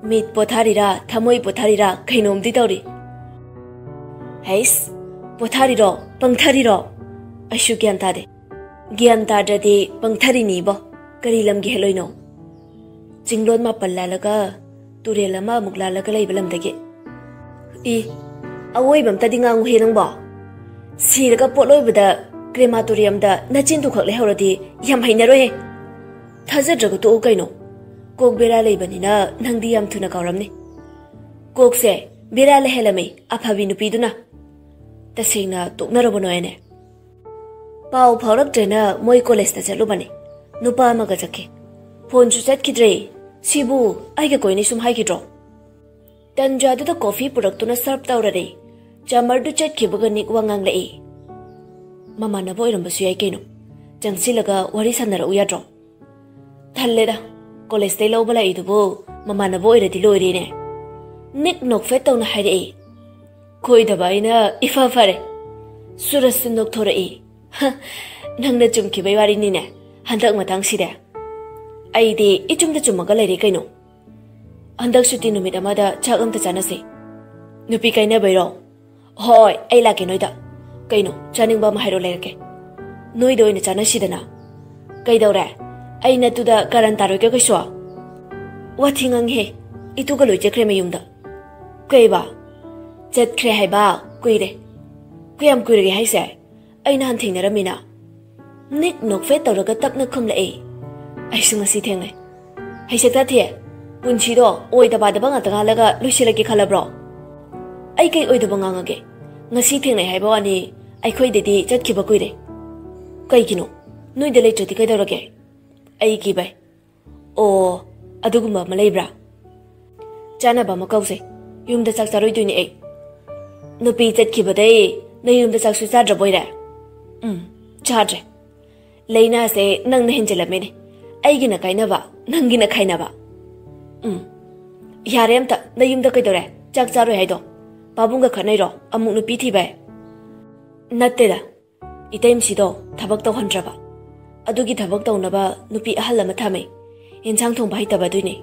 "ꯃꯤꯠ ꯄꯣꯊꯥꯔꯤꯔꯥ ꯊꯃꯣꯏ ꯄꯣꯊꯥꯔꯤꯔꯥ ꯀꯩꯅꯣꯝꯗꯤ ꯇꯧꯔꯤ꯫" "ꯍꯩꯁ, ꯄꯣꯊꯥꯔꯤꯔꯣ ꯄꯪꯊꯔꯤꯔꯣ? ꯑꯩꯁꯨ ꯒ꯭ꯌꯥꯟ ꯇꯥꯗꯦ꯫ ꯒ꯭ꯌꯥꯟ ꯇꯥꯗ꯭ꯔꯗꯤ ꯄꯪꯊꯔꯤꯅꯤꯕꯣ꯫ ꯀꯔꯤ ꯂꯝꯒꯤ ꯍꯦꯜꯂꯣꯏꯅꯣ? ꯆꯤꯡꯂꯣꯟ ꯃꯥꯄꯜ ꯂꯥꯜꯂꯒ ꯇꯨꯔꯦꯜ ꯑꯃ ꯑꯃꯨꯛ ꯂꯥꯜꯂꯒ ꯂꯩꯕ ꯂꯝꯗꯒꯤ꯫" "ꯏ, ꯑꯋꯣꯏꯕ ꯑꯝꯇꯗꯤ ꯉꯥꯡꯉꯨꯍꯦ ꯅꯪꯕꯣ꯫ ꯁꯤꯔꯒ ꯄꯣꯠꯂꯣꯏꯕꯗ ꯀ꯭ꯔꯦꯃꯥꯇꯣꯔꯤꯌꯝꯗ ꯅꯆꯤꯟꯗꯨ ꯈꯛ ꯂꯩꯍꯧꯔꯗꯤ ꯌꯥꯝ ꯍꯩꯅꯔꯣꯏꯍꯦ꯫ ꯊꯥꯖꯗ꯭ꯔꯒ ꯇꯣꯛꯎ ꯀꯩꯅꯣ꯫ ꯀꯣꯛ ꯕꯦꯔꯥ ꯂꯩꯕꯅꯤꯅ ꯅꯪꯗꯤ ꯌꯥꯝ ꯊꯨꯅ ꯀꯥꯎꯔꯝꯅꯤ꯫ ꯀꯣꯛꯁꯦ ꯕꯦꯔꯥ ꯂꯩꯍꯜꯂꯝꯃꯤ ꯑꯐꯕꯤ ꯅꯨꯄꯤꯗꯨꯅ꯫ ꯇꯁꯦꯡꯅ ꯇꯣꯛꯅꯔꯕꯅꯣ ꯍꯥꯏꯅꯦ? ꯄꯥꯎ ꯐꯥꯎꯔꯛꯇ꯭ꯔꯦꯅ ꯃꯣꯏ ꯀꯣꯂꯦꯖꯇ ꯆꯠꯂꯨꯕꯅꯤ꯫ ꯅꯨꯄꯥ ꯑꯃꯒ ꯆꯠꯈꯤ꯫ ꯐꯣꯟꯁꯨ ꯆꯠꯈꯤꯗ꯭ꯔꯦ꯫ ꯁꯤꯕꯨ ꯑꯩꯒ ꯀꯣꯏꯅꯤ ꯁꯨꯝ ꯍꯥꯏꯈꯤꯗ꯭ꯔꯣ? ꯇꯟꯖꯥꯗꯨꯗ ꯀꯣꯐꯤ ꯄꯨꯔꯛꯇꯨꯅ ꯁꯔꯞ ꯇꯧꯔꯔꯦ꯫ ꯆꯥꯃꯔꯗꯨ ꯆꯠꯈꯤꯕꯒ ꯅꯤꯛ ꯋꯥ ꯉꯥꯡꯂꯛꯏ꯫ ꯃꯃꯥꯟꯅꯕ ꯑꯣꯏꯔꯝꯕꯁꯨ ꯌꯥꯏ ꯀꯩꯅꯣ꯫ ꯆꯪꯁꯤꯜꯂꯒ ꯋꯥꯔꯤ ꯁꯥꯟꯅꯔꯛꯎ ꯌꯥꯗ꯭ꯔꯣ? ꯊꯜꯂꯦꯗ꯫ ꯀꯣꯂꯦꯖꯇꯩ ꯂꯧꯕ ꯂꯥꯛꯏꯗꯨꯕꯨ ꯃꯃꯥꯟꯅꯕ ꯑꯣꯏꯔꯗꯤ ꯂꯣꯏꯔꯦꯅꯦ꯫ ꯅꯤꯛ ꯅꯣꯛꯐꯦꯠ ꯇꯧꯅ ꯍꯥꯏꯔꯛꯏ꯫ ꯈꯣꯏꯗꯕ ꯑꯩꯅ ꯏꯐ ꯐꯔꯦ꯫ ꯁꯨꯔꯖꯁꯨ ꯅꯣꯛꯊꯣꯔꯛꯏ꯫ "ꯍ, ꯅꯪꯅ ꯆꯨꯝꯈꯤꯕꯩ ꯋꯥꯔꯤꯅꯤꯅꯦ ꯍꯟꯗꯛ ꯃꯇꯥꯡꯁꯤꯗꯤ꯫ ꯑꯩꯗꯤ ꯏꯆꯨꯝꯗ ꯆꯨꯝꯃꯒ ꯂꯩꯔꯦ ꯀꯩꯅꯣ꯫ ꯍꯟꯗꯛ ꯁꯨꯇꯤ ꯅꯨꯃꯤꯠ ꯑꯃꯗ ꯆꯥꯛ ꯑꯝꯇ ꯆꯥꯅꯁꯤ꯫ ꯅꯨꯄꯤ ꯀꯥꯏꯅꯕꯩꯔꯣ? ꯍꯣꯏ, ꯑꯩ ꯂꯥꯛꯀꯦ ꯅꯣꯏꯗ꯫ ꯀꯩꯅꯣ, ꯆꯥꯅꯤꯡꯕ ꯑꯃ ꯍꯥꯏꯔꯣ ꯂꯩꯔꯛꯀꯦ꯫ ꯅꯣꯏꯗ ꯑꯣꯏꯅ ꯆꯥꯅꯁꯤꯗꯅ꯫ ꯀꯩꯗꯧꯔꯦ? ꯑꯩ ꯅꯠꯇꯨꯗ ꯀꯔꯟ ꯇꯥꯔꯣꯏꯒ ꯀꯩꯁꯨ?" ꯋꯥꯊꯤ ꯉꯥꯡꯉꯤꯍꯦ꯫ ꯏꯇꯨꯒ ꯂꯣꯏ ꯆꯠꯈ꯭ꯔꯦ ꯃꯌꯨꯝꯗ꯫ ꯀꯩꯕ? ꯆꯠꯈ꯭ꯔꯦ ꯍꯥꯏꯕ꯫ ꯀꯨꯏꯔꯦ꯫ ꯀꯌꯥꯝ ꯀꯨꯏꯔꯒꯦ ꯍꯥꯏꯁꯦ? ꯑꯩ ꯅꯍꯥꯟ ꯊꯦꯡꯅꯔꯝꯃꯤꯅ꯫ ꯅꯤꯛ ꯅꯣꯛꯐꯦꯠ ꯇꯧꯔꯒ ꯇꯞꯅ ꯈꯨꯝꯂꯛꯑꯦ꯫ ꯑꯩꯁꯨ ꯉꯁꯤ ꯊꯦꯡꯅꯩ꯫ ꯍꯩꯁꯦꯛ ꯊꯤ, ꯄꯨꯟꯁꯤꯗꯣ ꯑꯣꯏꯗ ꯄꯥꯗꯕ ꯉꯥꯛꯇ ꯉꯥꯡꯂꯒ ꯂꯣꯏꯁꯤꯜꯂꯒꯦ ꯈꯜꯂꯕ꯭ꯔꯣ? ꯑꯩ ꯀꯩ ꯑꯣꯏꯗꯕ ꯉꯥꯡꯉꯒꯦ? ꯉꯁꯤ ꯊꯦꯡꯅꯩ ꯍꯥꯏꯕ ꯋꯥꯅꯤ, ꯑꯩꯈꯣꯏꯗꯗꯤ ꯆꯠꯈꯤꯕ ꯀꯨꯏꯔꯦ꯫ ꯀꯩꯒꯤꯅꯣ? ꯅꯣꯏꯗ ꯂꯩꯇ꯭ꯔꯗꯤ ꯀꯩꯗꯧꯔꯒꯦ? ꯑꯩ ꯀꯤꯕꯩ꯫ ꯑꯣ, ꯑꯗꯨꯒꯨꯝꯕ ꯑꯃ ꯂꯩꯕ꯭ꯔꯥ? ꯆꯥꯅꯕ ꯑꯃ ꯀꯧꯁꯦ꯫ ꯌꯨꯝꯗ ꯆꯥꯛ ꯆꯥꯔꯣꯏꯗꯣꯏꯅꯦ ꯑꯩ꯫ ꯅꯨꯄꯤ ꯆꯠꯈꯤꯕꯗꯩ ꯅꯌꯨꯝꯗ ꯆꯥꯛꯁꯨ ꯆꯥꯗ꯭ꯔꯕꯣꯏꯔꯦ? ꯎꯝ, ꯆꯥꯗ꯭ꯔꯦ꯫ ꯂꯩꯅꯥꯁꯦ ꯅꯪꯅ ꯍꯦꯟꯖꯤꯜꯂꯝꯃꯦꯅꯦ꯫ ꯑꯩꯒꯤꯅ ꯀꯥꯏꯅꯕ, ꯅꯪꯒꯤꯅ ꯈꯥꯏꯅꯕ꯫ ꯎꯝ, ꯌꯥꯔꯦ ꯑꯝꯇ꯫ ꯅꯌꯨꯝꯗ ꯀꯩꯗꯧꯔꯦ? ꯆꯥꯛ ꯆꯥꯔꯣꯏ ꯍꯥꯏꯗꯣ? ꯄꯥꯕꯨꯡꯒ ꯈꯠꯅꯩꯔꯣ? ꯑꯃꯨꯛ ꯅꯨꯄꯤ ꯊꯤꯕꯩ? ꯅꯠꯇꯦꯗ꯫ ꯏꯇꯩꯃꯁꯤꯗꯣ ꯊꯕꯛ ꯇꯧꯍꯟꯗ꯭ꯔꯕ꯫ ꯑꯗꯨꯒꯤ ꯊꯕꯛ ꯇꯧꯅꯕ ꯅꯨꯄꯤ ꯑꯍꯜ ꯑꯃ ꯊꯝꯃꯦ꯫ ꯌꯦꯟꯁꯥꯡ ꯊꯣꯡꯕ ꯍꯩꯇꯕ ꯑꯗꯨꯏꯅꯦ꯫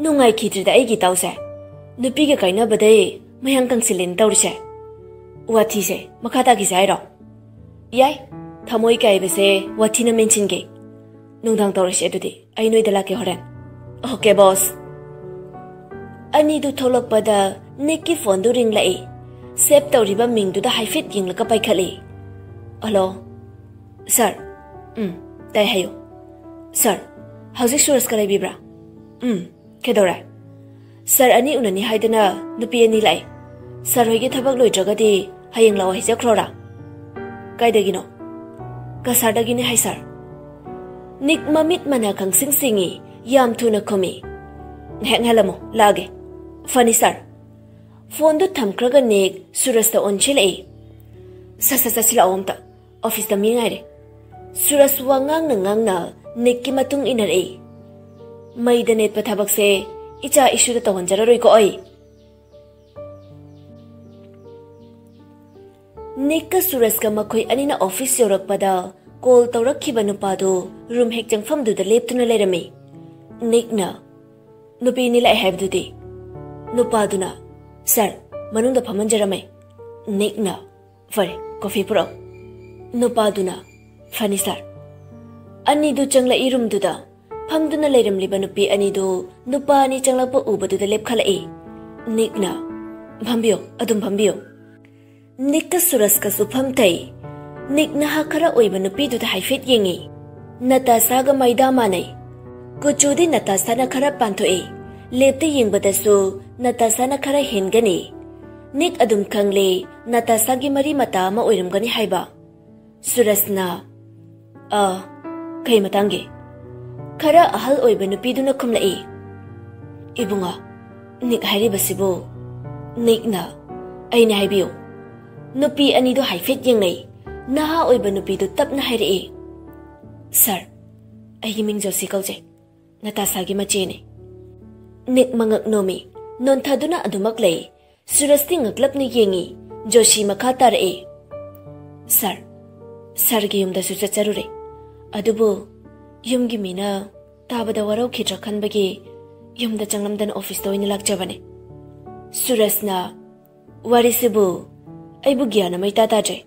ꯅꯨꯡꯉꯥꯏꯈꯤꯗ꯭ꯔꯦꯗ ꯑꯩꯒꯤ ꯏꯇꯥꯎꯁꯦ꯫ ꯅꯨꯄꯤꯒ ꯀꯥꯏꯅꯕꯗꯩ ꯃꯌꯥꯡ ꯀꯪꯁꯤꯜꯂꯦꯅ ꯇꯧꯔꯤꯁꯦ꯫ ꯋꯥꯊꯤꯁꯦ ꯃꯈꯥ ꯇꯥꯈꯤꯁꯦ ꯍꯥꯏꯔꯣ? ꯌꯥꯏ, ꯊꯃꯣꯏ ꯀꯥꯏꯕꯁꯦ ꯋꯥꯊꯤꯅ ꯃꯦꯟꯁꯤꯟꯒꯦ꯫ ꯅꯨꯡꯗꯥꯡ ꯇꯧꯔꯁꯤ ꯑꯗꯨꯗꯤ꯫ ꯑꯩ ꯅꯣꯏꯗ ꯂꯥꯛꯀꯦ ꯍꯣꯔꯦꯟ꯫ ꯑꯣꯀꯦ, ꯕꯣꯁ꯫ ꯑꯅꯤꯗꯨ ꯊꯣꯛꯂꯛꯄꯗ ꯅꯤꯛꯀꯤ ꯐꯣꯟꯗꯨ ꯔꯤꯡꯂꯛꯏ꯫ ꯁꯦꯚ ꯇꯧꯔꯤꯕ ꯃꯤꯡꯗꯨꯗ ꯍꯥꯏꯐꯦꯠ ꯌꯦꯡꯂꯒ ꯄꯥꯏꯈꯠꯂꯤ꯫ "ꯍꯜꯂꯣ, ꯁꯥꯔ꯫" "ꯎꯝ, ꯇꯥꯏ, ꯍꯥꯏꯌꯨ꯫" "ꯁꯥꯔ, ꯍꯧꯖꯤꯛ ꯁꯨꯔꯖꯀ ꯂꯩꯕꯤꯕ꯭ꯔꯥ?" "ꯎꯝ, ꯀꯩꯗꯧꯔꯦ?" "ꯁꯥꯔ ꯑꯅꯤ ꯎꯅꯅꯤ ꯍꯥꯏꯗꯅ ꯅꯨꯄꯤ ꯑꯅꯤ ꯂꯥꯛꯑꯦ꯫ ꯁꯥꯔ ꯍꯣꯏꯒꯤ ꯊꯕꯛ ꯂꯣꯏꯗ꯭ꯔꯒꯗꯤ ꯍꯌꯦꯡ ꯂꯥꯛꯑꯣ ꯍꯥꯏꯖꯈ꯭ꯔꯣꯔꯥ?" "ꯀꯥꯏꯗꯒꯤꯅꯣ?" "ꯀꯁꯥꯔꯗꯒꯤꯅꯦ ꯍꯥꯏ, ꯁꯥꯔ꯫" ꯅꯤꯛ ꯃꯃꯤꯠ ꯃꯅꯥ ꯈꯪꯁꯤꯡ ꯁꯤꯡꯉꯤ, ꯌꯥꯝ ꯊꯨꯅ ꯈꯨꯝꯃꯤ꯫ "ꯉꯥꯏꯍꯥꯛ ꯉꯥꯏꯍꯜꯂꯝꯃꯣ, ꯂꯥꯛꯑꯒꯦ꯫" "ꯐꯅꯤ, ꯁꯥꯔ꯫" ꯐꯣꯟꯗꯨ ꯊꯝꯈ꯭ꯔꯒ ꯅꯤꯛ ꯁꯨꯔꯖꯇ ꯑꯣꯟꯁꯤꯜꯂꯛꯏ꯫ "ꯁꯠ ꯁꯠ ꯆꯠꯁꯤꯜꯂꯛꯑꯣ ꯑꯝꯇ, ꯑꯣꯐꯤꯁꯇ ꯃꯤ ꯉꯥꯏꯔꯦ꯫" ꯁꯨꯔꯖ ꯋꯥ ꯉꯥꯡꯅ ꯉꯥꯡꯅ ꯅꯤꯛꯀꯤ ꯃꯇꯨꯡ ꯏꯟꯅꯔꯛꯏ꯫ ꯃꯩꯗ ꯅꯦꯠꯄ ꯊꯕꯛꯁꯦ ꯏꯆꯥ ꯏꯁꯨꯗ ꯇꯧꯍꯟꯖꯔꯔꯣꯏꯀꯣ ꯑꯩ꯫ ꯅꯤꯛꯀ ꯁꯨꯔꯖꯀ ꯃꯈꯣꯏ ꯑꯅꯤꯅ ꯑꯣꯐꯤꯁ ꯌꯧꯔꯛꯄꯗ ꯀꯣꯜ ꯇꯧꯔꯛꯈꯤꯕ ꯅꯨꯄꯥꯗꯨ ꯔꯨꯝ ꯍꯦꯛ ꯆꯪꯐꯝꯗꯨꯗ ꯂꯦꯞꯇꯨꯅ ꯂꯩꯔꯝꯃꯤ꯫ ꯅꯤꯛꯅ, "ꯅꯨꯄꯤ ꯑꯅꯤ ꯂꯥꯛꯑꯦ ꯍꯥꯏꯕꯗꯨꯗꯤ?" ꯅꯨꯄꯥꯗꯨꯅ, "ꯁꯥꯔ, ꯃꯅꯨꯡꯗ ꯐꯝꯍꯟꯖꯔꯝꯃꯦ꯫" ꯅꯤꯛꯅ, "ꯐꯔꯦ, ꯀꯣꯐꯤ ꯄꯨꯔꯛꯑꯣ꯫" ꯅꯨꯄꯥꯗꯨꯅ, "ꯐꯅꯤ, ꯁꯥꯔ꯫" ꯑꯅꯤꯗꯨ ꯆꯪꯂꯛꯏ ꯔꯨꯝꯗꯨꯗ꯫ ꯐꯝꯗꯨꯅ ꯂꯩꯔꯝꯂꯤꯕ ꯅꯨꯄꯤ ꯑꯅꯤꯗꯨ ꯅꯨꯄꯥ ꯑꯅꯤ ꯆꯪꯂꯛꯄ ꯎꯕꯗꯨꯗ ꯂꯦꯞꯈꯠꯂꯛꯏ꯫ ꯅꯤꯛꯅ, "ꯐꯝꯕꯤꯌꯨ, ꯑꯗꯨꯝ ꯐꯝꯕꯤꯌꯨ꯫" ꯅꯤꯛꯀ ꯁꯨꯔꯖꯀꯁꯨ ꯐꯝꯊꯩ꯫ ꯅꯤꯛ ꯅꯍꯥ ꯈꯔ ꯑꯣꯏꯕ ꯅꯨꯄꯤꯗꯨꯗ ꯍꯥꯏꯐꯦꯠ ꯌꯦꯡꯉꯤ꯫ ꯅꯇꯥꯁꯥꯒ ꯃꯩꯗꯥ ꯃꯥꯟꯅꯩ꯫ ꯀꯨꯆꯨꯗꯤ ꯅꯇꯥꯁꯥꯅ ꯈꯔ ꯄꯥꯟꯊꯣꯛꯏ꯫ ꯂꯦꯞꯇ ꯌꯦꯡꯕꯗꯁꯨ ꯅꯇꯥꯁꯥꯅ ꯈꯔ ꯍꯦꯟꯒꯅꯤ꯫ ꯅꯤꯛ ꯑꯗꯨꯝ ꯈꯪꯂꯦ, ꯅꯇꯥꯁꯥꯒꯤ ꯃꯔꯤ ꯃꯇꯥ ꯑꯃ ꯑꯣꯏꯔꯝꯒꯅꯤ ꯍꯥꯏꯕ꯫ ꯁꯨꯔꯖꯅ, "ꯑ, ꯀꯩ ꯃꯇꯥꯡꯒꯤ?" ꯈꯔ ꯑꯍꯜ ꯑꯣꯏꯕ ꯅꯨꯄꯤꯗꯨꯅ ꯈꯨꯝꯂꯛꯏ꯫ "ꯏꯕꯨꯡꯉꯣ, ꯅꯤꯛ ꯍꯥꯏꯔꯤꯕꯁꯤꯕꯨ?" ꯅꯤꯛꯅ, "ꯑꯩꯅꯦ, ꯍꯥꯏꯕꯤꯌꯨ꯫" ꯅꯨꯄꯤ ꯑꯅꯤꯗꯨ ꯍꯥꯏꯐꯦꯠ ꯌꯦꯡꯅꯩ꯫ ꯅꯍꯥ ꯑꯣꯏꯕ ꯅꯨꯄꯤꯗꯨ ꯇꯞꯅ ꯍꯥꯏꯔꯛꯏ, "ꯁꯥꯔ, ꯑꯩꯒꯤ ꯃꯤꯡ ꯖꯣꯁꯤ ꯀꯧꯖꯩ, ꯅꯇꯥꯁꯥꯒꯤ ꯃꯆꯦꯅꯤ꯫" ꯅꯤꯛ ꯃꯉꯛ ꯅꯣꯝꯃꯤ, ꯅꯣꯟꯊꯗꯨꯅ ꯑꯗꯨꯃꯛ ꯂꯩ꯫ ꯁꯨꯔꯖꯇꯤ ꯉꯛꯂꯞꯅ ꯌꯦꯡꯉꯤ꯫ ꯖꯣꯁꯤ ꯃꯈꯥ ꯇꯥꯔꯛꯏ, "ꯁꯥꯔ, ꯁꯥꯔꯒꯤ ꯌꯨꯝꯗꯁꯨ ꯆꯠꯆꯔꯨꯔꯦ, ꯑꯗꯨꯕꯨ ꯌꯨꯝꯒꯤ ꯃꯤꯅ ꯇꯥꯕꯗ ꯋꯥꯔꯧꯈꯤꯗ꯭ꯔꯥ ꯈꯟꯕꯒꯤ ꯌꯨꯝꯗ ꯆꯪꯂꯝꯗꯅ ꯑꯣꯐꯤꯁꯇ ꯑꯣꯏꯅ ꯂꯥꯛꯆꯕꯅꯦ꯫" ꯁꯨꯔꯖꯅ, "ꯋꯥꯔꯤꯁꯤꯕꯨ ꯑꯩꯕꯨ ꯒ꯭ꯌꯥꯟ ꯑꯃ ꯏꯇꯥ ꯇꯥꯗ꯭ꯔꯦ꯫"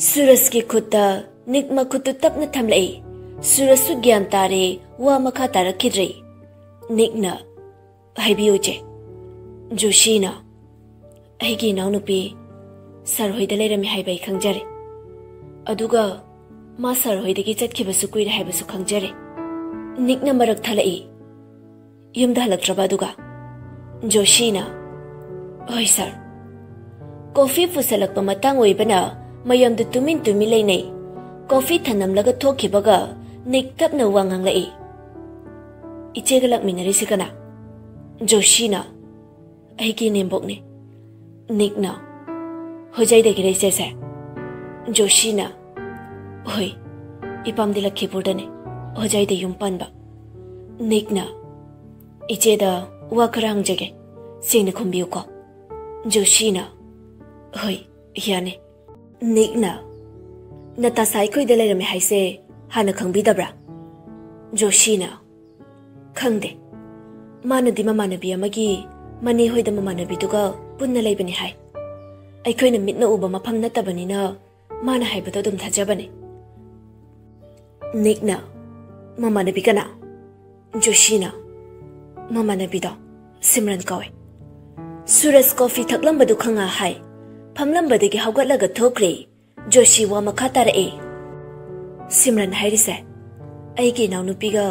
ꯁꯨꯔꯖꯀꯤ ꯈꯨꯠꯇ ꯅꯤꯛ ꯃꯈꯨꯠꯇꯨ ꯇꯞꯅ ꯊꯝꯂꯛꯏ꯫ ꯁꯨꯔꯖꯁꯨ ꯒ꯭ꯌꯥꯟ ꯇꯥꯔꯦ, ꯋꯥ ꯃꯈꯥ ꯇꯥꯔꯛꯈꯤꯗ꯭ꯔꯦ꯫ ꯅꯤꯛꯅ, "ꯍꯥꯏꯕꯤꯌꯨ, ꯏꯆꯦ꯫" ꯖꯣꯁꯤꯅ, ꯑꯩꯒꯤ ꯏꯅꯥꯎꯅꯨꯄꯤ ꯁꯥꯔ ꯍꯣꯏꯗ ꯂꯩꯔꯝꯃꯤ ꯍꯥꯏꯕ ꯑꯩ ꯈꯪꯖꯔꯦ꯫ ꯑꯗꯨꯒ ꯃꯥ ꯁꯥꯔ ꯍꯣꯏꯗꯒꯤ ꯆꯠꯈꯤꯕꯁꯨ ꯀꯨꯏꯔꯦ ꯍꯥꯏꯕꯁꯨ ꯈꯪꯖꯔꯦ꯫ ꯅꯤꯛꯅ ꯃꯔꯛ ꯊꯠꯂꯛꯏ꯫ "ꯌꯨꯝꯗ ꯍꯜꯂꯛꯇ꯭ꯔꯕ ꯑꯗꯨꯒ?" ꯖꯣꯁꯤꯅ, "ꯍꯣꯏ ꯁꯥꯔ꯫ ꯀꯣꯐꯤ ꯄꯨꯁꯜꯂꯛꯄ ꯃꯇꯥꯡ ꯑꯣꯏꯕꯅ ꯃꯌꯥꯝꯗꯨ ꯇꯨꯃꯤꯟ ꯇꯨꯃꯤꯟ ꯂꯩꯅꯩ꯫ ꯀꯣꯐꯤ ꯊꯅꯝꯂꯒ ꯊꯣꯛꯈꯤꯕꯒ ꯅꯤꯛ ꯇꯞꯅ ꯋꯥ ꯉꯥꯡꯂꯛꯏ꯫ ꯏꯆꯦꯒ ꯂꯥꯛꯃꯤꯟꯅꯔꯤꯁꯤ ꯀꯅꯥ?" ꯖꯣꯁꯤꯅ, "ꯑꯩꯒꯤ ꯏꯅꯦꯝꯕꯣꯛꯅꯦ꯫ ꯅꯤꯛꯅ, ꯍꯣꯖꯥꯏꯗꯒꯤꯔ ꯏꯆꯦꯁꯦ?" ꯖꯣꯁꯤꯅ, "ꯍꯣꯏ, ꯏꯄꯥꯝꯗꯤ ꯂꯛꯈꯤꯄꯨꯔꯗꯅꯦ, ꯍꯣꯖꯥꯏꯗ ꯌꯨꯝ ꯄꯥꯟꯕ꯫" ꯅꯤꯛꯅ, "ꯏꯆꯦꯗ ꯋꯥ ꯈꯔ ꯍꯪꯖꯒꯦ, ꯁꯦꯡꯅ ꯈꯨꯝꯕꯤꯌꯨꯀꯣ꯫" ꯖꯣꯁꯤꯅ, "ꯍꯣꯏ, ꯌꯥꯅꯤ꯫" ꯅꯤꯛꯅ, "ꯅꯇꯥꯁꯥ ꯑꯩꯈꯣꯏꯗ ꯂꯩꯔꯝꯃꯦ ꯍꯥꯏꯁꯦ ꯍꯥꯟꯅ ꯈꯪꯕꯤꯗꯕ꯭ꯔꯥ?" ꯖꯣꯁꯤꯅ, "ꯈꯪꯗꯦ꯫ ꯃꯥꯅꯗꯤ ꯃꯃꯥꯟꯅꯕꯤ ꯑꯃꯒꯤ ꯃꯅꯦ ꯍꯣꯏꯗ ꯃꯃꯥꯟꯅꯕꯤꯗꯨꯒ ꯄꯨꯟꯅ ꯂꯩꯕꯅꯤ ꯍꯥꯏ꯫ ꯑꯩꯈꯣꯏꯅ ꯃꯤꯠꯅ ꯎꯕ ꯃꯐꯝ ꯅꯠꯇꯕꯅꯤꯅ ꯃꯥꯅ ꯍꯥꯏꯕꯗꯣ ꯑꯗꯨꯝ ꯊꯥꯖꯕꯅꯤ꯫" ꯅꯤꯛꯅ, "ꯃꯃꯥꯟꯅꯕꯤ ꯀꯅꯥ?" ꯖꯣꯁꯤꯅ, "ꯃꯃꯥꯟꯅꯕꯤꯗꯣ ꯁꯤꯝꯔꯟ ꯀꯧꯋꯦ꯫ ꯁꯨꯔꯖ ꯀꯣꯐꯤ ꯊꯛꯂꯝꯕꯗꯨ ꯈꯪꯉ ꯍꯥꯏ꯫ ꯐꯝꯂꯝꯕꯗꯒꯤ ꯍꯧꯒꯠꯂꯒ ꯊꯣꯛꯈ꯭ꯔꯦ꯫" ꯖꯣꯁꯤ ꯋꯥ ꯃꯈꯥ ꯇꯥꯔꯛꯑꯦ꯫ "ꯁꯤꯝꯔꯟ ꯍꯥꯏꯔꯤꯁꯦ ꯑꯩꯒꯤ ꯏꯅꯥꯎꯅꯨꯄꯤꯒ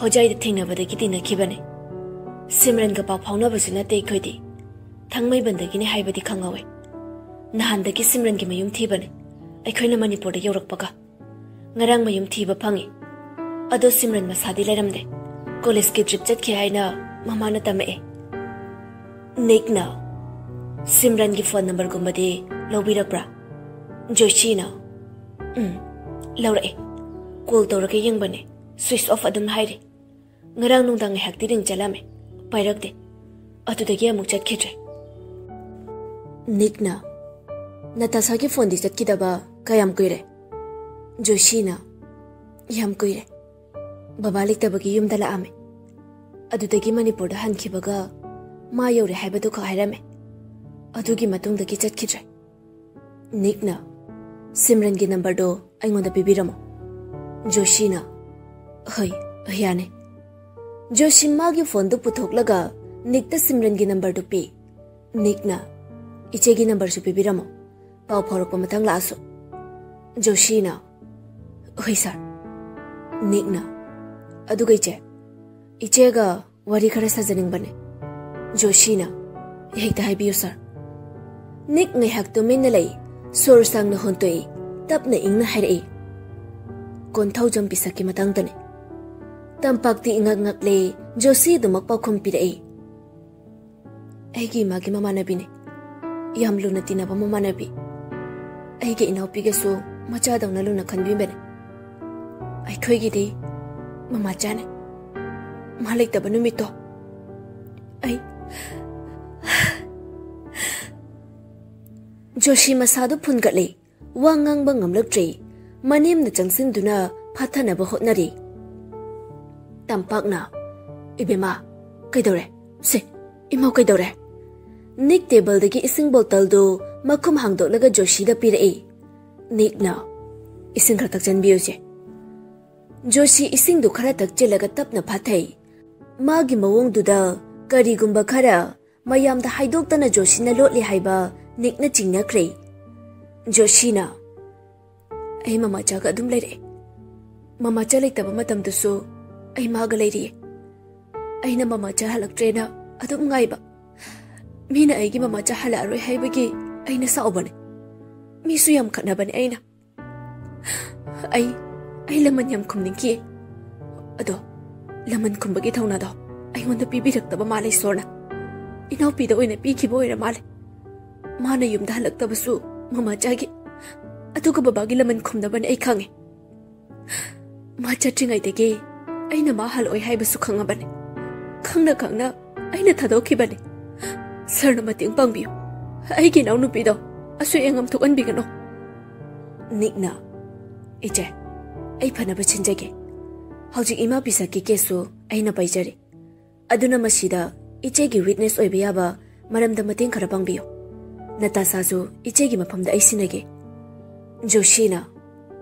ꯍꯣꯖꯥꯏꯗ ꯊꯦꯡꯅꯕꯗꯒꯤ ꯇꯤꯟꯅꯈꯤꯕꯅꯦ꯫ ꯁꯤꯝꯔꯟꯒ ꯄꯥꯎ ꯐꯥꯎꯅꯕꯁꯨ ꯅꯠꯇꯦ ꯑꯩꯈꯣꯏꯗꯤ꯫ ꯊꯥꯡꯃꯩꯕꯟꯗꯒꯤꯅꯦ ꯍꯥꯏꯕꯗꯤ ꯈꯪꯍꯧꯋꯦ꯫ ꯅꯍꯥꯟꯗꯒꯤ ꯁꯤꯝꯔꯟꯒꯤ ꯃꯌꯨꯝ ꯊꯤꯕꯅꯦ ꯑꯩꯈꯣꯏꯅ ꯃꯅꯤꯄꯨꯔꯗ ꯌꯧꯔꯛꯄꯒ꯫ ꯉꯔꯥꯡ ꯃꯌꯨꯝ ꯊꯤꯕ ꯐꯪꯉꯤ꯫ ꯑꯗꯣ ꯁꯤꯝꯔꯟ ꯃꯁꯥꯗꯤ ꯂꯩꯔꯝꯗꯦ꯫ ꯀꯣꯂꯦꯖꯀꯤ ꯇ꯭ꯔꯤꯞ ꯆꯠꯈꯤ ꯍꯥꯏꯅ ꯃꯃꯥꯅ ꯇꯝꯃꯛꯑꯦ꯫" ꯅꯤꯛꯅ, "ꯁꯤꯝꯔꯟꯒꯤ ꯐꯣꯟ ꯅꯝꯕꯔꯒꯨꯝꯕꯗꯤ ꯂꯧꯕꯤꯔꯛꯄ꯭ꯔꯥ?" ꯖꯣꯁꯤꯅ, "ꯎꯝ, ꯂꯧꯔꯛꯑꯦ꯫ ꯀꯣꯜ ꯇꯧꯔꯒ ꯌꯦꯡꯕꯅꯦ, ꯁ꯭ꯋꯤꯆ ꯑꯣꯐ ꯑꯗꯨꯝ ꯍꯥꯏꯔꯤ꯫ ꯉꯔꯥꯡ ꯅꯨꯡꯗꯥꯡ ꯉꯥꯏꯍꯥꯛꯇꯤ ꯔꯤꯡ ꯆꯠꯂꯝꯃꯦ, ꯄꯥꯏꯔꯛꯇꯦ꯫ ꯑꯗꯨꯗꯒꯤ ꯑꯃꯨꯛ ꯆꯠꯈꯤꯗ꯭ꯔꯦ꯫" ꯅꯤꯛꯅ, "ꯅꯇꯥꯁꯥꯒꯤ ꯐꯣꯟꯗꯤ ꯆꯠꯈꯤꯗꯕ ꯀꯌꯥꯝ ꯀꯨꯏꯔꯦ?" ꯖꯣꯁꯤꯅ, "ꯌꯥꯝ ꯀꯨꯏꯔꯦ꯫ ꯕꯕꯥ ꯂꯩꯇꯕꯒꯤ ꯌꯨꯝꯗ ꯂꯥꯛꯑꯝꯃꯦ꯫ ꯑꯗꯨꯗꯒꯤ ꯃꯅꯤꯄꯨꯔꯗ ꯍꯟꯈꯤꯕꯒ ꯃꯥ ꯌꯧꯔꯦ ꯍꯥꯏꯕꯗꯨ ꯈꯛ ꯍꯥꯏꯔꯝꯃꯦ꯫ ꯑꯗꯨꯒꯤ ꯃꯇꯨꯡꯗꯒꯤ ꯆꯠꯈꯤꯗ꯭ꯔꯦ꯫" ꯅꯤꯛꯅ, "ꯁꯤꯝꯔꯟꯒꯤ ꯅꯝꯕꯔꯗꯣ ꯑꯩꯉꯣꯟꯗ ꯄꯤꯕꯤꯔꯝꯃꯣ꯫" ꯖꯣꯁꯤꯅ, "ꯍꯣꯏ, ꯌꯥꯅꯤ꯫" ꯖꯣꯁꯤ ꯃꯥꯒꯤ ꯐꯣꯟꯗꯨ ꯄꯨꯊꯣꯛꯂꯒ ꯅꯤꯛꯇ ꯁꯤꯝꯔꯟꯒꯤ ꯅꯝꯕꯔꯗꯨ ꯄꯤ꯫ ꯅꯤꯛꯅ, ꯏꯆꯦꯒꯤ ꯅꯝꯕꯔꯁꯨ ꯄꯤꯕꯤꯔꯝꯃꯣ, ꯄꯥꯎ ꯐꯥꯎꯔꯛꯄ ꯃꯇꯥꯡ ꯂꯥꯛꯑꯁꯨ꯫ ꯖꯣꯁꯤꯅ, "ꯍꯣꯏ ꯁꯥꯔ꯫" ꯅꯤꯛꯅ, "ꯑꯗꯨꯒ ꯏꯆꯦ, ꯏꯆꯦꯒ ꯋꯥꯔꯤ ꯈꯔ ꯁꯥꯖꯅꯤꯡꯕꯅꯦ꯫" ꯖꯣꯁꯤꯅ, "ꯍꯦꯛꯇ ꯍꯥꯏꯕꯤꯌꯨ ꯁꯥꯔ꯫" ꯅꯤꯛ ꯉꯥꯏꯍꯥꯛ ꯇꯨꯃꯤꯟꯅ ꯂꯩ꯫ ꯁꯣꯔ ꯁꯥꯡꯅ ꯍꯣꯟꯇꯣꯛꯏ꯫ ꯇꯞꯅ ꯏꯪꯅ ꯍꯥꯏꯔꯛꯏ꯫ "ꯀꯣꯟꯊꯧꯖꯝ ꯄꯤꯁꯛꯀꯤ ꯃꯇꯥꯡꯗꯅꯦ꯫" ꯇꯝꯄꯥꯛꯇꯤ ꯏꯉꯛ ꯉꯛꯂꯦ꯫ ꯖꯣꯁꯤ ꯑꯗꯨꯃꯛ ꯄꯥꯎꯈꯨꯝ ꯄꯤꯔꯛꯏ꯫ "ꯑꯩꯒꯤ ꯏꯃꯥꯒꯤ ꯃꯃꯥꯟꯅꯕꯤꯅꯦ꯫ ꯌꯥꯝ ꯂꯨꯅ ꯇꯤꯟꯅꯕ ꯃꯃꯥꯟꯅꯕꯤ꯫ ꯑꯩꯒꯤ ꯏꯅꯥꯎꯄꯤꯒꯁꯨ ꯃꯆꯥꯗꯧꯅ ꯂꯨꯅ ꯈꯟꯕꯤꯕꯅꯦ꯫ ꯑꯩꯈꯣꯏꯒꯤꯗꯤ ꯃꯃꯥꯆꯥꯅꯦ꯫ ꯃꯥ ꯂꯩꯇꯕ ꯅꯨꯃꯤꯠꯇꯣ ꯑꯩ..." ꯖꯣꯁꯤ ꯃꯁꯥꯗꯨ ꯐꯨꯟꯒꯠꯂꯦ꯫ ꯋꯥ ꯉꯥꯡꯕ ꯉꯝꯂꯛꯇ꯭ꯔꯦ꯫ ꯃꯅꯦꯝꯅ ꯆꯪꯁꯤꯟꯗꯨꯅ ꯐꯥꯊꯅꯕ ꯍꯣꯠꯅꯔꯤ꯫ ꯇꯝꯄꯥꯛꯅ, "ꯏꯕꯦꯝꯃ, ꯀꯩꯗꯧꯔꯦ? ꯁꯦ, ꯏꯃꯧ ꯀꯩꯗꯧꯔꯦ?" ꯅꯤꯛ ꯇꯦꯕꯜꯗꯒꯤ ꯏꯁꯤꯡ ꯕꯣꯇꯜꯗꯨ ꯃꯈꯨꯝ ꯍꯥꯡꯗꯣꯛꯂꯒ ꯖꯣꯁꯤꯗ ꯄꯤꯔꯛꯏ꯫ ꯅꯤꯛꯅ, "ꯏꯁꯤꯡ ꯈꯔ ꯊꯛꯆꯟꯕꯤꯌꯨꯁꯦ꯫" ꯖꯣꯁꯤ ꯏꯁꯤꯡꯗꯨ ꯈꯔ ꯊꯛꯆꯤꯜꯂꯒ ꯇꯞꯅ ꯐꯥꯊꯩ꯫ ꯃꯥꯒꯤ ꯃꯑꯣꯡꯗꯨꯗ ꯀꯔꯤꯒꯨꯝꯕ ꯈꯔ ꯃꯌꯥꯝꯗ ꯍꯥꯏꯗꯣꯛꯇꯅ ꯖꯣꯁꯤꯅ ꯂꯣꯠꯂꯤ ꯍꯥꯏꯕ ꯅꯤꯛꯅ ꯆꯤꯡꯅꯈ꯭ꯔꯦ꯫ ꯖꯣꯁꯤꯅ, "ꯑꯩ ꯃꯃꯥꯆꯥꯒ ꯑꯗꯨꯝ ꯂꯩꯔꯛꯑꯦ꯫ ꯃꯃꯥꯆꯥ ꯂꯩꯇꯕ ꯃꯇꯝꯗꯁꯨ ꯑꯩ ꯃꯥꯒ ꯂꯩꯔꯤꯌꯦ꯫ ꯑꯩꯅ ꯃꯃꯥꯆꯥ ꯍꯜꯂꯛꯇ꯭ꯔꯦꯅ ꯑꯗꯨꯝ ꯉꯥꯏꯕ꯫ ꯃꯤꯅ ꯑꯩꯒꯤ ꯃꯃꯥꯆꯥ ꯍꯜꯂꯛꯑꯔꯣꯏ ꯍꯥꯏꯕꯒꯤ ꯑꯩꯅ ꯁꯥꯎꯕꯅꯦ꯫ ꯃꯤꯁꯨ ꯌꯥꯝ ꯈꯠꯅꯕꯅꯦ ꯑꯩꯅ꯫ ꯑꯩ, ꯑꯩ ꯂꯃꯟ ꯌꯥꯝ ꯈꯨꯝꯅꯤꯡꯈꯤꯌꯦ꯫ ꯑꯗꯣ ꯂꯃꯟ ꯈꯨꯝꯕꯒꯤ ꯊꯧꯅꯥꯗꯣ ꯑꯩꯉꯣꯟꯗ ꯄꯤꯕꯤꯔꯛꯇꯕ ꯃꯥꯜꯂꯦ ꯏꯁꯣꯔꯅ꯫ ꯏꯅꯥꯎꯄꯤꯗ ꯑꯣꯏꯅ ꯄꯤꯈꯤꯕ ꯑꯣꯏꯔ ꯃꯥꯜꯂꯦ꯫ ꯃꯥꯅ ꯌꯨꯝꯗ ꯍꯜꯂꯛꯇꯕꯁꯨ ꯃꯃꯥꯆꯥꯒꯤ, ꯑꯗꯨꯒ ꯕꯕꯥꯒꯤ ꯂꯃꯟ ꯈꯨꯝꯅꯕꯅꯦ ꯑꯩ ꯈꯪꯉꯦ꯫ ꯃꯥ ꯆꯠꯇ꯭ꯔꯤꯉꯩꯗꯒꯤ ꯑꯩꯅ ꯃꯥ ꯍꯜꯂꯛꯑꯣꯏ ꯍꯥꯏꯕꯁꯨ ꯈꯪꯉꯕꯅꯦ꯫ ꯈꯪꯅ ꯈꯪꯅ ꯑꯩꯅ ꯊꯥꯗꯣꯛꯈꯤꯕꯅꯦ꯫ ꯁꯥꯔꯅ ꯃꯇꯦꯡ ꯄꯥꯡꯕꯤꯌꯨ꯫ ꯑꯩꯒꯤ ꯏꯅꯥꯎꯅꯨꯄꯤꯗꯣ ꯑꯁꯣꯏ ꯑꯉꯥꯝ ꯊꯣꯛꯍꯟꯕꯤꯒꯅꯨ꯫" ꯅꯤꯛꯅ, "ꯏꯆꯦ, ꯑꯩ ꯐꯅꯕ ꯁꯤꯟꯖꯒꯦ꯫ ꯍꯧꯖꯤꯛ ꯏꯃꯥ ꯄꯤꯁꯛꯀꯤ ꯀꯦꯁꯁꯨ ꯑꯩꯅ ꯄꯥꯏꯖꯔꯤ꯫ ꯑꯗꯨꯅ ꯃꯁꯤꯗ ꯏꯆꯦꯒꯤ ꯋꯤꯠꯅꯦꯁ ꯑꯣꯏꯕ ꯌꯥꯕ ꯃꯔꯝꯗ ꯃꯇꯦꯡ ꯈꯔ ꯄꯥꯡꯕꯤꯌꯨ꯫ ꯅꯇꯥꯁꯥꯁꯨ ꯏꯆꯦꯒꯤ ꯃꯐꯝꯗ ꯑꯩ ꯁꯤꯟꯅꯒꯦ꯫" ꯖꯣꯁꯤꯅ,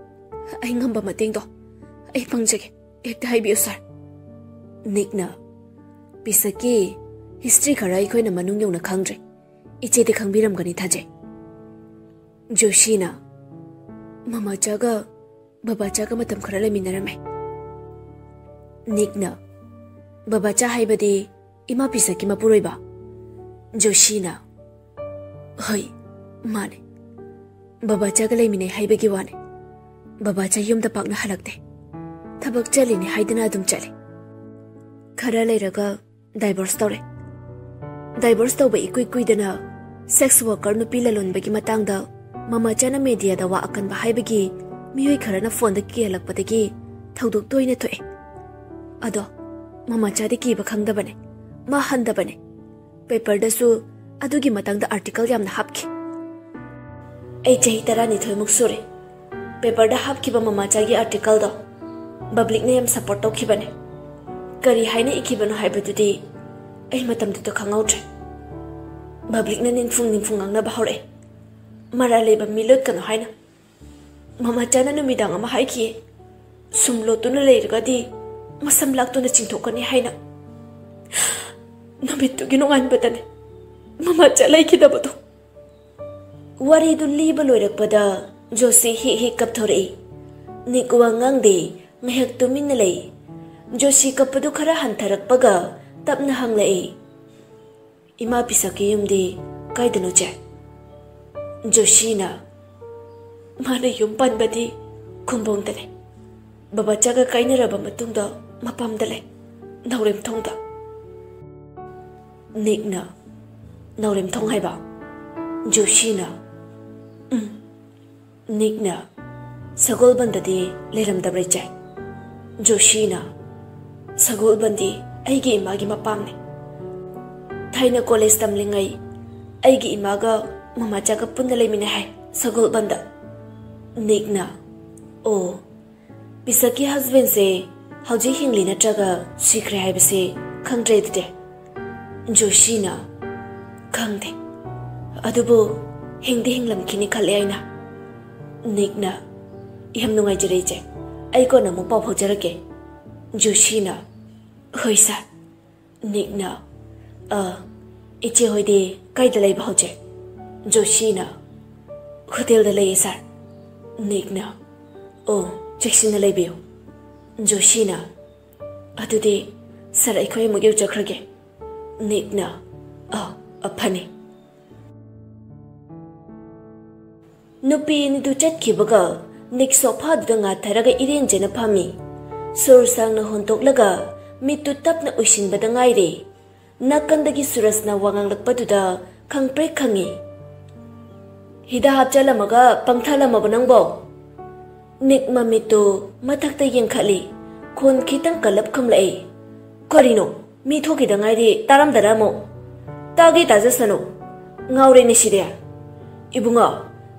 "ꯑꯩ ꯉꯝꯕ ꯃꯇꯦꯡꯗꯣ ꯑꯩ ꯄꯥꯡꯖꯒꯦ꯫ ꯍꯦꯛꯇ ꯍꯥꯏꯕꯤꯌꯨ ꯁꯥꯔ꯫" ꯅꯤꯛꯅ, "ꯄꯤꯁꯛꯀꯤ ꯍꯤꯁꯇ꯭ꯔꯤ ꯈꯔ ꯑꯩꯈꯣꯏꯅ ꯃꯅꯨꯡ ꯌꯧꯅ ꯈꯪꯗ꯭ꯔꯦ꯫ ꯏꯆꯦꯗꯤ ꯈꯪꯕꯤꯔꯝꯒꯅꯤ ꯊꯥꯖꯩ꯫ ꯖꯣꯁꯤꯅ, "ꯃꯃꯥꯆꯥꯒ ꯕꯕꯥꯆꯥꯒ ꯃꯇꯝ ꯈꯔ ꯂꯩꯃꯤꯟꯅꯔꯝꯃꯦ꯫" ꯅꯤꯛꯅ, "ꯕꯕꯥꯆꯥ ꯍꯥꯏꯕꯗꯤ ꯏꯃꯥ ꯄꯤꯁꯛꯀꯤ ꯃꯄꯨꯔꯣꯏꯕ?" ꯖꯣꯁꯤꯅ, "ꯍꯣꯏ, ꯃꯥꯅꯦ꯫ ꯕꯕꯥꯆꯥꯒ ꯂꯩꯃꯤꯟꯅꯩ ꯍꯥꯏꯕꯒꯤ ꯋꯥꯅꯦ꯫ ꯕꯕꯥꯆꯥ ꯌꯨꯝꯗ ꯄꯥꯛꯅ ꯍꯜꯂꯛꯇꯦ꯫ ꯊꯕꯛ ꯆꯠꯂꯤꯅꯦ ꯍꯥꯏꯗꯅ ꯑꯗꯨꯝ ꯆꯠꯂꯤ꯫ ꯈꯔ ꯂꯩꯔꯒ ꯗꯥꯏꯚꯣꯔꯁ ꯇꯧꯔꯦ꯫ ꯗꯥꯏꯚꯣꯔꯁ ꯇꯧꯕ ꯏꯀꯨꯏ ꯀꯨꯏꯗꯅ ꯁꯦꯛꯁ ꯋꯥꯔꯀꯔ ꯅꯨꯄꯤ ꯂꯂꯣꯟꯕꯒꯤ ꯃꯇꯥꯡꯗ ꯃꯃꯥꯆꯥꯅ ꯃꯦꯗꯤꯌꯥꯗ ꯋꯥ ꯑꯀꯟꯕ ꯍꯥꯏꯕꯒꯤ ꯃꯤꯑꯣꯏ ꯈꯔꯅ ꯐꯣꯟꯗ ꯀꯤꯍꯜꯂꯛꯄꯗꯒꯤ ꯊꯧꯗꯣꯛ ꯇꯣꯏꯅ ꯊꯣꯛꯑꯦ꯫ ꯑꯗꯣ ꯃꯃꯥꯆꯥꯗꯤ ꯀꯤꯕ ꯈꯪꯗꯕꯅꯦ, ꯃꯥ ꯍꯟꯗꯕꯅꯦ꯫ ꯄꯦꯄꯔꯗꯁꯨ ꯑꯗꯨꯒꯤ ꯃꯇꯥꯡꯗ ꯑꯥꯔꯇꯤꯀꯜ ꯌꯥꯝꯅ ꯍꯥꯞꯈꯤ꯫ ꯑꯩ ꯆꯍꯤ ꯇꯔꯥꯅꯤꯊꯣꯏꯃꯨꯛ ꯁꯨꯔꯦ꯫ ꯄꯦꯄꯔꯗ ꯍꯥꯞꯈꯤꯕ ꯃꯃꯥꯆꯥꯒꯤ ꯑꯥꯔꯇꯤꯀꯜꯗꯣ ꯄꯕ꯭ꯂꯤꯛꯅ ꯌꯥꯝ ꯁꯄꯣꯔꯠ ꯇꯧꯈꯤꯕꯅꯦ꯫ ꯀꯔꯤ ꯍꯥꯏꯅ ꯏꯈꯤꯕꯅꯣ ꯍꯥꯏꯕꯗꯨꯗꯤ ꯑꯩ ꯃꯇꯝꯗꯨꯗ ꯈꯪꯍꯧꯗ꯭ꯔꯦ꯫ ꯄꯕ꯭ꯂꯤꯛꯅ ꯅꯤꯡꯐꯨꯡ ꯅꯤꯡꯐꯨꯡ ꯉꯥꯡꯅꯕ ꯍꯧꯔꯛꯑꯦ꯫ ꯃꯔꯥꯜ ꯂꯩꯕ ꯃꯤ ꯂꯣꯠꯀꯅꯨ ꯍꯥꯏꯅ꯫ ꯃꯃꯥꯆꯥꯅ ꯅꯨꯃꯤꯗꯥꯡ ꯑꯃ ꯍꯥꯏꯈꯤꯌꯦ, "ꯁꯨꯝ ꯂꯣꯠꯇꯨꯅ ꯂꯩꯔꯒꯗꯤ ꯃꯁꯝ ꯂꯥꯛꯇꯨꯅ ꯆꯤꯡꯊꯣꯛꯀꯅꯤ" ꯍꯥꯏꯅ꯫ ꯅꯨꯃꯤꯠꯇꯨꯒꯤ ꯅꯣꯡꯉꯥꯟꯕꯗꯅꯦ ꯃꯃꯥꯆꯥ ꯂꯩꯈꯤꯗꯕꯗꯣ꯫ ꯋꯥꯔꯤꯗꯨ ꯂꯤꯕ ꯂꯣꯏꯔꯛꯄꯗ ꯖꯣꯁꯤ ꯍꯤꯛ ꯍꯤꯛ ꯀꯞꯊꯣꯔꯛꯏ꯫ ꯅꯤꯛ ꯋꯥ ꯉꯥꯡꯗꯦ, ꯉꯥꯏꯍꯥꯛ ꯇꯨꯃꯤꯟꯅ ꯂꯩ꯫ ꯖꯣꯁꯤ ꯀꯞꯄꯗꯨ ꯈꯔ ꯍꯟꯊꯔꯛꯄꯒ ꯇꯞꯅ ꯍꯪꯂꯛꯏ, "ꯏꯃꯥ ꯄꯤꯁꯛꯀꯤ ꯌꯨꯝꯗꯤ ꯀꯥꯏꯗꯅꯣ, ꯆꯦ?" ꯖꯣꯁꯤꯅ, "ꯃꯥꯅ ꯌꯨꯝ ꯄꯥꯟꯕꯗꯤ ꯈꯨꯝꯕꯣꯡꯗ ꯂꯩ꯫ ꯕꯕꯥꯆꯥꯒ ꯀꯥꯏꯅꯔꯕ ꯃꯇꯨꯡꯗ ꯃꯄꯥꯝꯗ ꯂꯩ, ꯅꯥꯎꯔꯦꯝꯊꯣꯡꯗ꯫" ꯅꯤꯛꯅ, "ꯅꯥꯎꯔꯦꯝꯊꯣꯡ ꯍꯥꯏꯕ?" ꯖꯣꯁꯤꯅ, "ꯎꯝ꯫" ꯅꯤꯛꯅ, "ꯁꯒꯣꯜꯕꯟꯗꯗꯤ ꯂꯩꯔꯝꯗꯕ꯭ꯔꯥ, ꯏꯆꯦ?" ꯖꯣꯁꯤꯅ, "ꯁꯒꯣꯜꯕꯟꯗꯤ ꯑꯩꯒꯤ ꯏꯃꯥꯒꯤ ꯃꯄꯥꯝꯅꯤ꯫ ꯊꯥꯏꯅ ꯀꯣꯂꯦꯖ ꯇꯝꯂꯤꯉꯩ ꯑꯩꯒꯤ ꯏꯃꯥꯒ ꯃꯃꯥꯆꯥꯒ ꯄꯨꯟꯅ ꯂꯩꯃꯤꯟꯅꯩ ꯍꯥꯏ ꯁꯒꯣꯜꯕꯟꯗ꯫" ꯅꯤꯛꯅ, "ꯑꯣ, ꯄꯤꯁꯛꯀꯤ ꯍꯁꯕꯦꯟꯁꯦ ꯍꯧꯖꯤꯛ ꯍꯤꯡꯂꯤ ꯅꯠꯇ꯭ꯔꯒ ꯁꯤꯈ꯭ꯔꯦ ꯍꯥꯏꯕꯁꯦ ꯈꯪꯗ꯭ꯔꯦ ꯑꯗꯨꯗꯤ?" ꯖꯣꯁꯤꯅ, "ꯈꯪꯗꯦ, ꯑꯗꯨꯕꯨ ꯍꯤꯡꯗꯤ ꯍꯤꯡꯂꯝꯈꯤꯅꯤ ꯈꯜꯂꯦ ꯑꯩꯅ꯫" ꯅꯤꯛꯅ, "ꯌꯥꯝ ꯅꯨꯡꯉꯥꯏꯖꯔꯦ ꯏꯆꯦ, ꯑꯩ ꯀꯣꯟꯅ ꯑꯃꯨꯛ ꯄꯥꯎ ꯐꯥꯎꯖꯔꯛꯀꯦ꯫" ꯖꯣꯁꯤꯅ, "ꯍꯣꯏ ꯁꯥꯔ꯫" ꯅꯤꯛꯅ, "ꯑ, "ꯏꯆꯦ ꯍꯣꯏꯗꯤ ꯀꯥꯏꯗ ꯂꯩꯕ ꯍꯧꯖꯤꯛ?" ꯖꯣꯁꯤꯅ꯫ "ꯍꯣꯇꯦꯜꯗ ꯂꯩꯌꯦ ꯁꯥꯔ꯫" ꯅꯤꯛꯅ꯫ "ꯑꯣ, ꯆꯦꯛꯁꯤꯟꯅ ꯂꯩꯕꯤꯌꯨ꯫" ꯖꯣꯁꯤꯅ꯫ "ꯑꯗꯨꯗꯤ ꯁꯥꯔ, ꯑꯩꯈꯣꯏ ꯑꯃꯨꯛ ꯌꯧꯖꯈ꯭ꯔꯒꯦ꯫" ꯅꯤꯛꯅ꯫ "ꯑ, ꯑ, ꯐꯅꯤ꯫" ꯅꯨꯄꯤ ꯑꯅꯤꯗꯨ ꯆꯠꯈꯤꯕꯒ ꯅꯤꯛ ꯁꯣꯐꯥꯗꯨꯗ ꯉꯥꯊꯔꯒ ꯏꯔꯦꯟꯖꯅ ꯐꯝꯃꯤ꯫ ꯁꯣꯔ ꯁꯥꯡꯅ ꯍꯣꯟꯗꯣꯛꯂꯒ ꯃꯤꯠꯇꯨ ꯇꯞꯅ ꯎꯏꯁꯤꯟꯕꯗ ꯉꯥꯏꯔꯦ꯫ ꯅꯥꯀꯟꯗꯒꯤ ꯁꯨꯔꯖꯅ ꯋꯥ ꯉꯥꯡꯂꯛꯄꯗꯨꯗ ꯈꯪꯄ꯭ꯔꯦꯛ ꯈꯪꯉꯤ꯫ "ꯍꯤꯗꯥꯛ ꯍꯥꯞꯆꯜꯂꯝꯃꯒ ꯄꯪꯊꯂꯝꯃꯕ ꯅꯪꯕꯣ?" ꯅꯤꯛ ꯃꯃꯤꯠꯇꯨ ꯃꯊꯛꯇ ꯌꯦꯡꯈꯠꯂꯤ꯫ ꯈꯣꯟ ꯈꯤꯇꯪ ꯀꯜꯂꯞ ꯈꯨꯝꯂꯛꯏ꯫ "ꯀꯔꯤꯅꯣ? ꯃꯤ ꯊꯣꯛꯈꯤꯗ ꯉꯥꯏꯔꯤ, ꯇꯥꯔꯝꯗꯔ ꯑꯃꯨꯛ?" "ꯇꯥꯒꯦ ꯇꯥꯖꯁꯅꯨ꯫ ꯉꯥꯎꯔꯦꯅꯦ ꯁꯤꯗꯤ꯫ ꯏꯕꯨꯡꯉꯣ,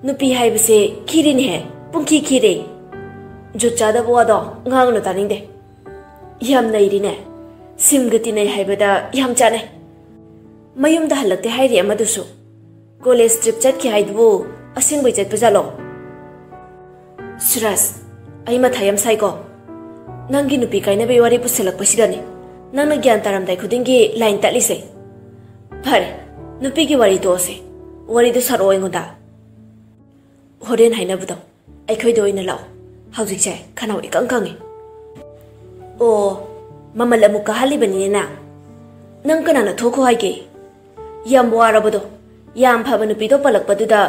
ꯅꯨꯄꯤ ꯍꯥꯏꯕꯁꯦ ꯈꯤꯔꯤꯅꯦꯍꯦ, ꯄꯨꯡꯈꯤ ꯈꯤꯔꯦ꯫ ꯖꯨꯠ ꯆꯥꯗꯕ ꯋꯥꯗꯣ ꯉꯥꯡꯅꯨ, ꯇꯥꯅꯤꯡꯗꯦ꯫" "ꯌꯥꯝ ꯅꯩꯔꯤꯅꯦ꯫ ꯁꯤꯝꯒ ꯇꯤꯟꯅꯩ ꯍꯥꯏꯕꯗ ꯌꯥꯝ ꯆꯥꯅꯩ꯫ ꯃꯌꯨꯝꯗ ꯍꯜꯂꯛꯇꯦ ꯍꯥꯏꯔꯤ ꯑꯃꯗꯨꯁꯨ꯫ ꯀꯣꯂꯦꯖ ꯇ꯭ꯔꯤꯞ ꯆꯠꯈꯤ ꯍꯥꯏꯗꯨꯕꯨ ꯑꯁꯦꯡꯕꯩ ꯆꯠꯄꯖꯥꯠꯂꯣ?" "ꯁꯨꯔꯖ, ꯑꯩ ꯃꯊꯥ ꯌꯥꯝ ꯁꯥꯏꯀꯣ꯫ ꯅꯪꯒꯤ ꯅꯨꯄꯤ ꯀꯥꯏꯅꯕꯩ ꯋꯥꯔꯤ ꯄꯨꯁꯜꯂꯛꯄꯁꯤꯗꯅꯤ ꯅꯪꯅ ꯒ꯭ꯌꯥꯟ ꯇꯥꯔꯝꯗꯥꯏ ꯈꯨꯗꯤꯡꯒꯤ ꯂꯥꯏꯟ ꯇꯠꯂꯤꯁꯦ꯫ ꯐꯔꯦ, ꯅꯨꯄꯤꯒꯤ ꯋꯥꯔꯤ ꯇꯣꯛꯑꯁꯦ꯫ ꯋꯥꯔꯤꯗꯣ ꯁꯥꯔꯛꯑꯣ ꯑꯩꯉꯣꯟꯗ꯫ ꯍꯣꯔꯦꯟ ꯍꯥꯏꯅꯕꯗꯣ ꯑꯩꯈꯣꯏꯗ ꯑꯣꯏꯅ ꯂꯥꯛꯑꯣ꯫ ꯍꯧꯖꯤꯛꯁꯦ ꯈꯅꯥꯎ ꯏꯀꯪ ꯀꯪꯉꯦ꯫" "ꯑꯣ, ꯃꯃꯜ ꯑꯃꯨꯛ ꯀꯥꯍꯜꯂꯤꯕꯅꯤꯅꯦ ꯅꯪ? ꯅꯪ ꯀꯅꯥꯅ ꯊꯣꯛꯈꯣ ꯍꯥꯏꯒꯦ? ꯌꯥꯝ ꯋꯥꯔꯕꯗꯣ, ꯌꯥꯝ ꯐꯕ ꯅꯨꯄꯤꯗꯣ ꯄꯜꯂꯛꯄꯗꯨꯗ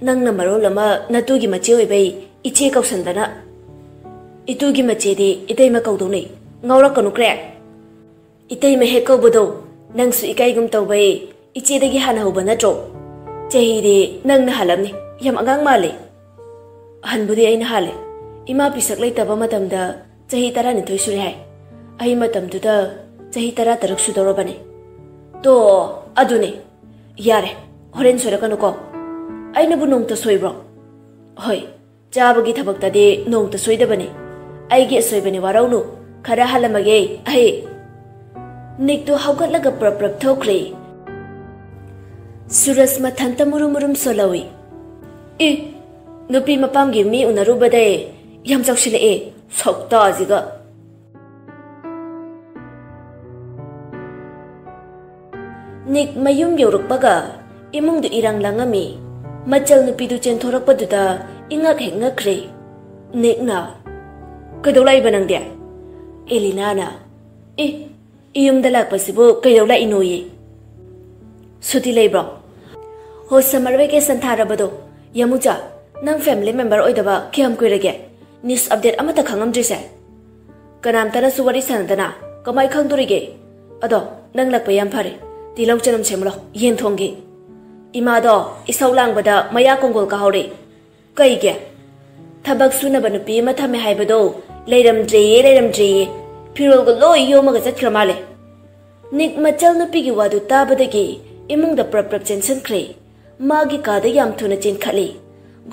ꯅꯪꯅ ꯃꯔꯣꯜ ꯑꯃ ꯅꯇꯨꯒꯤ ꯃꯆꯦ ꯑꯣꯏꯕꯩ ꯏꯆꯦ ꯀꯧꯁꯟꯗꯅ꯫" "ꯏꯇꯨꯒꯤ ꯃꯆꯦꯗꯤ ꯏꯇꯩꯃ ꯀꯧꯗꯧꯅꯤ, ꯉꯥꯎꯔꯛꯀꯅꯨ ꯀ꯭ꯔꯦ꯫ ꯏꯇꯩꯃ ꯍꯦꯛ ꯀꯧꯕꯗꯣ ꯅꯪꯁꯨ ꯏꯀꯥꯏꯒꯨꯝ ꯇꯧꯕꯩ ꯏꯆꯦꯗꯒꯤ ꯍꯥꯟꯅ ꯍꯧꯕ ꯅꯠꯇ꯭ꯔꯣ? ꯆꯍꯤꯗꯤ ꯅꯪꯅ ꯍꯥꯜꯂꯝꯅꯤ, ꯌꯥꯝ ꯑꯉꯥꯡ ꯃꯥꯜꯂꯦ꯫" "ꯍꯟꯕꯨꯗꯤ ꯑꯩꯅ ꯍꯥꯜꯂꯦ꯫ ꯏꯃꯥ ꯄꯤꯁꯛ ꯂꯩꯇꯕ ꯃꯇꯝꯗ ꯆꯍꯤ ꯇꯔꯥꯅꯤꯊꯣꯏ ꯁꯨꯔꯦ ꯍꯥꯏ꯫ ꯑꯩ ꯃꯇꯝꯗꯨꯗ ꯆꯍꯤ ꯇꯔꯥꯇꯔꯨꯛ ꯁꯨꯗꯧꯔꯕꯅꯦ꯫" "ꯇꯣ, ꯑꯗꯨꯅꯦ꯫ ꯌꯥꯔꯦ, ꯍꯣꯔꯦꯟ ꯁꯣꯏꯔꯛꯀꯅꯨꯀꯣ꯫ ꯑꯩꯅꯕꯨ ꯅꯣꯡꯇ ꯁꯣꯏꯕ꯭ꯔꯣ? ꯍꯣꯏ, ꯆꯥꯕꯒꯤ ꯊꯕꯛꯇꯗꯤ ꯅꯣꯡꯇ ꯁꯣꯏꯗꯕꯅꯤ꯫ ꯑꯩꯒꯤ ꯑꯁꯣꯏꯕꯅꯤ, ꯋꯥꯔꯧꯅꯨ꯫ ꯈꯔ ꯍꯥꯜꯂꯝꯃꯒꯦ ꯑꯩ꯫" ꯅꯤꯛꯇꯨ ꯍꯧꯒꯠꯂꯒ ꯄ꯭ꯔꯞ ꯄ꯭ꯔꯞ ꯊꯣꯛꯈ꯭ꯔꯦ꯫ ꯁꯨꯔꯖ ꯃꯊꯟꯇ ꯃꯨꯔꯨꯝ ꯃꯨꯔꯨꯝ ꯁꯣꯜꯍꯧꯏ꯫ "ꯑꯦ, ꯅꯨꯄꯤ ꯃꯄꯥꯝꯒꯤ ꯃꯤ ꯎꯅꯔꯨꯕꯗꯩ ꯌꯥꯝ ꯆꯥꯎꯁꯤꯜꯂꯛꯑꯦ, ꯁꯛꯇꯥꯁꯤꯒ!" ꯅꯤꯛ ꯃꯌꯨꯝ ꯌꯧꯔꯛꯄꯒ ꯏꯃꯨꯡꯗꯨ ꯏꯔꯥꯡ ꯂꯥꯡꯉꯝꯃꯤ꯫ ꯃꯆꯜ ꯅꯨꯄꯤꯗꯨ ꯆꯦꯟꯊꯣꯔꯛꯄꯗꯨꯗ ꯏꯉꯛ ꯍꯦꯛ ꯉꯛꯈ꯭ꯔꯦ꯫ ꯅꯤꯛꯅ, "ꯀꯩꯗꯧ ꯂꯥꯛꯏꯕ ꯅꯪꯗꯤ?" ꯑꯦꯂꯤꯅꯥꯅ, "ꯑꯦ, ꯏꯌꯨꯝꯗ ꯂꯥꯛꯄꯁꯤꯕꯨ ꯀꯩꯗꯧ ꯂꯥꯛꯏꯅꯣꯌꯦ?" "ꯁꯨꯇꯤ ꯂꯩꯕ꯭ꯔꯣ?" "ꯍꯣ, summer vacation ꯊꯥꯔꯕꯗꯣ꯫ ꯌꯥꯃꯨꯆꯥ, ꯅꯪ family member ꯑꯣꯏꯗꯕ ꯀꯌꯥꯝ ꯀꯨꯏꯔꯒꯦ? News update ꯑꯃꯠꯇ ꯈꯪꯉꯝꯗ꯭ꯔꯤꯁꯦ?" "ꯀꯅꯥꯝꯇꯅꯁꯨ ꯋꯥꯔꯤ ꯁꯥꯟꯅꯗꯅ ꯀꯃꯥꯏ ꯈꯪꯗꯣꯔꯤꯒꯦ? ꯑꯗꯣ, ꯅꯪ ꯂꯥꯛꯄ ꯌꯥꯝ ꯐꯔꯦ꯫ ꯇꯤꯜꯍꯧ ꯆꯅꯝ ꯁꯦꯝꯃꯨꯂꯣ, ꯌꯦꯟ ꯊꯣꯡꯒꯦ꯫ ꯏꯃꯥꯗꯣ ꯏꯁꯧ ꯂꯥꯡꯕꯗ ꯃꯌꯥ ꯀꯣꯡꯒꯣꯜ ꯀꯥꯍꯧꯔꯦ꯫ ꯀꯩꯒꯤ? ꯊꯕꯛ ꯁꯨꯅꯕ ꯅꯨꯄꯤ ꯑꯃ ꯊꯝꯃꯦ ꯍꯥꯏꯕꯗꯣ ꯂꯩꯔꯝꯗ꯭ꯔꯦꯌꯦ, ꯂꯩꯔꯝꯗ꯭ꯔꯦꯌꯦ꯫ ꯐꯤꯔꯣꯜꯒ ꯂꯣꯏ ꯌꯣꯝꯃꯒ ꯆꯠꯈ꯭ꯔ ꯃꯥꯜꯂꯦ꯫" ꯅꯤꯛ ꯃꯆꯜ ꯅꯨꯄꯤꯒꯤ ꯋꯥꯗꯨ ꯇꯥꯕꯗꯒꯤ ꯏꯃꯨꯡꯗ ꯄ꯭ꯔꯞ ꯄ꯭ꯔꯞ ꯆꯦꯟꯁꯤꯟꯈ꯭ꯔꯦ꯫ ꯃꯥꯒꯤ ꯀꯥꯗ ꯌꯥꯝ ꯊꯨꯅ ꯆꯦꯟꯈꯠꯂꯤ꯫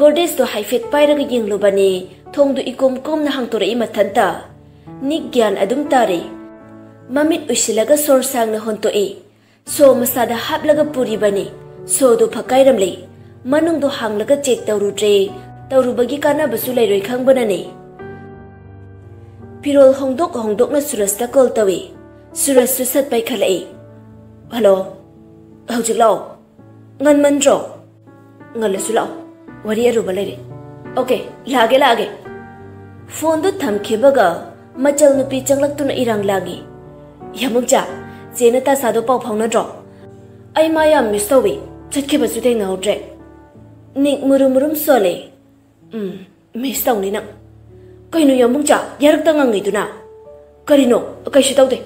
ꯒꯣꯗ꯭ꯔꯦꯖꯇꯨ ꯍꯥꯏꯐꯦꯠ ꯄꯥꯏꯔꯒ ꯌꯦꯡꯂꯨꯕꯅꯤ, ꯊꯣꯡꯗꯨ ꯏꯀꯣꯝ ꯀꯣꯝꯅ ꯍꯥꯡꯇꯣꯔꯛꯏ ꯃꯊꯟꯇ꯫ ꯅꯤꯛ ꯒ꯭ꯌꯥꯟ ꯑꯗꯨꯝ ꯇꯥꯔꯦ꯫ ꯃꯃꯤꯠ ꯎꯏꯁꯤꯜꯂꯒ ꯁꯣꯔ ꯁꯥꯡꯅ ꯍꯣꯟꯇꯣꯛꯏ꯫ ꯁꯣ ꯃꯁꯥꯗ ꯍꯥꯞꯂꯒ ꯄꯨꯔꯤꯕꯅꯤ꯫ ꯁꯣꯗꯨ ꯐꯛꯀꯥꯏꯔꯝꯂꯦ꯫ ꯃꯅꯨꯡꯗꯨ ꯍꯥꯡꯂꯒ ꯆꯦꯛ ꯇꯧꯔꯨꯗ꯭ꯔꯦ꯫ ꯇꯧꯔꯨꯕꯒꯤ ꯀꯥꯟꯅꯕꯁꯨ ꯂꯩꯔꯣꯏ ꯈꯪꯕꯅꯅꯤ꯫ ꯐꯤꯔꯣꯜ ꯍꯣꯡꯗꯣꯛ ꯍꯣꯡꯗꯣꯛꯅ ꯁꯨꯔꯖꯇ ꯀꯣꯜ ꯇꯧꯏ꯫ ꯁꯨꯔꯖꯁꯨ ꯁꯠ ꯄꯥꯏꯈꯠꯂꯛꯏ꯫ "ꯍꯜꯂꯣ, ꯍꯧꯖꯤꯛ ꯂꯥꯛꯑꯣ꯫ ꯉꯟꯃꯟꯗ꯭ꯔꯣ?" "ꯉꯜꯂꯁꯨ ꯂꯥꯛꯑꯣ, ꯋꯥꯔꯤ ꯑꯔꯨꯕ ꯂꯩꯔꯦ꯫" "ꯑꯣꯀꯦ, ꯂꯥꯛꯑꯒꯦ, ꯂꯥꯛꯑꯒꯦ꯫" ꯐꯣꯟꯗꯨ ꯊꯝꯈꯤꯕꯒ ꯃꯆꯜ ꯅꯨꯄꯤ ꯆꯪꯂꯛꯇꯨꯅ ꯏꯔꯥꯡ ꯂꯥꯡꯏ꯫ "ꯌꯥꯃꯨꯛꯆꯥ, ꯆꯦꯅ ꯇꯥꯁꯥꯗꯣ ꯄꯥꯎ ꯐꯥꯎꯅꯗ꯭ꯔꯣ?" "ꯑꯩ ꯃꯥ ꯌꯥꯝ ꯃꯤꯁ ꯇꯧꯏ, ꯆꯠꯈꯤꯕꯁꯨ ꯊꯦꯡꯅꯍꯧꯗ꯭ꯔꯦ꯫" ꯅꯤꯛ ꯃꯨꯔꯨꯝ ꯃꯨꯔꯨꯝ ꯁꯣꯜꯂꯦ꯫ "ꯎꯝ, ꯃꯤꯁ ꯇꯧꯅꯤ ꯅꯪ꯫ ꯀꯩꯅꯣ ꯌꯥꯃꯨꯛꯆꯥ, ꯌꯥꯔꯛꯇ ꯉꯪꯉꯤꯗꯨꯅ?" "ꯀꯔꯤꯅꯣ? ꯀꯩꯁꯨ ꯇꯧꯗꯦ꯫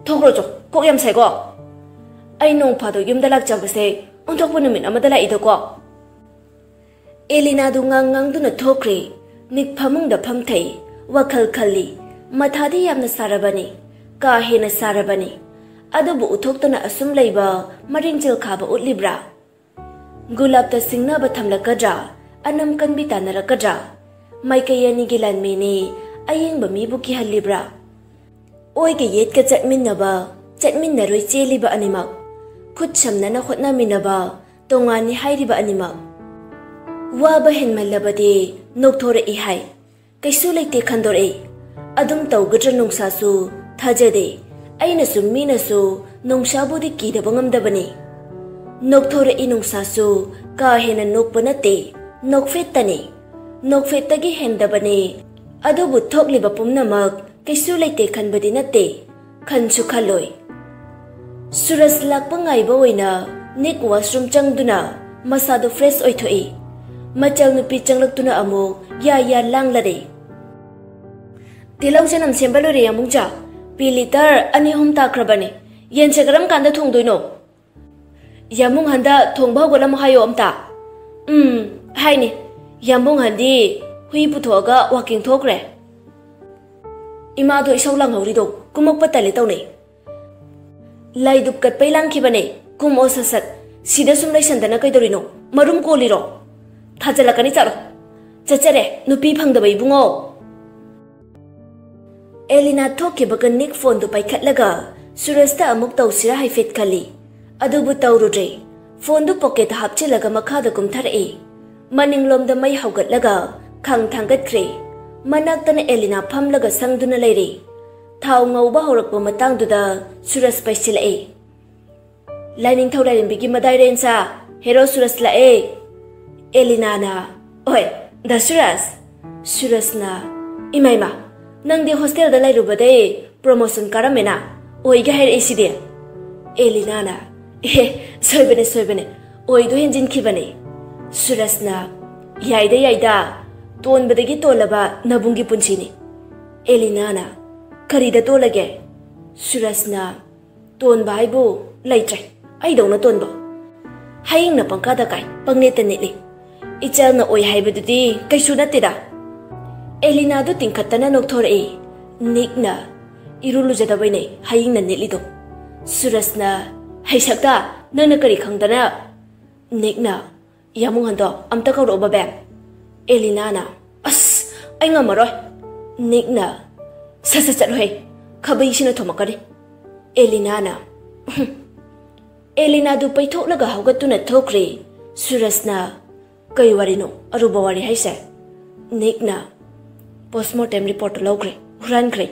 ꯊꯣꯛꯈ꯭ꯔꯣ ꯆꯣ, ꯀꯣꯛ ꯌꯥꯝ ꯁꯥꯏꯀꯣ꯫ ꯑꯩ ꯅꯣꯡ ꯐꯥꯗꯣꯛ ꯌꯨꯝꯗ ꯂꯥꯛꯆꯕꯁꯦ ꯑꯣꯟꯊꯣꯛꯄ ꯅꯨꯃꯤꯠ ꯑꯃꯗ ꯂꯥꯛꯏꯗꯀꯣ꯫" ꯑꯦꯂꯤꯅꯥꯗꯨ ꯉꯥꯡ ꯉꯥꯡꯗꯨꯅ ꯊꯣꯛꯈ꯭ꯔꯦ꯫ ꯅꯤꯛ ꯐꯃꯨꯡꯗ ꯐꯝꯊꯩ꯫ ꯋꯥꯈꯜ ꯈꯜꯂꯤ꯫ ꯃꯊꯥꯗꯤ ꯌꯥꯝꯅ ꯁꯥꯔꯕꯅꯤ꯫ ꯀꯥ ꯍꯦꯟꯅ ꯁꯥꯔꯕꯅꯤ꯫ ꯑꯗꯨꯕꯨ ꯎꯠꯊꯣꯛꯇꯅ ꯑꯁꯨꯝ ꯂꯩꯕ ꯃꯔꯤꯡ ꯆꯤꯜꯈꯥꯕ ꯎꯠꯂꯤꯕ꯭ꯔꯥ? ꯒꯨꯂꯥꯞꯇ ꯁꯤꯡꯅꯕ ꯊꯝꯂꯛꯀꯗ꯭ꯔꯥ? ꯑꯅꯝ ꯀꯟꯕꯤ ꯇꯥꯟꯅꯔꯛꯀꯗ꯭ꯔꯥ? ꯃꯥꯏꯀꯩ ꯑꯅꯤꯒꯤ ꯂꯥꯟꯃꯤꯅꯤ꯫ ꯑꯌꯦꯡꯕ ꯃꯤꯕꯨ ꯀꯤꯍꯜꯂꯤꯕ꯭ꯔꯥ? ꯑꯣꯏꯒ ꯌꯦꯠꯀ ꯆꯠꯃꯤꯟꯅꯕ, ꯆꯠꯃꯤꯟꯅꯔꯣꯏ ꯆꯦꯜꯂꯤꯕ ꯑꯅꯤꯃꯛ꯫ ꯈꯨꯠ ꯁꯝꯅꯅ ꯍꯣꯠꯅꯃꯤꯟꯅꯕ, ꯇꯣꯉꯥꯟꯅꯤ ꯍꯥꯏꯔꯤꯕ ꯑꯅꯤꯃꯛ꯫ ꯋꯥꯕ ꯍꯦꯟꯃꯜꯂꯕꯗꯤ ꯅꯣꯛꯊꯣꯔꯛꯏ ꯍꯥꯏ꯫ ꯀꯩꯁꯨ ꯂꯩꯇꯦ ꯈꯟꯗꯣꯔꯛꯏ꯫ ꯑꯗꯨꯝ ꯇꯧꯒꯗ꯭ꯔꯥ ꯅꯨꯡꯁꯥꯁꯨ ꯊꯥꯖꯗꯦ꯫ ꯑꯩꯅꯁꯨ ꯃꯤꯅꯁꯨ ꯅꯣꯡꯁꯥꯕꯨꯗꯤ ꯀꯤꯗꯕ ꯉꯝꯗꯕꯅꯤ꯫ ꯅꯣꯛꯊꯣꯔꯛꯏ ꯅꯣꯡꯁꯥꯁꯨ ꯀꯥ ꯍꯦꯟꯅ ꯅꯣꯛꯄ ꯅꯠꯇꯦ, ꯅꯣꯛꯐꯦꯠꯇꯅꯤ꯫ ꯅꯣꯛꯐꯦꯠꯇꯒꯤ ꯍꯦꯟꯗꯕꯅꯤ꯫ ꯑꯗꯨꯕꯨ ꯊꯣꯛꯂꯤꯕ ꯄꯨꯝꯅꯃꯛ ꯀꯩꯁꯨ ꯂꯩꯇꯦ ꯈꯟꯕꯗꯤ ꯅꯠꯇꯦ, ꯈꯟꯁꯨ ꯈꯜꯂꯣꯏ꯫ ꯁꯨꯔꯖ ꯂꯥꯛꯄ ꯉꯥꯏꯕ ꯑꯣꯏꯅ ꯅꯤꯛ ꯋꯥꯁꯔꯨꯝ ꯆꯪꯗꯨꯅ ꯃꯁꯥꯗꯨ ꯐ꯭ꯔꯦꯁ ꯑꯣꯏꯊꯣꯛꯏ꯫ ꯃꯆꯜ ꯅꯨꯄꯤ ꯆꯪꯂꯛꯇꯨꯅ ꯑꯃꯨꯛ ꯌꯥ ꯌꯥ ꯂꯥꯡꯂꯔꯦ꯫ "ꯇꯤꯜꯍꯧ ꯆꯅꯝ ꯁꯦꯝꯕ ꯂꯣꯏꯔꯦ ꯌꯥꯝꯕꯨꯡꯆꯥ꯫ ꯄꯤ ꯂꯤꯇꯔ ꯑꯅꯤ ꯑꯍꯨꯝ ꯇꯥꯈ꯭ꯔꯕꯅꯦ꯫ ꯌꯦꯟꯁꯦ ꯀꯔꯝ ꯀꯥꯟꯗ ꯊꯣꯡꯗꯣꯏꯅꯣ?" "ꯌꯥꯝꯕꯨꯡ ꯍꯟꯗ ꯊꯣꯡꯕ ꯍꯧꯒꯠꯂꯝꯃꯣ ꯍꯥꯏꯌꯣ ꯑꯝꯇ꯫" "ꯎꯝ, ꯍꯥꯏꯅꯤ꯫ ꯌꯥꯝꯕꯨꯡ ꯍꯟꯗꯤ ꯍꯨꯏ ꯄꯨꯊꯣꯛꯑꯒ ꯋꯥꯀꯤꯡ ꯊꯣꯛꯈ꯭ꯔꯦ꯫" "ꯏꯃꯥꯗꯣ ꯏꯁꯧ ꯂꯥꯡꯍꯧꯔꯤꯗꯣ ꯀꯨꯝꯃꯛꯄ ꯇꯜꯂꯦ ꯇꯧꯅꯩ꯫" "ꯂꯥꯏꯗꯨꯞ ꯀꯠꯄꯩ ꯂꯥꯡꯈꯤꯕꯅꯦ꯫ ꯀꯨꯝꯃꯛꯑꯣ ꯁꯠ ꯁꯠ꯫ ꯁꯤꯗ ꯁꯨꯝ ꯂꯩꯁꯟꯗꯅ ꯀꯩꯗꯧꯔꯤꯅꯣ? ꯃꯔꯨꯝ ꯀꯣꯜꯂꯤꯔꯣ? ꯊꯥꯖꯤꯜꯂꯛꯀꯅꯤ ꯆꯠꯂꯣ꯫" "ꯆꯠꯆꯔꯦ, ꯅꯨꯄꯤ ꯐꯪꯗꯕ ꯏꯕꯨꯡꯉꯣ꯫" ꯑꯦꯂꯤꯅꯥ ꯊꯣꯛꯈꯤꯕꯒ ꯅꯤꯛ ꯐꯣꯟꯗꯨ ꯄꯥꯏꯈꯠꯂꯒ ꯁꯨꯔꯖꯇ ꯑꯃꯨꯛ ꯇꯧꯁꯤꯔꯥ ꯍꯥꯏꯐꯦꯠ ꯈꯜꯂꯤ꯫ ꯑꯗꯨꯕꯨ ꯇꯧꯔꯨꯗ꯭ꯔꯦ꯫ ꯐꯣꯟꯗꯨ ꯄꯣꯀꯦꯠꯇ ꯍꯥꯞꯆꯤꯜꯂꯒ ꯃꯈꯥꯗ ꯀꯨꯝꯊꯔꯛꯏ꯫ ꯃꯅꯤꯡꯂꯣꯝꯗ ꯃꯩ ꯍꯧꯒꯠꯂꯒ ꯈꯥꯡ ꯊꯥꯡꯒꯠꯈ꯭ꯔꯦ꯫ ꯃꯅꯥꯛꯇꯅ ꯑꯦꯂꯤꯅꯥ ꯐꯝꯂꯒ ꯁꯪꯗꯨꯅ ꯂꯩꯔꯤ꯫ ꯊꯥꯎ ꯉꯧꯕ ꯍꯧꯔꯛꯄ ꯃꯇꯥꯡꯗꯨꯗ ꯁꯨꯔꯖ ꯄꯩꯁꯤꯜꯂꯛꯏ꯫ "ꯂꯥꯏꯅꯤꯡꯊꯧ ꯂꯥꯏꯔꯦꯝꯕꯤꯒꯤ ꯃꯗꯥꯏꯔꯦꯟꯁꯥ, ꯍꯦꯔꯣ ꯁꯨꯔꯖ ꯂꯥꯛꯑꯦ꯫" ꯑꯦꯂꯤꯅꯥꯅ, "ꯑꯣꯏ, ꯗꯥ ꯁꯨꯔꯖ꯫" ꯁꯨꯔꯖꯅ, "ꯏꯃꯥ, ꯏꯃꯥ, ꯅꯪꯗꯤ ꯍꯣꯁꯇꯦꯜꯗ ꯂꯩꯔꯨꯕꯗꯩ ꯄ꯭ꯔꯣꯃꯣꯁꯟ ꯀꯥꯔꯝꯃꯦꯅ, ꯑꯣꯏꯒ ꯍꯥꯏꯔꯛꯏꯁꯤꯗꯤ?" ꯑꯦꯂꯤꯅꯥꯅ, "ꯑꯦ, ꯁꯣꯏꯕꯅꯦ, ꯁꯣꯏꯕꯅꯦ, ꯑꯣꯏꯗꯣ ꯍꯦꯟꯖꯤꯟꯈꯤꯕꯅꯦ꯫" ꯁꯨꯔꯖꯅ, "ꯌꯥꯏꯗ, ꯌꯥꯏꯗ, ꯇꯣꯟꯕꯗꯒꯤ ꯇꯣꯜꯂꯕ ꯅꯕꯨꯡꯒꯤ ꯄꯨꯟꯁꯤꯅꯤ꯫" ꯑꯦꯂꯤꯅꯥꯅ, "ꯀꯔꯤꯗ ꯇꯣꯜꯂꯒꯦ?" ꯁꯨꯔꯖꯅ, "ꯇꯣꯟꯕ ꯍꯥꯏꯕꯨ ꯂꯩꯇ꯭ꯔꯦ, ꯑꯩꯗꯧꯅ ꯇꯣꯟꯕ꯫ ꯍꯌꯤꯡꯅ ꯄꯪꯀꯥꯗ ꯀꯥꯏ, ꯄꯪꯅꯦꯠꯇ ꯅꯦꯠꯂꯤ꯫ ꯏꯆꯜꯅ ꯑꯣꯏ ꯍꯥꯏꯕꯗꯨꯗꯤ ꯀꯩꯁꯨ ꯅꯠꯇꯦꯗ꯫" ꯑꯦꯂꯤꯅꯥꯗꯨ ꯇꯤꯡꯈꯠꯇꯅ ꯅꯣꯛꯊꯣꯔꯛꯏ꯫ ꯅꯤꯛꯅ, "ꯏꯔꯨ ꯂꯨꯖꯗꯕꯩꯅꯦ ꯍꯌꯤꯡꯅ ꯅꯦꯠꯂꯤꯗꯣ꯫" ꯁꯨꯔꯖꯅ, "ꯍꯩꯁꯛꯇ, ꯅꯪꯅ ꯀꯔꯤ ꯈꯪꯗꯅ?" ꯅꯤꯛꯅ, "ꯌꯥꯃꯨꯡꯍꯟꯗꯣ ꯑꯝꯇ ꯀꯧꯔꯛꯑꯣ ꯕꯕꯦꯝ꯫" ꯑꯦꯂꯤꯅꯥꯅ, "ꯑꯁ, ꯑꯩ ꯉꯝꯃꯔꯣꯏ꯫" ꯅꯤꯛꯅ, "ꯁꯠ ꯁꯠ ꯆꯠꯂꯨꯍꯦ, ꯈꯥꯕꯩꯁꯤꯅ ꯊꯣꯝꯃꯛꯀꯅꯤ꯫" ꯑꯦꯂꯤꯅꯥꯅ, ꯑꯦꯂꯤꯅꯥꯗꯨ ꯄꯩꯊꯣꯛꯂꯒ ꯍꯧꯒꯠꯇꯨꯅ ꯊꯣꯛꯈ꯭ꯔꯦ꯫ ꯁꯨꯔꯖꯅ, "ꯀꯩ ꯋꯥꯔꯤꯅꯣ ꯑꯔꯨꯕ ꯋꯥꯔꯤ ꯍꯥꯏꯁꯦ?" ꯅꯤꯛꯅ, "ꯄꯣꯁꯃꯣꯔꯇꯦꯝ ꯔꯤꯄꯣꯔꯠꯇꯨ ꯂꯧꯈ꯭ꯔꯦ, ꯍꯨꯔꯥꯟꯈ꯭ꯔꯦ꯫"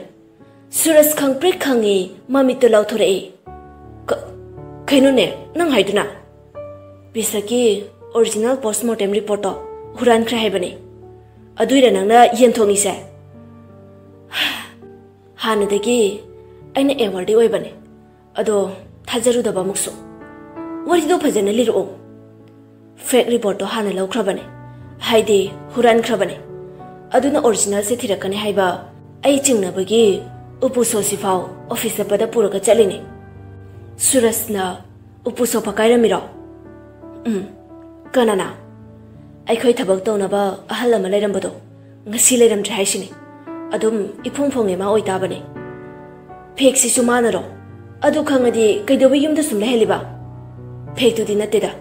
ꯁꯨꯔꯖ ꯈꯪꯄ꯭ꯔꯤꯛ ꯈꯪꯉꯤ, ꯃꯃꯤꯠꯇꯨ ꯂꯥꯎꯊꯣꯔꯛꯏ꯫ ꯀꯩꯅꯣꯅꯦ ꯅꯪ ꯍꯥꯏꯗꯨꯅ? ꯄꯤꯁꯛꯀꯤ ꯑꯣꯔꯤꯖꯤꯅꯦꯜ ꯄꯣꯁꯃꯣꯔꯇꯦꯝ ꯔꯤꯄꯣꯔꯠꯇꯣ ꯍꯨꯔꯥꯟꯈ꯭ꯔꯦ ꯍꯥꯏꯕꯅꯦ꯫ ꯑꯗꯨꯏꯔ ꯅꯪꯅ ꯌꯦꯟ ꯊꯣꯡꯉꯤꯁꯦ? ꯍꯥꯟꯅꯗꯒꯤ ꯑꯩꯅ ꯑꯦꯋꯥꯔꯗꯤ ꯑꯣꯏꯕꯅꯦ, ꯑꯗꯣ ꯊꯥꯖꯔꯨꯗꯕ ꯑꯃꯨꯛꯁꯨ꯫ ꯋꯥꯔꯤꯗꯣ ꯐꯖꯅ ꯂꯤꯔꯛꯑꯣ꯫ ꯐꯦꯛ ꯔꯤꯄꯣꯔꯠꯇꯣ ꯍꯥꯟꯅ ꯂꯧꯈ꯭ꯔꯕꯅꯦ, ꯍꯥꯏꯗꯤ ꯍꯨꯔꯥꯟꯈ꯭ꯔꯕꯅꯦ꯫ ꯑꯗꯨꯅ ꯑꯣꯔꯤꯖꯤꯅꯦꯜꯁꯦ ꯊꯤꯔꯛꯀꯅꯤ ꯍꯥꯏꯕ ꯑꯩ ꯆꯤꯡꯅꯕꯒꯤ ꯎꯄꯨ ꯁꯣꯁꯤꯐꯥꯎ ꯑꯣꯐꯤꯁ ꯆꯠꯄꯗ ꯄꯨꯔꯒ ꯆꯠꯂꯤꯅꯦ꯫ ꯁꯨꯔꯖꯅ ꯎꯄꯨ ꯁꯣ ꯐꯛꯀꯥꯏꯔꯝꯃꯤꯔꯣ? ꯎꯝ꯫ ꯀꯅꯥꯅ? ꯑꯩꯈꯣꯏ ꯊꯕꯛ ꯇꯧꯅꯕ ꯑꯍꯜ ꯑꯃ ꯂꯩꯔꯝꯕꯗꯣ ꯉꯁꯤ ꯂꯩꯔꯝꯗ꯭ꯔꯦ ꯍꯥꯏꯁꯤꯅꯤ꯫ ꯑꯗꯨꯝ ꯏꯐꯣꯡ ꯐꯣꯡꯉꯦ ꯃꯥ ꯑꯣꯏꯇꯥꯕꯅꯦ꯫ ꯐꯦꯛꯁꯤꯁꯨ ꯃꯥꯅꯔꯣ? ꯑꯗꯨ ꯈꯪꯉꯗꯤ ꯀꯩꯗꯧꯕꯩ ꯌꯨꯝꯗ ꯁꯨꯝ ꯂꯩꯍꯜꯂꯤꯕ? ꯐꯦꯛꯇꯨꯗꯤ ꯅꯠꯇꯦꯗ꯫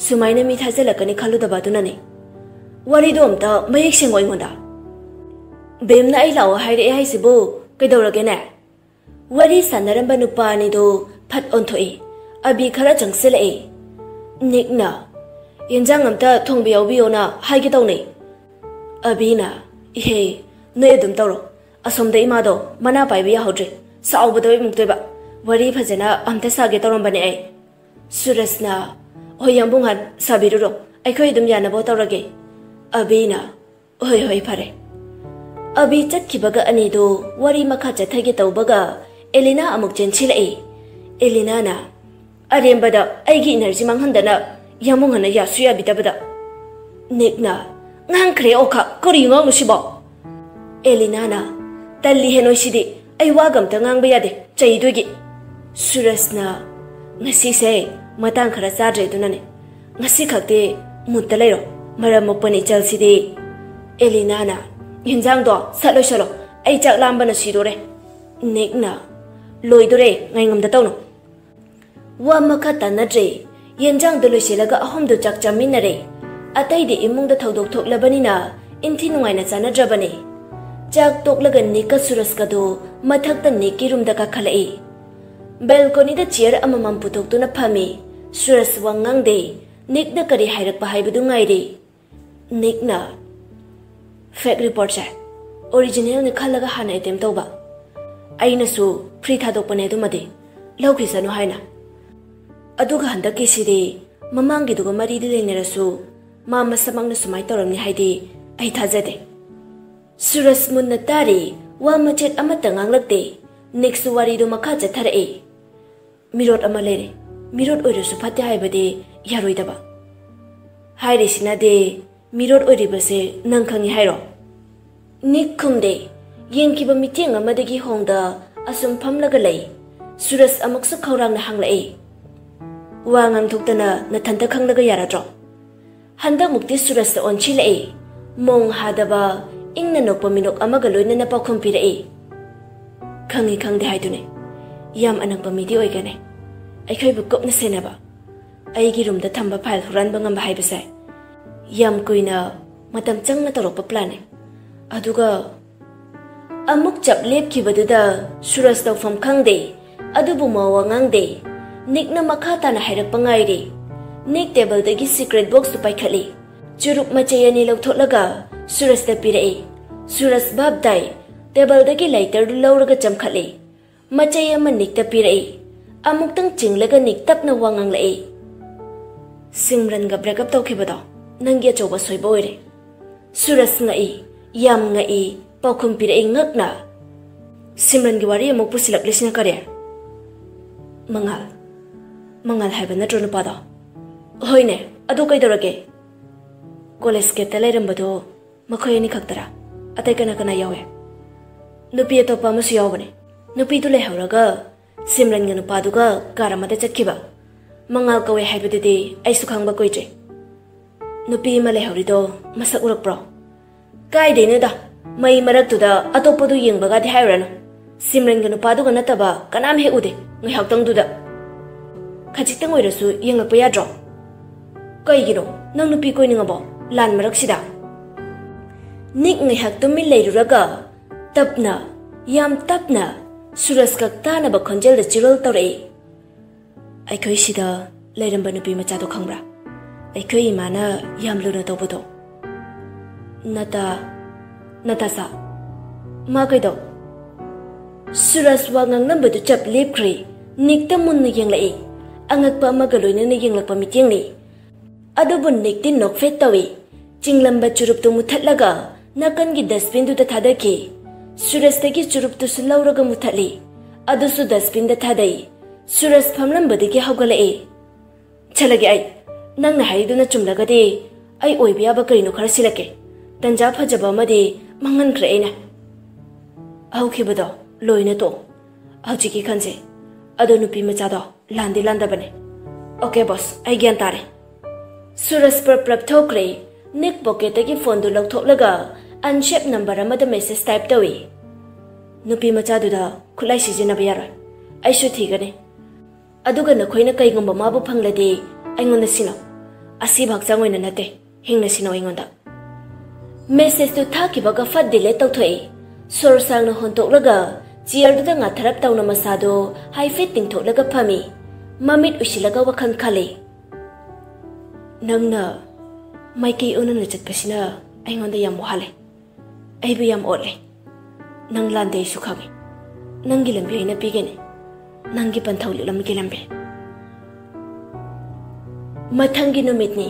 ꯁꯨꯃꯥꯏꯅ ꯃꯤ ꯊꯥꯖꯜꯂꯛꯀꯅꯤ ꯈꯜꯂꯨꯗꯕ ꯑꯗꯨꯅꯅꯤ꯫ ꯋꯥꯔꯤꯗꯣ ꯑꯝꯇ ꯃꯌꯦꯛ ꯁꯦꯡꯉꯣ ꯑꯩꯉꯣꯟꯗ꯫ ꯕꯦꯝꯅ ꯑꯩ ꯂꯥꯛꯑꯣ ꯍꯥꯏꯔꯛꯑꯦ ꯍꯥꯏꯁꯤꯕꯨ ꯀꯩꯗꯧꯔꯒꯦꯅꯦ? ꯋꯥꯔꯤ ꯁꯥꯟꯅꯔꯝꯕ ꯅꯨꯄꯥ ꯑꯅꯤꯗꯨ ꯐꯠ ꯑꯣꯟꯊꯣꯛꯏ꯫ ꯑꯕꯤ ꯈꯔ ꯆꯪꯁꯤꯜꯂꯛꯏ꯫ ꯅꯤꯛꯅ, "ꯌꯦꯟꯖꯥꯡ ꯑꯝꯇ ꯊꯣꯡꯕ ꯌꯥꯎꯕꯤꯌꯣꯅ ꯍꯥꯏꯒꯦ ꯇꯧꯅꯦ꯫" ꯑꯕꯤꯅ, "ꯏꯍꯦ, ꯅꯣꯏ ꯑꯗꯨꯝ ꯇꯧꯔꯣ꯫ ꯑꯁꯣꯝꯗ ꯏꯃꯥꯗꯣ ꯃꯅꯥ ꯄꯥꯏꯕ ꯌꯥꯍꯧꯗ꯭ꯔꯦ꯫ ꯁꯥꯎꯕꯗ ꯑꯣꯏꯃꯨꯛꯇꯣꯏꯕ꯫ ꯋꯥꯔꯤ ꯐꯖꯅ ꯑꯝꯇ ꯁꯥꯒꯦ ꯇꯧꯔꯝꯕꯅꯦ ꯑꯩ꯫" ꯁꯨꯔꯖꯅ, "ꯍꯣꯏ, ꯌꯥꯝꯕꯨꯡꯍꯟ, ꯁꯥꯕꯤꯔꯨꯔꯣ꯫ ꯑꯩꯈꯣꯏ ꯑꯗꯨꯝ ꯌꯥꯅꯕ ꯇꯧꯔꯒꯦ꯫" ꯑꯕꯤꯅ, "ꯍꯣꯏ, ꯍꯣꯏ, ꯐꯔꯦ꯫" ꯑꯕꯤ ꯆꯠꯈꯤꯕꯒ ꯑꯅꯤꯗꯨ ꯋꯥꯔꯤ ꯃꯈꯥ ꯆꯠꯊꯒꯦ ꯇꯧꯕꯒ ꯑꯦꯂꯤꯅꯥ ꯑꯃꯨꯛ ꯆꯦꯟꯁꯤꯜꯂꯛꯏ꯫ ꯑꯦꯂꯤꯅꯥꯅ, "ꯑꯔꯦꯝꯕꯗ ꯑꯩꯒꯤ ꯏꯅꯔꯖꯤ ꯃꯥꯡꯍꯟꯗꯅ ꯌꯥꯝꯕꯨꯡꯍꯟꯅ ꯌꯥꯁꯨ ꯌꯥꯕꯤꯗꯕꯗ꯫" ꯅꯤꯛꯅ, "ꯉꯥꯡꯈ꯭ꯔꯦ ꯑꯣꯈꯥ, ꯀꯔꯤ ꯉꯥꯡꯅꯣ ꯁꯤꯕꯣ?" ꯑꯦꯂꯤꯅꯥꯅ, "ꯇꯜꯂꯤ ꯍꯦ ꯅꯣꯏꯁꯤꯗꯤ, ꯑꯩ ꯋꯥꯒ ꯑꯝꯇ ꯉꯥꯡꯕ ꯌꯥꯗꯦ, ꯆꯩꯗꯣꯏꯒꯤ꯫" ꯁꯨꯔꯖꯅ, "ꯉꯁꯤꯁꯦ ꯃꯇꯥꯡ ꯈꯔ ꯆꯥꯗ꯭ꯔꯦ ꯑꯗꯨꯅꯅꯦ꯫ ꯉꯁꯤ ꯈꯛꯇꯤ ꯃꯨꯠꯇ ꯂꯩꯔꯣ, ꯃꯔꯝ ꯃꯣꯛꯄꯅꯤ ꯆꯜꯁꯤꯗꯤ꯫" ꯑꯦꯂꯤꯅꯥꯅ, "ꯌꯦꯟꯖꯥꯡꯗꯣ ꯁꯠ ꯂꯣꯏꯁꯜꯂꯣ, ꯑꯩ ꯆꯥꯛ ꯂꯥꯝꯕꯅ ꯁꯤꯗꯣꯔꯦ꯫" ꯅꯤꯛꯅ, "ꯂꯣꯏꯗꯣꯔꯦ, ꯉꯥꯏꯉꯝꯗ ꯇꯧꯅꯨ꯫" ꯋꯥ ꯃꯈꯥ ꯇꯥꯅꯗ꯭ꯔꯦ꯫ ꯌꯦꯟꯖꯥꯡꯗꯣ ꯂꯣꯏꯁꯤꯜꯂꯒ ꯑꯍꯨꯝꯗꯨ ꯆꯥꯛ ꯆꯥꯃꯤꯟꯅꯔꯦ꯫ ꯑꯇꯩꯗꯤ ꯏꯃꯨꯡꯗ ꯊꯧꯗꯣꯛ ꯊꯣꯛꯂꯕꯅꯤꯅ ꯏꯟꯊꯤ ꯅꯨꯡꯉꯥꯏꯅ ꯆꯥꯅꯗ꯭ꯔꯕꯅꯤ꯫ ꯆꯥꯛ ꯇꯣꯛꯂꯒ ꯅꯤꯛꯀ ꯁꯨꯔꯖꯀꯗꯨ ꯃꯊꯛꯇ ꯅꯤꯛꯀꯤ ꯔꯨꯝꯗ ꯀꯥꯈꯠꯂꯛꯏ꯫ ꯕꯦꯜꯀꯣꯅꯤꯗ ꯆꯤꯌꯔ ꯑꯃꯃꯝ ꯄꯨꯊꯣꯛꯇꯨꯅ ꯐꯝꯃꯤ꯫ ꯁꯨꯔꯖ ꯋꯥ ꯉꯥꯡꯗꯦ꯫ ꯅꯤꯛꯅ ꯀꯔꯤ ꯍꯥꯏꯔꯛꯄ ꯍꯥꯏꯕꯗꯨ ꯉꯥꯏꯔꯤ꯫ ꯅꯤꯛꯅ, "ꯐꯦꯛ ꯔꯤꯄꯣꯔꯠꯁꯦ ꯑꯣꯔꯤꯖꯤꯅꯦꯜꯅꯤ ꯈꯜꯂꯒ ꯍꯥꯟꯅ ꯑꯦꯇꯦꯝ ꯇꯧꯕ꯫ ꯑꯩꯅꯁꯨ ꯐ꯭ꯔꯤ ꯊꯥꯗꯣꯛꯄꯅꯦ ꯑꯗꯨꯃꯗꯤ, ꯂꯧꯈꯤꯁꯅꯨ ꯍꯥꯏꯅ꯫" ꯑꯗꯨꯒ ꯍꯟꯗꯛꯀꯤꯁꯤꯗꯤ ꯃꯃꯥꯡꯒꯤꯗꯨꯒ ꯃꯔꯤꯗꯤ ꯂꯩꯅꯔꯁꯨ ꯃꯥ ꯃꯁꯥꯃꯛꯅ ꯁꯨꯃꯥꯏꯅ ꯇꯧꯔꯝꯅꯤ ꯍꯥꯏꯗꯤ ꯑꯩ ꯊꯥꯖꯗꯦ꯫ ꯁꯨꯔꯖ ꯃꯨꯟꯅ ꯇꯥꯔꯤ, ꯋꯥ ꯃꯆꯦꯠ ꯑꯃꯠꯇ ꯉꯥꯡꯂꯛꯇꯦ꯫ ꯅꯤꯛꯁꯨ ꯋꯥꯔꯤꯗꯨ ꯃꯈꯥ ꯆꯠꯊꯔꯛꯏ꯫ ꯃꯤꯔꯣꯠ ꯑꯃ ꯂꯩꯔꯦ꯫ ꯃꯤꯔꯣꯠ ꯑꯣꯏꯔꯁꯨ ꯐꯠꯇꯦ ꯍꯥꯏꯕꯗꯤ ꯌꯥꯔꯣꯏꯗꯕ꯫ ꯍꯥꯏꯔꯤꯁꯤꯅꯗꯤ ꯃꯤꯔꯣꯠ ꯑꯣꯏꯔꯤꯕꯁꯦ ꯅꯪ ꯈꯪꯉꯤ ꯍꯥꯏꯔꯣ? ꯅꯤꯛ ꯈꯨꯝꯗꯦ꯫ ꯌꯦꯡꯈꯤꯕ ꯃꯤꯠꯌꯦꯡ ꯑꯃꯗꯒꯤ ꯍꯣꯡꯗ ꯑꯁꯨꯝ ꯐꯝꯂꯒ ꯂꯩ꯫ ꯁꯨꯔꯖ ꯑꯃꯨꯛꯁꯨ ꯈꯧꯔꯥꯡꯅ ꯍꯪꯂꯛꯏ꯫ ꯋꯥ ꯉꯥꯡꯊꯣꯛꯇꯅ ꯅꯊꯟꯇ ꯈꯪꯂꯒ ꯌꯥꯔꯗ꯭ꯔꯣ? ꯍꯟꯗꯛꯃꯨꯛꯇꯤ ꯁꯨꯔꯖꯇ ꯑꯣꯟꯁꯤꯜꯂꯛꯏ꯫ ꯃꯣꯡ ꯍꯥꯗꯕ, ꯏꯪꯅ ꯅꯣꯛꯄ ꯃꯤꯅꯣꯛ ꯑꯃꯒ ꯂꯣꯏꯅꯅ ꯄꯥꯎꯈꯨꯝ ꯄꯤꯔꯛꯏ꯫ ꯈꯪꯉꯤ ꯈꯪꯗꯦ ꯍꯥꯏꯗꯨꯅꯦ꯫ ꯌꯥꯝ ꯑꯅꯛꯄ ꯃꯤꯗꯤ ꯑꯣꯏꯒꯅꯤ꯫ ꯑꯩꯈꯣꯏꯕꯨ ꯀꯨꯞꯅ ꯁꯦꯟꯅꯕ꯫ ꯑꯩꯒꯤ ꯔꯨꯝꯗ ꯊꯝꯕ ꯐꯥꯏꯜ ꯍꯨꯔꯥꯟꯕ ꯉꯝꯕ ꯍꯥꯏꯕꯁꯦ ꯌꯥꯝ ꯀꯨꯏꯅ ꯃꯇꯝ ꯆꯪꯅ ꯇꯧꯔꯛꯄ ꯄ꯭ꯂꯥꯟꯅꯦ꯫ ꯑꯗꯨꯒ ꯑꯃꯨꯛ ꯆꯞ ꯂꯦꯞꯈꯤꯕꯗꯨꯗ ꯁꯨꯔꯖ ꯇꯧꯐꯝ ꯈꯪꯗꯦ꯫ ꯑꯗꯨꯕꯨ ꯃꯋꯥ ꯉꯥꯡꯗꯦ꯫ ꯅꯤꯛꯅ ꯃꯈꯥ ꯇꯥꯅ ꯍꯥꯏꯔꯛꯄ ꯉꯥꯏꯔꯤ꯫ ꯅꯤꯛ ꯇꯦꯕꯜꯗꯒꯤ ꯁꯤꯀ꯭ꯔꯦꯠ ꯕꯣꯛꯁꯇꯨ ꯄꯥꯏꯈꯠꯂꯤ꯫ ꯆꯨꯔꯨꯞ ꯃꯆꯩ ꯑꯅꯤ ꯂꯧꯊꯣꯛꯂꯒ ꯁꯨꯔꯖꯇ ꯄꯤꯔꯛꯏ꯫ ꯁꯨꯔꯖ ꯚꯥꯞ ꯇꯥꯏ꯫ ꯇꯦꯕꯜꯗꯒꯤ ꯂꯥꯏꯇꯔꯗꯨ ꯂꯧꯔꯒ ꯆꯝꯈꯠꯂꯤ꯫ ꯃꯆꯩ ꯑꯃ ꯅꯤꯛꯇ ꯄꯤꯔꯛꯏ꯫ ꯑꯃꯨꯛꯇꯪ ꯆꯤꯡꯂꯒ ꯅꯤꯛ ꯇꯞꯅ ꯋꯥ ꯉꯥꯡꯂꯛꯏ꯫ ꯁꯤꯝꯔꯟꯒ ꯕ꯭ꯔꯦꯛ ꯑꯞ ꯇꯧꯈꯤꯕꯗꯣ ꯅꯪꯒꯤ ꯑꯆꯧꯕ ꯑꯁꯣꯏꯕ ꯑꯣꯏꯔꯦ꯫ ꯁꯨꯔꯖ ꯉꯛꯏ, ꯌꯥꯝ ꯉꯛꯏ, ꯄꯥꯎꯈꯨꯝ ꯄꯤꯔꯛꯏ ꯉꯛꯅ꯫ ꯁꯤꯝꯔꯟꯒꯤ ꯋꯥꯔꯤ ꯑꯃꯨꯛ ꯄꯨꯁꯤꯜꯂꯛꯂꯤꯁꯤꯅ ꯀꯔꯤ? ꯃꯉꯥꯜ, ꯃꯉꯥꯜ ꯍꯥꯏꯕ ꯅꯠꯇ꯭ꯔꯣ ꯅꯨꯄꯥꯗꯣ? ꯍꯣꯏꯅꯦ, ꯑꯗꯨ ꯀꯩꯗꯧꯔꯒꯦ? ꯀꯣꯂꯦꯖ ꯒꯦꯠꯇ ꯂꯩꯔꯝꯕꯗꯣ ꯃꯈꯣꯏ ꯑꯅꯤ ꯈꯛꯇꯔꯥ? ꯑꯇꯩ ꯀꯅꯥ ꯀꯅꯥ ꯌꯥꯎꯋꯦ? ꯅꯨꯄꯤ ꯑꯇꯣꯞꯄ ꯑꯃꯁꯨ ꯌꯥꯎꯕꯅꯦ꯫ ꯅꯨꯄꯤꯗꯨ ꯂꯩꯍꯧꯔꯒ ꯁꯤꯝꯔꯟꯒ ꯅꯨꯄꯥꯗꯨꯒ ꯀꯥꯔ ꯑꯃꯗ ꯆꯠꯈꯤꯕ꯫ ꯃꯉꯥꯜ ꯀꯧꯋꯦ ꯍꯥꯏꯕꯗꯨꯗꯤ ꯑꯩꯁꯨ ꯈꯪꯕ ꯀꯨꯏꯗ꯭ꯔꯤ꯫ ꯅꯨꯄꯤ ꯑꯃ ꯂꯩꯍꯧꯔꯤꯗꯣ ꯃꯁꯛ ꯎꯔꯛꯄ꯭ꯔꯣ? ꯀꯥꯏꯗꯩꯅꯣꯗ, ꯃꯩ ꯃꯔꯛꯇꯨꯗ ꯑꯇꯣꯞꯄꯗꯨ ꯌꯦꯡꯕꯒꯗꯤ ꯍꯥꯏꯔꯨꯔꯅꯨ꯫ ꯁꯤꯝꯔꯟꯒ ꯅꯨꯄꯥꯗꯨꯒ ꯅꯠꯇꯕ ꯀꯅꯥꯝ ꯍꯦꯛ ꯎꯗꯦ ꯉꯥꯏꯍꯥꯛꯇꯪꯗꯨꯗ꯫ ꯈꯖꯤꯛꯇꯪ ꯑꯣꯏꯔꯁꯨ ꯌꯦꯡꯂꯛꯄ ꯌꯥꯗ꯭ꯔꯣ? ꯀꯩꯒꯤꯅꯣ ꯅꯪ ꯅꯨꯄꯤ ꯀꯣꯏꯅꯤꯡꯉꯕꯣ ꯂꯥꯟ ꯃꯔꯛꯁꯤꯗ? ꯅꯤꯛ ꯉꯥꯏꯍꯥꯛ ꯇꯨꯃꯤꯟ ꯂꯩꯔꯨꯔꯒ ꯇꯞꯅ, ꯌꯥꯝ ꯇꯞꯅ, ꯁꯨꯔꯖ ꯈꯛ ꯇꯥꯅꯕ ꯈꯣꯟꯖꯦꯜꯗ ꯆꯤꯔꯣꯜ ꯇꯧꯔꯛꯏ꯫ ꯑꯩꯈꯣꯏ ꯁꯤꯗ ꯂꯩꯔꯝꯕ ꯅꯨꯄꯤ ꯃꯆꯥꯗꯣ ꯈꯪꯕ꯭ꯔꯥ? ꯑꯩꯈꯣꯏ ꯏꯃꯥꯅ ꯌꯥꯝ ꯂꯨꯅ ꯇꯧꯕꯗꯣ꯫ ꯅꯇꯥ, ꯅꯇꯥꯁꯥ꯫ ꯃꯥ ꯀꯩꯗꯧ? ꯁꯨꯔꯖ ꯋꯥ ꯉꯥꯡꯂꯝꯕꯗꯨ ꯆꯞ ꯂꯦꯞꯈ꯭ꯔꯦ꯫ ꯅꯤꯛꯇ ꯃꯨꯟꯅ ꯌꯦꯡꯂꯛꯏ꯫ ꯑꯉꯛꯄ ꯑꯃꯒ ꯂꯣꯏꯅꯅ ꯌꯦꯡꯂꯛꯄ ꯃꯤꯠꯌꯦꯡꯅꯤ꯫ ꯑꯗꯨꯕꯨ ꯅꯤꯛꯇꯤ ꯅꯣꯛꯐꯦꯠ ꯇꯧꯏ꯫ ꯆꯤꯡꯂꯝꯕ ꯆꯨꯔꯨꯞꯇꯨ ꯃꯨꯊꯠꯂꯒ ꯅꯥꯀꯟꯒꯤ dustbin ꯗꯨꯗ ꯊꯥꯗꯈꯤ꯫ ꯁꯨꯔꯖꯇꯒꯤ ꯆꯨꯔꯨꯞꯇꯨꯁꯨ ꯂꯧꯔꯒ ꯃꯨꯊꯠꯂꯤ꯫ ꯑꯗꯨꯁꯨ dustbin ꯗ ꯊꯥꯗꯩ꯫ ꯁꯨꯔꯖ ꯐꯝꯂꯝꯕꯗꯒꯤ ꯍꯧꯒꯠꯂꯛꯏ꯫ "ꯆꯠꯂꯒꯦ ꯑꯩ꯫ ꯅꯪꯅ ꯍꯥꯏꯔꯤꯗꯨꯅ ꯆꯨꯝꯂꯒꯗꯤ ꯑꯩ ꯑꯣꯏꯕ ꯌꯥꯕ ꯀꯔꯤꯅꯣ ꯈꯔ ꯁꯤꯜꯂꯛꯀꯦ꯫ ꯇꯟꯖꯥ ꯐꯖꯕ ꯑꯃꯗꯤ ꯃꯥꯡꯍꯟꯈ꯭ꯔꯦ ꯑꯩꯅ꯫ ꯍꯧꯈꯤꯕꯗꯣ ꯂꯣꯏꯅ ꯇꯣꯛ꯫ ꯍꯧꯖꯤꯛꯀꯤ ꯈꯟꯁꯦ꯫ ꯑꯗꯣ ꯅꯨꯄꯤ ꯃꯆꯥꯗꯣ ꯂꯥꯟꯗꯤ ꯂꯥꯟꯗꯕꯅꯦ꯫ ꯑꯣꯀꯦ ꯕꯣꯁ, ꯑꯩ ꯒ꯭ꯌꯥꯟ ꯇꯥꯔꯦ꯫" ꯁꯨꯔꯖ ꯄ꯭ꯔꯞ ꯄ꯭ꯔꯞ ꯊꯣꯛꯈ꯭ꯔꯦ꯫ ꯅꯤꯛ ꯄꯣꯀꯦꯠꯇꯒꯤ ꯐꯣꯟꯗꯨ ꯂꯧꯊꯣꯛꯂꯒ unsaved number ꯑꯃꯗ message type ꯇꯧꯏ꯫ "ꯅꯨꯄꯤ ꯃꯆꯥꯗꯨꯗ ꯈꯨꯠꯂꯥꯏ ꯁꯤꯖꯤꯟꯅꯕ ꯌꯥꯔꯣꯏ꯫ ꯑꯩꯁꯨ ꯊꯤꯒꯅꯤ꯫ ꯑꯗꯨꯒ ꯅꯈꯣꯏꯅ ꯀꯩꯒꯨꯝꯕ ꯃꯥꯕꯨ ꯐꯪꯂꯗꯤ ꯑꯩꯉꯣꯟꯗ ꯁꯤꯟꯅꯧ꯫ ꯑꯁꯤꯕ ꯍꯛꯆꯥꯡ ꯑꯣꯏꯅ ꯅꯠꯇꯦ, ꯍꯤꯡꯅ ꯁꯤꯟꯅꯧ ꯑꯩꯉꯣꯟꯗ꯫" Message ꯇꯨ ꯊꯥꯈꯤꯕꯒ ꯐꯠ delete ꯇꯧꯊꯣꯛꯏ꯫ ꯁꯣꯔ ꯁꯥꯡꯅ ꯍꯣꯟꯇꯣꯛꯂꯒ chair ꯗꯨꯗ ꯉꯥꯊꯔꯞ ꯇꯧꯅ ꯃꯁꯥꯗꯨ ꯍꯥꯏꯐꯦꯠ ꯇꯤꯡꯊꯣꯛꯂꯒ ꯐꯝꯃꯤ꯫ ꯃꯃꯤꯠ ꯎꯏꯁꯤꯜꯂꯒ ꯋꯥꯈꯜ ꯈꯜꯂꯤ꯫ "ꯅꯪꯅ ꯃꯥꯏꯀꯩ ꯑꯣꯟꯅꯅ ꯆꯠꯄꯁꯤꯅ ꯑꯩꯉꯣꯟꯗ ꯌꯥꯝ ꯋꯥꯍꯜꯂꯦ꯫ ꯑꯩꯕꯨ ꯌꯥꯝ ꯑꯣꯠꯂꯦ꯫ ꯅꯪ ꯂꯥꯟꯗꯦ ꯑꯩꯁꯨ ꯈꯪꯉꯤ꯫ ꯅꯪꯒꯤ ꯂꯝꯕꯤ ꯑꯩꯅ ꯄꯤꯒꯅꯤ꯫ ꯅꯪꯒꯤ ꯄꯟꯊꯧ ꯂꯤꯛꯂꯝꯒꯤ ꯂꯝꯕꯤ꯫" ꯃꯊꯪꯒꯤ ꯅꯨꯃꯤꯠꯅꯤ꯫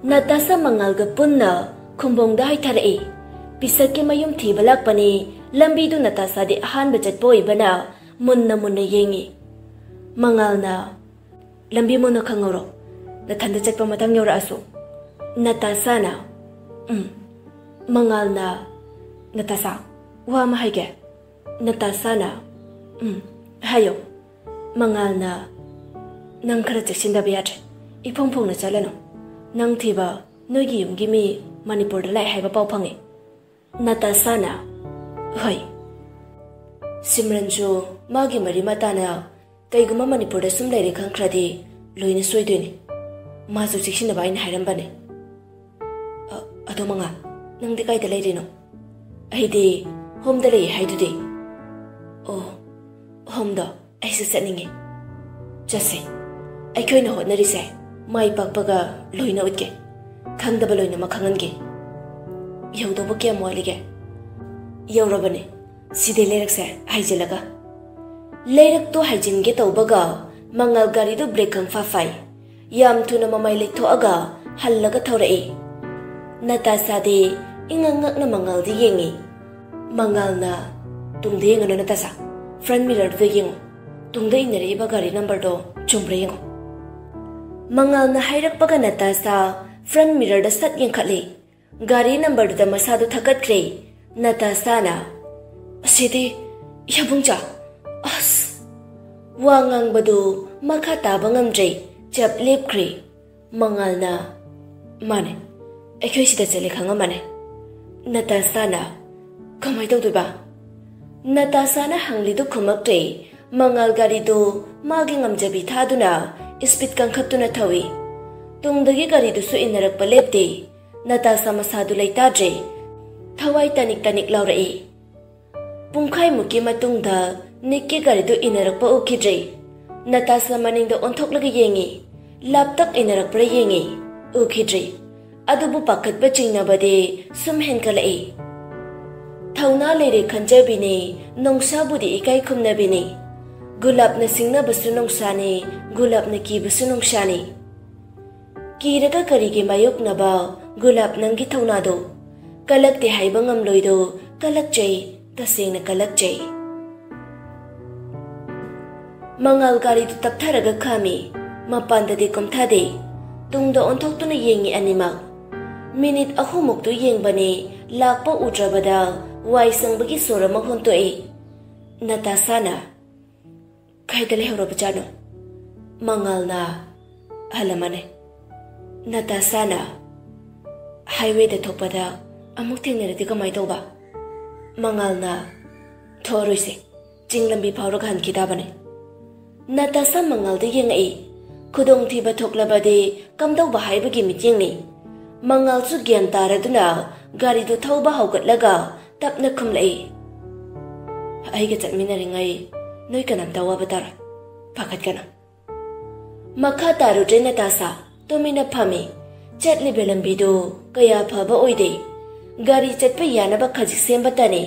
ꯅꯇꯥꯁꯥ ꯃꯉꯥꯜꯒ ꯄꯨꯟꯅ ꯈꯨꯝꯕꯣꯡꯗ ꯍꯥꯏꯊꯔꯛꯏ꯫ ꯄꯤꯁꯛꯀꯤ ꯃꯌꯨꯝ ꯊꯤꯕ ꯂꯥꯛꯄꯅꯤ꯫ ꯂꯝꯕꯤꯗꯨ ꯅꯇꯥꯁꯥꯗꯤ ꯑꯍꯥꯟꯕ ꯆꯠꯄ ꯑꯣꯏꯕꯅ ꯃꯨꯟꯅ ꯃꯨꯟꯅ ꯌꯦꯡꯉꯤ꯫ ꯃꯉꯥꯜꯅ, "ꯂꯝꯕꯤ ꯃꯨꯟꯅ ꯈꯪꯍꯧꯔꯣ, ꯅꯊꯟꯗ ꯆꯠꯄ ꯃꯇꯥꯡ ꯌꯧꯔꯛꯑꯁꯨ꯫" ꯅꯇꯥꯁꯥꯅ, "ꯎꯝ꯫" ꯃꯉꯥꯜꯅ, "ꯅꯇꯥꯁꯥ, ꯋꯥ ꯑꯃ ꯍꯥꯏꯒꯦ꯫" ꯅꯇꯥꯁꯥꯅ, "ꯎꯝ, ꯍꯥꯏꯌꯣ꯫" ꯃꯉꯥꯜꯅ, "ꯅꯪ ꯈꯔ ꯆꯦꯛꯁꯤꯟꯗꯕ ꯌꯥꯗ꯭ꯔꯦ꯫ ꯏꯐꯣꯡ ꯐꯣꯡꯅ ꯆꯠꯂꯅꯨ꯫ ꯅꯪ ꯊꯤꯕ ꯅꯣꯏꯒꯤ ꯌꯨꯝꯒꯤ ꯃꯤ ꯃꯅꯤꯄꯨꯔꯗ ꯂꯥꯛꯑꯦ ꯍꯥꯏꯕ ꯄꯥꯎ ꯐꯪꯉꯤ꯫" ꯅꯇꯥꯁꯥꯅ, "ꯍꯣꯏ꯫ ꯁꯤꯝꯔꯟꯁꯨ ꯃꯥꯒꯤ ꯃꯔꯤ ꯃꯇꯥꯅ ꯀꯩꯒꯨꯝꯕ ꯃꯅꯤꯄꯨꯔꯗ ꯁꯨꯝ ꯂꯩꯔꯦ ꯈꯪꯈ꯭ꯔꯗꯤ ꯂꯣꯏꯅ ꯁꯣꯏꯗꯣꯏꯅꯤ꯫ ꯃꯥꯁꯨ ꯆꯦꯛꯁꯤꯟꯅꯕ ꯑꯩꯅ ꯍꯥꯏꯔꯝꯕꯅꯦ꯫ ꯑ-, ꯑꯗꯣ ꯃꯉꯥꯜ, ꯅꯪꯗꯤ ꯀꯥꯏꯗ ꯂꯩꯔꯤꯅꯣ?" "ꯑꯩꯗꯤ ꯍꯣꯝꯗ ꯂꯩꯌꯦ ꯍꯥꯏꯗꯨꯗꯤ꯫" "ꯑꯣ, ꯍꯣꯝꯗꯣ ꯑꯩꯁꯨ ꯆꯠꯅꯤꯡꯉꯤ꯫" "ꯆꯠꯁꯦ꯫ ꯑꯩꯈꯣꯏꯅ ꯍꯣꯠꯅꯔꯤꯁꯦ ꯃꯥꯏ ꯄꯥꯛꯄꯒ ꯂꯣꯏꯅ ꯎꯠꯀꯦ꯫ ꯈꯪꯗꯕ ꯂꯣꯏꯅꯃꯛ ꯈꯪꯍꯟꯒꯦ꯫" "ꯌꯧꯗꯧꯕ ꯀꯌꯥꯝ ꯋꯥꯠꯂꯤꯒꯦ?" "ꯌꯧꯔꯕꯅꯦ꯫ ꯁꯤꯗꯩ ꯂꯩꯔꯛꯁꯦ ꯍꯥꯏꯖꯤꯜꯂꯒ꯫" ꯂꯩꯔꯛꯇꯣ ꯍꯥꯏꯖꯤꯟꯒꯦ ꯇꯧꯕꯒ ꯃꯉꯥꯜ ꯒꯥꯔꯤꯗꯨ ꯕ꯭ꯔꯦꯛ ꯈꯪꯐꯥ ꯐꯥꯏ꯫ ꯌꯥꯝ ꯊꯨꯅ ꯃꯃꯥꯏ ꯂꯩꯊꯣꯛꯑꯒ ꯍꯜꯂꯒ ꯊꯧꯔꯛꯏ꯫ ꯅꯇꯥꯁꯥꯗꯤ ꯏꯉꯛ ꯉꯛꯅ ꯃꯉꯥꯜꯗ ꯌꯦꯡꯉꯤ꯫ ꯃꯉꯥꯜꯅ, "ꯇꯨꯡꯗ ꯌꯦꯡꯉꯅꯨ ꯅꯇꯥꯁꯥ, ꯐ꯭ꯔꯟꯠ ꯃꯤꯔꯔꯗꯨꯗ ꯌꯦꯡꯉꯨ꯫ ꯇꯨꯡꯗ ꯏꯟꯅꯔꯛꯏꯕ ꯒꯥꯔꯤ ꯅꯝꯕꯔꯗꯣ ꯆꯨꯝꯕ꯭ꯔꯥ ꯌꯦꯡꯉꯨ꯫" ꯃꯉꯥꯜꯅ ꯍꯥꯏꯔꯛꯄꯒ ꯅꯇꯥꯁꯥ ꯐ꯭ꯔꯟꯠ ꯃꯤꯔꯔꯗ ꯁꯠ ꯌꯦꯡꯈꯠꯂꯤ꯫ ꯒꯥꯔꯤ ꯅꯝꯕꯔꯗꯨꯗ ꯃꯁꯥꯗꯨ ꯊꯛꯀꯠꯈ꯭ꯔꯦ꯫ ꯅꯇꯥꯁꯥꯅ, "ꯑꯁꯤꯗꯤ ꯌꯥꯕꯨꯡꯆꯥ, ꯑꯁ!" ꯋꯥ ꯉꯥꯡꯕꯗꯨ ꯃꯈꯥ ꯇꯥꯕ ꯉꯝꯗ꯭ꯔꯦ, ꯆꯞ ꯂꯦꯞꯈ꯭ꯔꯦ꯫ ꯃꯉꯥꯜꯅ, "ꯃꯥꯅꯦ, ꯑꯩꯈꯣꯏ ꯁꯤꯗ ꯆꯠꯂꯦ ꯈꯪꯉꯝꯃꯅꯦ꯫" ꯅꯇꯥꯁꯥꯅ, "ꯀꯃꯥꯏ ꯇꯧꯗꯣꯏꯕ?" ꯅꯇꯥꯁꯥꯅ ꯍꯪꯂꯤꯗꯨ ꯈꯨꯝꯃꯛꯇ꯭ꯔꯦ꯫ ꯃꯉꯥꯜ ꯒꯥꯔꯤꯗꯨ ꯃꯥꯒꯤ ꯉꯝꯖꯕꯤ ꯊꯥꯗꯨꯅ ꯏꯁꯄꯤꯠ ꯀꯟꯈꯠꯇꯨꯅ ꯊꯧꯏ꯫ ꯇꯨꯡꯗꯒꯤ ꯒꯥꯔꯤꯗꯨꯁꯨ ꯏꯟꯅꯔꯛꯄ ꯂꯦꯞꯇꯦ꯫ ꯅꯇꯥꯁꯥ ꯃꯁꯥꯗꯨ ꯂꯩꯇꯥꯗ꯭ꯔꯦ꯫ ꯊꯋꯥꯏ ꯇꯅꯤꯛ ꯇꯅꯤꯛ ꯂꯥꯎꯔꯛꯏ꯫ ꯄꯨꯡꯈꯥꯏꯃꯨꯛꯀꯤ ꯃꯇꯨꯡꯗ ꯅꯤꯛꯀꯤ ꯒꯥꯔꯤꯗꯨ ꯏꯟꯅꯔꯛꯄ ꯎꯈꯤꯗ꯭ꯔꯦ꯫ ꯅꯇꯥꯁꯥ ꯃꯅꯤꯡꯗ ꯑꯣꯟꯊꯣꯛꯂꯒ ꯌꯦꯡꯉꯤ꯫ ꯂꯥꯞꯇꯛ ꯏꯟꯅꯔꯛꯄ꯭ꯔꯥ ꯌꯦꯡꯉꯤ꯫ ꯎꯈꯤꯗ꯭ꯔꯦ꯫ ꯑꯗꯨꯕꯨ ꯄꯥꯈꯠꯄ ꯆꯤꯡꯅꯕꯗꯤ ꯁꯨꯝ ꯍꯦꯟꯒꯠꯂꯛꯏ꯫ ꯊꯧꯅꯥ ꯂꯩꯔꯦ ꯈꯟꯖꯕꯤꯅꯤ, ꯅꯣꯡꯁꯥꯕꯨꯗꯤ ꯏꯀꯥꯏ ꯈꯨꯝꯅꯕꯤꯅꯤ꯫ ꯒꯨꯂꯥꯞꯅ ꯁꯤꯡꯅꯕꯁꯨ ꯅꯣꯡꯁꯥꯅꯤ, ꯒꯨꯂꯥꯞꯅ ꯀꯤꯕꯁꯨ ꯅꯣꯡꯁꯥꯅꯤ꯫ ꯀꯤꯔꯒ ꯀꯔꯤꯒꯤ ꯃꯥꯌꯣꯛꯅꯕ, ꯒꯨꯂꯥꯞ ꯅꯪꯒꯤ ꯊꯧꯅꯥꯗꯣ? ꯀꯜꯂꯛꯇꯦ ꯍꯥꯏꯕ ꯉꯝꯂꯣꯏꯗꯣ, ꯀꯜꯂꯛꯆꯩ, ꯇꯁꯦꯡꯅ ꯀꯜꯂꯛꯆꯩ꯫ ꯃꯉꯥꯜ ꯒꯥꯔꯤꯗꯨ ꯇꯞꯊꯔꯒ ꯈꯥꯝꯃꯤ꯫ ꯃꯄꯥꯟꯗꯗꯤ ꯀꯨꯝꯊꯗꯦ꯫ ꯇꯨꯡꯗ ꯑꯣꯟꯊꯣꯛꯇꯨꯅ ꯌꯦꯡꯉꯤ ꯑꯅꯤꯃꯛ꯫ ꯃꯤꯅꯤꯠ ꯑꯍꯨꯝꯃꯨꯛꯇꯨ ꯌꯦꯡꯕꯅꯤ, ꯂꯥꯛꯄ ꯎꯗ꯭ꯔꯕꯗ ꯋꯥꯏ ꯁꯪꯕꯒꯤ ꯁꯣꯔ ꯑꯃ ꯍꯣꯟꯇꯣꯛꯏ꯫ ꯅꯇꯥꯁꯥꯅ, "ꯀꯥꯏꯗ ꯂꯩꯍꯧꯔꯕꯖꯥꯠꯅꯣ?" ꯃꯉꯥꯜꯅ, "ꯍꯜꯂꯝꯃꯅꯦ꯫" ꯅꯇꯥꯁꯥꯅ, "ꯍꯥꯏꯋꯦꯗ ꯊꯣꯛꯄꯗ ꯑꯃꯨꯛ ꯊꯦꯡꯅꯔꯗꯤ ꯀꯃꯥꯏ ꯇꯧꯕ?" ꯃꯉꯥꯜꯅ, "ꯊꯣꯛꯑꯔꯣꯏꯁꯦ, ꯆꯤꯡ ꯂꯝꯕꯤ ꯐꯥꯎꯔꯒ ꯍꯟꯈꯤ ꯇꯥꯕꯅꯦ꯫" ꯅꯇꯥꯁꯥ ꯃꯉꯥꯜꯗ ꯌꯦꯡꯉꯛꯏ꯫ ꯈꯨꯗꯣꯡꯊꯤꯕ ꯊꯣꯛꯂꯕꯗꯤ ꯀꯝꯗꯧꯕ ꯍꯥꯏꯕꯒꯤ ꯃꯤꯠꯌꯦꯡꯅꯤ꯫ ꯃꯉꯥꯜꯁꯨ ꯒ꯭ꯌꯥꯟ ꯇꯥꯔꯗꯨꯅ ꯒꯥꯔꯤꯗꯨ ꯊꯧꯕ ꯍꯧꯒꯠꯂꯒ ꯇꯞꯅ ꯈꯨꯝꯂꯛꯏ꯫ "ꯑꯩꯒ ꯆꯠꯃꯤꯟꯅꯔꯤꯉꯩ ꯅꯣꯏ ꯀꯅꯥꯝꯇ ꯑꯋꯥꯕ ꯇꯥꯔꯣꯏ꯫ ꯄꯥꯈꯠꯀꯅꯨ꯫" ꯃꯈꯥ ꯇꯥꯔꯨꯗ꯭ꯔꯦ ꯅꯇꯥꯁꯥ꯫ ꯇꯨꯃꯤꯟꯅ ꯐꯝꯃꯤ꯫ ꯆꯠꯂꯤꯕ ꯂꯝꯕꯤꯗꯨ ꯀꯌꯥ ꯐꯕ ꯑꯣꯏꯗꯦ꯫ ꯒꯥꯔꯤ ꯆꯠꯄ ꯌꯥꯅꯕ ꯈꯖꯤꯛ ꯁꯦꯝꯕꯇꯅꯤ꯫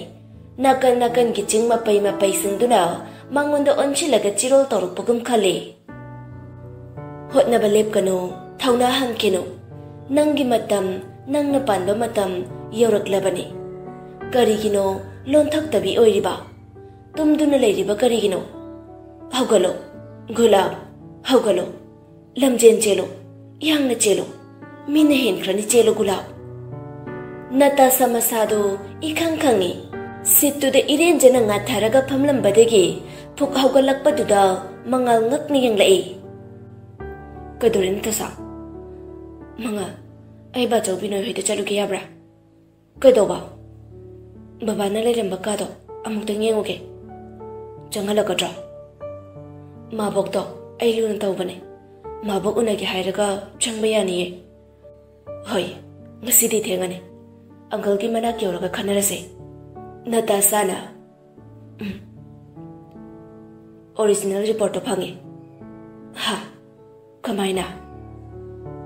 ꯅꯥꯀꯟ ꯅꯥꯀꯟꯒꯤ ꯆꯤꯡ ꯃꯄꯩ ꯃꯄꯩꯁꯤꯡꯗꯨꯅ ꯃꯉꯣꯟꯗ ꯑꯣꯟꯁꯤꯜꯂꯒ ꯆꯤꯔꯣꯜ ꯇꯧꯔꯛꯄꯒꯨꯝ ꯈꯜꯂꯤ꯫ ꯍꯣꯠꯅꯕ ꯂꯦꯞꯀꯅꯨ, ꯊꯧꯅꯥ ꯍꯟꯈꯤꯅꯨ꯫ ꯅꯪꯒꯤ ꯃꯇꯝ, ꯅꯪꯅ ꯄꯥꯟꯕ ꯃꯇꯝ ꯌꯧꯔꯛꯂꯕꯅꯤ꯫ ꯀꯔꯤꯒꯤꯅꯣ ꯂꯣꯟꯊꯣꯛꯇꯕꯤ ꯑꯣꯏꯔꯤꯕ? ꯇꯨꯝꯗꯨꯅ ꯂꯩꯔꯤꯕ ꯀꯔꯤꯒꯤꯅꯣ? ꯍꯧꯒꯠꯂꯣ, ꯒꯨꯂꯥꯞ, ꯍꯧꯒꯠꯂꯣ꯫ ꯂꯝꯖꯦꯟ ꯆꯦꯜꯂꯨ, ꯌꯥꯡꯅ ꯆꯦꯜꯂꯨ꯫ ꯃꯤꯅ ꯍꯦꯟꯈ꯭ꯔꯅꯤ, ꯆꯦꯜꯂꯨ ꯒꯨꯂꯥꯞ꯫ ꯅꯇꯥꯁꯥ ꯃꯁꯥꯗꯨ ꯏꯈꯪ ꯈꯪꯉꯤ꯫ ꯁꯤꯠꯇꯨꯗ ꯏꯔꯦꯟꯖꯅ ꯉꯥꯊꯔꯒ ꯐꯝꯂꯝꯕꯗꯒꯤ ꯐꯨꯛ ꯍꯧꯒꯠꯂꯛꯄꯗꯨꯗ ꯃꯉꯥꯜ ꯉꯛꯅ ꯌꯦꯡꯂꯛꯏ꯫ "ꯀꯩꯗꯧꯔꯦ ꯅꯇꯥꯁꯥ?" "ꯃꯉꯥꯜ, ꯑꯩ ꯕꯥꯆꯧ ꯕꯤꯅꯣꯏ ꯍꯣꯏꯗ ꯆꯠꯂꯨꯒꯦ, ꯌꯥꯕ꯭ꯔꯥ?" "ꯀꯩꯗꯧꯕ?" "ꯕꯕꯥꯅ ꯂꯩꯔꯝꯕ ꯀꯥꯗꯣ ꯑꯃꯨꯛꯇꯪ ꯌꯦꯡꯉꯨꯒꯦ꯫ ꯆꯪꯍꯜꯂꯛꯀꯗ꯭ꯔꯣ?" "ꯃꯥꯕꯣꯛꯇꯣ ꯑꯩ ꯂꯨꯅ ꯇꯧꯕꯅꯦ꯫ ꯃꯥꯕꯣꯛ ꯎꯅꯒꯦ ꯍꯥꯏꯔꯒ ꯆꯪꯕ ꯌꯥꯅꯤꯌꯦ꯫" "ꯍꯣꯏ, ꯉꯁꯤꯗꯤ ꯊꯦꯡꯉꯅꯤ꯫ ꯑꯪꯀꯜꯒꯤ ꯃꯅꯥꯛ ꯌꯧꯔꯒ ꯈꯟꯅꯔꯁꯦ꯫" ꯅꯇꯥꯁꯥꯅ, "ꯎꯝ꯫ ꯑꯣꯔꯤꯖꯤꯅꯦꯜ ꯔꯤꯄꯣꯔꯠꯇꯣ ꯐꯪꯉꯦ꯫" "ꯍꯥ? ꯀꯃꯥꯏꯅ?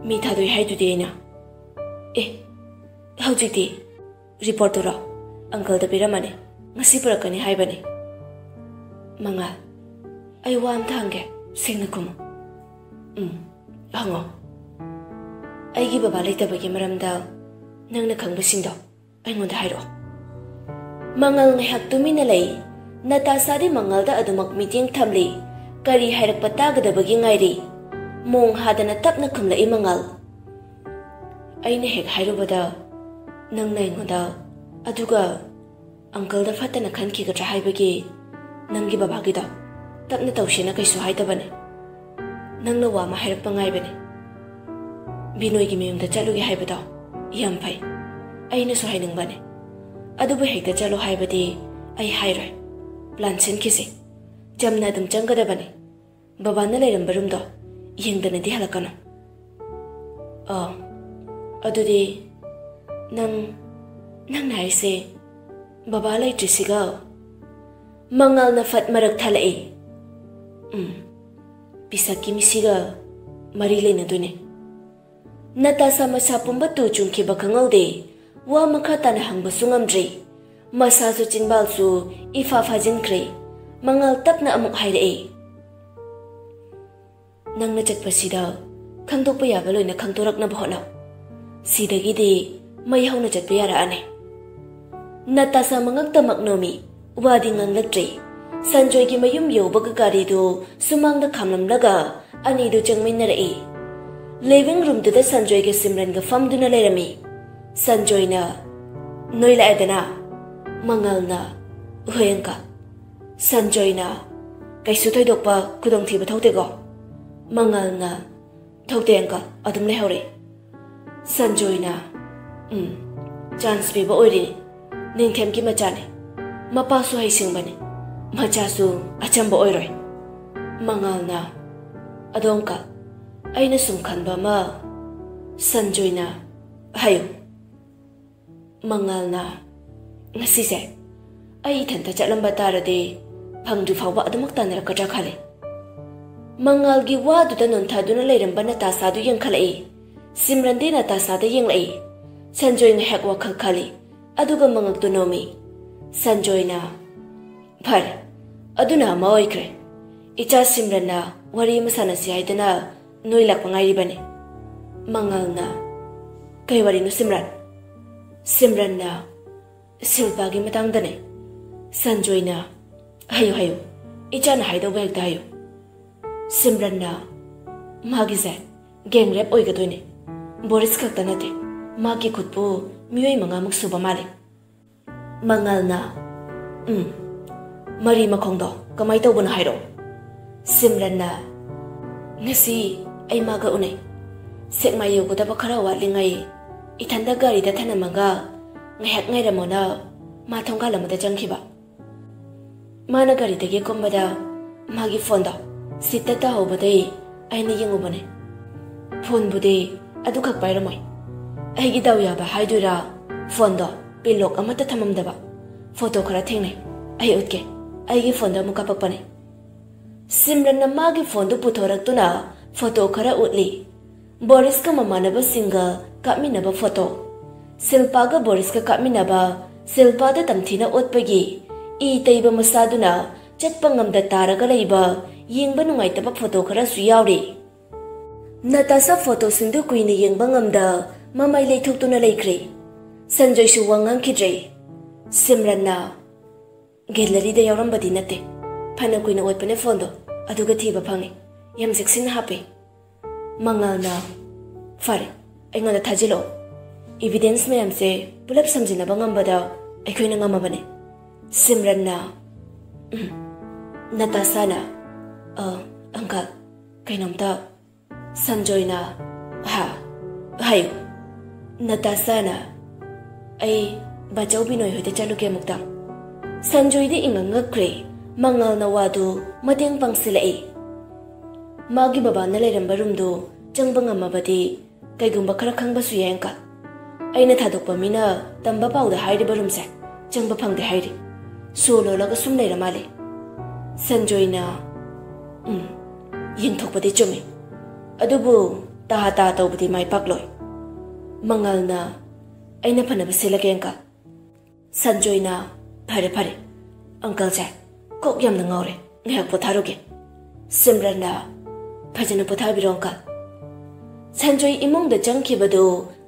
ꯃꯤ ꯊꯥꯗꯣꯛꯏ ꯍꯥꯏꯗꯨꯗꯤ ꯑꯩꯅ꯫" "ꯑꯦ, ꯍꯧꯖꯤꯛꯇꯤ?" "ꯔꯤꯄꯣꯔꯠꯇꯨꯔꯣ? ꯑꯪꯀꯜꯗ ꯄꯤꯔꯝꯃꯅꯤ꯫ ꯉꯁꯤ ꯄꯨꯔꯛꯀꯅꯤ ꯍꯥꯏꯕꯅꯤ꯫" "ꯃꯉꯥꯜ, ꯑꯩ ꯋꯥ ꯑꯝꯇ ꯍꯪꯒꯦ, ꯁꯦꯡꯅ ꯈꯨꯝꯃꯨ꯫" "ꯎꯝ, ꯍꯪꯉꯣ꯫" "ꯑꯩꯒꯤ ꯕꯕꯥ ꯂꯩꯇꯕꯒꯤ ꯃꯔꯝꯗ ꯅꯪꯅ ꯈꯪꯕꯁꯤꯡꯗꯣ ꯑꯩꯉꯣꯟꯗ ꯍꯥꯏꯔꯛꯑꯣ꯫" ꯃꯉꯥꯜ ꯉꯥꯏꯍꯥꯛ ꯇꯨꯃꯤꯟꯅ ꯂꯩ꯫ ꯅꯇꯥꯁꯥꯗꯤ ꯃꯉꯥꯜꯗ ꯑꯗꯨꯃꯛ ꯃꯤꯠꯌꯦꯡ ꯊꯝꯂꯤ꯫ ꯀꯔꯤ ꯍꯥꯏꯔꯛꯄ ꯇꯥꯒꯗꯕꯒꯤ ꯉꯥꯏꯔꯤ꯫ ꯃꯣꯡ ꯍꯥꯗꯅ ꯇꯞꯅ ꯈꯨꯝꯂꯛꯏ ꯃꯉꯥꯜ꯫ "ꯑꯩꯅ ꯍꯦꯛ ꯍꯥꯏꯔꯨꯕꯗ ꯅꯪꯅ ꯑꯩꯉꯣꯟꯗ, ꯑꯗꯨꯒ ꯑꯪꯀꯜꯗ ꯐꯠꯇꯅ ꯈꯟꯈꯤꯒꯗ꯭ꯔꯥ ꯍꯥꯏꯕꯒꯤ ꯅꯪꯒꯤ ꯕꯕꯥꯒꯤꯗꯣ ꯇꯞꯅ ꯇꯧꯁꯦꯅ ꯀꯩꯁꯨ ꯍꯥꯏꯗꯕꯅꯦ꯫ ꯅꯪꯅ ꯋꯥ ꯑꯃ ꯍꯥꯏꯔꯛꯄ ꯉꯥꯏꯕꯅꯦ꯫ ꯕꯤꯅꯣꯏꯒꯤ ꯃꯌꯨꯝꯗ ꯆꯠꯂꯨꯒꯦ ꯍꯥꯏꯕꯗꯣ ꯌꯥꯝ ꯐꯩ꯫ ꯑꯩꯅꯁꯨ ꯍꯥꯏꯅꯤꯡꯕꯅꯦ꯫ ꯑꯗꯨꯕꯨ ꯍꯦꯛꯇ ꯆꯠꯂꯣ ꯍꯥꯏꯕꯗꯤ ꯑꯩ ꯍꯥꯏꯔꯣꯏ꯫ ꯄ꯭ꯂꯥꯟ ꯁꯤꯟꯈꯤꯁꯦ꯫ ꯆꯝꯅ ꯑꯗꯨꯝ ꯆꯪꯒꯗꯕꯅꯦ꯫ ꯕꯕꯥꯅ ꯂꯩꯔꯝꯕ ꯔꯨꯝꯗꯣ ꯌꯦꯡꯗꯅꯗꯤ ꯍꯜꯂꯛꯀꯅꯨ꯫" "ꯑꯥ, ꯑꯗꯨꯗꯤ ꯅꯪ, ꯅꯪꯅ ꯍꯥꯏꯁꯦ ꯕꯕꯥ ꯂꯩꯇ꯭ꯔꯤꯁꯤꯒ?" ꯃꯉꯥꯜꯅ ꯐꯠ ꯃꯔꯛ ꯊꯜꯂꯛꯏ꯫ "ꯎꯝ, ꯄꯤꯁꯛꯀꯤ ꯃꯤꯁꯤꯒ ꯃꯔꯤ ꯂꯩꯅꯗꯣꯏꯅꯦ꯫" ꯅꯇꯥꯁꯥ ꯃꯁꯥ ꯄꯨꯝꯕ ꯇꯨ ꯆꯨꯡꯈꯤꯕ ꯈꯪꯍꯧꯗꯦ꯫ ꯋꯥ ꯃꯈꯥ ꯇꯥꯅ ꯍꯪꯕꯁꯨ ꯉꯝꯗ꯭ꯔꯦ꯫ ꯃꯁꯥꯁꯨ ꯆꯤꯟꯕꯥꯜꯁꯨ ꯏꯐꯥ ꯐꯥꯖꯤꯟꯈ꯭ꯔꯦ꯫ ꯃꯉꯥꯜ ꯇꯞꯅ ꯑꯃꯨꯛ ꯍꯥꯏꯔꯛꯑꯦ꯫ ꯅꯪꯅ ꯆꯠꯄꯁꯤꯗ ꯈꯪꯗꯣꯛꯄ ꯌꯥꯕ ꯂꯣꯏꯅ ꯈꯪꯗꯣꯔꯛꯅꯕ ꯍꯣꯠꯅꯧ꯫ ꯁꯤꯗꯒꯤꯗꯤ ꯃꯩ ꯍꯧꯅ ꯆꯠꯄ ꯌꯥꯔꯛꯑꯅꯤ꯫ ꯅꯇꯥꯁꯥ ꯃꯉꯛꯇꯃꯛ ꯅꯣꯝꯃꯤ꯫ ꯋꯥꯗꯤ ꯉꯥꯡꯂꯛꯇ꯭ꯔꯦ꯫ ꯁꯟꯖꯣꯏꯒꯤ ꯃꯌꯨꯝ ꯌꯧꯕꯒ ꯒꯥꯔꯤꯗꯨ ꯁꯨꯃꯥꯡꯗ ꯈꯥꯝꯂꯝꯂꯒ ꯑꯅꯤꯗꯨ ꯆꯪꯃꯤꯟꯅꯔꯛꯏ꯫ ꯂꯤꯚꯤꯡ ꯔꯨꯝꯗꯨꯗ ꯁꯟꯖꯣꯏꯒ ꯁꯤꯝꯔꯟꯒ ꯐꯝꯗꯨꯅ ꯂꯩꯔꯝꯃꯤ꯫ ꯁꯟꯖꯣꯏꯅ, "ꯅꯣꯏ ꯂꯥꯛꯑꯦꯗꯅ?" ꯃꯉꯥꯜꯅ, "ꯍꯣꯏ ꯑꯪꯀꯜ꯫" ꯁꯟꯖꯣꯏꯅ, "ꯀꯩꯁꯨ ꯊꯣꯏꯗꯣꯛꯄ ꯈꯨꯗꯣꯡꯊꯤꯕ ꯊꯣꯛꯇꯦꯀꯣ?" ꯃꯉꯥꯜꯅ, "ꯊꯣꯛꯇꯦ ꯑꯪꯀꯜ, ꯑꯗꯨꯝ ꯂꯩꯍꯧꯔꯦ꯫" ꯁꯟꯖꯣꯏꯅ, "ꯎꯝ, ꯆꯥꯟꯁ ꯄꯤꯕ ꯑꯣꯏꯔꯤꯅꯤ꯫ ꯅꯤꯡꯊꯦꯝꯒꯤ ꯃꯆꯥꯅꯤ꯫ ꯃꯄꯥꯁꯨ ꯍꯩꯁꯤꯡꯕꯅꯤ꯫ ꯃꯆꯥꯁꯨ ꯑꯆꯝꯕ ꯑꯣꯏꯔꯣꯏ꯫" ꯃꯉꯥꯜꯅ, "ꯑꯗꯣ ꯑꯪꯀꯜ, ꯑꯩꯅ ꯁꯨꯝ ꯈꯟꯕ ꯑꯃ꯫" ꯁꯟꯖꯣꯏꯅ, "ꯍꯥꯏꯌꯨ꯫" ꯃꯉꯥꯜꯅ, "ꯉꯁꯤꯁꯦ ꯑꯩ ꯏꯊꯟꯇ ꯆꯠꯂꯝꯕ ꯇꯥꯔꯗꯤ ꯐꯪꯗ꯭ꯔꯤ ꯐꯥꯎꯕ ꯑꯗꯨꯃꯛ ꯇꯥꯟꯅꯔꯛꯀꯗ꯭ꯔꯥ ꯈꯜꯂꯤ꯫" ꯃꯉꯥꯜꯒꯤ ꯋꯥꯗꯨꯗ ꯅꯣꯟꯊꯗꯨꯅ ꯂꯩꯔꯝꯕ ꯅꯇꯥꯁꯥꯗꯨ ꯌꯦꯡꯈꯠꯂꯛꯏ꯫ ꯁꯤꯝꯔꯟꯗꯤ ꯅꯇꯥꯁꯥꯗ ꯌꯦꯡꯂꯛꯏ꯫ ꯁꯟꯖꯣꯏ ꯉꯥꯏꯍꯥꯛ ꯋꯥꯈꯜ ꯈꯜꯂꯤ, ꯑꯗꯨꯒ ꯃꯉꯛꯇꯨ ꯅꯣꯝꯃꯤ꯫ ꯁꯟꯖꯣꯏꯅ, "ꯐꯔꯦ, ꯑꯗꯨꯅ ꯑꯃ ꯑꯣꯏꯈ꯭ꯔꯦ꯫ ꯏꯆꯥ ꯁꯤꯝꯔꯟꯅ ꯋꯥꯔꯤ ꯑꯃ ꯁꯥꯟꯅꯁꯤ ꯍꯥꯏꯗꯨꯅ ꯅꯣꯏ ꯂꯥꯛꯄ ꯉꯥꯏꯔꯤꯕꯅꯤ꯫" ꯃꯉꯥꯜꯅ, "ꯀꯩ ꯋꯥꯔꯤꯅꯣ ꯁꯤꯝꯔꯟ?" ꯁꯤꯝꯔꯟꯅ, "ꯁꯤꯜꯄꯥꯒꯤ ꯃꯇꯥꯡꯗꯅꯦ꯫" ꯁꯟꯖꯣꯏꯅ, "ꯍꯥꯏꯌꯨ, ꯍꯥꯏꯌꯨ, ꯏꯆꯥꯅ ꯍꯥꯏꯗꯧꯕ ꯍꯦꯛꯇ ꯍꯥꯏꯌꯨ꯫" ꯁꯤꯝꯔꯟꯅ, "ꯃꯥꯒꯤꯁꯦ ꯒꯦꯡ ꯔꯦꯞ ꯑꯣꯏꯒꯗꯣꯏꯅꯦ꯫ ꯕꯣꯔꯤꯁ ꯈꯛꯇ ꯅꯠꯇꯦ, ꯃꯥꯒꯤ ꯈꯨꯠꯄꯨ ꯃꯤꯑꯣꯏ ꯃꯉꯥꯃꯨꯛ ꯁꯨꯕ ꯃꯥꯜꯂꯦ꯫" ꯃꯉꯥꯜꯅ, "ꯎꯝ, ꯃꯔꯤ ꯃꯈꯣꯡꯗꯣ ꯀꯃꯥꯏ ꯇꯧꯕꯅꯣ ꯍꯥꯏꯔꯛꯑꯣ꯫" ꯁꯤꯝꯔꯟꯅ, "ꯉꯁꯤ ꯑꯩ ꯃꯥꯒ ꯎꯅꯩ꯫ ꯁꯦꯛꯃꯥꯏ ꯌꯧꯒꯗꯕ ꯈꯔ ꯋꯥꯠꯂꯤꯉꯩ ꯏꯊꯟꯗ ꯒꯥꯔꯤꯗ ꯊꯅꯝꯃꯒ ꯉꯥꯏꯍꯥꯛ ꯉꯥꯏꯔꯝꯃꯣꯅ ꯃꯥ ꯊꯣꯡꯒꯥꯜ ꯑꯃꯗ ꯆꯪꯈꯤꯕ꯫ ꯃꯥꯅ ꯒꯥꯔꯤꯗꯒꯤ ꯀꯨꯝꯕꯗ ꯃꯥꯒꯤ ꯐꯣꯟꯗꯣ ꯁꯤꯠꯇ ꯇꯥꯍꯧꯕꯗꯩ ꯑꯩꯅ ꯌꯦꯡꯉꯨꯕꯅꯦ꯫ ꯐꯣꯟꯕꯨꯗꯤ ꯑꯗꯨꯈꯛ ꯄꯥꯏꯔꯝꯃꯣꯏ꯫ ꯑꯩꯒꯤ ꯗꯥꯎ ꯌꯥꯕ ꯍꯥꯏꯗꯣꯏꯔꯥ, ꯐꯣꯟꯗꯣ ꯄꯤꯂꯣꯛ ꯑꯃꯠꯇ ꯊꯝꯃꯝꯗꯕ ꯐꯣꯇꯣ ꯈꯔ ꯊꯦꯡꯅꯩ꯫ ꯑꯩ ꯎꯠꯀꯦ꯫" ꯑꯩꯒꯤ ꯐꯣꯟꯗ ꯑꯃꯨꯛ ꯀꯥꯞꯄꯛꯄꯅꯦ꯫ ꯁꯤꯝꯔꯟꯅ ꯃꯥꯒꯤ ꯐꯣꯟꯗꯨ ꯄꯨꯊꯣꯔꯛꯇꯨꯅ ꯐꯣꯇꯣ ꯈꯔ ꯎꯠꯂꯤ꯫ ꯕꯣꯔꯤꯁꯀ ꯃꯃꯥꯟꯅꯕꯁꯤꯡꯒ ꯀꯥꯞꯃꯤꯟꯅꯕ ꯐꯣꯇꯣ꯫ ꯁꯤꯜꯄꯥꯒ ꯕꯣꯔꯤꯁꯀ ꯀꯥꯞꯃꯤꯟꯅꯕ, ꯁꯤꯜꯄꯥꯗ ꯇꯝꯊꯤꯅ ꯑꯣꯠꯄꯒꯤ ꯏ ꯇꯩꯕ ꯃꯁꯥꯗꯨꯅ ꯆꯠꯄ ꯉꯝꯗ ꯇꯥꯔꯒ ꯂꯩꯕ ꯌꯦꯡꯕ ꯅꯨꯡꯉꯥꯏꯇꯕ ꯐꯣꯇꯣ ꯈꯔꯁꯨ ꯌꯥꯎꯔꯤ꯫ ꯅꯇꯥꯁꯥ ꯐꯣꯇꯣꯁꯤꯡꯗꯨ ꯀꯨꯏꯅ ꯌꯦꯡꯕ ꯉꯝꯗ ꯃꯃꯥꯏ ꯂꯩꯊꯣꯛꯇꯨꯅ ꯂꯩꯈ꯭ꯔꯦ꯫ ꯁꯟꯖꯣꯏꯁꯨ ꯋꯥ ꯉꯥꯡꯈꯤꯗ꯭ꯔꯦ꯫ ꯁꯤꯝꯔꯟꯅ, "ꯒꯦꯂꯔꯤꯗ ꯌꯥꯎꯔꯝꯕꯗꯤ ꯅꯠꯇꯦ꯫ ꯐꯅ ꯀꯨꯏꯅ ꯑꯣꯠꯄꯅꯦ ꯐꯣꯟꯗꯣ, ꯑꯗꯨꯒ ꯊꯤꯕ ꯐꯪꯉꯦ꯫ ꯌꯥꯝ ꯆꯦꯛꯁꯤꯟꯅ ꯍꯥꯞꯄꯦ꯫" ꯃꯉꯥꯜꯅ, "ꯐꯔꯦ, ꯑꯩꯉꯣꯟꯗ ꯊꯥꯖꯤꯜꯂꯛꯑꯣ꯫ ꯏꯚꯤꯗꯦꯟꯁ ꯃꯌꯥꯝꯁꯦ ꯄꯨꯂꯞ ꯁꯝꯖꯤꯟꯅꯕ ꯉꯝꯕꯗ ꯑꯩꯈꯣꯏꯅ ꯉꯝꯃꯕꯅꯦ꯫" ꯁꯤꯝꯔꯟꯅ, "ꯎꯝ꯫" ꯅꯇꯥꯁꯥꯅ, "ꯑ, ꯑꯪꯀꯜ, ꯀꯩꯅꯣꯝꯇ꯫" ꯁꯟꯖꯣꯏꯅ, "ꯍꯥ, ꯍꯥꯏꯌꯨ꯫" ꯅꯇꯥꯁꯥꯅ, "ꯑꯩ ꯕꯥꯆꯧ ꯕꯤꯅꯣꯏ ꯍꯣꯏꯗ ꯆꯠꯂꯨꯒꯦ ꯑꯃꯨꯛꯇꯪ꯫" ꯁꯟꯖꯣꯏꯗꯤ ꯏꯉꯛ ꯉꯛꯈ꯭ꯔꯦ꯫ ꯃꯉꯥꯜꯅ ꯋꯥꯗꯨ ꯃꯇꯦꯡ ꯄꯥꯡꯁꯤꯜꯂꯛꯏ꯫ "ꯃꯥꯒꯤ ꯕꯕꯥꯅ ꯂꯩꯔꯝꯕ ꯔꯨꯝꯗꯨ ꯆꯪꯕ ꯉꯝꯃꯕꯗꯤ ꯀꯩꯒꯨꯝꯕ ꯈꯔ ꯈꯪꯕꯁꯨ ꯌꯥꯏ, ꯑꯪꯀꯜ꯫ ꯑꯩꯅ ꯊꯥꯗꯣꯛꯄ ꯃꯤꯅ ꯇꯝꯕ ꯄꯥꯎꯗ ꯍꯥꯏꯔꯤꯕ ꯔꯨꯝꯁꯦ ꯆꯪꯕ ꯐꯪꯗꯦ ꯍꯥꯏꯔꯤ꯫ ꯁꯣ ꯂꯣꯜꯂꯒ ꯁꯨꯝ ꯂꯩꯔ ꯃꯥꯜꯂꯦ꯫" ꯁꯟꯖꯣꯏꯅ, "ꯎꯝ, ꯌꯦꯡꯊꯣꯛꯄꯗꯤ ꯆꯨꯝꯃꯤ꯫ ꯑꯗꯨꯕꯨ ꯇꯥ ꯇꯥ ꯇꯧꯕꯗꯤ ꯃꯥꯏ ꯄꯥꯛꯂꯣꯏ꯫" ꯃꯉꯥꯜꯅ, "ꯑꯩꯅ ꯐꯅꯕ ꯁꯤꯜꯂꯒꯦ, ꯑꯪꯀꯜ꯫" ꯁꯟꯖꯣꯏꯅ, "ꯐꯔꯦ, ꯐꯔꯦ꯫ ꯑꯪꯀꯜꯁꯦ ꯀꯣꯛ ꯌꯥꯝꯅ ꯉꯥꯎꯔꯦ꯫ ꯉꯥꯏꯍꯥꯛ ꯄꯣꯊꯥꯔꯨꯒꯦ꯫" ꯁꯤꯝꯔꯟꯅ, "ꯐꯖꯅ ꯄꯣꯊꯥꯕꯤꯔꯣ, ꯑꯪꯀꯜ꯫" ꯁꯟꯖꯣꯏ ꯏꯃꯨꯡꯗ ꯆꯪꯈꯤꯕꯗꯨ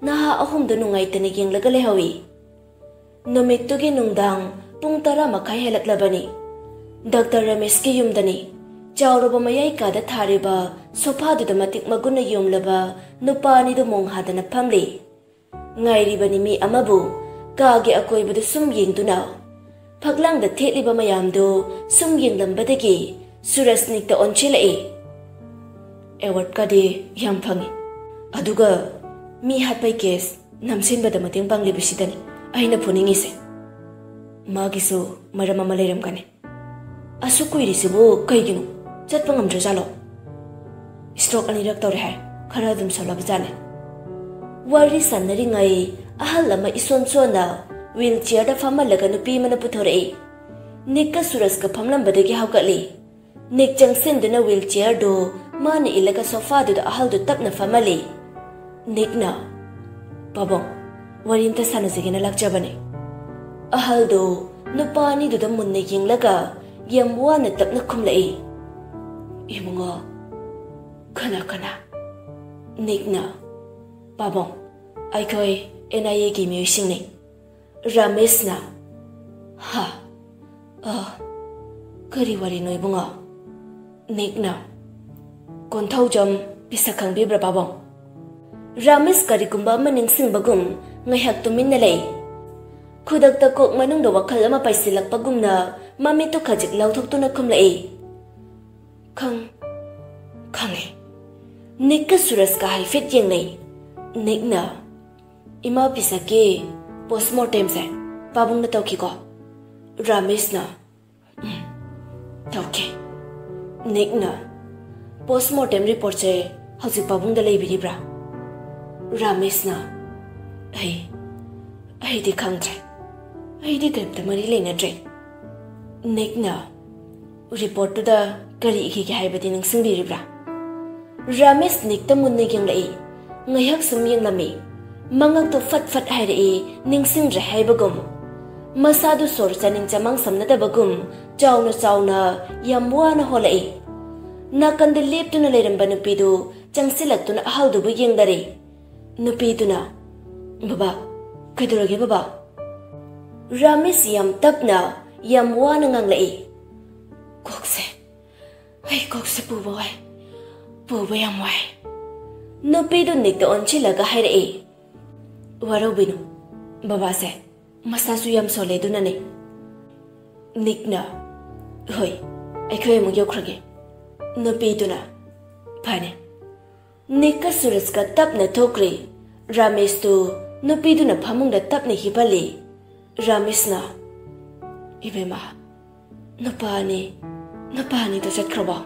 ꯅꯍꯥ ꯑꯍꯨꯝꯗꯨ ꯅꯨꯡꯉꯥꯏꯇꯅ ꯌꯦꯡꯂꯒ ꯂꯩꯍꯧꯏ꯫ ꯅꯨꯃꯤꯠꯇꯨꯒꯤ ꯅꯨꯡꯗꯥꯡ ꯄꯨꯡ ꯇꯔꯥ ꯃꯈꯥꯏ ꯍꯦꯜꯂꯛꯂꯕꯅꯤ꯫ ꯗꯥꯛꯇꯔ ꯔꯃꯦꯁꯀꯤ ꯌꯨꯝꯗꯅꯤ꯫ ꯆꯥꯎꯔꯕ ꯃꯌꯥꯏ ꯀꯥꯗ ꯊꯥꯔꯤꯕ ꯁꯣꯐꯥꯗꯨꯗ ꯃꯇꯤꯛ ꯃꯒꯨꯟꯅ ꯌꯣꯝꯂꯕ ꯅꯨꯄꯥ ꯑꯅꯤꯗꯨ ꯃꯣꯡ ꯍꯥꯗꯅ ꯐꯝꯂꯤ꯫ ꯉꯥꯏꯔꯤꯕꯅꯤ ꯃꯤ ꯑꯃꯕꯨ꯫ ꯀꯥꯒꯤ ꯑꯀꯣꯏꯕꯗ ꯁꯨꯝ ꯌꯦꯡꯗꯨꯅ ꯐꯛꯂꯥꯡꯗ ꯊꯦꯠꯂꯤꯕ ꯃꯌꯥꯝꯗꯨ ꯁꯨꯝ ꯌꯦꯡꯂꯝꯕꯗꯒꯤ ꯁꯨꯔꯖ ꯅꯤꯛꯇ ꯑꯣꯟꯁꯤꯜꯂꯛꯏ꯫ "ꯑꯦꯋꯥꯔꯗꯀꯗꯤ ꯌꯥꯝ ꯐꯪꯉꯤ, ꯑꯗꯨꯒ ꯃꯤ ꯍꯥꯠꯄꯩ ꯀꯦꯁ ꯅꯝꯁꯤꯟꯕꯗ ꯃꯇꯦꯡ ꯄꯥꯡꯂꯤꯕꯁꯤꯗꯅꯤ ꯑꯩꯅ ꯐꯨꯅꯤꯡꯉꯤꯁꯦ꯫ ꯃꯥꯒꯤꯁꯨ ꯃꯔꯝ ꯑꯃ ꯂꯩꯔꯝꯒꯅꯤ꯫ ꯑꯁꯨꯛ ꯀꯨꯏꯔꯤꯁꯤꯕꯨ ꯀꯩꯒꯤꯅꯣ? ꯆꯠꯄ ꯉꯝꯗ꯭ꯔꯖꯥꯠꯂꯣ? ꯁ꯭ꯇ꯭ꯔꯣꯛ ꯑꯅꯤꯔꯛ ꯇꯧꯔꯦ ꯍꯥꯏ, ꯈꯔ ꯑꯗꯨꯝ ꯁꯣꯜꯂꯕꯖꯥꯠꯅꯤ꯫" ꯋꯥꯔꯤ ꯁꯥꯟꯅꯔꯤꯉꯩ ꯑꯍꯜ ꯑꯃ ꯏꯁꯣꯟ ꯁꯣꯟꯅ ꯋꯤꯜ ꯆꯤꯌꯔꯗ ꯐꯝꯍꯜꯂꯒ ꯅꯨꯄꯤ ꯑꯃꯅ ꯄꯨꯊꯣꯔꯛꯏ꯫ ꯅꯤꯛꯀ ꯁꯨꯔꯖꯀ ꯐꯝꯂꯝꯕꯗꯒꯤ ꯍꯧꯒꯠꯂꯤ꯫ ꯅꯤꯛ ꯆꯪꯁꯤꯟꯗꯨꯅ ꯋꯤꯜ ꯆꯤꯌꯔꯗꯨ ꯃꯥꯅ ꯏꯜꯂꯒ ꯁꯣꯐꯥꯗꯨꯗ ꯑꯍꯜꯗꯨ ꯇꯞꯅ ꯐꯝꯍꯜꯂꯤ꯫ ꯅꯤꯛꯅ, "ꯄꯥꯕꯨꯡ, ꯋꯥꯔꯤ ꯑꯝꯇ ꯁꯥꯟꯅꯖꯒꯦꯅ ꯂꯥꯛꯆꯕꯅꯤ꯫" ꯑꯍꯜꯗꯨ ꯅꯨꯄꯥ ꯑꯅꯤꯗꯨꯗ ꯃꯨꯟꯅ ꯌꯦꯡꯂꯒ ꯌꯥꯝ ꯋꯥꯅ ꯇꯞꯅ ꯈꯨꯝꯂꯛꯏ꯫ ꯏꯕꯨꯡꯉꯣ, ꯀꯅꯥ ꯀꯅꯥ? ꯅꯤꯛꯅ, "ꯄꯥꯕꯨꯡ, ꯑꯩꯈꯣꯏ ꯑꯦꯟ ꯑꯥꯏ ꯑꯦꯒꯤ ꯃꯤꯑꯣꯏꯁꯤꯡꯅꯤ"꯫ ꯔꯥꯃꯦꯁꯅ, "ꯍꯥ? ꯑ, ꯀꯔꯤ ꯋꯥꯔꯤꯅꯣ ꯏꯕꯨꯡꯉꯣ?" ꯅꯤꯛꯅ, "ꯀꯣꯟꯊꯧꯖꯝ ꯄꯤꯁꯛ ꯈꯪꯕꯤꯕ꯭ꯔꯥ ꯄꯥꯕꯨꯡ?" ꯔꯥꯃꯦꯁ ꯀꯔꯤꯒꯨꯝꯕ ꯑꯃ ꯅꯤꯡꯁꯤꯡꯕꯒꯨꯝ ꯉꯥꯏꯍꯥꯛ ꯇꯨꯃꯤꯟꯅ ꯂꯩ꯫ ꯈꯨꯗꯛꯇ ꯀꯣꯛ ꯃꯅꯨꯡꯗ ꯋꯥꯈꯜ ꯑꯃ ꯄꯥꯏꯁꯤꯜꯂꯛꯄꯒꯨꯝꯅ ꯃꯃꯤꯠꯇꯨ ꯈꯖꯤꯛ ꯂꯥꯎꯊꯣꯛꯇꯨꯅ ꯈꯨꯝꯂꯛꯏ꯫ "ꯈꯪ-, ꯈꯪꯉꯦ꯫" ꯅꯤꯛꯀ ꯁꯨꯔꯖꯀ ꯍꯥꯏꯐꯦꯠ ꯌꯦꯡꯅꯩ꯫ ꯅꯤꯛꯅ, "ꯏꯃꯥ ꯄꯤꯁꯛꯀꯤ ꯄꯣꯁꯃꯣꯔꯇꯦꯝꯁꯦ ꯄꯥꯕꯨꯡꯅ ꯇꯧꯈꯤꯀꯣ?" ꯔꯥꯃꯦꯁꯅ, "ꯎꯝ, ꯇꯧꯈꯤ꯫" ꯅꯤꯛꯅ, "ꯄꯣꯁꯃꯣꯔꯇꯦꯝ ꯔꯤꯄꯣꯔꯠꯁꯦ ꯍꯧꯖꯤꯛ ꯄꯥꯕꯨꯡꯗ ꯂꯩꯕꯤꯔꯤꯕ꯭ꯔꯥ?" ꯔꯥꯃꯦꯁꯅ, "ꯑꯩ, ꯑꯩꯗꯤ ꯈꯪꯗ꯭ꯔꯦ꯫ ꯑꯩꯗꯤ ꯀꯔꯤꯝꯇ ꯃꯔꯤ ꯂꯩꯅꯗ꯭ꯔꯦ꯫" ꯅꯤꯛꯅ, "ꯔꯤꯄꯣꯔꯠꯇꯨꯗ ꯀꯔꯤ ꯏꯈꯤꯒꯦ ꯍꯥꯏꯕꯗꯤ ꯅꯤꯡꯁꯤꯡꯕꯤꯔꯤꯕ꯭ꯔꯥ?" ꯔꯥꯃꯦꯁ ꯅꯤꯛꯇ ꯃꯨꯟꯅ ꯌꯦꯡꯂꯛꯏ꯫ ꯉꯥꯏꯍꯥꯛ ꯁꯨꯝ ꯌꯦꯡꯂꯝꯃꯤ꯫ ꯃꯉꯛꯇꯨ ꯐꯠ ꯐꯠ ꯍꯥꯏꯔꯛꯏ, ꯅꯤꯡꯁꯤꯡꯗ꯭ꯔꯦ ꯍꯥꯏꯕꯒꯨꯝ꯫ ꯃꯁꯥꯗꯨ ꯁꯣꯔ ꯆꯥꯅꯤꯡ ꯆꯃꯥꯡ ꯁꯝꯅꯗꯕꯒꯨꯝ ꯆꯥꯎꯅ ꯆꯥꯎꯅ ꯌꯥꯝ ꯋꯥꯅ ꯍꯣꯜꯂꯛꯏ꯫ ꯅꯥꯀꯟꯗ ꯂꯦꯞꯇꯨꯅ ꯂꯩꯔꯝꯕ ꯅꯨꯄꯤꯗꯨ ꯆꯪꯁꯤꯜꯂꯛꯇꯨꯅ ꯑꯍꯜꯗꯨꯕꯨ ꯌꯦꯡꯗꯔꯦ꯫ ꯅꯨꯄꯤꯗꯨꯅ, "ꯕꯕꯥ, ꯀꯩꯗꯧꯔꯒꯦ ꯕꯕꯥ?" ꯔꯥꯃꯦꯁ ꯌꯥꯝ ꯇꯞꯅ, ꯌꯥꯝ ꯋꯥꯅ ꯉꯥꯡꯂꯛꯏ, "ꯀꯣꯛꯁꯦ, ꯑꯩ ꯀꯣꯛꯁꯦ ꯄꯨꯕ ꯋꯥꯏ, ꯄꯨꯕ ꯌꯥꯝ ꯋꯥꯏ꯫" ꯅꯨꯄꯤꯗꯨ ꯅꯤꯛꯇ ꯑꯣꯟꯁꯤꯜꯂꯒ ꯍꯥꯏꯔꯛꯏ, "ꯋꯥꯔꯧꯕꯤꯅꯨ, ꯕꯕꯥꯁꯦ ꯃꯁꯥꯁꯨ ꯌꯥꯝ ꯁꯣꯜꯂꯦ ꯑꯗꯨꯅꯅꯦ꯫" ꯅꯤꯛꯅ, "ꯍꯣꯏ, ꯑꯩꯈꯣꯏ ꯑꯃꯨꯛ ꯌꯧꯈ꯭ꯔꯒꯦ꯫" ꯅꯨꯄꯤꯗꯨꯅ, "ꯐꯅꯤ꯫" ꯅꯤꯛꯀ ꯁꯨꯔꯖꯀ ꯇꯞꯅ ꯊꯣꯛꯈ꯭ꯔꯦ꯫ ꯔꯥꯃꯦꯁꯇꯨ ꯅꯨꯄꯤꯗꯨꯅ ꯐꯃꯨꯡꯗ ꯇꯞꯅ ꯍꯤꯞꯍꯜꯂꯤ꯫ ꯔꯥꯃꯦꯁꯅ, "ꯏꯕꯦꯝꯃ, ꯅꯨꯄꯥ ꯑꯅꯤ, ꯅꯨꯄꯥ ꯑꯅꯤꯗꯣ ꯆꯠꯈ꯭ꯔꯕꯣ?"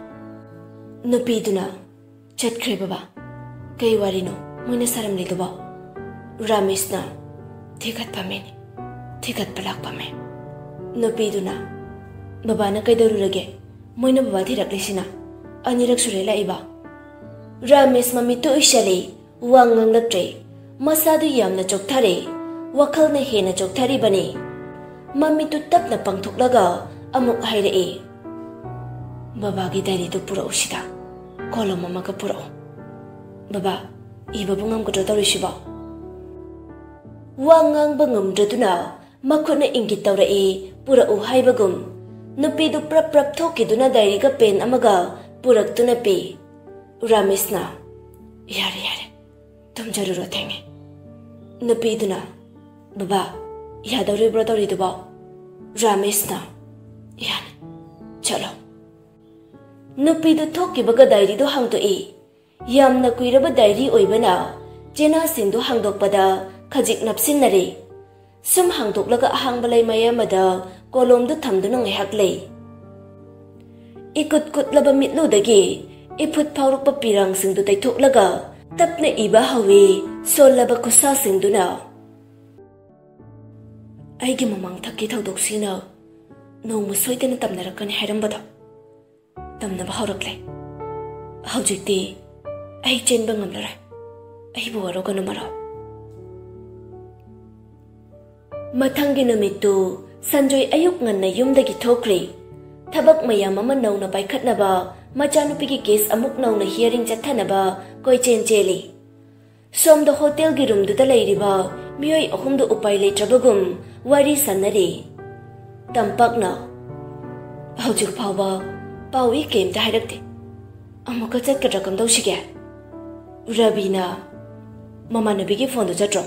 ꯅꯨꯄꯤꯗꯨꯅ, "ꯆꯠꯈ꯭ꯔꯦ ꯕꯕꯥ꯫ ꯀꯩ ꯋꯥꯔꯤꯅꯣ ꯃꯣꯏꯅ ꯁꯥꯔꯝꯂꯤꯗꯨꯕꯣ?" ꯔꯥꯃꯦꯁꯅ, "ꯊꯤꯒꯠꯄ ꯃꯤꯅꯤ, ꯊꯤꯒꯠꯄ ꯂꯥꯛꯄ ꯃꯤ꯫" ꯅꯨꯄꯤꯗꯨꯅ, "ꯕꯕꯥꯅ ꯀꯩꯗꯧꯔꯨꯔꯒꯦ? ꯃꯣꯏꯅ ꯕꯕꯥ ꯊꯤꯔꯛꯂꯤꯁꯤꯅ ꯑꯅꯤꯔꯛ ꯁꯨꯔꯦ ꯂꯥꯛꯏꯕ꯫" ꯔꯥꯃꯦꯁ ꯃꯃꯤꯠꯇꯨ ꯎꯏꯁꯜꯂꯤ, ꯋꯥ ꯉꯥꯡꯂꯛꯇ꯭ꯔꯦ꯫ ꯃꯁꯥꯗꯨ ꯌꯥꯝꯅ ꯆꯣꯛꯊꯔꯦ꯫ ꯋꯥꯈꯜꯅ ꯍꯦꯟꯅ ꯆꯣꯛꯊꯔꯤꯕꯅꯤ꯫ ꯃꯃꯤꯠꯇꯨ ꯇꯞꯅ ꯄꯥꯡꯊꯣꯛꯂꯒ ꯑꯃꯨꯛ ꯍꯥꯏꯔꯛꯏ, "ꯕꯕꯥꯒꯤ ꯗꯥꯏꯔꯤꯗꯨ ꯄꯨꯔꯛꯎ, ꯁꯤꯗ ꯀꯣꯂꯣꯝ ꯑꯃꯒ ꯄꯨꯔꯛꯎ꯫ ꯕꯕꯥ, ꯏꯕꯕꯨ ꯉꯝꯒꯗ꯭ꯔꯣ ꯇꯧꯔꯤꯁꯤꯕꯣ?" ꯋꯥ ꯉꯥꯡꯕ ꯉꯝꯗ꯭ꯔꯗꯨꯅ ꯃꯈꯨꯠꯅ ꯏꯪꯒꯤꯠ ꯇꯧꯔꯛꯏ, ꯄꯨꯔꯛꯎ ꯍꯥꯏꯕꯒꯨꯝ꯫ ꯅꯨꯄꯤꯗꯨ ꯄ꯭ꯔꯞ ꯄ꯭ꯔꯞ ꯊꯣꯛꯈꯤꯗꯨꯅ ꯗꯥꯏꯔꯤꯒ ꯄꯦꯟ ꯑꯃꯒ ꯄꯨꯔꯛꯇꯨꯅ ꯄꯤ꯫ ꯔꯥꯃꯦꯁꯅ, "ꯌꯥꯔꯦ, ꯌꯥꯔꯦ, ꯇꯨꯝꯖꯔꯨꯔꯣ, ꯊꯦꯡꯉꯦ꯫" ꯅꯨꯄꯤꯗꯨꯅ, "ꯕꯕꯥ, ꯌꯥꯗꯧꯔꯤꯕ꯭ꯔꯣ ꯇꯧꯔꯤꯗꯨꯕꯣ?" ꯔꯥꯃꯦꯁꯅ, "ꯌꯥꯅꯤ, ꯆꯠꯂꯣ꯫" ꯅꯨꯄꯤꯗꯨ ꯊꯣꯛꯈꯤꯕꯒ ꯗꯥꯏꯔꯤꯗꯨ ꯍꯥꯡꯗꯣꯛꯏ꯫ ꯌꯥꯝꯅ ꯀꯨꯏꯔꯕ ꯗꯥꯏꯔꯤ ꯑꯣꯏꯕꯅ ꯆꯦꯅꯥꯁꯤꯡꯗꯨ ꯍꯥꯡꯗꯣꯛꯄꯗ ꯈꯖꯤꯛ ꯅꯞꯁꯤꯟꯅꯔꯦ꯫ ꯁꯨꯝ ꯍꯥꯡꯗꯣꯛꯂꯒ ꯑꯍꯥꯡꯕ ꯂꯩꯃꯥꯏ ꯑꯃꯗ ꯀꯣꯂꯣꯝꯗꯨ ꯊꯝꯗꯨꯅ ꯉꯥꯏꯍꯥꯛ ꯂꯩ꯫ ꯏꯀꯨꯠ ꯀꯨꯠꯂꯕ ꯃꯤꯠꯂꯨꯗꯒꯤ ꯏꯐꯨꯠ ꯐꯥꯎꯔꯛꯄ ꯄꯤꯔꯥꯡꯁꯤꯡꯗꯨ ꯇꯩꯊꯣꯛꯂꯒ ꯇꯞꯅ ꯏꯕ ꯍꯧꯏ꯫ ꯁꯣꯜꯂꯕ ꯈꯨꯠꯁꯥꯁꯤꯡꯗꯨꯅ, "ꯑꯩꯒꯤ ꯃꯃꯥꯡ ꯊꯛꯀꯤ ꯊꯧꯗꯣꯛꯁꯤꯅ ꯅꯣꯡꯃ ꯁꯣꯏꯗꯅ ꯇꯝꯅꯔꯛꯀꯅꯤ ꯍꯥꯏꯔꯝꯕꯗꯣ ꯇꯝꯅꯕ ꯍꯧꯔꯛꯂꯦ꯫ ꯍꯧꯖꯤꯛꯇꯤ ꯑꯩ ꯆꯦꯟꯕ ꯉꯝꯂꯔꯣꯏ꯫ ꯑꯩꯕꯨ ꯋꯥꯔꯧꯒꯅꯨ, ꯃꯔꯨꯞ꯫" ꯃꯊꯪꯒꯤ ꯅꯨꯃꯤꯠꯇꯨ ꯁꯟꯖꯣꯏ ꯑꯌꯨꯛ ꯉꯟꯅ ꯌꯨꯝꯗꯒꯤ ꯊꯣꯛꯈ꯭ꯔꯦ꯫ ꯊꯕꯛ ꯃꯌꯥꯝ ꯑꯃ ꯅꯧꯅ ꯄꯥꯏꯈꯠꯅꯕ, ꯃꯆꯥꯅꯨꯄꯤꯒꯤ ꯀꯦꯁ ꯑꯃꯨꯛ ꯅꯧꯅ ꯍꯤꯌꯔꯤꯡ ꯆꯠꯊꯅꯕ ꯀꯣꯏꯆꯦꯟ ꯆꯦꯜꯂꯤ꯫ ꯁꯣꯝꯗ ꯍꯣꯇꯦꯜꯒꯤ ꯔꯨꯝꯗꯨꯗ ꯂꯩꯔꯤꯕ ꯃꯤꯑꯣꯏ ꯑꯍꯨꯝꯗꯨ ꯎꯄꯥꯏ ꯂꯩꯇ꯭ꯔꯕꯒꯨꯝ ꯋꯥꯔꯤ ꯁꯥꯟꯅꯔꯤ꯫ ꯇꯝꯄꯥꯛꯅ, "ꯍꯧꯖꯤꯛ ꯐꯥꯎꯕ ꯄꯥꯎ ꯏ ꯀꯩꯝꯇ ꯍꯥꯏꯔꯛꯇꯦ꯫ ꯑꯃꯨꯛꯀ ꯆꯠꯀꯗ꯭ꯔꯥ ꯀꯝꯗꯧꯁꯤꯒꯦ?" ꯔꯕꯤꯅ, "ꯃꯃꯥꯟꯅꯕꯤꯒꯤ ꯐꯣꯟꯗꯨ ꯆꯠꯇ꯭ꯔꯣ?"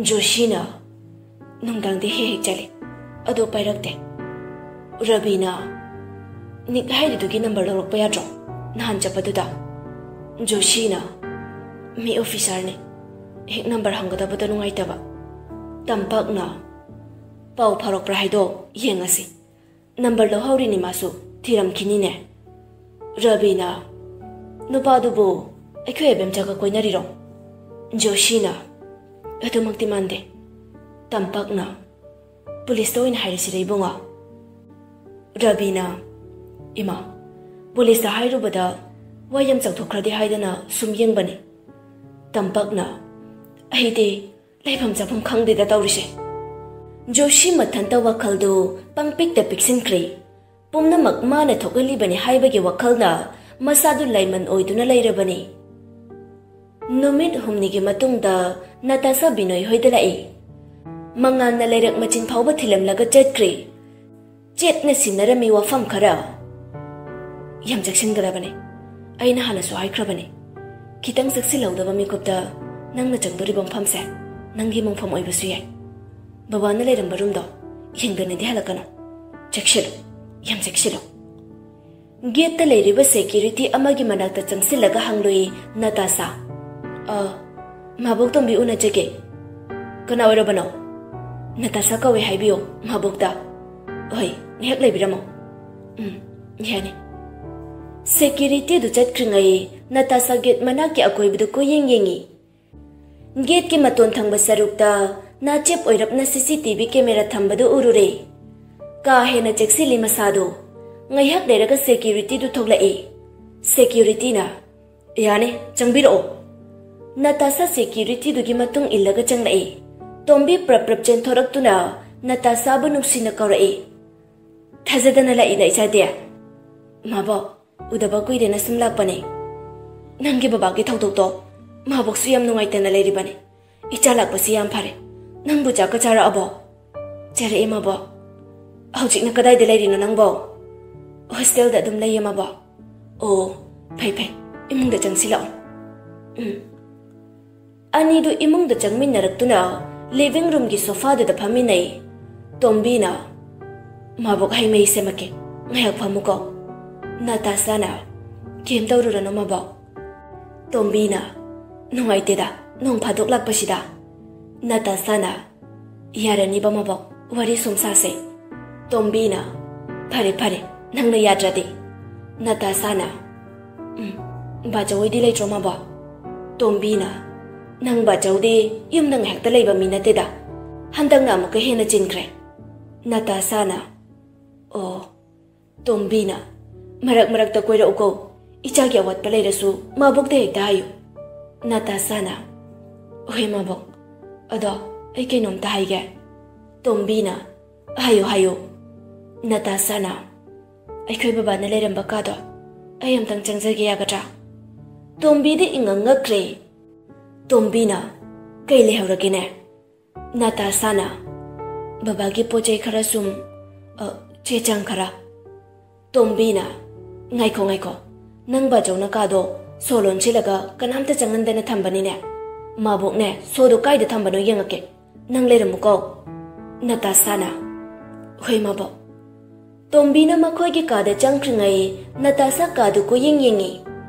ꯖꯣꯁꯤꯅ, "ꯅꯨꯡꯗꯥꯡꯗꯤ ꯍꯦꯛ ꯍꯦꯛ ꯆꯠꯂꯤ, ꯑꯗꯣ ꯄꯥꯏꯔꯛꯇꯦ꯫" ꯔꯕꯤꯅ, "ꯅꯤꯛ ꯍꯥꯏꯔꯤꯗꯨꯒꯤ ꯅꯝꯕꯔ ꯂꯧꯔꯛꯄ ꯌꯥꯗ꯭ꯔꯣ, ꯅꯍꯥꯟ ꯆꯠꯄꯗꯨꯗ?" ꯖꯣꯁꯤꯅ, "ꯃꯤ ꯑꯣꯐꯤꯁꯥꯔꯅꯤ, ꯍꯦꯛ ꯅꯝꯕꯔ ꯍꯪꯒꯗꯕꯗꯣ ꯅꯨꯡꯉꯥꯏꯇꯕ꯫" ꯇꯝꯄꯥꯛꯅ, "ꯄꯥꯎ ꯐꯥꯎꯔꯛꯄ꯭ꯔꯥ ꯍꯥꯏꯗꯣ ꯌꯦꯡꯉꯁꯤ꯫ ꯅꯝꯕꯔ ꯂꯧꯍꯧꯔꯤꯅꯤ ꯃꯥꯁꯨ, ꯊꯤꯔꯝꯈꯤꯅꯤꯅꯦ꯫" ꯔꯕꯤꯅ, "ꯅꯨꯄꯥꯗꯨꯕꯨ ꯑꯩꯈꯣꯏ ꯑꯕꯦꯝꯆꯥꯒ ꯀꯣꯏꯅꯔꯤꯔꯣ?" ꯖꯣꯁꯤꯅ, "ꯑꯗꯨꯃꯛꯇꯤ ꯃꯥꯟꯗꯦ꯫" ꯇꯝꯄꯥꯛꯅ, "ꯄꯨꯂꯤꯁꯇ ꯑꯣꯏꯅ ꯍꯥꯏꯔꯁꯤꯔ ꯏꯕꯨꯡꯉꯣ?" ꯔꯕꯤꯅ, "ꯏꯃꯥ, ꯄꯨꯂꯤꯁꯇ ꯍꯥꯏꯔꯨꯕꯗ ꯋꯥ ꯌꯥꯝ ꯆꯥꯎꯊꯣꯛꯈ꯭ꯔꯗꯤ ꯍꯥꯏꯗꯅ ꯁꯨꯝ ꯌꯦꯡꯕꯅꯤ꯫" ꯇꯝꯄꯥꯛꯅ, "ꯑꯩꯗꯤ ꯂꯩꯐꯝ ꯆꯥꯐꯝ ꯈꯪꯗꯦꯗ ꯇꯧꯔꯤꯁꯦ꯫" ꯖꯣꯁꯤ ꯃꯊꯟꯇ ꯋꯥꯈꯜꯗꯨ ꯄꯪꯄꯤꯛꯇ ꯄꯤꯛꯁꯤꯟꯈ꯭ꯔꯦ꯫ ꯄꯨꯝꯅꯃꯛ ꯃꯥꯅ ꯊꯣꯛꯍꯜꯂꯤꯕꯅꯤ ꯍꯥꯏꯕꯒꯤ ꯋꯥꯈꯜꯅ ꯃꯁꯥꯗꯨ ꯂꯥꯏꯃꯟ ꯑꯣꯏꯗꯨꯅ ꯂꯩꯔꯕꯅꯤ꯫ ꯅꯨꯃꯤꯠ ꯍꯨꯝꯅꯤꯒꯤ ꯃꯇꯨꯡꯗ ꯅꯇꯥꯁꯥ ꯕꯤꯅꯣꯏ ꯍꯣꯏꯗ ꯂꯥꯛꯏ꯫ ꯃꯉꯥꯜꯅ ꯂꯩꯔꯛ ꯃꯆꯤꯟ ꯐꯥꯎꯕ ꯊꯤꯜꯂꯝꯂꯒ ꯆꯠꯈ꯭ꯔꯦ꯫ ꯆꯦꯠꯅ ꯁꯤꯟꯅꯔꯝꯃꯤ ꯋꯥꯐꯝ ꯈꯔ꯫ "ꯌꯥꯝ ꯆꯦꯛꯁꯤꯟꯒꯗꯕꯅꯤ꯫ ꯑꯩꯅ ꯍꯥꯟꯅꯁꯨ ꯍꯥꯏꯈ꯭ꯔꯕꯅꯤ, ꯈꯤꯇꯪ ꯆꯦꯛꯁꯤꯜꯍꯧꯗꯕ ꯃꯤꯀꯨꯞꯇ ꯅꯪꯅ ꯆꯪꯗꯣꯔꯤꯕ ꯃꯐꯝꯁꯦ ꯅꯪꯒꯤ ꯃꯪꯐꯝ ꯑꯣꯏꯕꯁꯨ ꯌꯥꯏ꯫ ꯕꯕꯥꯅ ꯂꯩꯔꯝꯕ ꯔꯨꯝꯗꯣ ꯌꯦꯡꯗꯅꯗꯤ ꯍꯜꯂꯛꯀꯅꯨ꯫ ꯆꯦꯛꯁꯤꯜꯂꯨ, ꯌꯥꯝ ꯆꯦꯛꯁꯤꯜꯂꯨ꯫" ꯒꯦꯠꯇ ꯂꯩꯔꯤꯕ ꯁꯦꯀ꯭ꯌꯨꯔꯤꯇꯤ ꯑꯃꯒꯤ ꯃꯅꯥꯛꯇ ꯆꯪꯁꯤꯜꯂꯒ ꯍꯪꯂꯨꯏ ꯅꯇꯥꯁꯥ꯫ "ꯑ, ꯃꯥꯕꯣꯛ ꯇꯣꯝꯕꯤ ꯎꯅꯖꯒꯦ꯫" "ꯀꯅꯥ ꯑꯣꯏꯔꯕꯅꯣ?" "ꯅꯇꯥꯁꯥ ꯀꯧꯋꯦ ꯍꯥꯏꯕꯤꯌꯣ ꯃꯥꯕꯣꯛꯇ꯫" "ꯍꯣꯏ, ꯉꯥꯏꯍꯥꯛ ꯂꯩꯕꯤꯔꯝꯃꯣ꯫" "ꯎꯝ, ꯌꯥꯅꯤ꯫" ꯁꯦꯀ꯭ꯌꯨꯔꯤꯇꯤꯗꯨ ꯆꯠꯈ꯭ꯔꯤꯉꯩ ꯅꯇꯥꯁꯥ ꯒꯦꯠ ꯃꯅꯥꯛꯀꯤ ꯑꯀꯣꯏꯕꯗꯨ ꯀꯣꯏꯌꯦꯡ ꯌꯦꯡꯉꯤ꯫ ꯒꯦꯠꯀꯤ ꯃꯇꯣꯟ ꯊꯪꯕ ꯁꯔꯨꯛꯇ ꯅꯥꯆꯦꯞ ꯑꯣꯏꯔꯞꯅ ꯁꯤ ꯁꯤ ꯇꯤ ꯚꯤ ꯀꯦꯃꯦꯔꯥ ꯊꯝꯕꯗꯨ ꯎꯔꯨꯔꯦ꯫ ꯀꯥ ꯍꯦꯟꯅ ꯆꯦꯛꯁꯤꯜꯂꯤ ꯃꯁꯥꯗꯨ꯫ ꯉꯥꯏꯍꯥꯛ ꯂꯩꯔꯒ ꯁꯦꯀ꯭ꯌꯨꯔꯤꯇꯤꯗꯨ ꯊꯣꯛꯂꯛꯏ꯫ ꯁꯦꯀ꯭ꯌꯨꯔꯤꯇꯤꯅ, "ꯌꯥꯅꯤ, ꯆꯪꯕꯤꯔꯛꯑꯣ꯫" ꯅꯇꯥꯁꯥ ꯁꯦꯀ꯭ꯌꯨꯔꯤꯇꯤꯗꯨꯒꯤ ꯃꯇꯨꯡ ꯏꯜꯂꯒ ꯆꯪꯂꯛꯏ꯫ ꯇꯣꯝꯕꯤ ꯄ꯭ꯔꯞ ꯄ꯭ꯔꯞ ꯆꯦꯟꯊꯣꯔꯛꯇꯨꯅ ꯅꯇꯥꯁꯥꯕꯨ ꯅꯨꯡꯁꯤꯅ ꯀꯧꯔꯛꯏ꯫ "ꯊꯥꯖꯗꯅ ꯂꯥꯛꯏꯅ ꯏꯆꯥꯗꯤ?" "ꯃꯥꯕꯣꯛ, ꯎꯗꯕ ꯀꯨꯏꯔꯦꯅ ꯁꯨꯝ ꯂꯥꯛꯄꯅꯦ꯫ ꯅꯪꯒꯤ ꯕꯕꯥꯒꯤ ꯊꯧꯗꯣꯛꯇꯣ ꯃꯥꯕꯣꯛꯁꯨ ꯌꯥꯝ ꯅꯨꯡꯉꯥꯏꯇꯅ ꯂꯩꯔꯤꯕꯅꯤ꯫ ꯏꯆꯥ ꯂꯥꯛꯄꯁꯤ ꯌꯥꯝ ꯐꯔꯦ꯫ ꯅꯪꯕꯨ ꯆꯥꯛꯀ ꯆꯥꯔꯛꯑꯕꯣ?" "ꯆꯥꯔꯛꯑꯦ ꯃꯥꯕꯣꯛ꯫" "ꯍꯧꯖꯤꯛꯅ ꯀꯗꯥꯏꯗ ꯂꯩꯔꯤꯅꯣ ꯅꯪꯕꯣ?" "ꯍꯣꯁꯇꯦꯜꯗ ꯑꯗꯨꯝ ꯂꯩꯌꯦ ꯃꯥꯕꯣꯛ꯫" "ꯑꯣ, ꯐꯩ ꯐꯩ, ꯏꯃꯨꯡꯗ ꯆꯪꯁꯤꯜꯂꯛꯑꯣ꯫" ꯎꯝ꯫ ꯑꯅꯤꯗꯨ ꯏꯃꯨꯡꯗ ꯆꯪꯃꯤꯟꯅꯔꯛꯇꯨꯅ ꯂꯤꯚꯤꯡ ꯔꯨꯝꯒꯤ ꯁꯣꯐꯥꯗꯨꯗ ꯐꯝꯃꯤꯟꯅꯩ꯫ ꯇꯣꯝꯕꯤꯅ, "ꯃꯥꯕꯣꯛ, ꯍꯩ ꯃꯍꯤ ꯁꯦꯝꯃꯛꯀꯦ, ꯉꯥꯏꯍꯥꯛ ꯐꯝꯃꯨꯀꯣ꯫" ꯅꯇꯥꯁꯥꯅ, "ꯀꯩꯝ ꯇꯧꯔꯨꯔꯅꯨ ꯃꯥꯕꯣꯛ꯫" ꯇꯣꯝꯕꯤꯅ, "ꯅꯨꯡꯉꯥꯏꯇꯦꯗ, ꯅꯣꯡ ꯐꯥꯗꯣꯛ ꯂꯥꯛꯄꯁꯤꯗ꯫" ꯅꯇꯥꯁꯥꯅ, "ꯌꯥꯔꯅꯤꯕ ꯃꯥꯕꯣꯛ, ꯋꯥꯔꯤ ꯁꯨꯝ ꯁꯥꯁꯦ꯫" ꯇꯣꯝꯕꯤꯅ, "ꯐꯔꯦ ꯐꯔꯦ, ꯅꯪꯅ ꯌꯥꯗ꯭ꯔꯗꯤ꯫" ꯅꯇꯥꯁꯥꯅ, "ꯎꯝ, ꯕꯥꯆꯧꯍꯣꯏꯗꯤ ꯂꯩꯇ꯭ꯔꯣ ꯃꯥꯕꯣꯛ?" ꯇꯣꯝꯕꯤꯅ, "ꯅꯪ ꯕꯥꯆꯧꯗꯤ ꯌꯨꯝꯗ ꯉꯥꯏꯍꯥꯛꯇ ꯂꯩꯕ ꯃꯤ ꯅꯠꯇꯦꯗ꯫ ꯍꯟꯗꯛꯅ ꯑꯃꯨꯛꯀ ꯍꯦꯟꯅ ꯆꯤꯟꯈ꯭ꯔꯦ꯫" ꯅꯇꯥꯁꯥꯅ, "ꯑꯣ꯫" ꯇꯣꯝꯕꯤꯅ, "ꯃꯔꯛ ꯃꯔꯛꯇ ꯀꯣꯏꯔꯛꯎꯀꯣ, ꯏꯆꯥꯒꯤ ꯑꯋꯥꯠꯄ ꯂꯩꯔꯁꯨ ꯃꯥꯕꯣꯛꯇ ꯍꯦꯛꯇ ꯍꯥꯏꯌꯨ꯫" ꯅꯇꯥꯁꯥꯅ, "ꯍꯣꯏ ꯃꯥꯕꯣꯛ, ꯑꯗꯣ ꯑꯩ ꯀꯩꯅꯣꯝꯇ ꯍꯥꯏꯒꯦ꯫" ꯇꯣꯝꯕꯤꯅ, "ꯍꯥꯏꯌꯨ, ꯍꯥꯏꯌꯨ꯫" ꯅꯇꯥꯁꯥꯅ, ꯑꯩꯈꯣꯏ ꯕꯕꯥꯅ ꯂꯩꯔꯝꯕ ꯀꯥꯗꯣ ꯑꯩ ꯑꯝꯇꯪ ꯆꯪꯖꯒꯦ ꯌꯥꯒꯗ꯭ꯔꯥ? ꯇꯣꯝꯕꯤꯗꯤ ꯏꯉꯛ ꯉꯛꯈ꯭ꯔꯦ꯫ ꯇꯣꯝꯕꯤꯅ, "ꯀꯩ ꯂꯩꯍꯧꯔꯒꯦꯅꯦ?" ꯅꯥꯇꯥꯁꯥꯅ, "ꯕꯕꯥꯒꯤ ꯄꯣꯠ ꯆꯩ ꯈꯔ ꯁꯨꯝ, ꯑ, ꯆꯦ ꯆꯥꯡ ꯈꯔ꯫" ꯇꯣꯝꯕꯤꯅ, "ꯉꯥꯏꯈꯣ, ꯉꯥꯏꯈꯣ, ꯅꯪ ꯕꯥꯆꯧꯅ ꯀꯥꯗꯣ ꯁꯣ ꯂꯣꯟꯁꯤꯜꯂꯒ ꯀꯅꯥꯝꯇ ꯆꯪꯍꯟꯗꯅ ꯊꯝꯕꯅꯤꯅꯦ꯫ ꯃꯥꯕꯣꯛꯅꯦ, ꯁꯣꯗꯣ ꯀꯥꯏꯗ ꯊꯝꯕꯅꯣ ꯌꯦꯡꯉꯛꯀꯦ꯫ ꯅꯪ ꯂꯩꯔꯝꯃꯨꯀꯣ꯫" ꯅꯥꯇꯥꯁꯥꯅ, "ꯍꯣꯏ, ꯃꯥꯕꯣꯛ꯫" ꯇꯣꯝꯕꯤꯅ ꯃꯈꯣꯏꯒꯤ ꯀꯥꯗ ꯆꯪꯈ꯭ꯔꯤꯉꯩ ꯅꯥꯇꯥꯁꯥ ꯀꯥꯗꯨ ꯀꯣꯏꯌꯦꯡ ꯌꯦꯡꯉꯤ꯫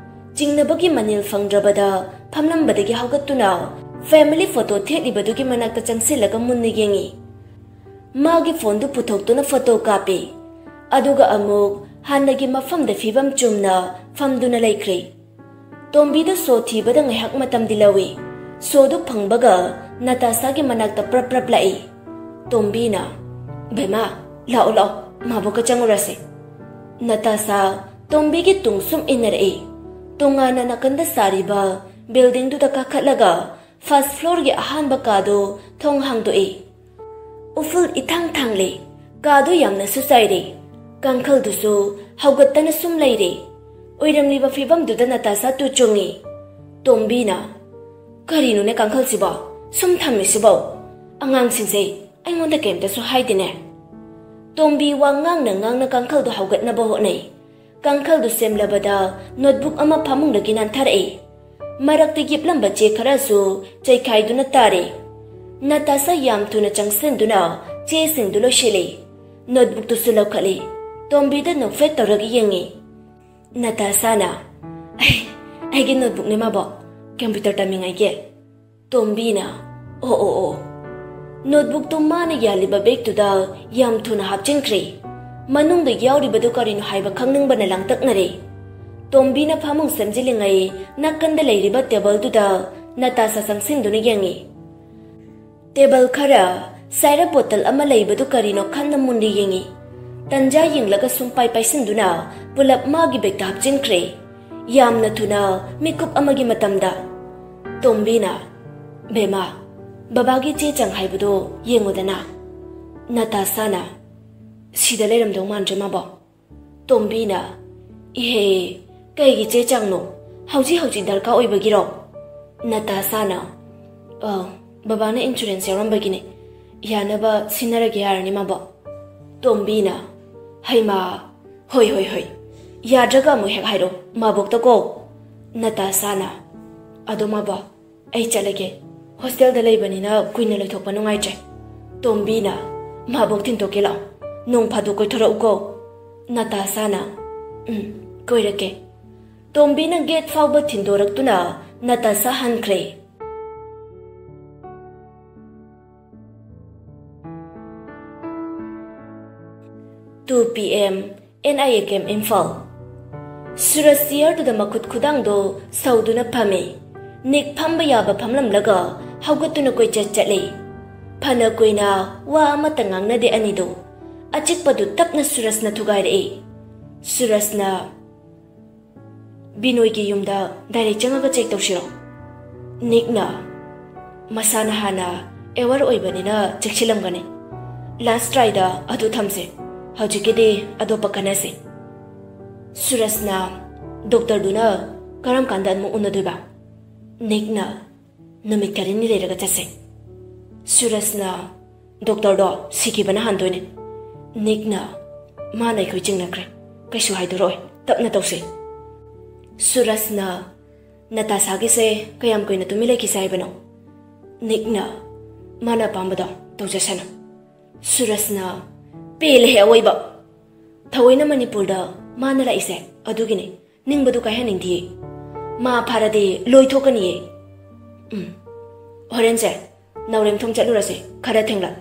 ꯆꯤꯡꯅꯕꯒꯤ ꯃꯅꯤꯜ ꯐꯪꯗ꯭ꯔꯕꯗ ꯐꯝꯂꯝꯕꯗꯒꯤ ꯍꯧꯒꯠꯇꯨꯅ ꯐꯦꯃꯤꯂꯤ ꯐꯣꯇꯣ ꯊꯦꯠꯂꯤꯕꯗꯨꯒꯤ ꯃꯅꯥꯛꯇ ꯆꯪꯁꯤꯜꯂꯒ ꯃꯨꯟꯅ ꯌꯦꯡꯉꯤ꯫ ꯃꯥꯒꯤ ꯐꯣꯟꯗꯨ ꯄꯨꯊꯣꯛꯇꯨꯅ ꯐꯣꯇꯣ ꯀꯥꯞꯄꯤ꯫ ꯑꯗꯨꯒ ꯑꯃꯨꯛ ꯍꯥꯟꯅꯒꯤ ꯃꯐꯝꯗ ꯐꯤꯕꯝ ꯆꯨꯝꯅ ꯐꯝꯗꯨꯅ ꯂꯩꯈ꯭ꯔꯦ꯫ ꯇꯣꯝꯕꯤꯗ ꯁꯣ ꯊꯤꯕꯗ ꯉꯥꯏꯍꯥꯛ ꯃꯇꯝꯗꯤ ꯂꯧꯏ꯫ ꯁꯣꯗꯨ ꯐꯪꯕꯒ ꯅꯥꯇꯥꯁꯥꯒꯤ ꯃꯅꯥꯛꯇ ꯄ꯭ꯔꯞ ꯄ꯭ꯔꯞ ꯂꯥꯛꯏ꯫ ꯇꯣꯝꯕꯤꯅ, "ꯕꯦꯃꯥ, ꯂꯥꯛꯑꯣ, ꯂꯥꯛꯑꯣ, ꯃꯥꯕꯣꯛꯀ ꯆꯪꯉꯨꯔꯁꯦ꯫" ꯅꯥꯇꯥꯁꯥ ꯇꯣꯝꯕꯤꯒꯤ ꯇꯨꯡ ꯁꯨꯝ ꯏꯟꯅꯔꯛꯏ꯫ ꯇꯣꯉꯥꯟꯅ ꯅꯥꯀꯟꯗ ꯁꯥꯔꯤꯕ ꯕꯤꯜꯗꯤꯡꯗꯨꯗ ꯀꯥꯈꯠꯂꯒ ꯐꯥꯔꯁ ꯐ꯭ꯂꯣꯔꯒꯤ ꯑꯍꯥꯟꯕ ꯀꯥꯗꯨ ꯊꯣꯡ ꯍꯥꯡꯗꯣꯛꯏ꯫ ꯎꯐꯨꯜ ꯏꯊꯥꯡ ꯊꯥꯡꯂꯤ꯫ ꯀꯥꯗꯨ ꯌꯥꯝꯅꯁꯨ ꯆꯥꯏꯔꯦ꯫ ꯀꯥꯡꯈꯜꯗꯨꯁꯨ ꯍꯧꯒꯠꯇꯅ ꯁꯨꯝ ꯂꯩꯔꯦ꯫ ꯑꯣꯏꯔꯝꯂꯤꯕ ꯐꯤꯕꯝꯗꯨꯗ ꯅꯥꯇꯥꯁꯥ ꯇꯨ ꯆꯨꯡꯉꯤ꯫ ꯇꯣꯝꯕꯤꯅ, "ꯀꯔꯤꯅꯣꯅꯦ ꯀꯥꯡꯈꯜꯁꯤꯕꯣ? ꯁꯨꯝ ꯊꯝꯃꯤꯁꯤꯕꯣ? ꯑꯉꯥꯡꯁꯤꯡꯁꯦ ꯑꯩꯉꯣꯟꯗ ꯀꯩꯝꯇꯁꯨ ꯍꯥꯏꯗꯦꯅꯦ꯫" ꯇꯣꯝꯕꯤ ꯋꯥ ꯉꯥꯡꯅ ꯉꯥꯡꯅ ꯀꯥꯡꯈꯜꯗꯨ ꯍꯧꯒꯠꯅꯕ ꯍꯣꯠꯅꯩ꯫ ꯀꯥꯡꯈꯜꯗꯨ ꯁꯦꯝꯂꯕꯗ ꯅꯣꯠꯕꯨꯛ ꯑꯃ ꯐꯃꯨꯡꯗꯒꯤ ꯅꯥꯟꯊꯔꯛꯏ꯫ ꯃꯔꯛꯇ ꯌꯦꯞꯂꯝꯕ ꯆꯦ ꯈꯔꯁꯨ ꯆꯩꯈꯥꯏꯗꯨꯅ ꯇꯥꯔꯦ꯫ ꯅꯥꯇꯥꯁꯥ ꯌꯥꯝ ꯊꯨꯅ ꯆꯪꯁꯤꯟꯗꯨꯅ ꯆꯦꯁꯤꯡꯗꯨ ꯂꯣꯏꯁꯤꯜꯂꯤ꯫ ꯅꯣꯠꯕꯨꯛꯇꯨꯁꯨ ꯂꯧꯈꯠꯂꯤ꯫ ꯇꯣꯝꯕꯤꯗ ꯅꯣꯛꯐꯦꯠ ꯇꯧꯔꯒ ꯌꯦꯡꯉꯤ꯫ ꯅꯥꯇꯥꯁꯥꯅ, "ꯑꯩ, ꯑꯩꯒꯤ ꯅꯣꯠꯕꯨꯛꯅꯦ, ꯃꯥꯕꯣꯛ꯫ ꯀꯝꯄ꯭ꯌꯨꯇꯔ ꯇꯝꯃꯤꯉꯩꯒꯤ꯫" ꯇꯣꯝꯕꯤꯅ, "ꯑꯣ, ꯑꯣ, ꯑꯣ꯫" ꯅꯣꯠꯕꯨꯛꯇꯨ ꯃꯥꯅ ꯌꯥꯜꯂꯤꯕ ꯕꯦꯒꯇꯨꯗ ꯌꯥꯝ ꯊꯨꯅ ꯍꯥꯞꯆꯤꯟꯈ꯭ꯔꯦ꯫ ꯃꯅꯨꯡꯗ ꯌꯥꯎꯔꯤꯕꯗꯨ ꯀꯔꯤꯅꯣ ꯍꯥꯏꯕ ꯈꯪꯅꯤꯡꯕꯅ ꯂꯥꯡꯇꯛꯅꯔꯦ꯫ ꯇꯣꯝꯕꯤꯅ ꯐꯃꯨꯡ ꯁꯦꯝꯖꯤꯜꯂꯤꯉꯩ ꯅꯥꯀꯟꯗ ꯂꯩꯔꯤꯕ ꯇꯦꯕꯜꯗꯨꯗ ꯅꯥꯇꯥꯁꯥ ꯆꯪꯁꯤꯟꯗꯨꯅ ꯌꯦꯡꯉꯤ꯫ ꯇꯦꯕꯜ ꯈꯔ ꯁꯥꯏꯔꯞ ꯕꯣꯇꯜ ꯑꯃ ꯂꯩꯕꯗꯨ ꯀꯔꯤꯅꯣ ꯈꯟꯅ ꯃꯨꯟꯅ ꯌꯦꯡꯉꯤ꯫ ꯇꯟꯖꯥ ꯌꯦꯡꯂꯒ ꯁꯨꯝ ꯄꯥꯏ ꯄꯥꯏꯁꯤꯟꯗꯨꯅ ꯄꯨꯂꯞ ꯃꯥꯒꯤ ꯕꯦꯒꯇ ꯍꯥꯞꯆꯤꯟꯈ꯭ꯔꯦ꯫ ꯌꯥꯝꯅ ꯊꯨꯅ ꯃꯤꯀꯨꯞ ꯑꯃꯒꯤ ꯃꯇꯝꯗ꯫ ꯇꯣꯝꯕꯤꯅ, "ꯕꯦꯃꯥ, ꯕꯕꯥꯒꯤ ꯆꯦ ꯆꯥꯡ ꯍꯥꯏꯕꯗꯣ ꯌꯦꯡꯉꯨꯗꯅ꯫" ꯅꯥꯇꯥꯁꯥꯅ, "ꯁꯤꯗ ꯂꯩꯔꯝꯗꯧ ꯃꯥꯟꯗ꯭ꯔꯦ, ꯃꯥꯕꯣꯛ꯫ ꯇꯣꯝꯕꯤꯅ, "ꯏꯍꯦ, ꯀꯩꯒꯤ ꯆꯦ ꯆꯥꯡꯅꯣ? ꯍꯧꯖꯤꯛ ꯍꯧꯖꯤꯛ ꯗꯔꯀꯥꯔ ꯑꯣꯏꯕꯒꯤꯔꯣ?" ꯅꯇꯥꯁꯥꯅ, "ꯑ, ꯕꯕꯥꯅ ꯏꯟꯁꯨꯔꯦꯟꯁ ꯌꯥꯎꯔꯝꯕꯒꯤꯅꯦ꯫ ꯌꯥꯅꯕ ꯁꯤꯟꯅꯔꯒꯦ ꯍꯥꯏꯔꯅꯤ ꯃꯥꯕꯣ?" ꯇꯣꯝꯕꯤꯅ, "ꯍꯩꯃꯥ, ꯍꯣꯏ, ꯍꯣꯏ, ꯍꯣꯏ꯫ ꯌꯥꯗ꯭ꯔꯒ ꯑꯃꯨꯛ ꯍꯦꯛ ꯍꯥꯏꯔꯣ ꯃꯥꯕꯣꯛꯇꯀꯣ꯫" ꯅꯇꯥꯁꯥꯅ, "ꯑꯗꯣ ꯃꯥꯕꯣ, ꯑꯩ ꯆꯠꯂꯒꯦ꯫ ꯍꯣꯁꯇꯦꯜꯗ ꯂꯩꯕꯅꯤꯅ ꯀꯨꯏꯅ ꯂꯩꯊꯣꯛꯄ ꯅꯨꯡꯉꯥꯏꯇ꯭ꯔꯦ꯫" ꯇꯣꯝꯕꯤꯅ, "ꯃꯥꯕꯣꯛ ꯊꯤꯟꯇꯣꯛꯀꯦ ꯂꯥꯛꯑꯣ꯫ ꯅꯣꯡ ꯐꯥꯗꯣꯛ ꯀꯣꯏꯊꯣꯔꯛꯎꯀꯣ꯫" ꯅꯇꯥꯁꯥꯅ, "ꯎꯝ, ꯀꯣꯏꯔꯛꯀꯦ꯫" ꯇꯣꯝꯕꯤꯅ ꯒꯦꯠ ꯐꯥꯎꯕ ꯊꯤꯟꯗꯣꯔꯛꯇꯨꯅ ꯅꯇꯥꯁꯥ ꯍꯟꯈ꯭ꯔꯦ꯫ Two P M, N I A camp, Imphal. ꯁꯨꯔꯖ ꯆꯤꯌꯔꯗꯨꯗ ꯃꯈꯨꯠ ꯈꯨꯗꯥꯡꯗꯣ ꯁꯧꯗꯨꯅ ꯐꯝꯃꯤ꯫ ꯅꯤꯛ ꯐꯝꯕ ꯌꯥꯕ ꯐꯝꯂꯝꯂꯒ ꯍꯧꯒꯠꯇꯨꯅ ꯀꯣꯏꯆꯠ ꯆꯠꯂꯤ꯫ ꯐꯅ ꯀꯨꯏꯅ ꯋꯥ ꯑꯃꯠꯇ ꯉꯥꯡꯅꯗꯦ ꯑꯅꯤꯗꯣ꯫ ꯑꯆꯤꯛꯄꯗꯨ ꯇꯞꯅ ꯁꯨꯔꯖꯅ ꯊꯨꯒꯥꯏꯔꯛꯏ꯫ ꯁꯨꯔꯖꯅ, "ꯕꯤꯅꯣꯏꯒꯤ ꯌꯨꯝꯗ ꯗꯥꯏꯔꯦꯛ ꯆꯪꯉꯒ ꯆꯦꯛ ꯇꯧꯁꯤꯔꯣ?" ꯅꯤꯛꯅ, "ꯃꯁꯥꯅ ꯍꯥꯟꯅ ꯑꯦꯋꯥꯔ ꯑꯣꯏꯕꯅꯤꯅ ꯆꯦꯛꯁꯤꯜꯂꯝꯒꯅꯤ꯫ ꯂꯥꯁ ꯇ꯭ꯔꯥꯏꯗ ꯑꯗꯨ ꯊꯝꯁꯦ꯫ ꯍꯧꯖꯤꯛꯀꯤꯗꯤ ꯑꯇꯣꯞꯄ ꯈꯟꯅꯁꯦ꯫" ꯁꯨꯔꯖꯅ, "ꯗꯣꯛꯇꯔꯗꯨꯅ ꯀꯔꯝ ꯀꯥꯟꯗ ꯑꯃꯨꯛ ꯎꯅꯗꯣꯏꯕ?" ꯅꯤꯛꯅ, "ꯅꯨꯃꯤꯠ ꯈꯔꯅꯤ ꯂꯩꯔꯒ ꯆꯠꯁꯦ꯫" ꯁꯨꯔꯖꯅ, "ꯗꯣꯛꯇꯔꯗꯣ ꯁꯤꯈꯤꯕꯅ ꯍꯥꯟꯗꯣꯏꯅꯦ꯫" ꯅꯤꯛꯅ, "ꯃꯥꯅ ꯑꯩꯈꯣꯏ ꯆꯤꯡꯅꯈ꯭ꯔꯦ꯫ ꯀꯩꯁꯨ ꯍꯥꯏꯗꯣꯔꯛꯑꯣꯏ꯫ ꯇꯞꯅ ꯇꯧꯁꯦ꯫" ꯁꯨꯔꯖꯅ, "ꯅꯇꯥꯁꯥꯒꯤꯁꯦ ꯀꯌꯥꯝ ꯀꯨꯏꯅ ꯇꯨꯃꯤꯟ ꯂꯩꯈꯤꯁꯦ ꯍꯥꯏꯕꯅꯣ?" ꯅꯤꯛꯅ, "ꯃꯥꯅ ꯑꯄꯥꯝꯕꯗꯣ ꯇꯧꯖꯁꯅꯨ꯫" ꯁꯨꯔꯖꯅ, "ꯄꯦꯜꯂꯦꯍꯦ ꯑꯋꯣꯏꯕ꯫ ꯊꯑꯣꯏꯅ ꯃꯅꯤꯄꯨꯔꯗ ꯃꯥꯅ ꯂꯥꯛꯏꯁꯦ ꯑꯗꯨꯒꯤꯅꯤ꯫ ꯅꯤꯡꯕꯗꯨ ꯀꯥꯏꯍꯟꯅꯤꯡꯗꯤꯌꯦ꯫ ꯃꯥ ꯐꯥꯔꯗꯤ ꯂꯣꯏꯊꯣꯛꯀꯅꯤꯌꯦ꯫" "ꯎꯝ, ꯍꯣꯔꯦꯟꯁꯦ ꯅꯥꯎꯔꯦꯝꯊꯣꯡ ꯆꯠꯂꯨꯔꯁꯦ, ꯈꯔ ꯊꯦꯡꯂꯞ꯫"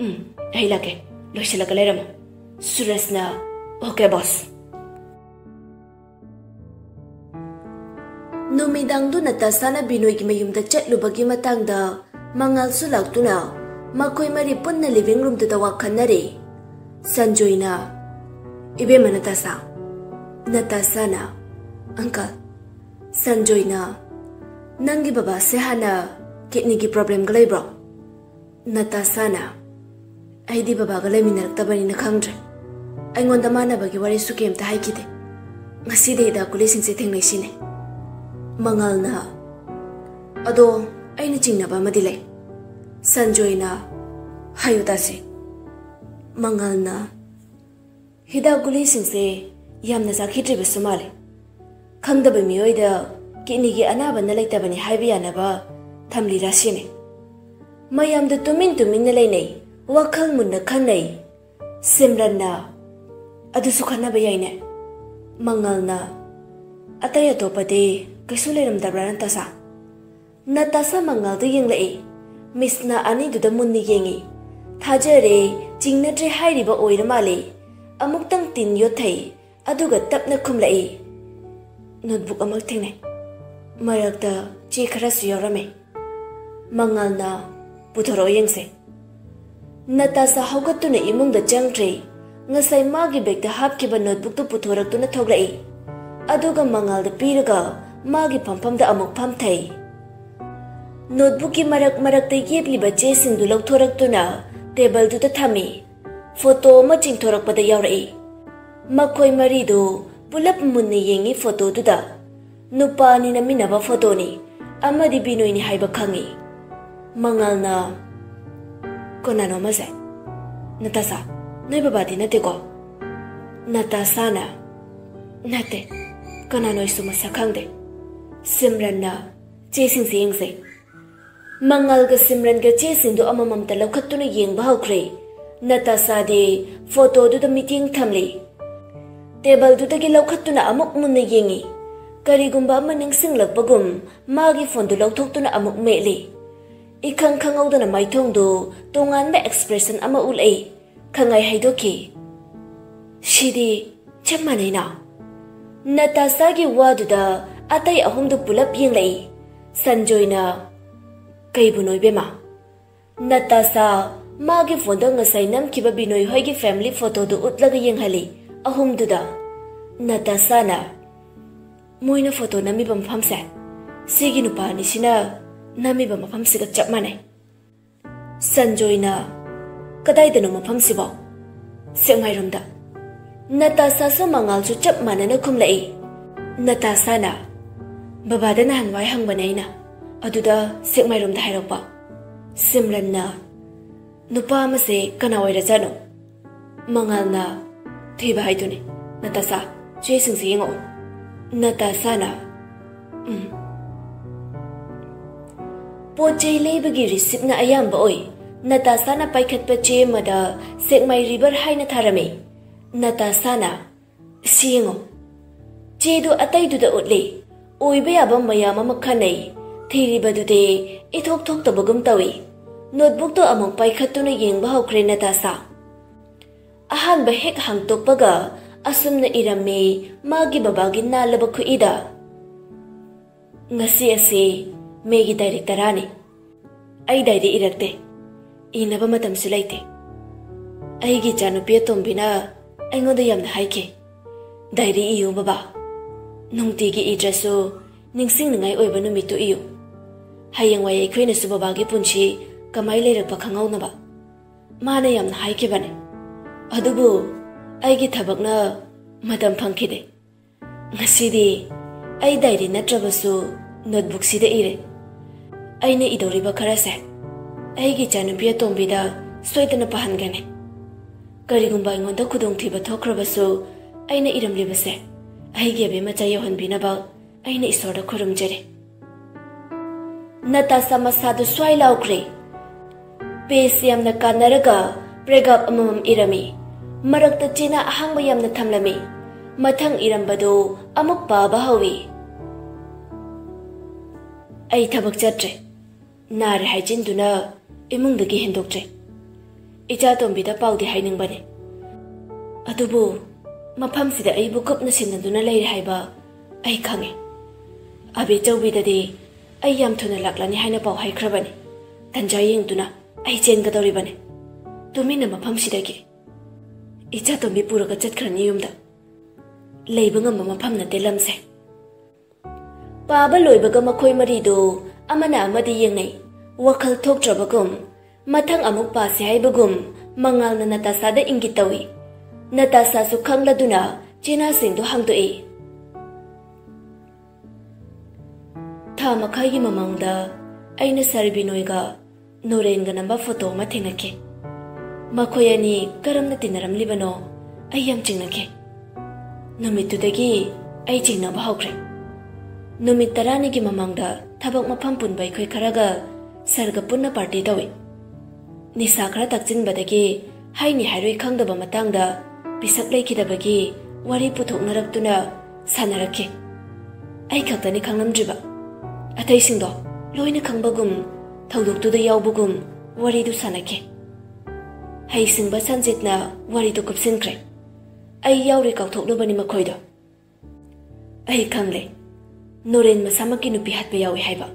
"ꯎꯝ, ꯑꯩ ꯂꯥꯛꯀꯦ, ꯂꯣꯏꯁꯤꯜꯂꯒ ꯂꯩꯔꯝꯃꯣ꯫" ꯁꯨꯔꯖꯅ, "ꯑꯣꯀꯦ ꯕꯣꯁ꯫" ꯅꯨꯃꯤꯗꯥꯡꯗꯨ ꯅꯇꯥꯁꯥꯅ ꯕꯤꯅꯣꯏꯒꯤ ꯃꯌꯨꯝꯗ ꯆꯠꯂꯨꯕꯒꯤ ꯃꯇꯥꯡꯗ ꯃꯉꯥꯜꯁꯨ ꯂꯥꯛꯇꯨꯅ ꯃꯈꯣꯏ ꯃꯔꯤ ꯄꯨꯟꯅ ꯂꯤꯚꯤꯡ ꯔꯨꯝꯗꯨꯗ ꯋꯥ ꯈꯟꯅꯔꯤ꯫ ꯁꯟꯖꯣꯏꯅ, "ꯏꯕꯦꯝꯃ ꯅꯇꯥꯁꯥ꯫" ꯅꯇꯥꯁꯥꯅ, "ꯑꯪꯀꯜ꯫" ꯁꯟꯖꯣꯏꯅ, "ꯅꯪꯒꯤ ꯕꯕꯥꯁꯦ ꯍꯥꯟꯅ ꯀꯤꯗꯅꯤꯒꯤ ꯄ꯭ꯔꯣꯕ꯭ꯂꯦꯝꯒ ꯂꯩꯕ꯭ꯔꯣ?" ꯅꯇꯥꯁꯥꯅ, "ꯑꯩꯗꯤ ꯕꯕꯥꯒ ꯂꯩꯃꯤꯟꯅꯔꯛꯇꯕꯅꯤꯅ ꯈꯪꯗ꯭ꯔꯦ꯫" ꯑꯩꯉꯣꯟꯗ ꯃꯥꯟꯅꯕꯒꯤ ꯋꯥꯔꯤꯁꯨ ꯀꯩꯝꯇ ꯍꯥꯏꯈꯤꯗꯦ꯫ ꯉꯁꯤꯗꯤ ꯍꯤꯗꯥꯛ ꯒꯨꯂꯤꯁꯤꯡꯁꯦ ꯊꯦꯡꯅꯩꯁꯤꯅꯦ꯫ ꯃꯉꯥꯜꯅ, "ꯑꯗꯣ ꯑꯩꯅ ꯆꯤꯡꯅꯕ ꯑꯃꯗꯤ ꯂꯩ꯫" ꯁꯟꯖꯣꯏꯅ, "ꯍꯥꯏꯌꯨ ꯇꯥꯁꯦ꯫" ꯃꯉꯥꯜꯅ, "ꯍꯤꯗꯥꯛ ꯒꯨꯂꯤꯁꯤꯡꯁꯦ ꯌꯥꯝꯅ ꯆꯥꯈꯤꯗ꯭ꯔꯤꯕꯁꯨ ꯃꯥꯜꯂꯦ꯫ ꯈꯪꯗꯕ ꯃꯤꯑꯣꯏꯗ ꯀꯤꯠꯅꯤꯒꯤ ꯑꯅꯥꯕꯅ ꯂꯩꯇꯕꯅꯤ ꯍꯥꯏꯕ ꯌꯥꯅꯕ ꯊꯝꯂꯤꯔꯥ ꯁꯤꯅꯤ꯫ ꯃꯌꯥꯝꯗ ꯇꯨꯃꯤꯟ ꯇꯨꯃꯤꯟꯅ ꯂꯩꯅꯩ, ꯋꯥꯈꯜ ꯃꯨꯟꯅ ꯈꯟꯅꯩ꯫" ꯁꯤꯝꯔꯟꯅ, "ꯑꯗꯨꯁꯨ ꯈꯟꯅꯕ ꯌꯥꯏꯅꯦ꯫" ꯃꯉꯥꯜꯅ, "ꯑꯇꯩ ꯑꯇꯣꯞꯄꯗꯤ ꯀꯩꯁꯨ ꯂꯩꯔꯝꯗꯕ꯭ꯔꯥ ꯅꯇꯥꯁꯥ?" ꯅꯇꯥꯁꯥ ꯃꯉꯥꯜꯗ ꯌꯦꯡꯂꯛꯏ꯫ ꯃꯤꯁꯅ ꯑꯅꯤꯗꯨꯗ ꯃꯨꯟꯅ ꯌꯦꯡꯉꯤ꯫ "ꯊꯥꯖꯔꯦ, ꯆꯤꯡꯅꯗ꯭ꯔꯦ ꯍꯥꯏꯔꯤꯕ ꯑꯣꯏꯔ ꯃꯥꯜꯂꯦ꯫" ꯑꯃꯨꯛꯇꯪ ꯇꯤꯟ ꯌꯣꯠꯊꯩ, ꯑꯗꯨꯒ ꯇꯞꯅ ꯈꯨꯝꯂꯛꯏ꯫ "ꯅꯣꯠꯕꯨꯛ ꯑꯃ ꯊꯦꯡꯅꯩ꯫ ꯃꯔꯛꯇ ꯆꯦ ꯈꯔꯁꯨ ꯌꯥꯎꯔꯝꯃꯦ꯫" ꯃꯉꯥꯜꯅ, "ꯄꯨꯊꯣꯔꯛꯑꯣ ꯌꯦꯡꯁꯦ꯫" ꯅꯇꯥꯁꯥ ꯍꯧꯒꯠꯇꯨꯅ ꯏꯃꯨꯡꯗ ꯆꯪꯈ꯭ꯔꯦ꯫ ꯉꯁꯥꯏ ꯃꯥꯒꯤ ꯕꯦꯒꯇ ꯍꯥꯞꯈꯤꯕ ꯅꯣꯠꯕꯨꯛꯇꯨ ꯄꯨꯊꯣꯔꯛꯇꯨꯅ ꯊꯣꯛꯂꯛꯏ꯫ ꯑꯗꯨꯒ ꯃꯉꯥꯜꯗ ꯄꯤꯔꯒ ꯃꯥꯒꯤ ꯐꯝꯐꯝꯗ ꯑꯃꯨꯛ ꯐꯝꯊꯩ꯫ ꯅꯣꯠꯕꯨꯛꯀꯤ ꯃꯔꯛ ꯃꯔꯛꯇ ꯌꯦꯞꯂꯤꯕ ꯆꯦꯁꯤꯡꯗꯨ ꯂꯧꯊꯣꯔꯛꯇꯨꯅ ꯇꯦꯕꯜꯗꯨꯗ ꯊꯝꯃꯤ꯫ ꯐꯣꯇꯣ ꯑꯃ ꯆꯤꯡꯊꯣꯔꯛꯄꯗ ꯌꯥꯎꯔꯛꯏ꯫ ꯃꯈꯣꯏ ꯃꯔꯤꯗꯨ ꯄꯨꯂꯞ ꯃꯨꯟꯅ ꯌꯦꯡꯉꯤ ꯐꯣꯇꯣꯗꯨꯗ꯫ ꯅꯨꯄꯥ ꯑꯅꯤ ꯅꯝꯃꯤꯟꯅꯕ ꯐꯣꯇꯣꯅꯤ꯫ ꯑꯃꯗꯤ ꯕꯤꯅꯣꯏꯅꯤ ꯍꯥꯏꯕ ꯈꯪꯉꯤ꯫ ꯃꯉꯥꯜꯅ, "ꯀꯅꯥꯅꯣ ꯑꯃꯁꯦ? ꯅꯇꯥꯁꯥ, ꯅꯣꯏ ꯕꯕꯥꯗꯤ ꯅꯠꯇꯦꯀꯣ?" ꯅꯇꯥꯁꯥꯅ, "ꯅꯠꯇꯦ꯫ ꯀꯅꯥꯅꯣ ꯑꯩꯁꯨ ꯃꯁꯛ ꯈꯪꯗꯦ꯫" ꯁꯤꯝꯔꯟꯅ, "ꯆꯦꯁꯤꯡꯁꯦ ꯌꯦꯡꯁꯦ꯫" ꯃꯉꯥꯜꯒ ꯁꯤꯝꯔꯟꯒ ꯆꯦꯁꯤꯡꯗꯨ ꯑꯃꯃꯝꯇ ꯂꯧꯈꯠꯇꯨꯅ ꯌꯦꯡꯕ ꯍꯧꯈ꯭ꯔꯦ꯫ ꯅꯇꯥꯁꯥꯗꯤ ꯐꯣꯇꯣꯗꯨꯗ ꯃꯤꯠꯌꯦꯡ ꯊꯝꯂꯤ꯫ ꯇꯦꯕꯜꯗꯨꯗꯒꯤ ꯂꯧꯈꯠꯇꯨꯅ ꯑꯃꯨꯛ ꯃꯨꯟꯅ ꯌꯦꯡꯉꯤ꯫ ꯀꯔꯤꯒꯨꯝꯕ ꯑꯃ ꯅꯤꯡꯁꯤꯡꯂꯛꯄꯒꯨꯝ ꯃꯥꯒꯤ ꯐꯣꯟꯗꯨ ꯂꯧꯊꯣꯛꯇꯨꯅ ꯑꯃꯨꯛ ꯃꯦꯠꯂꯤ꯫ ꯏꯈꯪ ꯈꯪꯍꯧꯗꯅ ꯃꯥꯏꯊꯣꯡꯗꯨ ꯇꯣꯉꯥꯟꯕ ꯑꯦꯛꯁꯄ꯭ꯔꯦꯁꯟ ꯑꯃ ꯎꯠꯂꯛꯏ꯫ ꯈꯪꯉꯥꯏ ꯍꯥꯏꯗꯣꯛꯈꯤ꯫ "ꯁꯤꯗꯤ ꯆꯞ ꯃꯥꯟꯅꯩꯅ꯫" ꯅꯇꯥꯁꯥꯒꯤ ꯋꯥꯗꯨꯗ ꯑꯇꯩ ꯑꯍꯨꯝꯗꯨ ꯄꯨꯂꯞ ꯌꯦꯡꯂꯛꯏ꯫ ꯁꯟꯖꯣꯏꯅ, "ꯀꯩꯕꯨꯅꯣ ꯏꯕꯦꯝꯃ?" ꯅꯇꯥꯁꯥ ꯃꯥꯒꯤ ꯐꯣꯟꯗ ꯉꯁꯥꯏ ꯅꯝꯈꯤꯕ ꯕꯤꯅꯣꯏ ꯍꯣꯏꯒꯤ ꯐꯦꯃꯤꯂꯤ ꯐꯣꯇꯣꯗꯨ ꯎꯠꯂꯒ ꯌꯦꯡꯍꯜꯂꯤ ꯑꯍꯨꯝꯗꯨꯗ꯫ ꯅꯇꯥꯁꯥꯅ, "ꯃꯣꯏꯅ ꯐꯣꯇꯣ ꯅꯝꯃꯤꯕ ꯃꯐꯝꯁꯦ ꯁꯤꯒꯤ ꯅꯨꯄꯥ ꯑꯅꯤꯁꯤꯅ ꯅꯝꯃꯤꯕ ꯃꯐꯝꯁꯤꯒ ꯆꯞ ꯃꯥꯟꯅꯩ꯫" ꯁꯟꯖꯣꯏꯅ, "ꯀꯗꯥꯏꯗꯅꯣ ꯃꯐꯝꯁꯤꯕꯣ?" "ꯁꯦꯛꯃꯥꯏꯔꯣꯝꯗ꯫" ꯅꯇꯥꯁꯥꯁꯨ ꯃꯉꯥꯜꯁꯨ ꯆꯞ ꯃꯥꯟꯅꯅ ꯈꯨꯝꯂꯛꯏ꯫ ꯅꯇꯥꯁꯥꯅ, "ꯕꯕꯥꯗ ꯅꯍꯥꯟꯋꯥꯏ ꯍꯪꯕꯅꯦ ꯑꯩꯅ, ꯑꯗꯨꯗ ꯁꯦꯛꯃꯥꯏꯔꯣꯝꯗ ꯍꯥꯏꯔꯛꯄ꯫" ꯁꯤꯝꯔꯟꯅ, "ꯅꯨꯄꯥ ꯑꯃꯁꯦ ꯀꯅꯥ ꯑꯣꯏꯔꯖꯥꯠꯅꯣ?" ꯃꯉꯥꯜꯅ, "ꯊꯤꯕ ꯍꯥꯏꯗꯨꯅꯤ꯫ ꯅꯇꯥꯁꯥ, ꯆꯦꯁꯤꯡꯁꯦ ꯌꯦꯡꯉꯛꯑꯣ꯫" ꯅꯇꯥꯁꯥꯅ, "ꯎꯝ꯫" ꯄꯣꯠ ꯆꯩ ꯂꯩꯕꯒꯤ ꯔꯤꯁꯤꯞꯅ ꯑꯌꯥꯝꯕ ꯑꯣꯏ꯫ ꯅꯇꯥꯁꯥꯅ ꯄꯥꯏꯈꯠꯄ ꯆꯦ ꯑꯃꯗ ꯁꯦꯛꯃꯥꯏ ꯔꯤꯚꯔ ꯍꯥꯏꯅ ꯊꯥꯔꯝꯃꯤ꯫ ꯅꯇꯥꯁꯥꯅ, "ꯁꯤ ꯌꯦꯡꯉꯣ꯫" ꯆꯦꯗꯨ ꯑꯇꯩꯗꯨꯗ ꯎꯠꯂꯤ꯫ ꯑꯣꯏꯕ ꯌꯥꯕ ꯃꯌꯥꯝ ꯑꯃ ꯈꯟꯅꯩ꯫ ꯊꯤꯔꯤꯕꯗꯨꯗꯤ ꯏꯊꯣꯛ ꯊꯣꯛꯇꯕꯒꯨꯝ ꯇꯧꯏ꯫ ꯅꯣꯠꯕꯨꯛꯇꯨ ꯑꯃꯨꯛ ꯄꯥꯏꯈꯠꯇꯨꯅ ꯌꯦꯡꯕ ꯍꯧꯈ꯭ꯔꯦ ꯅꯇꯥꯁꯥ꯫ ꯑꯍꯥꯟꯕ ꯍꯦꯛ ꯍꯥꯡꯇꯣꯛꯄꯒ ꯑꯁꯨꯝꯅ ꯏꯔꯝꯃꯤ ꯃꯥꯒꯤ ꯕꯕꯥꯒꯤ ꯅꯥꯜꯂꯕ ꯈꯨꯠꯏꯗ꯫ "ꯉꯁꯤ ꯑꯁꯤ ꯃꯦꯒꯤ ꯇꯥꯔꯤꯛ ꯇꯔꯥꯅꯤ꯫ ꯑꯩ ꯗꯥꯏꯔꯤ ꯏꯔꯛꯇꯦ꯫ ꯏꯅꯕ ꯃꯇꯝꯁꯨ ꯂꯩꯇꯦ꯫ ꯑꯩꯒꯤ ꯏꯆꯥꯅꯨꯄꯤ ꯑꯇꯣꯝꯕꯤꯅ ꯑꯩꯉꯣꯟꯗ ꯌꯥꯝꯅ ꯍꯥꯏꯈꯤ, 'ꯗꯥꯏꯔꯤ ꯏꯌꯨ ꯕꯕꯥ꯫ ꯅꯨꯡꯇꯤꯒꯤ ꯏꯗ꯭ꯔꯁꯨ ꯅꯤꯡꯁꯤꯡꯅꯤꯡꯉꯥꯏ ꯑꯣꯏꯕ ꯅꯨꯃꯤꯠꯇꯨ ꯏꯌꯨ꯫ ꯍꯌꯦꯡꯋꯥꯏ ꯑꯩꯈꯣꯏꯅꯁꯨ ꯕꯕꯥꯒꯤ ꯄꯨꯟꯁꯤ ꯀꯃꯥꯏ ꯂꯩꯔꯛꯄ ꯈꯪꯍꯧꯅꯕ।' ꯃꯥꯅ ꯌꯥꯝꯅ ꯍꯥꯏꯈꯤꯕꯅꯦ꯫ ꯑꯗꯨꯕꯨ ꯑꯩꯒꯤ ꯊꯕꯛꯅ ꯃꯇꯝ ꯐꯪꯈꯤꯗꯦ꯫ ꯉꯁꯤꯗꯤ ꯑꯩ ꯗꯥꯏꯔꯤ ꯅꯠꯇ꯭ꯔꯕꯁꯨ ꯅꯣꯠꯕꯨꯛꯁꯤꯗ ꯏꯔꯦ꯫ ꯑꯩꯅ ꯏꯗꯧꯔꯤꯕ ꯈꯔꯁꯦ ꯑꯩꯒꯤ ꯏꯆꯥꯅꯨꯄꯤ ꯑꯇꯣꯝꯕꯤꯗ ꯁꯣꯏꯗꯅ ꯄꯥꯍꯟꯒꯅꯤ꯫ ꯀꯔꯤꯒꯨꯝꯕ ꯑꯩꯉꯣꯟꯗ ꯈꯨꯗꯣꯡꯊꯤꯕ ꯊꯣꯛꯈ꯭ꯔꯕꯁꯨ, ꯑꯩꯅ ꯏꯔꯝꯂꯤꯕꯁꯦ ꯑꯩꯒꯤ ꯑꯕꯦꯝꯃꯆꯥ ꯌꯧꯍꯟꯕꯤꯅꯕ ꯑꯩꯅ ꯏꯁꯣꯔꯗ ꯈꯨꯔꯨꯝꯖꯔꯤ꯫" ꯅꯇꯥꯁꯥ ꯃꯁꯥꯗꯨ ꯁ꯭ꯋꯥꯏ ꯂꯥꯎꯈ꯭ꯔꯦ꯫ ꯄꯦꯖ ꯌꯥꯝꯅ ꯀꯥꯟꯅꯔꯒ ꯄ꯭ꯔꯦꯒꯥꯞ ꯑꯃꯃꯝ ꯏꯔꯝꯃꯤ꯫ ꯃꯔꯛꯇ ꯆꯦꯅꯥ ꯑꯍꯥꯡꯕ ꯌꯥꯝꯅ ꯊꯝꯂꯝꯃꯤ꯫ ꯃꯊꯪ ꯏꯔꯝꯕꯗꯨ ꯑꯃꯨꯛ ꯄꯥꯕ ꯍꯧꯏ꯫ "ꯑꯩ ꯊꯕꯛ ꯆꯠꯇ꯭ꯔꯦ꯫ ꯅꯥꯔꯦ ꯍꯥꯏꯖꯤꯟꯗꯨꯅ ꯏꯃꯨꯡꯗꯒꯤ ꯍꯦꯟꯗꯣꯛꯇ꯭ꯔꯦ꯫ ꯏꯆꯥꯇꯣꯝꯕꯤꯗ ꯄꯥꯎꯗꯤ ꯍꯥꯏꯅꯤꯡꯕꯅꯦ꯫ ꯑꯗꯨꯕꯨ ꯃꯐꯝꯁꯤꯗ ꯑꯩꯕꯨ ꯀꯨꯞꯅ ꯁꯤꯟꯅꯗꯨꯅ ꯂꯩꯔꯦ ꯍꯥꯏꯕ ꯑꯩ ꯈꯪꯉꯦ꯫ ꯑꯕꯦꯆꯧꯕꯤꯗꯗꯤ ꯑꯩ ꯌꯥꯝ ꯊꯨꯅ ꯂꯥꯛꯂꯅꯤ ꯍꯥꯏꯅ ꯄꯥꯎ ꯍꯥꯏꯈ꯭ꯔꯕꯅꯤ꯫ ꯇꯟꯖꯥ ꯌꯦꯡꯗꯨꯅ ꯑꯩ ꯆꯦꯟꯒꯗꯧꯔꯤꯕꯅꯤ꯫ ꯇꯨꯃꯤꯟꯅ ꯃꯐꯝꯁꯤꯗꯒꯤ ꯏꯆꯥꯇꯣꯝꯕꯤ ꯄꯨꯔꯒ ꯆꯠꯈ꯭ꯔꯅꯤ ꯌꯨꯝꯗ꯫ ꯂꯩꯕ ꯉꯝꯕ ꯃꯐꯝ ꯅꯠꯇꯦ ꯂꯝꯁꯦ꯫" ꯄꯥꯕ ꯂꯣꯏꯕꯒ ꯃꯈꯣꯏ ꯃꯔꯤꯗꯨ ꯑꯃꯅ ꯑꯃꯗ ꯌꯦꯡꯅꯩ꯫ ꯋꯥꯈꯜ ꯊꯣꯛꯇ꯭ꯔꯕꯒꯨꯝ, ꯃꯊꯪ ꯑꯃꯨꯛ ꯄꯥꯁꯤ ꯍꯥꯏꯕꯒꯨꯝ ꯃꯉꯥꯜꯅ ꯅꯇꯥꯁꯥꯗ ꯏꯪꯒꯤꯠ ꯇꯧꯏ꯫ ꯅꯇꯥꯁꯥꯁꯨ ꯈꯪꯂꯗꯨꯅ ꯆꯤꯅꯥꯁꯤꯡꯗꯨ ꯍꯥꯡꯗꯣꯛꯏ꯫ ꯊꯥ ꯃꯈꯥꯏꯒꯤ ꯃꯃꯥꯡꯗ ꯑꯩꯅ ꯁꯥꯔ ꯕꯤꯅꯣꯏꯒ ꯅꯣꯔꯦꯟꯒ ꯅꯝꯕ ꯐꯣꯇꯣ ꯑꯃ ꯊꯦꯡꯅꯈꯤ꯫ ꯃꯈꯣꯏ ꯑꯅꯤ ꯀꯔꯝꯅ ꯇꯤꯟꯅꯔꯝꯂꯤꯕꯅꯣ ꯑꯩ ꯌꯥꯝ ꯆꯤꯡꯅꯈꯤ꯫ ꯅꯨꯃꯤꯠꯇꯨꯗꯒꯤ ꯑꯩ ꯆꯤꯡꯅꯕ ꯍꯧꯈ꯭ꯔꯦ꯫ ꯅꯨꯃꯤꯠ ꯇꯔꯥꯅꯤꯒꯤ ꯃꯃꯥꯡꯗ ꯊꯕꯛ ꯃꯐꯝ ꯄꯨꯟꯕ ꯑꯩꯈꯣꯏ ꯈꯔꯒ ꯁꯥꯔꯒ ꯄꯨꯟꯅ ꯄꯥꯔꯇꯤ ꯇꯧꯏ꯫ ꯅꯤꯁꯥ ꯈꯔ ꯊꯛꯆꯤꯟꯕꯗꯒꯤ ꯍꯥꯏꯅꯤ ꯍꯥꯏꯔꯣꯏ ꯈꯪꯗꯕ ꯃꯇꯥꯡꯗ ꯄꯤꯁꯛ ꯂꯩꯈꯤꯗꯕꯒꯤ ꯋꯥꯔꯤ ꯄꯨꯊꯣꯛꯅꯔꯛꯇꯨꯅ ꯁꯥꯟꯅꯔꯛꯈꯤ꯫ ꯑꯩ ꯈꯛꯇꯅꯤ ꯈꯪꯂꯝꯗ꯭ꯔꯤꯕ꯫ ꯑꯇꯩꯁꯤꯡꯗꯣ ꯂꯣꯏꯅ ꯈꯪꯕꯒꯨꯝ, ꯊꯧꯗꯣꯛꯇꯨꯗ ꯌꯥꯎꯕꯒꯨꯝ ꯋꯥꯔꯤꯗꯨ ꯁꯥꯟꯅꯈꯤ꯫ ꯍꯩꯁꯤꯡꯕ ꯁꯟꯖꯤꯠꯅ ꯋꯥꯔꯤꯗꯨ ꯀꯨꯞꯁꯤꯟꯈ꯭ꯔꯦ꯫ ꯑꯩ ꯌꯥꯎꯔꯦ ꯀꯥꯎꯊꯣꯛꯂꯨꯕꯅꯤ ꯃꯈꯣꯏꯗꯣ꯫ ꯑꯩ ꯈꯪꯂꯦ꯫ ꯅꯣꯔꯦꯟ ꯃꯁꯥꯃꯛꯀꯤ ꯅꯨꯄꯤ ꯍꯥꯠꯄ ꯌꯥꯎꯏ ꯍꯥꯏꯕ꯫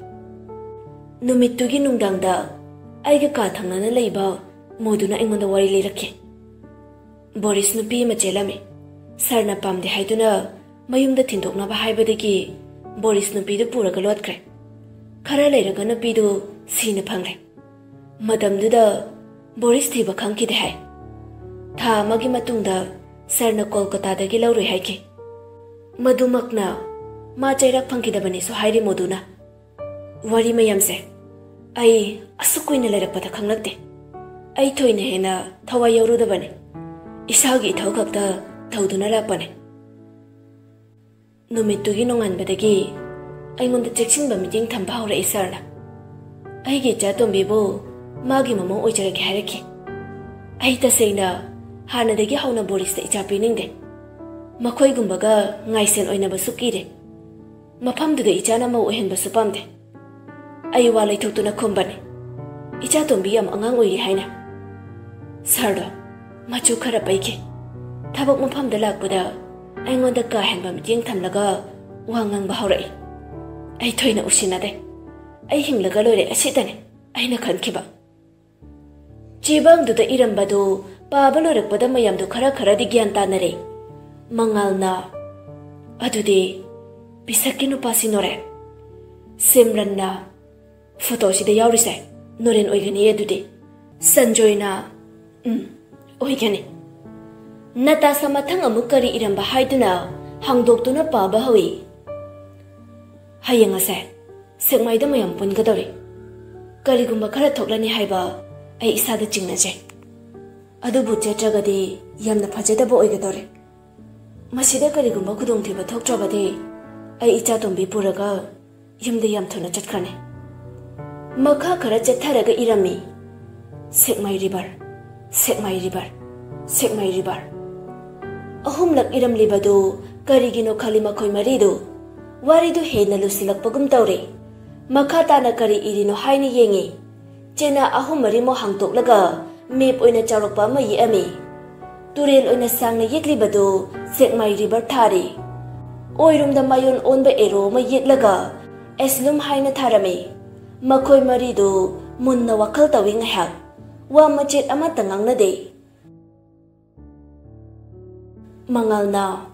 ꯅꯨꯃꯤꯠꯇꯨꯒꯤ ꯅꯨꯡꯗꯥꯡꯗ ꯑꯩꯒ ꯀꯥ ꯊꯪꯅꯅ ꯂꯩꯕ ꯃꯣꯗꯨꯅ ꯑꯩꯉꯣꯟꯗ ꯋꯥꯔꯤ ꯂꯤꯔꯛꯈꯤ꯫ ꯕꯣꯔꯤꯁ ꯅꯨꯄꯤ ꯑꯃ ꯆꯦꯜꯂꯝꯃꯤ꯫ ꯁꯥꯔꯅ ꯄꯥꯝꯗꯦ ꯍꯥꯏꯗꯨꯅ ꯃꯌꯨꯝꯗ ꯊꯤꯟꯗꯣꯛꯅꯕ ꯍꯥꯏꯕꯗꯒꯤ ꯕꯣꯔꯤꯁ ꯅꯨꯄꯤꯗꯨ ꯄꯨꯔꯒ ꯂꯣꯠꯈ꯭ꯔꯦ꯫ ꯈꯔ ꯂꯩꯔꯒ ꯅꯨꯄꯤꯗꯨ ꯁꯤꯅ ꯐꯪꯂꯦ꯫ ꯃꯇꯝꯗꯨꯗ ꯕꯣꯔꯤꯁ ꯊꯤꯕ ꯈꯪꯈꯤꯗꯦ ꯍꯥꯏ꯫ ꯊꯥ ꯑꯃꯒꯤ ꯃꯇꯨꯡꯗ ꯁꯥꯔꯅ ꯀꯣꯜꯀꯇꯥꯗꯒꯤ ꯂꯧꯔꯨꯏ ꯍꯥꯏꯈꯤ꯫ ꯃꯗꯨꯃꯛꯅ ꯃꯥ ꯆꯩꯔꯥꯛ ꯐꯪꯈꯤꯗꯕꯅꯤꯁꯨ ꯍꯥꯏꯔꯤ ꯃꯣꯗꯨꯅ꯫ ꯋꯥꯔꯤ ꯃꯌꯥꯝꯁꯦ ꯑꯩ ꯑꯁꯨꯛ ꯀꯨꯏꯅ ꯂꯩꯔꯛꯄꯗ ꯈꯪꯂꯛꯇꯦ꯫ ꯑꯩ ꯊꯣꯏꯅ ꯍꯦꯟꯅ ꯊꯋꯥꯏ ꯌꯥꯎꯔꯨꯗꯕꯅꯤ꯫ ꯏꯁꯥꯒꯤ ꯏꯊꯧ ꯈꯛꯇ ꯇꯧꯗꯨꯅ ꯂꯥꯛꯄꯅꯤ꯫ ꯅꯨꯃꯤꯠꯇꯨꯒꯤ ꯅꯣꯡꯉꯥꯟꯕꯗꯒꯤ ꯑꯩꯉꯣꯟꯗ ꯆꯦꯛꯁꯤꯟꯕ ꯃꯤꯠꯌꯦꯡ ꯊꯝꯕ ꯍꯧꯔꯛꯏ ꯁꯥꯔꯅ꯫ ꯑꯩꯒꯤ ꯏꯆꯥ ꯇꯣꯝꯕꯤꯕꯨ ꯃꯥꯒꯤ ꯃꯃꯧ ꯑꯣꯏꯖꯔꯒꯦ ꯍꯥꯏꯔꯛꯈꯤ꯫ ꯑꯩ ꯇꯁꯦꯡꯅ ꯍꯥꯟꯅꯗꯒꯤ ꯍꯧꯅ ꯕꯣꯔꯤꯁꯇ ꯏꯆꯥ ꯄꯤꯅꯤꯡꯗꯦ꯫ ꯃꯈꯣꯏꯒꯨꯝꯕꯒ ꯉꯥꯏꯁꯦꯟ ꯑꯣꯏꯅꯕꯁꯨ ꯀꯤꯔꯦ꯫ ꯃꯐꯝꯗꯨꯗ ꯏꯆꯥꯅ ꯃꯧ ꯑꯣꯏꯍꯟꯕꯁꯨ ꯄꯥꯝꯗꯦ꯫ ꯑꯩ ꯋꯥ ꯂꯩꯊꯣꯛꯇꯨꯅ ꯈꯨꯝꯕꯅꯤ, ꯏꯆꯥ ꯇꯣꯝꯕꯤ ꯌꯥꯝ ꯑꯉꯥꯡ ꯑꯣꯏꯔꯤ ꯍꯥꯏꯅ꯫ ꯁꯥꯔꯗꯣ ꯃꯆꯨ ꯈꯔ ꯄꯩꯈꯤ꯫ ꯊꯕꯛ ꯃꯐꯝꯗ ꯂꯥꯛꯄꯗ ꯑꯩꯉꯣꯟꯗ ꯀꯥ ꯍꯦꯟꯕ ꯃꯤꯠꯌꯦꯡ ꯊꯝꯂꯒ ꯋꯥ ꯉꯥꯡꯕ ꯍꯧꯔꯛꯏ꯫ ꯑꯩ ꯊꯣꯏꯅ ꯎꯁꯤꯟꯅꯗꯦ꯫ ꯑꯩ ꯍꯤꯡꯂꯒ ꯂꯣꯏꯔꯦ ꯑꯁꯤꯇꯅꯤ ꯑꯩꯅ ꯈꯟꯈꯤꯕ꯫ ꯆꯦꯕꯥꯡꯗꯨꯗ ꯏꯔꯝꯕꯗꯨ ꯄꯥꯕ ꯂꯣꯏꯔꯛꯄꯗ ꯃꯌꯥꯝꯗꯨ ꯈꯔ ꯈꯔꯗꯤ ꯒ꯭ꯌꯥꯟ ꯇꯥꯅꯔꯦ꯫ ꯃꯉꯥꯜꯅ, "ꯑꯗꯨꯗꯤ ꯄꯤꯁꯛꯀꯤ ꯅꯨꯄꯥꯁꯤ ꯅꯣꯔꯦꯟ?" ꯁꯤꯝꯔꯟꯅ, "ꯐꯣꯇꯣꯁꯤꯗ ꯌꯥꯎꯔꯤꯁꯦ ꯅꯣꯔꯦꯟ ꯑꯣꯏꯒꯅꯤ ꯑꯗꯨꯗꯤ?" ꯁꯟꯖꯣꯏꯅ, "ꯎꯝ, ꯑꯣꯏꯒꯅꯤ꯫" ꯅꯇꯥꯁꯥ ꯃꯊꯪ ꯑꯃꯨꯛ ꯀꯔꯤ ꯏꯔꯝꯕ ꯍꯥꯏꯗꯨꯅ ꯍꯥꯡꯗꯣꯛꯇꯨꯅ ꯄꯥꯕ ꯍꯧꯏ꯫ ꯍꯌꯦꯡ ꯑꯁꯦ ꯁꯦꯛꯃꯥꯏꯗ ꯃꯌꯥꯝ ꯄꯨꯟꯒꯗꯧꯔꯤ꯫ ꯀꯔꯤꯒꯨꯝꯕ ꯈꯔ ꯊꯣꯛꯂꯅꯤ ꯍꯥꯏꯕ ꯑꯩ ꯏꯁꯥꯗ ꯆꯤꯡꯅꯖꯩ꯫ ꯑꯗꯨꯕꯨ ꯆꯠꯇ꯭ꯔꯒꯗꯤ ꯌꯥꯝꯅ ꯐꯖꯗꯕ ꯑꯣꯏꯒꯗꯧꯔꯦ꯫ ꯃꯁꯤꯗ ꯀꯔꯤꯒꯨꯝꯕ ꯈꯨꯗꯣꯡꯊꯤꯕ ꯊꯣꯛꯇ꯭ꯔꯕꯗꯤ ꯑꯩ ꯏꯆꯥꯇꯣꯝꯕꯤ ꯄꯨꯔꯒ ꯌꯨꯝꯗ ꯌꯥꯝ ꯊꯨꯅ ꯆꯠꯈ꯭ꯔꯅꯤ꯫ ꯃꯈꯥ ꯈꯔ ꯆꯠꯊꯔꯒ ꯏꯔꯝꯃꯤ, ꯁꯦꯛꯃꯥꯏ ꯔꯤꯚꯔ, ꯁꯦꯛꯃꯥꯏ ꯔꯤꯚꯔ, ꯁꯦꯛꯃꯥꯏ ꯔꯤꯚꯔ꯫ ꯑꯍꯨꯝꯂꯛ ꯏꯔꯝꯂꯤꯕꯗꯨ ꯀꯔꯤꯒꯤꯅꯣ ꯈꯜꯂꯤ ꯃꯈꯣꯏ ꯃꯔꯤꯗꯨ꯫ ꯋꯥꯔꯤꯗꯨ ꯍꯦꯟꯅ ꯂꯨꯁꯤꯜꯂꯛꯄꯒꯨꯝ ꯇꯧꯔꯦ꯫ ꯃꯈꯥ ꯇꯥꯅ ꯀꯔꯤ ꯏꯔꯤꯅꯣ ꯍꯥꯏꯅ ꯌꯦꯡꯉꯤ꯫ ꯆꯦꯅꯥ ꯑꯍꯨꯝ ꯃꯔꯤꯃꯨꯛ ꯍꯥꯡꯇꯣꯛꯂꯒ ꯃꯦꯞ ꯑꯣꯏꯅ ꯆꯥꯎꯔꯛꯄ ꯑꯃ ꯌꯦꯛꯑꯝꯃꯤ꯫ ꯇꯨꯔꯦꯜ ꯑꯣꯏꯅ ꯁꯥꯡꯅ ꯌꯦꯛꯂꯤꯕꯗꯨ ꯁꯦꯛꯃꯥꯏ ꯔꯤꯚꯔ ꯊꯥꯔꯤ꯫ ꯑꯣꯏꯔꯣꯝꯗ ꯃꯥꯏꯑꯣꯟ ꯑꯣꯟꯕ ꯑꯦꯔꯣ ꯑꯃ ꯌꯦꯛꯂꯒ ꯑꯦꯁꯂꯨꯝ ꯍꯥꯏꯅ ꯊꯥꯔꯝꯃꯤ꯫ ꯃꯈꯣꯏ ꯃꯔꯤꯗꯨ ꯃꯨꯟꯅ ꯋꯥꯈꯜ ꯇꯧꯏ ꯉꯥꯏꯍꯥꯛ꯫ ꯋꯥ ꯃꯆꯦꯠ ꯑꯃꯠꯇ ꯉꯥꯡꯅꯗꯦ꯫ ꯃꯉꯥꯜꯅ,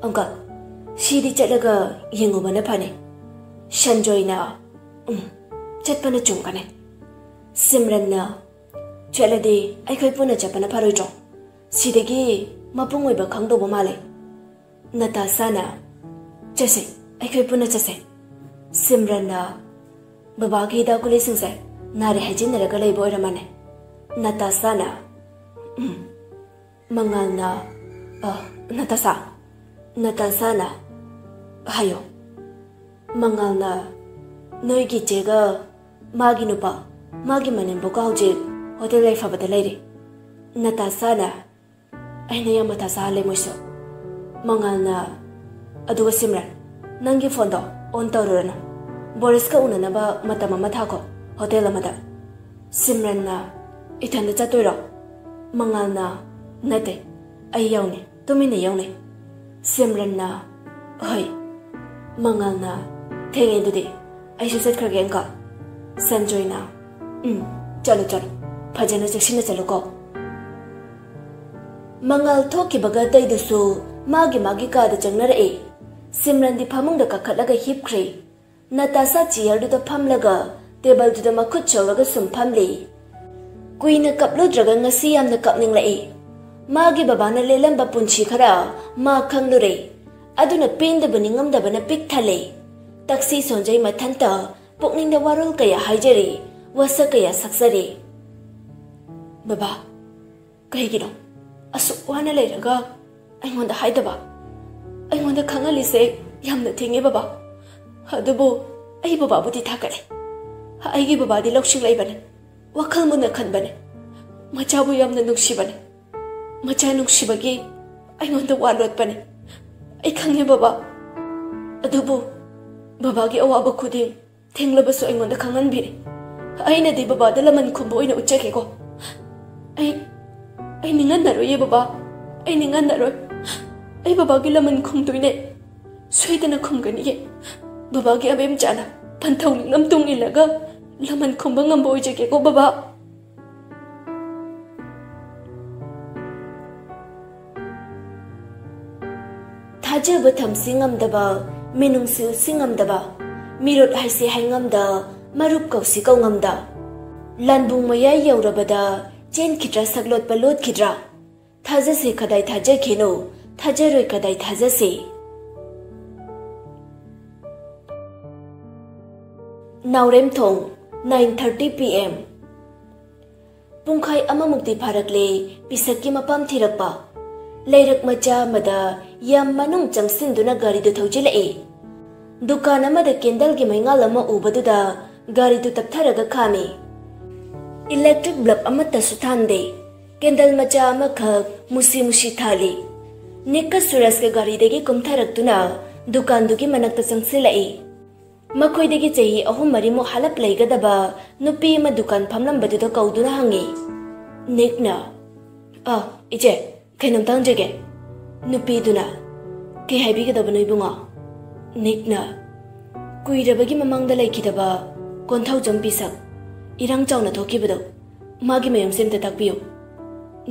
"ꯑꯪꯀꯜ, ꯁꯤꯗꯤ ꯆꯠꯂꯒ ꯌꯦꯡꯉꯨꯕꯅ ꯐꯅꯤ꯫" ꯁꯟꯖꯣꯏꯅ, "ꯎꯝ, ꯆꯠꯄꯅ ꯆꯨꯝꯒꯅꯤ꯫" ꯁꯤꯝꯔꯟꯅ, "ꯆꯠꯂꯗꯤ ꯑꯩꯈꯣꯏ ꯄꯨꯟꯅ ꯆꯠꯄꯅ ꯐꯔꯣꯏꯗ꯭ꯔꯣ? ꯁꯤꯗꯒꯤ ꯃꯄꯨꯡ ꯑꯣꯏꯕ ꯈꯪꯗꯧꯕ ꯃꯥꯜꯂꯦ꯫" ꯅꯇꯥꯁꯥꯅ, "ꯆꯠꯁꯦ, ꯑꯩꯈꯣꯏ ꯄꯨꯟꯅ ꯆꯠꯁꯦ꯫" ꯁꯤꯝꯔꯟꯅ, "ꯕꯕꯥꯒꯤ ꯍꯤꯗꯥꯛ ꯒꯨꯂꯤꯁꯤꯡꯁꯦ ꯅꯥꯔꯦ ꯍꯥꯏꯖꯤꯟꯅꯔꯒ ꯂꯩꯕ ꯑꯣꯏꯔꯝꯃꯅꯤ꯫" ꯅꯇꯥꯁꯥꯅ, "ꯎꯝ꯫" ꯃꯉꯥꯜꯅ, "ꯑ, ꯅꯇꯥꯁꯥ꯫" ꯅꯇꯥꯁꯥꯅ, "ꯍꯥꯏꯌꯣ꯫" ꯃꯉꯥꯜꯅ, "ꯅꯣꯏꯒꯤ ꯆꯦꯒ ꯃꯥꯒꯤ ꯅꯨꯄꯥ, ꯃꯥꯒꯤ ꯃꯅꯦꯝꯕꯣꯛꯀ ꯍꯧꯖꯤꯛ ꯍꯣꯇꯦꯜ ꯌꯥꯏꯐꯕꯗ ꯂꯩꯔꯤ꯫" ꯅꯇꯥꯁꯥꯅ, "ꯑꯩꯅ ꯌꯥꯝ ꯃꯊꯥ ꯁꯥꯍꯜꯂꯦ ꯃꯣꯏꯁꯨ꯫" ꯃꯉꯥꯜꯅ, "ꯑꯗꯨꯒ ꯁꯤꯝꯔꯟ, ꯅꯪꯒꯤ ꯐꯣꯟꯗꯣ ꯑꯣꯟ ꯇꯧꯔꯨꯔꯅꯨ꯫ ꯕꯣꯔꯤꯁꯀ ꯎꯅꯅꯕ ꯃꯇꯝ ꯑꯃ ꯊꯥꯈꯣ ꯍꯣꯇꯦꯜ ꯑꯃꯗ꯫" ꯁꯤꯝꯔꯟꯅ, "ꯏꯊꯟꯗ ꯆꯠꯇꯣꯏꯔꯣ?" ꯃꯉꯥꯜꯅ, "ꯅꯠꯇꯦ, ꯑꯩ ꯌꯥꯎꯅꯤ, ꯇꯨꯃꯤꯟꯅ ꯌꯥꯎꯅꯤ꯫" ꯁꯤꯝꯔꯟꯅ, "ꯍꯣꯏ꯫" ꯃꯉꯥꯜꯅ, "ꯊꯦꯡꯉꯦ ꯑꯗꯨꯗꯤ, ꯑꯩꯁꯨ ꯆꯠꯈ꯭ꯔꯒꯦ ꯑꯪꯀꯜ꯫" ꯁꯟꯖꯣꯏꯅ, "ꯎꯝ, ꯆꯠꯂꯣ ꯆꯠꯂꯣ, ꯐꯖꯅ ꯆꯦꯛꯁꯤꯟꯅ ꯆꯠꯂꯨꯀꯣ꯫" ꯃꯉꯥꯜ ꯊꯣꯛꯈꯤꯕꯒ ꯑꯇꯩꯗꯨꯁꯨ ꯃꯥꯒꯤ ꯃꯥꯒꯤ ꯀꯥꯗ ꯆꯪꯅꯔꯛꯑꯦ꯫ ꯁꯤꯝꯔꯟꯗꯤ ꯐꯃꯨꯡꯗ ꯀꯥꯈꯠꯂꯒ ꯍꯤꯞꯈ꯭ꯔꯦ꯫ ꯅꯇꯥꯁꯥ ꯆꯤꯌꯔꯗꯨꯗ ꯐꯝꯂꯒ ꯇꯦꯕꯜꯗꯨꯗ ꯃꯈꯨꯠ ꯁꯧꯔꯒ ꯁꯨꯝ ꯐꯝꯂꯤ꯫ ꯀꯨꯏꯅ ꯀꯞꯂꯨꯗ꯭ꯔꯒ ꯉꯁꯤ ꯌꯥꯝꯅ ꯀꯞꯅꯤꯡꯂꯛꯏ꯫ ꯃꯥꯒꯤ ꯕꯕꯥꯅ ꯂꯦꯜꯂꯝꯕ ꯄꯨꯟꯁꯤ ꯈꯔ ꯃꯥ ꯈꯪꯂꯨꯔꯦ꯫ ꯑꯗꯨꯅ ꯄꯦꯟꯗꯕ ꯅꯤꯡꯉꯝꯗꯕꯅ ꯄꯤꯛ ꯊꯜꯂꯦ꯫ ꯇꯛꯁꯤ ꯁꯣꯟꯖꯩ ꯃꯊꯟꯇ ꯄꯨꯛꯅꯤꯡꯗ ꯋꯥꯔꯣꯜ ꯀꯌꯥ ꯍꯥꯏꯖꯔꯦ, ꯋꯥꯁꯛ ꯀꯌꯥ ꯁꯛꯆꯔꯦ꯫ "ꯕꯕꯥ, ꯀꯩꯒꯤꯅꯣ ꯑꯁꯨꯛ ꯋꯥꯅ ꯂꯩꯔꯒ ꯑꯩꯉꯣꯟꯗ ꯍꯥꯏꯗꯕ? ꯑꯩꯉꯣꯟꯗ ꯈꯪꯍꯜꯂꯤꯁꯦ ꯌꯥꯝꯅ ꯊꯦꯡꯉꯦ ꯕꯕꯥ꯫ ꯑꯗꯨꯕꯨ ꯑꯩ ꯕꯕꯥꯕꯨꯗꯤ ꯊꯥꯒꯠꯂꯦ꯫ ꯑꯩꯒꯤ ꯕꯕꯥꯗꯤ ꯂꯧꯁꯤꯡ ꯂꯩꯕꯅꯦ, ꯋꯥꯈꯜ ꯃꯨꯟꯅ ꯈꯟꯕꯅꯦ, ꯃꯆꯥꯕꯨ ꯌꯥꯝꯅ ꯅꯨꯡꯁꯤꯕꯅꯦ꯫ ꯃꯆꯥ ꯅꯨꯡꯁꯤꯕꯒꯤ ꯑꯩꯉꯣꯟꯗ ꯋꯥ ꯂꯣꯠꯄꯅꯦ꯫ ꯑꯩ ꯈꯪꯉꯦ ꯕꯕꯥ꯫ ꯑꯗꯨꯕꯨ ꯕꯕꯥꯒꯤ ꯑꯋꯥꯕ ꯈꯨꯗꯤꯡ ꯊꯦꯡꯂꯕꯁꯨ ꯑꯩꯉꯣꯟꯗ ꯈꯪꯍꯟꯕꯤꯔꯦ꯫ ꯑꯩꯅꯗꯤ ꯕꯕꯥꯗ ꯂꯃꯟ ꯈꯨꯝꯕ ꯑꯣꯏꯅ ꯎꯠꯆꯒꯦꯀꯣ꯫ ꯑꯩ, ꯑꯩ ꯅꯤꯡꯍꯟꯅꯔꯣꯏꯌꯦ ꯕꯕꯥ, ꯑꯩ ꯅꯤꯡꯍꯟꯅꯔꯣꯏ꯫ ꯑꯩ ꯕꯕꯥꯒꯤ ꯂꯃꯟ ꯈꯨꯝꯗꯣꯏꯅꯦ꯫ ꯁꯣꯏꯗꯅ ꯈꯨꯝꯒꯅꯤꯌꯦ꯫ ꯕꯕꯥꯒꯤ ꯑꯕꯦꯝꯆꯥꯅ ꯄꯟꯊꯧ ꯅꯤꯡꯂꯝ ꯇꯨꯡ ꯏꯜꯂꯒ ꯂꯃꯟ ꯈꯨꯝꯕ ꯉꯝꯕ ꯑꯣꯏꯖꯒꯦꯀꯣ ꯕꯕꯥ꯫" ꯊꯥꯖꯕ ꯊꯝꯁꯤ ꯉꯝꯗꯕ, ꯃꯤꯅꯨꯡꯁꯤ ꯎꯠꯁꯤ ꯉꯝꯗꯕ, ꯃꯤꯔꯣꯠ ꯍꯥꯏꯁꯤ ꯍꯥꯏꯉꯝꯗ, ꯃꯔꯨꯞ ꯀꯧꯁꯤ ꯀꯧꯉꯝꯗ꯫ ꯂꯥꯟꯕꯨꯡ ꯃꯌꯥꯏ ꯌꯧꯔꯕꯗ ꯆꯦꯟꯈꯤꯗ꯭ꯔꯥ, ꯁꯛꯂꯣꯠꯄ ꯂꯣꯠꯈꯤꯗ꯭ꯔꯥ? ꯊꯥꯖꯁꯤ ꯀꯗꯥꯏ ꯊꯥꯖꯈꯤꯅꯣ, ꯊꯥꯖꯔꯣꯏ ꯀꯗꯥꯏ ꯊꯥꯖꯁꯤ? ꯅꯥꯎꯔꯦꯝꯊꯣꯡ, nine thirty P M꯫ ꯄꯨꯡꯈꯥꯏ ꯑꯃꯃꯨꯛꯇꯤ ꯐꯥꯔꯛꯂꯦ ꯄꯤꯁꯛꯀꯤ ꯃꯄꯥꯝ ꯊꯤꯔꯛꯄ꯫ ꯂꯩꯔꯛ ꯃꯆꯥ ꯑꯃꯗ ꯌꯥꯝ ꯃꯅꯨꯡ ꯆꯪꯁꯤꯟꯗꯨꯅ ꯒꯥꯔꯤꯗꯨ ꯊꯧꯖꯤꯜꯂꯛꯏ꯫ ꯗꯨꯀꯥꯟ ꯑꯃꯗ ꯀꯦꯟꯗꯜꯒꯤ ꯃꯩꯉꯥꯜ ꯑꯃ ꯎꯕꯗꯨꯗ ꯒꯥꯔꯤꯗꯨ ꯇꯞꯊꯔꯒ ꯈꯥꯝꯃꯤ꯫ ꯏꯂꯦꯛꯇ꯭ꯔꯤꯛ ꯕꯜꯕ ꯑꯃꯠꯇꯁꯨ ꯊꯥꯟꯗꯦ꯫ ꯀꯦꯟꯗꯜ ꯃꯆꯥ ꯑꯃꯈꯛ ꯃꯨꯁꯤ ꯃꯨꯁꯤ ꯊꯥꯜꯂꯤ꯫ ꯅꯤꯛꯀ ꯁꯨꯔꯖꯀ ꯒꯥꯔꯤꯗꯒꯤ ꯀꯨꯝꯊꯔꯛꯇꯨꯅ ꯗꯨꯀꯥꯟꯗꯨꯒꯤ ꯃꯅꯥꯛꯇ ꯆꯪꯁꯤꯜꯂꯛꯏ꯫ ꯃꯈꯣꯏꯗꯒꯤ ꯆꯍꯤ ꯑꯍꯨꯝ ꯃꯔꯤꯃꯨꯛ ꯍꯥꯂꯞ ꯂꯩꯒꯗꯕ ꯅꯨꯄꯤ ꯑꯃ ꯗꯨꯀꯥꯟ ꯐꯝꯂꯝꯕꯗꯨꯗ ꯀꯧꯗꯨꯅ ꯍꯪꯉꯤ꯫ ꯅꯤꯛꯅ, "ꯑ, ꯏꯆꯦ, ꯀꯩꯅꯣꯝꯇ ꯍꯪꯖꯒꯦ꯫" ꯅꯨꯄꯤꯗꯨꯅ, "ꯀꯩ ꯍꯥꯏꯕꯤꯒꯗꯕꯅꯣ ꯏꯕꯨꯡꯉꯣ?" ꯅꯤꯛꯅ, "ꯀꯨꯏꯔꯕꯒꯤ ꯃꯃꯥꯡꯗ ꯂꯩꯈꯤꯗꯕ ꯀꯣꯟꯊꯧꯖꯝ ꯄꯤꯁꯛ, ꯏꯔꯥꯡ ꯆꯥꯎꯅ ꯊꯣꯛꯈꯤꯕꯗꯣ, ꯃꯥꯒꯤ ꯃꯌꯨꯝꯁꯦ ꯑꯝꯇ ꯇꯥꯛꯄꯤꯌꯨ꯫"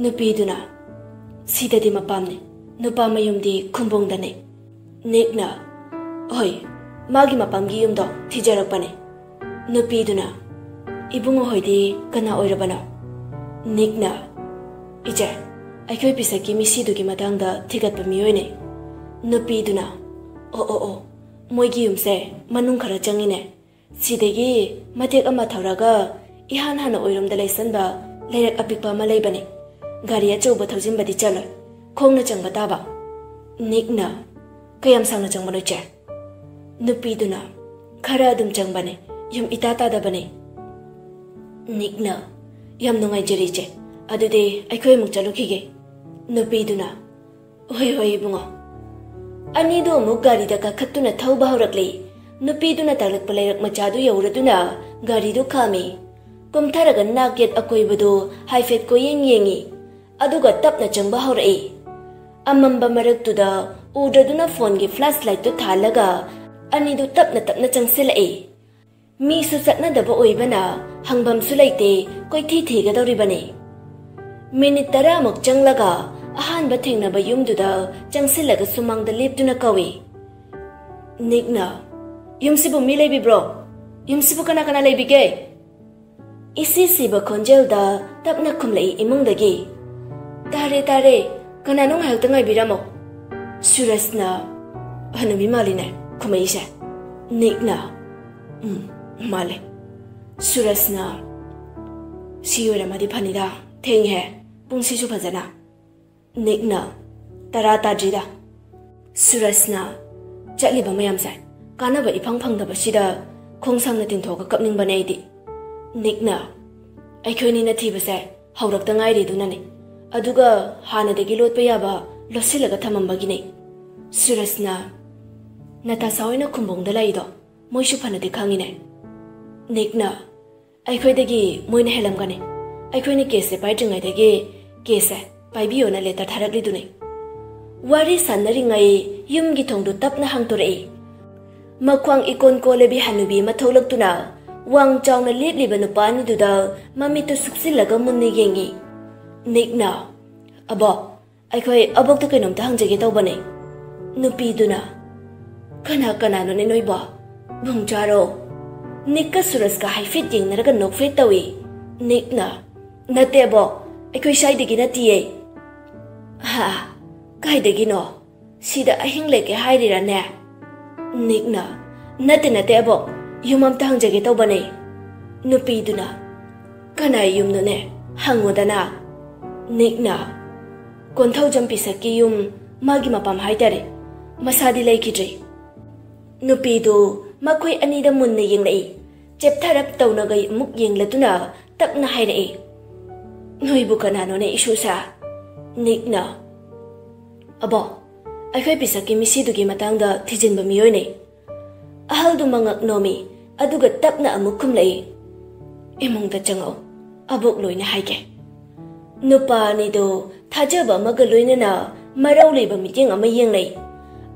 ꯅꯨꯄꯤꯗꯨꯅ, "ꯁꯤꯗꯗꯤ ꯃꯄꯥꯝꯅꯤ, ꯅꯨꯄꯥ ꯃꯌꯨꯝꯗꯤ ꯈꯨꯝꯕꯣꯡꯗꯅꯤ꯫" ꯅꯤꯛꯅ, "ꯍꯣꯏ, ꯃꯥꯒꯤ ꯃꯄꯥꯝꯒꯤ ꯌꯨꯝꯗꯣ ꯊꯤꯖꯔꯛꯄꯅꯤ꯫" ꯅꯨꯄꯤꯗꯨꯅ, "ꯏꯕꯨꯡꯉꯣ ꯍꯣꯏꯗꯤ ꯀꯅꯥ ꯑꯣꯏꯔꯕꯅꯣ?" ꯅꯤꯛꯅ, "ꯏꯆꯦ, ꯑꯩꯈꯣꯏ ꯄꯤꯁꯛꯀꯤ ꯃꯤꯁꯤꯗꯨꯒꯤ ꯃꯇꯥꯡꯗ ꯊꯤꯒꯠꯄ ꯃꯤꯑꯣꯏꯅꯦ꯫ ꯅꯨꯄꯤꯗꯨꯅ, "ꯑꯣ ꯑꯣ ꯑꯣ, ꯃꯣꯏꯒꯤ ꯌꯨꯝꯁꯦ ꯃꯅꯨꯡ ꯈꯔ ꯆꯪꯉꯤꯅꯦ꯫ ꯁꯤꯗꯒꯤ ꯃꯇꯦꯛ ꯑꯃ ꯊꯧꯔꯒ ꯏꯍꯥꯟ ꯍꯥꯟꯅ ꯑꯣꯏꯔꯣꯝꯗ ꯂꯩꯁꯟꯕ ꯂꯩꯔꯛ ꯑꯄꯤꯛꯄ ꯑꯃ ꯂꯩꯕꯅꯦ꯫ ꯒꯥꯔꯤ ꯑꯆꯧꯕ ꯊꯧꯖꯤꯟꯕꯗꯤ ꯆꯠꯂꯣꯏ, ꯈꯣꯡꯅ ꯆꯪꯕ ꯇꯥꯕ꯫" ꯅꯤꯛꯅ, "ꯀꯌꯥꯝ ꯁꯥꯡꯅ ꯆꯪꯕꯅꯣ, ꯏꯆꯦ?" ꯅꯨꯄꯤꯗꯨꯅ, "ꯈꯔ ꯑꯗꯨꯝ ꯆꯪꯕꯅꯦ, ꯌꯨꯝ ꯏꯇꯥ ꯇꯥꯗꯕꯅꯦ꯫" ꯅꯤꯛꯅ, "ꯌꯥꯝ ꯅꯨꯡꯉꯥꯏꯖꯔꯦ, ꯏꯆꯦ꯫ ꯑꯗꯨꯗꯤ ꯑꯩꯈꯣꯏ ꯑꯃꯨꯛ ꯆꯠꯂꯨꯈꯤꯒꯦ꯫" ꯅꯨꯄꯤꯗꯨꯅ, "ꯍꯣꯏ ꯍꯣꯏ, ꯏꯕꯨꯡꯉꯣ꯫" ꯑꯅꯤꯗꯨ ꯑꯃꯨꯛ ꯒꯥꯔꯤꯗ ꯀꯥꯈꯠꯇꯨꯅ ꯊꯧꯕ ꯍꯧꯔꯛꯂꯤ꯫ ꯅꯨꯄꯤꯗꯨꯅ ꯇꯥꯛꯂꯛꯄ ꯂꯩꯔꯛ ꯃꯆꯥꯗꯨ ꯌꯧꯔꯗꯨꯅ ꯒꯥꯔꯤꯗꯨ ꯈꯥꯝꯃꯤ꯫ ꯀꯨꯝꯊꯔꯒ ꯅꯥꯛ ꯌꯦꯠ ꯑꯀꯣꯏꯕꯗꯨ ꯍꯥꯏꯐꯦꯠ ꯀꯣꯏꯌꯦꯡ ꯌꯦꯡꯉꯤ꯫ ꯑꯗꯨꯒ ꯇꯞꯅ ꯆꯪꯕ ꯍꯧꯔꯛꯏ꯫ ꯑꯃꯝꯕ ꯃꯔꯛꯇꯨꯗ ꯎꯗ꯭ꯔꯗꯨꯅ ꯐꯣꯟꯒꯤ ꯐ꯭ꯂꯥꯁ ꯂꯥꯏꯠꯇꯨ ꯊꯥꯜꯂꯒ ꯑꯅꯤꯗꯨ ꯇꯞꯅ ꯇꯞꯅ ꯆꯪꯁꯤꯜꯂꯛꯏ꯫ ꯃꯤꯁꯨ ꯆꯠꯅꯗꯕ ꯑꯣꯏꯕꯅ ꯍꯪꯐꯝꯁꯨ ꯂꯩꯇꯦ, ꯀꯣꯏꯊꯤ ꯊꯤꯒꯗꯧꯔꯤꯕꯅꯤ꯫ ꯃꯤꯅꯤꯠ ꯇꯔꯥꯃꯨꯛ ꯆꯪꯂꯒ ꯑꯍꯥꯟꯕ ꯊꯦꯡꯅꯕ ꯌꯨꯝꯗꯨꯗ ꯆꯪꯁꯤꯜꯂꯒ ꯁꯨꯃꯥꯡꯗ ꯂꯦꯞꯇꯨꯅ ꯀꯧꯏ꯫ ꯅꯤꯛꯅ, "ꯌꯨꯝꯁꯤꯕꯨ ꯃꯤ ꯂꯩꯕꯤꯕ꯭ꯔꯣ? ꯌꯨꯝꯁꯤꯕꯨ ꯀꯅꯥ ꯀꯅꯥ ꯂꯩꯕꯤꯒꯦ?" ꯏꯁꯤ ꯁꯤꯕ ꯈꯣꯟꯖꯦꯜꯗ ꯇꯞꯅ ꯈꯨꯝꯂꯛꯏ ꯏꯃꯨꯡꯗꯒꯤ꯫ "ꯇꯥꯔꯦ, ꯇꯥꯔꯦ꯫ ꯀꯅꯥꯅꯣ, ꯉꯥꯏꯍꯥꯛꯇ ꯉꯥꯏꯕꯤꯔꯝꯃꯣ꯫" ꯁꯨꯔꯖꯅ, "ꯍꯅꯨꯕꯤ ꯃꯥꯜꯂꯤꯅꯦ ꯈꯨꯝꯃꯛꯏꯁꯦ꯫" ꯅꯤꯛꯅ, "ꯎꯝ, ꯃꯥꯜꯂꯦ꯫" ꯁꯨꯔꯖꯅ, "ꯁꯤ ꯑꯣꯏꯔꯝꯃꯗꯤ ꯐꯅꯤꯗ, ꯊꯦꯡꯉꯦ, ꯄꯨꯡꯁꯤꯁꯨ ꯐꯖꯅ꯫" ꯅꯤꯛꯅ, "ꯇꯔꯥ ꯇꯥꯗ꯭ꯔꯤꯗ꯫" ꯁꯨꯔꯖꯅ, "ꯆꯠꯂꯤꯕ ꯃꯌꯥꯝꯁꯦ ꯀꯥꯟꯅꯕ ꯏꯐꯪ ꯐꯪꯗꯕꯁꯤꯗ ꯈꯣꯡꯁꯥꯡꯅ ꯇꯤꯡꯊꯣꯛꯑꯒ ꯀꯞꯅꯤꯡꯕꯅꯦ ꯑꯩꯗꯤ꯫" ꯅꯤꯛꯅ, "ꯑꯩꯈꯣꯏꯅꯤꯅ ꯊꯤꯕꯁꯦ ꯍꯧꯔꯛꯇ ꯉꯥꯏꯔꯤꯗꯨꯅꯅꯦ, ꯑꯗꯨꯒ ꯍꯥꯟꯅꯗꯒꯤ ꯂꯣꯠꯄ ꯌꯥꯕ ꯂꯣꯠꯁꯤꯜꯂꯒ ꯊꯝꯃꯝꯕꯒꯤꯅꯦ꯫" ꯁꯨꯔꯖꯅ, "ꯅꯇꯥꯁꯥ ꯍꯣꯏꯅ ꯈꯨꯝꯕꯣꯡꯗ ꯂꯥꯛꯏꯗꯣ ꯃꯣꯏꯁꯨ ꯐꯅꯗꯤ ꯈꯪꯉꯤꯅꯦ꯫" ꯅꯤꯛꯅ, "ꯑꯩꯈꯣꯏꯗꯒꯤ ꯃꯣꯏꯅ ꯍꯦꯜꯂꯝꯒꯅꯤ꯫ ꯑꯩꯈꯣꯏꯅ ꯀꯦꯁꯁꯦ ꯄꯥꯏꯗ꯭ꯔꯤꯉꯩꯗꯒꯤ ꯀꯦꯁꯁꯦ ꯄꯥꯏꯕꯤꯌꯣꯅ ꯂꯦꯇꯔ ꯊꯥꯔꯛꯂꯤꯗꯨꯅꯤ꯫" ꯋꯥꯔꯤ ꯁꯥꯟꯅꯔꯤꯉꯩ ꯌꯨꯝꯒꯤ ꯊꯣꯡꯗꯨ ꯇꯞꯅ ꯍꯥꯡꯗꯣꯔꯛꯏ꯫ ꯃꯈ꯭ꯋꯥꯡ ꯏꯀꯣꯟ ꯀꯣꯜꯂꯕꯤ ꯍꯅꯨꯕꯤ ꯑꯃ ꯊꯣꯛꯂꯛꯇꯨꯅ ꯋꯥꯡ ꯆꯥꯎꯅ ꯂꯦꯞꯂꯤꯕ ꯅꯨꯄꯥ ꯑꯅꯤꯗꯨꯗ ꯃꯃꯤꯠꯇꯨ ꯁꯨꯞꯆꯤꯜꯂꯒ ꯃꯨꯟꯅ ꯌꯦꯡꯉꯤ꯫ ꯅꯤꯛꯅ, "ꯑꯕꯣꯛ, ꯑꯩꯈꯣꯏ ꯑꯕꯣꯛꯇ ꯀꯩꯅꯣꯝꯇ ꯍꯪꯖꯒꯦ ꯇꯧꯕꯅꯦ꯫" ꯅꯨꯄꯤꯗꯨꯅ, "ꯀꯅꯥ ꯀꯅꯥꯅꯣꯅꯦ ꯅꯣꯏꯕꯣ? ꯕꯨꯡ ꯆꯥꯔꯣ?" ꯅꯤꯛꯀ ꯁꯨꯔꯖꯀ ꯍꯥꯏꯐꯦꯠ ꯌꯦꯡꯅꯔꯒ ꯅꯣꯛꯐꯦꯠ ꯇꯧꯏ꯫ ꯅꯤꯛꯅ, "ꯅꯠꯇꯦ ꯑꯕꯣꯛ, ꯑꯩꯈꯣꯏ ꯁ꯭ꯋꯥꯏꯗꯒꯤ ꯅꯠꯇꯤꯌꯦ꯫" "ꯍꯥ? ꯀꯥꯏꯗꯒꯤꯅꯣ? ꯁꯤꯗ ꯑꯍꯤꯡ ꯂꯦꯛꯀꯦ ꯍꯥꯏꯔꯤꯔꯅꯦ?" ꯅꯤꯛꯅ, "ꯅꯠꯇꯦ, ꯅꯠꯇꯦ, ꯑꯕꯣꯛ, ꯌꯨꯝ ꯑꯝꯇ ꯍꯪꯖꯒꯦ ꯇꯧꯕꯅꯦ꯫" ꯅꯨꯄꯤꯗꯨꯅ, "ꯀꯅꯥꯏ ꯌꯨꯝꯅꯣꯅꯦ? ꯍꯪꯉꯨꯗꯅ꯫" ꯅꯤꯛꯅ, "ꯀꯣꯟꯊꯧꯖꯝ ꯄꯤꯁꯛꯀꯤ ꯌꯨꯝ, ꯃꯥꯒꯤ ꯃꯄꯥꯝ ꯍꯥꯏꯇꯥꯔꯦ꯫ ꯃꯁꯥꯗꯤ ꯂꯩꯈꯤꯗ꯭ꯔꯦ꯫" ꯅꯨꯄꯤꯗꯨ ꯃꯈꯣꯏ ꯑꯅꯤꯗ ꯃꯨꯟꯅ ꯌꯦꯡꯂꯛꯏ꯫ ꯆꯦꯞꯊꯔꯞ ꯇꯧꯅꯒ ꯑꯃꯨꯛ ꯌꯦꯡꯂꯗꯨꯅ ꯇꯞꯅ ꯍꯥꯏꯔꯛꯏ, "ꯅꯣꯏꯕꯨ ꯀꯅꯥꯅꯣꯅꯦ, ꯏꯁꯨꯁꯥ?" ꯅꯤꯛꯅ, "ꯑꯕꯣꯛ, ꯑꯩꯈꯣꯏ ꯄꯤꯁꯛꯀꯤ ꯃꯤꯁꯤꯗꯨꯒꯤ ꯃꯇꯥꯡꯗ ꯊꯤꯖꯤꯟꯕ ꯃꯤꯑꯣꯏꯅꯦ꯫" ꯑꯍꯜꯗꯨ ꯃꯉꯛ ꯅꯣꯝꯃꯤ, ꯑꯗꯨꯒ ꯇꯞꯅ ꯑꯃꯨꯛ ꯈꯨꯝꯂꯛꯏ, "ꯏꯃꯨꯡꯗ ꯆꯪꯉꯛꯎ, ꯑꯕꯣꯛ ꯂꯣꯏꯅ ꯍꯥꯏꯒꯦ꯫" ꯅꯨꯄꯥ ꯑꯅꯤꯗꯨ ꯊꯥꯖꯕ ꯑꯃꯒ ꯂꯣꯏꯅꯅ ꯃꯔꯧ ꯂꯩꯕ ꯃꯤꯠꯌꯦꯡ ꯑꯃ ꯌꯦꯡꯂꯛꯏ꯫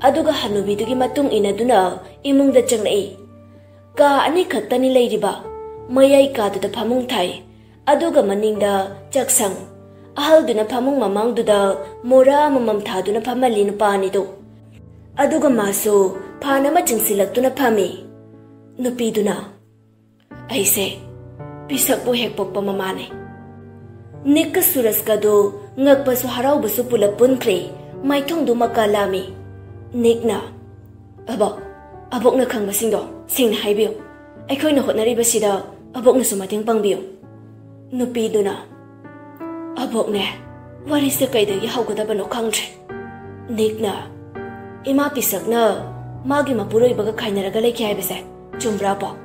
ꯑꯗꯨꯒ ꯍꯅꯨꯕꯤꯗꯨꯒꯤ ꯃꯇꯨꯡ ꯏꯟꯅꯗꯨꯅ ꯏꯃꯨꯡꯗ ꯆꯪꯂꯛꯏ꯫ ꯀꯥ ꯑꯅꯤꯈꯛꯇꯅꯤ ꯂꯩꯔꯤꯕ꯫ ꯃꯌꯥꯏ ꯀꯥꯗꯨꯗ ꯐꯃꯨꯡ ꯊꯥꯏ, ꯑꯗꯨꯒ ꯃꯅꯤꯡꯗ ꯆꯥꯛꯁꯪ꯫ ꯑꯍꯜꯗꯨꯅ ꯐꯃꯨꯡ ꯃꯃꯥꯡꯗꯨꯗ ꯃꯣꯔꯥ ꯑꯃꯃꯝ ꯊꯥꯗꯨꯅ ꯐꯝꯍꯜꯂꯤ ꯅꯨꯄꯥ ꯑꯅꯤꯗꯨ꯫ ꯑꯗꯨꯒ ꯃꯥꯁꯨ ꯐꯥꯟ ꯑꯃ ꯆꯤꯡꯁꯤꯜꯂꯛꯇꯨꯅ ꯐꯝꯃꯤ꯫ ꯅꯨꯄꯤꯗꯨꯅ, "ꯑꯩꯁꯦ ꯄꯤꯁꯛꯄꯨ ꯍꯦꯛ ꯄꯣꯛꯄ ꯃꯃꯥꯅꯦ꯫" ꯅꯤꯛꯀ ꯁꯨꯔꯖꯀꯗꯨ ꯉꯛꯄꯁꯨ ꯍꯔꯥꯎꯕꯁꯨ ꯄꯨꯂꯞ ꯄꯨꯟꯈ꯭ꯔꯦ꯫ ꯃꯥꯏꯊꯣꯡꯗꯨ ꯃꯀꯥ ꯂꯥꯝꯃꯤ꯫ ꯅꯤꯛꯅ, "ꯑꯕꯣꯛ, ꯑꯕꯣꯛꯅ ꯈꯪꯕꯁꯤꯡꯗꯣ ꯁꯦꯡꯅ ꯍꯥꯏꯕꯤꯌꯨ꯫ ꯑꯩꯈꯣꯏꯅ ꯍꯣꯠꯅꯔꯤꯕꯁꯤꯗ ꯑꯕꯣꯛꯅꯁꯨ ꯃꯇꯦꯡ ꯄꯥꯡꯕꯤꯌꯨ꯫" ꯅꯨꯄꯤꯗꯨꯅ, "ꯑꯕꯣꯛꯅꯦ, ꯋꯥꯔꯤꯁꯦ ꯀꯩꯗꯒꯤ ꯍꯧꯒꯗꯕꯅꯣ ꯈꯪꯗ꯭ꯔꯦ꯫" ꯅꯤꯛꯅ, "ꯏꯃꯥ ꯄꯤꯁꯛꯅ ꯃꯥꯒꯤ ꯃꯄꯨꯔꯣꯏꯕꯒ ꯈꯥꯏꯅꯔꯒ ꯂꯩꯈꯤ ꯍꯥꯏꯕꯁꯦ ꯆꯨꯝꯕ꯭ꯔꯥ, ꯑꯕꯣꯛ?"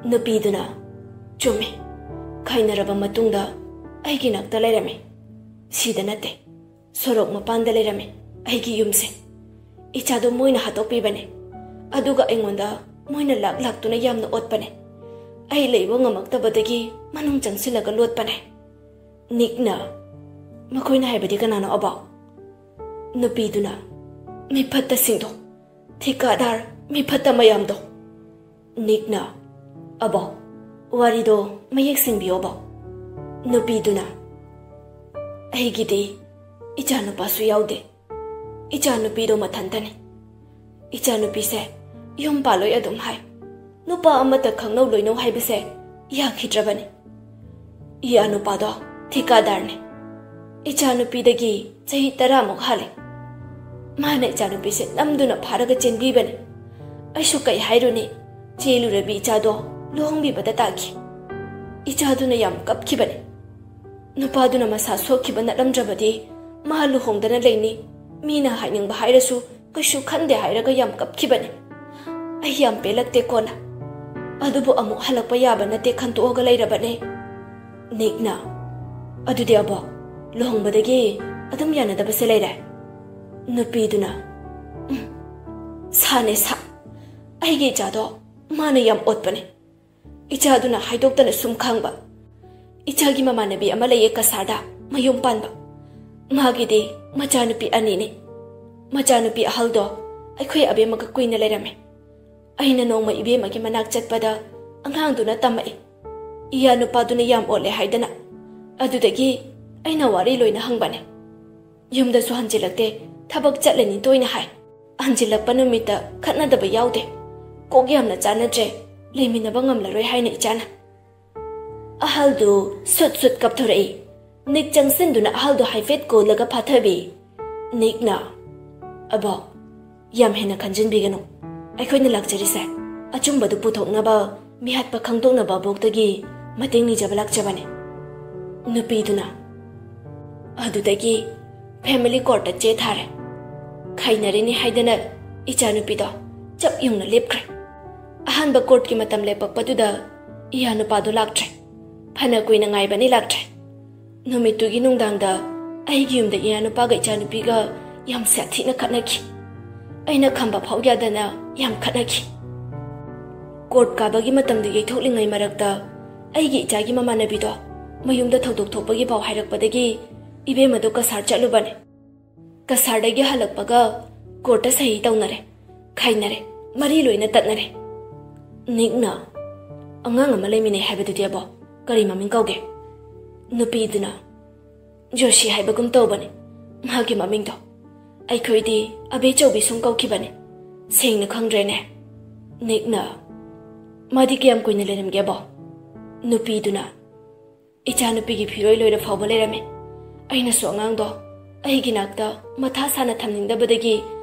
ꯅꯨꯄꯤꯗꯨꯅ, "ꯆꯨꯝꯃꯤ꯫ ꯈꯥꯏꯅꯔꯕ ꯃꯇꯨꯡꯗ ꯑꯩꯒꯤ ꯅꯥꯛꯇ ꯂꯩꯔꯝꯃꯤ꯫ ꯁꯤꯗ ꯅꯠꯇꯦ, ꯁꯣꯔꯣꯛ ꯃꯄꯥꯟꯗ ꯂꯩꯔꯝꯃꯤ ꯑꯩꯒꯤ ꯌꯨꯝꯁꯦ꯫ ꯏꯆꯥꯗꯣ ꯃꯣꯏꯅ ꯍꯥꯠꯇꯣꯛꯄꯤꯕꯅꯦ꯫ ꯑꯗꯨꯒ ꯑꯩꯉꯣꯟꯗ ꯃꯣꯏꯅ ꯂꯥꯛ ꯂꯥꯛꯇꯨꯅ ꯌꯥꯝꯅ ꯑꯣꯠꯄꯅꯦ꯫ ꯑꯩ ꯂꯩꯕ ꯉꯝꯃꯛꯇꯕꯗꯒꯤ ꯃꯅꯨꯡ ꯆꯪꯁꯤꯜꯂꯒ ꯂꯣꯠꯄꯅꯦ꯫" ꯅꯤꯛꯅ, "ꯃꯈꯣꯏꯅ ꯍꯥꯏꯕꯗꯤ ꯀꯅꯥꯅꯣ, ꯑꯕꯣꯛ?" ꯅꯨꯄꯤꯗꯨꯅ, "ꯃꯤꯐꯠꯇꯁꯤꯡꯗꯣ, ꯊꯤꯀꯥꯗꯥꯔ ꯃꯤꯐꯠꯇ ꯃꯌꯥꯝꯗꯣ꯫" ꯅꯤꯛꯅ, "ꯑꯕꯣꯛ, ꯋꯥꯔꯤꯗꯣ ꯃꯌꯦꯛ ꯁꯦꯡꯕꯤꯌꯣ, ꯑꯕꯣꯛ꯫" ꯅꯨꯄꯤꯗꯨꯅ, "ꯑꯩꯒꯤꯗꯤ ꯏꯆꯥꯅꯨꯄꯥꯁꯨ ꯌꯥꯎꯗꯦ꯫ ꯏꯆꯥꯅꯨꯄꯤꯗꯣ ꯃꯊꯟꯇꯅꯤ꯫ ꯏꯆꯥꯅꯨꯄꯤꯁꯦ ꯌꯨꯝ ꯄꯥꯜꯂꯣꯏ ꯑꯗꯨꯝ ꯍꯥꯏ꯫ ꯅꯨꯄꯥ ꯑꯃꯠꯇ ꯈꯪꯅꯧ ꯂꯣꯏꯅꯧ ꯍꯥꯏꯕꯁꯦ ꯌꯥꯈꯤꯗ꯭ꯔꯕꯅꯤ꯫ ꯏꯌꯥ ꯅꯨꯄꯥꯗꯣ ꯊꯤꯀꯥꯗꯥꯔꯅꯤ꯫ ꯏꯆꯥꯅꯨꯄꯤꯗꯒꯤ ꯆꯍꯤ ꯇꯔꯥꯃꯨꯛ ꯍꯜꯂꯦ꯫ ꯃꯥꯅ ꯏꯆꯥꯅꯨꯄꯤꯁꯦ ꯅꯝꯗꯨꯅ ꯐꯥꯔꯒ ꯆꯦꯟꯕꯤꯕꯅꯤ꯫ ꯑꯩꯁꯨ ꯀꯩ ꯍꯥꯏꯔꯨꯅꯤ, ꯆꯦꯜꯂꯨꯔꯕꯤ ꯏꯆꯥꯗꯣ ꯂꯨꯍꯣꯡꯕꯤꯕꯗ ꯇꯥꯈꯤ꯫ ꯏꯆꯥꯗꯨꯅ ꯌꯥꯝ ꯀꯞꯈꯤꯕꯅꯤ꯫ ꯅꯨꯄꯥꯗꯨꯅ ꯃꯁꯥ ꯁꯣꯛꯈꯤꯕ ꯅꯠꯂꯝꯗ꯭ꯔꯕꯗꯤ ꯃꯥ ꯂꯨꯍꯣꯡꯗꯅ ꯂꯩꯅꯤ, ꯃꯤꯅ ꯍꯥꯏꯅꯤꯡꯕ ꯍꯥꯏꯔꯁꯨ ꯀꯩꯁꯨ ꯈꯟꯗꯦ ꯍꯥꯏꯔꯒ ꯌꯥꯝ ꯀꯞꯈꯤꯕꯅꯤ꯫ ꯑꯩ ꯌꯥꯝ ꯄꯦꯜꯂꯛꯇꯦ ꯀꯣꯟꯅ꯫ ꯑꯗꯨꯕꯨ ꯑꯃꯨꯛ ꯍꯜꯂꯛꯄ ꯌꯥꯕ ꯅꯠꯇꯦ ꯈꯟꯇꯣꯛꯑꯒ ꯂꯩꯔꯕꯅꯦ꯫ ꯅꯤꯛꯅ, "ꯑꯗꯨꯗꯤ ꯑꯕꯣꯛ, ꯂꯨꯍꯣꯡꯕꯗꯒꯤ ꯑꯗꯨꯝ ꯌꯥꯅꯗꯕꯁꯦ ꯂꯩꯔꯦ?" ꯅꯨꯄꯤꯗꯨꯅ, "ꯎꯝ, ꯁꯥꯅꯦ ꯁꯥ꯫ ꯑꯩꯒꯤ ꯏꯆꯥꯗꯣ ꯃꯥꯅ ꯌꯥꯝ ꯑꯣꯠꯄꯅꯦ꯫" ꯏꯆꯥꯗꯨꯅ ꯍꯥꯏꯗꯣꯛꯇꯅ ꯁꯨꯝ ꯈꯥꯡꯕ꯫ ꯏꯆꯥꯒꯤ ꯃꯃꯥꯟꯅꯕꯤ ꯑꯃ ꯂꯩꯌꯦ ꯀꯁꯥꯔꯗ, ꯃꯌꯨꯝ ꯄꯥꯟꯕ꯫ ꯃꯥꯒꯤꯗꯤ ꯃꯆꯥꯅꯨꯄꯤ ꯑꯅꯤꯅꯤ꯫ ꯃꯆꯥꯅꯨꯄꯤ ꯑꯍꯜꯗꯣ ꯑꯩꯈꯣꯏ ꯑꯕꯦꯝꯃꯒ ꯀꯨꯏꯅ ꯂꯩꯔꯝꯃꯦ꯫ ꯑꯩꯅ ꯅꯣꯡꯃ ꯏꯕꯦꯝꯃꯒꯤ ꯃꯅꯥꯛ ꯆꯠꯄꯗ ꯑꯉꯥꯡꯗꯨꯅ ꯇꯝꯃꯛꯏ, "ꯏꯌꯥ ꯅꯨꯄꯥꯗꯨꯅ ꯌꯥꯝ ꯑꯣꯠꯂꯦ" ꯍꯥꯏꯗꯅ꯫ ꯑꯗꯨꯗꯒꯤ ꯑꯩꯅ ꯋꯥꯔꯤ ꯂꯣꯏꯅ ꯍꯪꯕꯅꯦ꯫ ꯌꯨꯝꯗꯁꯨ ꯍꯟꯖꯤꯜꯂꯛꯇꯦ, ꯊꯕꯛ ꯆꯠꯂꯅꯤ ꯇꯣꯏꯅ ꯍꯥꯏ꯫ ꯍꯟꯖꯤꯜꯂꯛꯄ ꯅꯨꯃꯤꯠꯇ ꯈꯠꯅꯗꯕ ꯌꯥꯎꯗꯦ꯫ ꯀꯣꯛ ꯌꯥꯝꯅ ꯆꯥꯟꯅꯗ꯭ꯔꯦ, ꯂꯩꯃꯤꯟꯅꯕ ꯉꯝꯂꯔꯣꯏ ꯍꯥꯏꯅ ꯏꯆꯥꯅ꯫ ꯑꯍꯜꯗꯨ ꯁꯨꯠ ꯁꯨꯠ ꯀꯞꯊꯣꯔꯛꯏ꯫ ꯅꯤꯛ ꯆꯪꯁꯤꯟꯗꯨꯅ ꯑꯍꯜꯗꯨ ꯍꯥꯏꯐꯦꯠ ꯀꯣꯜꯂꯒ ꯐꯥꯊꯕꯤ꯫ ꯅꯤꯛꯅ, "ꯑꯕꯣꯛ, ꯌꯥꯝ ꯍꯦꯟꯅ ꯈꯟꯖꯤꯟꯕꯤꯒꯅꯨ꯫ ꯑꯩꯈꯣꯏꯅ ꯂꯥꯛꯆꯔꯤꯁꯦ ꯑꯆꯨꯝꯕꯗꯨ ꯄꯨꯊꯣꯛꯅꯕ, ꯃꯤꯍꯥꯠꯄ ꯈꯪꯗꯣꯛꯅꯕ ꯑꯕꯣꯛꯇꯒꯤ ꯃꯇꯦꯡ ꯅꯤꯖꯕ ꯂꯥꯛꯆꯕꯅꯤ꯫" ꯅꯨꯄꯤꯗꯨꯅ, ꯑꯗꯨꯗꯒꯤ ꯐꯦꯃꯤꯂꯤ ꯀꯣꯔꯠꯇ ꯆꯦ ꯊꯥꯔꯦ꯫ ꯈꯥꯏꯅꯔꯤꯅꯤ ꯍꯥꯏꯗꯅ ꯏꯆꯥꯅꯨꯄꯤꯗꯣ ꯆꯞ ꯌꯨꯡꯅ ꯂꯦꯞꯈ꯭ꯔꯦ꯫ ꯑꯍꯥꯟꯕ ꯀꯣꯔꯠꯀꯤ ꯃꯇꯝ ꯂꯦꯞꯄꯛꯄꯗꯨꯗ ꯏꯌꯥ ꯅꯨꯄꯥꯗꯣ ꯂꯥꯛꯇ꯭ꯔꯦ꯫ ꯐꯅ ꯀꯨꯏꯅ ꯉꯥꯏꯕꯅꯤ, ꯂꯥꯛꯇ꯭ꯔꯦ꯫ ꯅꯨꯃꯤꯠꯇꯨꯒꯤ ꯅꯨꯡꯗꯥꯡꯗ ꯑꯩꯒꯤ ꯌꯨꯝꯗ ꯏꯌꯥ ꯅꯨꯄꯥꯒ ꯏꯆꯥꯅꯨꯄꯤꯒ ꯌꯥꯝ ꯁꯥꯊꯤꯅ ꯈꯠꯅꯈꯤ꯫ ꯑꯩꯅ ꯈꯥꯝꯕ ꯐꯥꯎ ꯌꯥꯗꯅ ꯌꯥꯝ ꯈꯠꯅꯈꯤ꯫ ꯀꯣꯔꯠ ꯀꯥꯕꯒꯤ ꯃꯇꯝꯗꯨ ꯌꯩꯊꯣꯛꯂꯤꯉꯩ ꯃꯔꯛꯇ ꯑꯩꯒꯤ ꯏꯆꯥꯒꯤ ꯃꯃꯥꯟꯅꯕꯤꯗꯣ ꯃꯌꯨꯝꯗ ꯊꯧꯗꯣꯛ ꯊꯣꯛꯄꯒꯤ ꯄꯥꯎ ꯍꯥꯏꯔꯛꯄꯗꯒꯤ ꯏꯕꯦꯝꯃꯗꯣ ꯀꯁꯥꯔ ꯆꯠꯂꯨꯕꯅꯦ꯫ ꯀꯁꯥꯔꯗꯒꯤ ꯍꯜꯂꯛꯄꯒ ꯀꯣꯔꯠꯇ ꯁꯍꯤ ꯇꯧꯅꯔꯦ, ꯈꯥꯏꯅꯔꯦ, ꯃꯔꯤ ꯂꯣꯏꯅ ꯇꯠꯅꯔꯦ꯫ ꯅꯤꯛꯅ, "ꯑꯉꯥꯡ ꯑꯃ ꯂꯩꯃꯤꯟꯅꯩ ꯍꯥꯏꯕꯗꯨꯗꯤ ꯑꯕꯣ, ꯀꯔꯤ ꯃꯃꯤꯡ ꯀꯧꯒꯦ?" ꯅꯨꯄꯤꯗꯨꯅ, "ꯖꯣꯁꯤ ꯍꯥꯏꯕꯒꯨꯝ ꯇꯧꯕꯅꯤ ꯃꯥꯒꯤ ꯃꯃꯤꯡꯗꯣ꯫ ꯑꯩꯈꯣꯏꯗꯤ ꯑꯕꯦꯆꯧꯕꯤ ꯁꯨꯝ ꯀꯧꯈꯤꯕꯅꯤ꯫ ꯁꯦꯡꯅ ꯈꯪꯗ꯭ꯔꯦꯅꯦ꯫" ꯅꯤꯛꯅ, "ꯃꯥꯗꯤ ꯀꯌꯥꯝ ꯀꯨꯏꯅ ꯂꯩꯔꯝꯒꯦꯕꯣ?" ꯅꯨꯄꯤꯗꯨꯅ, "ꯏꯆꯥꯅꯨꯄꯤꯒꯤ ꯐꯤꯔꯣꯏ ꯂꯣꯏꯔ ꯐꯥꯎꯕ ꯂꯩꯔꯝꯃꯤ꯫ ꯑꯩꯅꯁꯨ ꯑꯉꯥꯡꯗꯣ ꯑꯩꯒꯤ ꯅꯥꯛꯇ ꯃꯊꯥ ꯁꯥꯅ ꯊꯝꯅꯤꯡꯗꯕꯗꯒꯤ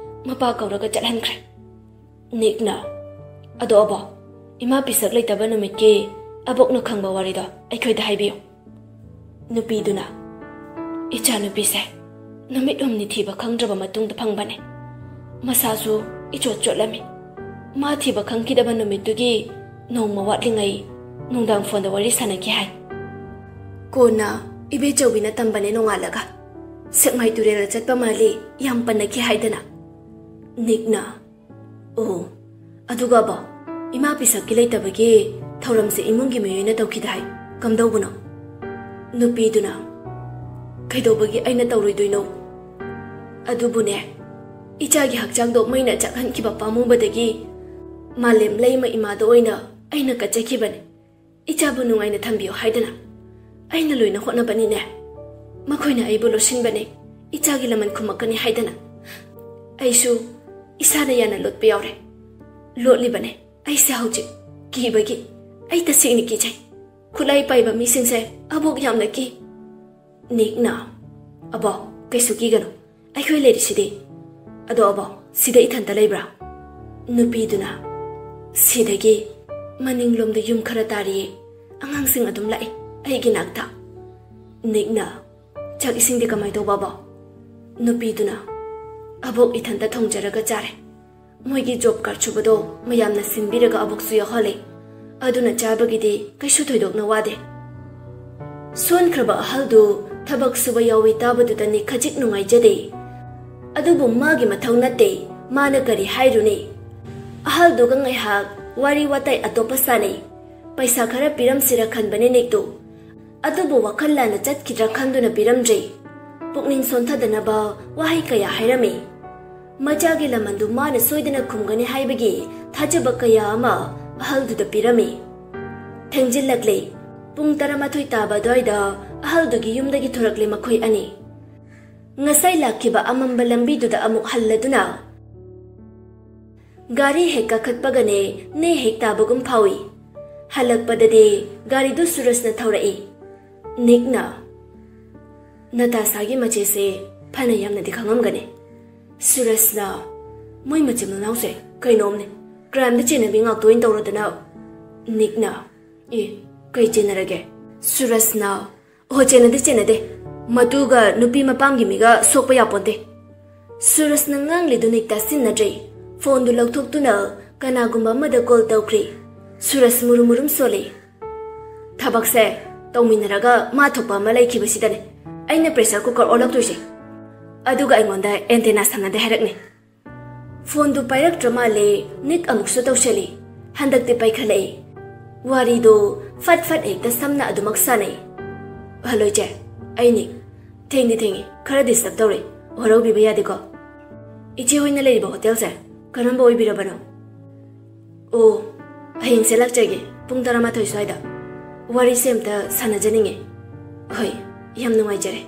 ꯃꯄꯥ ꯀꯧꯔꯒ ꯆꯠꯍꯟꯈ꯭ꯔꯦ꯫ ꯅꯤꯛꯅ, "ꯑꯗꯣ ꯑꯕꯣ, ꯏꯃꯥ ꯄꯤꯁꯛ ꯂꯩꯇꯕ ꯅꯨꯃꯤꯠꯀꯤ ꯑꯕꯣꯛꯅ ꯈꯪꯕ ꯋꯥꯔꯤꯗꯣ ꯑꯩꯈꯣꯏꯗ ꯍꯥꯏꯕꯤꯌꯨ꯫" ꯅꯨꯄꯤꯗꯨꯅ, "ꯏꯆꯥꯅꯨꯄꯤꯁꯦ ꯅꯨꯃꯤꯠ ꯍꯨꯝꯅꯤ ꯊꯤꯕ ꯈꯪꯗ꯭ꯔꯕ ꯃꯇꯨꯡꯗ ꯐꯪꯕꯅꯦ꯫ ꯃꯁꯥꯁꯨ ꯏꯆꯣꯠ ꯆꯣꯠꯂꯝꯃꯤ꯫ ꯃꯥ ꯊꯤꯕ ꯈꯪꯈꯤꯗꯕ ꯅꯨꯃꯤꯠꯇꯨꯒꯤ ꯅꯣꯡꯃ ꯋꯥꯠꯂꯤꯉꯩ ꯅꯨꯡꯗꯥꯡ ꯐꯣꯟꯗ ꯋꯥꯔꯤ ꯁꯥꯟꯅꯈꯤ ꯍꯥꯏ꯫ ꯀꯣꯟꯅ ꯏꯕꯦꯆꯧꯕꯤꯅ ꯇꯝꯕꯅꯦ ꯅꯣꯡꯉꯥꯜꯂꯒ꯫ ꯁꯦꯛꯃꯥꯏ ꯇꯨꯔꯦꯜꯗ ꯆꯠꯄ ꯃꯥꯜꯂꯤ, ꯌꯥꯝ ꯄꯟꯅꯈꯤ ꯍꯥꯏꯗꯅ꯫" ꯅꯤꯛꯅ, "ꯑꯣ, ꯑꯗꯨꯒ ꯑꯕꯣ, ꯏꯃꯥ ꯄꯤꯁꯛꯀꯤ ꯂꯩꯇꯕꯒꯤ ꯊꯧꯔꯝꯁꯦ ꯏꯃꯨꯡꯒꯤ ꯃꯤꯑꯣꯏꯅ ꯇꯧꯈꯤꯗꯥꯏ? ꯀꯝꯗꯧꯕꯅꯣ?" ꯅꯨꯄꯤꯗꯨꯅ, "ꯀꯩꯗꯧꯕꯒꯤ ꯑꯩꯅ ꯇꯧꯔꯣꯏꯗꯣꯏꯅꯣ? ꯑꯗꯨꯕꯨꯅꯦ, ꯏꯆꯥꯒꯤ ꯍꯛꯆꯥꯡꯗꯣ ꯃꯩꯅ ꯆꯥꯛꯍꯟꯈꯤꯕ ꯄꯥꯝꯃꯨꯕꯗꯒꯤ ꯃꯥꯂꯦꯝ ꯂꯩꯃ ꯏꯃꯥꯗ ꯑꯣꯏꯅ ꯑꯩꯅ ꯀꯠꯆꯈꯤꯕꯅꯦ꯫ ꯏꯆꯥꯕꯨ ꯅꯨꯡꯉꯥꯏꯅ ꯊꯝꯕꯤꯌꯨ ꯍꯥꯏꯗꯅ ꯑꯩꯅ ꯂꯣꯏꯅ ꯍꯣꯠꯅꯕꯅꯤꯅꯦ꯫ ꯃꯈꯣꯏꯅ ꯑꯩꯕꯨ ꯂꯣꯠꯁꯤꯟꯕꯅꯦ, ꯏꯆꯥꯒꯤ ꯂꯃꯟ ꯈꯨꯝꯃꯛꯀꯅꯤ ꯍꯥꯏꯗꯅ꯫ ꯑꯩꯁꯨ ꯏꯁꯥꯅ ꯌꯥꯅ ꯂꯣꯠꯄ ꯌꯥꯎꯔꯦ꯫ ꯂꯣꯠꯂꯤꯕꯅꯦ ꯑꯩꯁꯦ ꯍꯧꯖꯤꯛ, ꯀꯤꯕꯒꯤ꯫ ꯑꯩ ꯇꯁꯦꯡꯅ ꯀꯤꯖꯩ꯫ ꯈꯨꯠꯂꯥꯏ ꯄꯥꯏꯕ ꯃꯤꯁꯤꯡꯁꯦ ꯑꯕꯣꯛ ꯌꯥꯝꯅ ꯀꯤ꯫" ꯅꯤꯛꯅ, "ꯑꯕꯣ, ꯀꯩꯁꯨ ꯀꯤꯒꯅꯨ, ꯑꯩꯈꯣꯏ ꯂꯩꯔꯤꯁꯤꯗꯤ꯫ ꯑꯗꯣ ꯑꯕꯣ, ꯁꯤꯗ ꯏꯊꯟꯇ ꯂꯩꯕ꯭ꯔꯥ?" ꯅꯨꯄꯤꯗꯨꯅ, "ꯁꯤꯗꯒꯤ ꯃꯅꯤꯡꯂꯣꯝꯗ ꯌꯨꯝ ꯈꯔ ꯇꯥꯔꯤꯌꯦ꯫ ꯑꯉꯥꯡꯁꯤꯡ ꯑꯗꯨꯝ ꯂꯥꯛꯏ ꯑꯩꯒꯤ ꯅꯥꯛꯇ꯫" ꯅꯤꯛꯅ, "ꯆꯥꯛ ꯏꯁꯤꯡꯗꯤ ꯀꯃꯥꯏ ꯇꯧꯕ ꯑꯕꯣ?" ꯅꯨꯄꯤꯗꯨꯅ, "ꯑꯕꯣꯛ ꯏꯊꯟꯇ ꯊꯣꯡꯖꯔꯒ ꯆꯥꯔꯦ꯫ ꯃꯣꯏꯒꯤ ꯖꯣꯕ ꯀꯥꯔꯗ ꯁꯨꯕꯗꯣ ꯃꯌꯥꯝꯅ ꯁꯤꯟꯕꯤꯔꯒ ꯑꯕꯣꯛꯁꯨ ꯌꯥꯎꯍꯜꯂꯦ꯫ ꯑꯗꯨꯅ ꯆꯥꯕꯒꯤꯗꯤ ꯀꯩꯁꯨ ꯊꯣꯏꯗꯣꯛꯅ ꯋꯥꯗꯦ꯫" ꯁꯣꯟꯈ꯭ꯔꯕ ꯑꯍꯜꯗꯨ ꯊꯕꯛ ꯁꯨꯕ ꯌꯥꯎꯏ ꯇꯥꯕꯗꯨꯗꯅꯤ ꯈꯖꯤꯛ ꯅꯨꯡꯉꯥꯏꯖꯗꯦ꯫ ꯑꯗꯨꯕꯨ ꯃꯥꯒꯤ ꯃꯊꯧ ꯅꯠꯇꯦ, ꯃꯥꯅ ꯀꯔꯤ ꯍꯥꯏꯔꯨꯅꯤ? ꯑꯍꯜꯗꯨꯒ ꯉꯥꯏꯍꯥꯛ ꯋꯥꯔꯤ ꯋꯥꯇꯥꯏ ꯑꯇꯣꯞꯄ ꯁꯥꯟꯅꯩ꯫ ꯄꯩꯁꯥ ꯈꯔ ꯄꯤꯔꯝꯁꯤꯔ ꯈꯟꯕꯅꯦ ꯅꯤꯛꯇꯨ꯫ ꯑꯗꯨꯕꯨ ꯋꯥꯈꯜ ꯂꯥꯟꯅ ꯆꯠꯈꯤꯗ꯭ꯔꯥ ꯈꯟꯗꯨꯅ ꯄꯤꯔꯝꯗ꯭ꯔꯦ꯫ ꯄꯨꯛꯅꯤꯡ ꯁꯣꯟꯊꯗꯅꯕ ꯋꯥꯍꯩ ꯀꯌꯥ ꯍꯥꯏꯔꯝꯃꯤ꯫ ꯃꯆꯥꯒꯤ ꯂꯃꯟꯗꯨ ꯃꯥꯅ ꯁꯣꯏꯗꯅ ꯈꯨꯝꯒꯅꯤ ꯍꯥꯏꯕꯒꯤ ꯊꯥꯖꯕ ꯀꯌꯥ ꯑꯃ ꯑꯍꯜꯗꯨꯗ ꯄꯤꯔꯝꯃꯤ꯫ ꯊꯦꯡꯖꯤꯜꯂꯛꯂꯦ꯫ ꯄꯨꯡ ꯇꯔꯥꯃꯥꯊꯣꯏ ꯇꯥꯕ ꯑꯗꯨꯋꯥꯏꯗ ꯑꯍꯜꯗꯨꯒꯤ ꯌꯨꯝꯗꯒꯤ ꯊꯣꯔꯛꯂꯦ ꯃꯈꯣꯏ ꯑꯅꯤ꯫ ꯉꯁꯥꯏ ꯂꯥꯛꯈꯤꯕ ꯑꯃꯝꯕ ꯂꯝꯕꯤꯗꯨꯗ ꯑꯃꯨꯛ ꯍꯜꯂꯗꯨꯅ ꯒꯥꯔꯤ ꯍꯦꯛ ꯀꯥꯈꯠꯄꯒꯅꯦ ꯅꯦ ꯍꯦꯛ ꯇꯥꯕꯒꯨꯝ ꯐꯥꯎꯏ꯫ ꯍꯜꯂꯛꯄꯗꯗꯤ ꯒꯥꯔꯤꯗꯨ ꯁꯨꯔꯖꯅ ꯊꯧꯔꯛꯏ꯫ ꯅꯤꯛꯅ, ꯅꯇꯥꯁꯥꯒꯤ ꯃꯆꯦꯁꯦ ꯐꯅ ꯌꯥꯝꯅꯗꯤ ꯈꯪꯉꯝꯒꯅꯤ꯫ ꯁꯨꯔꯖꯅ, "ꯃꯣꯏ ꯃꯆꯤꯟ ꯃꯅꯥꯎꯁꯦ ꯀꯩꯅꯣꯝꯅꯦ, ꯀ꯭ꯔꯥꯏꯝꯗ ꯆꯦꯟꯅꯕꯤ ꯉꯥꯛꯇ ꯑꯣꯏꯅ ꯇꯧꯔꯗꯅ꯫" ꯅꯤꯛꯅ, "ꯑꯦ, ꯀꯩ ꯆꯦꯟꯅꯔꯒꯦ?" ꯁꯨꯔꯖꯅ, "ꯑꯣ, ꯆꯦꯟꯅꯗꯦ, ꯆꯦꯟꯅꯗꯦ꯫ ꯃꯇꯨꯒ ꯅꯨꯄꯤ ꯃꯄꯥꯝꯒꯤ ꯃꯤꯒ ꯁꯣꯛꯄ ꯌꯥꯄꯣꯟꯇꯦ꯫" ꯁꯨꯔꯖꯅ ꯉꯥꯡꯂꯤꯗꯨ ꯅꯤꯛ ꯇꯥꯁꯤꯟꯅꯗ꯭ꯔꯦ꯫ ꯐꯣꯟꯗꯨ ꯂꯧꯊꯣꯛꯇꯨꯅ ꯀꯅꯥꯒꯨꯝꯕ ꯑꯃꯗ ꯀꯣꯜ ꯇꯧꯈ꯭ꯔꯦ꯫ ꯁꯨꯔꯖ ꯃꯨꯔꯨꯝ ꯃꯨꯔꯨꯝ ꯁꯣꯜꯂꯤ꯫ "ꯊꯕꯛꯁꯦ ꯇꯧꯃꯤꯟꯅꯔꯒ ꯃꯥ ꯊꯣꯛꯄ ꯑꯃ ꯂꯩꯈꯤꯕꯁꯤꯗꯅꯦ ꯑꯩꯅ ꯄ꯭ꯔꯦꯁꯔ ꯀꯨꯀꯔ ꯑꯣꯜꯂꯛꯇꯣꯏꯁꯦ꯫ ꯑꯗꯨꯒ ꯑꯩꯉꯣꯟꯗ ꯑꯦꯟꯇꯦꯅꯥ ꯁꯝꯅꯗꯦ ꯍꯥꯏꯔꯛꯅꯦ꯫" ꯐꯣꯟꯗꯨ ꯄꯥꯏꯔꯛꯇ꯭ꯔ ꯃꯥꯜꯂꯦ꯫ ꯅꯤꯛ ꯑꯃꯨꯛꯁꯨ ꯇꯧꯁꯜꯂꯤ꯫ ꯍꯟꯗꯛꯇꯤ ꯄꯥꯏꯈꯠꯂꯛꯏ꯫ ꯋꯥꯔꯤꯗꯣ ꯐꯠ ꯐꯠ ꯍꯦꯛꯇ ꯁꯝꯅ ꯑꯗꯨꯃꯛ ꯁꯥꯟꯅꯩ꯫ "ꯍꯜꯂꯣ ꯏꯆꯦ, ꯑꯩꯅꯤ꯫ ꯊꯦꯡꯗꯤ ꯊꯦꯡꯉꯤ, ꯈꯔ ꯗꯤꯁꯇꯔꯕ ꯇꯧꯔꯦ꯫ ꯋꯥꯔꯧꯕꯤꯕ ꯌꯥꯗꯦꯀꯣ꯫ ꯏꯆꯦ ꯍꯣꯏꯅ ꯂꯩꯔꯤꯕ ꯍꯣꯇꯦꯜꯁꯦ ꯀꯔꯝꯕ ꯑꯣꯏꯕꯤꯔꯕꯅꯣ?" "ꯑꯣ, ꯍꯌꯦꯡꯁꯦ ꯂꯥꯛꯆꯒꯦ, ꯄꯨꯡ ꯇꯔꯥꯃꯥꯊꯣꯏ ꯁ꯭ꯋꯥꯏꯗ꯫ ꯋꯥꯔꯤꯁꯦ ꯑꯝꯇ ꯁꯥꯟꯅꯖꯅꯤꯡꯉꯦ꯫" "ꯍꯣꯏ, ꯌꯥꯝ ꯅꯨꯡꯉꯥꯏꯖꯔꯦ꯫"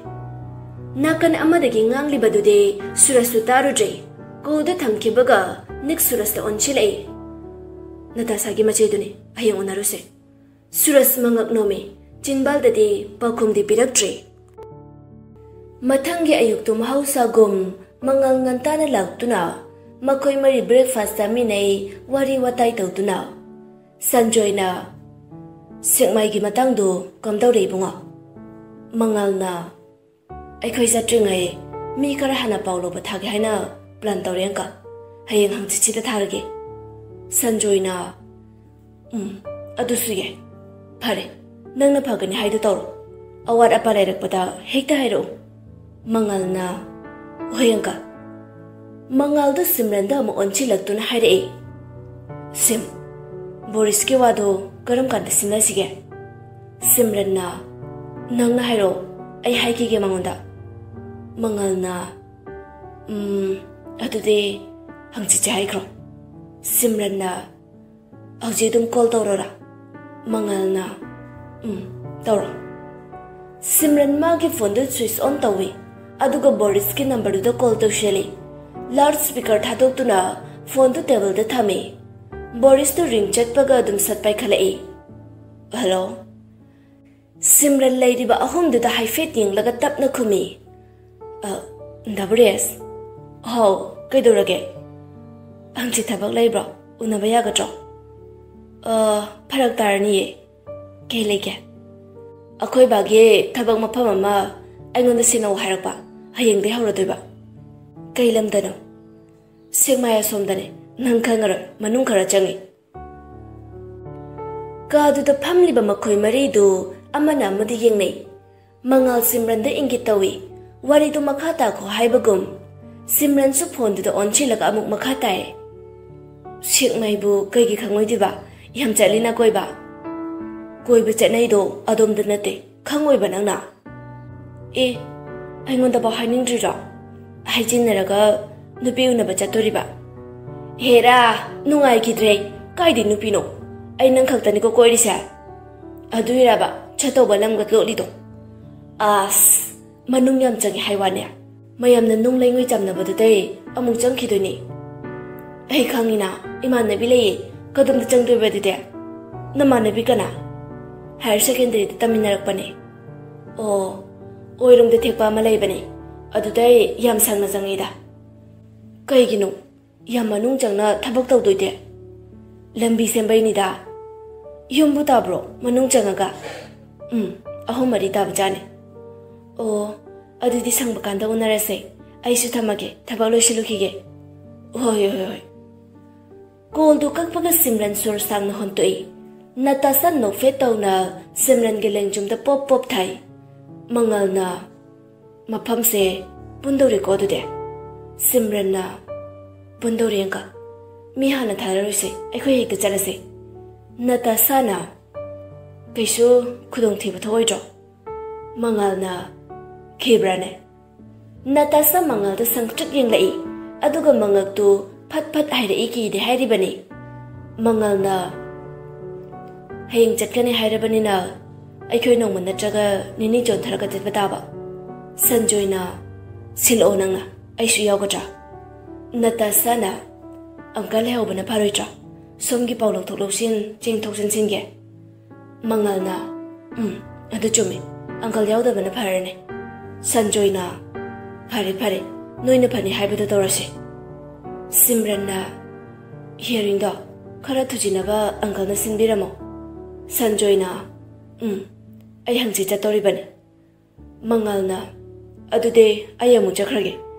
ꯅꯥꯀꯟ ꯑꯃꯗꯒꯤ ꯉꯥꯡꯂꯤꯕꯗꯨꯗꯤ ꯁꯨꯔꯖꯁꯨ ꯇꯥꯔꯨꯗ꯭ꯔꯦ꯫ ꯀꯣꯜꯗꯨ ꯊꯝꯈꯤꯕꯒ ꯅꯤꯛ ꯁꯨꯔꯖꯇ ꯑꯣꯟꯁꯤꯜꯂꯛꯏ꯫ "ꯅꯇꯥꯁꯥꯒꯤ ꯃꯆꯦꯗꯨꯅꯤ, ꯍꯌꯦꯡ ꯎꯅꯔꯨꯁꯦ꯫" ꯁꯨꯔꯖ ꯃꯉꯛ ꯅꯣꯝꯃꯤ꯫ ꯆꯤꯟꯕꯥꯜꯗꯗꯤ ꯄꯥꯎꯈꯨꯝꯗꯤ ꯄꯤꯔꯛꯇ꯭ꯔꯦ꯫ ꯃꯊꯪꯒꯤ ꯑꯌꯨꯛꯇꯨ ꯃꯍꯧꯁꯥꯒꯨꯝ ꯃꯉꯥꯜ ꯉꯟꯇꯥꯅ ꯂꯥꯛꯇꯨꯅ ꯃꯈꯣꯏ ꯃꯔꯤ ꯕ꯭ꯔꯦꯛꯐꯥꯁ ꯆꯥꯃꯤꯟꯅꯩ, ꯋꯥꯔꯤ ꯋꯥꯇꯥꯏ ꯇꯧꯗꯨꯅ꯫ ꯁꯟꯖꯣꯏꯅ, "ꯁꯦꯛꯃꯥꯏꯒꯤ ꯃꯇꯥꯡꯗꯨ ꯀꯝꯗꯧꯔꯦ ꯏꯕꯨꯡꯉꯣ?" ꯃꯉꯥꯜꯅ, "ꯑꯩꯈꯣꯏ ꯆꯠꯇ꯭ꯔꯤꯉꯩ ꯃꯤ ꯈꯔ ꯍꯥꯟꯅ ꯄꯥꯎ ꯂꯧꯕ ꯊꯥꯒꯦ ꯍꯥꯏꯅ ꯄ꯭ꯂꯥꯟ ꯇꯧꯔꯦ ꯑꯪꯀꯜ꯫ ꯍꯌꯦꯡ ꯍꯪꯆꯤꯠꯁꯤꯗ ꯊꯥꯔꯒꯦ꯫" ꯁꯟꯖꯣꯏꯅ, "ꯎꯝ, ꯑꯗꯨꯁꯨ ꯌꯥꯏ꯫ ꯐꯔꯦ, ꯅꯪꯅ ꯐꯒꯅꯤ ꯍꯥꯏꯗꯨ ꯇꯧꯔꯣ꯫ ꯑꯋꯥꯠ ꯑꯄꯥ ꯂꯩꯔꯛꯄꯗ ꯍꯦꯛꯇ ꯍꯥꯏꯔꯛꯎ꯫" ꯃꯉꯥꯜꯅ, "ꯍꯣꯏ ꯑꯪꯀꯜ꯫" ꯃꯉꯥꯜꯗꯨ ꯁꯤꯝꯔꯟꯗ ꯑꯃꯨꯛ ꯑꯣꯟꯁꯤꯜꯂꯛꯇꯨꯅ ꯍꯥꯏꯔꯛꯏ, "ꯁꯤꯝ, ꯕꯣꯔꯤꯁꯀꯤ ꯋꯥꯗꯣ ꯀꯔꯝ ꯀꯥꯟꯗ ꯁꯤꯟꯅꯁꯤꯒꯦ?" ꯁꯤꯝꯔꯟꯅ, "ꯅꯪꯅ ꯍꯥꯏꯔꯛꯑꯣ, ꯑꯩ ꯍꯥꯏꯈꯤꯒꯦ ꯃꯉꯣꯟꯗ꯫" ꯃꯉꯥꯜꯅ, "ꯎꯝ, ꯑꯗꯨꯗꯤ ꯍꯪꯆꯤꯠꯁꯦ ꯍꯥꯏꯈ꯭ꯔꯣ꯫" ꯁꯤꯝꯔꯟꯅ, "ꯍꯧꯖꯤꯛ ꯑꯗꯨꯝ ꯀꯣꯜ ꯇꯧꯔꯣꯔꯥ?" ꯃꯉꯥꯜꯅ, "ꯎꯝ, ꯇꯧꯔꯣ꯫" ꯁꯤꯝꯔꯟ ꯃꯥꯒꯤ ꯐꯣꯟꯗꯨ ꯁ꯭ꯋꯤꯆ ꯑꯣꯟ ꯇꯧꯏ, ꯑꯗꯨꯒ ꯕꯣꯔꯤꯁꯀꯤ ꯅꯝꯕꯔꯗꯨꯗ ꯀꯣꯜ ꯇꯧꯁꯤꯜꯂꯤ꯫ ꯂꯥꯎꯗ ꯁ꯭ꯄꯤꯀꯔ ꯊꯥꯗꯣꯛꯇꯨꯅ ꯐꯣꯟꯗꯨ ꯇꯦꯕꯜꯗ ꯊꯝꯃꯤ꯫ ꯕꯣꯔꯤꯁꯇꯨ ꯔꯤꯡ ꯆꯠꯄꯒ ꯑꯗꯨꯝ ꯁꯠ ꯄꯥꯏꯈꯠꯂꯛꯏ꯫ "ꯍꯜꯂꯣ?" ꯁꯤꯝꯔꯟ ꯂꯩꯔꯤꯕ ꯑꯍꯨꯝꯗꯨꯗ ꯍꯥꯏꯐꯦꯠ ꯌꯦꯡꯂꯒ ꯇꯞꯅ ꯈꯨꯝꯃꯤ꯫ "ꯑ, ꯗꯕ꯭ꯔꯦꯁ? ꯍꯥꯎ, ꯀꯩꯗꯧꯔꯒꯦ? ꯍꯪꯆꯤꯠ ꯊꯕꯛ ꯂꯩꯕ꯭ꯔꯣ? ꯎꯅꯕ ꯌꯥꯒꯗ꯭ꯔꯣ?" "ꯑ, ꯐꯔꯛ ꯇꯥꯔꯅꯤꯌꯦ꯫ ꯀꯩ ꯂꯩꯒꯦ?" "ꯑꯩꯈꯣꯏ ꯕꯥꯒꯤ ꯊꯕꯛ ꯃꯐꯝ ꯑꯃ ꯑꯩꯉꯣꯟꯗ ꯁꯤꯟꯅꯧ ꯍꯥꯏꯔꯛꯄ꯫ ꯍꯌꯦꯡꯗꯩ ꯍꯧꯔꯗꯣꯏꯕ꯫" "ꯀꯩ ꯂꯝꯗꯅꯣ?" "ꯁꯦꯛꯃꯥꯏ ꯑꯁꯣꯝꯗꯅꯦ꯫ ꯅꯪ ꯈꯪꯉꯔꯣꯏ, ꯃꯅꯨꯡ ꯈꯔ ꯆꯪꯉꯤ꯫" ꯀꯥꯗꯨꯗ ꯐꯝꯂꯤꯕ ꯃꯈꯣꯏ ꯃꯔꯤꯗꯨ ꯑꯃꯅ ꯑꯃꯗ ꯌꯦꯡꯅꯩ꯫ ꯃꯉꯥꯜ ꯁꯤꯝꯔꯟꯗ ꯏꯪꯒꯤꯠ ꯇꯧꯏ꯫ ꯋꯥꯔꯤꯗꯨ ꯃꯈꯥ ꯇꯥꯈꯣ ꯍꯥꯏꯕꯒꯨꯝ ꯁꯤꯝꯔꯟꯁꯨ ꯐꯣꯟꯗꯨꯗ ꯑꯣꯟꯁꯤꯜꯂꯒ ꯑꯃꯨꯛ ꯃꯈꯥ ꯇꯥꯏ꯫ "ꯁꯦꯛꯃꯥꯏꯕꯨ ꯀꯩꯒꯤ ꯈꯪꯉꯣꯏꯗꯣꯏꯕ? ꯌꯥꯝ ꯆꯠꯂꯤꯅ ꯀꯣꯏꯕ꯫" "ꯀꯣꯏꯕ ꯆꯠꯅꯩꯗꯣ ꯑꯗꯣꯝꯗ ꯅꯠꯇꯦ, ꯈꯪꯉꯣꯏꯕ ꯅꯪꯅ?" "ꯑꯦ, ꯑꯩꯉꯣꯟꯗꯐꯥꯎ ꯍꯥꯏꯅꯤꯡꯗ꯭ꯔꯤꯔꯣ?" "ꯍꯥꯏꯖꯤꯟꯅꯔꯒ ꯅꯨꯄꯤ ꯎꯅꯕ ꯆꯠꯇꯣꯔꯤꯕ꯫" "ꯍꯦꯔꯥ, ꯅꯨꯡꯉꯥꯏꯈꯤꯗ꯭ꯔꯦ꯫ ꯀꯥꯏꯗꯩ ꯅꯨꯄꯤꯅꯣ? ꯑꯩ ꯅꯪ ꯈꯛꯇꯅꯤꯀꯣ ꯀꯣꯏꯔꯤꯁꯦ꯫" "ꯑꯗꯨꯏꯔꯕ ꯆꯠꯇꯧꯕ ꯂꯝꯒ ꯂꯣꯠꯂꯤꯗꯣ?" "ꯑꯁ, ꯃꯅꯨꯡ ꯌꯥꯝ ꯆꯪꯉꯦ ꯍꯥꯏ ꯋꯥꯅꯦ꯫ ꯃꯌꯥꯝꯅ ꯅꯨꯡ ꯂꯩꯉꯣꯏ ꯆꯝꯅꯕꯗꯨꯗꯩ ꯑꯃꯨꯛ ꯆꯪꯈꯤꯗꯣꯏꯅꯤ꯫" "ꯑꯩ ꯈꯪꯉꯤꯅ, ꯏꯃꯥꯟꯅꯕꯤ ꯂꯩꯌꯦ꯫ ꯀꯗꯣꯝꯗ ꯆꯪꯗꯣꯏꯕ ꯑꯗꯨꯗꯤ?" "ꯅꯃꯥꯟꯅꯕꯤ ꯀꯅꯥ?" "ꯍꯥꯌꯔ ꯁꯦꯀꯦꯟꯗꯔꯤꯗ ꯇꯝꯃꯤꯟꯅꯔꯛꯄꯅꯦ꯫" "ꯑꯣ, ꯑꯣꯏꯔꯣꯝꯗ ꯊꯦꯛꯄ ꯑꯃ ꯂꯩꯕꯅꯦ, ꯑꯗꯨꯗꯩ ꯌꯥꯝ ꯁꯥꯡꯅ ꯆꯪꯉꯤꯗ꯫" "ꯀꯩꯒꯤꯅꯣ ꯌꯥꯝ ꯃꯅꯨꯡ ꯆꯪꯅ ꯊꯕꯛ ꯇꯧꯗꯣꯏꯗꯤ?" "ꯂꯝꯕꯤ ꯁꯦꯝꯕꯩꯅꯤꯗ꯫" "ꯌꯨꯝꯕꯨ ꯇꯥꯕ꯭ꯔꯣ ꯃꯅꯨꯡ ꯆꯪꯉꯒ?" "ꯎꯝ, ꯑꯍꯨꯝ ꯃꯔꯤ ꯇꯥꯕꯖꯥꯠꯅꯤ꯫" "ꯑꯣ, ꯑꯗꯨꯗꯤ ꯁꯪꯕ ꯀꯥꯟꯗ ꯎꯅꯔꯁꯦ꯫ ꯑꯩꯁꯨ ꯊꯝꯃꯒꯦ, ꯊꯕꯛ ꯂꯣꯏꯁꯤꯜꯂꯨꯈꯤꯒꯦ꯫" "ꯍꯣꯏ, ꯍꯣꯏ, ꯍꯣꯏ꯫" ꯀꯣꯜꯗꯨ ꯀꯛꯄꯒ ꯁꯤꯝꯔꯟ ꯁꯣꯔ ꯁꯥꯡꯅ ꯍꯣꯟꯇꯣꯛꯏ꯫ ꯅꯇꯥꯁꯥ ꯅꯣꯛꯐꯦꯠ ꯇꯧꯅ ꯁꯤꯝꯔꯟꯒꯤ ꯂꯦꯡꯖꯨꯝꯗ ꯄꯣꯞ ꯄꯣꯞ ꯊꯥꯏ꯫ ꯃꯉꯥꯜꯅ, "ꯃꯐꯝꯁꯦ ꯄꯨꯟꯗꯧꯔꯦꯀꯣ ꯑꯗꯨꯗꯤ?" ꯁꯤꯝꯔꯟꯅ, "ꯄꯨꯟꯗꯧꯔꯦ ꯑꯪꯀꯜ꯫ ꯃꯤ ꯍꯥꯟꯅ ꯊꯥꯔꯔꯣꯏꯁꯦ, ꯑꯩꯈꯣꯏ ꯍꯦꯛꯇ ꯆꯠꯂꯁꯦ꯫" ꯅꯇꯥꯁꯥꯅ, "ꯀꯩꯁꯨ ꯈꯨꯗꯣꯡꯊꯤꯕ ꯊꯣꯛꯑꯣꯏꯗ꯭ꯔꯣ?" ꯃꯉꯥꯜꯅ, "ꯈꯤꯕ꯭ꯔꯥꯅꯦ?" ꯅꯇꯥꯁꯥ ꯃꯉꯥꯜꯗ ꯁꯪꯇ꯭ꯔꯤꯛ ꯌꯦꯡꯂꯛꯏ, ꯑꯗꯨꯒ ꯃꯉꯛꯇꯨ ꯐꯠ ꯐꯠ ꯍꯥꯏꯔꯛꯏ, ꯀꯤꯗꯦ ꯍꯥꯏꯔꯤꯕꯅꯤ꯫ ꯃꯉꯥꯜꯅ, "ꯍꯌꯦꯡ ꯆꯠꯀꯅꯤ ꯍꯥꯏꯔꯕꯅꯤꯅ ꯑꯩꯈꯣꯏ ꯅꯣꯡꯃ ꯅꯠꯇ꯭ꯔꯒ ꯅꯤꯅꯤ ꯆꯣꯟꯊꯔꯒ ꯆꯠꯄ ꯇꯥꯕ꯫" ꯁꯟꯖꯣꯏꯅ, "ꯁꯤꯜꯂꯛꯑꯣ ꯅꯪꯅ, ꯑꯩꯁꯨ ꯌꯥꯎꯒꯗ꯭ꯔꯥ?" ꯅꯇꯥꯁꯥꯅ, "ꯑꯪꯀꯜ ꯂꯩꯍꯧꯕꯅ ꯐꯔꯣꯏꯗ꯭ꯔꯥ? ꯁꯣꯝꯒꯤ ꯄꯥꯎ ꯂꯧꯊꯣꯛ ꯂꯧꯁꯤꯟ, ꯆꯦꯟꯊꯣꯛ ꯆꯦꯟꯁꯤꯟꯒꯤ?" ꯃꯉꯥꯜꯅ, "ꯎꯝ, ꯑꯗꯨ ꯆꯨꯝꯃꯤ, ꯑꯪꯀꯜ ꯌꯥꯎꯗꯕꯅ ꯐꯔꯅꯤ꯫ ꯁꯟꯖꯣꯏꯅ, "ꯐꯔꯦ ꯐꯔꯦ, ꯅꯣꯏꯅ ꯐꯅꯤ ꯍꯥꯏꯕꯗꯣ ꯇꯧꯔꯁꯤ꯫" ꯁꯤꯝꯔꯟꯅ, "ꯍꯤꯌꯔꯤꯡꯗꯣ ꯈꯔ ꯊꯨꯖꯤꯟꯅꯕ ꯑꯪꯀꯜꯅ ꯁꯤꯟꯕꯤꯔꯝꯃꯣ꯫" ꯁꯟꯖꯣꯏꯅ, "ꯎꯝ, ꯑꯩ ꯍꯪꯆꯤꯠ ꯆꯠꯇꯧꯔꯤꯕꯅꯤ꯫" ꯃꯉꯥꯜꯅ, "ꯑꯗꯨꯗꯤ ꯑꯩ ꯑꯃꯨꯛ ꯆꯠꯈ꯭ꯔꯒꯦ꯫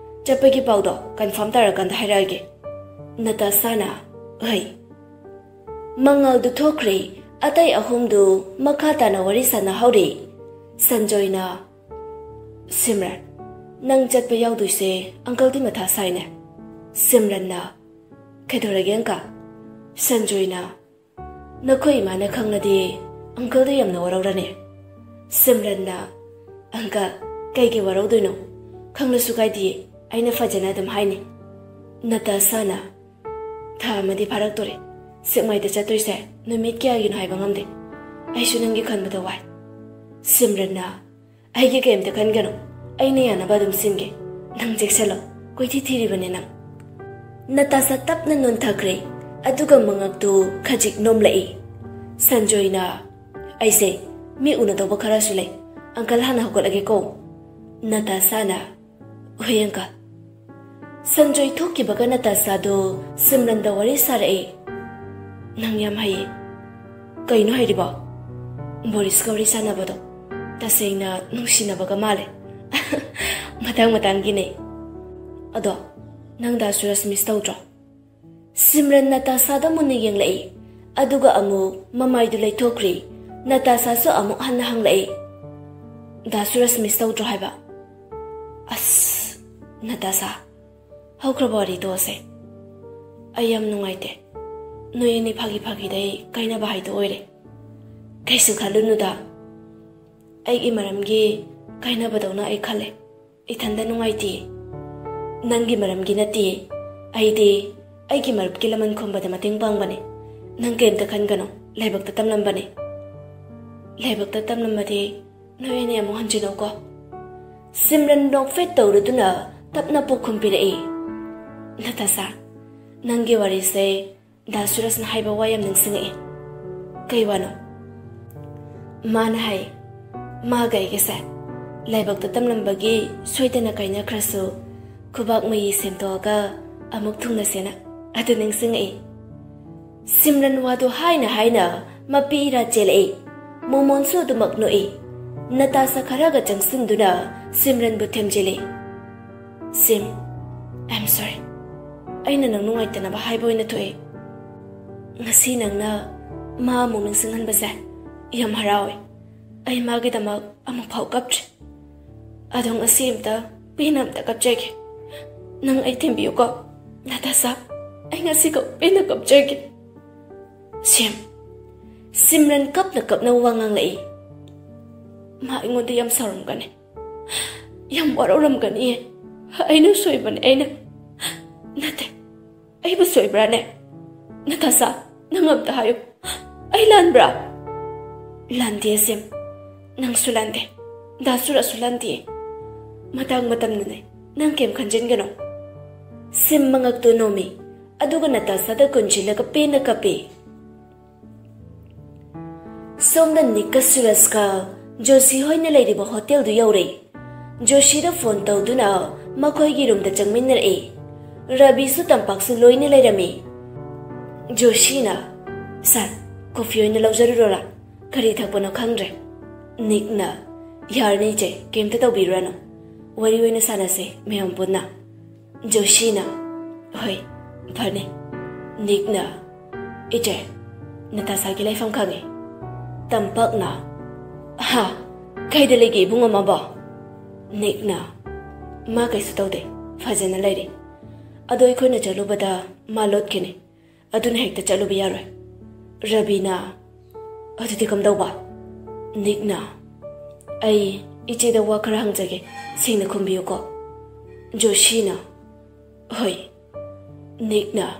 ꯆꯠꯄꯒꯤ ꯄꯥꯎꯗꯣ ꯀꯟꯐꯥꯔꯝ ꯇꯥꯔꯀꯥꯟꯗ ꯍꯥꯏꯔꯛꯑꯒꯦ꯫" ꯅꯇꯥꯁꯥꯅ, "ꯍꯩ꯫" ꯃꯉꯥꯜꯗꯨ ꯊꯣꯛꯈ꯭ꯔꯦ꯫ ꯑꯇꯩ ꯑꯍꯨꯝꯗꯨ ꯃꯈꯥ ꯇꯥꯅ ꯋꯥꯔꯤ ꯁꯥꯟꯅꯍꯧꯔꯤ꯫ ꯁꯟꯖꯣꯏꯅ, "ꯁꯤꯝꯔꯟ, ꯅꯪ ꯆꯠꯄ ꯌꯥꯎꯗꯣꯏꯁꯦ ꯑꯪꯀꯜꯗꯤ ꯃꯊꯥ ꯁꯥꯏꯅꯦ꯫" ꯁꯤꯝꯔꯟꯅ, "ꯀꯩꯗꯧꯔꯒꯦ ꯑꯪꯀꯜ?" ꯁꯟꯖꯣꯏꯅ, "ꯅꯈꯣꯏ ꯏꯃꯥꯅ ꯈꯪꯂꯗꯤ ꯑꯪꯀꯜꯗ ꯌꯥꯝꯅ ꯋꯥꯔꯧꯔꯅꯤ꯫" ꯁꯤꯝꯔꯟꯅ, "ꯑꯪꯀꯜ, ꯀꯩꯒꯤ ꯋꯥꯔꯧꯗꯣꯏꯅꯣ? ꯈꯪꯂꯁꯨ ꯀꯥꯏꯗꯤꯌꯦ, ꯑꯩꯅ ꯐꯖꯅ ꯑꯗꯨꯝ ꯍꯥꯏꯅꯤ꯫" ꯅꯇꯥꯁꯥꯅ, "ꯊꯥ ꯑꯃꯗꯤ ꯐꯥꯔꯛꯇꯣꯔꯦ꯫ ꯁꯦꯛꯃꯥꯏꯗ ꯆꯠꯇꯣꯏꯁꯦ ꯅꯨꯃꯤꯠ ꯀꯌꯥꯒꯤꯅꯣ ꯍꯥꯏꯕ ꯉꯝꯗꯦ꯫ ꯑꯩꯁꯨ ꯅꯪꯒꯤ ꯈꯟꯕꯗ ꯋꯥꯏ꯫" ꯁꯤꯝꯔꯟꯅ, "ꯑꯩꯒꯤ ꯀꯩꯝꯇ ꯈꯟꯒꯅꯨ, ꯑꯩꯅ ꯌꯥꯅꯕ ꯑꯗꯨꯝ ꯁꯤꯟꯒꯦ꯫ ꯅꯪ ꯆꯦꯛꯁꯜꯂꯣ, ꯀꯣꯏꯊꯤ ꯊꯤꯔꯤꯕꯅꯦ ꯅꯪ꯫" ꯅꯇꯥꯁꯥ ꯇꯞꯅ ꯅꯣꯟꯊꯈ꯭ꯔꯦ, ꯑꯗꯨꯒ ꯃꯉꯛꯇꯨ ꯈꯖꯤꯛ ꯅꯣꯝꯂꯛꯏ꯫ ꯁꯟꯖꯣꯏꯅ, "ꯑꯩꯁꯦ ꯃꯤ ꯎꯅꯗꯧꯕ ꯈꯔꯁꯨ ꯂꯩ, ꯑꯪꯀꯜ ꯍꯥꯟꯅ ꯍꯧꯒꯠꯂꯒꯦꯀꯣ꯫" ꯅꯇꯥꯁꯥꯅ, "ꯍꯣꯏ ꯑꯪꯀꯜ꯫" ꯁꯟꯖꯣꯏ ꯊꯣꯛꯈꯤꯕꯒ ꯅꯇꯥꯁꯥꯗꯣ ꯁꯤꯝꯔꯟꯗ ꯋꯥꯔꯤ ꯁꯥꯔꯛꯏ꯫ "ꯅꯪ ꯌꯥꯝ ꯍꯩꯌꯦ꯫ ꯀꯩꯅꯣ ꯍꯩꯔꯤꯕꯣ?" "ꯕꯣꯔꯤꯁꯀ ꯋꯥꯔꯤ ꯁꯥꯟꯅꯕꯗꯣ ꯇꯁꯦꯡꯅ ꯅꯨꯡꯁꯤꯅꯕꯒ ꯃꯥꯜꯂꯦ꯫" "ꯃꯇꯥꯡ ꯃꯇꯥꯡꯒꯤꯅꯦ꯫ ꯑꯗꯣ ꯅꯪ ꯗꯥ ꯁꯨꯔꯖ ꯃꯤꯁ ꯇꯧꯗ꯭ꯔꯣ?" ꯁꯤꯝꯔꯟ ꯅꯇꯥꯁꯥꯗ ꯃꯨꯟꯅ ꯌꯦꯡꯂꯛꯏ, ꯑꯗꯨꯒ ꯑꯃꯨꯛ ꯃꯃꯥꯏꯗꯨ ꯂꯩꯊꯣꯛꯈ꯭ꯔꯤ꯫ ꯅꯇꯥꯁꯥꯁꯨ ꯑꯃꯨꯛ ꯍꯟꯅ ꯍꯪꯂꯛꯏ, "ꯗꯥ ꯁꯨꯔꯖ ꯃꯤꯁ ꯇꯧꯗ꯭ꯔꯣ ꯍꯥꯏꯕ?" "ꯑꯁ, ꯅꯇꯥꯁꯥ, ꯍꯧꯈ꯭ꯔꯕ ꯋꯥꯔꯤ ꯇꯣꯛꯑꯁꯦ꯫ ꯑꯩ ꯌꯥꯝ ꯅꯨꯡꯉꯥꯏꯇꯦ꯫ ꯅꯣꯏ ꯑꯅꯤ ꯐꯥꯒꯤ ꯐꯥꯒꯤꯗꯩ ꯀꯥꯏꯅꯕ ꯍꯥꯏꯗꯣ ꯑꯣꯏꯔꯦ꯫ ꯀꯩꯁꯨ ꯈꯜꯂꯨꯅꯨꯗ, ꯑꯩꯒꯤ ꯃꯔꯝꯒꯤ ꯀꯥꯏꯅꯕꯗꯧꯅ ꯑꯩ ꯈꯜꯂꯦ꯫ ꯏꯊꯟꯗ ꯅꯨꯡꯉꯥꯏꯇꯦ꯫ ꯅꯪꯒꯤ ꯃꯔꯝꯒꯤ ꯅꯠꯇꯦ꯫ ꯑꯩꯗꯤ ꯑꯩꯒꯤ ꯃꯔꯨꯞꯀꯤ ꯂꯃꯟ ꯈꯨꯝꯕꯗ ꯃꯇꯦꯡ ꯄꯥꯡꯕꯅꯦ꯫ ꯅꯪ ꯀꯩꯝꯇ ꯈꯟꯒꯅꯨ, ꯂꯥꯏꯕꯛꯇ ꯇꯝꯂꯝꯕꯅꯦ꯫ ꯂꯥꯏꯕꯛꯇ ꯇꯝꯂꯝꯕꯗꯤ ꯅꯣꯏ ꯑꯅꯤ ꯑꯃꯨꯛ ꯍꯟꯖꯤꯜꯂꯣꯀꯣ꯫" ꯁꯤꯝꯔꯟ ꯅꯣꯛꯐꯦꯠ ꯇꯧꯔꯗꯨꯅ ꯇꯞꯅ ꯄꯥꯎꯈꯨꯝ ꯄꯤꯔꯛꯏ, "ꯅꯇꯥꯁꯥ, ꯅꯪꯒꯤ ꯋꯥꯔꯤꯁꯦ ꯗꯥ ꯁꯨꯔꯖꯅ ꯍꯥꯏꯕ ꯋꯥ ꯌꯥꯝ ꯅꯤꯡꯁꯤꯡꯉꯛꯏ꯫" "ꯀꯩ ꯋꯥꯅꯣ?" "ꯃꯥꯅ ꯍꯥꯏ, ꯃꯥꯒ ꯑꯩꯒꯁꯦ ꯂꯥꯏꯕꯛꯇ ꯇꯝꯂꯝꯕꯒꯤ ꯁꯣꯏꯗꯅ ꯀꯥꯏꯅꯈ꯭ꯔꯁꯨ, ꯈꯨꯕꯥꯛ ꯃꯌꯤ ꯁꯦꯝꯗꯣꯛꯑꯒ ꯑꯃꯨꯛ ꯊꯨꯡꯅꯁꯦꯅ ꯑꯗꯨ ꯅꯤꯡꯁꯤꯡꯉꯛꯏ꯫ ꯁꯤꯝꯔꯟ ꯋꯥꯗꯨ ꯍꯥꯏꯅ ꯍꯥꯏꯅ ꯃꯄꯤ ꯏꯔꯥ ꯆꯦꯜꯂꯛꯏ꯫ ꯃꯣꯃꯣꯟꯁꯨ ꯑꯗꯨꯃꯛ ꯅꯣꯛꯏ꯫ ꯅꯇꯥꯁꯥ ꯈꯔꯒ ꯆꯪꯁꯤꯟꯗꯨꯅ ꯁꯤꯝꯔꯟꯕꯨ ꯊꯦꯝꯖꯤꯜꯂꯤ꯫ "ꯁꯤꯝ, I am sorry꯫ ꯑꯩꯅ ꯅꯪ ꯅꯨꯡꯉꯥꯏꯇꯅꯕ ꯍꯥꯏꯕ ꯑꯣꯏꯅ ꯊꯣꯛꯏ꯫ ꯉꯁꯤ ꯅꯪꯅ ꯃꯥ ꯑꯃꯨꯛ ꯅꯤꯡꯁꯤꯡꯍꯟꯕꯁꯦ ꯌꯥꯝ ꯍꯔꯥꯎꯏ꯫ ꯑꯩ ꯃꯥꯒꯤꯗꯃꯛ ꯑꯃꯨꯛꯐꯥꯎ ꯀꯞꯇ꯭ꯔꯤ꯫ ꯑꯗꯣ ꯉꯁꯤ ꯑꯝꯇ ꯄꯦꯟꯅ ꯑꯝꯇ ꯀꯞꯆꯒꯦ꯫ ꯅꯪ ꯑꯩ ꯊꯦꯝꯕꯤꯌꯨꯀꯣ, ꯅꯇꯥꯁꯥ꯫ ꯑꯩ ꯉꯁꯤꯈꯛ ꯄꯦꯟꯅ ꯀꯞꯆꯒꯦ꯫" "ꯁꯤꯝ꯫" ꯁꯤꯝꯔꯟ ꯀꯞꯅ ꯀꯞꯅ ꯋꯥ ꯉꯥꯡꯂꯛꯏ꯫ "ꯃꯥ ꯑꯩꯉꯣꯟꯗ ꯌꯥꯝ ꯁꯥꯎꯔꯝꯒꯅꯤ, ꯌꯥꯝ ꯋꯥꯔꯧꯔꯝꯒꯅꯤꯌꯦ꯫ ꯑꯩꯅ ꯁꯣꯏꯕꯅꯦ, ꯑꯩꯅ꯫" "ꯅꯠꯇꯦ, ꯑꯩꯕꯨ ꯁꯣꯏꯕ꯭ꯔꯥꯅꯦ? ꯅꯇꯥꯁꯥ, ꯅꯪ ꯑꯝꯇ ꯍꯥꯏꯌꯨ, ꯑꯩ ꯂꯥꯟꯕ꯭ꯔꯥ?" "ꯂꯥꯟꯗꯦ ꯁꯤꯝ, ꯅꯪꯁꯨ ꯂꯥꯟꯗꯦ, ꯗꯥꯁꯨꯔꯥꯁꯨ ꯂꯥꯟꯗꯦ꯫ ꯃꯇꯥꯡ ꯃꯇꯝꯅꯅꯦ, ꯅꯪ ꯀꯩꯝ ꯈꯟꯖꯤꯟꯒꯅꯨ꯫" ꯁꯤꯝ ꯃꯉꯛꯇꯨ ꯅꯣꯝꯃꯤ, ꯑꯗꯨꯒ ꯅꯇꯥꯁꯥꯗ ꯀꯨꯟꯁꯤꯜꯂꯒ ꯄꯦꯟꯅ ꯀꯞꯄꯤ꯫ ꯁꯣꯝꯗ ꯅꯤꯛꯀ ꯁꯨꯔꯖꯀ ꯖꯣꯁꯤ ꯍꯣꯏꯅ ꯂꯩꯔꯤꯕ ꯍꯣꯇꯦꯜꯗꯨ ꯌꯧꯔꯦ꯫ ꯖꯣꯁꯤꯗ ꯐꯣꯟ ꯇꯧꯗꯨꯅ ꯃꯈꯣꯏꯒꯤ ꯔꯨꯝꯗ ꯆꯪꯃꯤꯟꯅꯔꯛꯏ꯫ ꯔꯕꯤꯁꯨ ꯇꯝꯄꯥꯛꯁꯨ ꯂꯣꯏꯅ ꯂꯩꯔꯝꯃꯤ꯫ ꯖꯣꯁꯤꯅ, "ꯁꯥꯔ, ꯀꯣꯐꯤ ꯑꯣꯏꯅ ꯂꯧꯖꯔꯨꯔꯣꯔꯥ? ꯀꯔꯤ ꯊꯛꯄꯅꯣ ꯈꯪꯗ꯭ꯔꯦ꯫" ꯅꯤꯛꯅ, "ꯌꯥꯔꯅꯤ ꯏꯆꯦ, ꯀꯩꯝꯇ ꯇꯧꯕꯤꯔꯨꯔꯅꯨ꯫ ꯋꯥꯔꯤ ꯑꯣꯏꯅ ꯁꯥꯟꯅꯁꯦ ꯃꯌꯥꯝ ꯄꯨꯟꯅ꯫" ꯖꯣꯁꯤꯅ, "ꯍꯣꯏ, ꯐꯅꯤ꯫" ꯅꯤꯛꯅ, "ꯏꯆꯦ, ꯅꯇꯥꯁꯥꯒꯤ ꯂꯩꯐꯝ ꯈꯪꯉꯦ꯫" ꯇꯝꯄꯥꯛꯅ, "ꯍꯥ? ꯀꯥꯏꯗ ꯂꯩꯒꯦ ꯏꯕꯨꯡꯉꯣ ꯃꯥꯕꯣ?" ꯅꯤꯛꯅ, "ꯃꯥ ꯀꯩꯁꯨ ꯇꯧꯗꯦ, ꯐꯖꯅ ꯂꯩꯔꯤ꯫ ꯑꯗꯣ ꯑꯩꯈꯣꯏꯅ ꯆꯠꯂꯨꯕꯗ ꯃꯥ ꯂꯣꯠꯈꯤꯅꯤ, ꯑꯗꯨꯅ ꯍꯦꯛꯇ ꯆꯠꯂꯨꯕ ꯌꯥꯔꯣꯏ꯫" ꯔꯕꯤꯅ, "ꯑꯗꯨꯗꯤ ꯀꯝꯗꯧꯕ?" ꯅꯤꯛꯅ, "ꯑꯩ ꯏꯆꯦꯗ ꯋꯥ ꯈꯔ ꯍꯪꯖꯒꯦ, ꯁꯦꯡꯅ ꯈꯨꯝꯕꯤꯌꯨꯀꯣ꯫" ꯖꯣꯁꯤꯅ, "ꯍꯣꯏ꯫" ꯅꯤꯛꯅ,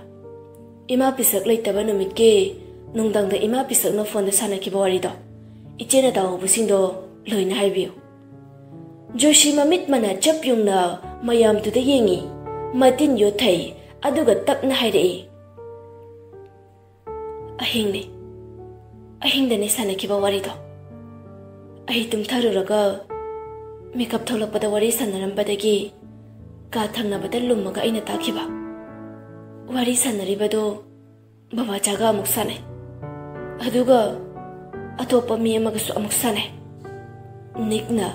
"ꯏꯃꯥ ꯄꯤꯁꯛ ꯂꯩꯇꯕ ꯅꯨꯃꯤꯠꯀꯤ ꯅꯨꯡꯗꯥꯡꯗ ꯏꯃꯥ ꯄꯤꯁꯛꯅ ꯐꯣꯟꯗ ꯁꯥꯟꯅꯈꯤꯕ ꯋꯥꯔꯤꯗꯣ ꯏꯆꯦꯅ ꯇꯥꯍꯧꯕꯁꯤꯡꯗꯣ ꯂꯣꯏꯅ ꯍꯥꯏꯕꯤꯌꯨ꯫" ꯖꯣꯁꯤ ꯃꯃꯤꯠ ꯃꯅꯥ ꯆꯞ ꯌꯨꯡꯅ ꯃꯌꯥꯝꯗꯨꯗ ꯌꯦꯡꯉꯤ꯫ ꯃꯇꯤꯟ ꯌꯣꯠꯊꯩ, ꯑꯗꯨꯒ ꯇꯞꯅ ꯍꯥꯏꯔꯛꯏ, "ꯑꯍꯤꯡꯅꯤ꯫ ꯑꯍꯤꯡꯗꯅꯤ ꯁꯥꯟꯅꯈꯤꯕ ꯋꯥꯔꯤꯗꯣ꯫ ꯑꯩ ꯇꯨꯝꯊꯔꯨꯔꯒ ꯃꯤꯀꯞ ꯊꯣꯛꯂꯛꯄꯗ ꯋꯥꯔꯤ ꯁꯥꯟꯅꯔꯝꯕꯗꯒꯤ ꯀꯥ ꯊꯪꯅꯕꯗ ꯂꯨꯝꯃꯒ ꯑꯩꯅ ꯇꯥꯈꯤꯕ꯫ ꯋꯥꯔꯤ ꯁꯥꯟꯅꯔꯤꯕꯗꯣ ꯕꯕꯥꯆꯥꯒ ꯑꯃꯨꯛ ꯁꯥꯟꯅꯩ, ꯑꯗꯨꯒ ꯑꯇꯣꯞꯄ ꯃꯤ ꯑꯃꯒꯁꯨ ꯑꯃꯨꯛ ꯁꯥꯟꯅꯩ꯫ ꯅꯤꯛꯅ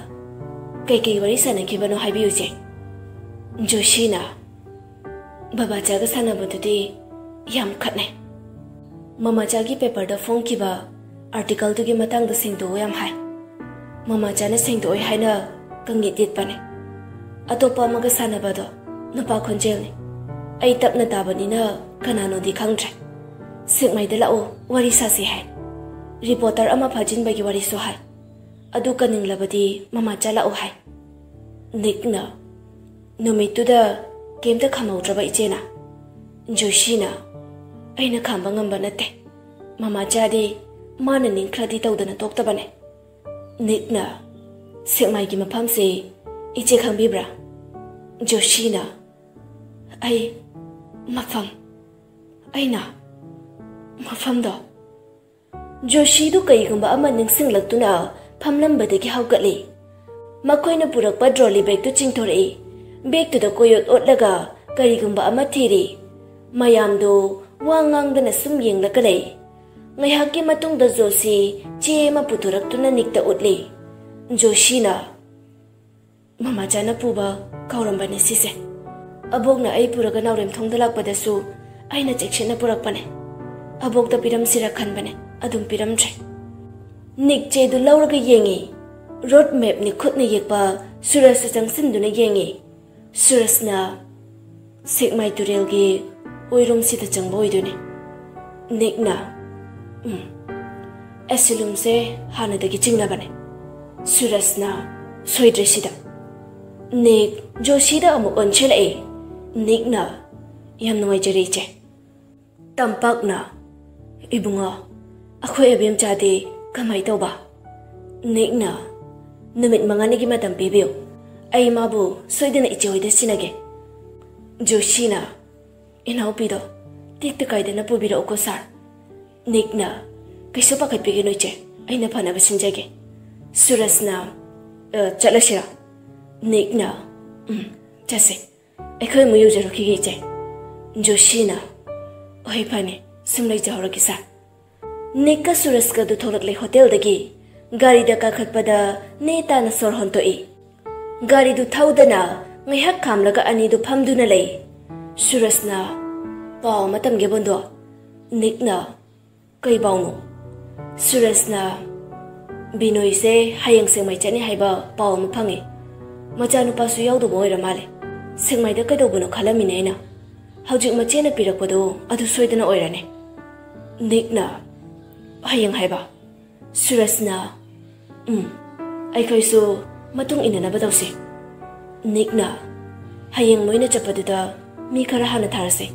ꯀꯩꯀꯩ ꯋꯥꯔꯤ ꯁꯥꯟꯅꯈꯤꯕꯅꯣ ꯍꯥꯏꯕꯤꯌꯨꯁꯦ꯫ ꯖꯣꯁꯤꯅ ꯕꯕꯥꯆꯥꯒ ꯁꯥꯟꯅꯕꯗꯨꯗꯤ ꯌꯥꯝ ꯈꯠꯅꯩ꯫ ꯃꯃꯥꯆꯥꯒꯤ ꯄꯦꯄꯔꯗ ꯐꯣꯡꯈꯤꯕ ꯑꯥꯔꯇꯤꯀꯜꯗꯨꯒꯤ ꯃꯇꯥꯡꯗ ꯁꯦꯡꯗꯣꯛꯑꯣ ꯌꯥꯝ ꯍꯥꯏ꯫ ꯃꯃꯥꯆꯥꯅ ꯁꯦꯡꯗꯣꯛꯑꯣꯏ ꯍꯥꯏꯅ ꯀꯪꯉꯤꯠ ꯌꯦꯠꯄꯅꯦ꯫ ꯑꯇꯣꯞꯄ ꯑꯃꯒ ꯁꯥꯟꯅꯕꯗꯣ ꯅꯨꯄꯥ ꯈꯣꯟꯖꯦꯜꯅꯤ꯫ ꯑꯩ ꯇꯞꯅ ꯇꯥꯕꯅꯤꯅ ꯀꯅꯥꯅꯣꯗꯤ ꯈꯪꯗ꯭ꯔꯦ꯫ ꯁꯦꯛꯃꯥꯏꯗ ꯂꯥꯛꯑꯣ, ꯋꯥꯔꯤ ꯁꯥꯁꯤ ꯍꯥꯏ꯫ ꯔꯤꯄꯣꯔꯇꯔ ꯑꯃ ꯐꯥꯖꯤꯟꯕꯒꯤ ꯋꯥꯔꯤꯁꯨ ꯍꯥꯏ꯫ ꯑꯗꯨ ꯀꯟꯅꯤꯡꯂꯕꯗꯤ ꯃꯃꯥꯆꯥ ꯂꯥꯛꯑꯣ ꯍꯥꯏ꯫ ꯅꯤꯛꯅ ꯅꯨꯃꯤꯠꯇꯨꯗ ꯀꯩꯝꯇ ꯈꯝꯍꯧꯗ꯭ꯔꯕ ꯏꯆꯦꯅ꯫ ꯖꯣꯁꯤꯅ ꯑꯩꯅ ꯈꯥꯝꯕ ꯉꯝꯕ ꯅꯠꯇꯦ꯫ ꯃꯃꯥꯆꯥꯗꯤ ꯃꯥꯅ ꯅꯤꯡꯈ꯭ꯔꯗꯤ ꯇꯧꯗꯅ ꯇꯣꯛꯇꯕꯅꯦ꯫ ꯅꯤꯛꯅ ꯁꯦꯛꯃꯥꯏꯒꯤ ꯃꯐꯝꯁꯦ ꯏꯆꯦ ꯈꯪꯕꯤꯕ꯭ꯔꯥ? ꯖꯣꯁꯤꯅ ꯑꯩ ꯃꯐꯝ, ꯑꯩꯅ ꯃꯐꯝꯗꯣ꯫ ꯖꯣꯁꯤꯗꯨ ꯀꯩꯒꯨꯝꯕ ꯑꯃ ꯅꯤꯡꯁꯤꯡꯂꯛꯇꯨꯅ ꯐꯝꯂꯝꯕꯗꯒꯤ ꯍꯧꯒꯠꯂꯤ꯫ ꯃꯈꯣꯏꯅ ꯄꯨꯔꯛꯄ ꯇ꯭ꯔꯣꯂꯤ ꯕꯦꯒꯇꯨ ꯆꯤꯡꯊꯣꯔꯛꯏ꯫ ꯕꯦꯒꯇꯨꯗ ꯀꯣꯏꯑꯣꯠ ꯑꯣꯠꯂꯒ ꯀꯔꯤꯒꯨꯝꯕ ꯑꯃ ꯊꯤꯔꯤ꯫ ꯃꯌꯥꯝꯗꯨ ꯋꯥ ꯉꯥꯡꯗꯅ ꯁꯨꯝ ꯌꯦꯡꯂꯒ ꯂꯩ꯫ ꯉꯥꯏꯍꯥꯛꯀꯤ ꯃꯇꯨꯡꯗ ꯖꯣꯁꯤ ꯆꯦ ꯑꯃ ꯄꯨꯊꯣꯔꯛꯇꯨꯅ ꯅꯤꯛꯇ ꯎꯠꯂꯤ꯫ ꯖꯣꯁꯤꯅ ꯃꯃꯥꯆꯥꯅ ꯄꯨꯕ ꯀꯥꯎꯔꯝꯕꯅꯦ ꯁꯤꯁꯦ꯫ ꯑꯕꯣꯛꯅ ꯑꯩ ꯄꯨꯔꯒ ꯅꯥꯎꯔꯦꯝꯊꯣꯡꯗ ꯂꯥꯛꯄꯗꯁꯨ ꯑꯩꯅ ꯆꯦꯛꯁꯤꯟꯅ ꯄꯨꯔꯛꯄꯅꯦ꯫ ꯑꯕꯣꯛꯇ ꯄꯤꯔꯝꯁꯤꯔ ꯈꯟꯕꯅꯦ, ꯑꯗꯨꯝ ꯄꯤꯔꯝꯗ꯭ꯔꯦ꯫ ꯅꯤꯛ ꯆꯦꯗꯨ ꯂꯧꯔꯒ ꯌꯦꯡꯉꯤ꯫ ꯔꯣꯗ ꯃꯦꯞꯅꯤ ꯈꯨꯠꯅ ꯌꯦꯛꯄ꯫ ꯁꯨꯔꯖꯁꯨ ꯆꯪꯁꯤꯟꯗꯨꯅ ꯌꯦꯡꯉꯤ꯫ ꯁꯨꯔꯖꯅ ꯁꯦꯛꯃꯥꯏ ꯇꯨꯔꯦꯜꯒꯤ ꯑꯣꯏꯔꯣꯝꯁꯤꯗ ꯆꯪꯕ ꯑꯣꯏꯗꯣꯏꯅꯦ꯫ ꯅꯤꯛꯅ, "ꯎꯝ, ꯑꯦꯁꯤꯂꯨꯝꯁꯦ ꯍꯥꯟꯅꯗꯒꯤ ꯆꯤꯡꯅꯕꯅꯦ꯫ ꯁꯨꯔꯖꯅ ꯁꯣꯏꯗ꯭ꯔꯦ ꯁꯤꯗ꯫" ꯅꯤꯛ ꯖꯣꯁꯤꯗ ꯑꯃꯨꯛ ꯑꯣꯟꯁꯤꯜꯂꯛꯏ꯫ ꯅꯤꯛꯅ, "ꯌꯥꯝ ꯅꯨꯡꯉꯥꯏꯖꯔꯦ, ꯏꯆꯦ꯫" ꯇꯝꯄꯥꯛꯅ, "ꯏꯕꯨꯡꯉꯣ, ꯑꯩꯈꯣꯏ ꯑꯕꯦꯝꯆꯥꯗꯤ ꯀꯃꯥꯏ ꯇꯧꯕ?" ꯅꯤꯛꯅ, "ꯅꯨꯃꯤꯠ ꯃꯉꯥꯅꯤꯒꯤ ꯃꯇꯝ ꯄꯤꯕꯤꯌꯨ꯫ ꯑꯩ ꯃꯥꯕꯨ ꯁꯣꯏꯗꯅ ꯏꯆꯦ ꯍꯣꯏꯗ ꯁꯤꯟꯅꯒꯦ꯫" ꯖꯣꯁꯤꯅ, "ꯏꯅꯥꯎꯄꯤꯗꯣ ꯇꯦꯛꯇ ꯀꯥꯏꯗꯅ ꯄꯨꯕꯤꯔꯛꯎꯀꯣ, ꯁꯥꯔ꯫" ꯅꯤꯛꯅ, "ꯀꯩꯁꯨ ꯄꯥꯈꯠꯄꯤꯒꯅꯨ, ꯏꯆꯦ, ꯑꯩꯅ ꯐꯅꯕ ꯁꯤꯟꯖꯒꯦ꯫" ꯁꯨꯔꯖꯅ, "ꯑ, ꯆꯠꯂꯁꯤꯔꯥ?" ꯅꯤꯛꯅ, "ꯎꯝ, ꯆꯠꯁꯦ꯫ ꯑꯩꯈꯣꯏ ꯑꯃꯨꯛ ꯌꯧꯖꯔꯨꯈꯤꯒꯦ, ꯏꯆꯦ꯫" ꯖꯣꯁꯤꯅ, "ꯍꯣꯏ, ꯐꯅꯤ, ꯁꯨꯝ ꯂꯩꯖꯍꯧꯔꯒꯦ, ꯁꯥꯔ꯫" ꯅꯤꯛꯀ ꯁꯨꯔꯖꯀꯗꯨ ꯊꯣꯛꯂꯛꯂꯦ ꯍꯣꯇꯦꯜꯗꯒꯤ꯫ ꯒꯥꯔꯤꯗ ꯀꯥꯈꯠꯄꯗ ꯅꯦ ꯇꯥꯅ ꯁꯣꯔ ꯍꯣꯟꯇꯣꯛꯏ꯫ ꯒꯥꯔꯤꯗꯨ ꯊꯧꯗꯅ ꯉꯥꯏꯍꯥꯛ ꯈꯥꯝꯂꯒ ꯑꯅꯤꯗꯨ ꯐꯝꯗꯨꯅ ꯂꯩ꯫ ꯁꯨꯔꯖꯅ, "ꯄꯥꯎ ꯑꯃ ꯇꯝꯒꯦ, ꯕꯣꯟꯗꯣ꯫" ꯅꯤꯛꯅ, "ꯀꯩ ꯄꯥꯎꯅꯣ?" ꯁꯨꯔꯖꯅ, "ꯕꯤꯅꯣꯏꯁꯦ ꯍꯌꯦꯡ ꯁꯦꯛꯃꯥꯏ ꯆꯠꯅꯤ ꯍꯥꯏꯕ ꯄꯥꯎ ꯑꯃ ꯐꯪꯉꯤ꯫ ꯃꯆꯥꯅꯨꯄꯥꯁꯨ ꯌꯥꯎꯗꯧꯕ ꯑꯣꯏꯔ ꯃꯥꯜꯂꯦ꯫ ꯁꯦꯛꯃꯥꯏꯗ ꯀꯩꯗꯧꯕꯅꯣ ꯈꯜꯂꯝꯃꯤꯅꯦ ꯑꯩꯅ꯫ ꯍꯧꯖꯤꯛ ꯃꯆꯦꯅ ꯄꯤꯔꯛꯄꯗꯣ ꯑꯗꯨ ꯁꯣꯏꯗꯅ ꯑꯣꯏꯔꯅꯤ꯫" ꯅꯤꯛꯅ, "ꯍꯌꯦꯡ ꯍꯥꯏꯕ?" ꯁꯨꯔꯖꯅ, "ꯎꯝ, ꯑꯩꯈꯣꯏꯁꯨ ꯃꯇꯨꯡ ꯏꯟꯅꯅꯕ ꯇꯧꯁꯤ꯫" ꯅꯤꯛꯅ, "ꯍꯌꯦꯡ ꯃꯣꯏꯅ ꯆꯠꯄꯗꯨꯗ ꯃꯤ ꯈꯔ ꯍꯥꯟꯅ ꯊꯥꯔꯁꯦ꯫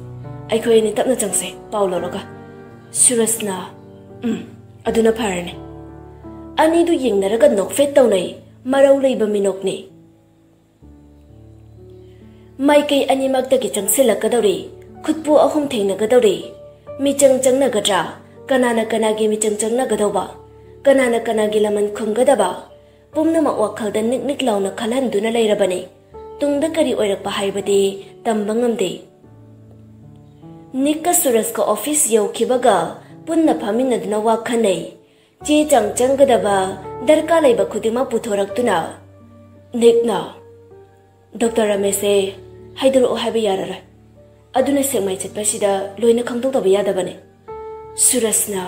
ꯑꯩꯈꯣꯏ ꯑꯅꯤ ꯇꯞꯅ ꯆꯪꯁꯦ, ꯄꯥꯎ ꯂꯧꯔꯒ꯫" ꯁꯨꯔꯖꯅ, "ꯎꯝ, ꯑꯗꯨꯅ ꯐꯔꯅꯤ꯫" ꯑꯅꯤꯗꯨ ꯌꯦꯡꯅꯔꯒ ꯅꯣꯛꯐꯦꯠ ꯇꯧꯅꯩ꯫ ꯃꯔꯧ ꯂꯩꯕ ꯃꯤꯅꯣꯛꯅꯤ꯫ ꯃꯥꯏꯀꯩ ꯑꯅꯤꯃꯛꯇꯒꯤ ꯆꯪꯁꯤꯜꯂꯛꯀꯗꯧꯔꯤ꯫ ꯈꯨꯠꯄꯨ ꯑꯍꯨꯝ ꯊꯦꯡꯅꯒꯗꯧꯔꯤ꯫ ꯃꯤꯆꯪ ꯆꯪꯅꯒꯗ꯭ꯔꯥ? ꯀꯅꯥꯅ ꯀꯅꯥꯒꯤ ꯃꯤꯆꯪ ꯆꯪꯅꯒꯗꯧꯕ? ꯀꯅꯥꯅ ꯀꯅꯥꯒꯤ ꯂꯃꯟ ꯈꯨꯝꯒꯗꯕ? ꯄꯨꯝꯅꯃꯛ ꯋꯥꯈꯜꯗ ꯅꯤꯛ ꯅꯤꯛ ꯂꯥꯎꯅ ꯈꯜꯍꯟꯗꯨꯅ ꯂꯩꯔꯕꯅꯤ꯫ ꯇꯨꯡꯗ ꯀꯔꯤ ꯑꯣꯏꯔꯛꯄ ꯍꯥꯏꯕꯗꯤ ꯇꯝꯕ ꯉꯝꯗꯦ꯫ ꯅꯤꯛꯀ ꯁꯨꯔꯖꯀ ꯑꯣꯐꯤꯁ ꯌꯧꯈꯤꯕꯒ ꯄꯨꯟꯅ ꯐꯝꯃꯤꯟꯅꯗꯨꯅ ꯋꯥ ꯈꯟꯅꯩ꯫ ꯆꯦ ꯆꯥꯡ ꯆꯪꯒꯗꯕ ꯗꯔꯀꯥꯔ ꯂꯩꯕ ꯈꯨꯗꯤꯡꯃꯛ ꯄꯨꯊꯣꯔꯛꯇꯨꯅ, ꯅꯤꯛꯅ, "ꯗꯣꯛꯇꯔ ꯔꯃꯦꯁꯁꯦ ꯍꯥꯏꯗꯣꯔꯛꯑꯣ ꯍꯥꯏꯕ ꯌꯥꯔꯔꯣꯏ꯫ ꯑꯗꯨꯅ ꯁꯦꯛꯃꯥꯏ ꯆꯠꯄꯁꯤꯗ ꯂꯣꯏꯅ ꯈꯪꯗꯣꯛꯇꯕ ꯌꯥꯗꯕꯅꯤ꯫" ꯁꯨꯔꯖꯅ,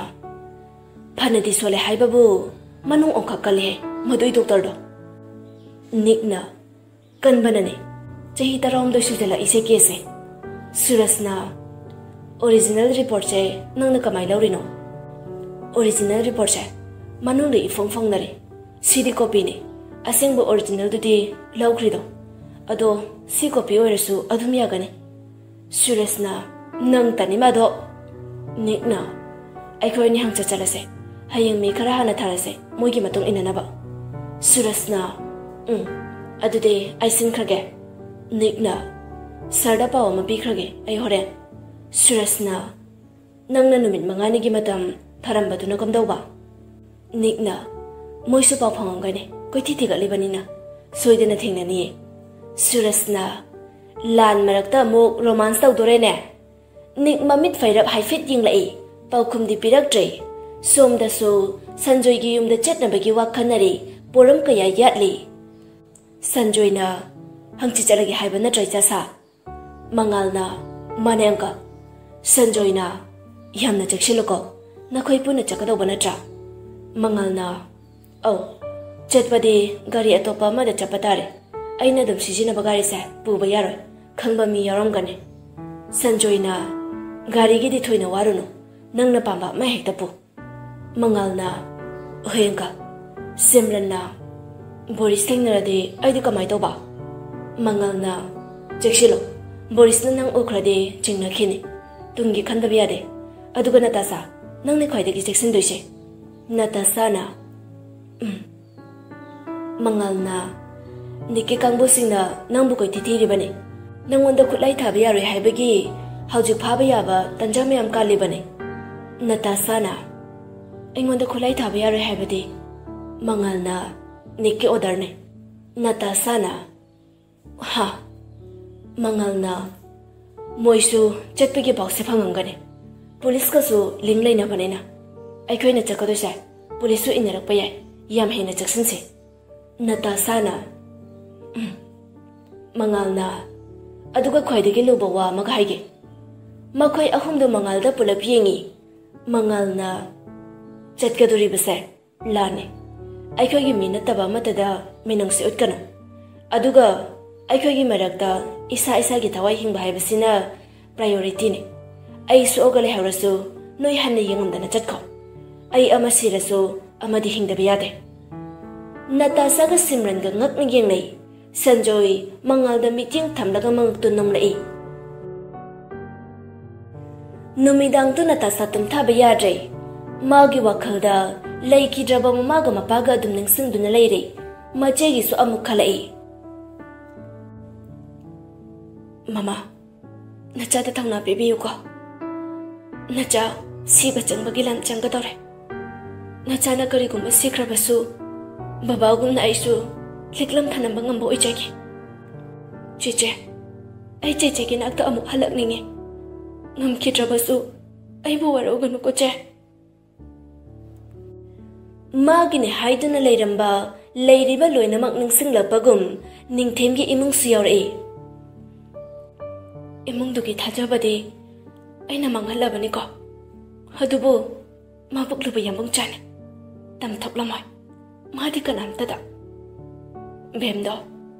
"ꯐꯅꯗꯤ ꯁꯣꯜꯂꯦ ꯍꯥꯏꯕꯕꯨ ꯃꯅꯨꯡ ꯑꯣꯟꯈꯛ ꯀꯜꯂꯦ ꯃꯗꯨꯏ ꯗꯣꯛꯇꯔꯗꯣ꯫" ꯅꯤꯛꯅ, "ꯀꯟꯕꯅꯅꯤ꯫ ꯆꯍꯤ ꯇꯔꯥꯍꯨꯝꯗꯣꯏ ꯁꯨꯖꯜꯂꯛꯏꯁꯦ ꯀꯦꯁꯁꯦ꯫" ꯁꯨꯔꯖꯅ, "ꯑꯣꯔꯤꯖꯤꯅꯦꯜ ꯔꯤꯄꯣꯔꯠꯁꯦ ꯅꯪꯅ ꯀꯃꯥꯏ ꯂꯧꯔꯤꯅꯣ?" "ꯑꯣꯔꯤꯖꯤꯅꯦꯜ ꯔꯤꯄꯣꯔꯠꯁꯦ ꯃꯅꯨꯡꯗ ꯏꯐꯣꯡ ꯐꯣꯡꯅꯔꯦ꯫ ꯁꯤꯗꯤ ꯀꯣꯄꯤꯅꯤ꯫ ꯑꯁꯦꯡꯕ ꯑꯣꯔꯤꯖꯤꯅꯦꯜꯗꯨꯗꯤ ꯂꯧꯈ꯭ꯔꯤꯗꯣ꯫ ꯑꯗꯣ ꯁꯤ ꯀꯣꯄꯤ ꯑꯣꯏꯔꯁꯨ ꯑꯗꯨꯝ ꯌꯥꯒꯅꯤ꯫" ꯁꯨꯔꯖꯅ, "ꯅꯪ ꯇꯅꯤ ꯃꯥꯗꯣ꯫" ꯅꯤꯛꯅ, "ꯑꯩꯈꯣꯏ ꯑꯅꯤ ꯍꯪꯆꯠ ꯆꯠꯂꯁꯦ꯫ ꯍꯌꯦꯡ ꯃꯤ ꯈꯔ ꯍꯥꯟꯅ ꯊꯥꯔꯁꯦ, ꯃꯣꯏꯒꯤ ꯃꯇꯨꯡ ꯏꯟꯅꯅꯕ꯫" ꯁꯨꯔꯖꯅ, "ꯎꯝ, ꯑꯗꯨꯗꯤ ꯑꯩ ꯁꯤꯟꯈ꯭ꯔꯒꯦ꯫" ꯅꯤꯛꯅ, "ꯁꯥꯔꯗ ꯄꯥꯎ ꯑꯃ ꯄꯤꯈ꯭ꯔꯒꯦ ꯑꯩ ꯍꯣꯔꯦꯟ꯫" ꯁꯨꯔꯖꯅ, "ꯅꯪꯅ ꯅꯨꯃꯤꯠ ꯃꯉꯥꯅꯤꯒꯤ ꯃꯇꯝ ꯊꯥꯔꯝꯕꯗꯨꯅ ꯀꯝꯗꯧꯕ?" ꯅꯤꯛꯅ, ꯃꯣꯏꯁꯨ ꯄꯥꯎ ꯐꯪꯉꯝꯒꯅꯤ, ꯀꯣꯏꯊꯤ ꯊꯤꯒꯠꯂꯤꯕꯅꯤꯅ ꯁꯣꯏꯗꯅ ꯊꯦꯡꯅꯅꯤꯌꯦ꯫ ꯁꯨꯔꯖꯅ, "ꯂꯥꯟ ꯃꯔꯛꯇ ꯑꯃꯨꯛ ꯔꯣꯃꯥꯟꯁ ꯇꯧꯗꯣꯔꯦꯅꯦ?" ꯅꯤꯛ ꯃꯃꯤꯠ ꯐꯩꯔꯞ ꯍꯥꯏꯐꯦꯠ ꯌꯦꯡꯂꯛꯏ꯫ ꯄꯥꯎꯈꯨꯝꯗꯤ ꯄꯤꯔꯛꯇ꯭ꯔꯦ꯫ ꯁꯣꯝꯗꯁꯨ ꯁꯟꯖꯣꯏꯒꯤ ꯌꯨꯝꯗ ꯆꯠꯅꯕꯒꯤ ꯋꯥ ꯈꯟꯅꯔꯤ꯫ ꯄꯣꯔꯝ ꯀꯌꯥ ꯌꯥꯠꯂꯤ꯫ ꯁꯟꯖꯣꯏꯅ, "ꯍꯪꯆꯤꯠ ꯆꯠꯂꯒꯦ ꯍꯥꯏꯕ ꯅꯠꯇ꯭ꯔꯥ, ꯏꯆꯥ ꯁꯥ?" ꯃꯉꯥꯜꯅ, "ꯃꯥꯅꯦ, ꯑꯪꯀꯜ꯫" ꯁꯟꯖꯣꯏꯅ, "ꯌꯥꯝꯅ ꯆꯦꯛꯁꯤꯜꯂꯨꯀꯣ, ꯅꯈꯣꯏ ꯄꯨꯟꯅ ꯆꯠꯀꯗꯧꯕ ꯅꯠꯇ꯭ꯔꯥ?" ꯃꯉꯥꯜꯅ, "ꯑꯧ, ꯆꯠꯄꯗꯤ ꯒꯥꯔꯤ ꯑꯇꯣꯞꯄ ꯑꯃꯗ ꯆꯠꯄ ꯇꯥꯔꯦ꯫ ꯑꯩꯅ ꯑꯗꯨꯝ ꯁꯤꯖꯤꯟꯅꯕ ꯒꯥꯔꯤꯁꯦ ꯄꯨꯕ ꯌꯥꯔꯣꯏ, ꯈꯪꯕ ꯃꯤ ꯌꯥꯎꯔꯝꯒꯅꯤ꯫" ꯁꯟꯖꯣꯏꯅ, "ꯒꯥꯔꯤꯒꯤꯗꯤ ꯊꯣꯏꯅ ꯋꯥꯔꯨꯅꯨ, ꯅꯪꯅ ꯄꯥꯝꯕ ꯑꯃ ꯍꯦꯛꯇ ꯄꯨ꯫" ꯃꯉꯥꯜꯅ, "ꯍꯣꯏ, ꯑꯪꯀꯜ꯫" ꯁꯤꯝꯔꯟꯅ, "ꯕꯣꯔꯤꯁ ꯊꯦꯡꯅꯔꯗꯤ ꯑꯩꯗꯤ ꯀꯃꯥꯏ ꯇꯧꯕ?" ꯃꯉꯥꯜꯅ, "ꯆꯦꯛꯁꯤꯜꯂꯨ, ꯕꯣꯔꯤꯁꯅ ꯅꯪ ꯎꯈ꯭ꯔꯗꯤ ꯆꯤꯡꯅꯈꯤꯅꯤ꯫ ꯇꯨꯡꯒꯤ ꯈꯟꯗꯕ ꯌꯥꯗꯦ꯫ ꯑꯗꯨꯒ ꯅꯇꯥꯁꯥ, ꯅꯪꯅ ꯈ꯭ꯋꯥꯏꯗꯒꯤ ꯆꯦꯛꯁꯤꯟꯗꯣꯏꯁꯦ꯫" ꯅꯇꯥꯁꯥꯅ, "ꯎꯝ꯫" ꯃꯉꯥꯜꯅ, "ꯅꯤꯛꯀꯤ ꯀꯥꯡꯕꯨꯁꯤꯡꯅ ꯅꯪꯕꯨ ꯀꯣꯏꯊꯤ ꯊꯤꯔꯤꯕꯅꯤ꯫ ꯅꯪꯉꯣꯟꯗ ꯈꯨꯠꯂꯥꯏ ꯊꯥꯕ ꯌꯥꯔꯣꯏ ꯍꯥꯏꯕꯒꯤ ꯍꯧꯖꯤꯛ ꯐꯥꯕ ꯌꯥꯕ ꯇꯟꯖꯥ ꯃꯌꯥꯝ ꯀꯥꯜꯂꯤꯕꯅꯤ꯫" ꯅꯇꯥꯁꯥꯅ, "ꯑꯩꯉꯣꯟꯗ ꯈꯨꯠꯂꯥꯏ ꯊꯥꯕ ꯌꯥꯔꯣꯏ ꯍꯥꯏꯕꯗꯤ?" ꯃꯉꯥꯜꯅ, "ꯅꯤꯛꯀꯤ ꯑꯣꯔꯗꯔꯅꯤ꯫" ꯅꯇꯥꯁꯥꯅ, "ꯍꯥ?" ꯃꯉꯥꯜꯅ, "ꯃꯣꯏꯁꯨ ꯆꯠꯄꯒꯤ ꯄꯥꯎꯁꯦ ꯐꯪꯉꯝꯒꯅꯤ꯫ ꯄꯨꯂꯤꯁꯀꯁꯨ ꯂꯤꯡ ꯂꯩꯅꯕꯅꯤꯅ꯫ ꯑꯩꯈꯣꯏꯅ ꯆꯠꯀꯗꯣꯏꯁꯦ ꯄꯨꯂꯤꯁꯁꯨ ꯏꯟꯅꯔꯛꯄ ꯌꯥꯏ꯫ ꯌꯥꯝ ꯍꯦꯟꯅ ꯆꯦꯛꯁꯤꯟꯁꯤ꯫" ꯅꯇꯥꯁꯥꯅ, "ꯎꯝ꯫" ꯃꯉꯥꯜꯅ, "ꯑꯗꯨꯒ ꯈ꯭ꯋꯥꯏꯗꯒꯤ ꯂꯨꯕ ꯋꯥ ꯑꯃꯒ ꯍꯥꯏꯒꯦ꯫ ꯃꯈꯣꯏ ꯑꯍꯨꯝꯗꯨ ꯃꯉꯥꯜꯗ ꯄꯨꯂꯞ ꯌꯦꯡꯉꯤ꯫" ꯃꯉꯥꯜꯅ, "ꯆꯠꯀꯗꯣꯔꯤꯕꯁꯦ ꯂꯥꯟꯅꯤ꯫ ꯑꯩꯈꯣꯏꯒꯤ ꯃꯤ ꯅꯠꯇꯕ ꯑꯃꯠꯇꯗ ꯃꯤꯅꯨꯡꯁꯤ ꯎꯠꯀꯅꯨ꯫ ꯑꯗꯨꯒ ꯑꯩꯈꯣꯏꯒꯤ ꯃꯔꯛꯇ ꯏꯁꯥ ꯏꯁꯥꯒꯤ ꯊꯋꯥꯏ ꯍꯤꯡꯕ ꯍꯥꯏꯕꯁꯤꯅ priorityꯅꯤ꯫ ꯑꯩ ꯁꯣꯛꯑꯒ ꯂꯩꯍꯧꯔꯁꯨ ꯅꯣꯏ ꯍꯟꯅ ꯌꯦꯡꯉꯝꯗꯅ ꯆꯠꯈꯣ꯫ ꯑꯩ ꯑꯃ ꯁꯤꯔꯁꯨ ꯑꯃꯗꯤ ꯍꯤꯡꯗꯕ ꯌꯥꯗꯦ꯫" ꯅꯇꯥꯁꯥꯒ ꯁꯤꯝꯔꯟꯒ ꯉꯛꯅ ꯌꯦꯡꯅꯩ꯫ ꯁꯟꯖꯣꯏ ꯃꯉꯥꯜꯗ ꯃꯤꯠꯌꯦꯡ ꯊꯝꯂꯒ ꯃꯉꯛꯇꯨ ꯅꯣꯝꯂꯛꯏ꯫ ꯅꯨꯃꯤꯗꯥꯡꯗꯨ ꯅꯇꯥꯁꯥ ꯇꯨꯝꯊꯕ ꯌꯥꯗ꯭ꯔꯦ꯫ ꯃꯥꯒꯤ ꯋꯥꯈꯜꯗ ꯂꯩꯈꯤꯗ꯭ꯔꯕ ꯃꯃꯥꯒ ꯃꯄꯥꯒ ꯑꯗꯨꯝ ꯅꯤꯡꯁꯤꯡꯗꯨꯅ ꯂꯩꯔꯦ꯫ ꯃꯆꯦꯒꯤꯁꯨ ꯑꯃꯨꯛ ꯈꯜꯂꯛꯏ꯫ "ꯃꯃꯥ, ꯅꯆꯥꯗ ꯊꯧꯅꯥ ꯄꯤꯕꯤꯌꯨꯀꯣ꯫ ꯅꯆꯥ ꯁꯤꯕ ꯆꯪꯕꯒꯤ ꯂꯝ ꯆꯪꯒꯗꯧꯔꯦ꯫" ꯅꯆꯥꯅ ꯀꯔꯤꯒꯨꯝꯕ ꯁꯤꯈ꯭ꯔꯕꯁꯨ, ꯕꯕꯥꯒꯨꯝꯅ ꯑꯩꯁꯨ ꯂꯤꯛꯂꯝ ꯊꯅꯝꯕ ꯉꯝꯕ ꯑꯣꯏꯖꯒꯦ꯫ ꯆꯦꯆꯦ, ꯑꯩ ꯆꯦꯆꯦꯒꯤ ꯅꯥꯛꯇ ꯑꯃꯨꯛ ꯍꯜꯂꯛꯅꯤꯡꯉꯤ꯫ ꯉꯝꯈꯤꯗ꯭ꯔꯕꯁꯨ ꯑꯩꯕꯨ ꯋꯥꯔꯧꯒꯅꯨꯀꯣ, ꯆꯦ꯫ ꯃꯥꯒꯤꯅꯦ ꯍꯥꯏꯗꯨꯅ ꯂꯩꯔꯝꯕ, ꯂꯩꯔꯤꯕ ꯂꯣꯏꯅꯃꯛ ꯅꯤꯡꯁꯤꯡꯂꯛꯄꯒꯨꯝ ꯅꯤꯡꯊꯦꯝꯒꯤ ꯏꯃꯨꯡꯁꯨ ꯌꯥꯎꯔꯛꯏ꯫ ꯏꯃꯨꯡꯗꯨꯒꯤ ꯊꯥꯖꯕꯗꯤ ꯑꯩꯅ ꯃꯥꯡꯍꯜꯂꯕꯅꯤꯀꯣ꯫ ꯑꯗꯨꯕꯨ ꯃꯥꯕꯨꯛ ꯂꯨꯕ ꯌꯥꯝꯕꯨꯡꯆꯥꯅꯤ꯫ ꯇꯝꯊꯣꯛꯂꯝꯃꯣꯏ꯫ ꯃꯥꯗꯤ ꯀꯅꯥꯝꯇꯗ꯫ ꯕꯦꯝꯗꯣ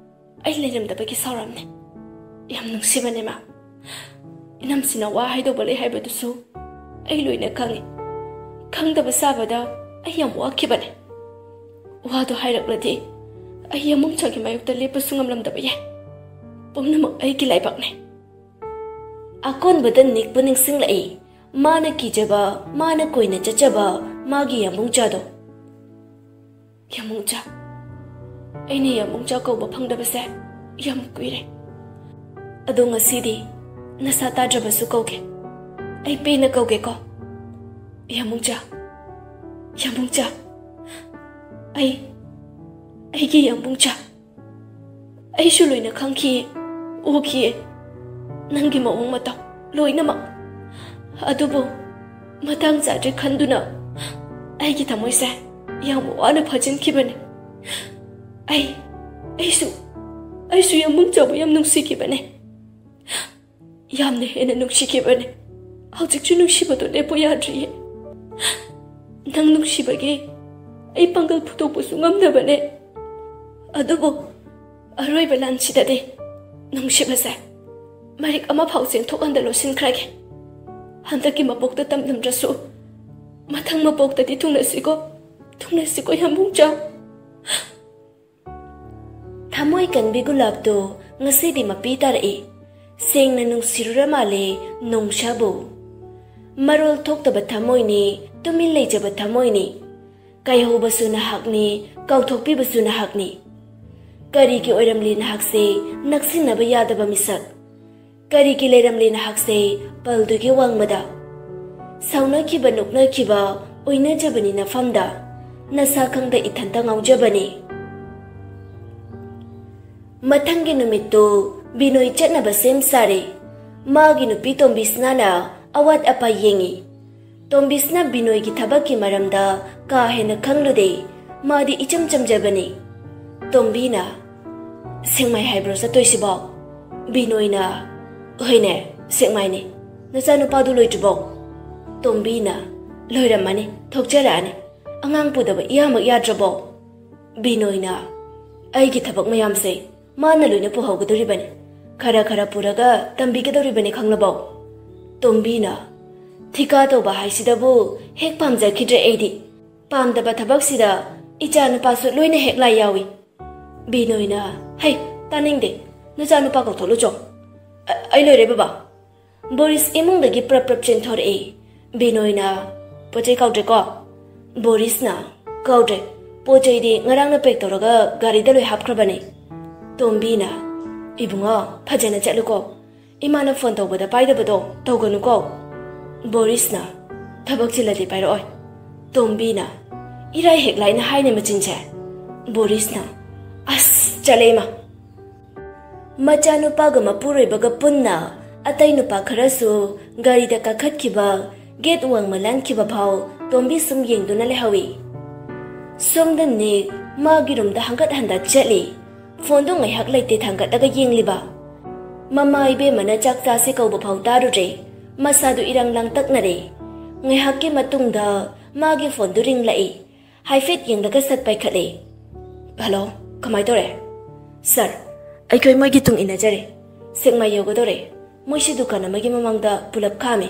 ꯑꯩ ꯂꯩꯔꯝꯗꯕꯒꯤ ꯁꯥꯎꯔꯝꯅꯦ꯫ ꯌꯥꯝ ꯅꯨꯡꯁꯤꯕꯅꯦ ꯃꯥ꯫ ꯏꯅꯝꯁꯤꯅ ꯋꯥ ꯍꯥꯏꯗꯧꯕ ꯂꯩ ꯍꯥꯏꯕꯗꯨꯁꯨ ꯑꯩ ꯂꯣꯏꯅ ꯈꯪꯉꯤ꯫ ꯈꯪꯗꯕ ꯁꯥꯕꯗ ꯑꯩ ꯌꯥꯝ ꯋꯥꯈꯤꯕꯅꯦ꯫ ꯋꯥꯗꯣ ꯍꯥꯏꯔꯛꯂꯗꯤ ꯑꯩ ꯌꯥꯝꯕꯨꯡꯆꯥꯒꯤ ꯃꯥꯌꯣꯛꯇ ꯂꯦꯞꯄꯁꯨ ꯉꯝꯂꯝꯗꯕ ꯌꯥꯏ꯫ ꯄꯨꯝꯅꯃꯛ ꯑꯩꯒꯤ ꯂꯥꯏꯕꯛꯅꯦ꯫ ꯑꯀꯣꯟꯕꯗ ꯅꯤꯛꯄꯨ ꯅꯤꯡꯁꯤꯡꯂꯛꯏ꯫ ꯃꯥꯅ ꯀꯤꯖꯕ, ꯃꯥꯅ ꯀꯣꯏꯅ ꯆꯠꯆꯕ ꯃꯥꯒꯤ ꯌꯥꯝꯕꯨꯡꯆꯥꯗꯣ꯫ ꯌꯥꯝꯕꯨꯡꯆꯥ꯫ ꯑꯩꯅ ꯌꯥꯝꯕꯨꯡꯆꯥ ꯀꯧꯕ ꯐꯪꯗꯕꯁꯦ ꯌꯥꯝ ꯀꯨꯏꯔꯦ꯫ ꯑꯗꯣ ꯉꯁꯤꯗꯤ ꯅꯁꯥ ꯇꯥꯗ꯭ꯔꯕꯁꯨ ꯀꯧꯒꯦ꯫ ꯑꯩ ꯄꯦꯟꯅ ꯀꯧꯒꯦꯀꯣ꯫ ꯌꯥꯝꯕꯨꯡꯆꯥ꯫ ꯌꯥꯝꯕꯨꯡꯆꯥ꯫ ꯑꯩ, ꯑꯩꯒꯤ ꯌꯥꯝꯕꯨꯡꯆꯥ꯫ ꯑꯩꯁꯨ ꯂꯣꯏꯅ ꯈꯪꯈꯤꯌꯦ, ꯎꯈꯤꯌꯦ, ꯅꯪꯒꯤ ꯃꯑꯣꯡ ꯃꯇꯧ ꯂꯣꯏꯅꯃꯛ꯫ ꯑꯗꯨꯕꯨ ꯃꯇꯥꯡ ꯆꯥꯗ꯭ꯔꯦ ꯈꯟꯗꯨꯅ ꯑꯩꯒꯤ ꯊꯃꯣꯏꯁꯦ ꯌꯥꯝ ꯋꯥꯅ ꯐꯥꯖꯤꯟꯈꯤꯕꯅꯦ꯫ ꯑꯩ, ꯑꯩꯁꯨ, ꯑꯩꯁꯨ ꯌꯥꯝꯕꯨꯡꯆꯥꯕꯨ ꯌꯥꯝ ꯅꯨꯡꯁꯤꯈꯤꯕꯅꯦ꯫ ꯌꯥꯝꯅ ꯍꯦꯟꯅ ꯅꯨꯡꯁꯤꯈꯤꯕꯅꯦ꯫ ꯍꯧꯖꯤꯛꯁꯨ ꯅꯨꯡꯁꯤꯕꯗꯣ ꯂꯦꯞꯄꯨ ꯌꯥꯗ꯭ꯔꯤꯌꯦ꯫ ꯅꯪ ꯅꯨꯡꯁꯤꯕꯒꯤ ꯑꯩ ꯄꯥꯡꯒꯜ ꯐꯨꯗꯣꯛꯄꯁꯨ ꯉꯝꯗꯕꯅꯦ꯫ ꯑꯗꯨꯕꯨ ꯑꯔꯣꯏꯕ ꯂꯥꯟꯁꯤꯗꯗꯤ ꯅꯨꯡꯁꯤꯕꯁꯦ ꯃꯔꯤꯛ ꯑꯃꯐꯥꯎ ꯆꯦꯟꯊꯣꯛꯍꯟꯗ ꯂꯣꯏꯁꯤꯟꯈ꯭ꯔꯒꯦ꯫ ꯍꯟꯗꯛꯀꯤ ꯃꯄꯣꯛꯇ ꯇꯝꯂꯝꯗ꯭ꯔꯁꯨ ꯃꯊꯪ ꯃꯄꯣꯛꯇꯗꯤ ꯊꯨꯡꯅꯁꯤꯀꯣ, ꯊꯨꯡꯅꯁꯤꯀꯣ ꯌꯥꯝꯕꯨꯡꯆꯥ꯫ ꯊꯃꯣꯏ ꯀꯟꯕꯤ ꯒꯨꯂꯥꯞꯇꯣ ꯉꯁꯤꯗꯤ ꯃꯄꯤ ꯇꯥꯔꯛꯏ꯫ ꯁꯦꯡꯅ ꯅꯨꯡꯁꯤꯔꯨꯔ ꯃꯥꯜꯂꯦ ꯅꯣꯡꯁꯥꯕꯨ꯫ ꯃꯔꯣꯜ ꯊꯣꯛꯇꯕ ꯊꯃꯣꯏꯅꯤ, ꯇꯨꯃꯤꯟ ꯂꯩꯖꯕ ꯊꯃꯣꯏꯅꯤ꯫ ꯀꯥꯏꯍꯧꯕꯁꯨ ꯅꯍꯥꯛꯅꯤ, ꯀꯥꯎꯊꯣꯛꯄꯤꯕꯁꯨ ꯅꯍꯥꯛꯅꯤ꯫ ꯀꯔꯤꯒꯤ ꯑꯣꯏꯔꯝꯂꯤ ꯅꯍꯥꯛꯁꯦ ꯅꯛꯁꯤꯟꯅꯕ ꯌꯥꯗꯕ ꯃꯤꯁꯛ? ꯀꯔꯤꯒꯤ ꯂꯩꯔꯝꯂꯤ ꯅꯍꯥꯛꯁꯦ ꯄꯜꯗꯨꯒꯤ ꯋꯥꯡꯃꯗ? ꯁꯥꯎꯅꯈꯤꯕ, ꯅꯣꯛꯅꯈꯤꯕ, ꯑꯣꯏꯅꯖꯕꯅꯤ ꯅꯐꯝꯗ, ꯅꯁꯥ ꯈꯪꯗ ꯏꯊꯟꯇ ꯉꯥꯎꯖꯕꯅꯤ꯫ ꯃꯊꯪꯒꯤ ꯅꯨꯃꯤꯠꯇꯨ ꯕꯤꯅꯣꯏ ꯆꯠꯅꯕ ꯁꯦꯝ ꯁꯥꯔꯦ꯫ ꯃꯥꯒꯤ ꯅꯨꯄꯤ ꯇꯣꯝꯕꯤꯁꯅꯥꯅ ꯑꯋꯥꯠ ꯑꯄꯥ ꯌꯦꯡꯉꯤ꯫ ꯇꯣꯝꯕꯤꯁꯅꯥ ꯕꯤꯅꯣꯏꯒꯤ ꯊꯕꯛꯀꯤ ꯃꯔꯝꯗ ꯀꯥ ꯍꯦꯟꯅ ꯈꯪꯂꯨꯗꯦ꯫ ꯃꯥꯗꯤ ꯏꯆꯝ ꯆꯝꯖꯕꯅꯤ꯫ ꯇꯣꯝꯕꯤꯅ, "ꯁꯦꯛꯃꯥꯏ ꯍꯥꯏꯕ꯭ꯔꯣ ꯆꯠꯇꯣꯏꯁꯤꯕꯣ?" ꯕꯤꯅꯣꯏꯅ, "ꯍꯣꯏꯅꯦ, ꯁꯦꯛꯃꯥꯏꯅꯦ꯫ ꯅꯆꯥꯅꯨꯄꯥꯗꯨ ꯂꯣꯏꯗ꯭ꯔꯤꯕꯣ?" ꯇꯣꯝꯕꯤꯅ, "ꯂꯣꯏꯔꯝꯃꯅꯤ, ꯊꯣꯛꯆꯔꯛꯑꯅꯤ꯫ ꯑꯉꯥꯡ ꯄꯨꯗꯕ ꯏꯌꯥꯃꯛ ꯌꯥꯗ꯭ꯔꯕꯣ?" ꯕꯤꯅꯣꯏꯅ, "ꯑꯩꯒꯤ ꯊꯕꯛ ꯃꯌꯥꯝꯁꯦ ꯃꯥꯅ ꯂꯣꯏꯅ ꯄꯨꯍꯧꯒꯗꯧꯔꯤꯕꯅꯤ꯫ ꯈꯔ ꯈꯔ ꯄꯨꯔꯒ ꯇꯝꯕꯤꯒꯗꯧꯔꯤꯕꯅꯤ, ꯈꯪꯂꯕꯣ?" ꯇꯣꯝꯕꯤꯅ, "ꯊꯤꯀꯥ ꯇꯧꯕ ꯍꯥꯏꯁꯤꯗꯕꯨ ꯍꯦꯛ ꯄꯥꯝꯖꯈꯤꯗ꯭ꯔꯦ ꯑꯩꯗꯤ꯫ ꯄꯥꯝꯗꯕ ꯊꯕꯛꯁꯤꯗ ꯏꯆꯥ ꯅꯨꯄꯥꯁꯨ ꯂꯣꯏꯅ ꯍꯦꯛ ꯂꯥꯏ ꯌꯥꯎꯏ꯫" ꯕꯤꯅꯣꯏꯅ, "ꯍꯩ, ꯇꯥꯅꯤꯡꯗꯦ꯫ ꯅꯆꯥ ꯅꯨꯄꯥ ꯀꯧꯊꯣꯛꯂꯨ ꯆꯣ꯫ ꯑ-, ꯑꯩ ꯂꯣꯏꯔꯦ ꯕꯕꯥ꯫" ꯕꯣꯔꯤꯁ ꯏꯃꯨꯡꯗꯒꯤ ꯄ꯭ꯔꯞ ꯄ꯭ꯔꯞ ꯆꯦꯟꯊꯣꯔꯛꯏ꯫ ꯕꯤꯅꯣꯏꯅ, "ꯄꯣꯠ ꯆꯩ ꯀꯥꯎꯗ꯭ꯔꯦꯀꯣ?" ꯕꯣꯔꯤꯁꯅ, "ꯀꯥꯎꯗ꯭ꯔꯦ꯫ ꯄꯣꯠ ꯆꯩꯗꯤ ꯉꯔꯥꯡꯅ ꯄꯦꯛ ꯇꯧꯔꯒ ꯒꯥꯔꯤꯗ ꯂꯣꯏ ꯍꯥꯞꯈ꯭ꯔꯕꯅꯦ꯫" ꯇꯣꯝꯕꯤꯅ, "ꯏꯕꯨꯡꯉꯣ, ꯐꯖꯅ ꯆꯠꯂꯨꯀꯣ꯫ ꯏꯃꯥꯅ ꯐꯣꯟ ꯇꯧꯕꯗ ꯄꯥꯏꯗꯕꯗꯣ ꯇꯧꯒꯅꯨꯀꯣ꯫" ꯕꯣꯔꯤꯁꯅ, "ꯊꯕꯛ ꯆꯤꯜꯂꯗꯤ ꯄꯥꯏꯔꯛꯑꯣꯏ꯫" ꯇꯣꯝꯕꯤꯅ, "ꯏꯔꯥꯏ ꯍꯦꯛ ꯂꯥꯏꯅ ꯍꯥꯏꯅꯦ ꯃꯆꯤꯟꯁꯦ꯫" ꯕꯣꯔꯤꯁꯅ, "ꯑꯁ, ꯆꯠꯂꯦ ꯏꯃꯥ!" ꯃꯆꯥꯅꯨꯄꯥꯒ ꯃꯄꯨꯔꯣꯏꯕꯒ ꯄꯨꯟꯅ ꯑꯇꯩ ꯅꯨꯄꯥ ꯈꯔꯁꯨ ꯒꯥꯔꯤꯗ ꯀꯥꯈꯠꯈꯤꯕ, ꯒꯦꯠ ꯋꯥꯡꯃ ꯂꯥꯟꯈꯤꯕ ꯐꯥꯎ ꯇꯣꯝꯕꯤ ꯁꯨꯝ ꯌꯦꯡꯗꯨꯅ ꯂꯩꯍꯧꯏ꯫ ꯁꯣꯝꯗ ꯅꯤꯛ ꯃꯥꯒꯤ ꯔꯨꯝꯗ ꯍꯪꯒꯠ ꯍꯟꯗ ꯆꯠꯂꯤ꯫ ꯐꯣꯟꯗꯣ ꯉꯥꯏꯍꯥꯛ ꯂꯩꯇꯦ ꯊꯥꯡꯒꯠꯂꯒ ꯌꯦꯡꯂꯤꯕ꯫ ꯃꯃꯥ ꯏꯕꯦꯝꯃꯅ ꯆꯥꯛ ꯆꯥꯁꯦ ꯀꯧꯕ ꯐꯥꯎ ꯇꯥꯔꯨꯗ꯭ꯔꯦ꯫ ꯃꯁꯥꯗꯨ ꯏꯔꯥꯡ ꯂꯥꯡꯇꯛꯅꯔꯦ꯫ ꯉꯥꯏꯍꯥꯛꯀꯤ ꯃꯇꯨꯡꯗ ꯃꯥꯒꯤ ꯐꯣꯟꯗꯨ ꯔꯤꯡꯂꯛꯏ꯫ ꯍꯥꯏꯐꯦꯠ ꯌꯦꯡꯂꯒ ꯁꯠ ꯄꯥꯏꯈꯠꯂꯦ꯫ "ꯍꯜꯂꯣ, ꯀꯃꯥꯏ ꯇꯧꯔꯦ?" "ꯁꯥꯔ, ꯑꯩꯈꯣꯏ ꯃꯣꯏꯒꯤ ꯇꯨꯡ ꯏꯟꯅꯖꯔꯦ꯫ ꯁꯦꯛꯃꯥꯏ ꯌꯧꯒꯗꯧꯔꯦ꯫ ꯃꯣꯏꯁꯤ ꯗꯨꯀꯥꯟ ꯑꯃꯒꯤ ꯃꯃꯥꯡꯗ ꯄꯨꯂꯞ ꯈꯥꯝꯃꯤ꯫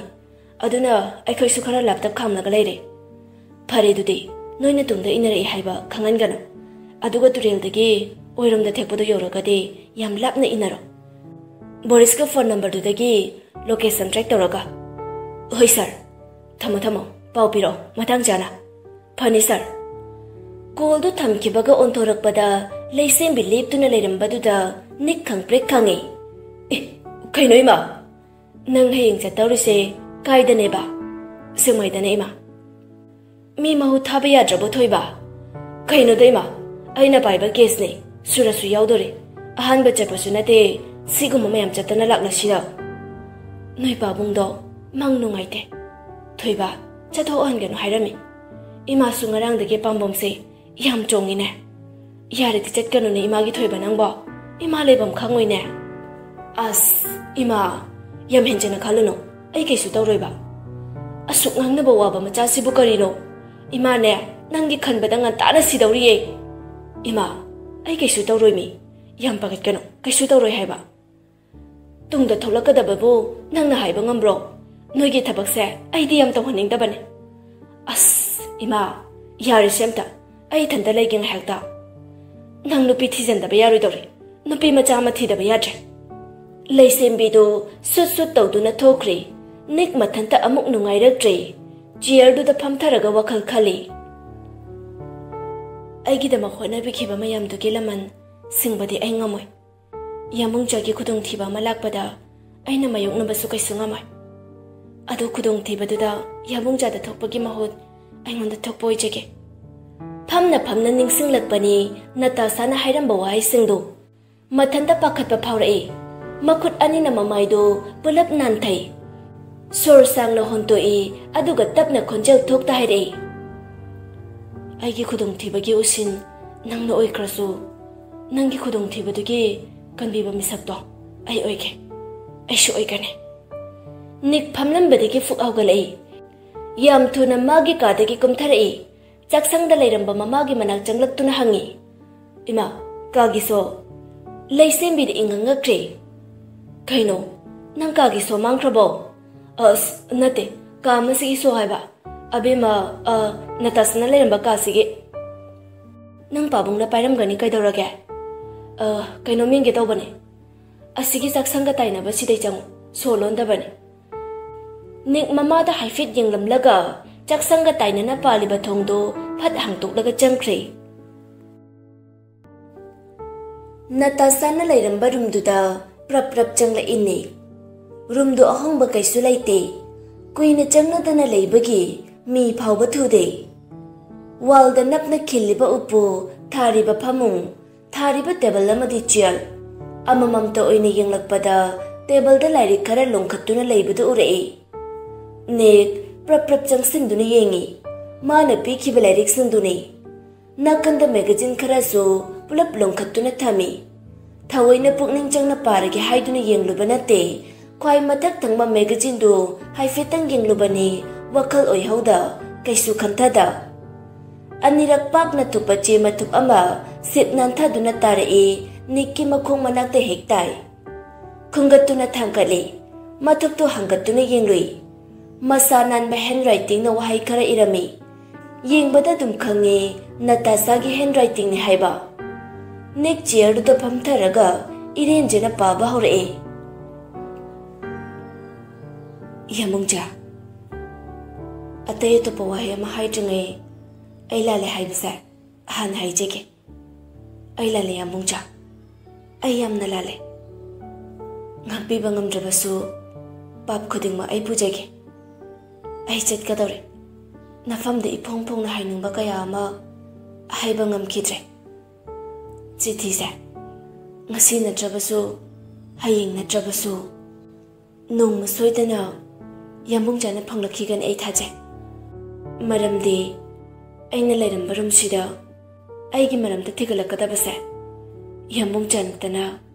ꯑꯗꯨꯅ ꯑꯩꯈꯣꯏꯁꯨ ꯈꯔ ꯂꯥꯞꯇꯛ ꯈꯥꯝꯂꯒ ꯂꯩꯔꯦ꯫" "ꯐꯔꯦ, ꯑꯗꯨꯗꯤ ꯅꯣꯏꯅ ꯇꯨꯡꯗ ꯏꯟꯅꯔꯛꯏ ꯍꯥꯏꯕ ꯈꯪꯍꯟꯒꯅꯨ꯫ ꯑꯗꯨꯒ ꯇꯨꯔꯦꯜꯗꯒꯤ ꯑꯣꯏꯔꯣꯝꯗ ꯊꯦꯛꯄꯗꯣ ꯌꯧꯔꯒꯗꯤ ꯌꯥꯝ ꯂꯥꯞꯅ ꯏꯟꯅꯔꯣ꯫ ꯕꯣꯔꯤꯁꯀ ꯐꯣꯟ ꯅꯝꯕꯔꯗꯨꯗꯒꯤ ꯂꯣꯀꯦꯁꯟ ꯇ꯭ꯔꯦꯛ ꯇꯧꯔꯒ꯫" "ꯍꯣꯏ ꯁꯥꯔ꯫ ꯊꯝꯃꯣ, ꯊꯝꯃꯣ꯫ ꯄꯥꯎ ꯄꯤꯔꯛꯑꯣ ꯃꯇꯥꯡ ꯆꯥꯅ꯫" "ꯐꯅꯤ ꯁꯥꯔ꯫" ꯀꯣꯜꯗꯨ ꯊꯝꯈꯤꯕꯒ ꯑꯣꯟꯊꯣꯔꯛꯄꯗ ꯂꯩꯁꯦꯝꯕꯤ ꯂꯦꯞꯇꯨꯅ ꯂꯩꯔꯝꯕꯗꯨꯗ ꯅꯤꯛ ꯈꯪꯄ꯭ꯔꯦꯛ ꯈꯪꯉꯤ꯫ "ꯑꯦ, ꯀꯩꯅꯣ ꯏꯃꯥ? ꯅꯪ ꯍꯌꯦꯡ ꯆꯠꯇꯧꯔꯤꯁꯦ ꯀꯥꯏꯗꯅꯦꯕ?" "ꯁꯦꯛꯃꯥꯏꯗꯅꯦ ꯏꯃꯥ꯫" ꯃꯤ ꯃꯍꯨꯠ ꯊꯥꯕ ꯌꯥꯗ꯭ꯔꯕꯣ, ꯊꯣꯏꯕ? ꯀꯩꯅꯣꯗ, ꯏꯃꯥ, ꯑꯩꯅ ꯄꯥꯏꯕ ꯀꯦꯁꯅꯦ, ꯁꯨꯔꯁꯨ ꯌꯥꯎꯗꯣꯔꯦ꯫ ꯑꯍꯥꯟꯕ ꯆꯠꯄꯁꯨ ꯅꯠꯇꯦ, ꯁꯤꯒꯨꯝꯕ ꯃꯌꯥꯝ ꯆꯠꯇꯅ ꯂꯥꯛꯂꯁꯤꯔ? ꯅꯣꯏ ꯄꯥꯕꯨꯡꯗꯣ ꯃꯪ ꯅꯨꯡꯉꯥꯏꯇꯦ꯫ ꯊꯣꯏꯕ, ꯆꯠꯊꯣꯛꯍꯟꯒꯅꯨ ꯍꯥꯏꯔꯝꯃꯤ꯫ ꯏꯃꯥꯁꯨ ꯉꯔꯥꯡꯗꯒꯤ ꯄꯥꯝꯕꯣꯝꯁꯦ ꯌꯥꯝ ꯆꯣꯡꯉꯤꯅꯦ꯫ ꯌꯥꯔꯗꯤ ꯆꯠꯀꯅꯨꯅꯦ, ꯏꯃꯥꯒꯤ ꯊꯣꯏꯕ, ꯅꯪꯕꯣ꯫ ꯏꯃꯥ ꯂꯩꯐꯝ ꯈꯪꯉꯣꯏꯅꯦ꯫ ꯑꯁ, ꯏꯃꯥ, ꯌꯥꯝ ꯍꯦꯟꯖꯅ ꯈꯜꯂꯨꯅꯨ꯫ ꯑꯩ ꯀꯩꯁꯨ ꯇꯧꯔꯣꯏꯕ꯫ ꯑꯁꯨꯛ ꯉꯥꯡꯅꯕ ꯋꯥꯕ ꯃꯆꯥꯁꯤꯕꯨ ꯀꯔꯤꯅꯣ? ꯏꯃꯥꯅꯦ, ꯅꯪꯒꯤ ꯈꯟꯕꯗ ꯉꯟꯇꯥꯅ ꯁꯤꯗꯧꯔꯤꯌꯦ꯫ ꯏꯃꯥ, ꯑꯩ ꯀꯩꯁꯨ ꯇꯧꯔꯣꯏꯃꯤ꯫ ꯌꯥꯝ ꯄꯥꯈꯠꯀꯅꯨ, ꯀꯩꯁꯨ ꯇꯧꯔꯣꯏ ꯍꯥꯏꯕ꯫ ꯇꯨꯡꯗ ꯊꯣꯛꯂꯛꯀꯗꯕꯕꯨ ꯅꯪꯅ ꯍꯥꯏꯕ ꯉꯝꯕ꯭ꯔꯣ? ꯅꯣꯏꯒꯤ ꯊꯕꯛꯁꯦ ꯑꯩꯗꯤ ꯌꯥꯝ ꯇꯧꯍꯟꯅꯤꯡꯗꯕꯅꯦ꯫ ꯑꯁ, ꯏꯃꯥ, ꯌꯥꯔꯤꯁꯦ ꯑꯝꯇ꯫ ꯑꯩ ꯏꯊꯟꯇ ꯂꯩꯒꯦ ꯉꯥꯏꯍꯥꯛꯇ꯫ ꯅꯪ ꯅꯨꯄꯤ ꯊꯤꯖꯤꯟꯗꯕ ꯌꯥꯔꯣꯏꯗꯧꯔꯦ꯫ ꯅꯨꯄꯤ ꯃꯆꯥ ꯑꯃ ꯊꯤꯗꯕ ꯌꯥꯗ꯭ꯔꯦ꯫ ꯂꯩꯁꯦꯝꯕꯤꯗꯨ ꯁꯨꯠ ꯁꯨꯠ ꯇꯧꯗꯨꯅ ꯊꯣꯛꯈ꯭ꯔꯦ꯫ ꯅꯤꯛ ꯃꯊꯟꯇ ꯑꯃꯨꯛ ꯅꯨꯡꯉꯥꯏꯔꯛꯇ꯭ꯔꯦ꯫ ꯆꯤꯌꯔꯗꯨꯗ ꯐꯝꯊꯔꯒ ꯋꯥꯈꯜ ꯈꯜꯂꯤ꯫ ꯑꯩꯒꯤꯗꯃꯛ ꯍꯣꯠꯅꯕꯤꯈꯤꯕ ꯃꯌꯥꯝꯗꯨꯒꯤ ꯂꯃꯟ ꯁꯤꯡꯕꯗꯤ ꯑꯩ ꯉꯝꯃꯣꯏ꯫ ꯌꯥꯝꯕꯨꯡꯆꯥꯒꯤ ꯈꯨꯗꯣꯡꯊꯤꯕ ꯑꯃ ꯂꯥꯛꯄꯗ ꯑꯩꯅ ꯃꯥꯌꯣꯛꯅꯕꯁꯨ ꯀꯩꯁꯨ ꯉꯝꯃꯣꯏ꯫ ꯑꯗꯨ ꯈꯨꯗꯣꯡꯊꯤꯕꯗꯨꯗ ꯌꯥꯝꯕꯨꯡꯆꯥꯗ ꯊꯣꯛꯄꯒꯤ ꯃꯍꯨꯠ ꯑꯩꯉꯣꯟꯗ ꯊꯣꯛꯄ ꯑꯣꯏꯖꯒꯦ꯫ ꯐꯝꯅ ꯐꯝꯅ ꯅꯤꯡꯁꯤꯡꯂꯛꯄꯅꯤ ꯅꯇꯥꯁꯥꯅ ꯍꯥꯏꯔꯝꯕ ꯋꯥꯍꯩꯁꯤꯡꯗꯨ꯫ ꯃꯊꯟꯇ ꯄꯥꯈꯠꯄ ꯐꯥꯎꯔꯛꯏ꯫ ꯃꯈꯨꯠ ꯑꯅꯤꯅ ꯃꯃꯥꯏꯗꯨ ꯄꯨꯂꯞ ꯅꯥꯟꯊꯩ꯫ ꯁꯣꯔ ꯁꯥꯡꯅ ꯍꯣꯟꯇꯣꯛꯏ, ꯑꯗꯨꯒ ꯇꯞꯅ ꯈꯣꯟꯖꯦꯜ ꯊꯣꯛꯇ ꯍꯥꯏꯔꯛꯏ, "ꯑꯩꯒꯤ ꯈꯨꯗꯣꯡꯊꯤꯕꯒꯤ ꯎꯁꯤꯟ ꯅꯪꯅ ꯑꯣꯏꯈ꯭ꯔꯁꯨ, ꯅꯪꯒꯤ ꯈꯨꯗꯣꯡꯊꯤꯕꯗꯨꯒꯤ ꯀꯟꯕꯤꯕ ꯃꯤꯁꯛꯇꯣ ꯑꯩ ꯑꯣꯏꯒꯦ꯫ ꯑꯩꯁꯨ ꯑꯣꯏꯒꯅꯤ꯫" ꯅꯤꯛ ꯐꯝꯂꯝꯕꯗꯒꯤ ꯐꯨꯛ ꯍꯧꯒꯠꯂꯛꯏ꯫ ꯌꯥꯝ ꯊꯨꯅ ꯃꯥꯒꯤ ꯀꯥꯗꯒꯤ ꯀꯨꯝꯊꯔꯛꯏ꯫ ꯆꯥꯛꯁꯪꯗ ꯂꯩꯔꯝꯕ ꯃꯃꯥꯒꯤ ꯃꯅꯥꯛ ꯆꯪꯂꯛꯇꯨꯅ ꯍꯪꯉꯤ, "ꯏꯃꯥ, ꯀꯥꯒꯤ ꯁꯣ?" ꯂꯩꯁꯦꯝꯕꯤꯗ ꯏꯉꯛ ꯉꯛꯈ꯭ꯔꯦ꯫ "ꯀꯩꯅꯣ, ꯅꯪ ꯀꯥꯒꯤ ꯁꯣ ꯃꯥꯡꯈ꯭ꯔꯕꯣ?" "ꯑꯁ, ꯅꯠꯇꯦ, ꯀꯥ ꯑꯃꯁꯤꯒꯤ ꯁꯣ ꯍꯥꯏꯕ꯫ ꯑꯕꯦꯝꯃ, ꯑ, ꯅꯇꯥꯁꯥꯅ ꯂꯩꯔꯝꯕ ꯀꯥꯁꯤꯒꯤ꯫" "ꯅꯪ ꯄꯥꯕꯨꯡꯅ ꯄꯥꯏꯔꯝꯒꯅꯤ, ꯀꯩꯗꯧꯔꯒꯦ?" "ꯑ, ꯀꯩꯅꯣꯝ ꯌꯦꯡꯒꯦ ꯇꯧꯕꯅꯦ꯫ ꯑꯁꯤꯒꯤ ꯆꯥꯛꯁꯪꯒ ꯇꯥꯏꯅꯕꯁꯤꯗꯩ ꯆꯪꯉꯨ, ꯁꯣ ꯂꯣꯟꯗꯕꯅꯦ꯫" ꯅꯤꯛ ꯃꯃꯥꯗ ꯍꯥꯏꯐꯦꯠ ꯌꯦꯡꯂꯝꯂꯒ ꯆꯥꯛꯁꯪꯒ ꯇꯥꯏꯅꯅ ꯄꯥꯜꯂꯤꯕ ꯊꯣꯡꯗꯣ ꯐꯠ ꯍꯥꯡꯇꯣꯛꯂꯒ ꯆꯪꯈ꯭ꯔꯦ꯫ ꯅꯇꯥꯁꯥꯅ ꯂꯩꯔꯝꯕ ꯔꯨꯝꯗꯨꯗ ꯄ꯭ꯔꯞ ꯄ꯭ꯔꯞ ꯆꯪꯂꯛꯏꯅꯦ꯫ ꯔꯨꯝꯗꯨ ꯑꯍꯣꯡꯕ ꯀꯩꯁꯨ ꯂꯩꯇꯦ꯫ ꯀꯨꯏꯅ ꯆꯪꯅꯗꯅ ꯂꯩꯕꯒꯤ ꯃꯤ ꯐꯥꯎꯕ ꯊꯨꯗꯦ꯫ ꯋꯥꯜꯗ ꯅꯞꯅ ꯈꯤꯜꯂꯤꯕ ꯎꯄꯨ, ꯊꯥꯔꯤꯕ ꯐꯃꯨꯡ, ꯊꯥꯔꯤꯕ ꯇꯦꯕꯜ ꯑꯃꯗꯤ ꯆꯤꯌꯔ, ꯑꯃꯃꯝꯇ ꯑꯣꯏꯅ ꯌꯦꯡꯂꯛꯄꯗ ꯇꯦꯕꯜꯗ ꯂꯥꯏꯔꯤꯛ ꯈꯔ ꯂꯣꯡꯈꯠꯇꯨꯅ ꯂꯩꯕꯗꯨ ꯎꯔꯛꯏ꯫ ꯅꯤꯛ ꯄ꯭ꯔꯞ ꯄ꯭ꯔꯞ ꯆꯪꯁꯤꯟꯗꯨꯅ ꯌꯦꯡꯏ꯫ ꯃꯥꯅ ꯄꯤꯈꯤꯕ ꯂꯥꯏꯔꯤꯛꯁꯤꯡꯗꯨꯅꯤ꯫ ꯅꯥꯀꯟꯗ ꯃꯦꯒꯥꯖꯤꯟ ꯈꯔꯁꯨ ꯄꯨꯂꯞ ꯂꯣꯡꯈꯠꯇꯨꯅ ꯊꯝꯃꯤ꯫ ꯊꯑꯣꯏꯅ ꯄꯨꯛꯅꯤꯡ ꯆꯪꯅ ꯄꯥꯔꯒꯦ ꯍꯥꯏꯗꯨꯅ ꯌꯦꯡꯂꯨꯕ ꯅꯠꯇꯦ꯫ ꯈ꯭ꯋꯥꯏ ꯃꯊꯛ ꯊꯪꯕ ꯃꯦꯒꯥꯖꯤꯟꯗꯨ ꯍꯥꯏꯐꯦꯠꯇꯪ ꯌꯦꯡꯂꯨꯕꯅꯤ, ꯋꯥꯈꯜ ꯑꯣꯏꯍꯧꯗ, ꯀꯩꯁꯨ ꯈꯟꯊꯗ꯫ ꯑꯅꯤꯔꯛ ꯄꯥꯛꯅ ꯊꯨꯞꯄ ꯆꯦ ꯃꯊꯨꯞ ꯑꯃ ꯁꯤꯠ ꯅꯥꯟꯊꯗꯨꯅ ꯇꯥꯔꯛꯏ, ꯅꯤꯛꯀꯤ ꯃꯈꯣꯡ ꯃꯅꯥꯛꯇ ꯍꯦꯛ ꯇꯥꯏ꯫ ꯈꯨꯝꯒꯠꯇꯨꯅ ꯊꯥꯡꯒꯠꯂꯤ꯫ ꯃꯊꯛꯇꯨ ꯍꯥꯡꯒꯠꯇꯨꯅ ꯌꯦꯡꯂꯨꯏ꯫ ꯃꯁꯥ ꯅꯥꯟꯕ ꯍꯦꯟ ꯔꯥꯏꯇꯤꯡꯅ ꯋꯥꯍꯩ ꯈꯔ ꯏꯔꯝꯃꯤ꯫ ꯌꯦꯡꯕꯗ ꯑꯗꯨꯝ ꯈꯪꯉꯤ, ꯅꯇꯥꯁꯥꯒꯤ ꯍꯦꯟ ꯔꯥꯏꯇꯤꯡꯅꯤ ꯍꯥꯏꯕ꯫ ꯅꯤꯛ ꯆꯤꯌꯔꯗꯨꯗ ꯐꯝꯊꯔꯒ ꯏꯔꯦꯟꯖꯅ ꯄꯥꯕ ꯍꯧꯔꯛꯑꯦ꯫ ꯌꯥꯃꯨꯡꯖꯥ, ꯑꯇꯩ ꯑꯇꯣꯞꯄ ꯋꯥꯍꯩ ꯑꯃ ꯍꯥꯏꯗ꯭ꯔꯤꯉꯩ ꯑꯩ ꯂꯥꯜꯂꯦ ꯍꯥꯏꯕꯁꯦ ꯑꯍꯥꯟꯅ ꯍꯥꯏꯖꯒꯦ꯫ ꯑꯩ ꯂꯥꯜꯂꯦ, ꯌꯥꯃꯨꯡꯖꯥ꯫ ꯑꯩ ꯌꯥꯝꯅ ꯂꯥꯜꯂꯦ꯫ ꯉꯥꯛꯄꯤꯕ ꯉꯝꯗ꯭ꯔꯕꯁꯨ ꯄꯥꯞ ꯈꯨꯗꯤꯡꯃꯛ ꯑꯩ ꯄꯨꯖꯒꯦ꯫ ꯑꯩ ꯆꯠꯀꯗꯧꯔꯦ꯫ ꯅꯐꯝꯗ ꯏꯐꯣꯡ ꯐꯣꯡꯅ ꯍꯥꯏꯅꯤꯡꯕ ꯀꯌꯥ ꯑꯃ ꯍꯥꯏꯕ ꯉꯝꯈꯤꯗ꯭ꯔꯦ꯫ ꯆꯤꯊꯤꯁꯦ ꯉꯁꯤ ꯅꯠꯇ꯭ꯔꯕꯁꯨ, ꯍꯌꯦꯡ ꯅꯠꯇ꯭ꯔꯕꯁꯨ, ꯅꯣꯡꯃ ꯁꯣꯏꯗꯅ ꯌꯥꯝꯕꯨꯡꯖꯥꯅ ꯐꯪꯂꯛꯈꯤꯒꯅꯤ, ꯑꯩ ꯊꯥꯖꯩ꯫ ꯃꯔꯝꯗꯤ ꯑꯩꯅ ꯂꯩꯔꯝꯕ ꯔꯨꯝꯁꯤꯗ ꯑꯩꯒꯤ ꯃꯔꯝꯗ ꯊꯤꯒꯠꯂꯛꯀꯗꯕꯁꯦ ꯌꯥꯝꯕꯨꯡꯖꯥ ꯅꯠꯇꯅ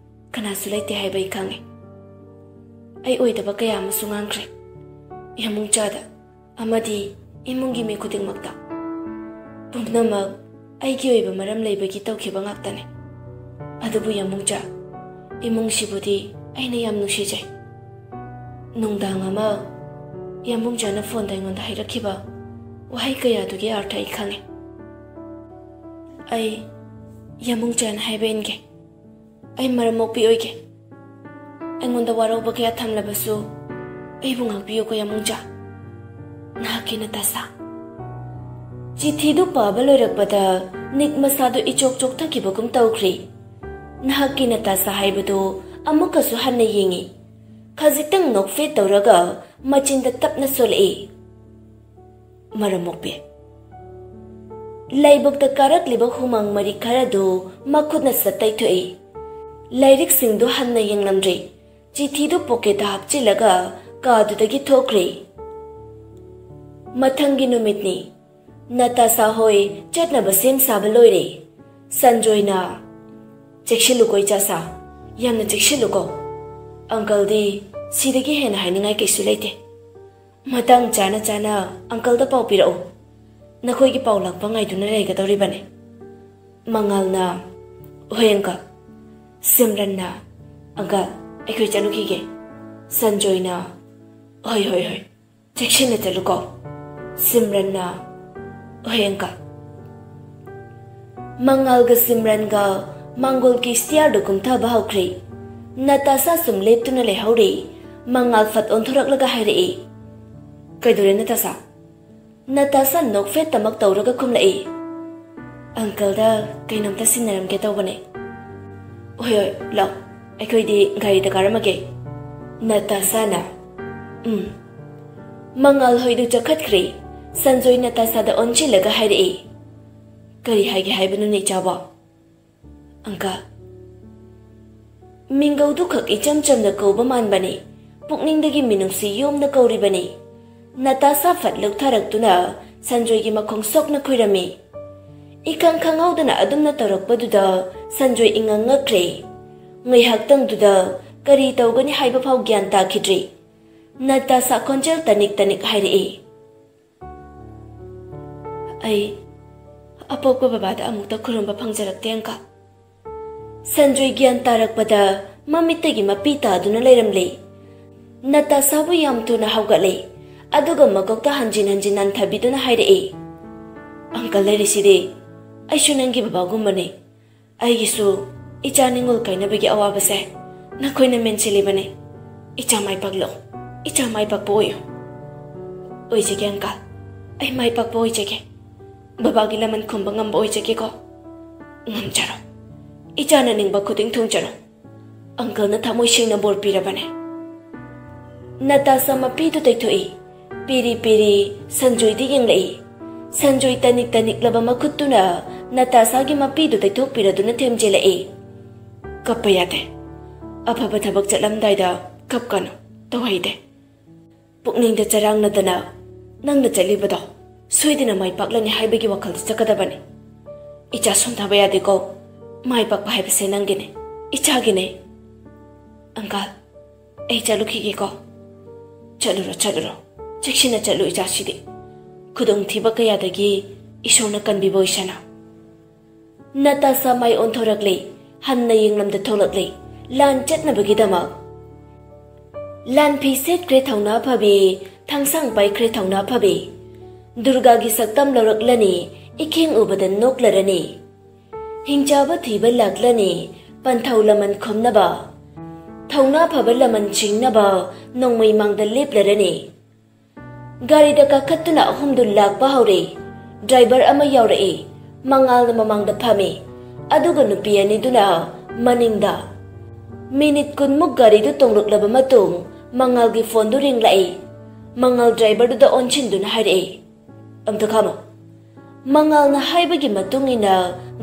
ꯀꯅꯥꯁꯨ ꯂꯩꯇꯦ ꯍꯥꯏꯕ ꯑꯩ ꯈꯪꯉꯦ꯫ ꯑꯩ ꯑꯣꯏꯗꯕ ꯀꯌꯥ ꯑꯃꯁꯨ ꯉꯥꯡꯈ꯭ꯔꯦ ꯌꯥꯝꯕꯨꯡꯖꯥꯗ ꯑꯃꯗꯤ ꯏꯃꯨꯡꯒꯤ ꯃꯤ ꯈꯨꯗꯤꯡꯃꯛꯇ꯫ ꯄꯨꯝꯅꯃꯛ ꯑꯩꯒꯤ ꯑꯣꯏꯕ ꯃꯔꯝ ꯂꯩꯕꯒꯤ ꯇꯧꯈꯤꯕ ꯉꯥꯛꯇꯅꯤ꯫ ꯑꯗꯨꯕꯨ ꯌꯥꯝꯕꯨꯡꯖꯥ, ꯏꯃꯨꯡꯁꯤꯕꯨꯗꯤ ꯑꯩꯅ ꯌꯥꯝ ꯅꯨꯡꯁꯤꯖꯩ꯫ ꯅꯨꯡꯗꯥꯡ ꯑꯃ ꯌꯥꯝꯕꯨꯡꯖꯥꯅ ꯐꯣꯟꯗ ꯑꯩꯉꯣꯟꯗ ꯍꯥꯏꯔꯛꯈꯤꯕ ꯋꯥꯍꯩ ꯀꯌꯥꯗꯨꯒꯤ ꯑꯥꯔꯊ ꯑꯩ ꯈꯪꯉꯦ꯫ ꯑꯩ ꯌꯥꯝꯕꯨꯡꯖꯥꯅ ꯍꯥꯏꯕ ꯏꯟꯒꯦ꯫ ꯑꯩ ꯃꯔꯝ ꯃꯣꯛꯄꯤ ꯑꯣꯏꯒꯦ꯫ ꯑꯩꯉꯣꯟꯗ ꯋꯥꯔꯧꯕ ꯀꯌꯥ ꯊꯝꯂꯕꯁꯨ ꯑꯩꯕꯨ ꯉꯥꯛꯄꯤꯌꯨꯀꯣ ꯌꯥꯝꯕꯨꯡꯖꯥ꯫ ꯅꯍꯥꯛꯀꯤ ꯅꯇꯥꯁꯥ꯫ ꯆꯤꯊꯤꯗꯨ ꯄꯥꯕ ꯂꯣꯏꯔꯛꯄꯗ ꯅꯤꯛ ꯃꯁꯥꯗꯨ ꯏꯆꯣꯛ ꯆꯣꯛꯊꯈꯤꯕꯒꯨꯝ ꯇꯧꯈ꯭ꯔꯦ꯫ ꯅꯍꯥꯛꯀꯤ ꯅꯇꯥꯁꯥ ꯍꯥꯏꯕꯗꯨ ꯑꯃꯨꯛꯀꯁꯨ ꯍꯟꯅ ꯌꯦꯡꯉꯤ꯫ ꯈꯖꯤꯛꯇꯪ ꯅꯣꯛꯐꯦꯠ ꯇꯧꯔꯒ ꯃꯆꯤꯟꯗ ꯇꯞꯅ ꯁꯣꯜꯂꯛꯏ꯫ ꯃꯔꯝ ꯃꯣꯛꯄꯤ꯫ ꯂꯩꯕꯨꯛꯇ ꯀꯥꯔꯛꯂꯤꯕ ꯍꯨꯃꯥꯡ ꯃꯔꯤ ꯈꯔꯗꯨ ꯃꯈꯨꯠꯅ ꯁꯠ ꯇꯩꯊꯣꯛꯏ꯫ ꯂꯥꯏꯔꯤꯛꯁꯤꯡꯗꯨ ꯍꯟꯅ ꯌꯦꯡꯂꯝꯗ꯭ꯔꯤ꯫ ꯆꯤꯊꯤꯗꯨ ꯄꯣꯀꯦꯠꯇ ꯍꯥꯞꯆꯤꯜꯂꯒ ꯀꯥꯗꯨꯗꯒꯤ ꯊꯣꯛꯈ꯭ꯔꯦ꯫ ꯃꯊꯪꯒꯤ ꯅꯨꯃꯤꯠꯅꯤ꯫ ꯅꯇꯥꯁꯥ ꯍꯣꯏ ꯆꯠꯅꯕ ꯁꯦꯝ ꯁꯥꯕ ꯂꯣꯏꯔꯦ꯫ ꯁꯟꯖꯣꯏꯅ, "ꯆꯦꯛꯁꯤꯜꯂꯨꯀꯣ ꯏꯆꯥꯁꯥ, ꯌꯥꯝꯅ ꯆꯦꯛꯁꯤꯜꯂꯨꯀꯣ꯫ ꯑꯪꯀꯜꯗꯤ ꯁꯤꯗꯒꯤ ꯍꯦꯟꯅ ꯍꯥꯏꯅꯤꯡꯉꯥꯏ ꯀꯩꯁꯨ ꯂꯩꯇꯦ꯫ ꯃꯇꯥꯡ ꯆꯥꯅ ꯆꯥꯅ ꯑꯪꯀꯜꯗ ꯄꯥꯎ ꯄꯤꯔꯛꯎ꯫ ꯅꯈꯣꯏꯒꯤ ꯄꯥꯎ ꯂꯥꯛꯄ ꯉꯥꯏꯗꯨꯅ ꯂꯩꯒꯗꯧꯔꯤꯕꯅꯤ꯫" ꯃꯉꯥꯜꯅ, "ꯍꯣꯏ ꯑꯪꯀꯜ꯫" ꯁꯤꯝꯔꯟꯅ, "ꯑꯪꯀꯜ, ꯑꯩꯈꯣꯏ ꯆꯠꯂꯨꯈꯤꯒꯦ꯫" ꯁꯟꯖꯣꯏꯅ, "ꯍꯣꯏ, ꯍꯣꯏ, ꯍꯣꯏ, ꯆꯦꯛꯁꯤꯟꯅ ꯆꯠꯂꯨꯀꯣ꯫" ꯁꯤꯝꯔꯟꯅ, "ꯍꯣꯏ ꯑꯪꯀꯜ꯫" ꯃꯉꯥꯜꯒ ꯁꯤꯝꯔꯟꯒ ꯃꯥꯡꯒꯣꯜꯒꯤ ꯁ꯭ꯇꯤꯌꯥꯔꯗꯨ ꯀꯨꯝꯊꯕ ꯍꯧꯈ꯭ꯔꯦ꯫ ꯅꯇꯥꯁꯥ ꯁꯨꯝ ꯂꯦꯞꯇꯨꯅ ꯂꯩꯍꯧꯔꯦ꯫ ꯃꯉꯥꯜ ꯐꯠ ꯑꯣꯟꯊꯣꯔꯛꯂꯒ ꯍꯥꯏꯔꯛꯏ, "ꯀꯩꯗꯧꯔꯦ ꯅꯇꯥꯁꯥ?" ꯅꯇꯥꯁꯥ ꯅꯣꯛꯐꯦꯠꯇꯃꯛ ꯇꯧꯔꯒ ꯈꯨꯝꯂꯛꯏ, "ꯑꯪꯀꯜꯗ ꯀꯩꯅꯣꯝꯇ ꯁꯤꯟꯅꯔꯝꯒꯦ ꯇꯧꯕꯅꯦ꯫" "ꯍꯣꯏ, ꯍꯣꯏ, ꯂꯥꯛꯑꯣ, ꯑꯩꯈꯣꯏꯗꯤ ꯒꯥꯔꯤꯗ ꯀꯥꯔꯝꯃꯒꯦ꯫" ꯅꯇꯥꯁꯥꯅ, "ꯎꯝ꯫" ꯃꯉꯥꯜ ꯍꯣꯏꯗꯨ ꯆꯠꯈꯠꯈ꯭ꯔꯦ꯫ ꯁꯟꯖꯣꯏ ꯅꯇꯥꯁꯥꯗ ꯑꯣꯟꯁꯤꯜꯂꯒ ꯍꯥꯏꯔꯛꯏ, "ꯀꯔꯤ ꯍꯥꯏꯒꯦ ꯍꯥꯏꯕꯅꯣꯅꯦ ꯏꯆꯥꯕꯣ?" "ꯑꯪꯀꯜ꯫" ꯃꯤꯡꯒꯧꯗꯨ ꯈꯛ ꯏꯆꯝ ꯆꯝꯅ ꯀꯧꯕ ꯃꯥꯟꯕꯅꯤ꯫ ꯄꯨꯛꯅꯤꯡꯗꯒꯤ ꯃꯤꯅꯨꯡꯁꯤ ꯌꯣꯝꯅ ꯀꯧꯔꯤꯕꯅꯤ꯫ ꯅꯇꯥꯁꯥ ꯐꯠ ꯂꯨꯞꯊꯔꯛꯇꯨꯅ ꯁꯟꯖꯣꯏꯒꯤ ꯃꯈꯣꯡ ꯁꯣꯛꯅ ꯈꯨꯏꯔꯝꯃꯤ꯫ ꯏꯈꯪ ꯈꯪꯍꯧꯗꯅ ꯑꯗꯨꯝꯅ ꯇꯧꯔꯛꯄꯗꯨꯗ ꯁꯟꯖꯣꯏ ꯏꯉꯛ ꯉꯛꯈ꯭ꯔꯦ꯫ ꯉꯥꯏꯍꯥꯛꯇꯪꯗꯨꯗ ꯀꯔꯤ ꯇꯧꯒꯅꯤ ꯍꯥꯏꯕ ꯐꯥꯎ ꯒ꯭ꯌꯥꯟ ꯇꯥꯈꯤꯗ꯭ꯔꯤ꯫ ꯅꯇꯥꯁꯥ ꯈꯣꯟꯖꯦꯜ ꯇꯅꯤꯛ ꯇꯅꯤꯛ ꯍꯥꯏꯔꯛꯏ, "ꯑꯩ ꯑꯄꯣꯛꯄ ꯕꯕꯥꯗ ꯑꯃꯨꯛꯇ ꯈꯨꯔꯨꯝꯕ ꯐꯪꯖꯔꯛꯇꯦ, ꯑꯪꯀꯜ꯫" ꯁꯟꯖꯣꯏ ꯒ꯭ꯌꯥꯟ ꯇꯥꯔꯛꯄꯗ ꯃꯃꯤꯠꯇꯒꯤ ꯃꯄꯤ ꯇꯥꯗꯨꯅ ꯂꯩꯔꯝꯂꯦ꯫ ꯅꯇꯥꯁꯥꯕꯨ ꯌꯥꯝ ꯊꯨꯅ ꯍꯧꯒꯠꯂꯦ, ꯑꯗꯨꯒ ꯃꯀꯣꯛꯇ ꯍꯟꯖꯤꯟ ꯍꯟꯖꯤꯟ ꯅꯟꯊꯕꯤꯗꯨꯅ ꯍꯥꯏꯔꯛꯏ, "ꯑꯪꯀꯜ ꯂꯩꯔꯤꯁꯤꯗꯤ, ꯑꯩꯁꯨ ꯅꯪꯒꯤ ꯕꯕꯥꯒꯨꯝꯕꯅꯤ꯫ ꯑꯩꯒꯤꯁꯨ ꯏꯆꯥ ꯅꯤꯡꯉꯣꯜ ꯀꯥꯏꯅꯕꯒꯤ ꯑꯋꯥꯕꯁꯦ ꯅꯈꯣꯏꯅ ꯃꯦꯟꯁꯤꯜꯂꯤꯕꯅꯤ꯫ ꯏꯆꯥ ꯃꯥꯏ ꯄꯥꯛꯂꯣ, ꯏꯆꯥ ꯃꯥꯏ ꯄꯥꯛꯄ ꯑꯣꯏꯌꯨ꯫" "ꯑꯣꯏꯖꯒꯦ ꯑꯪꯀꯜ, ꯑꯩ ꯃꯥꯏ ꯄꯥꯛꯄ ꯑꯣꯏꯖꯒꯦ꯫ ꯕꯕꯥꯒꯤ ꯂꯃꯟ ꯈꯨꯝꯕ ꯉꯝꯕ ꯑꯣꯏꯖꯒꯦꯀꯣ꯫" "ꯉꯝꯖꯔꯣ꯫ ꯏꯆꯥꯅ ꯅꯤꯡꯕ ꯈꯨꯗꯤꯡ ꯊꯨꯡꯖꯔꯣ꯫ ꯑꯪꯀꯜꯅ ꯊꯃꯣꯏ ꯁꯦꯡꯅ ꯕꯣꯔ ꯄꯤꯔꯕꯅꯦ꯫" ꯅꯇꯥꯁꯥ ꯃꯄꯤꯗꯨ ꯇꯩꯊꯣꯛꯏ꯫ ꯄꯤꯔꯤ ꯄꯤꯔꯤ ꯁꯟꯖꯣꯏꯗ ꯌꯦꯡꯂꯛꯏ꯫ ꯁꯟꯖꯣꯏ ꯇꯅꯤꯛ ꯇꯅꯤꯛꯂꯕ ꯃꯈꯨꯠꯇꯨꯅ ꯅꯇꯥꯁꯥꯒꯤ ꯃꯄꯤꯗꯨ ꯇꯩꯊꯣꯛꯄꯤꯔꯗꯨꯅ ꯊꯦꯝꯖꯤꯜꯂꯛꯏ꯫ "ꯀꯞꯄ ꯌꯥꯗꯦ꯫ ꯑꯐꯕ ꯊꯕꯛ ꯆꯠꯂꯝꯗꯥꯏꯗ ꯀꯞꯀꯅꯨ꯫ ꯇꯧꯍꯩꯗꯦ꯫ ꯄꯨꯛꯅꯤꯡꯗ ꯆꯔꯥꯡꯅꯗꯅ ꯅꯪꯅ ꯆꯠꯂꯤꯕꯗꯣ ꯁꯣꯏꯗꯅ ꯃꯥꯏ ꯄꯥꯛꯂꯅꯤ ꯍꯥꯏꯕꯒꯤ ꯋꯥꯈꯜꯗ ꯆꯠꯀꯗꯕꯅꯤ꯫ ꯏꯆꯥ ꯁꯣꯟꯊꯕ ꯌꯥꯗꯦꯀꯣ꯫ ꯃꯥꯏ ꯄꯥꯛꯄ ꯍꯥꯏꯕꯁꯦ ꯅꯪꯒꯤꯅꯦ, ꯏꯆꯥꯒꯤꯅꯦ꯫ ꯑꯪꯀꯜ, ꯑꯩ ꯆꯠꯂꯨꯈꯤꯒꯦꯀꯣ꯫" "ꯆꯠꯂꯨꯔꯣ, ꯆꯠꯂꯨꯔꯣ꯫ ꯆꯦꯛꯁꯤꯟꯅ ꯆꯠꯂꯨ ꯏꯆꯥꯁꯤꯗꯤ꯫ ꯈꯨꯗꯣꯡꯊꯤꯕ ꯀꯌꯥꯗꯒꯤ ꯏꯁꯣꯔꯅ ꯀꯟꯕꯤꯕ ꯑꯣꯏꯁꯅꯨ꯫" ꯅꯇꯥꯁꯥ ꯃꯥꯏ ꯑꯣꯟꯊꯣꯔꯛꯂꯦ꯫ ꯍꯟꯅ ꯌꯦꯡꯂꯝꯗ ꯊꯣꯛꯂꯛꯂꯦ꯫ ꯂꯥꯟ ꯆꯠꯅꯕꯒꯤꯗꯃꯛ꯫ ꯂꯥꯟꯐꯤ ꯁꯦꯠꯈ꯭ꯔꯦ ꯊꯧꯅꯥ ꯐꯕꯤ, ꯊꯥꯡꯁꯥꯡ ꯄꯥꯏꯈ꯭ꯔꯦ ꯊꯧꯅꯥ ꯐꯕꯤ꯫ ꯗꯨꯔꯒꯥꯒꯤ ꯁꯛꯇꯝ ꯂꯧꯔꯛꯂꯅꯤ, ꯏꯈꯦꯡ ꯎꯕꯗ ꯅꯣꯛꯂꯔꯅꯤ꯫ ꯍꯤꯡꯆꯥꯕ ꯊꯤꯕ ꯂꯥꯛꯂꯅꯤ, ꯄꯟꯊꯧ ꯂꯃꯟ ꯈꯣꯝꯅꯕ꯫ ꯊꯧꯅꯥ ꯐꯕ ꯂꯃꯟ ꯆꯤꯡꯅꯕ ꯅꯣꯡꯃꯩ ꯃꯥꯡꯗ ꯂꯦꯞꯂꯔꯅꯤ꯫ ꯒꯥꯔꯤꯗ ꯀꯥꯈꯠꯇꯨꯅ ꯑꯍꯨꯝꯗꯨ ꯂꯥꯛꯄ ꯍꯧꯔꯦ꯫ ꯗ꯭ꯔꯥꯏꯚꯔ ꯑꯃ ꯌꯥꯎꯔꯛꯏ꯫ ꯃꯉꯥꯜꯅ ꯃꯃꯥꯡꯗ ꯐꯝꯃꯤ, ꯑꯗꯨꯒ ꯅꯨꯄꯤ ꯑꯅꯤꯗꯨꯅ ꯃꯅꯤꯡꯗ꯫ ꯃꯤꯅꯤꯠ ꯀꯨꯟꯃꯨꯛ ꯒꯥꯔꯤꯗꯨ ꯇꯣꯡꯂꯛꯂꯕ ꯃꯇꯨꯡ ꯃꯉꯥꯜꯒꯤ ꯐꯣꯟꯗꯨ ꯔꯤꯡ ꯂꯥꯛꯏ꯫ ꯃꯉꯥꯜ ꯗ꯭ꯔꯥꯏꯚꯔꯗꯨꯗ ꯑꯣꯟꯁꯤꯟꯗꯨꯅ ꯍꯥꯏꯔꯛꯏ, "ꯑꯝꯇ ꯈꯥꯝꯃꯣ꯫" ꯃꯉꯥꯜꯅ ꯍꯥꯏꯕꯒꯤ ꯃꯇꯨꯡ ꯏꯟꯅ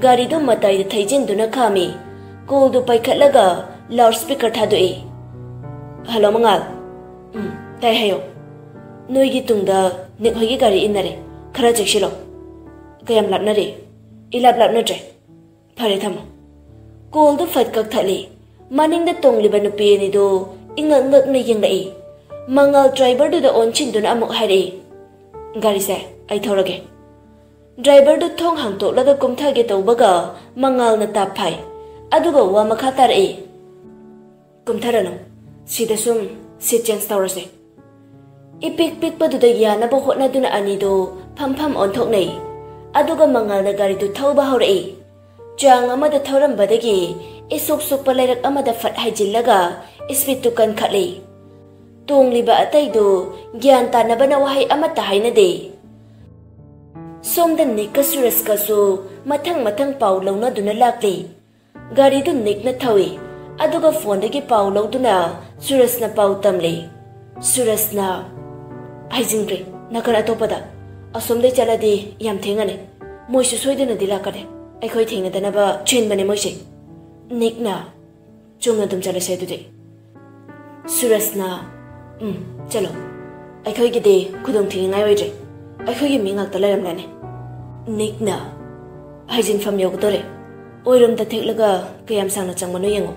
ꯒꯥꯔꯤꯗꯨ ꯃꯇꯥꯏꯗ ꯊꯩꯖꯤꯟꯗꯨꯅ ꯈꯥꯝꯃꯤ꯫ ꯀꯣꯜꯗꯨ ꯄꯥꯏꯈꯠꯂꯒ ꯂꯥꯎꯗ ꯁ꯭ꯄꯤꯀꯔ ꯊꯥꯗꯣꯛꯏ꯫ "ꯍꯜꯂꯣ ꯃꯉꯥꯜ꯫" "ꯎꯝ, ꯇꯥꯏ, ꯍꯥꯏꯌꯣ꯫" "ꯅꯣꯏꯒꯤ ꯇꯨꯡꯗ ꯅꯤꯛ ꯍꯣꯏꯒꯤ ꯒꯥꯔꯤ ꯏꯟꯅꯔꯦ꯫ ꯈꯔ ꯆꯦꯛꯁꯤꯜꯂꯣ꯫" "ꯀꯌꯥꯝ ꯂꯥꯞꯅꯔꯤ?" "ꯏꯂꯥꯞ ꯂꯥꯞꯅꯗ꯭ꯔꯦ꯫" "ꯐꯔꯦ, ꯊꯝꯃꯣ꯫" ꯀꯣꯜꯗꯨ ꯐꯠ ꯀꯛꯊꯠꯂꯤ꯫ ꯃꯅꯤꯡꯗ ꯇꯣꯡꯂꯤꯕ ꯅꯨꯄꯤ ꯑꯅꯤꯗꯨ ꯏꯉꯛ ꯉꯛꯅ ꯌꯦꯡꯂꯛꯏ꯫ ꯃꯉꯥꯜ ꯗ꯭ꯔꯥꯏꯚꯔꯗꯨꯗ ꯑꯣꯟꯁꯤꯟꯗꯨꯅ ꯑꯃꯨꯛ ꯍꯥꯏꯔꯛꯏ, "ꯒꯥꯔꯤꯁꯦ ꯑꯩ ꯊꯧꯔꯒꯦ꯫" ꯗ꯭ꯔꯥꯏꯚꯔꯗꯨ ꯊꯣꯡ ꯍꯥꯡꯇꯣꯛꯂꯒ ꯀꯨꯝꯊꯒꯦ ꯇꯧꯕꯒ ꯃꯉꯥꯜꯅ ꯇꯥꯞ ꯐꯥꯏ꯫ ꯑꯗꯨꯒ ꯋꯥ ꯃꯈꯥ ꯇꯥꯔꯛꯏ, "ꯀꯨꯝꯊꯔꯅꯨ꯫ ꯁꯤꯗ ꯁꯨꯝ ꯁꯤꯠ ꯆꯦꯟꯖ ꯇꯧꯔꯁꯦ꯫" ꯏꯄꯤꯛ ꯄꯤꯛꯄꯗꯨꯗ ꯌꯥꯅꯕ ꯍꯣꯠꯅꯗꯨꯅ ꯑꯅꯤꯗꯨ ꯐꯝꯐꯝ ꯑꯣꯟꯊꯣꯛꯅꯩ꯫ ꯑꯗꯨꯒ ꯃꯉꯥꯜꯅ ꯒꯥꯔꯤꯗꯨ ꯊꯧꯕ ꯍꯧꯔꯛꯏ꯫ ꯆꯥꯡ ꯑꯃꯗ ꯊꯧꯔꯝꯕꯗꯒꯤ ꯏꯁꯨꯛ ꯁꯨꯛꯄ ꯂꯩꯔꯛ ꯑꯃꯗ ꯐꯠ ꯍꯥꯏꯖꯤꯜꯂꯒ ꯏꯁꯄꯤꯠꯇꯨ ꯀꯟꯈꯠꯂꯤ꯫ ꯇꯣꯡꯂꯤꯕ ꯑꯇꯩꯗꯨ ꯒ꯭ꯌꯥꯟ ꯇꯥꯅꯕꯅ ꯋꯥꯍꯩ ꯑꯃꯠꯇ ꯍꯥꯏꯅꯗꯦ꯫ ꯁꯣꯝꯗ ꯅꯤꯛꯀ ꯁꯨꯔꯖꯀꯁꯨ ꯃꯊꯪ ꯃꯊꯪ ꯄꯥꯎ ꯂꯧꯅꯗꯨꯅ ꯂꯥꯛꯂꯤ꯫ ꯒꯥꯔꯤꯗꯨ ꯅꯤꯛꯅ ꯊꯧꯏ, ꯑꯗꯨꯒ ꯐꯣꯟꯗꯒꯤ ꯄꯥꯎ ꯂꯧꯗꯨꯅ ꯁꯨꯔꯖꯅ ꯄꯥꯎ ꯇꯝꯂꯤ꯫ ꯁꯨꯔꯖꯅ, ꯍꯥꯏꯖꯤꯟꯈ꯭ꯔꯦ ꯅꯥꯀꯟ ꯑꯇꯣꯞꯄꯗ꯫ ꯑꯁꯣꯝꯗꯩ ꯆꯠꯂꯗꯤ ꯌꯥꯝ ꯊꯦꯡꯉꯅꯤ꯫ ꯃꯣꯏꯁꯨ ꯁꯣꯏꯗꯅꯗꯤ ꯂꯥꯛꯀꯅꯤ꯫ ꯑꯩꯈꯣꯏ ꯊꯦꯡꯅꯗꯅꯕ ꯆꯦꯟꯕꯅꯦ ꯃꯣꯏꯁꯦ꯫ ꯅꯤꯛꯅ ꯆꯨꯝꯅ ꯑꯗꯨꯝ ꯆꯠꯂꯁꯦ ꯑꯗꯨꯗꯤ꯫ ꯁꯨꯔꯖꯅ, "ꯎꯝ, ꯆꯠꯂꯣ꯫ ꯑꯩꯈꯣꯏꯒꯤꯗꯤ ꯈꯨꯗꯣꯡ ꯊꯤꯅꯤꯡꯉꯥꯏ ꯑꯣꯏꯗ꯭ꯔꯦ꯫ ꯑꯩꯈꯣꯏꯒꯤ ꯃꯤ ꯉꯥꯛꯇ ꯂꯩꯔꯝꯂꯅꯤ꯫" ꯅꯤꯛꯅ ꯍꯥꯏꯖꯤꯟꯐꯝ ꯌꯧꯒꯗꯧꯔꯦ꯫ ꯑꯣꯏꯔꯣꯝꯗ ꯊꯦꯛꯂꯒ ꯀꯌꯥꯝ ꯁꯥꯡꯅ ꯆꯪꯕꯅꯣ ꯌꯦꯡꯉꯣ꯫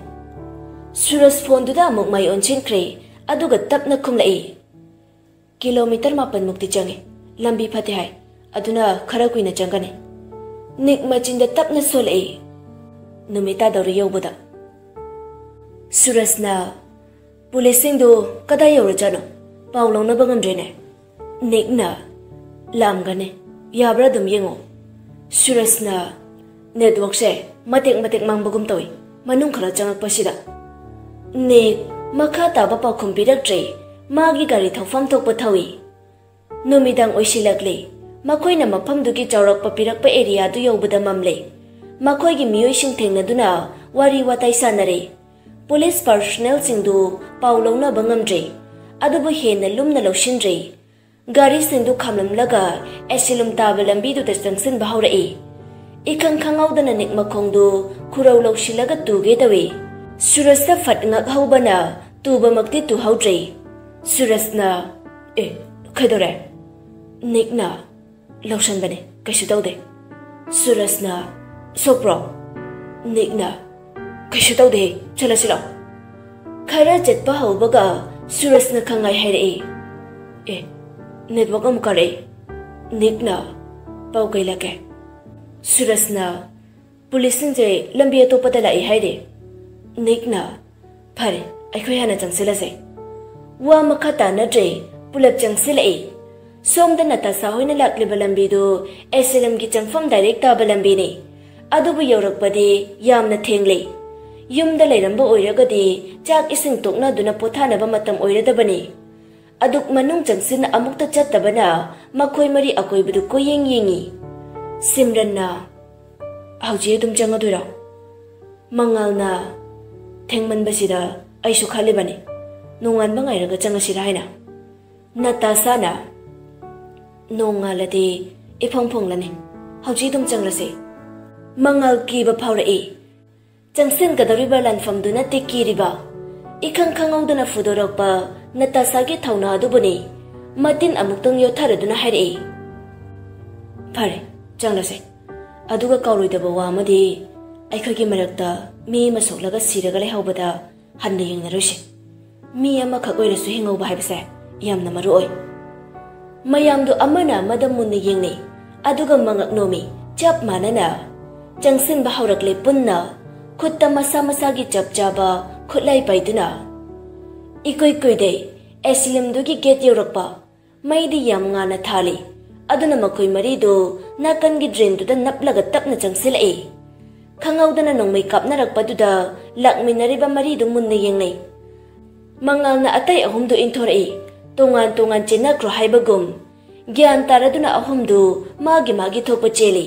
ꯁꯨꯔꯖ ꯐꯣꯟꯗꯨꯗ ꯑꯃꯨꯛ ꯃꯥꯏ ꯑꯣꯟꯁꯤꯟꯈ꯭ꯔꯦ, ꯑꯗꯨꯒ ꯇꯞꯅ ꯈꯨꯝꯂꯛꯏ꯫ "ꯀꯤꯂꯣꯃꯤꯇꯔ ꯃꯥꯄꯟ ꯃꯨꯛꯇꯤ ꯆꯪꯉꯤ꯫ ꯂꯝꯕꯤ ꯐꯠꯇꯦ ꯍꯥꯏ꯫ ꯑꯗꯨꯅ ꯈꯔ ꯀꯨꯏꯅ ꯆꯪꯒꯅꯤ꯫" ꯅꯤꯛ ꯃꯆꯤꯟꯗ ꯇꯞꯅ ꯁꯣꯜꯂꯛꯏ꯫ ꯅꯨꯃꯤꯠ ꯇꯥꯗꯧꯔꯦ ꯌꯧꯕꯗ꯫ ꯁꯨꯔꯖꯅ, "ꯄꯨꯂꯤꯁꯁꯤꯡꯗꯨ ꯀꯗꯥꯏ ꯌꯧꯔꯖꯥꯠꯅꯣ? ꯄꯥꯎ ꯂꯧꯅꯕ ꯉꯝꯗ꯭ꯔꯦꯅꯦ꯫" ꯅꯤꯛꯅ, "ꯂꯥꯝꯒꯅꯤ꯫ ꯌꯥꯕ꯭ꯔꯥ ꯑꯗꯨꯝ ꯌꯦꯡꯉꯣ꯫" ꯁꯨꯔꯖꯅ, "ꯅꯦꯠꯋꯥꯛꯁꯦ ꯃꯇꯦꯛ ꯃꯇꯦꯛ ꯃꯥꯡꯕꯒꯨꯝ ꯇꯧꯏ, ꯃꯅꯨꯡ ꯈꯔ ꯆꯪꯉꯛꯄꯁꯤꯗ꯫" ꯅꯤꯛ ꯃꯈꯥ ꯇꯥꯕ ꯄꯥꯎꯈꯨꯝ ꯄꯤꯔꯛꯇ꯭ꯔꯦ꯫ ꯃꯥꯒꯤ ꯒꯥꯔꯤ ꯊꯧꯐꯝ ꯊꯣꯛꯄ ꯊꯧꯏ꯫ ꯅꯨꯃꯤꯗꯥꯡ ꯑꯣꯏꯁꯤꯜꯂꯛꯂꯦ꯫ ꯃꯈꯣꯏꯅ ꯃꯐꯝꯗꯨꯒꯤ ꯆꯥꯎꯔꯥꯛꯄ ꯄꯤꯔꯛꯄ ꯑꯦꯔꯤꯌꯥꯗꯨ ꯌꯧꯕꯗ ꯃꯝꯂꯦ꯫ ꯃꯈꯣꯏꯒꯤ ꯃꯤꯑꯣꯏꯁꯤꯡ ꯊꯦꯡꯅꯗꯨꯅ ꯋꯥꯔꯤ ꯋꯥꯇꯥꯏ ꯁꯥꯟꯅꯔꯦ꯫ ꯄꯨꯂꯤꯁ ꯄꯥꯔꯁꯣꯅꯦꯜꯁꯤꯡꯗꯨ ꯄꯥꯎ ꯂꯧꯅꯕ ꯉꯝꯗ꯭ꯔꯦ, ꯑꯗꯨꯕꯨ ꯍꯦꯟꯅ ꯂꯨꯝꯅ ꯂꯧꯁꯤꯟꯗ꯭ꯔꯦ꯫ ꯒꯥꯔꯤꯁꯤꯡꯗꯨ ꯈꯥꯝꯂꯝꯂꯒ ꯑꯦꯁꯤꯂꯨꯝ ꯇꯥꯕ ꯂꯝꯕꯤꯗꯨꯗ ꯆꯪꯁꯤꯟꯕ ꯍꯧꯔꯛꯏ꯫ ꯏꯈꯪ ꯈꯪꯍꯧꯗꯅ ꯅꯤꯛ ꯃꯈꯣꯡꯗꯨ ꯈꯨꯔꯧ ꯂꯧꯁꯤꯜꯂꯒ ꯇꯨꯒꯦ ꯇꯧꯏ꯫ ꯁꯨꯔꯖꯇ ꯐꯠ ꯉꯛꯍꯧꯕꯅ ꯇꯨꯕꯃꯛꯇꯤ ꯇꯨꯍꯧꯗ꯭ꯔꯦ꯫ ꯁꯨꯔꯖꯅ, "ꯑꯦ, ꯀꯩꯗꯧꯔꯦ?" ꯅꯤꯛꯅ, "ꯂꯧꯁꯟꯕꯅꯦ, ꯀꯩꯁꯨ ꯇꯧꯗꯦ꯫" ꯁꯨꯔꯖꯅ, "ꯁꯣꯛꯄ꯭ꯔꯣ?" ꯅꯤꯛꯅ, "ꯀꯩꯁꯨ ꯇꯧꯗꯦ, ꯆꯠꯂꯁꯤ ꯂꯥꯛꯑꯣ꯫" ꯈꯔ ꯆꯠꯄ ꯍꯧꯕꯒ ꯁꯨꯔꯖꯅ ꯈꯪꯉꯥꯏ ꯍꯥꯏꯔꯛꯏ꯫ "ꯑꯦ, ꯅꯦꯠꯋꯥꯛ ꯑꯃꯨꯛ ꯀꯥꯔꯛꯏ꯫" ꯅꯤꯛꯅ, "ꯄꯥꯎ ꯀꯩ ꯂꯥꯛꯀꯦ?" ꯁꯨꯔꯖꯅ, "ꯄꯨꯂꯤꯁꯁꯤꯡꯁꯦ ꯂꯝꯕꯤ ꯑꯇꯣꯞꯄꯗ ꯂꯥꯛꯏ ꯍꯥꯏꯔꯤ꯫" ꯅꯤꯛꯅ, "ꯐꯔꯦ, ꯑꯩꯈꯣꯏ ꯍꯥꯟꯅ ꯆꯪꯁꯤꯜꯂꯁꯦ꯫" ꯋꯥ ꯃꯈꯥ ꯇꯥꯅꯗ꯭ꯔꯦ, ꯄꯨꯂꯞ ꯆꯪꯁꯤꯜꯂꯛꯏ꯫ ꯁꯣꯝꯗ ꯅꯇꯥꯁꯥ ꯍꯣꯏꯅ ꯂꯥꯛꯂꯤꯕ ꯂꯝꯕꯤꯗꯨ ꯑꯦꯁꯤꯂꯝꯒꯤ ꯆꯪꯐꯝ ꯗꯥꯏꯔꯦꯛ ꯇꯥꯕ ꯂꯝꯕꯤꯅꯤ꯫ ꯑꯗꯨꯕꯨ ꯌꯧꯔꯛꯄꯗꯤ ꯌꯥꯝꯅ ꯊꯦꯡꯂꯦ꯫ ꯌꯨꯝꯗ ꯂꯩꯔꯝꯕ ꯑꯣꯏꯔꯒꯗꯤ ꯆꯥꯛ ꯏꯁꯤꯡ ꯇꯣꯛꯅꯗꯨꯅ ꯄꯣꯊꯥꯅꯕ ꯃꯇꯝ ꯑꯣꯏꯔꯗꯕꯅꯤ꯫ ꯑꯗꯨꯛ ꯃꯅꯨꯡ ꯆꯪꯁꯤꯟꯅ ꯑꯃꯨꯛꯇ ꯆꯠꯇꯕꯅ ꯃꯈꯣꯏ ꯃꯔꯤ ꯑꯀꯣꯏꯕꯗꯨ ꯀꯣꯏꯌꯦꯡ ꯌꯦꯡꯉꯤ꯫ ꯁꯤꯝꯔꯟꯅ, "ꯍꯧꯖꯤꯛ ꯑꯗꯨꯝ ꯆꯪꯉꯗꯣꯏꯔꯣ?" ꯃꯉꯥꯜꯅ, "ꯊꯦꯡꯃꯟꯕꯁꯤꯗ ꯑꯩꯁꯨ ꯈꯜꯂꯤꯕꯅꯤ, ꯅꯣꯡꯉꯥꯟꯕ ꯉꯥꯏꯔꯒ ꯆꯪꯉꯁꯤꯔꯥ ꯍꯥꯏꯅ꯫" ꯅꯇꯥꯁꯥꯅ, "ꯅꯣꯡꯉꯥꯜꯂꯗꯤ ꯏꯐꯣꯡ ꯐꯣꯡꯂꯅꯤ꯫ ꯍꯧꯖꯤꯛ ꯑꯗꯨꯝ ꯆꯪꯂꯁꯤ꯫" ꯃꯉꯥꯜ ꯀꯤꯕ ꯐꯥꯎꯔꯛꯏ꯫ ꯆꯪꯁꯤꯟꯒꯗꯧꯔꯤꯕ ꯂꯥꯟꯐꯝꯗꯨ ꯅꯠꯇꯦ ꯀꯤꯔꯤꯕ꯫ ꯏꯈꯪ ꯈꯪꯍꯧꯗꯅ ꯐꯨꯗꯣꯔꯛꯄ ꯅꯇꯥꯁꯥꯒꯤ ꯊꯧꯅꯥ ꯑꯗꯨꯕꯨꯅꯤ ꯃꯇꯤꯟ ꯑꯃꯨꯛꯇꯪ ꯌꯣꯠꯊꯔꯗꯨꯅ ꯍꯥꯏꯔꯛꯏ, "ꯐꯔꯦ, ꯆꯪꯂꯁꯦ꯫ ꯑꯗꯨꯒ ꯀꯥꯎꯔꯣꯏꯗꯕ ꯋꯥ ꯑꯃꯗꯤ, ꯑꯩꯈꯣꯏꯒꯤ ꯃꯔꯛꯇ ꯃꯤ ꯑꯃ ꯁꯣꯛꯂꯒ ꯁꯤꯔꯒ ꯂꯩꯍꯧꯕꯗ ꯍꯟꯅ ꯌꯦꯡꯅꯔꯣꯏꯁꯦ꯫ ꯃꯤ ꯑꯃꯈꯛ ꯑꯣꯏꯔꯁꯨ ꯍꯤꯡꯍꯧꯕ ꯍꯥꯏꯕꯁꯦ ꯌꯥꯝꯅ ꯃꯔꯨ ꯑꯣꯏ꯫" ꯃꯌꯥꯝꯗꯨ ꯑꯃꯅ ꯑꯃꯗ ꯃꯨꯟꯅ ꯌꯦꯡꯅꯩ, ꯑꯗꯨꯒ ꯃꯉꯛ ꯅꯣꯝꯃꯤ꯫ ꯆꯞ ꯃꯥꯟꯅꯅ ꯆꯪꯁꯤꯟꯕ ꯍꯧꯔꯛꯂꯦ ꯄꯨꯟꯅ꯫ ꯈꯨꯠꯇ ꯃꯁꯥ ꯃꯁꯥꯒꯤ ꯆꯞ ꯆꯥꯕ ꯈꯨꯠꯂꯥꯏ ꯄꯥꯏꯗꯨꯅ꯫ ꯏꯀꯨꯏ ꯀꯨꯏꯗꯦ, ꯑꯦꯁꯤꯂꯝꯗꯨꯒꯤ ꯒꯦꯠ ꯌꯧꯔꯛꯄ꯫ ꯃꯩꯗꯤ ꯌꯥꯝ ꯉꯥꯟꯅ ꯊꯥꯜꯂꯤ꯫ ꯑꯗꯨꯅ ꯃꯈꯣꯏ ꯃꯔꯤꯗꯨ ꯅꯥꯀꯟꯒꯤ ꯗ꯭ꯔꯦꯟꯗꯨꯗ ꯅꯞꯂꯒ ꯇꯞꯅ ꯆꯪꯁꯤꯜꯂꯛꯏ꯫ ꯈꯪꯍꯧꯗꯅ ꯅꯣꯡꯃꯩ ꯀꯥꯞꯅꯔꯛꯄꯗꯨꯗ ꯂꯥꯛꯃꯤꯟꯅꯔꯤꯕ ꯃꯔꯤꯗꯨ ꯃꯨꯟꯅ ꯌꯦꯡꯅꯩ꯫ ꯃꯉꯥꯜꯅ ꯑꯇꯩ ꯑꯍꯨꯝꯗꯨ ꯏꯟꯊꯣꯔꯛꯏ꯫ ꯇꯣꯉꯥꯟ ꯇꯣꯉꯥꯟ ꯆꯦꯟꯅꯈ꯭ꯔꯣ ꯍꯥꯏꯕꯒꯨꯝ꯫ ꯒ꯭ꯌꯥꯟ ꯇꯥꯔꯗꯨꯅ ꯑꯍꯨꯝꯗꯨ ꯃꯥꯒꯤ ꯃꯥꯒꯤ ꯊꯣꯛꯄ ꯆꯦꯜꯂꯤ꯫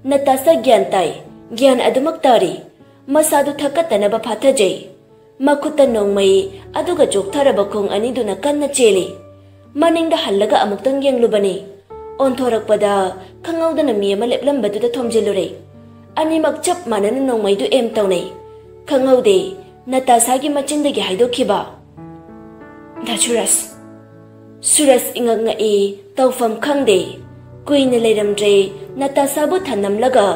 ꯅꯇꯥꯁꯥ ꯒ꯭ꯌꯥꯟ ꯇꯥꯏ꯫ ꯒ꯭ꯌꯥꯟ ꯑꯗꯨꯃꯛ ꯇꯥꯔꯤ꯫ ꯃꯁꯥꯗꯨ ꯊꯛꯀꯠꯇꯅꯕ ꯐꯥꯊꯖꯩ꯫ ꯃꯈꯨꯠꯇ ꯅꯣꯡꯃꯩ, ꯑꯗꯨꯒ ꯆꯣꯛꯊꯔꯕ ꯈꯣꯡ ꯑꯅꯤꯗꯨꯅ ꯀꯟꯅ ꯆꯦꯜꯂꯤ꯫ ꯃꯅꯤꯡꯗ ꯍꯜꯂꯒ ꯑꯃꯨꯛꯇꯪ ꯌꯦꯡꯂꯨꯕꯅꯤ꯫ ꯑꯣꯟꯊꯣꯔꯛꯄꯗ ꯈꯪꯍꯧꯗꯅ ꯃꯤ ꯑꯃ ꯂꯦꯞꯂꯝꯕꯗꯨꯗ ꯊꯣꯝꯖꯤꯜꯂꯨꯔꯦ꯫ ꯑꯅꯤꯃꯛ ꯆꯞ ꯃꯥꯟꯅꯅ ꯅꯣꯡꯃꯩꯗꯨ ꯑꯦꯝ ꯇꯧꯅꯩ꯫ ꯈꯪꯍꯧꯗꯦ, ꯅꯇꯥꯁꯥꯒꯤ ꯃꯆꯤꯟꯗꯒꯤ ꯍꯥꯏꯗꯣꯛꯈꯤꯕ, "ꯗꯥ ꯁꯨꯔꯖ!" ꯁꯨꯔꯖ ꯏꯉꯛ ꯉꯛꯏ, ꯇꯧꯐꯝ ꯈꯪꯗꯦ꯫ ꯀꯨꯏꯅ ꯂꯩꯔꯝꯗ꯭ꯔꯦ, ꯅꯇꯥꯁꯥꯕꯨ ꯊꯅꯝꯂꯒ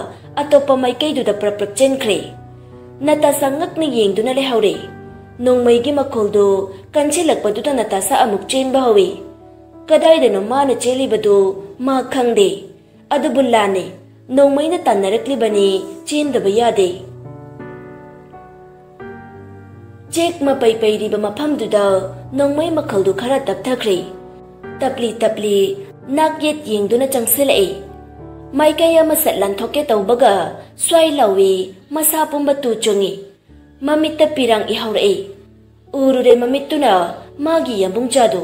ꯑꯇꯣꯞꯄ ꯃꯥꯏꯀꯩꯗꯨꯗ ꯄ꯭ꯔꯞ ꯄ꯭ꯔꯞ ꯆꯦꯟꯈ꯭ꯔꯦ꯫ ꯅꯇꯥꯁꯥ ꯉꯛꯅ ꯌꯦꯡꯗꯨꯅ ꯂꯩꯍꯧꯔꯦ꯫ ꯅꯣꯡꯃꯩꯒꯤ ꯃꯈꯣꯜꯗꯨ ꯀꯟꯁꯤꯜꯂꯛꯄꯗꯨꯗ ꯅꯇꯥꯁꯥ ꯑꯃꯨꯛ ꯆꯦꯟꯕ ꯍꯧꯏ꯫ ꯀꯗꯥꯏꯗꯅꯣ ꯃꯥꯅ ꯆꯦꯜꯂꯤꯕꯗꯨ ꯃꯥ ꯈꯪꯗꯦ꯫ ꯑꯗꯨꯕꯨ ꯂꯥꯟꯅꯤ, ꯅꯣꯡꯃꯩꯅ ꯇꯥꯟꯅꯔꯛꯂꯤꯕꯅꯤ, ꯆꯦꯟꯗꯕ ꯌꯥꯗꯦ꯫ ꯆꯦꯛ ꯃꯄꯩ ꯄꯩꯔꯤꯕ ꯃꯐꯝꯗꯨꯗ ꯅꯣꯡꯃꯩ ꯃꯈꯣꯜꯗꯨ ꯈꯔ ꯇꯞꯊꯈ꯭ꯔꯦ꯫ ꯇꯞꯂꯤ ꯇꯞꯂꯤ ꯅꯥꯛ ꯌꯦꯠ ꯌꯦꯡꯗꯨꯅ ꯆꯪꯁꯤꯜꯂꯛꯏ꯫ ꯃꯥꯏꯀꯩ ꯑꯃ ꯁꯠ ꯂꯥꯟꯊꯣꯛꯀꯦ ꯇꯧꯕꯒ ꯁ꯭ꯋꯥꯏ ꯂꯥꯎꯏ, ꯃꯁꯥ ꯄꯨꯝꯕ ꯇꯨ ꯆꯨꯡꯏ꯫ ꯃꯃꯤꯠꯇ ꯄꯤꯔꯥꯡ ꯏꯍꯧꯔꯛꯏ꯫ ꯎꯔꯨꯔꯦ ꯃꯃꯤꯠꯇꯨꯅ ꯃꯥꯒꯤ ꯌꯥꯝꯕꯨꯡꯆꯥꯗꯨ꯫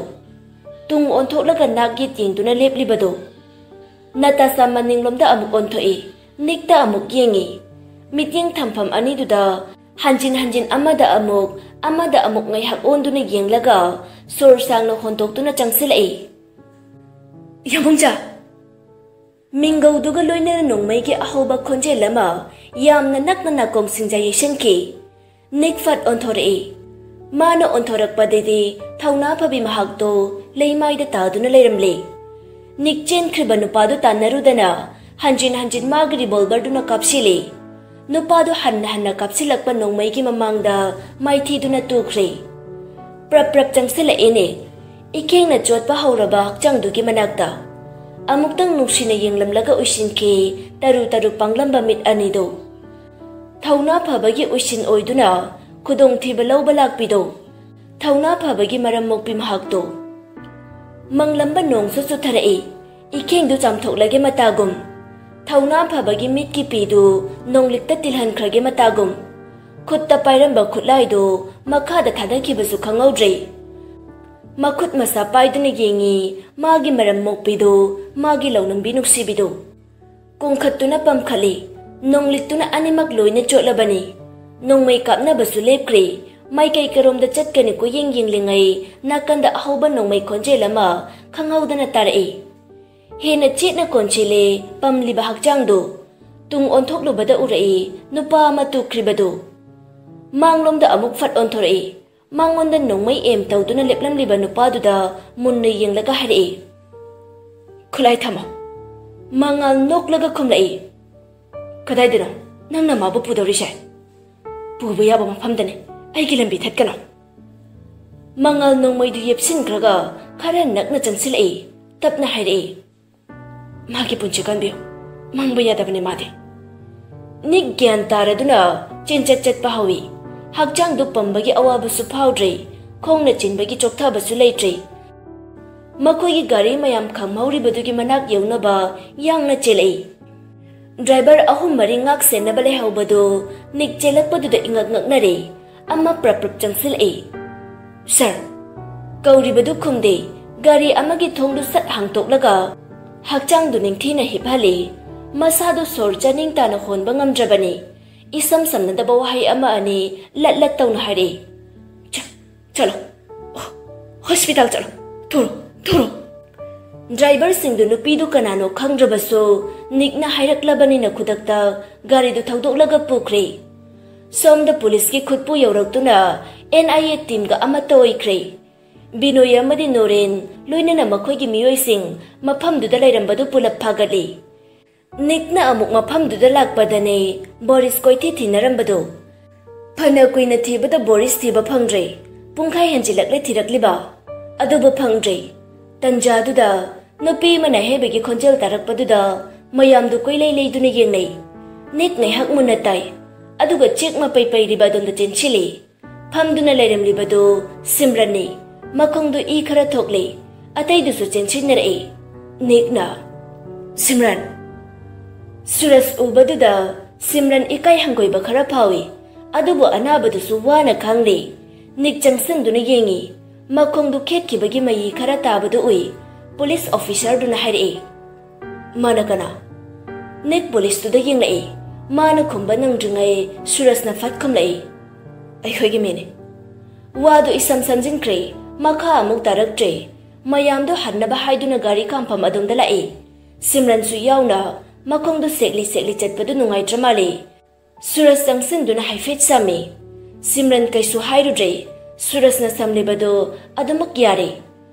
ꯇꯨꯡ ꯑꯣꯟꯊꯣꯛꯂꯒ ꯅꯥꯛ ꯌꯦꯠ ꯌꯦꯡꯗꯨꯅ ꯂꯦꯞꯂꯤꯕꯗꯨ꯫ ꯅꯇꯥꯁꯥ ꯃꯅꯤꯡꯂꯣꯝꯗ ꯑꯃꯨꯛ ꯑꯣꯟꯊꯣꯛꯏ꯫ ꯅꯤꯛꯇ ꯑꯃꯨꯛ ꯌꯦꯡꯏ꯫ ꯃꯤꯠꯌꯦꯡ ꯊꯝꯐꯝ ꯑꯅꯤꯗꯨꯗ ꯍꯟꯖꯤꯟ ꯍꯟꯖꯤꯟ ꯑꯃꯗ ꯑꯃꯨꯛ, ꯑꯃꯗ ꯑꯃꯨꯛ ꯉꯥꯏꯍꯥꯛ ꯑꯣꯟꯗꯨꯅ ꯌꯦꯡꯂꯒ ꯁꯣꯔ ꯁꯥꯡꯅ ꯍꯣꯟꯗꯣꯛꯇꯨꯅ ꯆꯪꯁꯤꯜꯂꯛꯏ꯫ "ꯌꯥꯃꯨꯡꯖꯥ!" ꯃꯤꯡꯒꯧꯗꯨꯒ ꯂꯣꯏꯅꯅ ꯅꯣꯡꯃꯩꯒꯤ ꯑꯍꯧꯕ ꯈꯣꯟꯖꯦꯜ ꯑꯃ ꯌꯥꯝꯅ ꯅꯛꯅ ꯅꯥꯀꯣꯡ ꯁꯤꯡꯖꯥ ꯌꯩꯁꯟꯈꯤ꯫ ꯅꯤꯛ ꯐꯠ ꯑꯣꯟꯊꯣꯔꯛꯏ꯫ ꯃꯥꯅ ꯑꯣꯟꯊꯣꯔꯛꯄꯗꯗꯤ ꯊꯧꯅꯥ ꯐꯕꯤ ꯃꯍꯥꯛꯇꯣ ꯂꯩꯃꯥꯏꯗ ꯇꯥꯗꯨꯅ ꯂꯩꯔꯝꯂꯦ꯫ ꯅꯤꯛ ꯆꯦꯟꯈ꯭ꯔꯤꯕ ꯅꯨꯄꯥꯗꯨ ꯇꯥꯟꯅꯔꯨꯗꯅ ꯍꯟꯖꯤꯟ ꯍꯟꯖꯤꯟ ꯃꯥꯒꯤ ꯔꯤꯚꯣꯜꯚꯔꯗꯨꯅ ꯀꯥꯞꯁꯤꯜꯂꯤ꯫ ꯅꯨꯄꯥꯗꯨ ꯍꯟꯅ ꯍꯟꯅ ꯀꯥꯞꯁꯤꯜꯂꯛꯄ ꯅꯣꯡꯃꯩꯒꯤ ꯃꯃꯥꯡꯗ ꯃꯥꯏꯊꯤꯗꯨꯅ ꯇꯨꯈ꯭ꯔꯦ꯫ ꯄ꯭ꯔꯞ ꯄ꯭ꯔꯞ ꯆꯪꯁꯤꯜꯂꯛꯑꯦꯅꯦ꯫ ꯏꯈꯦꯡꯅ ꯆꯣꯠꯄ ꯍꯧꯔꯕ ꯍꯛꯆꯥꯡꯗꯨꯒꯤ ꯃꯅꯥꯛꯇ꯫ ꯑꯃꯨꯛꯇꯪ ꯅꯨꯡꯁꯤꯅ ꯌꯦꯡꯂꯝꯂꯒ ꯎꯏꯁꯤꯟꯈꯤ ꯇꯔꯨ ꯇꯔꯨ ꯄꯥꯡꯂꯝꯕ ꯃꯤꯠ ꯑꯅꯤꯗꯨ꯫ ꯊꯧꯅꯥ ꯐꯕꯒꯤ ꯎꯏꯁꯤꯟ ꯑꯣꯏꯗꯨꯅ ꯈꯨꯗꯣꯡꯊꯤꯕ ꯂꯧꯕ ꯂꯥꯛꯄꯤꯗꯣ꯫ ꯊꯧꯅꯥ ꯐꯕꯒꯤ ꯃꯔꯝ ꯃꯣꯛꯄꯤ ꯃꯍꯥꯛꯇꯣ꯫ ꯃꯪꯂꯝꯕ ꯅꯣꯡꯁꯨ ꯆꯨꯊꯔꯛꯏ꯫ ꯏꯈꯦꯡꯗꯨ ꯆꯥꯝꯊꯣꯛꯂꯒꯦ ꯃꯇꯥꯒꯨꯝ꯫ ꯊꯧꯅꯥ ꯐꯕꯒꯤ ꯃꯤꯠꯀꯤ ꯄꯤꯗꯨ ꯅꯣꯡꯂꯤꯛꯇ ꯇꯤꯜꯍꯟꯈ꯭ꯔꯒꯦ ꯃꯇꯥꯒꯨꯝ꯫ ꯈꯨꯠꯇ ꯄꯥꯏꯔꯝꯕ ꯈꯨꯠꯂꯥꯏꯗꯨ ꯃꯈꯥꯗ ꯊꯥꯗꯈꯤꯕꯁꯨ ꯈꯪꯍꯧꯗ꯭ꯔꯦ꯫ ꯃꯈꯨꯠ ꯃꯁꯥ ꯄꯥꯏꯗꯨꯅ ꯌꯦꯡꯉꯤ ꯃꯥꯒꯤ ꯃꯔꯝ ꯃꯣꯛꯄꯤꯗꯨ, ꯃꯥꯒꯤ ꯂꯧꯅꯝꯕꯤ ꯅꯨꯡꯁꯤꯕꯤꯗꯨ꯫ ꯀꯣꯡꯈꯠꯇꯨꯅ ꯄꯝꯈꯠꯂꯤ꯫ ꯅꯣꯡꯂꯤꯛꯇꯨꯅ ꯑꯅꯤꯃꯛ ꯂꯣꯏꯅ ꯆꯣꯠꯂꯕꯅꯤ꯫ ꯅꯣꯡꯃꯩ ꯀꯥꯞꯅꯕꯁꯨ ꯂꯦꯞꯈ꯭ꯔꯦ꯫ ꯃꯥꯏꯀꯩ ꯀꯔꯣꯝꯗ ꯆꯠꯀꯅꯤ ꯀꯣꯏꯌꯦꯡ ꯌꯦꯡꯂꯤꯉꯩ ꯅꯥꯀꯟꯗ ꯑꯍꯧꯕ ꯅꯣꯡꯃꯩ ꯈꯣꯟꯖꯦꯜ ꯑꯃ ꯈꯪꯍꯧꯗꯅ ꯇꯥꯔꯛꯏ꯫ ꯍꯦꯟꯅ ꯆꯦꯠꯅ ꯀꯣꯟꯁꯤꯜꯂꯦ ꯄꯝꯂꯤꯕ ꯍꯛꯆꯥꯡꯗꯨ꯫ ꯇꯨꯡ ꯑꯣꯟꯊꯣꯛꯂꯨꯕꯗ ꯎꯔꯛꯏ ꯅꯨꯄꯥ ꯑꯃ ꯇꯨꯈ꯭ꯔꯤꯕꯗꯨ꯫ ꯃꯥꯡꯂꯣꯝꯗ ꯑꯃꯨꯛ ꯐꯠ ꯑꯣꯟꯊꯣꯔꯛꯏ꯫ ꯃꯉꯣꯟꯗ ꯅꯣꯡꯃꯩ ꯑꯦꯝ ꯇꯧꯗꯨꯅ ꯂꯦꯞꯂꯝꯂꯤꯕ ꯅꯨꯄꯥꯗꯨꯗ ꯃꯨꯟꯅ ꯌꯦꯡꯂꯒ ꯍꯥꯏꯔꯛꯏ, "ꯈꯨꯠꯂꯥꯏ ꯊꯝꯃꯣ꯫" ꯃꯉꯥꯜ ꯅꯣꯛꯂꯒ ꯈꯨꯝꯂꯛꯏ, "ꯀꯗꯥꯏꯗꯅꯣ ꯅꯪꯅ ꯃꯥꯕꯨ ꯄꯨꯗꯧꯔꯤꯁꯦ? ꯄꯨꯕ ꯌꯥꯕ ꯃꯐꯝꯗꯅꯤ꯫ ꯑꯩꯒꯤ ꯂꯝꯕꯤ ꯊꯠꯀꯅꯣ꯫" ꯃꯉꯥꯜ ꯅꯣꯡꯃꯩꯗꯨ ꯌꯦꯞꯁꯤꯟꯈ꯭ꯔꯒ ꯈꯔ ꯅꯛꯅ ꯆꯪꯁꯤꯜꯂꯛꯏ꯫ ꯇꯞꯅ ꯍꯥꯏꯔꯛꯏ, "ꯃꯥꯒꯤ ꯄꯨꯟꯁꯤ ꯀꯟꯕꯤꯌꯨ꯫ ꯃꯥꯡꯕ ꯌꯥꯗꯕꯅꯤ ꯃꯥꯗꯤ꯫" ꯅꯤꯛ ꯒ꯭ꯌꯥꯟ ꯇꯥꯔꯗꯨꯅ ꯆꯦꯟꯆꯠ ꯆꯠꯄ ꯍꯧꯏ꯫ ꯍꯛꯆꯥꯡꯗꯨ ꯄꯝꯕꯒꯤ ꯑꯋꯥꯕꯁꯨ ꯐꯥꯎꯗ꯭ꯔꯦ, ꯈꯣꯡꯅ ꯆꯦꯟꯕꯒꯤ ꯆꯣꯛꯊꯕꯁꯨ ꯂꯩꯇ꯭ꯔꯦ꯫ ꯃꯈꯣꯏꯒꯤ ꯒꯥꯔꯤ ꯃꯌꯥꯝ ꯈꯝꯍꯧꯔꯤꯕꯗꯨꯒꯤ ꯃꯅꯥꯛ ꯌꯧꯅꯕ ꯌꯥꯡꯅ ꯆꯦꯜꯂꯛꯏ꯫ ꯗ꯭ꯔꯥꯏꯚꯔ ꯑꯍꯨꯝ ꯃꯔꯤ ꯉꯥꯛ ꯁꯦꯟꯅꯕ ꯂꯩꯍꯧꯕꯗꯨ ꯅꯤꯛ ꯆꯦꯜꯂꯛꯄꯗꯨꯗ ꯏꯉꯛ ꯉꯛꯅꯔꯦ꯫ ꯑꯃ ꯄ꯭ꯔꯞ ꯄ꯭ꯔꯞ ꯆꯪꯁꯤꯜꯂꯛꯏ꯫ "ꯁꯥꯔ!" ꯀꯧꯔꯤꯕꯗꯨ ꯈꯨꯝꯗꯦ꯫ ꯒꯥꯔꯤ ꯑꯃꯒꯤ ꯊꯣꯡꯗꯨ ꯁꯠ ꯍꯥꯡꯇꯣꯛꯂꯒ ꯍꯛꯆꯥꯡꯗꯨ ꯅꯤꯡꯊꯤꯅ ꯍꯤꯞꯍꯜꯂꯤ꯫ ꯃꯁꯥꯗꯨ ꯁꯣꯔ ꯆꯥꯅꯤꯡ ꯇꯥꯅ ꯍꯣꯟꯕ ꯉꯝꯗ꯭ꯔꯕꯅꯤ꯫ ꯏꯁꯝ ꯁꯝꯅꯗꯕ ꯋꯥꯍꯩ ꯑꯃ ꯑꯅꯤ ꯂꯠ ꯂꯠ ꯇꯧꯅ ꯍꯥꯏꯔꯛꯏ꯫ ꯆꯠꯂꯣ, ꯍꯣꯁꯄꯤꯇꯥꯜ ꯆꯠꯂꯣ, ꯊꯨꯔꯣ, ꯊꯨꯔꯣ꯫ ꯗ꯭ꯔꯥꯏꯚꯔꯁꯤꯡꯗꯨ ꯅꯨꯄꯤꯗꯨ ꯀꯅꯥꯅꯣ ꯈꯪꯗ꯭ꯔꯕꯁꯨ ꯅꯤꯛꯅ ꯍꯥꯏꯔꯛꯂꯕꯅꯤꯅ ꯈꯨꯗꯛꯇ ꯒꯥꯔꯤꯗꯨ ꯊꯧꯗꯣꯛꯂꯒ ꯄꯨꯈ꯭ꯔꯦ꯫ ꯁꯣꯝꯗ ꯄꯨꯂꯤꯁꯀꯤ ꯈꯨꯠꯄꯨ ꯌꯧꯔꯛꯇꯨꯅ ꯑꯦꯟ ꯑꯥꯏ ꯑꯦ ꯇꯤꯝꯒ ꯑꯃꯠꯇ ꯑꯣꯏꯈ꯭ꯔꯦ꯫ ꯕꯤꯅꯣꯏ ꯑꯃꯗꯤ ꯅꯣꯔꯦꯟ ꯂꯣꯏꯅꯅ ꯃꯈꯣꯏꯒꯤ ꯃꯤꯑꯣꯏꯁꯤꯡ ꯃꯐꯝꯗꯨꯗ ꯂꯩꯔꯝꯕꯗꯨ ꯄꯨꯂꯞ ꯐꯥꯒꯠꯂꯤ꯫ ꯅꯤꯛꯅ ꯑꯃꯨꯛ ꯃꯐꯝꯗꯨꯗ ꯂꯥꯛꯄꯗꯅꯦ ꯕꯣꯔꯤꯁ ꯀꯣꯏꯊꯤ ꯊꯤꯅꯔꯝꯕꯗꯨ꯫ ꯐꯅ ꯀꯨꯏꯅ ꯊꯤꯕꯗ ꯕꯣꯔꯤꯁ ꯊꯤꯕ ꯐꯪꯗ꯭ꯔꯦ꯫ ꯄꯨꯡꯈꯥꯏ ꯍꯦꯟꯖꯤꯜꯂꯛꯂꯦ ꯊꯤꯔꯛꯂꯤꯕ, ꯑꯗꯨꯕꯨ ꯐꯪꯗ꯭ꯔꯦ꯫ ꯇꯟꯖꯥꯗꯨꯗ ꯅꯨꯄꯤ ꯑꯃꯅ ꯑꯍꯦꯕꯒꯤ ꯈꯣꯟꯖꯦꯜ ꯇꯥꯔꯛꯄꯗꯨꯗ ꯃꯌꯥꯝꯗꯨ ꯀꯣꯏꯂꯩ ꯂꯩꯗꯨꯅ ꯌꯦꯡꯅꯩ꯫ ꯅꯤꯛ ꯉꯥꯏꯍꯥꯛ ꯃꯨꯟꯅ ꯇꯥꯏ, ꯑꯗꯨꯒ ꯆꯦꯛ ꯃꯄꯩ ꯄꯩꯔꯤꯕ ꯑꯗꯣꯝꯗ ꯆꯦꯟꯁꯤꯜꯂꯤ꯫ ꯐꯝꯗꯨꯅ ꯂꯩꯔꯝꯂꯤꯕꯗꯨ ꯁꯤꯝꯔꯟꯅꯤ꯫ ꯃꯈꯣꯡꯗꯨ ꯏ ꯈꯔ ꯊꯣꯛꯂꯤ꯫ ꯑꯇꯩꯗꯨꯁꯨ ꯆꯦꯟꯁꯤꯟꯅꯔꯛꯏ꯫ ꯅꯤꯛꯅ, "ꯁꯤꯝꯔꯟ!" ꯁꯨꯔꯖ ꯎꯕꯗꯨꯗ ꯁꯤꯝꯔꯟ ꯏꯀꯥꯏ ꯍꯪꯒꯣꯏꯕ ꯈꯔ ꯐꯥꯎꯏ꯫ ꯑꯗꯨꯕꯨ ꯑꯅꯥꯕꯗꯨꯁꯨ ꯋꯥꯅ ꯈꯥꯡꯂꯤ꯫ ꯅꯤꯛ ꯆꯪꯁꯤꯟꯗꯨꯅ ꯌꯦꯡꯏ꯫ ꯃꯈꯣꯡꯗꯨ ꯈꯦꯠꯈꯤꯕꯒꯤ ꯃꯌꯤ ꯈꯔ ꯇꯥꯕꯗꯨ ꯎꯏ꯫ ꯄꯨꯂꯤꯁ ꯑꯣꯐꯤꯁꯔꯗꯨꯅ ꯍꯥꯏꯔꯛꯏ, "ꯃꯥꯅ ꯀꯅꯥ?" ꯅꯤꯛ ꯄꯨꯂꯤꯁꯇꯨꯗ ꯌꯦꯡꯂꯛꯏ꯫ ꯃꯥꯅ ꯈꯨꯝꯕ ꯅꯪꯗ꯭ꯔꯤꯉꯩ ꯁꯨꯔꯖꯅ ꯐꯠ ꯈꯨꯝꯂꯛꯏ, "ꯑꯩꯈꯣꯏꯒꯤ ꯃꯤꯅꯤ꯫" ꯋꯥꯗꯨ ꯏꯁꯝ ꯁꯝꯖꯤꯟꯈ꯭ꯔꯦ꯫ ꯃꯈꯥ ꯑꯃꯨꯛ ꯇꯥꯔꯛꯇ꯭ꯔꯦ꯫ ꯃꯌꯥꯝꯗꯨ ꯍꯟꯅꯕ ꯍꯥꯏꯗꯨꯅ ꯒꯥꯔꯤ ꯈꯥꯝꯐꯝ ꯑꯗꯣꯝꯗ ꯂꯥꯛꯏ꯫ ꯁꯤꯝꯔꯟꯁꯨ ꯌꯥꯎꯅ ꯃꯈꯣꯡꯗꯨ ꯁꯦꯛꯂꯤ ꯁꯦꯛꯂꯤ ꯆꯠꯄꯗꯨ ꯅꯨꯡꯉꯥꯏꯇ꯭ꯔ ꯃꯥꯜꯂꯤ꯫ ꯁꯨꯔꯖ ꯆꯪꯁꯤꯟꯗꯨꯅ ꯍꯥꯏꯐꯦꯠ ꯆꯥꯝꯃꯤ꯫ ꯁꯤꯝꯔꯟ ꯀꯩꯁꯨ ꯍꯥꯏꯔꯨꯗ꯭ꯔꯦ꯫ ꯁꯨꯔꯖꯅ ꯁꯝꯂꯤꯕꯗꯨ ꯑꯗꯨꯃꯛ ꯌꯥꯔꯦ꯫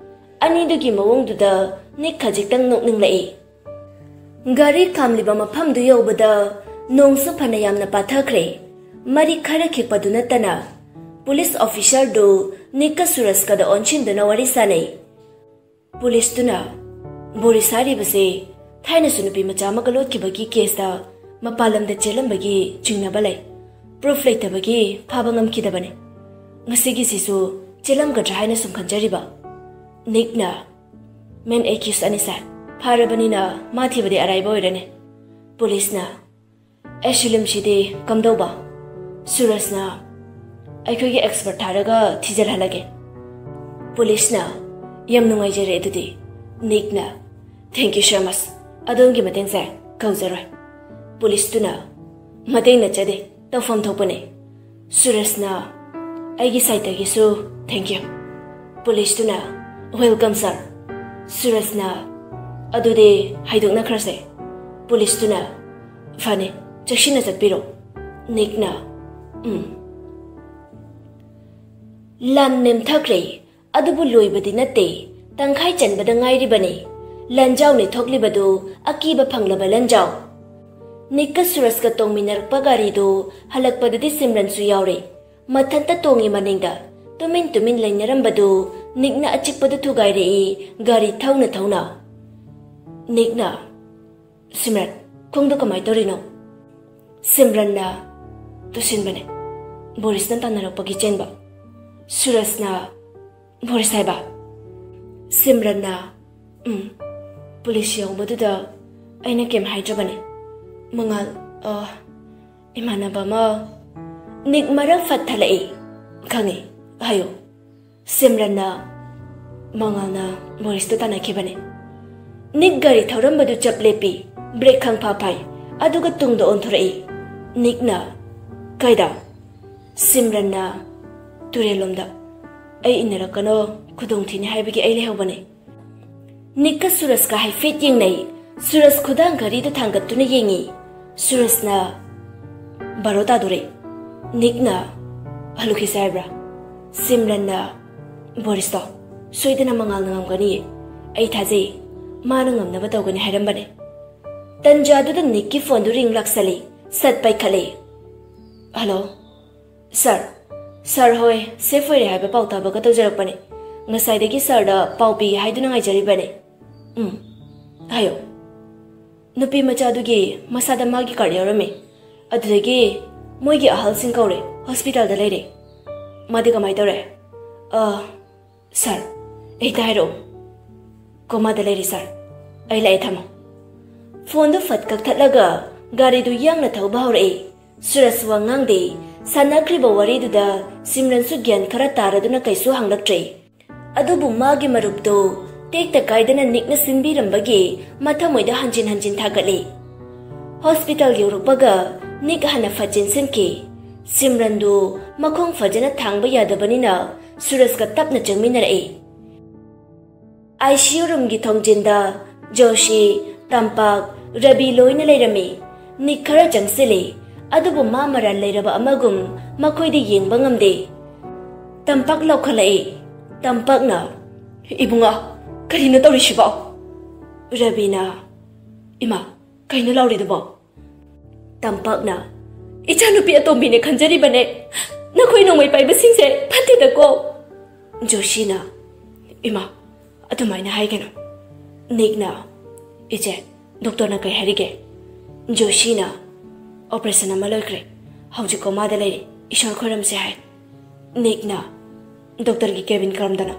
ꯑꯅꯤꯗꯨꯒꯤ ꯃꯑꯣꯡꯗꯨꯗ ꯅꯤꯛ ꯈꯖꯤꯛꯇꯪ ꯅꯣꯛꯅꯤꯡꯂꯛꯏ꯫ ꯒꯥꯔꯤ ꯈꯥꯝꯂꯤꯕ ꯃꯐꯝꯗꯨ ꯌꯧꯕꯗ ꯅꯣꯡꯁꯨ ꯐꯅ ꯌꯥꯝꯅ ꯄꯥꯊꯈ꯭ꯔꯦ꯫ ꯃꯔꯤꯛ ꯈꯔ ꯈꯤꯛꯄꯗꯨ ꯅꯠꯇꯅ꯫ ꯄꯨꯂꯤꯁ ꯑꯣꯐꯤꯁꯔꯗꯨ ꯅꯤꯛꯀ ꯁꯨꯔꯖꯀꯗ ꯑꯣꯟꯁꯤꯟꯗꯨꯅ ꯋꯥꯔꯤ ꯁꯥꯅꯩ꯫ ꯄꯨꯂꯤꯁꯇꯨꯅ, "ꯕꯣꯔꯤꯁ ꯍꯥꯏꯔꯤꯕꯁꯦ ꯊꯥꯏꯅꯁꯨ ꯅꯨꯄꯤ ꯃꯆꯥ ꯑꯃꯒ ꯂꯣꯠꯈꯤꯕꯒꯤ ꯀꯦꯁꯇ ꯃꯄꯥꯟ ꯂꯝꯗ ꯆꯦꯜꯂꯝꯕꯒꯤ ꯆꯤꯡꯅꯕ ꯂꯩ꯫ ꯄ꯭ꯔꯨꯐ ꯂꯩꯇꯕꯒꯤ ꯐꯥꯕ ꯉꯝꯈꯤꯗꯕꯅꯤ꯫ ꯉꯁꯤꯒꯤꯁꯤꯁꯨ ꯆꯦꯜꯂꯝꯒꯗ꯭ꯔꯥ ꯍꯥꯏꯅ ꯁꯨꯝ ꯈꯟꯖꯔꯤꯕ꯫" ꯅꯤꯛꯅ, "ꯃꯦꯟ ꯑꯦꯀ꯭ꯌꯨꯁ ꯑꯅꯤꯁꯦ ꯐꯥꯔꯕꯅꯤꯅ ꯃꯥ ꯊꯤꯕꯗꯤ ꯑꯔꯥꯏꯕ ꯑꯣꯏꯔꯅꯤ꯫" ꯄꯨꯂꯤꯁꯅ, "ꯑꯦ, ꯁꯤꯂꯤꯝꯁꯤꯗꯤ ꯀꯝꯗꯧꯕ?" ꯁꯨꯔꯖꯅ, "ꯑꯩꯈꯣꯏꯒꯤ ꯑꯦꯛꯁꯄꯔꯠ ꯊꯥꯔꯒ ꯊꯤꯖꯤꯜꯍꯜꯂꯒꯦ꯫" ꯄꯨꯂꯤꯁꯅ, "ꯌꯥꯝ ꯅꯨꯡꯉꯥꯏꯖꯔꯦ ꯑꯗꯨꯗꯤ꯫" ꯅꯤꯛꯅ, "Thank you so much꯫ ꯑꯗꯣꯝꯒꯤ ꯃꯇꯦꯡꯁꯦ ꯀꯧꯖꯔꯣꯏ꯫" ꯄꯨꯂꯤꯁꯇꯨꯅ, "ꯃꯇꯦꯡ ꯅꯠꯆꯗꯦ, ꯇꯧꯐꯝ ꯊꯣꯛꯄꯅꯦ꯫" ꯁꯨꯔꯖꯅ, ꯑꯩꯒꯤ ꯁꯥꯏꯠꯇꯒꯤꯁꯨ thank you꯫ ꯄꯨꯂꯤꯁꯇꯨꯅ, "Welcome, sir꯫" ꯁꯨꯔꯖꯅ, "ꯑꯗꯨꯗꯤ ꯍꯥꯏꯗꯣꯛꯅꯈ꯭ꯔꯁꯦ꯫" ꯄꯨꯂꯤꯁꯇꯨꯅ, "ꯐꯅꯤ, ꯆꯦꯛꯁꯤꯟꯅ ꯆꯠꯄꯤꯔꯣ꯫" ꯅꯤꯛꯅ, "ꯎꯝ꯫" ꯂꯥꯟ ꯅꯦꯝꯊꯈ꯭ꯔꯦ, ꯑꯗꯨꯕꯨ ꯂꯣꯏꯕꯗꯤ ꯅꯠꯇꯦ꯫ ꯇꯪꯈꯥꯏ ꯆꯟꯕꯗ ꯉꯥꯏꯔꯤꯕꯅꯤ꯫ ꯂꯟꯖꯥꯎꯅꯤ ꯊꯣꯛꯂꯤꯕꯗꯨ, ꯑꯀꯤꯕ ꯐꯪꯂꯕ ꯂꯟꯖꯥꯎ꯫ ꯅꯤꯛꯀ ꯁꯨꯔꯖꯀ ꯇꯣꯡꯃꯤꯟꯅꯔꯛꯄ ꯒꯥꯔꯤꯗꯨ ꯍꯜꯂꯛꯄꯗꯗꯤ ꯁꯤꯝꯔꯟꯁꯨ ꯌꯥꯎꯔꯦ꯫ ꯃꯊꯟꯇ ꯇꯣꯡꯉꯤ ꯃꯅꯤꯡꯗ꯫ ꯇꯨꯃꯤꯟ ꯇꯨꯃꯤꯟ ꯂꯩꯅꯔꯝꯕꯗꯨ ꯅꯤꯛꯅ ꯑꯆꯤꯛꯄꯗ ꯊꯨꯒꯥꯏꯔꯛꯏ, ꯒꯥꯔꯤ ꯊꯧꯅ ꯊꯧꯅ꯫ ꯅꯤꯛꯅ, "ꯁꯤꯝꯔꯟ, ꯈꯣꯡꯗꯣ ꯀꯃꯥꯏ ꯇꯧꯔꯤꯅꯣ?" ꯁꯤꯝꯔꯟꯅ, "ꯇꯨꯁꯤꯟꯕꯅꯦ, ꯕꯣꯔꯤꯁꯅ ꯇꯥꯟꯅꯔꯛꯄꯒꯤ ꯆꯦꯟꯕ꯫" ꯁꯨꯔꯖꯅ, "ꯕꯣꯔꯤꯁ ꯍꯥꯏꯕ?" ꯁꯤꯝꯔꯟꯅ, "ꯎꯝ, ꯄꯨꯂꯤꯁ ꯌꯧꯕꯗꯨꯗ ꯑꯩꯅ ꯀꯩꯝ ꯍꯥꯏꯗ꯭ꯔꯕꯅꯦ꯫ ꯃꯉꯥꯜ, ꯑ, ꯏꯃꯥꯟꯅꯕ ꯑꯃ꯫" ꯅꯤꯛ ꯃꯔꯛ ꯐꯠ ꯊꯠꯂꯛꯏ꯫ "ꯈꯪꯉꯤ, ꯍꯥꯏꯌꯨ꯫" ꯁꯤꯝꯔꯟꯅ, "ꯃꯉꯥꯜꯅ ꯕꯣꯔꯤꯁꯇꯣ ꯇꯥꯟꯅꯈꯤꯕꯅꯦ꯫" ꯅꯤꯛ ꯒꯥꯔꯤ ꯊꯧꯔꯝꯕꯗꯨ ꯆꯞ ꯂꯦꯞꯄꯤ, ꯕ꯭ꯔꯦꯛ ꯈꯪꯐꯥ ꯐꯥꯏ, ꯑꯗꯨꯒ ꯇꯨꯡꯗ ꯑꯣꯟꯊꯣꯔꯛꯏ꯫ ꯅꯤꯛꯅ, "ꯀꯥꯏꯗ?" ꯁꯤꯝꯔꯟꯅ, "ꯇꯨꯔꯦꯜꯂꯣꯝꯗ꯫ ꯑꯩ ꯏꯟꯅꯔꯛꯀꯅꯣ, ꯈꯨꯗꯣꯡꯊꯤꯅꯤ ꯍꯥꯏꯕꯒꯤ ꯑꯩ ꯂꯩꯍꯧꯕꯅꯦ꯫" ꯅꯤꯛꯀ ꯁꯨꯔꯖꯀ ꯍꯥꯏꯐꯦꯠ ꯌꯦꯡꯅꯩ꯫ ꯁꯨꯔꯖ ꯈꯨꯗꯥꯡ ꯘꯔꯤꯗ ꯊꯥꯡꯒꯠꯇꯨꯅ ꯌꯦꯡꯉꯤ꯫ ꯁꯨꯔꯖꯅ, "ꯕꯥꯔꯣ ꯇꯥꯗꯣꯔꯦ꯫" ꯅꯤꯛꯅ, "ꯍꯜꯂꯨꯈꯤꯁꯦ ꯍꯥꯏꯕ꯭ꯔꯥ?" ꯁꯤꯝꯔꯟꯅ, "ꯕꯣꯔꯤꯁꯇꯣ ꯁꯣꯏꯗꯅ ꯃꯉꯥꯜꯅ ꯉꯝꯒꯅꯤꯌꯦ꯫ ꯑꯩ ꯊꯥꯖꯩ, ꯃꯥꯅ ꯉꯝꯅꯕ ꯇꯧꯒꯅꯤ ꯍꯥꯏꯔꯝꯕꯅꯦ꯫" ꯇꯟꯖꯥꯗꯨꯗ ꯅꯤꯛꯀꯤ ꯐꯣꯟꯗꯨ ꯔꯤꯡ ꯂꯥꯛꯁꯜꯂꯤ꯫ ꯁꯠ ꯄꯥꯏꯈꯠꯂꯤ꯫ "ꯍꯜꯂꯣ, ꯁꯥꯔ꯫ ꯁꯥꯔ ꯍꯣꯏ ꯁꯦꯐ ꯑꯣꯏꯔꯦ ꯍꯥꯏꯕ ꯄꯥꯎ ꯇꯥꯕꯒ ꯇꯧꯖꯔꯛꯄꯅꯦ꯫ ꯉꯁꯥꯏꯗꯒꯤ ꯁꯥꯔꯗ ꯄꯥꯎ ꯄꯤꯒꯦ ꯍꯥꯏꯗꯨꯅ ꯉꯥꯏꯖꯔꯤꯕꯅꯦ꯫" "ꯎꯝ, ꯍꯥꯏꯌꯣ꯫" "ꯅꯨꯄꯤ ꯃꯆꯥꯗꯨꯒꯤ ꯃꯁꯥꯗ ꯃꯥꯒꯤ ꯀꯥꯔꯗ ꯌꯥꯎꯔꯝꯃꯤ꯫ ꯑꯗꯨꯗꯒꯤ ꯃꯣꯏꯒꯤ ꯑꯍꯜꯁꯤꯡ ꯀꯧꯔꯦ, ꯍꯣꯁꯄꯤꯇꯥꯜꯗ ꯂꯩꯔꯦ꯫" "ꯃꯥꯗꯤ ꯀꯃꯥꯏ ꯇꯧꯔꯦ?" "ꯑ, ꯁꯥꯔ, ꯍꯦꯛꯇ ꯍꯥꯏꯔꯛꯑꯣ꯫" "ꯀꯣꯃꯥꯗ ꯂꯩꯔꯤ ꯁꯥꯔ꯫ ꯑꯩ ꯂꯥꯛꯑꯦ, ꯊꯝꯃꯣ꯫" ꯐꯣꯟꯗꯨ ꯐꯠ ꯀꯛꯊꯠꯂꯒ ꯒꯥꯔꯤꯗꯨ ꯌꯥꯡꯅ ꯊꯧꯕ ꯍꯧꯔꯛꯏ꯫ ꯁꯨꯔꯖ ꯋꯥ ꯉꯥꯡꯗꯦ꯫ ꯁꯥꯟꯅꯈ꯭ꯔꯤꯕ ꯋꯥꯔꯤꯗꯨꯗ ꯁꯤꯝꯔꯟꯁꯨ ꯒ꯭ꯌꯥꯟ ꯈꯔ ꯇꯥꯔꯗꯨꯅ ꯀꯩꯁꯨ ꯍꯪꯂꯛꯇ꯭ꯔꯦ꯫ ꯑꯗꯨꯕꯨ ꯃꯥꯒꯤ ꯃꯔꯨꯞꯇꯨ ꯇꯦꯛꯇ ꯀꯥꯏꯗꯅ ꯅꯤꯛꯅ ꯁꯤꯟꯕꯤꯔꯝꯕꯒꯤ ꯃꯊꯃꯣꯏꯗ ꯍꯟꯖꯤꯟ ꯍꯟꯖꯤꯟ ꯊꯥꯒꯠꯂꯤ꯫ ꯍꯣꯁꯄꯤꯇꯥꯜ ꯌꯧꯔꯛꯄꯒ ꯅꯤꯛ ꯍꯥꯟꯅ ꯐꯠ ꯆꯦꯟꯁꯤꯟꯈꯤ꯫ ꯁꯤꯝꯔꯟꯗꯨ ꯃꯈꯣꯡ ꯐꯖꯅ ꯊꯥꯡꯕ ꯌꯥꯗꯕꯅꯤꯅ ꯁꯨꯔꯖꯀ ꯇꯞꯅ ꯆꯪꯃꯤꯟꯅꯔꯛꯏ꯫ ꯑꯥꯏ ꯁꯤ ꯌꯨ ꯔꯨꯝꯒꯤ ꯊꯣꯡꯖꯤꯟꯗ ꯖꯣꯁꯤ, ꯇꯝꯄꯥꯛ, ꯔꯕꯤ ꯂꯣꯏꯅ ꯂꯩꯔꯝꯃꯤ꯫ ꯅꯤꯛ ꯈꯔ ꯆꯪꯁꯤꯜꯂꯤ, ꯑꯗꯨꯕꯨ ꯃꯥ ꯃꯔꯥꯜ ꯂꯩꯔꯕ ꯑꯃꯒꯨꯝ ꯃꯈꯣꯏꯗ ꯌꯦꯡꯕ ꯉꯝꯗꯦ꯫ ꯇꯝꯄꯥꯛ ꯂꯥꯎꯈꯠꯂꯛꯏ꯫ ꯇꯝꯄꯥꯛꯅ, "ꯏꯕꯨꯡꯉꯣ, ꯀꯔꯤꯅꯣ ꯇꯧꯔꯤꯁꯤꯕꯣ?" ꯔꯕꯤꯅ, "ꯏꯃꯥ, ꯀꯩꯅꯣ ꯂꯥꯎꯔꯤꯗꯨꯕꯣ?" ꯇꯝꯄꯥꯛꯅ, "ꯏꯆꯥꯅꯨꯄꯤ ꯑꯇꯣꯝꯕꯤꯅꯦ ꯈꯟꯖꯔꯤꯕꯅꯦ꯫ ꯅꯈꯣꯏ ꯅꯣꯡꯃꯩ ꯄꯥꯏꯕꯁꯤꯡꯁꯦ ꯐꯠꯇꯦꯗꯀꯣ꯫" ꯖꯣꯁꯤꯅ, "ꯏꯃꯥ, ꯑꯗꯨꯃꯥꯏꯅ ꯍꯥꯏꯒꯅꯨ꯫" ꯅꯤꯛꯅ, "ꯏꯆꯦ, ꯗꯣꯛꯇꯔꯅ ꯀꯩ ꯍꯥꯏꯔꯤꯒꯦ?" ꯖꯣꯁꯤꯅ, "ꯑꯣꯄꯔꯦꯁꯟ ꯑꯃ ꯂꯣꯏꯈ꯭ꯔꯦ꯫ ꯍꯧꯖꯤꯛ ꯀꯣꯃꯥꯗ ꯂꯩꯔꯤ꯫ ꯏꯁꯣꯔ ꯈꯣꯏꯔꯝꯁꯦ ꯍꯥꯏ꯫" ꯅꯤꯛꯅ, "ꯗꯣꯛꯇꯔꯒꯤ ꯀꯦꯕꯤꯟ ꯀꯔꯝꯗꯅꯣ?"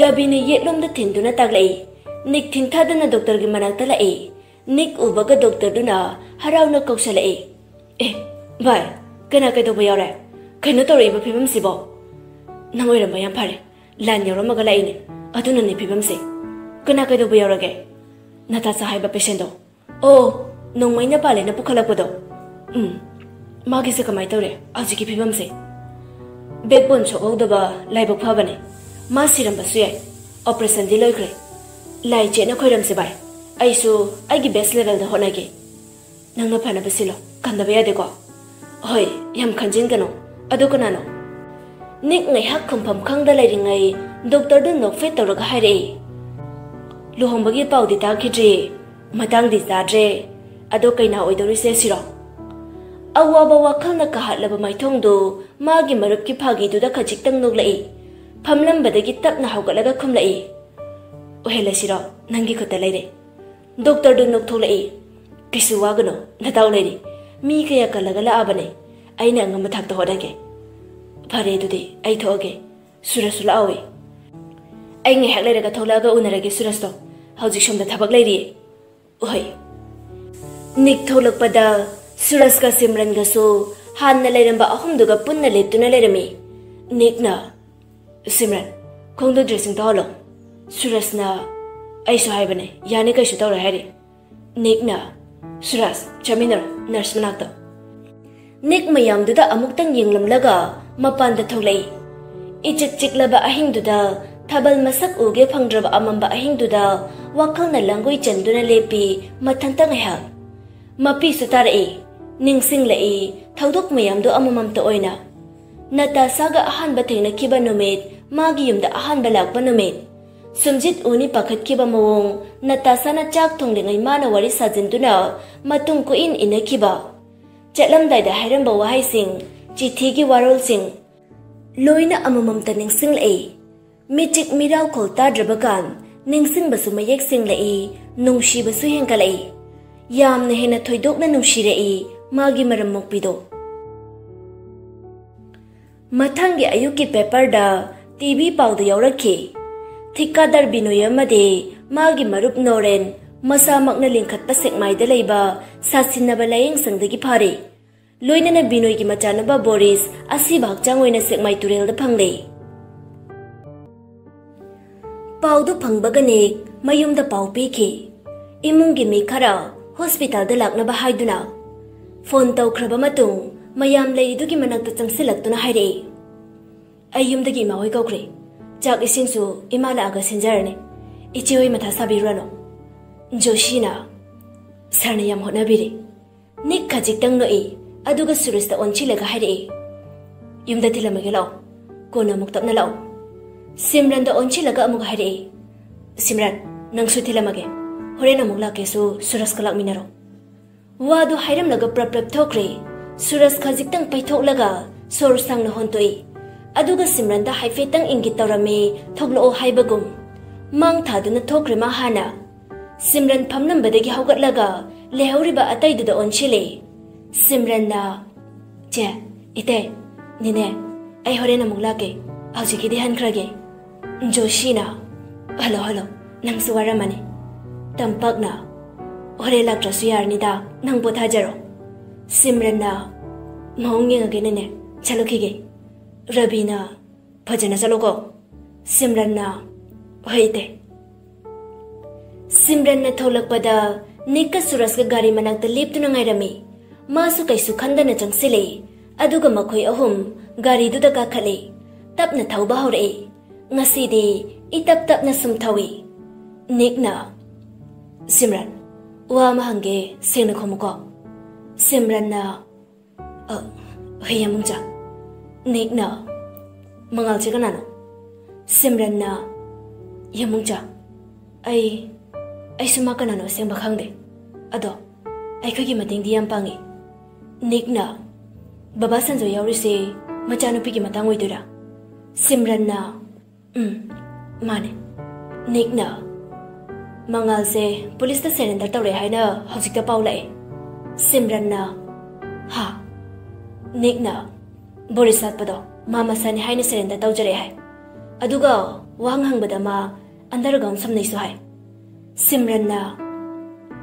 ꯔꯕꯤꯅ ꯌꯦꯠꯂꯣꯝꯗ ꯊꯤꯟꯗꯨꯅ ꯇꯥꯛꯂꯛꯏ꯫ ꯅꯤꯛ ꯊꯤꯡꯊꯗꯅ ꯗꯣꯛꯇꯔꯒꯤ ꯃꯅꯥꯛꯇ ꯂꯥꯛꯏ꯫ ꯅꯤꯛ ꯎꯕꯒ ꯗꯣꯛꯇꯔꯗꯨꯅ ꯍꯔꯥꯎꯅ ꯀꯧꯁꯜꯂꯛꯏ, "ꯑꯦ, ꯚꯥꯏ, ꯀꯅꯥ ꯀꯩꯗꯧꯕ ꯌꯥꯎꯔꯦ? ꯀꯩꯅꯣ ꯇꯧꯔꯛꯏꯕ ꯐꯤꯕꯝꯁꯤꯕꯣ?" "ꯅꯪ ꯑꯣꯏꯔꯝꯕ ꯌꯥꯝ ꯐꯔꯦ꯫ ꯂꯥꯏꯟ ꯌꯧꯔꯝꯃꯒ ꯂꯥꯛꯏꯅꯦ꯫ ꯑꯗꯨꯅꯅꯦ ꯐꯤꯕꯝꯁꯦ꯫" "ꯀꯅꯥ ꯀꯩꯗꯧꯕ ꯌꯥꯎꯔꯒꯦ?" "ꯅꯇꯥꯁꯥ ꯍꯥꯏꯕ ꯄꯦꯁꯦꯟꯗꯣ꯫" "ꯑꯣ, ꯅꯣꯡꯃꯩꯅ ꯄꯥꯜꯂꯦꯅ ꯄꯨꯈꯠꯂꯛꯄꯗꯣ꯫" "ꯎꯝ, ꯃꯥꯒꯤꯁꯦ ꯀꯃꯥꯏꯅ ꯇꯧꯔꯦ ꯍꯧꯖꯤꯛꯀꯤ ꯐꯤꯕꯝꯁꯦ?" "ꯕꯦꯛꯕꯣꯟ ꯁꯣꯛꯍꯧꯗꯕ ꯂꯥꯏꯕꯛ ꯐꯕꯅꯦ꯫ ꯃꯥ ꯁꯤꯔꯝꯕꯁꯨ ꯌꯥꯏ꯫ ꯑꯣꯄꯔꯦꯁꯟꯗꯤ ꯂꯣꯏꯈ꯭ꯔꯦ꯫ ꯂꯥꯏ ꯆꯦꯠꯅ ꯈꯣꯏꯔꯝꯁꯦ ꯚꯥꯏ꯫ ꯑꯩꯁꯨ ꯑꯩꯒꯤ ꯕꯦꯁ ꯂꯦꯚꯦꯜꯗ ꯍꯣꯠꯅꯒꯦ꯫" "ꯅꯪꯅ ꯐꯅꯕ ꯁꯤꯜꯂꯣ, ꯀꯟꯗꯕ ꯌꯥꯗꯦꯀꯣ꯫" "ꯍꯣꯏ, ꯌꯥꯝ ꯈꯟꯖꯤꯟꯒꯅꯨ꯫ ꯑꯗꯨ ꯀꯅꯥꯅꯣ?" ꯅꯤꯛ ꯉꯥꯏꯍꯥꯛ ꯈꯨꯝꯐꯝ ꯈꯪꯗ ꯂꯩꯔꯤꯉꯩ ꯗꯣꯛꯇꯔꯗꯨ ꯅꯣꯛꯐꯦꯠ ꯇꯧꯔꯒ ꯍꯥꯏꯔꯛꯏ, "ꯂꯨꯍꯣꯡꯕꯒꯤ ꯄꯥꯎꯗꯤ ꯇꯥꯈꯤꯗ꯭ꯔꯤ, ꯃꯇꯥꯡꯗꯤ ꯆꯥꯗ꯭ꯔꯦ꯫ ꯑꯗꯣ ꯀꯩꯅꯥ ꯑꯣꯏꯗꯧꯔꯤꯁꯦ ꯁꯤꯔꯣ?" ꯑꯋꯥꯕ ꯋꯥꯈꯜꯅ ꯀꯥꯍꯠꯂꯕ ꯃꯥꯏꯊꯣꯡꯗꯨ ꯃꯥꯒꯤ ꯃꯔꯨꯞꯀꯤ ꯐꯥꯒꯤꯗꯨꯗ ꯈꯖꯤꯛꯇꯪ ꯅꯣꯛꯂꯛꯏ꯫ ꯐꯝꯂꯝꯕꯗꯒꯤ ꯇꯞꯅ ꯍꯧꯒꯠꯂꯒ ꯈꯨꯝꯂꯛꯏ, "ꯑꯣꯏꯍꯜꯂꯁꯤꯔꯣ? ꯅꯪꯒꯤ ꯈꯨꯠꯇ ꯂꯩꯔꯦ꯫" ꯗꯣꯛꯇꯔꯗꯨ ꯅꯣꯛꯊꯣꯛꯂꯛꯏ, "ꯀꯩꯁꯨ ꯋꯥꯒꯅꯨ, ꯅꯗꯥꯎ ꯂꯩꯔꯤ꯫ ꯃꯤ ꯀꯌꯥ ꯀꯜꯂꯒ ꯂꯥꯛꯑꯕꯅꯦ꯫ ꯑꯩꯅ ꯑꯉꯝꯕ ꯊꯥꯛꯇ ꯍꯣꯠꯅꯒꯦ꯫" "ꯐꯔꯦ, ꯑꯗꯨꯗꯤ ꯑꯩ ꯊꯣꯛꯑꯒꯦ꯫ ꯁꯨꯔꯖꯁꯨ ꯂꯥꯛꯍꯧꯋꯤ꯫ ꯑꯩ ꯉꯥꯏꯍꯥꯛ ꯂꯩꯔꯒ ꯊꯣꯛꯂꯛꯑꯒ ꯎꯅꯔꯒꯦ ꯁꯨꯔꯖꯇꯣ꯫ ꯍꯧꯖꯤꯛ ꯁꯣꯝꯗ ꯊꯕꯛ ꯂꯩꯔꯤꯌꯦ꯫" "ꯍꯣꯏ꯫" ꯅꯤꯛ ꯊꯣꯛꯂꯛꯄꯗ ꯁꯨꯔꯖꯀ ꯁꯤꯝꯔꯟꯒꯁꯨ ꯍꯥꯟꯅ ꯂꯩꯔꯝꯕ ꯑꯍꯨꯝꯗꯨꯒ ꯄꯨꯟꯅ ꯂꯦꯞꯇꯨꯅ ꯂꯩꯔꯝꯃꯤ꯫ ꯅꯤꯛꯅ, "ꯁꯤꯝꯔꯟ, ꯈꯣꯡꯗꯣ ꯗ꯭ꯔꯦꯁꯤꯡ ꯇꯧꯍꯜꯂꯣ꯫" ꯁꯨꯔꯖꯅ, "ꯑꯩꯁꯨ ꯍꯥꯏꯕꯅꯦ, ꯌꯥꯅꯤ, ꯀꯩꯁꯨ ꯇꯧꯔꯣꯏ" ꯍꯥꯏꯔꯤ꯫ ꯅꯤꯛꯅ, "ꯁꯨꯔꯖ, ꯆꯠꯃꯤꯟꯅꯔꯣ ꯅꯔꯁ ꯃꯅꯥꯛꯇ꯫" ꯅꯤꯛ ꯃꯌꯥꯝꯗꯨꯗ ꯑꯃꯨꯛꯇꯪ ꯌꯦꯡꯂꯝꯂꯒ ꯃꯄꯥꯟꯗ ꯊꯣꯛꯂꯛꯏ꯫ ꯏꯆꯤꯛ ꯆꯤꯛꯂꯕ ꯑꯍꯤꯡꯗꯨꯗ, ꯊꯥꯕꯜ ꯃꯁꯛ ꯎꯒꯦ ꯐꯪꯗ꯭ꯔꯕ ꯑꯃꯝꯕ ꯑꯍꯤꯡꯗꯨꯗ, ꯋꯥꯈꯜꯅ ꯂꯥꯡꯒꯣꯏ ꯆꯟꯗꯨꯅ ꯂꯦꯞꯄꯤ ꯃꯊꯟꯇ ꯉꯥꯏꯍꯥꯛ꯫ ꯃꯄꯤꯁꯨ ꯇꯥꯔꯛꯏ, ꯅꯤꯡꯁꯤꯡꯂꯛꯏ ꯊꯧꯗꯣꯛ ꯃꯌꯥꯝꯗꯨ ꯑꯃꯃꯝꯇ ꯑꯣꯏꯅ꯫ ꯅꯇꯥꯁꯥꯒ ꯑꯍꯥꯟꯕ ꯊꯦꯡꯅꯈꯤꯕ ꯅꯨꯃꯤꯠ, ꯃꯥꯒꯤ ꯌꯨꯝꯗ ꯑꯍꯥꯟꯕ ꯂꯥꯛꯄ ꯅꯨꯃꯤꯠ꯫ ꯁꯨꯝꯖꯤꯠ ꯎꯅꯤ ꯄꯥꯈꯠꯈꯤꯕ ꯃꯑꯣꯡ, ꯅꯇꯥꯁꯥꯅ ꯆꯥꯛ ꯊꯣꯡꯂꯤꯉꯩ ꯃꯥꯅ ꯋꯥꯔꯤ ꯁꯥꯖꯤꯟꯗꯨꯅ ꯃꯇꯨꯡ ꯀꯣꯏꯏꯟ ꯏꯟꯅꯈꯤꯕ꯫ ꯆꯠꯂꯝꯗꯥꯏꯗ ꯍꯥꯏꯔꯝꯕ ꯋꯥꯍꯩꯁꯤꯡ, ꯆꯤꯊꯤꯒꯤ ꯋꯥꯔꯣꯜꯁꯤꯡ, ꯂꯣꯏꯅ ꯑꯃꯃꯝꯇ ꯅꯤꯡꯁꯤꯡꯂꯛꯏ꯫ ꯃꯤꯆꯤꯛ ꯃꯤꯔꯥꯎꯈꯣꯜ ꯇꯥꯗ꯭ꯔꯕ ꯀꯥꯟ, ꯅꯤꯡꯁꯤꯡꯕꯁꯨ ꯃꯌꯦꯛ ꯁꯦꯡꯂꯛꯏ, ꯅꯨꯡꯁꯤꯕꯁꯨ ꯍꯦꯟꯒꯠꯂꯛꯏ꯫ ꯌꯥꯝꯅ ꯍꯦꯟꯅ ꯊꯣꯏꯗꯣꯛꯅ ꯅꯨꯡꯁꯤꯔꯛꯏ ꯃꯥꯒꯤ ꯃꯔꯝ ꯃꯣꯛꯄꯤꯗꯣ꯫ ꯃꯊꯪꯒꯤ ꯑꯌꯨꯛꯀꯤ ꯄꯦꯄꯔꯗ ꯇꯤꯚꯤ ꯄꯥꯎꯗ ꯌꯥꯎꯔꯛꯈꯤ, ꯊꯤꯀꯥꯗꯥꯔ ꯕꯤꯅꯣꯌ ꯑꯃꯗꯤ ꯃꯥꯒꯤ ꯃꯔꯨꯞ ꯅꯣꯔꯦꯟ ꯃꯁꯥꯃꯛꯅ ꯂꯤꯡꯈꯠꯄ ꯁꯦꯛꯃꯥꯏꯗ ꯂꯩꯕ ꯁꯥꯁꯤꯟꯅꯕ ꯂꯥꯌꯦꯡꯁꯪꯗꯒꯤ ꯐꯥꯔꯦ꯫ ꯂꯣꯏꯅꯅ ꯕꯤꯅꯣꯏꯒꯤ ꯃꯆꯥꯅꯨꯄꯥ ꯕꯣꯔꯤꯁ ꯑꯁꯤꯕ ꯍꯛꯆꯥꯡ ꯑꯣꯏꯅ ꯁꯦꯛꯃꯥꯏ ꯇꯨꯔꯦꯜꯗ ꯐꯪꯂꯦ꯫ ꯄꯥꯎꯗꯨ ꯐꯪꯕꯒꯅꯦ ꯃꯌꯨꯝꯗ ꯄꯥꯎ ꯄꯤꯈꯤ꯫ ꯏꯃꯨꯡꯒꯤ ꯃꯤ ꯈꯔ ꯍꯣꯁꯄꯤꯇꯥꯜꯗ ꯂꯥꯛꯅꯕ ꯍꯥꯏꯗꯨꯅ꯫ ꯐꯣꯟ ꯇꯧꯈ꯭ꯔꯕ ꯃꯇꯨꯡ ꯃꯌꯥꯝ ꯂꯩꯔꯤꯗꯨꯒꯤ ꯃꯅꯥꯛꯇ ꯆꯪꯁꯤꯜꯂꯛꯇꯨꯅ ꯍꯥꯏꯔꯛꯏ, "ꯑꯩ ꯌꯨꯝꯗꯒꯤ ꯏꯃꯥ ꯍꯣꯏ ꯀꯧꯈ꯭ꯔꯦ꯫ ꯆꯥꯛ ꯏꯁꯤꯡꯁꯨ ꯏꯃꯥ ꯂꯥꯛꯑꯒ ꯁꯤꯟꯖꯔꯅꯤ꯫ ꯏꯆꯦ ꯍꯣꯏ ꯃꯊꯥ ꯁꯥꯕꯤꯔꯨꯔꯅꯨ꯫" ꯖꯣꯁꯤꯅ, "ꯁꯥꯔꯅ ꯌꯥꯝ ꯍꯣꯠꯅꯕꯤꯔꯦ꯫" ꯅꯤꯛ ꯈꯖꯤꯛꯇꯪ ꯅꯣꯛꯏ, ꯑꯗꯨꯒ ꯁꯨꯔꯖꯇ ꯑꯣꯟꯁꯤꯜꯂꯒ ꯍꯥꯏꯔꯛꯏ, "ꯌꯨꯝꯗ ꯊꯤꯜꯂꯝꯃꯒꯦ ꯂꯥꯛꯑꯣ, ꯀꯣꯟꯅ ꯑꯃꯨꯛ ꯇꯞꯅ ꯂꯥꯛꯑꯣ꯫" ꯁꯤꯝꯔꯟꯗ ꯑꯣꯟꯁꯤꯜꯂꯒ ꯑꯃꯨꯛ ꯍꯥꯏꯔꯛꯏ, "ꯁꯤꯝꯔꯟ, ꯅꯪꯁꯨ ꯊꯤꯜꯂꯝꯃꯒꯦ, ꯍꯣꯔꯦꯟ ꯑꯃꯨꯛ ꯂꯥꯛꯀꯦꯁꯨ ꯁꯨꯔꯖꯀ ꯂꯥꯛꯃꯤꯟꯅꯔꯣ꯫" ꯋꯥꯗꯨ ꯍꯥꯏꯔꯝꯂꯒ ꯄ꯭ꯔꯞ ꯄ꯭ꯔꯞ ꯊꯣꯛꯈ꯭ꯔꯦ꯫ ꯁꯨꯔꯖ ꯈꯖꯤꯛꯇꯪ ꯄꯩꯊꯣꯛꯂꯒ ꯁꯣꯔ ꯁꯥꯡꯅ ꯍꯣꯟꯇꯣꯛꯏ, ꯑꯗꯨꯒ ꯁꯤꯝꯔꯟꯗ ꯍꯥꯏꯐꯦꯠꯇꯪ ꯏꯪꯒꯤꯠ ꯇꯧꯔꯝꯃꯤ, ꯊꯣꯛꯂꯛꯑꯣ ꯍꯥꯏꯕꯒꯨꯝ꯫ ꯃꯥꯡ ꯊꯥꯗꯨꯅ ꯊꯣꯛꯈ꯭ꯔꯦ ꯃꯥ ꯍꯥꯟꯅ꯫ ꯁꯤꯝꯔꯟ ꯐꯝꯂꯝꯕꯗꯒꯤ ꯍꯧꯒꯠꯂꯒ ꯂꯩꯍꯧꯔꯤꯕ ꯑꯇꯩꯗꯨꯗ ꯑꯣꯟꯁꯤꯜꯂꯤ꯫ ꯁꯤꯝꯔꯟꯅ, "ꯆꯦ, ꯏꯇꯩ, ꯅꯦꯅꯦ, ꯑꯩ ꯍꯣꯔꯦꯟ ꯑꯃꯨꯛ ꯂꯥꯛꯀꯦ, ꯍꯧꯖꯤꯛꯀꯤꯗꯤ ꯍꯟꯈ꯭ꯔꯒꯦ꯫" ꯖꯣꯁꯤꯅ, "ꯍꯜꯂꯣ, ꯍꯜꯂꯣ, ꯅꯪꯁꯨ ꯋꯥꯔꯝꯃꯅꯤ꯫ ꯇꯝꯄꯥꯛꯅ, ꯍꯣꯔꯦꯟ ꯂꯥꯛꯇ꯭ꯔꯁꯨ ꯌꯥꯔꯅꯤꯗ, ꯅꯪ ꯄꯣꯊꯥꯖꯔꯣ꯫" ꯁꯤꯝꯔꯟꯅ, "ꯃꯑꯣꯡ ꯌꯦꯡꯉꯒꯦ ꯅꯦꯅꯦ, ꯆꯠꯂꯨꯈꯤꯒꯦ꯫" ꯔꯕꯤꯅ, "ꯐꯖꯅ ꯆꯠꯂꯣꯀꯣ꯫" ꯁꯤꯝꯔꯟꯅ, "ꯍꯣꯏ ꯏꯇꯩ꯫" ꯁꯤꯝꯔꯟꯅ ꯊꯣꯛꯂꯛꯄꯗ ꯅꯤꯛꯀ ꯁꯨꯔꯖꯀ ꯒꯥꯔꯤ ꯃꯅꯥꯛꯇ ꯂꯦꯞꯇꯨꯅ ꯉꯥꯏꯔꯝꯃꯤ꯫ ꯃꯥꯁꯨ ꯀꯩꯁꯨ ꯈꯟꯗꯅ ꯆꯪꯁꯤꯜꯂꯦ꯫ ꯑꯗꯨꯒ ꯃꯈꯣꯏ ꯑꯍꯨꯝ ꯒꯥꯔꯤꯗꯨꯗ ꯀꯥꯈꯠꯂꯦ꯫ ꯇꯞꯅ ꯊꯧꯕ ꯍꯧꯔꯛꯑꯦ꯫ "ꯉꯁꯤꯗꯤ ꯏ ꯇꯞ ꯇꯞꯅ ꯁꯨꯝ ꯊꯧꯏ꯫" ꯅꯤꯛꯅ, "ꯁꯤꯝꯔꯟ, ꯋꯥ ꯑꯃ ꯍꯪꯒꯦ, ꯁꯦꯡꯅ ꯈꯨꯝꯃꯨꯀꯣ꯫" ꯁꯤꯝꯔꯟꯅ, "ꯑ, ꯍꯣꯏ, ꯌꯥꯝꯕꯨꯡꯆꯥ꯫" ꯅꯤꯛꯅ, "ꯃꯉꯥꯜꯁꯦ ꯀꯅꯥꯅꯣ?" ꯁꯤꯝꯔꯟꯅ, "ꯌꯥꯝꯕꯨꯡꯆꯥ, ꯑꯩ, ꯑꯩꯁꯨ ꯃꯥ ꯀꯅꯥꯅꯣ ꯑꯁꯦꯡꯕ ꯈꯪꯗꯦ꯫ ꯑꯗꯣ ꯑꯩꯈꯣꯏꯒꯤ ꯃꯇꯦꯡꯗꯤ ꯌꯥꯝ ꯄꯥꯡꯉꯤ꯫" ꯅꯤꯛꯅ, "ꯕꯕꯥ ꯁꯟꯖꯣꯏ ꯌꯥꯎꯔꯤꯁꯦ ꯃꯆꯥꯅꯨꯄꯤꯒꯤ ꯃꯇꯥꯡ ꯑꯣꯏꯗꯣꯏꯔꯥ?" ꯁꯤꯝꯔꯟꯅ, "ꯎꯝ, ꯃꯥꯅꯦ꯫" ꯅꯤꯛꯅ, "ꯃꯉꯥꯜꯁꯦ ꯄꯨꯂꯤꯁꯇ ꯁꯔꯦꯟꯗꯔ ꯇꯧꯔꯦ ꯍꯥꯏꯅ ꯍꯧꯖꯤꯛꯇ ꯄꯥꯎ ꯂꯥꯛꯑꯦ꯫" ꯁꯤꯝꯔꯟꯅ, "ꯍꯥ?" ꯅꯤꯛꯅ, "ꯕꯣꯔꯤꯁ ꯁꯥꯠꯄꯗꯣ ꯃꯥ ꯃꯁꯥꯅꯤ ꯍꯥꯏꯅ ꯁꯔꯦꯟꯗꯔ ꯇꯧꯖꯔꯛꯑꯦ ꯍꯥꯏ꯫ ꯑꯗꯨꯒ ꯋꯥꯍꯪ ꯍꯪꯕꯗ ꯃꯥ ꯑꯟꯗꯔꯒ꯭ꯔꯥꯎꯟ ꯁꯝꯅꯩꯁꯨ ꯍꯥꯏ꯫" ꯁꯤꯝꯔꯟꯅ,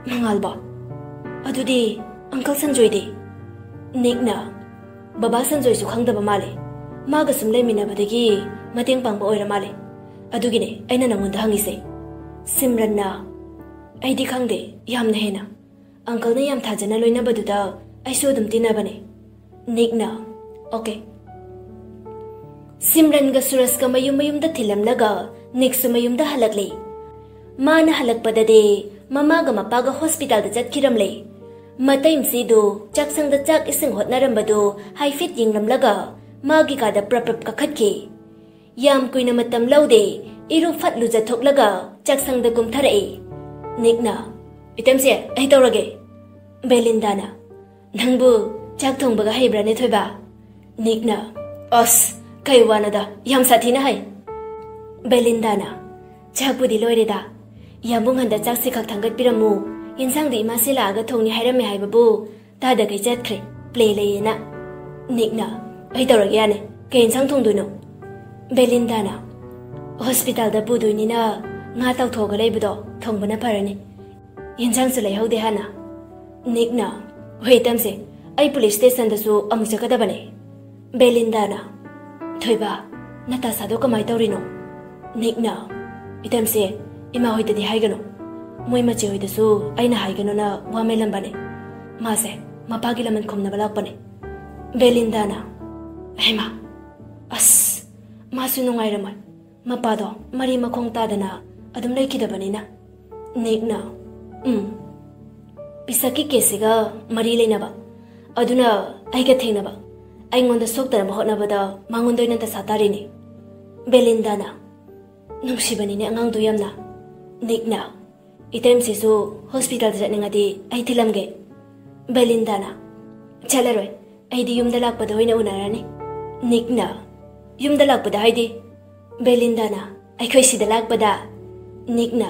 "ꯃꯉꯥꯜꯕꯣ? ꯑꯗꯨꯗꯤ ꯑꯪꯀꯜ ꯁꯟꯖꯣꯏꯗꯤ?" ꯅꯤꯛꯅ, "ꯕꯕꯥ ꯁꯟꯖꯣꯏꯁꯨ ꯈꯪꯗꯕ ꯃꯥꯜꯂꯦ꯫ ꯃꯥꯒ ꯁꯨꯝ ꯂꯩꯃꯤꯟꯅꯕꯗꯒꯤ ꯃꯇꯦꯡ ꯄꯥꯡꯕ ꯑꯣꯏꯔ ꯃꯥꯜꯂꯦ꯫ ꯑꯗꯨꯒꯤꯅꯦ ꯑꯩꯅ ꯅꯪꯉꯣꯟꯗ ꯍꯪꯉꯤꯁꯦ꯫" ꯁꯤꯝꯔꯟꯅ, "ꯑꯩꯗꯤ ꯈꯪꯗꯦ, ꯌꯥꯝꯅ ꯍꯦꯟꯅ꯫ ꯑꯪꯀꯜꯅ ꯌꯥꯝ ꯊꯥꯖꯅ ꯂꯣꯏꯅꯕꯗꯨꯗ ꯑꯩꯁꯨ ꯑꯗꯨꯝ ꯇꯤꯟꯅꯕꯅꯦ꯫" ꯅꯤꯛꯅ, "ꯑꯣꯀꯦ꯫" ꯁꯤꯝꯔꯟꯒ ꯁꯨꯔꯖꯀ ꯃꯌꯨꯝ ꯃꯌꯨꯝꯗ ꯊꯤꯜꯂꯝꯂꯒ ꯅꯤꯛꯁꯨ ꯃꯌꯨꯝꯗ ꯍꯜꯂꯛꯂꯦ꯫ ꯃꯥꯅ ꯍꯜꯂꯛꯄꯗꯗꯤ ꯃꯃꯥꯒ ꯃꯄꯥꯒ ꯍꯣꯁꯄꯤꯇꯥꯜꯗ ꯆꯠꯈꯤꯔꯝꯂꯦ꯫ ꯃꯇꯩ ꯃꯆꯦꯗꯨ ꯆꯥꯛꯁꯪꯗ ꯆꯥꯛ ꯏꯁꯤꯡ ꯍꯣꯠꯅꯔꯝꯕꯗꯨ ꯍꯥꯏꯐꯦꯠ ꯌꯦꯡꯂꯝꯂꯒ ꯃꯥꯒꯤ ꯀꯥꯗ ꯄ꯭ꯔꯞ ꯄ꯭ꯔꯞ ꯀꯥꯈꯠꯈꯤ꯫ ꯌꯥꯝ ꯀꯨꯏꯅ ꯃꯇꯝ ꯂꯧꯗꯦ, ꯏꯔꯨ ꯐꯠ ꯂꯨꯖꯊꯣꯛꯂꯒ ꯆꯥꯛꯁꯪꯗ ꯀꯨꯝꯊꯔꯛꯏ꯫ ꯅꯤꯛꯅ, "ꯏꯇꯝꯁꯦ, ꯑꯩ ꯇꯧꯔꯒꯦ꯫" ꯕꯦꯂꯤꯟꯗꯥꯅ, "ꯅꯪꯕꯨ ꯆꯥꯛ ꯊꯣꯡꯕꯒ ꯍꯩꯕ꯭ꯔꯥꯅꯦ ꯊꯣꯏꯕ?" ꯅꯤꯛꯅ, "ꯑꯁ, ꯀꯩ ꯋꯥꯅꯣꯗ, ꯌꯥꯝ ꯁꯥꯊꯤꯅ ꯍꯩ꯫" ꯕꯦꯂꯤꯟꯗꯥꯅ, "ꯆꯥꯛꯄꯨꯗꯤ ꯂꯣꯏꯔꯦꯗ꯫ ꯌꯥꯝꯕꯨꯡ ꯍꯟꯗꯛ ꯆꯥꯛꯁꯦ ꯈꯛ ꯊꯥꯡꯒꯠꯄꯤꯔꯝꯃꯨ, ꯌꯦꯟꯁꯥꯡꯗꯤ ꯏꯃꯥꯁꯦ ꯂꯥꯛꯑꯒ ꯊꯣꯡꯅꯤ ꯍꯥꯏꯔꯝꯃꯦ ꯍꯥꯏꯕꯕꯨ ꯇꯥꯗꯈꯩ ꯆꯠꯈ꯭ꯔꯦ, ꯄ꯭ꯂꯦ ꯂꯩꯌꯦꯅ꯫" ꯅꯤꯛꯅ, "ꯑꯩ ꯇꯧꯔꯒꯦ ꯌꯥꯅꯤ꯫ ꯀꯩ ꯌꯦꯟꯁꯥꯡ ꯊꯣꯡꯗꯣꯏꯅꯣ?" ꯕꯦꯂꯤꯟꯗꯥꯅ, "ꯍꯣꯁꯄꯤꯇꯥꯜꯗ ꯄꯨꯗꯣꯏꯅꯤꯅ ꯉꯥ ꯇꯥꯎꯊꯣꯛꯑꯒ ꯂꯩꯕꯗꯣ ꯊꯣꯡꯕꯅ ꯐꯔꯅꯤ꯫ ꯌꯦꯟꯁꯥꯡꯁꯨ ꯂꯩꯍꯧꯗꯦ ꯍꯥꯟꯅ꯫" ꯅꯤꯛꯅ, "ꯍꯣꯏ ꯏꯇꯝꯁꯦ, ꯑꯩ ꯄꯨꯂꯤꯁ ꯁ꯭ꯇꯦꯁꯟꯗꯁꯨ ꯑꯃꯨꯛ ꯆꯠꯀꯗꯕꯅꯦ꯫" ꯕꯦꯂꯤꯟꯗꯥꯅ, "ꯊꯣꯏꯕ, ꯅꯇꯥꯁꯥꯗꯣ ꯀꯃꯥꯏ ꯇꯧꯔꯤꯅꯣ?" ꯅꯤꯛꯅ, "ꯏꯇꯝꯁꯦ, ꯏꯃꯥ ꯍꯣꯏꯗꯗꯤ ꯍꯥꯏꯒꯅꯨ꯫ ꯃꯣꯏ ꯃꯆꯦ ꯍꯣꯏꯗꯁꯨ ꯑꯩꯅ ꯍꯥꯏꯒꯅꯨꯅ ꯋꯥ ꯃꯦꯜꯂꯝꯕꯅꯦ꯫ ꯃꯥꯁꯦ ꯃꯄꯥꯒꯤ ꯂꯃꯟ ꯈꯨꯝꯅꯕ ꯂꯥꯛꯄꯅꯦ꯫ ꯕꯦꯂꯤꯟꯗꯥꯅ, "ꯍꯩꯃꯥ, ꯑꯁ, ꯃꯥꯁꯨ ꯅꯨꯡꯉꯥꯏꯔꯝꯃꯣꯏ꯫ ꯃꯄꯥꯗꯣ ꯃꯔꯤ ꯃꯈꯣꯡ ꯇꯥꯗꯅ ꯑꯗꯨꯝ ꯂꯩꯈꯤꯗꯕꯅꯤꯅ꯫" ꯅꯤꯛꯅ, "ꯎꯝ, ꯄꯤꯁꯛꯀꯤ ꯀꯦꯁꯁꯤꯒ ꯃꯔꯤ ꯂꯩꯅꯕ, ꯑꯗꯨꯅ ꯑꯩꯒ ꯊꯦꯡꯅꯕ, ꯑꯩꯉꯣꯟꯗ ꯁꯣꯛꯇꯅꯕ ꯍꯣꯠꯅꯕꯗ ꯃꯉꯣꯟꯗ ꯑꯣꯏꯅ ꯗꯁꯥ ꯇꯥꯔꯤꯅꯤ꯫" ꯕꯦꯂꯤꯟꯗꯥꯅ, "ꯅꯨꯡꯁꯤꯕꯅꯤꯅꯦ ꯑꯉꯥꯡꯗꯨ ꯌꯥꯝꯅ꯫" ꯅꯤꯛꯅ, "ꯏꯇꯩꯃꯁꯤꯁꯨ ꯍꯣꯁꯄꯤꯇꯥꯜꯗ ꯆꯠꯅꯤꯡꯉꯗꯤ ꯑꯩ ꯊꯤꯜꯂꯝꯒꯦ꯫" ꯕꯦꯂꯤꯟꯗꯥꯅ, "ꯆꯠꯂꯔꯣꯏ, ꯑꯩꯗꯤ ꯌꯨꯝꯗ ꯂꯥꯛꯄꯗ ꯑꯣꯏꯅ ꯎꯅꯔꯅꯤ꯫" ꯅꯤꯛꯅ, "ꯌꯨꯝꯗ ꯂꯥꯛꯄꯗ ꯍꯥꯏꯗꯤ?" ꯕꯦꯂꯤꯟꯗꯥꯅ, "ꯑꯩꯈꯣꯏ ꯁꯤꯗ ꯂꯥꯛꯄꯗ꯫" ꯅꯤꯛꯅ,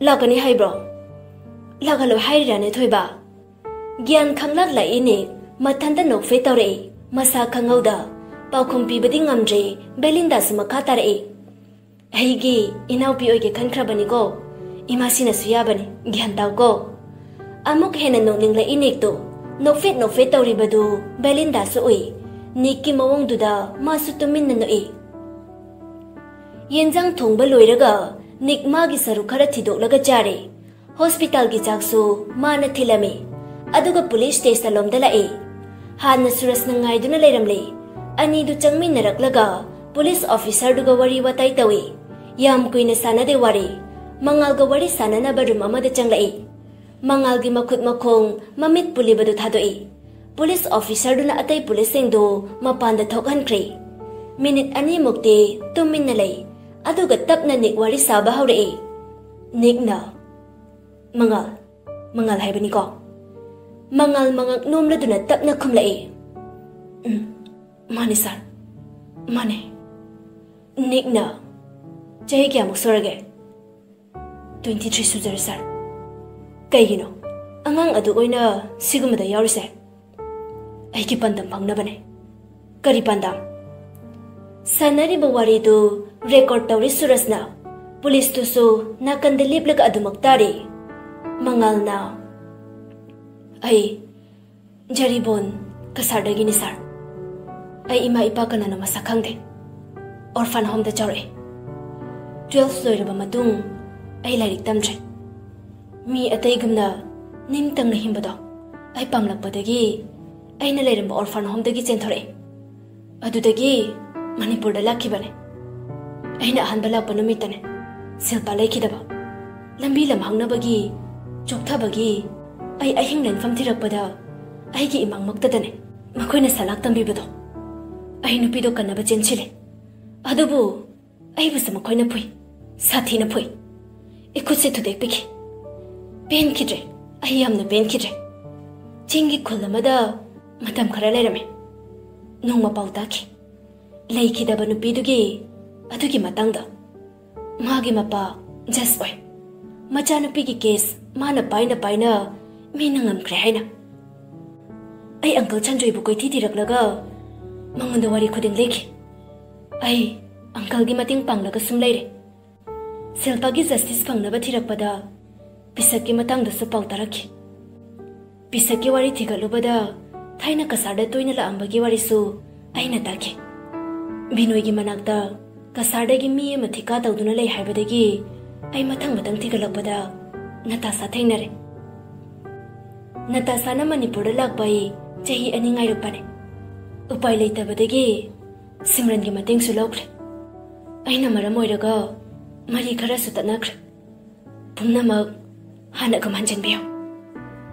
"ꯂꯥꯛꯀꯅꯤ ꯍꯥꯏꯕ꯭ꯔꯣ? ꯂꯥꯛꯍꯜꯂꯣꯏ ꯍꯥꯏꯔꯤꯔꯥꯅꯦ ꯊꯣꯏꯕ?" ꯒ꯭ꯌꯥꯟ ꯈꯪꯂꯛꯂꯛꯏ ꯅꯤꯛ ꯃꯊꯟꯇ ꯅꯣꯛꯐꯦꯠ ꯇꯧꯔꯛꯏ꯫ ꯃꯁꯥ ꯈꯪꯍꯧꯗ ꯄꯥꯎꯈꯨꯝ ꯄꯤꯕꯗꯤ ꯉꯝꯗ꯭ꯔꯦ꯫ ꯕꯦꯂꯤꯟꯗꯥꯁꯨ ꯃꯈꯥ ꯇꯥꯔꯛꯏ, "ꯑꯩꯒꯤ ꯏꯅꯥꯎꯄꯤ ꯑꯣꯏꯒꯦ ꯈꯟꯈ꯭ꯔꯕꯅꯤꯀꯣ꯫ ꯏꯃꯥꯁꯤꯅꯁꯨ ꯌꯥꯕꯅꯤ, ꯒ꯭ꯌꯥꯟ ꯇꯥꯎꯀꯣ꯫" ꯑꯃꯨꯛ ꯍꯦꯟꯅ ꯅꯣꯛꯅꯤꯡꯂꯛꯏ ꯅꯤꯛꯇꯣ꯫ ꯅꯣꯛꯐꯦꯠ ꯅꯣꯛꯐꯦꯠ ꯇꯧꯔꯤꯕꯗꯨ ꯕꯦꯂꯤꯟꯗꯥꯁꯨ ꯎꯏ꯫ ꯅꯤꯛꯀꯤ ꯃꯑꯣꯡꯗꯨꯗ ꯃꯥꯁꯨ ꯇꯨꯃꯤꯟꯅ ꯅꯣꯛꯏ꯫ ꯌꯦꯟꯖꯥꯡ ꯊꯣꯡꯕ ꯂꯣꯏꯔꯒ ꯅꯤꯛ ꯃꯥꯒꯤ ꯁꯔꯨꯛ ꯈꯔ ꯊꯤꯗꯣꯛꯂꯒ ꯆꯥꯔꯦ꯫ ꯍꯣꯁꯄꯤꯇꯥꯜꯒꯤ ꯆꯥꯛꯁꯨ ꯃꯥꯅ ꯊꯤꯜꯂꯝꯃꯤ꯫ ꯑꯗꯨꯒ ꯄꯨꯂꯤꯁ ꯁ꯭ꯇꯦꯁꯟꯂꯣꯝꯗ ꯂꯥꯛꯑꯦ꯫ ꯍꯥꯟꯅ ꯁꯨꯔꯖꯅ ꯉꯥꯏꯗꯨꯅ ꯂꯩꯔꯝꯂꯦ꯫ ꯑꯅꯤꯗꯨ ꯆꯪꯃꯤꯟꯅꯔꯛꯂꯒ ꯄꯨꯂꯤꯁ ꯑꯣꯐꯤꯁꯔꯗꯨꯒ ꯋꯥꯔꯤ ꯋꯥꯇꯥꯏ ꯇꯧꯏ꯫ ꯌꯥꯝ ꯀꯨꯏꯅ ꯁꯥꯟꯅꯗꯦ ꯋꯥꯔꯤ꯫ ꯃꯉꯥꯜꯒ ꯋꯥꯔꯤ ꯁꯥꯟꯅꯅꯕ ꯔꯨꯝ ꯑꯃꯗ ꯆꯪꯂꯛꯏ꯫ ꯃꯉꯥꯜꯒꯤ ꯃꯈꯨꯠ ꯃꯈꯣꯡ, ꯃꯃꯤꯠ ꯄꯨꯜꯂꯤꯕꯗꯨ ꯊꯥꯗꯣꯛꯏ꯫ ꯄꯨꯂꯤꯁ ꯑꯣꯐꯤꯁꯔꯗꯨꯅ ꯑꯇꯩ ꯄꯨꯂꯤꯁꯁꯤꯡꯗꯨ ꯃꯄꯥꯟꯗ ꯊꯣꯛꯍꯟꯈ꯭ꯔꯦ꯫ ꯃꯤꯅꯤꯠ ꯑꯅꯤꯃꯨꯛꯇꯤ ꯇꯨꯃꯤꯟꯅ ꯂꯩ꯫ ꯑꯗꯨꯒ ꯇꯞꯅ ꯅꯤꯛ ꯋꯥꯔꯤ ꯁꯥꯕ ꯍꯧꯔꯛꯏ꯫ ꯅꯤꯛꯅ, "ꯃꯉꯥꯜ, ꯃꯉꯥꯜ ꯍꯥꯏꯕꯅꯤꯀꯣ?" ꯃꯉꯥꯜ ꯃꯉꯛ ꯅꯣꯝꯂꯗꯨꯅ ꯇꯞꯅ ꯈꯨꯝꯂꯛꯏ, "ꯎꯝ, ꯃꯥꯅꯦ ꯁꯥꯔ, ꯃꯥꯅꯦ꯫" ꯅꯤꯛꯅ, "ꯆꯍꯤ ꯀꯌꯥꯃꯨꯛ ꯁꯨꯔꯒꯦ?" "ꯇ꯭ꯋꯦꯟꯇꯤ ꯊ꯭ꯔꯤ ꯁꯨꯖꯔꯦ ꯁꯥꯔ꯫" "ꯀꯩꯒꯤꯅꯣ ꯑꯉꯥꯡ ꯑꯗꯨ ꯑꯣꯏꯅ ꯁꯤꯒꯨꯝꯕꯗ ꯌꯥꯎꯔꯤꯁꯦ?" "ꯑꯩꯒꯤ ꯄꯥꯟꯗꯝ ꯐꯪꯅꯕꯅꯦ꯫" "ꯀꯔꯤ ꯄꯥꯟꯗꯝ?" ꯁꯥꯟꯅꯔꯤꯕ ꯋꯥꯔꯤꯗꯨ ꯔꯦꯀꯣꯔꯗ ꯇꯧꯔꯤ ꯁꯨꯔꯖꯅ꯫ ꯄꯨꯂꯤꯁꯇꯨꯁꯨ ꯅꯥꯀꯟꯗ ꯂꯦꯞꯂꯒ ꯑꯗꯨꯃꯛ ꯇꯥꯔꯤ꯫ ꯃꯉꯥꯜꯅ, "ꯑꯩ ꯖꯔꯤꯕꯣꯟ ꯀꯁꯥꯔꯗꯒꯤꯅꯤ ꯁꯥꯔ꯫ ꯑꯩ ꯏꯃꯥ ꯏꯄꯥ ꯀꯅꯥꯅꯣ ꯃꯁꯛ ꯈꯪꯗꯦ꯫ ꯑꯣꯔꯐꯥꯟ ꯍꯣꯝꯗ ꯆꯥꯎꯔꯛꯑꯦ꯫ ꯇ꯭ꯋꯦꯜꯐ ꯂꯣꯏꯔꯕ ꯃꯇꯨꯡ ꯑꯩ ꯂꯥꯏꯔꯤꯛ ꯇꯝꯗ꯭ꯔꯦ꯫ ꯃꯤ ꯑꯇꯩꯒꯨꯝꯅ ꯅꯤꯡꯇꯝꯅ ꯍꯤꯡꯕꯗꯣ ꯑꯩ ꯄꯥꯡꯂꯛꯄꯗꯒꯤ ꯑꯩꯅ ꯂꯩꯔꯝꯕ orphan homeꯗꯒꯤ ꯆꯦꯟꯊꯣꯔꯛꯑꯦ꯫ ꯑꯗꯨꯗꯒꯤ ꯃꯅꯤꯄꯨꯔꯗ ꯂꯥꯛꯈꯤꯕꯅꯦ꯫ ꯑꯩꯅ ꯑꯍꯥꯟꯕ ꯂꯥꯛꯄ ꯅꯨꯃꯤꯠꯇꯅꯦ ꯁꯤꯜꯄꯥ ꯂꯩꯈꯤꯗꯕ꯫ ꯂꯝꯕꯤ ꯂꯝꯍꯥꯡꯅꯕꯒꯤ, ꯆꯣꯛꯊꯕꯒꯤ ꯑꯩ ꯑꯍꯤꯡ ꯂꯦꯟꯐꯝ ꯊꯤꯔꯛꯄꯗ ꯑꯩꯒꯤ ꯏꯃꯥꯡꯃꯛꯇꯗꯅꯦ ꯃꯈꯣꯏꯅ ꯁꯂꯥꯛ ꯇꯝꯕꯤꯕꯗꯣ꯫ ꯑꯩ ꯅꯨꯄꯤꯗꯣ ꯀꯟꯅꯕ ꯆꯦꯟꯁꯤꯜꯂꯦ꯫ ꯑꯗꯨꯕꯨ ꯑꯩꯕꯨꯁꯨ ꯃꯈꯣꯏꯅ ꯐꯨꯏ, ꯁꯥꯊꯤꯅ ꯐꯨꯏ꯫ ꯏꯈꯨꯠꯁꯦ ꯊꯨꯗꯦꯛꯄꯤꯈꯤ꯫ ꯄꯦꯟꯈꯤꯗ꯭ꯔꯦ, ꯑꯩ ꯌꯥꯝꯅ ꯄꯦꯟꯈꯤꯗ꯭ꯔꯦ꯫ ꯆꯤꯡꯒꯤ ꯈꯨꯜ ꯑꯃꯗ ꯃꯇꯝ ꯈꯔ ꯂꯩꯔꯝꯃꯤ꯫ ꯅꯣꯡꯃ ꯄꯥꯎ ꯇꯥꯈꯤ꯫ ꯂꯩꯈꯤꯗꯕ ꯅꯨꯄꯤꯗꯨꯒꯤ ꯑꯗꯨꯒꯤ ꯃꯇꯥꯡꯗ꯫ ꯃꯥꯒꯤ ꯃꯄꯥ ꯖꯁ ꯑꯣꯏ꯫ ꯃꯆꯥꯅꯨꯄꯤꯒꯤ ꯀꯦꯁ ꯃꯥꯅ ꯄꯥꯏꯅ ꯄꯥꯏꯅ ꯃꯤꯅ ꯉꯝꯈ꯭ꯔꯦ ꯍꯥꯏꯅ꯫ ꯑꯩ ꯑꯪꯀꯜ ꯁꯟꯖꯣꯏꯕꯨ ꯀꯣꯏꯊꯤ ꯊꯤꯔꯛꯂꯒ ꯃꯉꯣꯟꯗ ꯋꯥꯔꯤ ꯈꯨꯗꯤꯡ ꯂꯤꯈꯤ꯫ ꯑꯩ ꯑꯪꯀꯜꯒꯤ ꯃꯇꯦꯡ ꯄꯥꯡꯂꯒ ꯁꯨꯝ ꯂꯩꯔꯦ꯫ ꯁꯤꯜꯄꯥꯒꯤ ꯖꯁꯇꯤꯁ ꯐꯪꯅꯕ ꯊꯤꯔꯛꯄꯗ ꯄꯤꯁꯛꯀꯤ ꯃꯇꯥꯡꯗꯁꯨ ꯄꯥꯎ ꯇꯥꯔꯛꯈꯤ꯫ ꯄꯤꯁꯛꯀꯤ ꯋꯥꯔꯤ ꯊꯤꯒꯠꯂꯨꯕꯗ ꯊꯥꯏꯅ ꯀꯁꯥꯔꯗ ꯇꯣꯏꯅ ꯂꯥꯛꯑꯝꯕꯒꯤ ꯋꯥꯔꯤꯁꯨ ꯑꯩꯅ ꯇꯥꯈꯤ꯫ ꯕꯤꯅꯣꯏꯒꯤ ꯃꯅꯥꯛꯇ ꯀꯁꯥꯔꯗꯒꯤ ꯃꯤ ꯑꯃ ꯊꯤꯀꯥ ꯇꯧꯗꯨꯅ ꯂꯩ ꯍꯥꯏꯕꯗꯒꯤ ꯑꯩ ꯃꯊꯪ ꯃꯊꯪ ꯊꯤꯒꯠꯂꯛꯄꯗ ꯅꯇꯥꯁꯥ ꯊꯦꯡꯅꯔꯦ꯫ ꯅꯇꯥꯁꯥꯅ ꯃꯅꯤꯄꯨꯔꯗ ꯂꯥꯛꯄ ꯑꯩ ꯆꯍꯤ ꯑꯅꯤ ꯉꯥꯏꯔꯛꯄꯅꯦ꯫ ꯎꯄꯥꯏ ꯂꯩꯇꯕꯗꯒꯤ ꯁꯤꯝꯔꯟꯒꯤ ꯃꯇꯦꯡꯁꯨ ꯂꯧꯈ꯭ꯔꯦ꯫ ꯑꯩꯅ ꯃꯔꯝ ꯑꯣꯏꯔꯒ ꯃꯔꯤ ꯈꯔꯁꯨ ꯇꯠꯅꯈ꯭ꯔꯦ꯫ ꯄꯨꯝꯅꯃꯛ ꯍꯥꯟꯅꯒꯨꯝ ꯍꯟꯖꯤꯟꯕꯤꯌꯨ꯫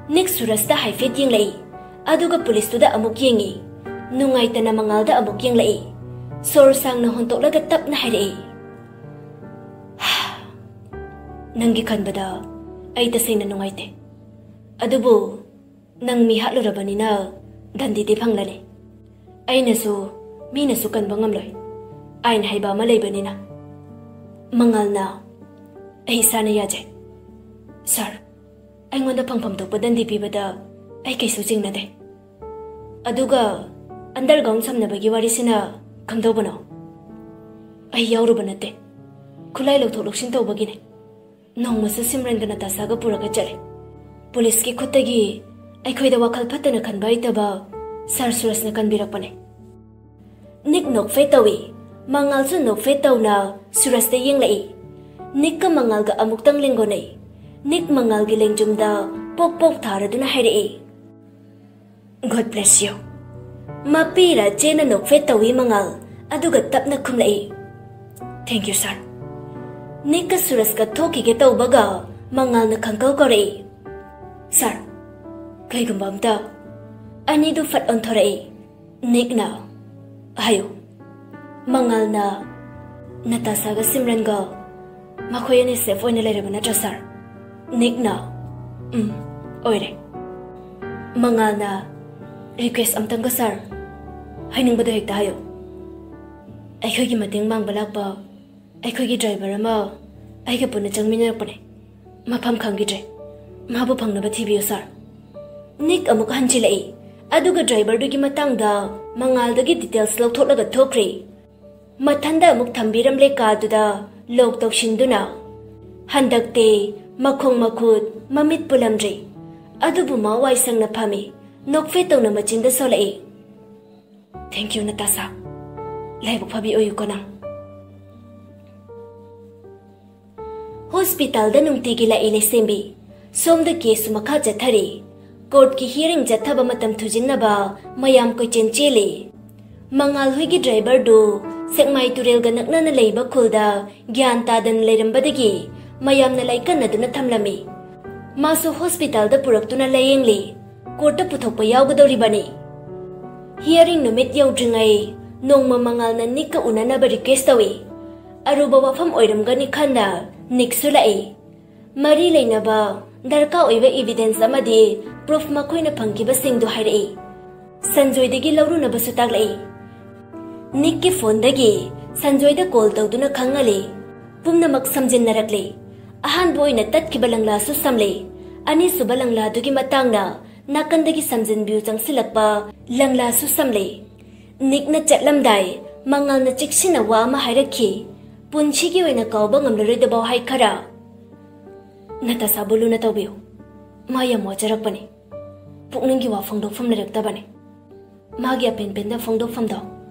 ꯅꯤꯛ ꯁꯨꯔꯖꯇ ꯍꯥꯏꯐꯦꯠ ꯌꯦꯡꯂꯛꯏ, ꯑꯗꯨꯒ ꯄꯨꯂꯤꯁꯇꯨꯗ ꯑꯃꯨꯛ ꯌꯦꯡꯉꯤ꯫ ꯅꯨꯡꯉꯥꯏꯇꯅ ꯃꯉꯥꯜꯗ ꯑꯃꯨꯛ ꯌꯦꯡꯂꯛꯏ꯫ ꯁꯣꯔ ꯁꯥꯡꯅ ꯍꯣꯟꯇꯣꯛꯂꯒ ꯇꯞꯅ ꯍꯥꯏꯔꯛꯏ, "ꯅꯪꯒꯤ ꯈꯟꯕꯗ ꯑꯩ ꯇꯁꯦꯡꯅ ꯅꯨꯡꯉꯥꯏꯇꯦ꯫ ꯑꯗꯨꯕꯨ ꯅꯪ ꯃꯤ ꯍꯥꯠꯂꯨꯔꯕꯅꯤꯅ ꯗꯟꯗꯤꯗꯤ ꯐꯪꯂꯅꯤ꯫ ꯑꯩꯅꯁꯨ, ꯃꯤꯅꯁꯨ ꯀꯟꯕ ꯉꯝꯂꯣꯏ꯫ ꯑꯥꯏꯟ ꯍꯥꯏꯕ ꯑꯃ ꯂꯩꯕꯅꯤꯅ꯫" ꯃꯉꯥꯜꯅ, "ꯑꯩ ꯏꯁꯥꯅ ꯌꯥꯖꯩ, ꯁꯥꯔ꯫ ꯑꯩꯉꯣꯟꯗ ꯐꯪꯐꯝ ꯊꯣꯛꯄ ꯗꯟꯗꯤ ꯄꯤꯕꯗ ꯑꯩ ꯀꯩꯁꯨ ꯆꯤꯡꯅꯗꯦ꯫ ꯑꯗꯨꯒ ꯑꯟꯗꯔꯒ꯭ꯔꯥꯎꯟ ꯁꯝꯅꯕꯒꯤ ꯋꯥꯔꯤꯁꯤꯅ ꯀꯝꯗꯧꯕꯅꯣ?" "ꯑꯩ ꯌꯥꯎꯔꯨꯕ ꯅꯠꯇꯦ꯫ ꯈꯨꯠꯂꯥꯏ ꯂꯧꯊꯣꯛ ꯂꯧꯁꯤꯟ ꯇꯧꯕꯒꯤꯅꯦ꯫ ꯅꯣꯡꯃꯁꯨ ꯁꯤꯝꯔꯟꯒ ꯅꯇꯥꯁꯥꯒ ꯄꯨꯔꯒ ꯆꯠꯂꯦ꯫ ꯄꯨꯂꯤꯁꯀꯤ ꯈꯨꯠꯇꯒꯤ ꯑꯩꯈꯣꯏꯗ ꯋꯥꯈꯜ ꯐꯠꯇꯅ ꯈꯟꯕ ꯍꯩꯇꯕ ꯁꯥꯔ ꯁꯨꯔꯖꯅ ꯀꯟꯕꯤꯔꯛꯄꯅꯦ꯫" ꯅꯤꯛ ꯅꯣꯛꯐꯦꯠ ꯇꯧꯏ꯫ ꯃꯉꯥꯜꯁꯨ ꯅꯣꯛꯐꯦꯠ ꯇꯧꯅ ꯁꯨꯔꯖꯇ ꯌꯦꯡꯂꯛꯏ꯫ ꯅꯤꯛꯀ ꯃꯉꯥꯜꯒ ꯑꯃꯨꯛꯇꯪ ꯂꯦꯡꯒꯣꯟꯅꯩ꯫ ꯅꯤꯛ ꯃꯉꯥꯜꯒꯤ ꯂꯦꯡꯖꯨꯝꯗ ꯄꯣꯛ ꯄꯣꯛ ꯊꯥꯔꯗꯨꯅ ꯍꯥꯏꯔꯛꯏ, God bless you. ꯃꯄꯤꯔ ꯆꯦꯅ ꯅꯣꯛꯐꯦꯠ ꯇꯧꯏ ꯃꯉꯥꯜ, ꯑꯗꯨꯒ ꯇꯞꯅ ꯈꯨꯝꯂꯛꯏ, "Thank you, sir." ꯅꯤꯛꯀ ꯁꯨꯔꯖꯀ ꯊꯣꯛꯈꯤꯒꯦ ꯇꯧꯕꯒ ꯃꯉꯥꯜꯅ ꯈꯪꯀꯧ ꯀꯧꯔꯛꯏ, "Sir, ꯀꯩꯒꯨꯝꯕ ꯑꯝꯇ?" ꯑꯅꯤꯗꯨ ꯐꯠ ꯑꯣꯟꯊꯣꯔꯛꯏ꯫ ꯅꯤꯛꯅ, "ꯍꯥꯏꯌꯨ꯫" ꯃꯉꯥꯜꯅ, "ꯅꯇꯥꯁꯥꯒ ꯁꯤꯝꯔꯟꯒ ꯃꯈꯣꯏ ꯑꯅꯤ ꯁꯦꯐ ꯑꯣꯏꯅ ꯂꯩꯔꯕ ꯅꯠꯇ꯭ꯔꯥ, ꯁꯥꯔ?" ꯅꯤꯛꯅ, "ꯎꯝ, ꯑꯣꯏꯔꯦ꯫" ꯃꯉꯥꯜꯅ, "ꯔꯤꯀ꯭ꯋꯦꯁ ꯑꯝꯇꯪꯒ, ꯁꯥꯔ, ꯍꯥꯏꯅꯤꯡꯕꯗꯣ ꯍꯦꯛꯇ ꯍꯥꯏꯌꯨ꯫ ꯑꯩꯈꯣꯏꯒꯤ ꯃꯇꯦꯡ ꯄꯥꯡꯕ ꯂꯥꯛꯄ ꯑꯩꯈꯣꯏꯒꯤ ꯗ꯭ꯔꯥꯏꯚꯔ ꯑꯃ ꯑꯩꯒ ꯄꯨꯟꯅ ꯆꯪꯃꯤꯟꯅꯔꯛꯄꯅꯦ꯫ ꯃꯐꯝ ꯈꯪꯈꯤꯗ꯭ꯔꯦ꯫ ꯃꯥꯕꯨ ꯐꯪꯅꯕ ꯊꯤꯕꯤꯌꯨ, ꯁꯥꯔ꯫" ꯅꯤꯛ ꯑꯃꯨꯛ ꯍꯟꯖꯤꯜꯂꯛꯏ, ꯑꯗꯨꯒ ꯗ꯭ꯔꯥꯏꯚꯔꯗꯨꯒꯤ ꯃꯇꯥꯡꯗ ꯃꯉꯥꯜꯗꯒꯤ ꯗꯤꯇꯦꯜꯁ ꯂꯧꯊꯣꯛꯂꯒ ꯊꯣꯛꯈ꯭ꯔꯦ꯫ ꯃꯊꯟꯗ ꯑꯃꯨꯛ ꯊꯝꯕꯤꯔꯝꯂꯦ ꯀꯥꯗꯨꯗ ꯂꯣꯛ ꯇꯧꯁꯤꯟꯗꯨꯅ꯫ ꯍꯟꯗꯛꯇꯤ ꯃꯈꯣꯡ ꯃꯈꯨꯠ ꯃꯃꯤꯠ ꯄꯨꯂꯝꯗ꯭ꯔꯦ꯫ ꯑꯗꯨꯕꯨ ꯃꯥ ꯋꯥꯏ ꯁꯪꯅ ꯐꯝꯃꯤ, ꯅꯣꯛꯐꯦꯠ ꯇꯧꯅ ꯃꯆꯤꯟꯗ ꯁꯣꯜꯂꯛꯏ꯫ "Thank you, ꯅꯇꯥꯁꯥ꯫ ꯂꯥꯏꯕꯛ ꯐꯕꯤ ꯑꯣꯏꯌꯨꯀꯣ ꯅꯪ꯫" ꯍꯣꯁꯄꯤꯇꯥꯜꯗ ꯅꯨꯡꯇꯤꯒꯤ ꯂꯥꯛꯏ ꯂꯩꯁꯦꯝꯕꯤ꯫ ꯁꯣꯝꯗ ꯀꯦꯁꯁꯨ ꯃꯈꯥ ꯆꯠꯊꯔꯤ꯫ ꯀꯣꯔꯠꯀꯤ ꯍꯤꯌꯔꯤꯡ ꯆꯠꯊꯕ ꯃꯇꯝ ꯊꯨꯖꯤꯟꯅꯕ ꯃꯌꯥꯝ ꯀꯣꯏꯆꯦꯟ ꯆꯦꯜꯂꯤ꯫ ꯃꯉꯥꯜ ꯍꯣꯏꯒꯤ ꯗ꯭ꯔꯥꯏꯚꯔꯗꯨ ꯁꯦꯛꯃꯥꯏ ꯇꯨꯔꯦꯜꯒ ꯅꯛꯅꯅ ꯂꯩꯕ ꯈꯨꯜꯗ ꯒ꯭ꯌꯥꯟ ꯇꯥꯗꯅ ꯂꯩꯔꯝꯕꯗꯒꯤ ꯃꯌꯥꯝꯅ ꯂꯥꯏꯀꯠꯅꯗꯨꯅ ꯊꯝꯂꯝꯃꯤ꯫ ꯃꯥꯁꯨ ꯍꯣꯁꯄꯤꯇꯥꯜꯗ ꯄꯨꯔꯛꯇꯨꯅ ꯂꯥꯌꯦꯡꯂꯤ꯫ ꯀꯣꯔꯠꯇ ꯄꯨꯊꯣꯛꯄ ꯌꯥꯎꯒꯗꯧꯔꯤꯕꯅꯤ꯫ ꯍꯤꯌꯔꯤꯡ ꯅꯨꯃꯤꯠ ꯌꯧꯗ꯭ꯔꯤꯉꯩ ꯅꯣꯡꯃ ꯃꯉꯥꯜꯅ ꯅꯤꯛꯀ ꯎꯅꯅꯕ ꯔꯤꯀ꯭ꯋꯦꯁ ꯇꯧꯏ꯫ ꯑꯔꯨꯕ ꯋꯥꯐꯝ ꯑꯣꯏꯔꯝꯒꯅꯤ ꯈꯟꯅ ꯅꯤꯛꯁꯨ ꯂꯥꯛꯏ꯫ ꯃꯔꯤ ꯂꯩꯅꯕ ꯗꯔꯀꯥꯔ ꯑꯣꯏꯕ ꯏꯚꯤꯗꯦꯟꯁ ꯑꯃꯗꯤ ꯄ꯭ꯔꯨꯐ ꯃꯈꯣꯏꯅ ꯐꯪꯈꯤꯕꯁꯤꯡꯗꯨ ꯍꯥꯏꯔꯛꯏ꯫ ꯁꯟꯖꯣꯏꯗꯒꯤ ꯂꯧꯔꯨꯅꯕꯁꯨ ꯇꯥꯛꯂꯛꯏ꯫ ꯅꯤꯛꯀꯤ ꯐꯣꯟꯗꯒꯤ ꯁꯟꯖꯣꯏꯗ ꯀꯣꯜ ꯇꯧꯗꯨꯅ ꯈꯪꯍꯜꯂꯤ꯫ ꯄꯨꯝꯅꯃꯛ ꯁꯝꯖꯤꯟꯅꯔꯛꯂꯤ꯫ ꯑꯍꯥꯟꯕ ꯑꯣꯏꯅ ꯇꯠꯈꯤꯕ ꯂꯪꯂꯥꯁꯨ ꯁꯝꯂꯤ꯫ ꯑꯅꯤꯁꯨꯕ ꯂꯪꯂꯥꯗꯨꯒꯤ ꯃꯇꯥꯡꯗ ꯅꯥꯀꯟꯗꯒꯤ ꯁꯝꯖꯤꯟꯕꯤꯌꯨ ꯆꯪꯁꯤꯜꯂꯛꯄ ꯂꯪꯂꯥꯁꯨ ꯁꯝꯂꯤ꯫ ꯅꯤꯛꯅ ꯆꯠꯂꯝꯗꯥꯏ ꯃꯉꯥꯜꯅ ꯆꯦꯛꯁꯤꯟꯅ ꯋꯥ ꯑꯃ ꯍꯥꯏꯔꯛꯈꯤ꯫ ꯄꯨꯟꯁꯤꯒꯤ ꯑꯣꯏꯅ ꯀꯥꯎꯕ ꯉꯝꯂꯔꯣꯏꯗꯕ ꯋꯥꯍꯩ ꯈꯔ꯫ "ꯅꯇꯥꯁꯥꯕꯨ ꯂꯨꯅ ꯇꯧꯕꯤꯌꯨ꯫ ꯃꯥ ꯌꯥꯝ ꯋꯥꯖꯔꯛꯄꯅꯤ꯫ ꯄꯨꯛꯅꯤꯡꯒꯤ ꯋꯥ ꯐꯣꯡꯗꯣꯛꯐꯝ ꯂꯩꯔꯛꯇꯕꯅꯤ꯫ ꯃꯥꯒꯤ ꯑꯄꯦꯟ ꯄꯦꯟꯗ ꯐꯣꯡꯗꯣꯛꯐꯝꯗꯣ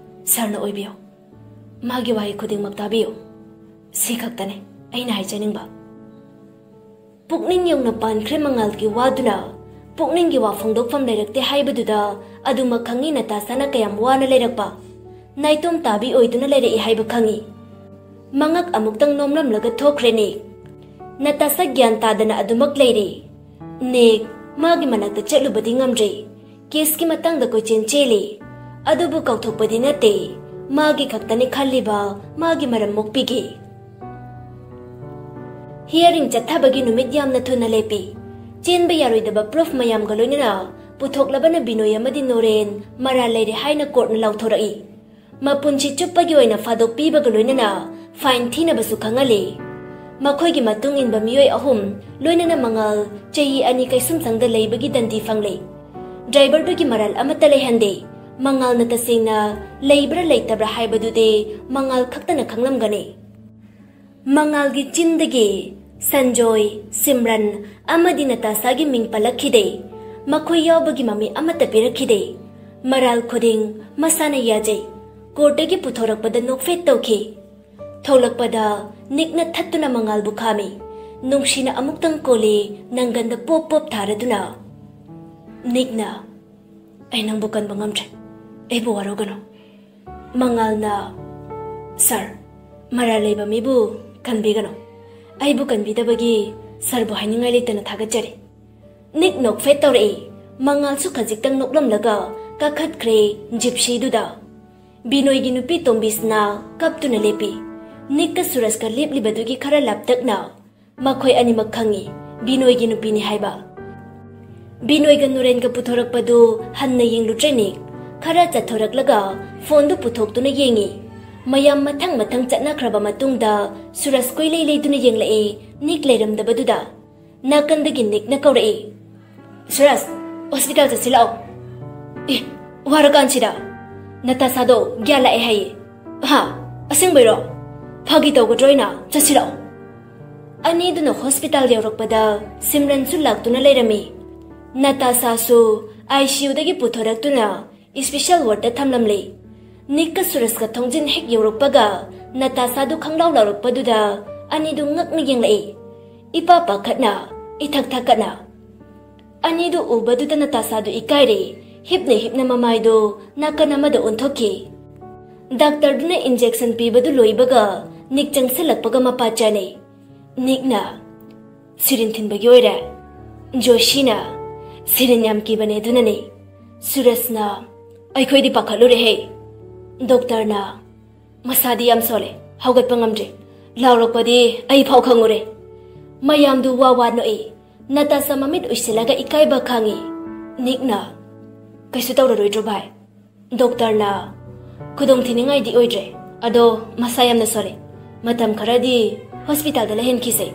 ꯁꯥꯔꯅ ꯑꯣꯏꯕꯤꯌꯨ꯫ ꯃꯥꯒꯤ ꯋꯥꯍꯩ ꯈꯨꯗꯤꯡꯃꯛ ꯇꯥꯕꯤꯌꯨ꯫ ꯁꯤ ꯈꯛꯇꯅꯤ ꯑꯩꯅ ꯍꯥꯏꯖꯅꯤꯡꯕ꯫" ꯄꯨꯛꯅꯤꯡ ꯌꯧꯅ ꯄꯥꯟꯈ꯭ꯔꯦ ꯃꯉꯥꯜꯒꯤ ꯋꯥꯗꯨꯅ꯫ ꯄꯨꯛꯅꯤꯡꯒꯤ ꯋꯥ ꯐꯣꯡꯗꯣꯛꯐꯝ ꯂꯩꯔꯛꯇꯦ ꯍꯥꯏꯕꯗꯨꯗ ꯑꯗꯨꯃꯛ ꯈꯪꯉꯤ ꯅꯇꯥꯁꯥꯅ ꯀꯌꯥꯝ ꯋꯥꯅ ꯂꯩꯔꯛꯄ꯫ ꯅꯥꯏꯇꯣꯝ ꯇꯥꯕꯤ ꯑꯣꯏꯗꯨꯅ ꯂꯩꯔꯛꯏ ꯍꯥꯏꯕ ꯈꯪꯉꯤ꯫ ꯃꯉꯛ ꯑꯃꯨꯛꯇꯪ ꯅꯣꯝꯂꯝꯂꯒ ꯊꯣꯛꯈ꯭ꯔꯦ ꯅꯤꯛ꯫ ꯅꯇꯥꯁꯥ ꯒ꯭ꯌꯥꯟ ꯇꯥꯗꯅ ꯑꯗꯨꯃꯛ ꯂꯩꯔꯤ꯫ ꯅꯤꯛ ꯃꯥꯒꯤ ꯃꯅꯥꯛꯇ ꯆꯠꯂꯨꯕꯗꯤ ꯉꯝꯗ꯭ꯔꯦ꯫ ꯀꯦꯁꯀꯤ ꯃꯇꯥꯡꯗ ꯀꯣꯏꯆꯦꯟ ꯆꯦꯜꯂꯤ꯫ ꯑꯗꯨꯕꯨ ꯀꯥꯎꯊꯣꯛꯄꯗꯤ ꯅꯠꯇꯦ꯫ ꯃꯥꯒꯤ ꯈꯛꯇꯅꯤ ꯈꯜꯂꯤꯕ ꯃꯥꯒꯤ ꯃꯔꯝ ꯃꯣꯛꯄꯤꯒꯤ꯫ ꯍꯤꯌꯔꯤꯡ ꯆꯠꯊꯕꯒꯤ ꯅꯨꯃꯤꯠ ꯌꯥꯝꯅ ꯊꯨꯅ ꯂꯦꯞꯄꯤ꯫ ꯆꯦꯟꯕ ꯌꯥꯔꯣꯏꯗꯕ ꯄ꯭ꯔꯨꯐ ꯃꯌꯥꯝꯒ ꯂꯣꯏꯅꯅ ꯄꯨꯊꯣꯛꯂꯕꯅ ꯕꯤꯅꯣꯏ ꯑꯃꯗꯤ ꯅꯣꯔꯦꯟ ꯃꯔꯥꯜ ꯂꯩꯔꯦ ꯍꯥꯏꯅ ꯀꯣꯔꯠꯅ ꯂꯥꯎꯊꯣꯔꯛꯏ꯫ ꯃꯄꯨꯟꯁꯤ ꯆꯨꯞꯄꯒꯤ ꯑꯣꯏꯅ ꯐꯥꯗꯣꯛ ꯄꯤꯕꯒ ꯂꯣꯏꯅꯅ ꯐꯥꯏꯟ ꯊꯤꯅꯕꯁꯨ ꯈꯪꯍꯜꯂꯤ꯫ ꯃꯈꯣꯏꯒꯤ ꯃꯇꯨꯡ ꯏꯟꯕ ꯃꯤꯑꯣꯏ ꯑꯍꯨꯝ, ꯂꯣꯏꯅꯅ ꯃꯉꯥꯜ, ꯆꯍꯤ ꯑꯅꯤ ꯀꯩꯁꯨꯝꯁꯪꯗ ꯂꯩꯕꯒꯤ ꯗꯟꯗꯤ ꯐꯪꯂꯦ꯫ ꯗ꯭ꯔꯥꯏꯚꯔꯗꯨꯒꯤ ꯃꯔꯥꯜ ꯑꯃꯠꯇ ꯂꯩꯍꯟꯗꯦ꯫ ꯃꯉꯥꯜꯅ ꯇꯁꯦꯡꯅ ꯂꯩꯕ꯭ꯔꯥ ꯂꯩꯇꯕ꯭ꯔꯥ ꯍꯥꯏꯕꯗꯨꯗꯤ ꯃꯉꯥꯜ ꯈꯛꯇꯅ ꯈꯪꯂꯝꯒꯅꯤ꯫ ꯃꯉꯥꯜꯒꯤ ꯆꯤꯟꯗꯒꯤ ꯁꯟꯖꯣꯏ, ꯁꯤꯝꯔꯟ ꯑꯃꯗꯤ ꯅꯇꯥꯁꯥꯒꯤ ꯃꯤꯡ ꯄꯜꯂꯛꯈꯤꯗꯦ꯫ ꯃꯈꯣꯏ ꯌꯥꯎꯕꯒꯤ ꯃꯃꯤ ꯑꯃꯠꯇ ꯄꯤꯔꯛꯈꯤꯗꯦ꯫ ꯃꯔꯥꯜ ꯈꯨꯗꯤꯡ ꯃꯁꯥꯅ ꯌꯥꯖꯩ꯫ ꯀꯣꯔꯠꯇꯒꯤ ꯄꯨꯊꯣꯔꯛꯄꯗ ꯅꯣꯛꯐꯦꯠ ꯇꯧꯈꯤ꯫ ꯊꯣꯛꯂꯛꯄꯗ ꯅꯤꯛꯅ ꯊꯠꯇꯨꯅ ꯃꯉꯥꯜꯕꯨ ꯈꯥꯝꯃꯤ꯫ ꯅꯨꯡꯁꯤꯅ ꯑꯃꯨꯛꯇꯪ ꯀꯣꯜꯂꯤ, ꯅꯪꯒꯟꯗ ꯄꯣꯞ ꯄꯣꯞ ꯊꯥꯔꯗꯨꯅ꯫ ꯅꯤꯛꯅ, "ꯑꯩ ꯅꯪꯕꯨ ꯀꯟꯕ ꯉꯝꯗ꯭ꯔꯦ꯫ ꯑꯩꯕꯨ ꯋꯥꯔꯧꯒꯅꯨ꯫" ꯃꯉꯥꯜꯅ, "ꯁꯥꯔ, ꯃꯔꯥꯜ ꯂꯩꯕ ꯃꯤꯕꯨ ꯀꯟꯕꯤꯒꯅꯨ꯫ ꯑꯩꯕꯨ ꯀꯟꯕꯤꯗꯕꯒꯤ ꯁꯥꯔꯕꯨ ꯍꯥꯏꯅꯤꯡꯉꯥꯏ ꯂꯩꯇꯅ ꯊꯥꯒꯠꯆꯔꯤ꯫" ꯅꯤꯛ ꯅꯣꯛꯐꯦꯠ ꯇꯧꯔꯛꯏ꯫ ꯃꯉꯥꯜꯁꯨ ꯈꯖꯤꯛꯇꯪ ꯅꯣꯛꯂꯝꯂꯒ ꯀꯥꯈꯠꯈ꯭ꯔꯦ ꯖꯤꯞꯁꯤꯗꯨꯗ꯫ ꯕꯤꯅꯣꯏꯒꯤ ꯅꯨꯄꯤ ꯇꯣꯝꯕꯤꯁꯅ ꯀꯞꯇꯨꯅ ꯂꯦꯞꯄꯤ꯫ ꯅꯤꯛꯀ ꯁꯨꯔꯖꯀ ꯂꯦꯞꯂꯤꯕꯗꯨꯒꯤ ꯈꯔ ꯂꯥꯞꯇꯛꯅ꯫ ꯃꯈꯣꯏ ꯑꯅꯤꯃꯛ ꯈꯪꯏ ꯕꯤꯅꯣꯏꯒꯤ ꯅꯨꯄꯤꯅꯤ ꯍꯥꯏꯕ꯫ ꯕꯤꯅꯣꯏꯒ ꯅꯨꯔꯦꯟꯒ ꯄꯨꯊꯣꯔꯛꯄꯗꯨ ꯍꯟꯅ ꯌꯦꯡꯂꯨꯗ꯭ꯔꯦ ꯅꯤꯛ꯫ ꯈꯔ ꯆꯠꯊꯣꯔꯛꯂꯒ ꯐꯣꯟꯗꯨ ꯄꯨꯊꯣꯛꯇꯨꯅ ꯌꯦꯡꯏ꯫ ꯃꯌꯥꯝ ꯃꯊꯪ ꯃꯊꯪ ꯆꯠꯅꯈ꯭ꯔꯕ ꯃꯇꯨꯡꯗ ꯁꯨꯔꯖ ꯀꯣꯏꯂꯩ ꯂꯩꯗꯨꯅ ꯌꯦꯡꯂꯛꯏ ꯅꯤꯛ ꯂꯩꯔꯝꯗꯕꯗꯨꯗ꯫ ꯅꯥꯀꯟꯗꯒꯤ ꯅꯤꯛꯅ ꯀꯧꯔꯛꯏ, "ꯁꯨꯔꯖ, ꯍꯣꯁꯄꯤꯇꯥꯜ ꯆꯠꯁꯤ ꯂꯥꯛꯑꯣ꯫" "ꯑꯦ, ꯋꯥꯔꯀꯥꯟꯁꯤꯗ? ꯅꯇꯥꯁꯥꯗꯣ ꯒ꯭ꯌꯥꯟ ꯂꯥꯛꯑꯦ ꯍꯥꯏꯌꯦ꯫" "ꯍꯥ? ꯑꯁꯦꯡꯕꯩꯔꯣ? ꯐꯥꯒꯤ ꯇꯧꯒꯗ꯭ꯔꯣ ꯑꯩꯅ? ꯆꯠꯁꯤ ꯂꯥꯛꯑꯣ꯫" ꯑꯅꯤꯗꯨꯅ ꯍꯣꯁꯄꯤꯇꯥꯜ ꯌꯧꯔꯛꯄꯗ ꯁꯤꯝꯔꯟꯁꯨ ꯂꯥꯛꯇꯨꯅ ꯂꯩꯔꯝꯃꯤ꯫ ꯅꯇꯥꯁꯥꯁꯨ ꯑꯥꯏ ꯁꯤ ꯌꯨꯗꯒꯤ ꯄꯨꯊꯣꯔꯛꯇꯨꯅ ꯏꯁꯄꯤꯁꯦꯜ ꯋꯥꯔꯗꯇ ꯊꯝꯂꯝꯂꯦ꯫ ꯅꯤꯛꯀ ꯁꯨꯔꯖꯀ ꯊꯣꯡꯖꯤꯟ ꯍꯦꯛ ꯌꯧꯔꯛꯄꯒ ꯅꯇꯥꯁꯥꯗꯨ ꯈꯪꯂꯥꯎ ꯂꯥꯎꯔꯛꯄꯗꯨꯗ ꯑꯅꯤꯗꯨ ꯉꯛꯅ ꯌꯦꯡꯂꯛꯏ꯫ ꯏꯄꯥ ꯄꯥꯈꯠꯅ, ꯏꯊꯛ ꯊꯛꯀꯠꯅ, ꯑꯅꯤꯗꯨ ꯎꯕꯗꯨꯗ ꯅꯇꯥꯁꯥꯗꯨ ꯏꯀꯥꯏꯔꯦ꯫ ꯍꯤꯞꯅ ꯍꯤꯞꯅ ꯃꯃꯥꯏꯗꯨ ꯅꯥꯀꯟ ꯑꯃꯗ ꯑꯣꯟꯊꯣꯛꯈꯤ꯫ ꯗꯥꯛꯇꯔꯗꯨꯅ ꯏꯟꯖꯦꯛꯁꯟ ꯄꯤꯕꯗꯨ ꯂꯣꯏꯕꯒ ꯅꯤꯛ ꯆꯪꯁꯤꯜꯂꯛꯄꯒ ꯃꯄꯥ ꯆꯥꯅꯩ꯫ ꯅꯤꯛꯅ, "ꯁꯤꯔꯤꯟ ꯊꯤꯟꯕꯒꯤ ꯑꯣꯏꯔꯦ?" ꯖꯣꯁꯤꯅ, "ꯁꯤꯔꯤꯟ ꯌꯥꯝ ꯀꯤꯕꯅꯦ, ꯑꯗꯨꯅꯅꯦ꯫" ꯁꯨꯔꯖꯅ, "ꯑꯩꯈꯣꯏꯗꯤ ꯄꯥꯈꯠꯂꯨꯔꯦꯍꯦ꯫" ꯗꯣꯛꯇꯔꯅ, "ꯃꯁꯥꯗꯤ ꯌꯥꯝ ꯁꯣꯜꯂꯦ, ꯍꯧꯒꯠꯄ ꯉꯝꯗ꯭ꯔꯦ꯫ ꯂꯥꯎꯔꯛꯄꯗꯤ ꯑꯩ ꯐꯥꯎ ꯈꯪꯉꯨꯔꯦ꯫" ꯃꯌꯥꯝꯗꯨ ꯋꯥ ꯋꯥ ꯅꯣꯛꯏ꯫ ꯅꯇꯥꯁꯥ ꯃꯃꯤꯠ ꯎꯏꯁꯤꯜꯂꯒ ꯏꯀꯥꯏꯕ ꯈꯥꯡꯉꯤ꯫ ꯅꯤꯛꯅ, "ꯀꯩꯁꯨ ꯇꯧꯔꯔꯣꯏꯗ꯭ꯔꯣ ꯚꯥꯏ?" ꯗꯣꯛꯇꯔꯅ, "ꯈꯨꯗꯣꯡ ꯊꯤꯅꯤꯡꯉꯥꯏꯗꯤ ꯑꯣꯏꯗ꯭ꯔꯦ, ꯑꯗꯣ ꯃꯁꯥ ꯌꯥꯝꯅ ꯁꯣꯜꯂꯦ꯫ ꯃꯇꯝ ꯈꯔꯗꯤ ꯍꯣꯁꯄꯤꯇꯥꯜꯗ ꯂꯩꯍꯟꯈꯤꯁꯦ꯫"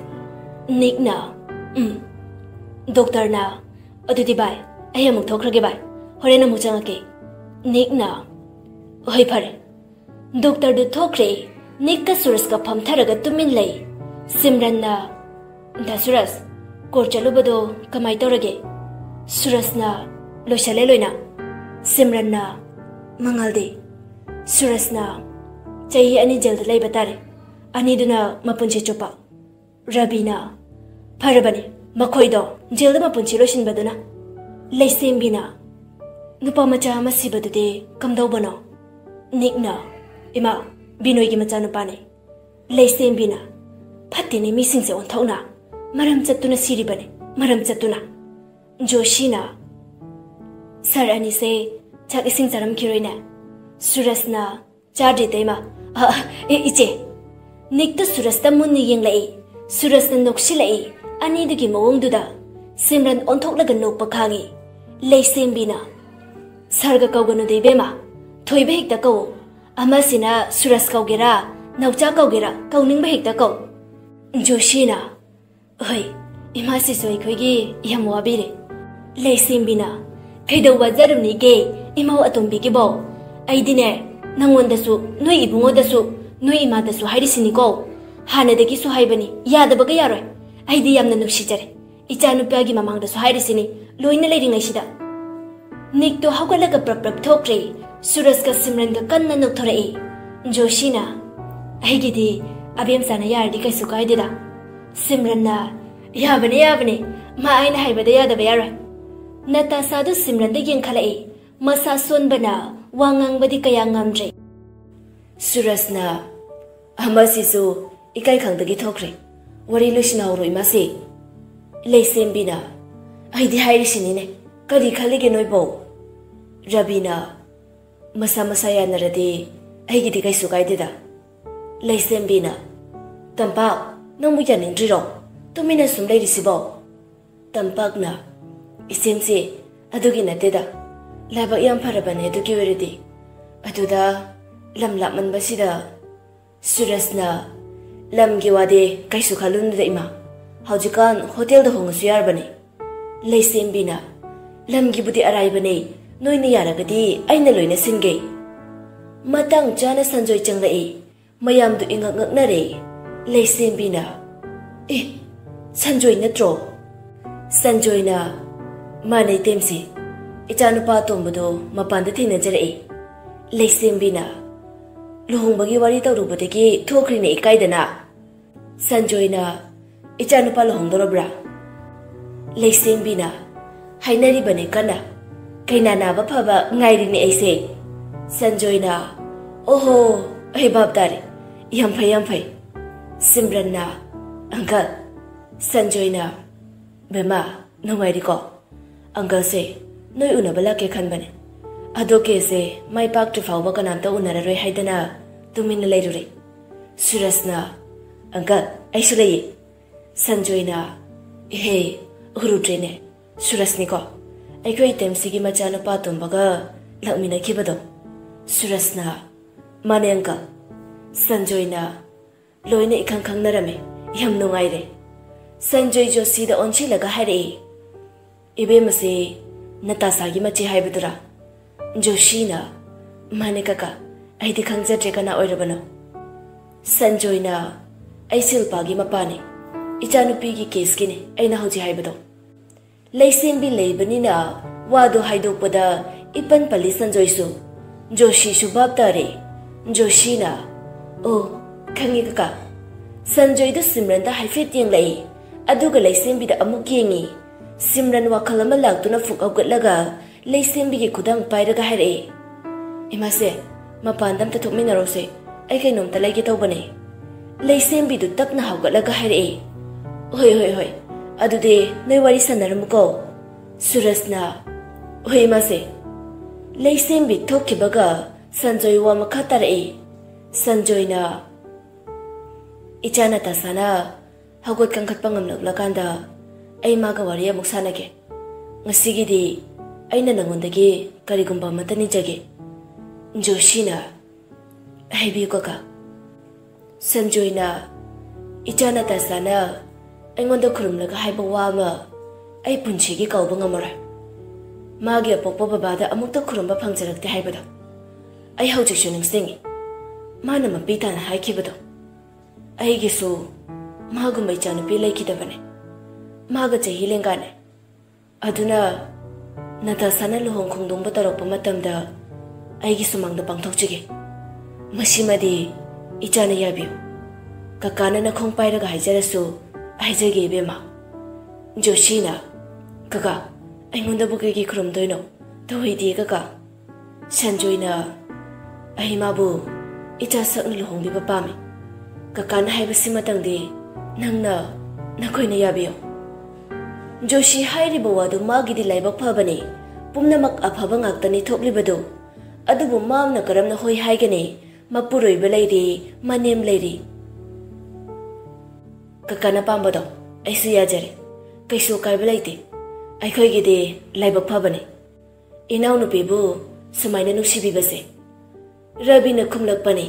ꯅꯤꯛꯅ, "ꯎꯝ꯫" ꯗꯣꯛꯇꯔꯅ, "ꯑꯗꯨꯗꯤ ꯚꯥꯏ, ꯑꯩ ꯑꯃꯨꯛ ꯊꯣꯛꯈ꯭ꯔꯒꯦ ꯚꯥꯏ, ꯍꯣꯔꯦꯟ ꯑꯃꯨꯛ ꯆꯪꯉꯛꯀꯦ꯫" ꯅꯤꯛꯅ, "ꯍꯣꯏ, ꯐꯔꯦ꯫" ꯗꯣꯛꯇꯔꯗꯨ ꯊꯣꯛꯈ꯭ꯔꯦ꯫ ꯅꯤꯛꯀ ꯁꯨꯔꯖꯀ ꯐꯝꯊꯔꯒ ꯇꯨꯃꯤꯟ ꯂꯩ꯫ ꯁꯤꯝꯔꯟꯅ, "ꯗꯥ ꯁꯨꯔꯖ, ꯀꯣꯔꯠ ꯆꯠꯂꯨꯕꯗꯣ ꯀꯃꯥꯏ ꯇꯧꯔꯒꯦ?" ꯁꯨꯔꯖꯅ, "ꯂꯣꯏꯁꯜꯂꯦ ꯂꯣꯏꯅ꯫" ꯁꯤꯝꯔꯟꯅ, "ꯃꯉꯥꯜꯗꯤ?" ꯁꯨꯔꯖꯅ, "ꯆꯍꯤ ꯑꯅꯤ ꯖꯦꯜꯗ ꯂꯩꯕ ꯇꯥꯔꯦ꯫ ꯑꯅꯤꯗꯨꯅ ꯃꯄꯨꯟꯁꯤ ꯆꯨꯞꯄ꯫" ꯔꯕꯤꯅ, "ꯐꯔꯕꯅꯤ, ꯃꯈꯣꯏꯗꯣ ꯖꯦꯜꯗ ꯃꯄꯨꯟꯁꯤ ꯂꯣꯏꯁꯤꯟꯕꯗꯨꯅ꯫" ꯂꯩꯁꯦꯝꯕꯤꯅ, "ꯅꯨꯄꯥ ꯃꯆꯥ ꯑꯃ ꯁꯤꯕꯗꯨꯗꯤ ꯀꯝꯗꯧꯕꯅꯣ?" ꯅꯤꯛꯅ, "ꯏꯃꯥ, ꯕꯤꯅꯣꯏꯒꯤ ꯃꯆꯥꯅꯨꯄꯥꯅꯤ꯫" ꯂꯩꯁꯦꯝꯕꯤꯅ, "ꯐꯠꯇꯦꯅꯦ ꯃꯤꯁꯤꯡꯁꯦ ꯑꯣꯟꯊꯣꯛꯅ꯫ ꯃꯔꯝ ꯆꯠꯇꯨꯅ ꯁꯤꯔꯤꯕꯅꯤ, ꯃꯔꯝ ꯆꯠꯇꯨꯅ꯫" ꯖꯣꯁꯤꯅ, "ꯁꯥꯔ ꯑꯅꯤꯁꯦ ꯆꯥꯛ ꯏꯁꯤꯡ ꯆꯥꯔꯝꯈꯤꯔꯣꯏꯅꯦ?" ꯁꯨꯔꯖꯅ, "ꯆꯥꯗ꯭ꯔꯤ, ꯏꯇꯩꯃ꯫ ꯑ, ꯑꯦ, ꯏꯆꯦ꯫" ꯅꯤꯛꯇ ꯁꯨꯔꯖꯇ ꯃꯨꯟꯅ ꯌꯦꯡꯂꯛꯏ꯫ ꯁꯨꯔꯖꯅ ꯅꯣꯛꯁꯤꯜꯂꯛꯏ꯫ ꯑꯅꯤꯗꯨꯒꯤ ꯃꯑꯣꯡꯗꯨꯗ ꯁꯤꯝꯔꯟ ꯑꯣꯟꯊꯣꯛꯂꯒ ꯅꯣꯛꯄ ꯈꯥꯡꯉꯤ꯫ ꯂꯩꯁꯦꯝꯕꯤꯅ, "ꯁꯥꯔꯒ ꯀꯧꯒꯅꯨꯗ ꯏꯕꯦꯝꯃ꯫ ꯊꯣꯏꯕ ꯍꯦꯛꯇ ꯀꯧ꯫ ꯑꯃꯁꯤꯅ ꯁꯨꯔꯖ ꯀꯧꯒꯦꯔꯥ, ꯅꯧꯆꯥ ꯀꯧꯒꯦꯔꯥ, ꯀꯧꯅꯤꯡꯕ ꯍꯦꯛꯇ ꯀꯧ꯫" ꯖꯣꯁꯤꯅ, "ꯍꯣꯏ, ꯏꯃꯥꯁꯤꯁꯨ ꯑꯩꯈꯣꯏꯒꯤ ꯌꯥꯝ ꯋꯥꯕꯤꯔꯦ꯫" ꯂꯩꯁꯦꯝꯕꯤꯅ, "ꯀꯩꯗꯧ ꯋꯥꯖꯔꯨꯅꯤꯒꯦ, ꯏꯃꯧ ꯑꯇꯣꯝꯕꯤꯒꯤꯕꯣ? ꯑꯩꯗꯤꯅꯦ, ꯅꯪꯉꯣꯟꯗꯁꯨ, ꯅꯣꯏ ꯏꯕꯨꯡꯉꯣꯗꯁꯨ, ꯅꯣꯏ ꯏꯃꯥꯗꯁꯨ ꯍꯥꯏꯔꯤꯁꯤꯅꯤꯀꯣ꯫ ꯍꯥꯟꯅꯗꯒꯤꯁꯨ ꯍꯥꯏꯕꯅꯤ, ꯌꯥꯗꯕꯒ ꯌꯥꯔꯣꯏ꯫ ꯑꯩꯗꯤ ꯌꯥꯝꯅ ꯅꯨꯡꯁꯤꯖꯔꯦ꯫ ꯏꯆꯥ ꯅꯨꯄꯥꯒꯤ ꯃꯃꯥꯡꯗꯁꯨ ꯍꯥꯏꯔꯤꯁꯤꯅꯤ, ꯂꯣꯏꯅ ꯂꯩꯔꯤꯉꯩꯁꯤꯗ꯫" ꯅꯤꯛꯇꯣ ꯍꯧꯒꯠꯂꯒ ꯄ꯭ꯔꯞ ꯄ꯭ꯔꯞ ꯊꯣꯛꯈ꯭ꯔꯦ꯫ ꯁꯨꯔꯖꯀ ꯁꯤꯝꯔꯟꯒ ꯀꯟꯅ ꯅꯣꯛꯊꯣꯔꯛꯏ꯫ ꯖꯣꯁꯤꯅ, "ꯑꯩꯒꯤꯗꯤ ꯑꯕꯦꯝꯆꯥꯅ ꯌꯥꯔꯗꯤ ꯀꯩꯁꯨ ꯀꯥꯏꯗꯦꯗ꯫" ꯁꯤꯝꯔꯟꯅ, "ꯌꯥꯕꯅꯦ, ꯌꯥꯕꯅꯦ꯫ ꯃꯥ ꯑꯩꯅ ꯍꯥꯏꯕꯗ ꯌꯥꯗꯕ ꯌꯥꯔꯣꯏ꯫ ꯅꯇꯥꯁꯥꯗꯨ ꯁꯤꯝꯔꯟꯗ ꯌꯦꯡꯈꯠꯂꯛꯏ꯫ ꯃꯁꯥ ꯁꯣꯟꯕꯅ ꯋꯥ ꯉꯥꯡꯕꯗꯤ ꯀꯌꯥ ꯉꯝꯗ꯭ꯔꯦ꯫ ꯁꯨꯔꯖꯅ, "ꯑꯃꯁꯤꯁꯨ ꯏꯀꯥꯏ ꯈꯪꯗꯒꯤ ꯊꯣꯛꯈ꯭ꯔꯦ꯫ ꯋꯥꯔꯤ ꯂꯣꯏꯁꯤꯟꯅꯍꯧꯔꯣ, ꯏꯃꯥꯁꯤ꯫" ꯂꯩꯁꯦꯝꯕꯤꯅ, "ꯑꯩꯗꯤ ꯍꯥꯏꯔꯤꯁꯤꯅꯤꯅꯦ, ꯀꯔꯤ ꯈꯜꯂꯤꯒꯦ ꯅꯣꯏꯕꯣ?" ꯔꯕꯤꯅ, "ꯃꯁꯥ ꯃꯁꯥ ꯌꯥꯅꯔꯗꯤ ꯑꯩꯒꯤꯗꯤ ꯀꯩꯁꯨ ꯀꯥꯏꯗꯦꯗ꯫" ꯂꯩꯁꯦꯝꯕꯤꯅ, "ꯇꯝꯄꯥꯛ, ꯅꯪꯕꯨ ꯌꯥꯅꯤꯡꯗ꯭ꯔꯤꯔꯣ? ꯇꯨꯃꯤꯟꯅ ꯁꯨꯝ ꯂꯩꯔꯤꯁꯤꯕꯣ?" ꯇꯝꯄꯥꯛꯅ, "ꯏꯆꯦꯝꯆꯦ, ꯑꯗꯨꯒꯤ ꯅꯠꯇꯦꯗ꯫ ꯂꯥꯏꯕꯛ ꯌꯥꯝ ꯐꯔꯕꯅꯦ ꯑꯗꯨꯒꯤ ꯑꯣꯏꯔꯗꯤ꯫ ꯑꯗꯨꯗ ꯂꯝ ꯂꯥꯞꯃꯟꯕꯁꯤꯗ꯫" ꯁꯨꯔꯖꯅ, "ꯂꯝꯒꯤ ꯋꯥꯗꯤ ꯀꯩꯁꯨ ꯈꯜꯂꯨꯅꯨꯗ ꯏꯃꯥ꯫ ꯍꯧꯖꯤꯛꯀꯥꯟ ꯍꯣꯇꯦꯜꯗ ꯍꯣꯡꯉꯁꯨ ꯌꯥꯔꯕꯅꯦ꯫" ꯂꯩꯁꯦꯝꯕꯤꯅ, "ꯂꯝꯒꯤꯕꯨꯗꯤ ꯑꯔꯥꯏꯕꯅꯦ꯫ ꯅꯣꯏꯅ ꯌꯥꯔꯒꯗꯤ ꯑꯩꯅ ꯂꯣꯏꯅ ꯁꯤꯟꯒꯦ꯫" ꯃꯇꯥꯡ ꯆꯥꯅ ꯁꯟꯖꯣꯏ ꯆꯪꯂꯛꯏ꯫ ꯃꯌꯥꯝꯗꯨ ꯏꯉꯛ ꯉꯛꯅꯔꯦ꯫ ꯂꯩꯁꯦꯝꯕꯤꯅ, "ꯑꯦ, ꯁꯟꯖꯣꯏ ꯅꯠꯇ꯭ꯔꯣ?" ꯁꯟꯖꯣꯏꯅ, "ꯃꯥꯅꯦ ꯏꯇꯦꯝꯁꯤ, ꯏꯆꯥꯅꯨꯄꯥ ꯑꯇꯣꯝꯕꯗꯣ ꯃꯄꯥꯟꯗ ꯊꯦꯡꯅꯖꯔꯛꯏ꯫" ꯂꯩꯁꯦꯝꯕꯤꯅ, "ꯂꯨꯍꯣꯡꯕꯒꯤ ꯋꯥꯔꯤ ꯇꯧꯔꯨꯕꯗꯒꯤ ꯊꯣꯛꯈ꯭ꯔꯤꯅꯦ ꯏꯀꯥꯏꯗꯅ꯫" ꯁꯟꯖꯣꯏꯅ, "ꯏꯆꯥꯅꯨꯄꯥ ꯂꯨꯍꯣꯡꯗꯧꯔꯕ꯭ꯔꯥ?" ꯂꯩꯁꯦꯝꯕꯤꯅ, "ꯍꯥꯏꯅꯔꯤꯕꯅꯦ ꯀꯟꯅ꯫ ꯀꯩꯅꯥ ꯅꯥꯕ ꯐꯕ ꯉꯥꯏꯔꯤꯅꯦ ꯑꯩꯁꯦ꯫" ꯁꯟꯖꯣꯏꯅ, "ꯑꯣꯍꯣ, ꯑꯩ ꯚꯥꯞ ꯇꯥꯔꯦ꯫ ꯌꯥꯝ ꯐꯩ, ꯌꯥꯝ ꯐꯩ꯫" ꯁꯤꯝꯔꯟꯅ, "ꯑꯪꯀꯜ꯫" ꯁꯟꯖꯣꯏꯅ, "ꯕꯦꯝꯃ, ꯅꯨꯡꯉꯥꯏꯔꯤꯀꯣ? ꯑꯪꯀꯜꯁꯦ ꯅꯣꯏ ꯎꯅꯕ ꯂꯥꯛꯀꯦ ꯈꯟꯕꯅꯦ꯫ ꯑꯗꯣ ꯀꯦꯁꯁꯦ ꯃꯥꯏ ꯄꯥꯛꯇ꯭ꯔꯤ ꯐꯥꯎꯕ ꯀꯅꯥꯝꯇ ꯎꯅꯔꯔꯣꯏ ꯍꯥꯏꯗꯅ ꯇꯨꯃꯤꯟꯅ ꯂꯩꯔꯨꯔꯦ꯫" ꯁꯨꯔꯖꯅ, "ꯑꯪꯀꯜ, ꯑꯩꯁꯨ ꯂꯩꯌꯦ꯫" ꯁꯟꯖꯣꯏꯅ, "ꯏꯍꯦ, ꯎꯔꯨꯗ꯭ꯔꯦꯅꯦ꯫ ꯁꯨꯔꯖꯅꯤꯀꯣ? ꯑꯩꯈꯣꯏ ꯏꯇꯦꯝꯁꯤꯒꯤ ꯃꯆꯥꯅꯨꯄꯥ ꯇꯣꯝꯕꯒ ꯂꯥꯛꯃꯤꯟꯅꯈꯤꯕꯗꯣ?" ꯁꯨꯔꯖꯅ, "ꯃꯥꯅꯦ, ꯑꯪꯀꯜ꯫" ꯁꯟꯖꯣꯏꯅ, "ꯂꯣꯏꯅ ꯏꯈꯪ ꯈꯪꯅꯔꯝꯃꯦ꯫ ꯌꯥꯝ ꯅꯨꯡꯉꯥꯏꯔꯦ꯫" ꯁꯟꯖꯣꯏ ꯖꯣꯁꯤꯗ ꯑꯣꯟꯁꯤꯜꯂꯒ ꯍꯥꯏꯔꯛꯏ, "ꯏꯕꯦꯝꯃꯁꯤ ꯅꯇꯥꯁꯥꯒꯤ ꯃꯆꯦ ꯍꯥꯏꯕꯗꯨꯔꯥ?" ꯖꯣꯁꯤꯅ, "ꯃꯥꯅꯦ ꯀꯀꯥ, ꯑꯩꯗꯤ ꯈꯪꯖꯗ꯭ꯔꯦ ꯀꯅꯥ ꯑꯣꯏꯔꯕꯅꯣ꯫" ꯁꯟꯖꯣꯏꯅ, "ꯑꯩ ꯁꯤꯜꯄꯥꯒꯤ ꯃꯄꯥꯅꯦ꯫ ꯏꯆꯥꯅꯨꯄꯤꯒꯤ ꯀꯦꯁꯀꯤꯅꯦ ꯑꯩꯅ ꯍꯧꯖꯤꯛ ꯍꯥꯏꯕꯗꯣ꯫" ꯂꯩꯁꯦꯝꯕꯤ ꯂꯩꯕꯅꯤꯅ ꯋꯥꯗꯣ ꯍꯥꯏꯗꯣꯛꯄꯗ ꯏꯄꯟ ꯄꯜꯂꯤ ꯁꯟꯖꯣꯏꯁꯨ꯫ ꯖꯣꯁꯤꯁꯨ ꯚꯥꯞ ꯇꯥꯔꯦ꯫ ꯖꯣꯁꯤꯅ, "ꯑꯣ, ꯈꯪꯉꯦ ꯀꯀꯥ꯫" ꯁꯟꯖꯣꯏꯗ ꯁꯤꯝꯔꯟꯗ ꯍꯥꯏꯐꯦꯠ ꯌꯦꯡꯂꯛꯏ꯫ ꯑꯗꯨꯒ ꯂꯩꯁꯦꯝꯕꯤꯗ ꯑꯃꯨꯛ ꯌꯦꯡꯉꯤ꯫ ꯁꯤꯝꯔꯟ ꯋꯥꯈꯜ ꯑꯃ ꯂꯥꯛꯇꯨꯅ ꯐꯨꯛ ꯍꯧꯒꯠꯂꯒ ꯂꯩꯁꯦꯝꯕꯤꯒꯤ ꯈꯨꯗꯥꯡ ꯄꯥꯏꯔꯒ ꯍꯥꯏꯔꯛꯑꯦ, "ꯏꯃꯥꯁꯦ, ꯃꯄꯥꯟꯗ ꯑꯝꯇ ꯊꯣꯛꯃꯤꯟꯅꯔꯣꯁꯦ, ꯑꯩ ꯀꯩꯅꯣꯝꯇ ꯂꯩꯒꯦ ꯇꯧꯕꯅꯦ꯫" ꯂꯩꯁꯦꯝꯕꯤꯗꯨ ꯇꯞꯅ ꯍꯧꯒꯠꯂꯒ ꯍꯥꯏꯔꯛꯑꯦ, "ꯍꯣꯏ, ꯍꯣꯏ, ꯍꯣꯏ, ꯑꯗꯨꯗꯤ ꯅꯣꯏ ꯋꯥꯔꯤ ꯁꯥꯟꯅꯔꯝꯃꯨꯀꯣ꯫" ꯁꯨꯔꯖꯅ, "ꯍꯣꯏ, ꯏꯃꯥꯁꯦ꯫" ꯂꯩꯁꯦꯝꯕꯤ ꯊꯣꯛꯈꯤꯕꯒ ꯁꯟꯖꯣꯏ ꯋꯥ ꯃꯈꯥ ꯇꯥꯔꯛꯏ꯫ ꯁꯟꯖꯣꯏꯅ, "ꯏꯆꯥ ꯅꯇꯥꯁꯥꯅ ꯍꯧꯒꯠ ꯀꯥꯡꯈꯠꯄ ꯉꯝꯂꯛꯂꯀꯥꯟꯗ ꯑꯩ ꯃꯥꯒ ꯋꯥꯔꯤ ꯑꯃꯨꯛ ꯁꯥꯟꯅꯒꯦ꯫ ꯉꯁꯤꯒꯤꯗꯤ ꯑꯩꯅ ꯅꯉꯣꯟꯗꯒꯤ ꯀꯔꯤꯒꯨꯝꯕ ꯑꯃꯠꯇ ꯅꯤꯖꯒꯦ꯫" ꯖꯣꯁꯤꯅ, "ꯍꯥꯏꯕꯤꯌꯨ ꯀꯀꯥ꯫" ꯁꯟꯖꯣꯏꯅ, "ꯏꯆꯥ ꯅꯇꯥꯁꯥꯅ ꯑꯩꯉꯣꯟꯗ ꯈꯨꯔꯨꯝꯂꯒ ꯍꯥꯏꯕ ꯋꯥ ꯑꯃ ꯑꯩ ꯄꯨꯟꯁꯤꯒꯤ ꯀꯥꯎꯕ ꯉꯝꯃꯔꯣꯏ꯫ ꯃꯥꯒꯤ ꯑꯄꯣꯛꯄ ꯕꯕꯥꯗ ꯑꯃꯨꯛꯇ ꯈꯨꯔꯨꯝꯕ ꯐꯪꯖꯔꯛꯇꯦ ꯍꯥꯏꯕꯗꯣ ꯑꯩ ꯍꯧꯖꯤꯛꯁꯨ ꯅꯤꯡꯁꯤꯡꯉꯤ꯫ ꯃꯥꯅ ꯃꯄꯤ ꯇꯥꯅ ꯍꯥꯏꯈꯤꯕꯗꯣ, ꯑꯩꯒꯤꯁꯨ ꯃꯥꯒꯨꯝꯕ ꯏꯆꯥꯅꯨꯄꯤ ꯂꯩꯈꯤꯗꯕꯅꯦ꯫ ꯃꯥꯒ ꯆꯍꯤ ꯂꯦꯡꯒꯥꯅꯦ꯫ ꯑꯗꯨꯅ ꯅꯇꯥꯁꯥꯅ ꯂꯨꯍꯣꯡ ꯈꯣꯡꯗꯣꯡꯕ ꯇꯧꯔꯛꯄ ꯃꯇꯝꯗ ꯑꯩꯒꯤ ꯁꯨꯃꯥꯡꯗ ꯄꯥꯡꯊꯣꯛꯆꯒꯦ꯫ ꯃꯁꯤꯃꯗꯤ ꯏꯆꯥꯅ ꯌꯥꯕꯤꯌꯨ꯫ ꯀꯀꯥꯅ ꯅꯈꯣꯡ ꯄꯥꯏꯔꯒ ꯍꯥꯏꯖꯔꯁꯨ ꯍꯥꯏꯖꯒꯦ ꯏꯕꯦꯝꯃ꯫" ꯖꯣꯁꯤꯅ, "ꯀꯀꯥ, ꯑꯩꯉꯣꯟꯗꯕꯨ ꯀꯩꯒꯤ ꯈꯨꯔꯨꯝꯗꯣꯏꯅꯣ? ꯇꯧꯍꯩꯗꯦ ꯀꯀꯥ꯫" ꯁꯟꯖꯣꯏꯅ, "ꯑꯩ ꯃꯥꯕꯨ ꯏꯆꯥ ꯁꯛꯅ ꯂꯨꯍꯣꯡꯕꯤꯕ ꯄꯥꯝꯃꯤ꯫ ꯀꯀꯥꯅ ꯍꯥꯏꯕꯁꯤꯃꯇꯪꯗꯤ ꯅꯪꯅ, ꯅꯈꯣꯏꯅ ꯌꯥꯕꯤꯌꯨ꯫" ꯖꯣꯁꯤ ꯍꯥꯏꯔꯤꯕ ꯋꯥꯗꯨ ꯃꯥꯒꯤꯗꯤ ꯂꯥꯏꯕꯛ ꯐꯕꯅꯤ꯫ ꯄꯨꯝꯅꯃꯛ ꯑꯐꯕ ꯉꯥꯛꯇꯅꯤ ꯊꯣꯛꯂꯤꯕꯗꯨ꯫ ꯑꯗꯨꯕꯨ ꯃꯥꯅ ꯀꯔꯝꯅ ꯍꯣꯏ ꯍꯥꯏꯒꯅꯤ? ꯃꯄꯨꯔꯣꯏꯕ ꯂꯩꯔꯤ, ꯃꯅꯦꯝ ꯂꯩꯔꯤ꯫ "ꯀꯀꯥꯅ ꯄꯥꯝꯕꯗꯣ ꯑꯩꯁꯨ ꯌꯥꯖꯔꯦ꯫ ꯀꯩꯁꯨ ꯑꯀꯥꯏꯕ ꯂꯩꯇꯦ꯫ ꯑꯩꯈꯣꯏꯒꯤꯗꯤ ꯂꯥꯏꯕꯛ ꯐꯕꯅꯤ꯫ ꯏꯅꯥꯎꯅꯨꯄꯤꯕꯨ ꯁꯨꯃꯥꯏꯅ ꯅꯨꯡꯁꯤꯕꯤꯕꯁꯦ꯫" ꯔꯕꯤꯅ ꯈꯨꯝꯂꯛꯄꯅꯤ꯫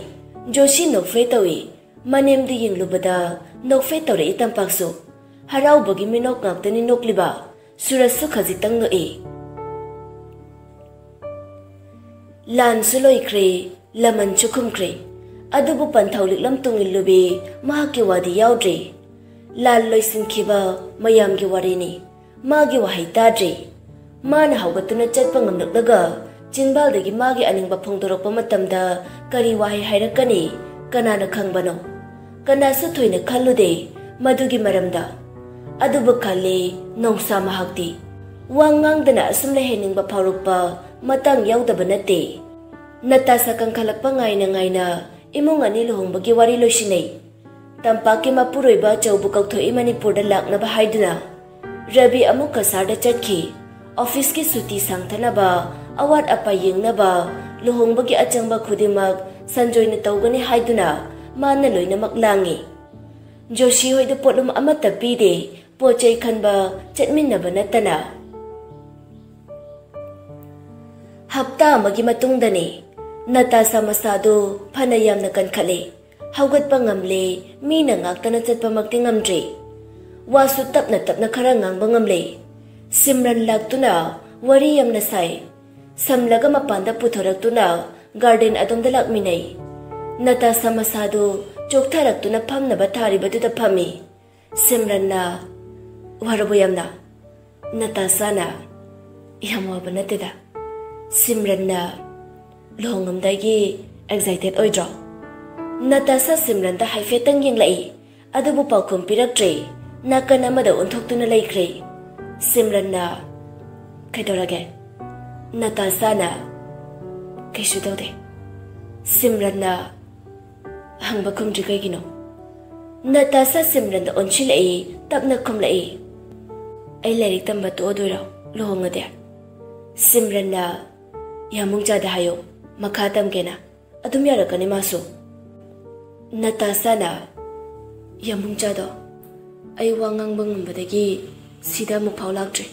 ꯖꯣꯁꯤ ꯅꯣꯛꯐꯦ ꯇꯧꯏ꯫ ꯃꯅꯦꯝꯗꯨ ꯌꯦꯡꯂꯨꯕꯗ ꯅꯣꯛꯐꯦ ꯇꯧꯔꯛꯏ ꯇꯝꯄꯥꯛꯁꯨ꯫ ꯍꯔꯥꯎꯕꯒꯤ ꯃꯤꯅꯣꯛ ꯉꯥꯛꯇꯅꯤ ꯅꯣꯛꯂꯤꯕ꯫ ꯁꯨꯔꯖꯁꯨ ꯈꯖꯤꯛꯇꯪ ꯅꯣꯛꯏ꯫ ꯂꯥꯟꯁꯨ ꯂꯣꯏꯈ꯭ꯔꯦ, ꯂꯃꯟꯁꯨ ꯈꯨꯝꯈ꯭ꯔꯦ꯫ ꯑꯗꯨꯕꯨ ꯄꯟꯊꯧ ꯂꯤꯛꯂꯝ ꯇꯨꯡꯏꯜꯂꯨꯕꯤ ꯃꯍꯥꯛꯀꯤ ꯋꯥꯗꯤ ꯌꯥꯎꯗ꯭ꯔꯦ꯫ ꯂꯥꯟ ꯂꯣꯏꯁꯤꯟꯈꯤꯕ ꯃꯌꯥꯝꯒꯤ ꯋꯥꯔꯤꯅꯤ꯫ ꯃꯥꯒꯤ ꯋꯥꯍꯩ ꯇꯥꯗ꯭ꯔꯦ꯫ ꯃꯥꯅ ꯍꯧꯒꯠꯇꯨꯅ ꯆꯠꯄ ꯉꯝꯂꯛꯂꯒ ꯆꯤꯟꯕꯥꯜꯗꯒꯤ ꯃꯥꯒꯤ ꯑꯅꯤꯡꯕ ꯐꯣꯡꯗꯣꯔꯛꯄ ꯃꯇꯝꯗ ꯀꯔꯤ ꯋꯥꯍꯩ ꯍꯥꯏꯔꯛꯀꯅꯤ? ꯀꯅꯥꯅ ꯈꯪꯕꯅꯣ? ꯀꯅꯥꯁꯨ ꯊꯣꯏꯅ ꯈꯜꯂꯨꯗꯦ ꯃꯗꯨꯒꯤ ꯃꯔꯝꯗ꯫ ꯑꯗꯨꯕꯨ ꯈꯜꯂꯤ ꯅꯣꯡꯁꯥ ꯃꯍꯥꯛꯇꯤ꯫ ꯋꯥ ꯉꯥꯡꯗꯅ ꯑꯁꯨꯝ ꯂꯩꯍꯟꯅꯤꯡꯕ ꯐꯥꯎꯔꯛꯄ ꯃꯇꯥꯡ ꯌꯥꯎꯗꯕ ꯅꯠꯇꯦ꯫ ꯅꯇꯥꯁꯥ ꯀꯟꯈꯠꯂꯛꯄ ꯉꯥꯏꯅ ꯉꯥꯏꯅ ꯏꯃꯨꯡ ꯑꯅꯤ ꯂꯨꯍꯣꯡꯕꯒꯤ ꯋꯥꯔꯤ ꯂꯣꯏꯁꯤꯟꯅꯩ꯫ ꯇꯝꯄꯥꯛꯀꯤ ꯃꯄꯨꯔꯣꯏꯕ ꯑꯆꯧꯕ ꯀꯧꯊꯣꯛꯏ ꯃꯅꯤꯄꯨꯔꯗ ꯂꯥꯛꯅꯕ ꯍꯥꯏꯗꯨꯅ꯫ ꯔꯕꯤ ꯑꯃꯨꯛ ꯀꯁꯥꯔꯗ ꯆꯠꯈꯤ꯫ ꯑꯣꯐꯤꯁꯀꯤ ꯁꯨꯇꯤ ꯁꯥꯡꯊꯅꯕ, ꯑꯋꯥꯠ ꯑꯄꯥ ꯌꯦꯡꯅꯕ, ꯂꯨꯍꯣꯡꯕꯒꯤ ꯑꯆꯪꯕ ꯈꯨꯗꯤꯡꯃꯛ ꯁꯟꯖꯣꯏꯅ ꯇꯧꯒꯅꯤ ꯍꯥꯏꯗꯨꯅ ꯃꯥꯅ ꯂꯣꯏꯅꯃꯛ ꯂꯥꯡꯉꯤ꯫ ꯖꯣꯁꯤ ꯍꯣꯏꯗ ꯄꯣꯠꯂꯨꯝ ꯑꯃꯠꯇ ꯄꯤꯗꯦ, ꯄꯣꯠ ꯆꯩ ꯈꯟꯕ ꯆꯠꯃꯤꯟꯅꯕ ꯅꯠꯇꯅ꯫ ꯍꯞꯇꯥ ꯑꯃꯒꯤ ꯃꯇꯨꯡꯗꯅꯤ꯫ ꯅꯇꯥꯁꯥ ꯃꯁꯥꯗꯨ ꯐꯅ ꯌꯥꯝꯅ ꯀꯟꯈꯠꯂꯦ꯫ ꯍꯧꯒꯠꯄ ꯉꯝꯂꯦ, ꯃꯤꯅ ꯉꯥꯛꯇꯅ ꯆꯠꯄꯃꯛꯇꯤ ꯉꯝꯗ꯭ꯔꯦ꯫ ꯋꯥꯁꯨ ꯇꯞꯅ ꯇꯞꯅ ꯈꯔ ꯉꯥꯡꯕ ꯉꯝꯂꯦ꯫ ꯁꯤꯝꯔꯟ ꯂꯥꯛꯇꯨꯅ ꯋꯥꯔꯤ ꯌꯥꯝꯅ ꯁꯥꯏ꯫ ꯁꯝꯂꯒ ꯃꯄꯥꯟꯗ ꯄꯨꯊꯣꯔꯛꯇꯨꯅ ꯒꯥꯔꯗꯦꯟ ꯑꯗꯣꯝꯗ ꯂꯥꯛꯃꯤꯟꯅꯩ꯫ ꯅꯇꯥꯁꯥ ꯃꯁꯥꯗꯨ ꯆꯣꯛꯊꯔꯛꯇꯨꯅ ꯐꯝꯅꯕ ꯊꯥꯔꯤꯕꯗꯨꯗ ꯐꯝꯃꯤ꯫ ꯁꯤꯝꯔꯟꯅ, "ꯋꯥꯔꯕꯣ ꯌꯥꯝꯅ?" ꯅꯇꯥꯁꯥꯅ, "ꯌꯥꯝ ꯋꯥꯕ ꯅꯠꯇꯦꯗ꯫" ꯁꯤꯝꯔꯟꯅ, "ꯂꯨꯍꯣꯡꯉꯝꯗꯥꯏꯒꯤ ꯑꯦꯛꯁꯥꯏꯇꯦꯠ ꯑꯣꯏꯗ꯭ꯔꯣ?" ꯅꯇꯥꯁꯥ ꯁꯤꯝꯔꯟꯗ ꯍꯥꯏꯐꯦꯠꯇꯪ ꯌꯦꯡꯂꯛꯏ, ꯑꯗꯨꯕꯨ ꯄꯥꯎꯈꯨꯝ ꯄꯤꯔꯛꯇ꯭ꯔꯦ꯫ ꯅꯥꯀꯟ ꯑꯃꯗ ꯑꯣꯟꯊꯣꯛꯇꯨꯅ ꯂꯩꯈ꯭ꯔꯦ꯫ ꯁꯤꯝꯔꯟꯅ, "ꯀꯩꯗꯧꯔꯒꯦ?" ꯅꯇꯥꯁꯥꯅ, "ꯀꯩꯁꯨ ꯇꯧꯗꯦ꯫" ꯁꯤꯝꯔꯟꯅ, "ꯍꯪꯕ ꯈꯨꯝꯗ꯭ꯔꯤ ꯀꯩꯒꯤꯅꯣ?" ꯅꯇꯥꯁꯥ ꯁꯤꯝꯔꯟꯗ ꯑꯣꯟꯁꯤꯜꯂꯛꯏ, ꯇꯞꯅ ꯈꯨꯝꯂꯛꯏ, "ꯑꯩ ꯂꯥꯏꯔꯤꯛ ꯇꯝꯕ ꯇꯣꯛꯑꯗꯣꯏꯔꯣ ꯂꯨꯍꯣꯡꯉꯗꯤ?" ꯁꯤꯝꯔꯟꯅ, "ꯌꯥꯃꯨꯡꯆꯥꯗ ꯍꯥꯏꯌꯣ, ꯃꯈꯥ ꯇꯝꯒꯦꯅ꯫ ꯑꯗꯨꯝ ꯌꯥꯔꯛꯀꯅꯤ ꯃꯥꯁꯨ꯫" ꯅꯇꯥꯁꯥꯅ, "ꯌꯥꯃꯨꯡꯆꯥꯗꯣ ꯑꯩ ꯋꯥ ꯉꯥꯡꯕ ꯉꯝꯕꯗꯒꯤ ꯁꯤꯗ ꯑꯃꯨꯛ ꯐꯥꯎ ꯂꯥꯛꯇ꯭ꯔꯤ꯫"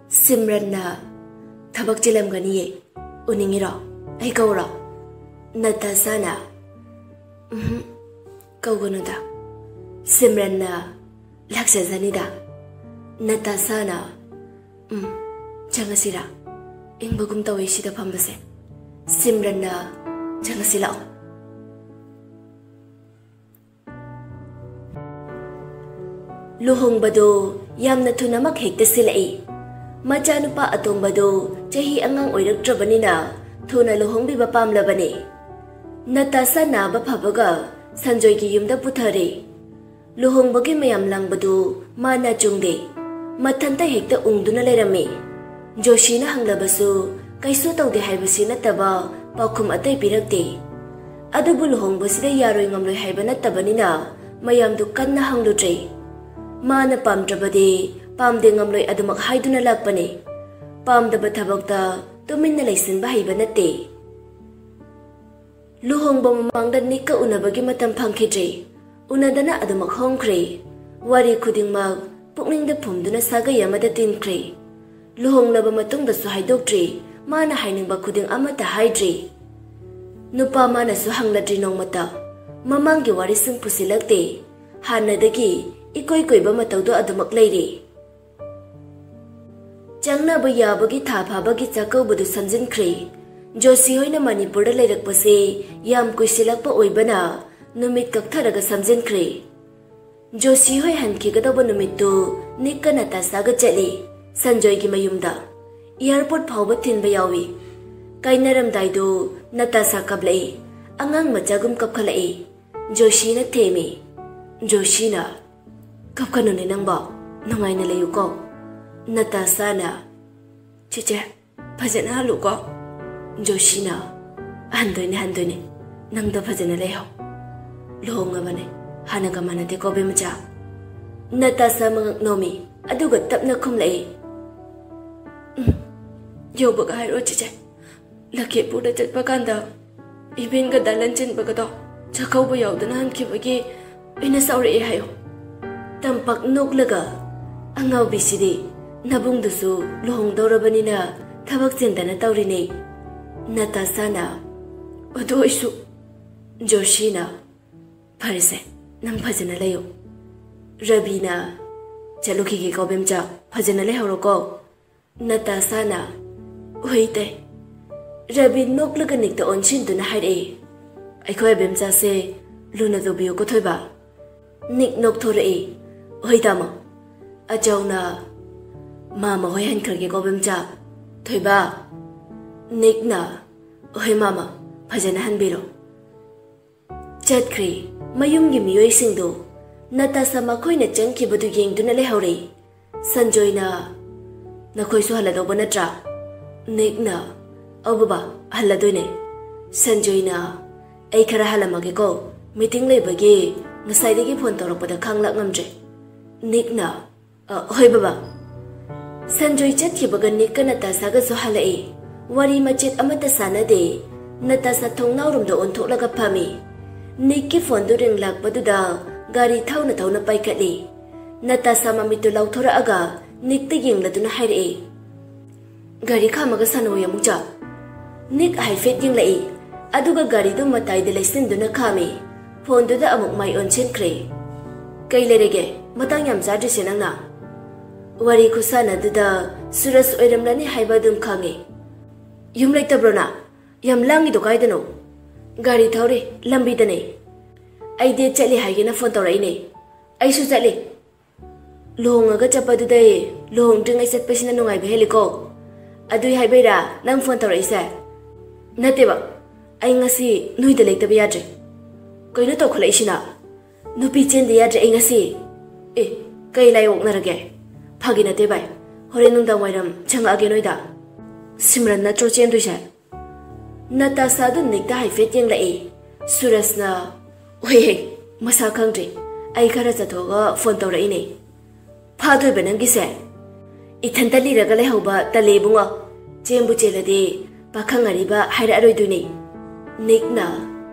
ꯁꯤꯝꯔꯟꯅ, "ꯊꯕꯛ ꯆꯤꯜꯂꯝꯒꯅꯤꯌꯦ, ꯎꯅꯤꯡꯉꯤꯔꯣ? ꯑꯩ ꯀꯧꯔꯣ?" ꯅꯇꯥꯁꯥꯅ, "ꯎꯝꯍꯨꯝ, ꯀꯧꯒꯅꯨꯗ꯫" ꯁꯤꯝꯔꯟꯅ, "ꯂꯥꯛꯆꯖꯅꯤꯗ꯫" ꯅꯇꯥꯁꯥꯅ, "ꯎꯝ, ꯆꯪꯉꯁꯤꯔꯥ? ꯏꯪꯕꯒꯨꯝ ꯇꯧꯋꯦ ꯁꯤꯗ ꯐꯝꯕꯁꯦ꯫" ꯁꯤꯝꯔꯟꯅ, "ꯆꯪꯉꯁꯤ ꯂꯥꯛꯑꯣ꯫" ꯂꯨꯍꯣꯡꯕꯗꯨ ꯌꯥꯝꯅ ꯊꯨꯅꯃꯛ ꯍꯦꯛꯇ ꯁꯤꯜꯂꯛꯏ꯫ ꯃꯆꯥꯅꯨꯄꯥ ꯑꯇꯣꯝꯕꯗꯨ ꯆꯍꯤ ꯑꯉꯥꯡ ꯑꯣꯏꯔꯛꯇ꯭ꯔꯕꯅꯤꯅ ꯊꯨꯅ ꯂꯨꯍꯣꯡꯕꯤꯕ ꯄꯥꯝꯂꯕꯅꯤ꯫ ꯅꯇꯥꯁꯥ ꯅꯥꯕ ꯐꯕꯒ ꯁꯟꯖꯣꯏꯒꯤ ꯌꯨꯝꯗ ꯄꯨꯊꯔꯦ꯫ ꯂꯨꯍꯣꯡꯕꯒꯤ ꯃꯌꯥꯝ ꯂꯥꯡꯕꯗꯨ ꯃꯥꯅ ꯆꯨꯡꯗꯦ꯫ ꯃꯊꯟꯇ ꯍꯦꯛꯇ ꯎꯪꯗꯨꯅ ꯂꯩꯔꯝꯃꯤ꯫ ꯖꯣꯁꯤꯅ ꯍꯪꯂꯕꯁꯨ ꯀꯩꯁꯨ ꯇꯧꯗꯦ ꯍꯥꯏꯕꯁꯤ ꯅꯠꯇꯕ ꯄꯥꯎꯈꯨꯝ ꯑꯇꯩ ꯄꯤꯔꯛꯇꯦ꯫ ꯑꯗꯨꯕꯨ ꯂꯨꯍꯣꯡꯕꯁꯤꯗ ꯌꯥꯔꯣꯏ ꯉꯝꯂꯣꯏ ꯍꯥꯏꯕ ꯅꯠꯇꯕꯅꯤꯅ ꯃꯌꯥꯝꯗꯨ ꯀꯟꯅ ꯍꯪꯂꯨꯗ꯭ꯔꯦ꯫ ꯃꯥꯅ ꯄꯥꯝꯗ꯭ꯔꯕꯗꯤ ꯄꯥꯝꯗꯦ ꯉꯝꯂꯣꯏ ꯑꯗꯨꯃꯛ ꯍꯥꯏꯗꯨꯅ ꯂꯥꯛꯄꯅꯤ꯫ ꯄꯥꯝꯗꯕ ꯊꯕꯛꯇ ꯇꯨꯃꯤꯟꯅ ꯂꯩꯁꯤꯟꯕ ꯍꯩꯕ ꯅꯠꯇꯦ꯫ ꯂꯨꯍꯣꯡꯕ ꯃꯃꯥꯡꯗ ꯅꯤꯛꯀ ꯎꯅꯕꯒꯤ ꯃꯇꯝ ꯐꯪꯈꯤꯗ꯭ꯔꯦ꯫ ꯎꯅꯗꯅ ꯑꯗꯨꯃꯛ ꯍꯣꯡꯈ꯭ꯔꯦ꯫ ꯋꯥꯔꯤ ꯈꯨꯗꯤꯡꯃꯛ ꯄꯨꯛꯅꯤꯡꯗ ꯐꯨꯝꯗꯨꯅ ꯁꯥꯒꯩ ꯑꯃꯗ ꯇꯤꯟꯈ꯭ꯔꯦ꯫ ꯂꯨꯍꯣꯡꯂꯕ ꯃꯇꯨꯡꯗꯁꯨ ꯍꯥꯏꯗꯣꯛꯇ꯭ꯔꯤ꯫ ꯃꯥꯅ ꯍꯥꯏꯅꯤꯡꯕ ꯈꯨꯗꯤꯡ ꯑꯃꯠꯇ ꯍꯥꯏꯗ꯭ꯔꯤ꯫ ꯅꯨꯄꯥ ꯃꯥꯅꯁꯨ ꯍꯪꯂꯗ꯭ꯔꯤ ꯅꯣꯡꯃꯇ꯫ ꯃꯃꯥꯡꯒꯤ ꯋꯥꯔꯤꯁꯤꯡ ꯄꯨꯁꯤꯜꯂꯛꯇꯦ꯫ ꯍꯥꯟꯅꯗꯒꯤ ꯏꯀꯣꯏ ꯀꯣꯏꯕ ꯃꯇꯧꯗꯣ ꯑꯗꯨꯃꯛ ꯂꯩꯔꯤ꯫ ꯆꯪꯅꯕ ꯌꯥꯕꯒꯤ ꯊꯥ ꯐꯥꯕꯒꯤ ꯆꯥꯛꯀꯧꯕꯗꯨ ꯁꯝꯖꯤꯟꯈ꯭ꯔꯦ꯫ ꯖꯣꯁꯤ ꯍꯣꯏꯅ ꯃꯅꯤꯄꯨꯔꯗ ꯂꯩꯔꯛꯄꯁꯦ ꯌꯥꯝ ꯀꯨꯏꯁꯤꯜꯂꯛꯄ ꯑꯣꯏꯕꯅ ꯅꯨꯃꯤꯠ ꯀꯛꯊꯔꯒ ꯁꯝꯖꯤꯟꯈ꯭ꯔꯦ꯫ ꯖꯣꯁꯤ ꯍꯣꯏ ꯍꯟꯈꯤꯒꯗꯧꯕ ꯅꯨꯃꯤꯠꯇꯨ ꯅꯤꯛꯀ ꯅꯇꯥꯁꯥꯒ ꯆꯠꯂꯤ꯫ ꯁꯟꯖꯣꯏꯒꯤ ꯃꯌꯨꯝꯗ ꯑꯦꯌꯥꯔꯄꯣꯔꯠ ꯐꯥꯎꯕ ꯊꯤꯟꯕ ꯌꯥꯎꯏ꯫ ꯀꯥꯏꯅꯔꯝꯗꯥꯏꯗꯨ ꯅꯇꯥꯁꯥ ꯀꯞꯂꯛꯏ꯫ ꯑꯉꯥꯡ ꯃꯆꯥꯒꯨꯝ ꯀꯞꯈꯠꯂꯛꯏ꯫ ꯖꯣꯁꯤꯅ ꯊꯦꯝꯃꯤ꯫ ꯖꯣꯁꯤꯅ, "ꯀꯞꯀꯅꯨꯅꯦ ꯅꯪꯕꯣ, ꯅꯨꯡꯉꯥꯏꯅ ꯂꯩꯌꯨꯀꯣ꯫" ꯅꯇꯥꯁꯥꯅ, "ꯆꯦꯆꯦ, ꯐꯖꯅ ꯍꯜꯂꯨꯀꯣ꯫" ꯖꯣꯁꯤꯅ, "ꯍꯟꯗꯣꯏꯅꯦ, ꯍꯟꯗꯣꯏꯅꯦ꯫ ꯅꯪꯗꯣ ꯐꯖꯅ ꯂꯩꯍꯧ꯫ ꯂꯨꯍꯣꯡꯉꯕꯅꯦ, ꯍꯥꯟꯅꯒ ꯃꯥꯟꯅꯗꯦꯀꯣ ꯕꯦꯝꯆꯥ꯫" ꯅꯇꯥꯁꯥ ꯃꯉꯛ ꯅꯣꯝꯃꯤ, ꯑꯗꯨꯒ ꯇꯞꯅ ꯈꯨꯝꯂꯛꯏ, "ꯎꯝ, ꯌꯧꯕꯒ ꯍꯥꯏꯔꯣ ꯆꯦꯆꯦ꯫ ꯂꯈꯤꯄꯨꯔꯗ ꯆꯠꯄ ꯀꯥꯟꯗ ꯏꯕꯦꯟꯒ ꯗꯥ ꯂꯟꯆꯦꯟꯕꯒꯗꯣ ꯆꯥꯛꯀꯧꯕ ꯌꯥꯎꯗꯅ ꯍꯟꯈꯤꯕꯒꯤ ꯑꯩꯅ ꯁꯥꯎꯔꯛꯑꯦ ꯍꯥꯏꯌꯣ꯫" ꯇꯝꯄꯥꯛ ꯅꯣꯛꯂꯒ, "ꯑꯉꯥꯎꯕꯤꯁꯤꯗꯤ, ꯅꯕꯨꯡꯗꯨꯁꯨ ꯂꯨꯍꯣꯡꯗꯧꯔꯕꯅꯤꯅ ꯊꯕꯛ ꯆꯤꯟꯗꯅ ꯇꯧꯔꯤꯅꯦ꯫" ꯅꯇꯥꯁꯥꯅ, "ꯑꯗꯨ ꯑꯣꯏꯁꯨ꯫" ꯖꯣꯁꯤꯅ, "ꯐꯔꯦꯁꯦ, ꯅꯪ ꯐꯖꯅ ꯂꯩꯌꯨ꯫" ꯔꯕꯤꯅ, "ꯆꯠꯂꯨꯈꯤꯒꯦꯀꯣ ꯕꯦꯝꯆꯥ, ꯐꯖꯅ ꯂꯩꯍꯧꯔꯣꯀꯣ꯫" ꯅꯇꯥꯁꯥꯅ, "ꯍꯣꯏ ꯏꯇꯩ꯫" ꯔꯕꯤ ꯅꯣꯛꯂꯒ ꯅꯤꯛꯇ ꯑꯣꯟꯁꯤꯟꯗꯨꯅ ꯍꯥꯏꯔꯛꯏ, "ꯑꯩꯈꯣꯏ ꯑꯕꯦꯝꯆꯥꯁꯦ ꯂꯨꯅ ꯇꯧꯕꯤꯌꯨꯀꯣ ꯊꯣꯏꯕ꯫" ꯅꯤꯛ ꯅꯣꯛꯊꯣꯔꯛꯏ, "ꯍꯣꯏ ꯇꯥꯃꯣ꯫" ꯑꯆꯧꯅ, "ꯃꯥꯃ ꯍꯣꯏ ꯍꯟꯈ꯭ꯔꯒꯦꯀꯣ ꯕꯦꯝꯆꯥ꯫" ꯊꯣꯏꯕ꯫ ꯅꯤꯛꯅ, "ꯍꯣꯏ ꯃꯥꯃ, ꯐꯖꯅ ꯍꯟꯕꯤꯔꯣ꯫" ꯆꯠꯈ꯭ꯔꯦ꯫ ꯃꯌꯨꯝꯒꯤ ꯃꯤꯑꯣꯏꯁꯤꯡꯗꯨ ꯅꯇꯥꯁꯥ ꯃꯈꯣꯏꯅ ꯆꯪꯈꯤꯕꯗꯨ ꯌꯦꯡꯗꯨꯅ ꯂꯩꯍꯧꯔꯦ꯫ ꯁꯟꯖꯣꯏꯅ, "ꯅꯈꯣꯏꯁꯨ ꯍꯜꯂꯗꯧꯕ ꯅꯠꯇ꯭ꯔꯥ?" ꯅꯤꯛꯅ, "ꯑꯧ ꯕꯕꯥ, ꯍꯜꯂꯗꯣꯏꯅꯦ꯫ ꯁꯟꯖꯣꯏꯅ, ꯑꯩ ꯈꯔ ꯍꯜꯂꯝꯃꯒꯦꯀꯣ, ꯃꯤꯇꯤꯡ ꯂꯩꯕꯒꯤ ꯉꯁꯥꯏꯗꯒꯤ ꯐꯣꯟ ꯇꯧꯔꯛꯄꯗ ꯈꯥꯡꯂꯥꯛ ꯉꯝꯗ꯭ꯔꯦ꯫" ꯅꯤꯛꯅ, "ꯑ, ꯍꯣꯏ ꯕꯕꯥ꯫" ꯁꯟꯖꯣꯏ ꯆꯠꯈꯤꯕꯒ ꯅꯤꯛꯀ ꯅꯇꯥꯁꯥꯒꯁꯨ ꯍꯜꯂꯛꯏ꯫ ꯋꯥꯔꯤ ꯃꯆꯦꯠ ꯑꯃꯠꯇ ꯁꯥꯟꯅꯗꯦ꯫ ꯅꯇꯥꯁꯥ ꯊꯣꯡꯅꯥꯎꯔꯣꯝꯗ ꯑꯣꯟꯊꯣꯛꯂꯒ ꯐꯝꯃꯤ꯫ ꯅꯤꯛꯀꯤ ꯐꯣꯟꯗꯨ ꯔꯤꯡ ꯂꯥꯛꯄꯗꯨꯗ ꯒꯥꯔꯤ ꯊꯧꯅ ꯊꯧꯅ ꯄꯥꯏꯈꯠꯂꯤ꯫ ꯅꯇꯥꯁꯥ ꯃꯃꯤꯠꯇꯨ ꯂꯥꯎꯊꯣꯔꯛꯑꯒ ꯅꯤꯛꯇ ꯌꯦꯡꯂꯗꯨꯅ ꯍꯥꯏꯔꯛꯏ, "ꯒꯥꯔꯤ ꯈꯥꯝꯃꯒ ꯁꯥꯟꯅꯧ, ꯌꯥꯃꯨꯆꯥ꯫" ꯅꯤꯛ ꯍꯥꯏꯐꯦꯠ ꯌꯦꯡꯂꯛꯏ, ꯑꯗꯨꯒ ꯒꯥꯔꯤꯗꯨ ꯃꯇꯥꯏꯗ ꯂꯩꯁꯤꯟꯗꯨꯅ ꯈꯥꯝꯃꯤ꯫ ꯐꯣꯟꯗꯨꯗ ꯑꯃꯨꯛ ꯃꯥꯏ ꯑꯣꯟꯁꯤꯟꯈ꯭ꯔꯦ꯫ "ꯀꯩ ꯂꯩꯔꯒꯦ? ꯃꯇꯥꯡ ꯌꯥꯝ ꯆꯥꯗ꯭ꯔꯤꯁꯦ ꯅꯪꯅ?" ꯋꯥꯔꯤ ꯈꯨꯁꯥꯟꯅꯗꯨꯗ ꯁꯨꯔꯖ ꯑꯣꯏꯔꯝꯂꯅꯤ ꯍꯥꯏꯕ ꯑꯗꯨꯝ ꯈꯪꯉꯤ꯫ "ꯌꯨꯝ ꯂꯩꯇꯕ꯭ꯔꯣ ꯅꯪ? ꯌꯥꯝ ꯂꯥꯡꯉꯤꯗꯣ ꯀꯥꯏꯗꯅꯣ?" "ꯒꯥꯔꯤ ꯊꯧꯔꯤ, ꯂꯝꯕꯤꯗꯅꯦ꯫ ꯑꯩ ꯗꯦꯠ ꯆꯠꯂꯤ ꯍꯥꯏꯒꯦꯅ ꯐꯣꯟ ꯇꯧꯔꯛꯏꯅꯦ꯫" "ꯑꯩꯁꯨ ꯆꯠꯂꯤ꯫" "ꯂꯨꯍꯣꯡꯉꯒ ꯆꯠꯄꯗꯨꯗꯩ ꯂꯨꯍꯣꯡꯗ꯭ꯔꯤꯉꯩ ꯆꯠꯄꯁꯤꯅ ꯅꯨꯡꯉꯥꯏꯕ ꯍꯦꯜꯂꯤꯀꯣ꯫ ꯑꯗꯨꯏ ꯍꯥꯏꯕꯩꯔꯥ ꯅꯪ ꯐꯣꯟ ꯇꯧꯔꯛꯏꯁꯦ?" "ꯅꯠꯇꯦꯕ, ꯑꯩ ꯉꯁꯤ ꯅꯣꯏꯗ ꯂꯩꯇꯕ ꯌꯥꯗ꯭ꯔꯦ꯫" "ꯀꯩꯅꯣ ꯇꯧꯈꯠꯂꯛꯏꯁꯤꯅ? ꯅꯨꯄꯤ ꯆꯦꯟꯗ ꯌꯥꯗ꯭ꯔꯦ ꯑꯩ ꯉꯁꯤ꯫" "ꯑꯦ, ꯀꯩ ꯂꯥꯏ ꯑꯣꯛꯅꯔꯒꯦ?" "ꯐꯥꯒꯤ ꯅꯠꯇꯦ ꯚꯥꯏ, ꯍꯣꯔꯦꯟ ꯅꯨꯡꯗꯥꯡ ꯋꯥꯏꯔꯝ ꯆꯪꯉꯛꯑꯒꯦ ꯅꯣꯏꯗ꯫" "ꯁꯤꯝꯔꯟ ꯅꯠꯇ꯭ꯔꯣ ꯆꯦꯟꯗꯣꯏꯁꯦ?" ꯅꯇꯥꯁꯥꯗꯨ ꯅꯤꯛꯇ ꯍꯥꯏꯐꯦꯠ ꯌꯦꯡꯂꯛꯏ꯫ ꯁꯨꯔꯖꯅ, "ꯍꯣꯏꯍꯦ, ꯃꯁꯥ ꯈꯪꯗ꯭ꯔꯤ꯫ ꯑꯩ ꯈꯔ ꯆꯠꯊꯣꯛꯑꯒ ꯐꯣꯟ ꯇꯧꯔꯛꯏꯅꯦ꯫" "ꯐꯥꯗꯣꯏꯕ ꯅꯪꯒꯤꯁꯦ?" "ꯏꯊꯟꯇ ꯂꯤꯔꯒ ꯂꯩꯍꯧꯕ ꯇꯜꯂꯦ ꯏꯕꯨꯡꯉꯣ꯫ ꯆꯦꯟꯕꯨ ꯆꯦꯜꯂꯗꯤ ꯄꯥꯈꯪ ꯑꯔꯤꯕ ꯍꯥꯏꯔꯛꯑꯔꯣꯏꯗꯣꯏꯅꯦ꯫" ꯅꯤꯛꯅ,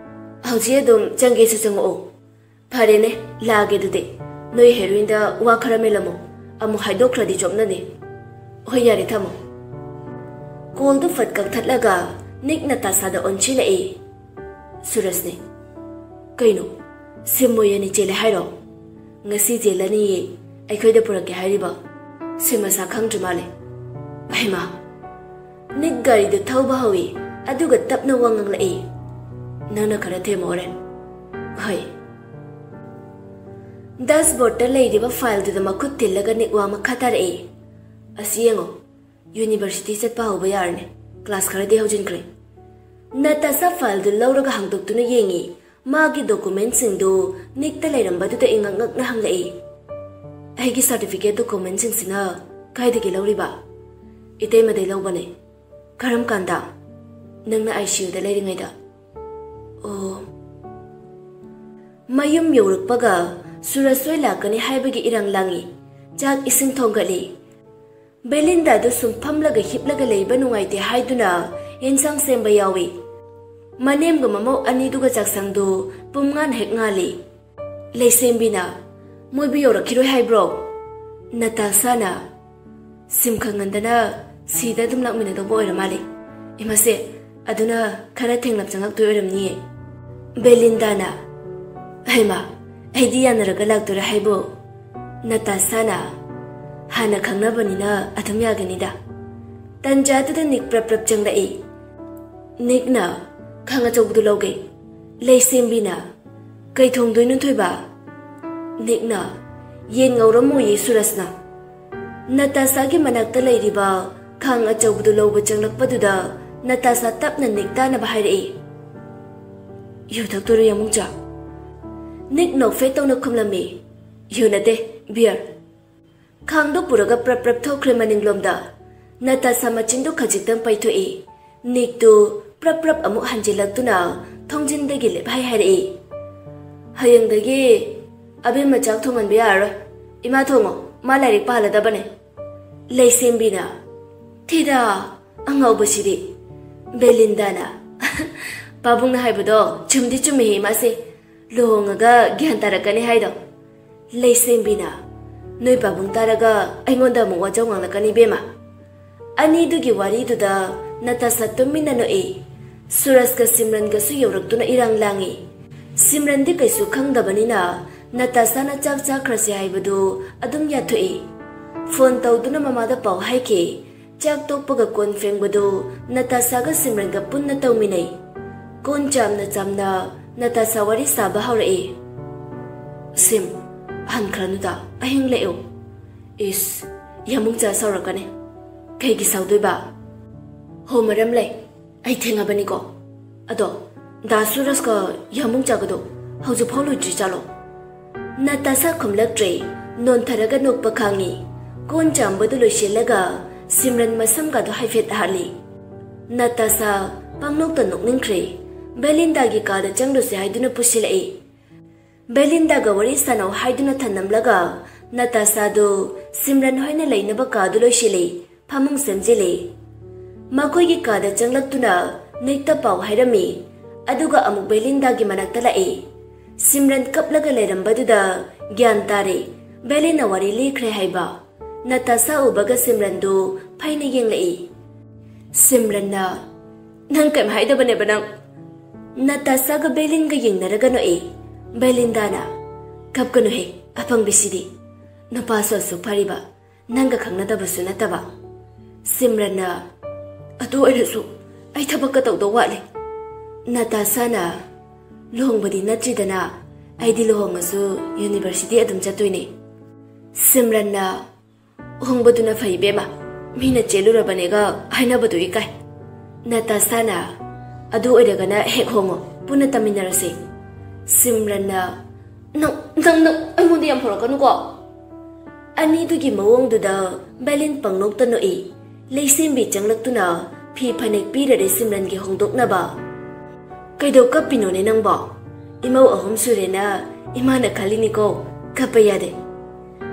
"ꯍꯧꯖꯤꯛ ꯑꯗꯨꯝ ꯆꯪꯒꯦꯁꯨ ꯆꯪꯉꯛꯑꯣ꯫" "ꯐꯔꯦꯅꯦ, ꯂꯥꯛꯑꯒꯦ ꯑꯗꯨꯗꯤ꯫ ꯅꯣꯏ ꯍꯦꯔꯣꯏꯟꯗ ꯋꯥ ꯈꯔ ꯃꯦꯜꯂꯝꯃꯣ꯫ ꯑꯃꯨꯛ ꯍꯥꯏꯗꯣꯛꯈ꯭ꯔꯗꯤ ꯆꯣꯞꯅꯅꯤ꯫" "ꯍꯣꯏ, ꯌꯥꯔꯦ, ꯊꯝꯃꯣ꯫" ꯀꯣꯜꯗꯨ ꯐꯠ ꯀꯛꯊꯠꯂꯒ ꯅꯤꯛ ꯅꯇꯥꯁꯥꯗ ꯑꯣꯟꯁꯤꯜꯂꯛꯏ꯫ ꯁꯨꯔꯖꯅꯦ꯫ "ꯀꯩꯅꯣ? ꯁꯤꯝ ꯃꯣꯏ ꯑꯅꯤ ꯆꯦꯜꯂꯦ ꯍꯥꯏꯔꯣ? ꯉꯁꯤ ꯆꯦꯜꯂꯅꯤꯌꯦ꯫ ꯑꯩꯈꯣꯏꯗ ꯄꯨꯔꯛꯀꯦ ꯍꯥꯏꯔꯤꯕ? ꯁꯤꯝ ꯃꯁꯥ ꯈꯪꯗ꯭ꯔꯤ ꯃꯥꯜꯂꯦ꯫" ꯍꯩꯃꯥ! ꯅꯤꯛ ꯒꯥꯔꯤꯗꯨ ꯊꯧꯕ ꯍꯧꯏ, ꯑꯗꯨꯒ ꯇꯞꯅ ꯋꯥ ꯉꯥꯡꯂꯛꯏ꯫ "ꯅꯪꯅ ꯈꯔ ꯊꯦꯝꯃꯣ ꯍꯣꯔꯦꯟ꯫" "ꯍꯣꯏ꯫" ꯗꯦꯁꯕꯣꯔꯗꯇ ꯂꯩꯔꯤꯕ ꯐꯥꯏꯜꯗꯨꯗ ꯃꯈꯨꯠ ꯊꯤꯜꯂꯒ ꯅꯤꯛ ꯋꯥ ꯃꯈꯥ ꯇꯥꯔꯛꯏ꯫ "ꯑꯁꯤ ꯌꯦꯡꯉꯣ, ꯌꯨꯅꯤꯚꯔꯁꯤꯇꯤ ꯆꯠꯄ ꯍꯧꯕ ꯌꯥꯔꯅꯤ꯫ ꯀ꯭ꯂꯥꯁ ꯈꯔꯗꯤ ꯍꯧꯖꯤꯟꯈ꯭ꯔꯦ꯫" ꯅꯇꯥꯁꯥ ꯐꯥꯏꯜꯗꯨ ꯂꯧꯔꯒ ꯍꯥꯡꯗꯣꯛꯇꯨꯅ ꯌꯦꯡꯉꯤ꯫ ꯃꯥꯒꯤ ꯗꯣꯀꯨꯃꯦꯟꯁꯤꯡꯗꯨ ꯅꯤꯛꯇ ꯂꯩꯔꯝꯕꯗꯨꯗ ꯏꯉꯛ ꯉꯛꯅ ꯍꯪꯂꯛꯏ꯫ "ꯑꯩꯒꯤ ꯁꯥꯔꯇꯤꯐꯤꯀꯦꯠ ꯗꯣꯀꯨꯃꯦꯟꯁꯤꯡꯁꯤꯅ ꯀꯥꯏꯗꯒꯤ ꯂꯧꯔꯤꯕ?" "ꯏꯇꯩꯃꯗꯩ ꯂꯧꯕꯅꯦ꯫ ꯀꯔꯝ ꯀꯥꯟꯗ?" "ꯅꯪꯅ ꯑꯥꯏ ꯁꯤ ꯌꯨꯗ ꯂꯩꯔꯤꯉꯩꯗ꯫" "ꯑꯣ꯫" ꯃꯌꯨꯝ ꯌꯧꯔꯛꯄꯒ ꯁꯨꯔꯖ ꯍꯣꯏ ꯂꯥꯛꯀꯅꯤ ꯍꯥꯏꯕꯒꯤ ꯏꯔꯥꯡ ꯂꯥꯡꯉꯤ꯫ ꯆꯥꯛ ꯏꯁꯤꯡ ꯊꯣꯡꯒꯠꯂꯤ꯫ ꯕꯦꯂꯤꯟꯗꯥꯗꯨ ꯁꯨꯝ ꯐꯝꯂꯒ ꯍꯤꯞꯂꯒ ꯂꯩꯕ ꯅꯨꯡꯉꯥꯏꯇꯦ ꯍꯥꯏꯗꯨꯅ ꯌꯦꯟꯁꯥꯡ ꯁꯦꯝꯕ ꯌꯥꯎꯏ꯫ ꯃꯅꯦꯝꯒ ꯃꯃꯧ ꯑꯅꯤꯗꯨꯒ ꯆꯥꯛꯁꯪꯗꯨ ꯄꯨꯝꯉꯥꯟ ꯍꯦꯛ ꯉꯥꯜꯂꯤ꯫ ꯂꯩꯁꯦꯝꯕꯤꯅ, "ꯃꯣꯏꯕꯨ ꯌꯧꯔꯛꯈꯤꯔꯣꯏ ꯍꯥꯏꯕ꯭ꯔꯣ?" ꯅꯇꯥꯁꯥꯅ, "ꯁꯤꯝ ꯈꯪꯍꯟꯗꯅ ꯁꯤꯗ ꯑꯗꯨꯝ ꯂꯥꯛꯃꯤꯟꯅꯗꯧꯕ ꯑꯣꯏꯔ ꯃꯥꯜꯂꯦ꯫ ꯏꯃꯥꯁꯦ, ꯑꯗꯨꯅ ꯈꯔ ꯊꯦꯡꯂꯞ ꯆꯪꯉꯛꯇꯣꯏ ꯑꯣꯏꯔꯝꯅꯤꯌꯦ꯫" ꯕꯦꯂꯤꯟꯗꯥꯅ, "ꯍꯩꯃꯥ, ꯑꯩꯗꯤ ꯌꯥꯅꯔꯒ ꯂꯥꯛꯇꯣꯏꯔꯥ ꯍꯥꯏꯕꯣ?" ꯅꯇꯥꯁꯥꯅ, "ꯍꯥꯟꯅ ꯈꯪꯅꯕꯅꯤꯅ ꯑꯗꯨꯝ ꯌꯥꯒꯅꯤꯗ꯫" ꯇꯟꯖꯥꯗꯨꯗ ꯅꯤꯛ ꯄ꯭ꯔꯞ ꯄ꯭ꯔꯞ ꯆꯪꯂꯛꯏ꯫ ꯅꯤꯛꯅ, "ꯈꯥꯡ ꯑꯆꯧꯕꯗꯨ ꯂꯧꯒꯦ꯫" ꯂꯩꯁꯦꯝꯕꯤꯅ, "ꯀꯩ ꯊꯣꯡꯗꯣꯏꯅꯣ ꯊꯣꯏꯕ?" ꯅꯤꯛꯅ, "ꯌꯦꯟ ꯉꯧꯔꯝꯃꯣꯌꯦ ꯁꯨꯔꯖꯅ꯫" ꯅꯇꯥꯁꯥꯒꯤ ꯃꯅꯥꯛꯇ ꯂꯩꯔꯤꯕ ꯈꯥꯡ ꯑꯆꯧꯕꯗꯨ ꯂꯧꯕ ꯆꯪꯂꯛꯄꯗꯨꯗ ꯅꯇꯥꯁꯥ ꯇꯞꯅ ꯅꯤꯛ ꯇꯥꯅꯕ ꯍꯥꯏꯔꯛꯏ꯫ "ꯌꯨ ꯊꯛꯇꯣꯏꯔꯣ ꯌꯥꯃꯨꯡꯆꯥ?" ꯅꯤꯛ ꯅꯣꯛꯐꯦꯠ ꯇꯧꯅ ꯈꯨꯝꯂꯝꯃꯤ꯫ "ꯌꯨ ꯅꯠꯇꯦ, ꯕꯤꯌꯔ꯫" ꯈꯥꯡꯗꯨ ꯄꯨꯔꯒ ꯄ꯭ꯔꯞ ꯄ꯭ꯔꯞ ꯊꯣꯛꯈ꯭ꯔꯦ ꯃꯅꯤꯡꯂꯣꯝꯗ꯫ ꯅꯇꯥꯁꯥ ꯃꯆꯤꯟꯗꯨ ꯈꯖꯤꯛꯇꯪ ꯄꯩꯊꯣꯛꯏ꯫ ꯅꯤꯛꯇꯨ ꯄ꯭ꯔꯞ ꯄ꯭ꯔꯞ ꯑꯃꯨꯛ ꯍꯟꯖꯤꯜꯂꯛꯇꯨꯅ ꯊꯣꯡꯖꯤꯟꯗꯒꯤ ꯂꯦꯞꯍꯥꯏ ꯍꯥꯏꯔꯛꯏ꯫ "ꯍꯌꯦꯡꯗꯒꯤ ꯑꯕꯦꯝꯃ ꯆꯥꯛ ꯊꯣꯡꯍꯟꯕ ꯌꯥꯔꯔꯣꯏ꯫ ꯏꯃꯥ ꯊꯣꯡꯉꯣ, ꯃꯥ ꯂꯥꯏꯔꯤꯛ ꯄꯥꯍꯜꯂꯗꯕꯅꯦ꯫" ꯂꯩꯁꯦꯝꯕꯤꯅ, "ꯊꯤꯗ, ꯑꯉꯥꯎꯕꯁꯤꯗꯤ꯫" ꯕꯦꯂꯤꯟꯗꯥꯅ, "ꯄꯥꯕꯨꯡꯅ ꯍꯥꯏꯕꯗꯣ ꯆꯨꯝꯗꯤ ꯆꯨꯝꯃꯤꯍꯦ ꯏꯃꯥꯁꯦ꯫ ꯂꯨꯍꯣꯡꯉꯒ ꯒ꯭ꯌꯥꯟ ꯇꯥꯔꯛꯀꯅꯤ ꯍꯥꯏꯗꯣ꯫" ꯂꯩꯁꯦꯝꯕꯤꯅ, "ꯅꯣꯏ ꯄꯥꯕꯨꯡ ꯇꯥꯔꯒ ꯑꯩꯉꯣꯟꯗ ꯑꯃꯨꯛ ꯋꯥꯖꯧ ꯉꯥꯡꯂꯛꯀꯅꯤ ꯏꯕꯦꯝꯃ꯫" ꯑꯅꯤꯗꯨꯒꯤ ꯋꯥꯔꯤꯗꯨꯗ ꯅꯇꯥꯁꯥ ꯇꯨꯃꯤꯟꯅ ꯅꯣꯛꯏ꯫ ꯁꯨꯔꯖꯀ ꯁꯤꯝꯔꯟꯒꯁꯨ ꯌꯧꯔꯛꯇꯨꯅ ꯏꯔꯥꯡ ꯂꯥꯡꯉꯤ꯫ ꯁꯤꯝꯔꯟꯗꯤ ꯀꯩꯁꯨ ꯈꯪꯗꯕꯅꯤꯅ ꯅꯇꯥꯁꯥꯅ ꯆꯥꯛ ꯆꯥꯈ꯭ꯔꯁꯤ ꯍꯥꯏꯕꯗꯨ ꯑꯗꯨꯝ ꯌꯥꯊꯣꯛꯏ꯫ ꯐꯣꯟ ꯇꯧꯗꯨꯅ ꯃꯃꯥꯗ ꯄꯥꯎ ꯍꯥꯏꯈꯤ꯫ ꯆꯥꯛ ꯇꯣꯛꯄꯒ ꯀꯣꯟ ꯐꯦꯡꯕꯗꯨ ꯅꯇꯥꯁꯥꯒ ꯁꯤꯝꯔꯟꯒ ꯄꯨꯟꯅ ꯇꯧꯃꯤꯟꯅꯩ꯫ ꯀꯣꯟ ꯆꯥꯝꯅ ꯆꯥꯝꯅ ꯅꯇꯥꯁꯥ ꯋꯥꯔꯤ ꯁꯥꯕ ꯍꯧꯔꯛꯏ꯫ "ꯁꯤꯝ, ꯍꯟꯈ꯭ꯔꯅꯨꯗ, ꯑꯍꯤꯡ ꯂꯦꯛꯎ꯫" "ꯏꯁ, ꯌꯥꯃꯨꯡꯆꯥ ꯁꯥꯎꯔꯛꯀꯅꯤ꯫" "ꯀꯩꯒꯤ ꯁꯥꯎꯗꯣꯏꯕ?" "ꯍꯣ, ꯃꯔꯝ ꯂꯩ꯫ ꯑꯩ ꯊꯦꯡꯉꯕꯅꯤꯀꯣ꯫ ꯑꯗꯣ ꯗꯥ ꯁꯨꯔꯖꯀ ꯌꯥꯃꯨꯡ ꯆꯥꯒꯗꯣ ꯍꯧꯖꯤꯛꯐꯥꯎ ꯂꯣꯏꯗ꯭ꯔꯤ ꯆꯥꯂꯣ? ꯅꯇꯥꯁꯥ ꯈꯨꯝꯂꯛꯇ꯭ꯔꯦ꯫ ꯅꯣꯟꯊꯔꯒ ꯅꯣꯛꯄ ꯈꯥꯡꯉꯤ꯫ ꯀꯣꯟ ꯆꯥꯝꯕꯗꯨ ꯂꯣꯏꯁꯤꯜꯂꯒ ꯁꯤꯝꯔꯟ ꯃꯁꯝꯒꯗꯨ ꯍꯥꯏꯐꯦꯠ ꯍꯥꯠꯂꯤ꯫ ꯅꯇꯥꯁꯥ ꯄꯪꯅꯣꯛꯇ ꯅꯣꯛꯅꯤꯡꯈ꯭ꯔꯦ꯫ ꯕꯦꯂꯤꯟꯗꯥꯒꯤ ꯀꯥꯗ ꯆꯪꯂꯨꯁꯦ ꯍꯥꯏꯗꯨꯅ ꯄꯨꯁꯤꯜꯂꯛꯏ꯫ ꯕꯦꯂꯤꯟꯗꯥꯒ ꯋꯥꯔꯤ ꯁꯥꯟꯅꯧ ꯍꯥꯏꯗꯨꯅ ꯊꯅꯝꯂꯒ ꯅꯇꯥꯁꯥꯗꯨ ꯁꯤꯝꯔꯟ ꯍꯣꯏꯅ ꯂꯩꯅꯕ ꯀꯥꯗꯨ ꯂꯣꯏꯁꯤꯜꯂꯤ꯫ ꯐꯃꯨꯡ ꯁꯦꯝꯖꯤꯜꯂꯤ꯫ ꯃꯈꯣꯏꯒꯤ ꯀꯥꯗ ꯆꯪꯂꯛꯇꯨꯅ ꯅꯤꯛꯇ ꯄꯥꯎ ꯍꯥꯏꯔꯝꯃꯤ꯫ ꯑꯗꯨꯒ ꯑꯃꯨꯛ ꯕꯦꯂꯤꯟꯗꯥꯒꯤ ꯃꯅꯥꯛꯇ ꯂꯥꯛꯏ꯫ ꯁꯤꯝꯔꯟ ꯀꯞꯂꯒ ꯂꯩꯔꯝꯕꯗꯨꯗ ꯒ꯭ꯌꯥꯟ ꯇꯥꯔꯦ꯫ ꯕꯦꯂꯤꯟꯅ ꯋꯥꯔꯤ ꯂꯤꯈ꯭ꯔꯦ ꯍꯥꯏꯕ꯫ ꯅꯇꯥꯁꯥ ꯎꯕꯒ ꯁꯤꯝꯔꯟꯗꯨ ꯐꯩꯅ ꯌꯦꯡꯂꯛꯏ꯫ ꯁꯤꯝꯔꯟꯅ, "ꯅꯪ ꯀꯩꯝ ꯍꯥꯏꯗꯕꯅꯦꯕ ꯅꯪ?" ꯅꯇꯥꯁꯥꯒ ꯕꯦꯂꯤꯟꯒ ꯌꯦꯡꯅꯔꯒ ꯅꯣꯛꯏ꯫ ꯕꯦꯂꯤꯟꯗꯥꯅ, "ꯀꯞꯀꯅꯨꯍꯦ, ꯑꯄꯪꯕꯤꯁꯤꯗꯤ꯫ ꯅꯨꯄꯥꯁꯨ ꯑꯁꯨꯛ ꯐꯔꯤꯕ, ꯅꯪꯒ ꯈꯪꯅꯗꯕꯁꯨ ꯅꯠꯇꯕ꯫" ꯁꯤꯝꯔꯟꯅ, "ꯑꯗꯨ ꯑꯣꯏꯔꯁꯨ ꯑꯩ ꯊꯕꯛꯀ ꯇꯧꯗꯧ ꯋꯥꯠꯂꯤ꯫" ꯅꯇꯥꯁꯥꯅ, "ꯂꯨꯍꯣꯡꯕꯗꯤ ꯅꯠꯇ꯭ꯔꯤꯗꯅ, ꯑꯩꯗꯤ ꯂꯨꯍꯣꯡꯉꯁꯨ ꯌꯨꯅꯤꯚꯔꯁꯤꯇꯤ ꯑꯗꯨꯝ ꯆꯠꯇꯣꯏꯅꯦ꯫" ꯁꯤꯝꯔꯟꯅ, "ꯍꯣꯡꯕꯗꯨꯅ ꯐꯩ ꯏꯕꯦꯝꯃ, ꯃꯤꯅ ꯆꯦꯜꯂꯨꯔꯕꯅꯦꯒ ꯍꯥꯏꯅꯕꯗꯨ ꯏꯀꯥꯏ꯫" ꯅꯇꯥꯁꯥꯅ, "ꯑꯗꯨ ꯑꯣꯏꯔꯒꯅ ꯍꯦꯛ ꯍꯣꯡꯉꯣ, ꯄꯨꯟꯅ ꯇꯝꯃꯤꯟꯅꯔꯁꯤ꯫" ꯁꯤꯝꯔꯟꯅ, "ꯅꯪ, ꯅꯪ, ꯅꯪ ꯑꯩꯉꯣꯟꯗ ꯌꯥꯝ ꯍꯧꯔꯛꯀꯅꯨꯀꯣ꯫" ꯑꯅꯤꯗꯨꯒꯤ ꯃꯑꯣꯡꯗꯨꯗ ꯕꯦꯂꯤꯟ ꯄꯪꯅꯣꯛꯇ ꯅꯣꯛꯏ꯫ ꯂꯩꯁꯦꯝꯕꯤ ꯆꯪꯂꯛꯇꯨꯅ ꯐꯤ ꯐꯅꯦꯛ ꯄꯤꯔꯔꯦ ꯁꯤꯝꯔꯟꯒꯤ ꯍꯣꯡꯗꯣꯛꯅꯕ꯫ "ꯀꯩꯗꯧ ꯀꯞꯄꯤꯅꯣꯅꯦ ꯅꯪꯕꯣ? ꯏꯃꯧ ꯑꯍꯨꯝ ꯁꯨꯔꯦꯅ ꯏꯃꯥꯅ ꯈꯜꯂꯤꯅꯤꯀꯣ, ꯀꯞꯄ ꯌꯥꯗꯦ꯫"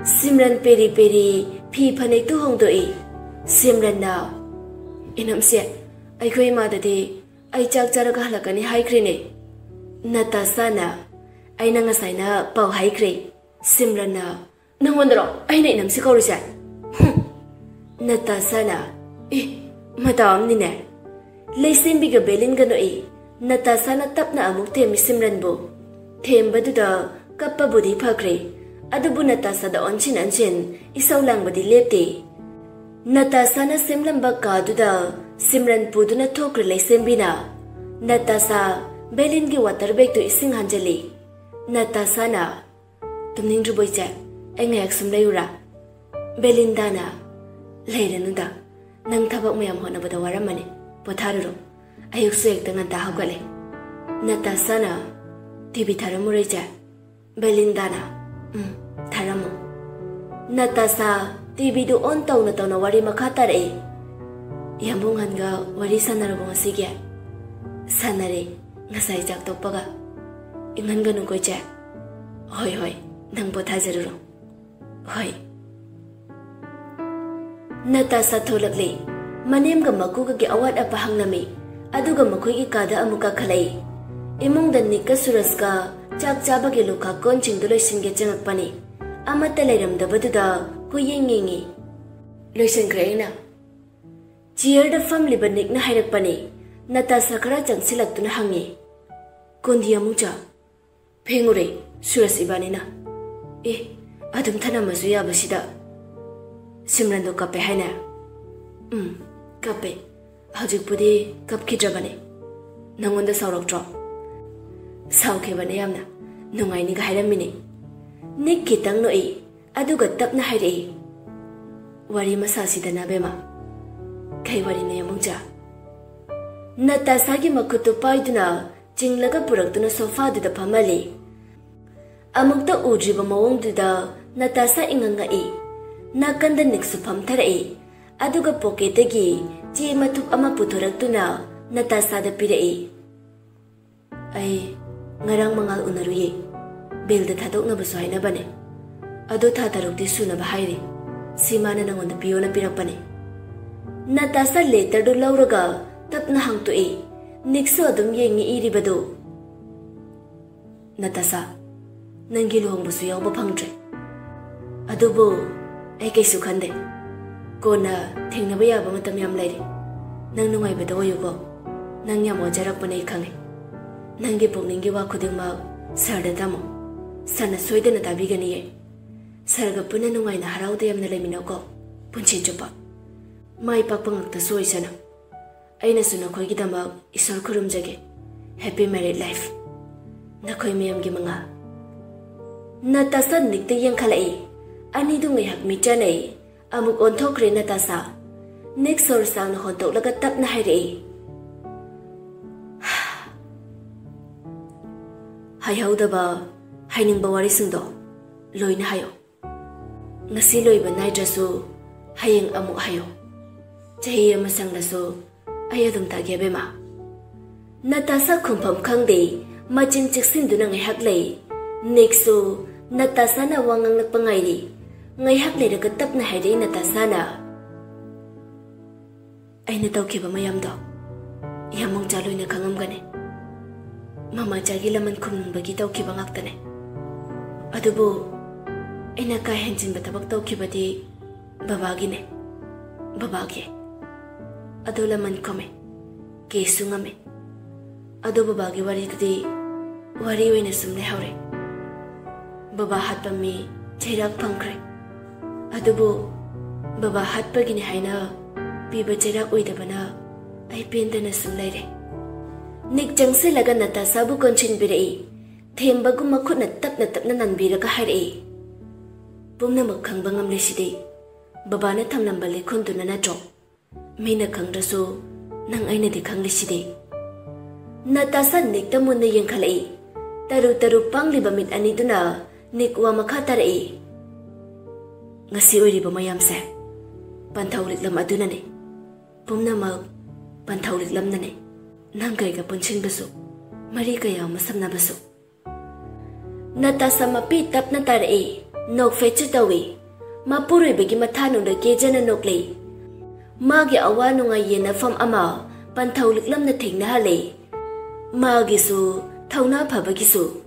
ꯁꯤꯝꯔꯟ ꯄꯦꯔꯤ ꯄꯦꯔꯤ ꯐꯤ ꯐꯅꯦꯛꯇꯨ ꯍꯣꯡꯗꯣꯛꯏ꯫ ꯁꯤꯝꯔꯟꯅ, "ꯏꯅꯝꯁꯦ, ꯑꯩꯈꯣꯏ ꯏꯃꯥꯗꯗꯤ ꯑꯩ ꯆꯥꯛ ꯆꯥꯔꯒ ꯍꯜꯂꯛꯀꯅꯤ ꯍꯥꯏꯈ꯭ꯔꯦꯅꯦ꯫" ꯅꯇꯥꯁꯥꯅ, "ꯑꯩꯅ ꯉꯁꯥꯏꯅ ꯄꯥꯎ ꯍꯥꯏꯈ꯭ꯔꯦ꯫" ꯁꯤꯝꯔꯟꯅ, "ꯅꯪꯉꯣꯟꯗꯔꯣ ꯑꯩꯅ ꯏꯅꯝꯁꯤ ꯀꯧꯔꯤꯁꯦ? ꯍꯨꯝ!" ꯅꯇꯥꯁꯥꯅ, "ꯑꯦ, ꯃꯇꯥ ꯑꯃꯅꯤꯅꯦ꯫" ꯂꯩꯁꯦꯝꯕꯤꯒ ꯕꯦꯂꯤꯟꯒ ꯅꯣꯛꯏ꯫ ꯅꯇꯥꯁꯥꯅ ꯇꯞꯅ ꯑꯃꯨꯛ ꯊꯦꯝꯃꯤ ꯁꯤꯝꯔꯟꯕꯨ꯫ ꯊꯦꯝꯕꯗꯨꯗ ꯀꯞꯄꯕꯨꯗꯤ ꯐꯈ꯭ꯔꯦ, ꯑꯗꯨꯕꯨ ꯅꯇꯥꯁꯥꯗ ꯑꯣꯟꯁꯤꯟ ꯑꯣꯟꯁꯤꯟ ꯏꯁꯧ ꯂꯥꯡꯕꯗꯤ ꯂꯦꯞꯇꯦ꯫ ꯅꯇꯥꯁꯥꯅ ꯁꯦꯝꯂꯝꯕ ꯀꯥꯗꯨꯗ ꯁꯤꯝꯔꯟ ꯄꯨꯗꯨꯅ ꯊꯣꯛꯈ꯭ꯔꯦ ꯂꯩꯁꯦꯝꯕꯤꯅ꯫ ꯅꯇꯥꯁꯥ ꯕꯦꯂꯤꯟꯒꯤ ꯋꯥꯇꯔ ꯕꯦꯒꯇꯨ ꯏꯁꯤꯡ ꯍꯥꯟꯖꯜꯂꯤ꯫ ꯅꯇꯥꯁꯥꯅ, "ꯇꯨꯝꯅꯤꯡꯗ꯭ꯔꯤꯕꯣ ꯏꯆꯦ? ꯑꯩ ꯉꯥꯏꯍꯥꯛ ꯁꯨꯝ ꯂꯩꯔꯨꯔꯥ?" ꯕꯦꯂꯤꯟꯗꯥꯅ, "ꯂꯩꯔꯅꯨꯗ, ꯅꯪ ꯊꯕꯛ ꯃꯌꯥꯝ ꯍꯣꯠꯅꯕꯗ ꯋꯥꯔꯝꯃꯅꯤ, ꯄꯣꯊꯥꯔꯨꯔꯣ꯫ ꯑꯌꯨꯛꯁꯨ ꯍꯦꯛꯇ ꯉꯟꯇꯥ ꯍꯧꯒꯠꯂꯦ꯫" ꯅꯇꯥꯁꯥꯅ, "ꯇꯤꯚꯤ ꯊꯥꯔꯝꯃꯨꯔꯣ ꯏꯆꯦ?" ꯕꯦꯂꯤꯟꯗꯥꯅ, "ꯎꯝ, ꯊꯥꯔꯝꯃꯨ꯫" ꯅꯇꯥꯁꯥ ꯇꯤꯚꯤꯗꯨ ꯑꯣꯟ ꯇꯧꯅ ꯇꯧꯅ ꯋꯥꯔꯤ ꯃꯈꯥ ꯇꯥꯔꯛꯏ꯫ "ꯌꯥꯝꯕꯨꯡ ꯍꯟꯒ ꯋꯥꯔꯤ ꯁꯥꯟꯅꯔꯕꯣ ꯉꯁꯤꯒꯤ?" "ꯁꯥꯟꯅꯔꯦ, ꯉꯁꯥꯏ ꯆꯥꯛ ꯇꯣꯛꯄꯒ꯫" "ꯏꯪꯍꯟꯒꯅꯨꯀꯣ ꯏꯆꯦ꯫" "ꯍꯣꯏ, ꯍꯣꯏ, ꯅꯪ ꯄꯣꯊꯥꯖꯔꯨꯔꯣ꯫" "ꯍꯣꯏ꯫" ꯅꯇꯥꯁꯥ ꯊꯣꯛꯂꯛꯂꯦ꯫ ꯃꯅꯦꯝꯒ ꯃꯀꯨꯒꯒꯤ ꯑꯋꯥꯠ ꯑꯄꯥ ꯍꯪꯂꯝꯃꯤ꯫ ꯑꯗꯨꯒ ꯃꯈꯣꯏꯒꯤ ꯀꯥꯗ ꯑꯃꯨꯛ ꯀꯥꯈꯠꯂꯛꯏ꯫ ꯏꯃꯨꯡꯗ ꯅꯤꯛꯀ ꯁꯨꯔꯖꯀ ꯆꯥꯛ ꯆꯥꯕꯒꯤ ꯂꯨꯈꯥꯛ ꯀꯣꯟꯁꯤꯡꯗꯨ ꯂꯣꯏꯁꯤꯟꯒꯦ ꯆꯪꯉꯛꯄꯅꯤ꯫ ꯑꯃꯠꯇ ꯂꯩꯔꯝꯗꯕꯗꯨꯗ ꯀꯨꯌꯦꯡ ꯌꯦꯡꯉꯤ꯫ "ꯂꯣꯏꯁꯤꯟꯈ꯭ꯔꯦ ꯑꯩꯅ꯫" ꯆꯤꯌꯔꯗ ꯐꯝꯂꯤꯕ ꯅꯤꯛꯅ ꯍꯥꯏꯔꯛꯄꯅꯤ꯫ ꯅꯇꯥꯁꯥ ꯈꯔ ꯆꯪꯁꯤꯜꯂꯛꯇꯨꯅ ꯍꯪꯉꯤ, "ꯀꯣꯟꯗꯤ ꯑꯃꯨꯛ ꯆꯥ?" "ꯐꯦꯡꯉꯨꯔꯦ, ꯁꯨꯔꯖ ꯏꯕꯥꯅꯤꯅ꯫" "ꯑꯦ, ꯑꯗꯨꯝ ꯊꯅꯝꯃꯁꯨ ꯌꯥꯕꯁꯤꯗ꯫" "ꯁꯤꯝꯔꯟꯗꯣ ꯀꯞꯄꯦ ꯍꯥꯏꯅꯦ?" "ꯎꯝ, ꯀꯞꯄꯦ꯫ ꯍꯧꯖꯤꯛꯄꯨꯗꯤ ꯀꯞꯈꯤꯗ꯭ꯔꯕꯅꯦ꯫" "ꯅꯪꯉꯣꯟꯗ ꯁꯥꯎꯔꯛꯇ꯭ꯔꯣ?" "ꯁꯥꯎꯈꯤꯕꯅꯦ ꯌꯥꯝꯅ꯫ ꯅꯨꯡꯉꯥꯏꯅꯤꯒ ꯍꯥꯏꯔꯝꯃꯤꯅꯦ꯫" ꯅꯤꯛ ꯈꯤꯇꯪ ꯅꯣꯛꯏ, ꯑꯗꯨꯒ ꯇꯞꯅ ꯍꯥꯏꯔꯛꯏ, "ꯋꯥꯔꯤ ꯃꯁꯥꯁꯤꯗꯅ, ꯕꯦꯝꯃ꯫" "ꯀꯩ ꯋꯥꯔꯤꯅꯣ, ꯌꯥꯃꯨꯡꯆꯥ?" ꯅꯇꯥꯁꯥꯒꯤ ꯃꯈꯨꯠꯇꯨ ꯄꯥꯏꯗꯨꯅ ꯆꯤꯡꯂꯒ ꯄꯨꯔꯛꯇꯨꯅ ꯁꯣꯐꯥꯗꯨꯗ ꯐꯝꯍꯜꯂꯤ꯫ ꯑꯃꯨꯛꯇ ꯎꯗ꯭ꯔꯤꯕ ꯃꯑꯣꯡꯗꯨꯗ ꯅꯇꯥꯁꯥ ꯏꯉꯛ ꯉꯛꯏ꯫ ꯅꯥꯀꯟꯗ ꯅꯤꯛꯁꯨ ꯐꯝꯊꯔꯛꯏ꯫ ꯑꯗꯨꯒ ꯄꯣꯀꯦꯠꯇꯒꯤ ꯆꯦ ꯃꯊꯨꯞ ꯑꯃ ꯄꯨꯊꯣꯔꯛꯇꯨꯅ ꯅꯇꯥꯁꯥꯗ ꯄꯤꯔꯛꯏ꯫ "ꯑꯩ ꯉꯔꯥꯡ ꯃꯉꯥꯜ ꯎꯅꯔꯨꯏꯌꯦ꯫ ꯕꯦꯜꯗ ꯊꯥꯗꯣꯛꯅꯕꯁꯨ ꯍꯥꯏꯅꯕꯅꯦ꯫ ꯑꯗꯣ ꯊꯥ ꯇꯔꯨꯛꯇꯤ ꯁꯨꯅꯕ ꯍꯥꯏꯔꯤ꯫ ꯁꯤ ꯃꯥꯅ ꯅꯉꯣꯟꯗ ꯄꯤꯌꯣꯅ ꯄꯤꯔꯛꯄꯅꯦ꯫" ꯅꯇꯥꯁꯥ ꯂꯦꯇꯔꯗꯨ ꯂꯧꯔꯒ ꯇꯞꯅ ꯍꯥꯡꯇꯣꯛꯏ꯫ ꯅꯤꯛꯁꯨ ꯑꯗꯨꯝ ꯌꯦꯡꯉꯤ ꯏꯔꯤꯕꯗꯨ꯫ "ꯅꯇꯥꯁꯥ, ꯅꯪꯒꯤ ꯂꯨꯍꯣꯡꯕꯁꯨ ꯌꯥꯎꯕ ꯐꯪꯗ꯭ꯔꯦ꯫ ꯑꯗꯨꯕꯨ ꯑꯩ ꯀꯩꯁꯨ ꯈꯟꯗꯦ꯫ ꯀꯣꯟꯅ ꯊꯦꯡꯅꯕ ꯌꯥꯕ ꯃꯇꯝ ꯌꯥꯝ ꯂꯩꯔꯤ꯫ ꯅꯪ ꯅꯨꯡꯉꯥꯏꯕꯗ ꯑꯣꯏꯌꯨꯀꯣ꯫ ꯅꯪ ꯌꯥꯝ ꯋꯥꯖꯔꯛꯄꯅꯦ ꯑꯩ ꯈꯪꯉꯦ꯫ ꯅꯪꯒꯤ ꯄꯨꯛꯅꯤꯡꯒꯤ ꯋꯥ ꯈꯨꯗꯤꯡꯃꯛ ꯁꯥꯔꯗ ꯇꯝꯃꯨ꯫ ꯁꯥꯔꯅ ꯁꯣꯏꯗꯅ ꯇꯥꯕꯤꯒꯅꯤꯌꯦ꯫ ꯁꯥꯔꯒ ꯄꯨꯟꯅ ꯅꯨꯡꯉꯥꯏꯅ ꯍꯔꯥꯎ ꯇꯌꯥꯝꯅ ꯂꯩꯃꯤꯟꯅꯧꯀꯣ, ꯄꯨꯟꯁꯤ ꯆꯨꯞꯄ꯫ ꯃꯥꯏ ꯄꯥꯛꯄ ꯉꯥꯛꯇꯁꯨ ꯑꯣꯏꯁꯅꯨ꯫ ꯑꯩꯅꯁꯨ ꯅꯈꯣꯏꯒꯤꯗꯃꯛ ꯏꯁꯣꯔ ꯈꯨꯔꯨꯝꯖꯒꯦ꯫ Happy married life꯫ ꯅꯈꯣꯏ ꯃꯌꯥꯝꯒꯤ ꯃꯉꯥꯜ꯫" ꯅꯇꯥꯁꯥ ꯅꯤꯛꯇ ꯌꯦꯡꯈꯠꯂꯛꯏ꯫ ꯑꯅꯤꯗꯨ ꯉꯥꯏꯍꯥꯛ ꯃꯤꯠ ꯆꯥꯟꯅꯩ꯫ ꯑꯃꯨꯛ ꯑꯣꯟꯊꯣꯛꯈ꯭ꯔꯦ ꯅꯇꯥꯁꯥ꯫ ꯅꯤꯛ ꯁꯣꯔ ꯁꯥꯡꯅ ꯍꯣꯟꯇꯣꯛꯂꯒ ꯇꯞꯅ ꯍꯥꯏꯔꯛꯏ, ꯍꯥꯏꯍꯧꯗꯕ ꯍꯥꯏꯅꯤꯡꯕ ꯋꯥꯔꯤꯁꯤꯡꯗꯣ ꯂꯣꯏꯅ ꯍꯥꯏꯌꯣ꯫ ꯉꯁꯤ ꯂꯣꯏꯕ ꯅꯥꯏꯗ꯭ꯔꯁꯨ ꯍꯌꯦꯡ ꯑꯃꯨꯛ ꯍꯥꯏꯌꯣ꯫ ꯆꯍꯤ ꯑꯃ ꯁꯪꯂꯁꯨ ꯑꯩ ꯑꯗꯨꯝ ꯇꯥꯒꯦ, ꯑꯕꯦꯝꯃ꯫ ꯅꯇꯥꯁꯥ ꯈꯨꯝꯐꯝ ꯈꯪꯗꯦ꯫ ꯃꯆꯤꯟ ꯆꯤꯛꯁꯤꯟꯗꯨꯅ ꯉꯥꯏꯍꯥꯛ ꯂꯩ꯫ ꯅꯤꯛꯁꯨ ꯅꯇꯥꯁꯥꯅ ꯋꯥ ꯉꯥꯡꯂꯛꯄ ꯉꯥꯏꯔꯤ꯫ ꯉꯥꯏꯍꯥꯛ ꯂꯩꯔꯒ ꯇꯞꯅ ꯍꯥꯏꯔꯛꯏ ꯅꯇꯥꯁꯥꯅ, "ꯑꯩꯅ ꯇꯧꯈꯤꯕ ꯃꯌꯥꯝꯗꯣ ꯌꯥꯝꯃꯨꯡꯆꯥ ꯂꯣꯏꯅ ꯈꯪꯉꯝꯒꯅꯤ꯫ ꯃꯃꯥꯆꯥꯒꯤ ꯂꯃꯟ ꯈꯨꯝꯅꯤꯡꯕꯒꯤ ꯇꯧꯈꯤꯕ ꯉꯥꯛꯇꯅꯦ꯫ ꯑꯗꯨꯕꯨ ꯑꯩꯅ ꯀꯥ ꯍꯦꯟꯖꯤꯟꯕ ꯊꯕꯛ ꯇꯧꯈꯤꯕꯗꯤ ꯕꯕꯥꯒꯤꯅꯦ, ꯕꯕꯥꯒꯤ꯫ ꯑꯗꯣ ꯂꯃꯟ ꯈꯨꯝꯃꯦ, ꯀꯦꯁꯁꯨ ꯉꯝꯃꯦ꯫ ꯑꯗꯣ ꯕꯕꯥꯒꯤ ꯋꯥꯔꯤꯗꯨꯗꯤ ꯋꯥꯔꯤ ꯑꯣꯏꯅ ꯁꯨꯝ ꯂꯩꯍꯧꯔꯦ꯫ ꯕꯕꯥ ꯍꯥꯠꯄ ꯃꯤ ꯆꯩꯔꯥꯛ ꯐꯪꯈ꯭ꯔꯦ꯫ ꯑꯗꯨꯕꯨ ꯕꯕꯥ ꯍꯥꯠꯄꯒꯤꯅꯤ ꯍꯥꯏꯅ ꯄꯤꯕ ꯆꯩꯔꯥꯛ ꯑꯣꯏꯗꯕꯅ ꯑꯩ ꯄꯦꯟꯗꯅ ꯁꯨꯝ ꯂꯩꯔꯦ꯫" ꯅꯤꯛ ꯆꯪꯁꯤꯜꯂꯒ ꯅꯇꯥꯁꯥꯕꯨ ꯀꯣꯟꯁꯤꯟꯕꯤꯔꯛꯏ꯫ ꯊꯦꯝꯕꯒꯨꯝ ꯃꯈꯨꯠꯅ ꯇꯞꯅ ꯇꯞꯅ ꯅꯟꯕꯤꯔꯒ ꯍꯥꯏꯔꯛꯏ, "ꯄꯨꯝꯅꯃꯛ ꯈꯪꯕ ꯉꯝꯂꯤꯁꯤꯗꯤ ꯕꯕꯥꯅ ꯊꯝꯂꯝꯕ ꯂꯤꯈꯨꯟꯗꯨꯅ ꯅꯠꯇ꯭ꯔꯣ? ꯃꯤꯅ ꯈꯪꯗ꯭ꯔꯁꯨ ꯅꯪ ꯑꯩꯅꯗꯤ ꯈꯪꯂꯤꯁꯤꯗꯤ꯫" ꯅꯇꯥꯁꯥ ꯅꯤꯛꯇ ꯃꯨꯟꯅ ꯌꯦꯡꯈꯠꯂꯛꯏ꯫ ꯇꯔꯨ ꯇꯔꯨ ꯄꯥꯡꯂꯤꯕ ꯃꯤꯠ ꯑꯅꯤꯗꯨꯅ ꯅꯤꯛ ꯋꯥ ꯃꯈꯥ ꯇꯥꯔꯛꯏ, "ꯉꯁꯤ ꯑꯣꯏꯔꯤꯕ ꯃꯌꯥꯝꯁꯦ ꯄꯟꯊꯧ ꯂꯤꯛꯂꯝ ꯑꯗꯨꯅꯅꯦ꯫ ꯄꯨꯝꯅꯃꯛ ꯄꯟꯊꯧ ꯂꯤꯛꯂꯝꯅꯅꯦ꯫ ꯅꯪ ꯀꯩꯒ ꯄꯨꯟꯁꯤꯟꯕꯁꯨ, ꯃꯔꯤ ꯀꯌꯥ ꯑꯃ ꯁꯝꯅꯕꯁꯨ꯫" ꯅꯇꯥꯁꯥ ꯃꯄꯤ ꯇꯞꯅ ꯇꯥꯔꯛꯏ꯫ ꯅꯣꯛꯐꯦꯠꯁꯨ ꯇꯧꯏ꯫ ꯃꯄꯨꯔꯣꯏꯕꯒꯤ ꯃꯊꯥꯅꯨꯡꯗ ꯀꯦꯖꯅ ꯅꯣꯛꯂꯤ꯫ ꯃꯥꯒꯤ ꯑꯋꯥ ꯅꯨꯡꯉꯥꯏ ꯌꯦꯟꯅꯐꯝ ꯑꯃ ꯄꯟꯊꯧ ꯂꯤꯛꯂꯝꯅ ꯊꯦꯡꯅꯍꯜꯂꯤ꯫ ꯃꯥꯒꯤꯁꯨ ꯊꯧꯅꯥ ꯐꯕꯒꯤꯁꯨ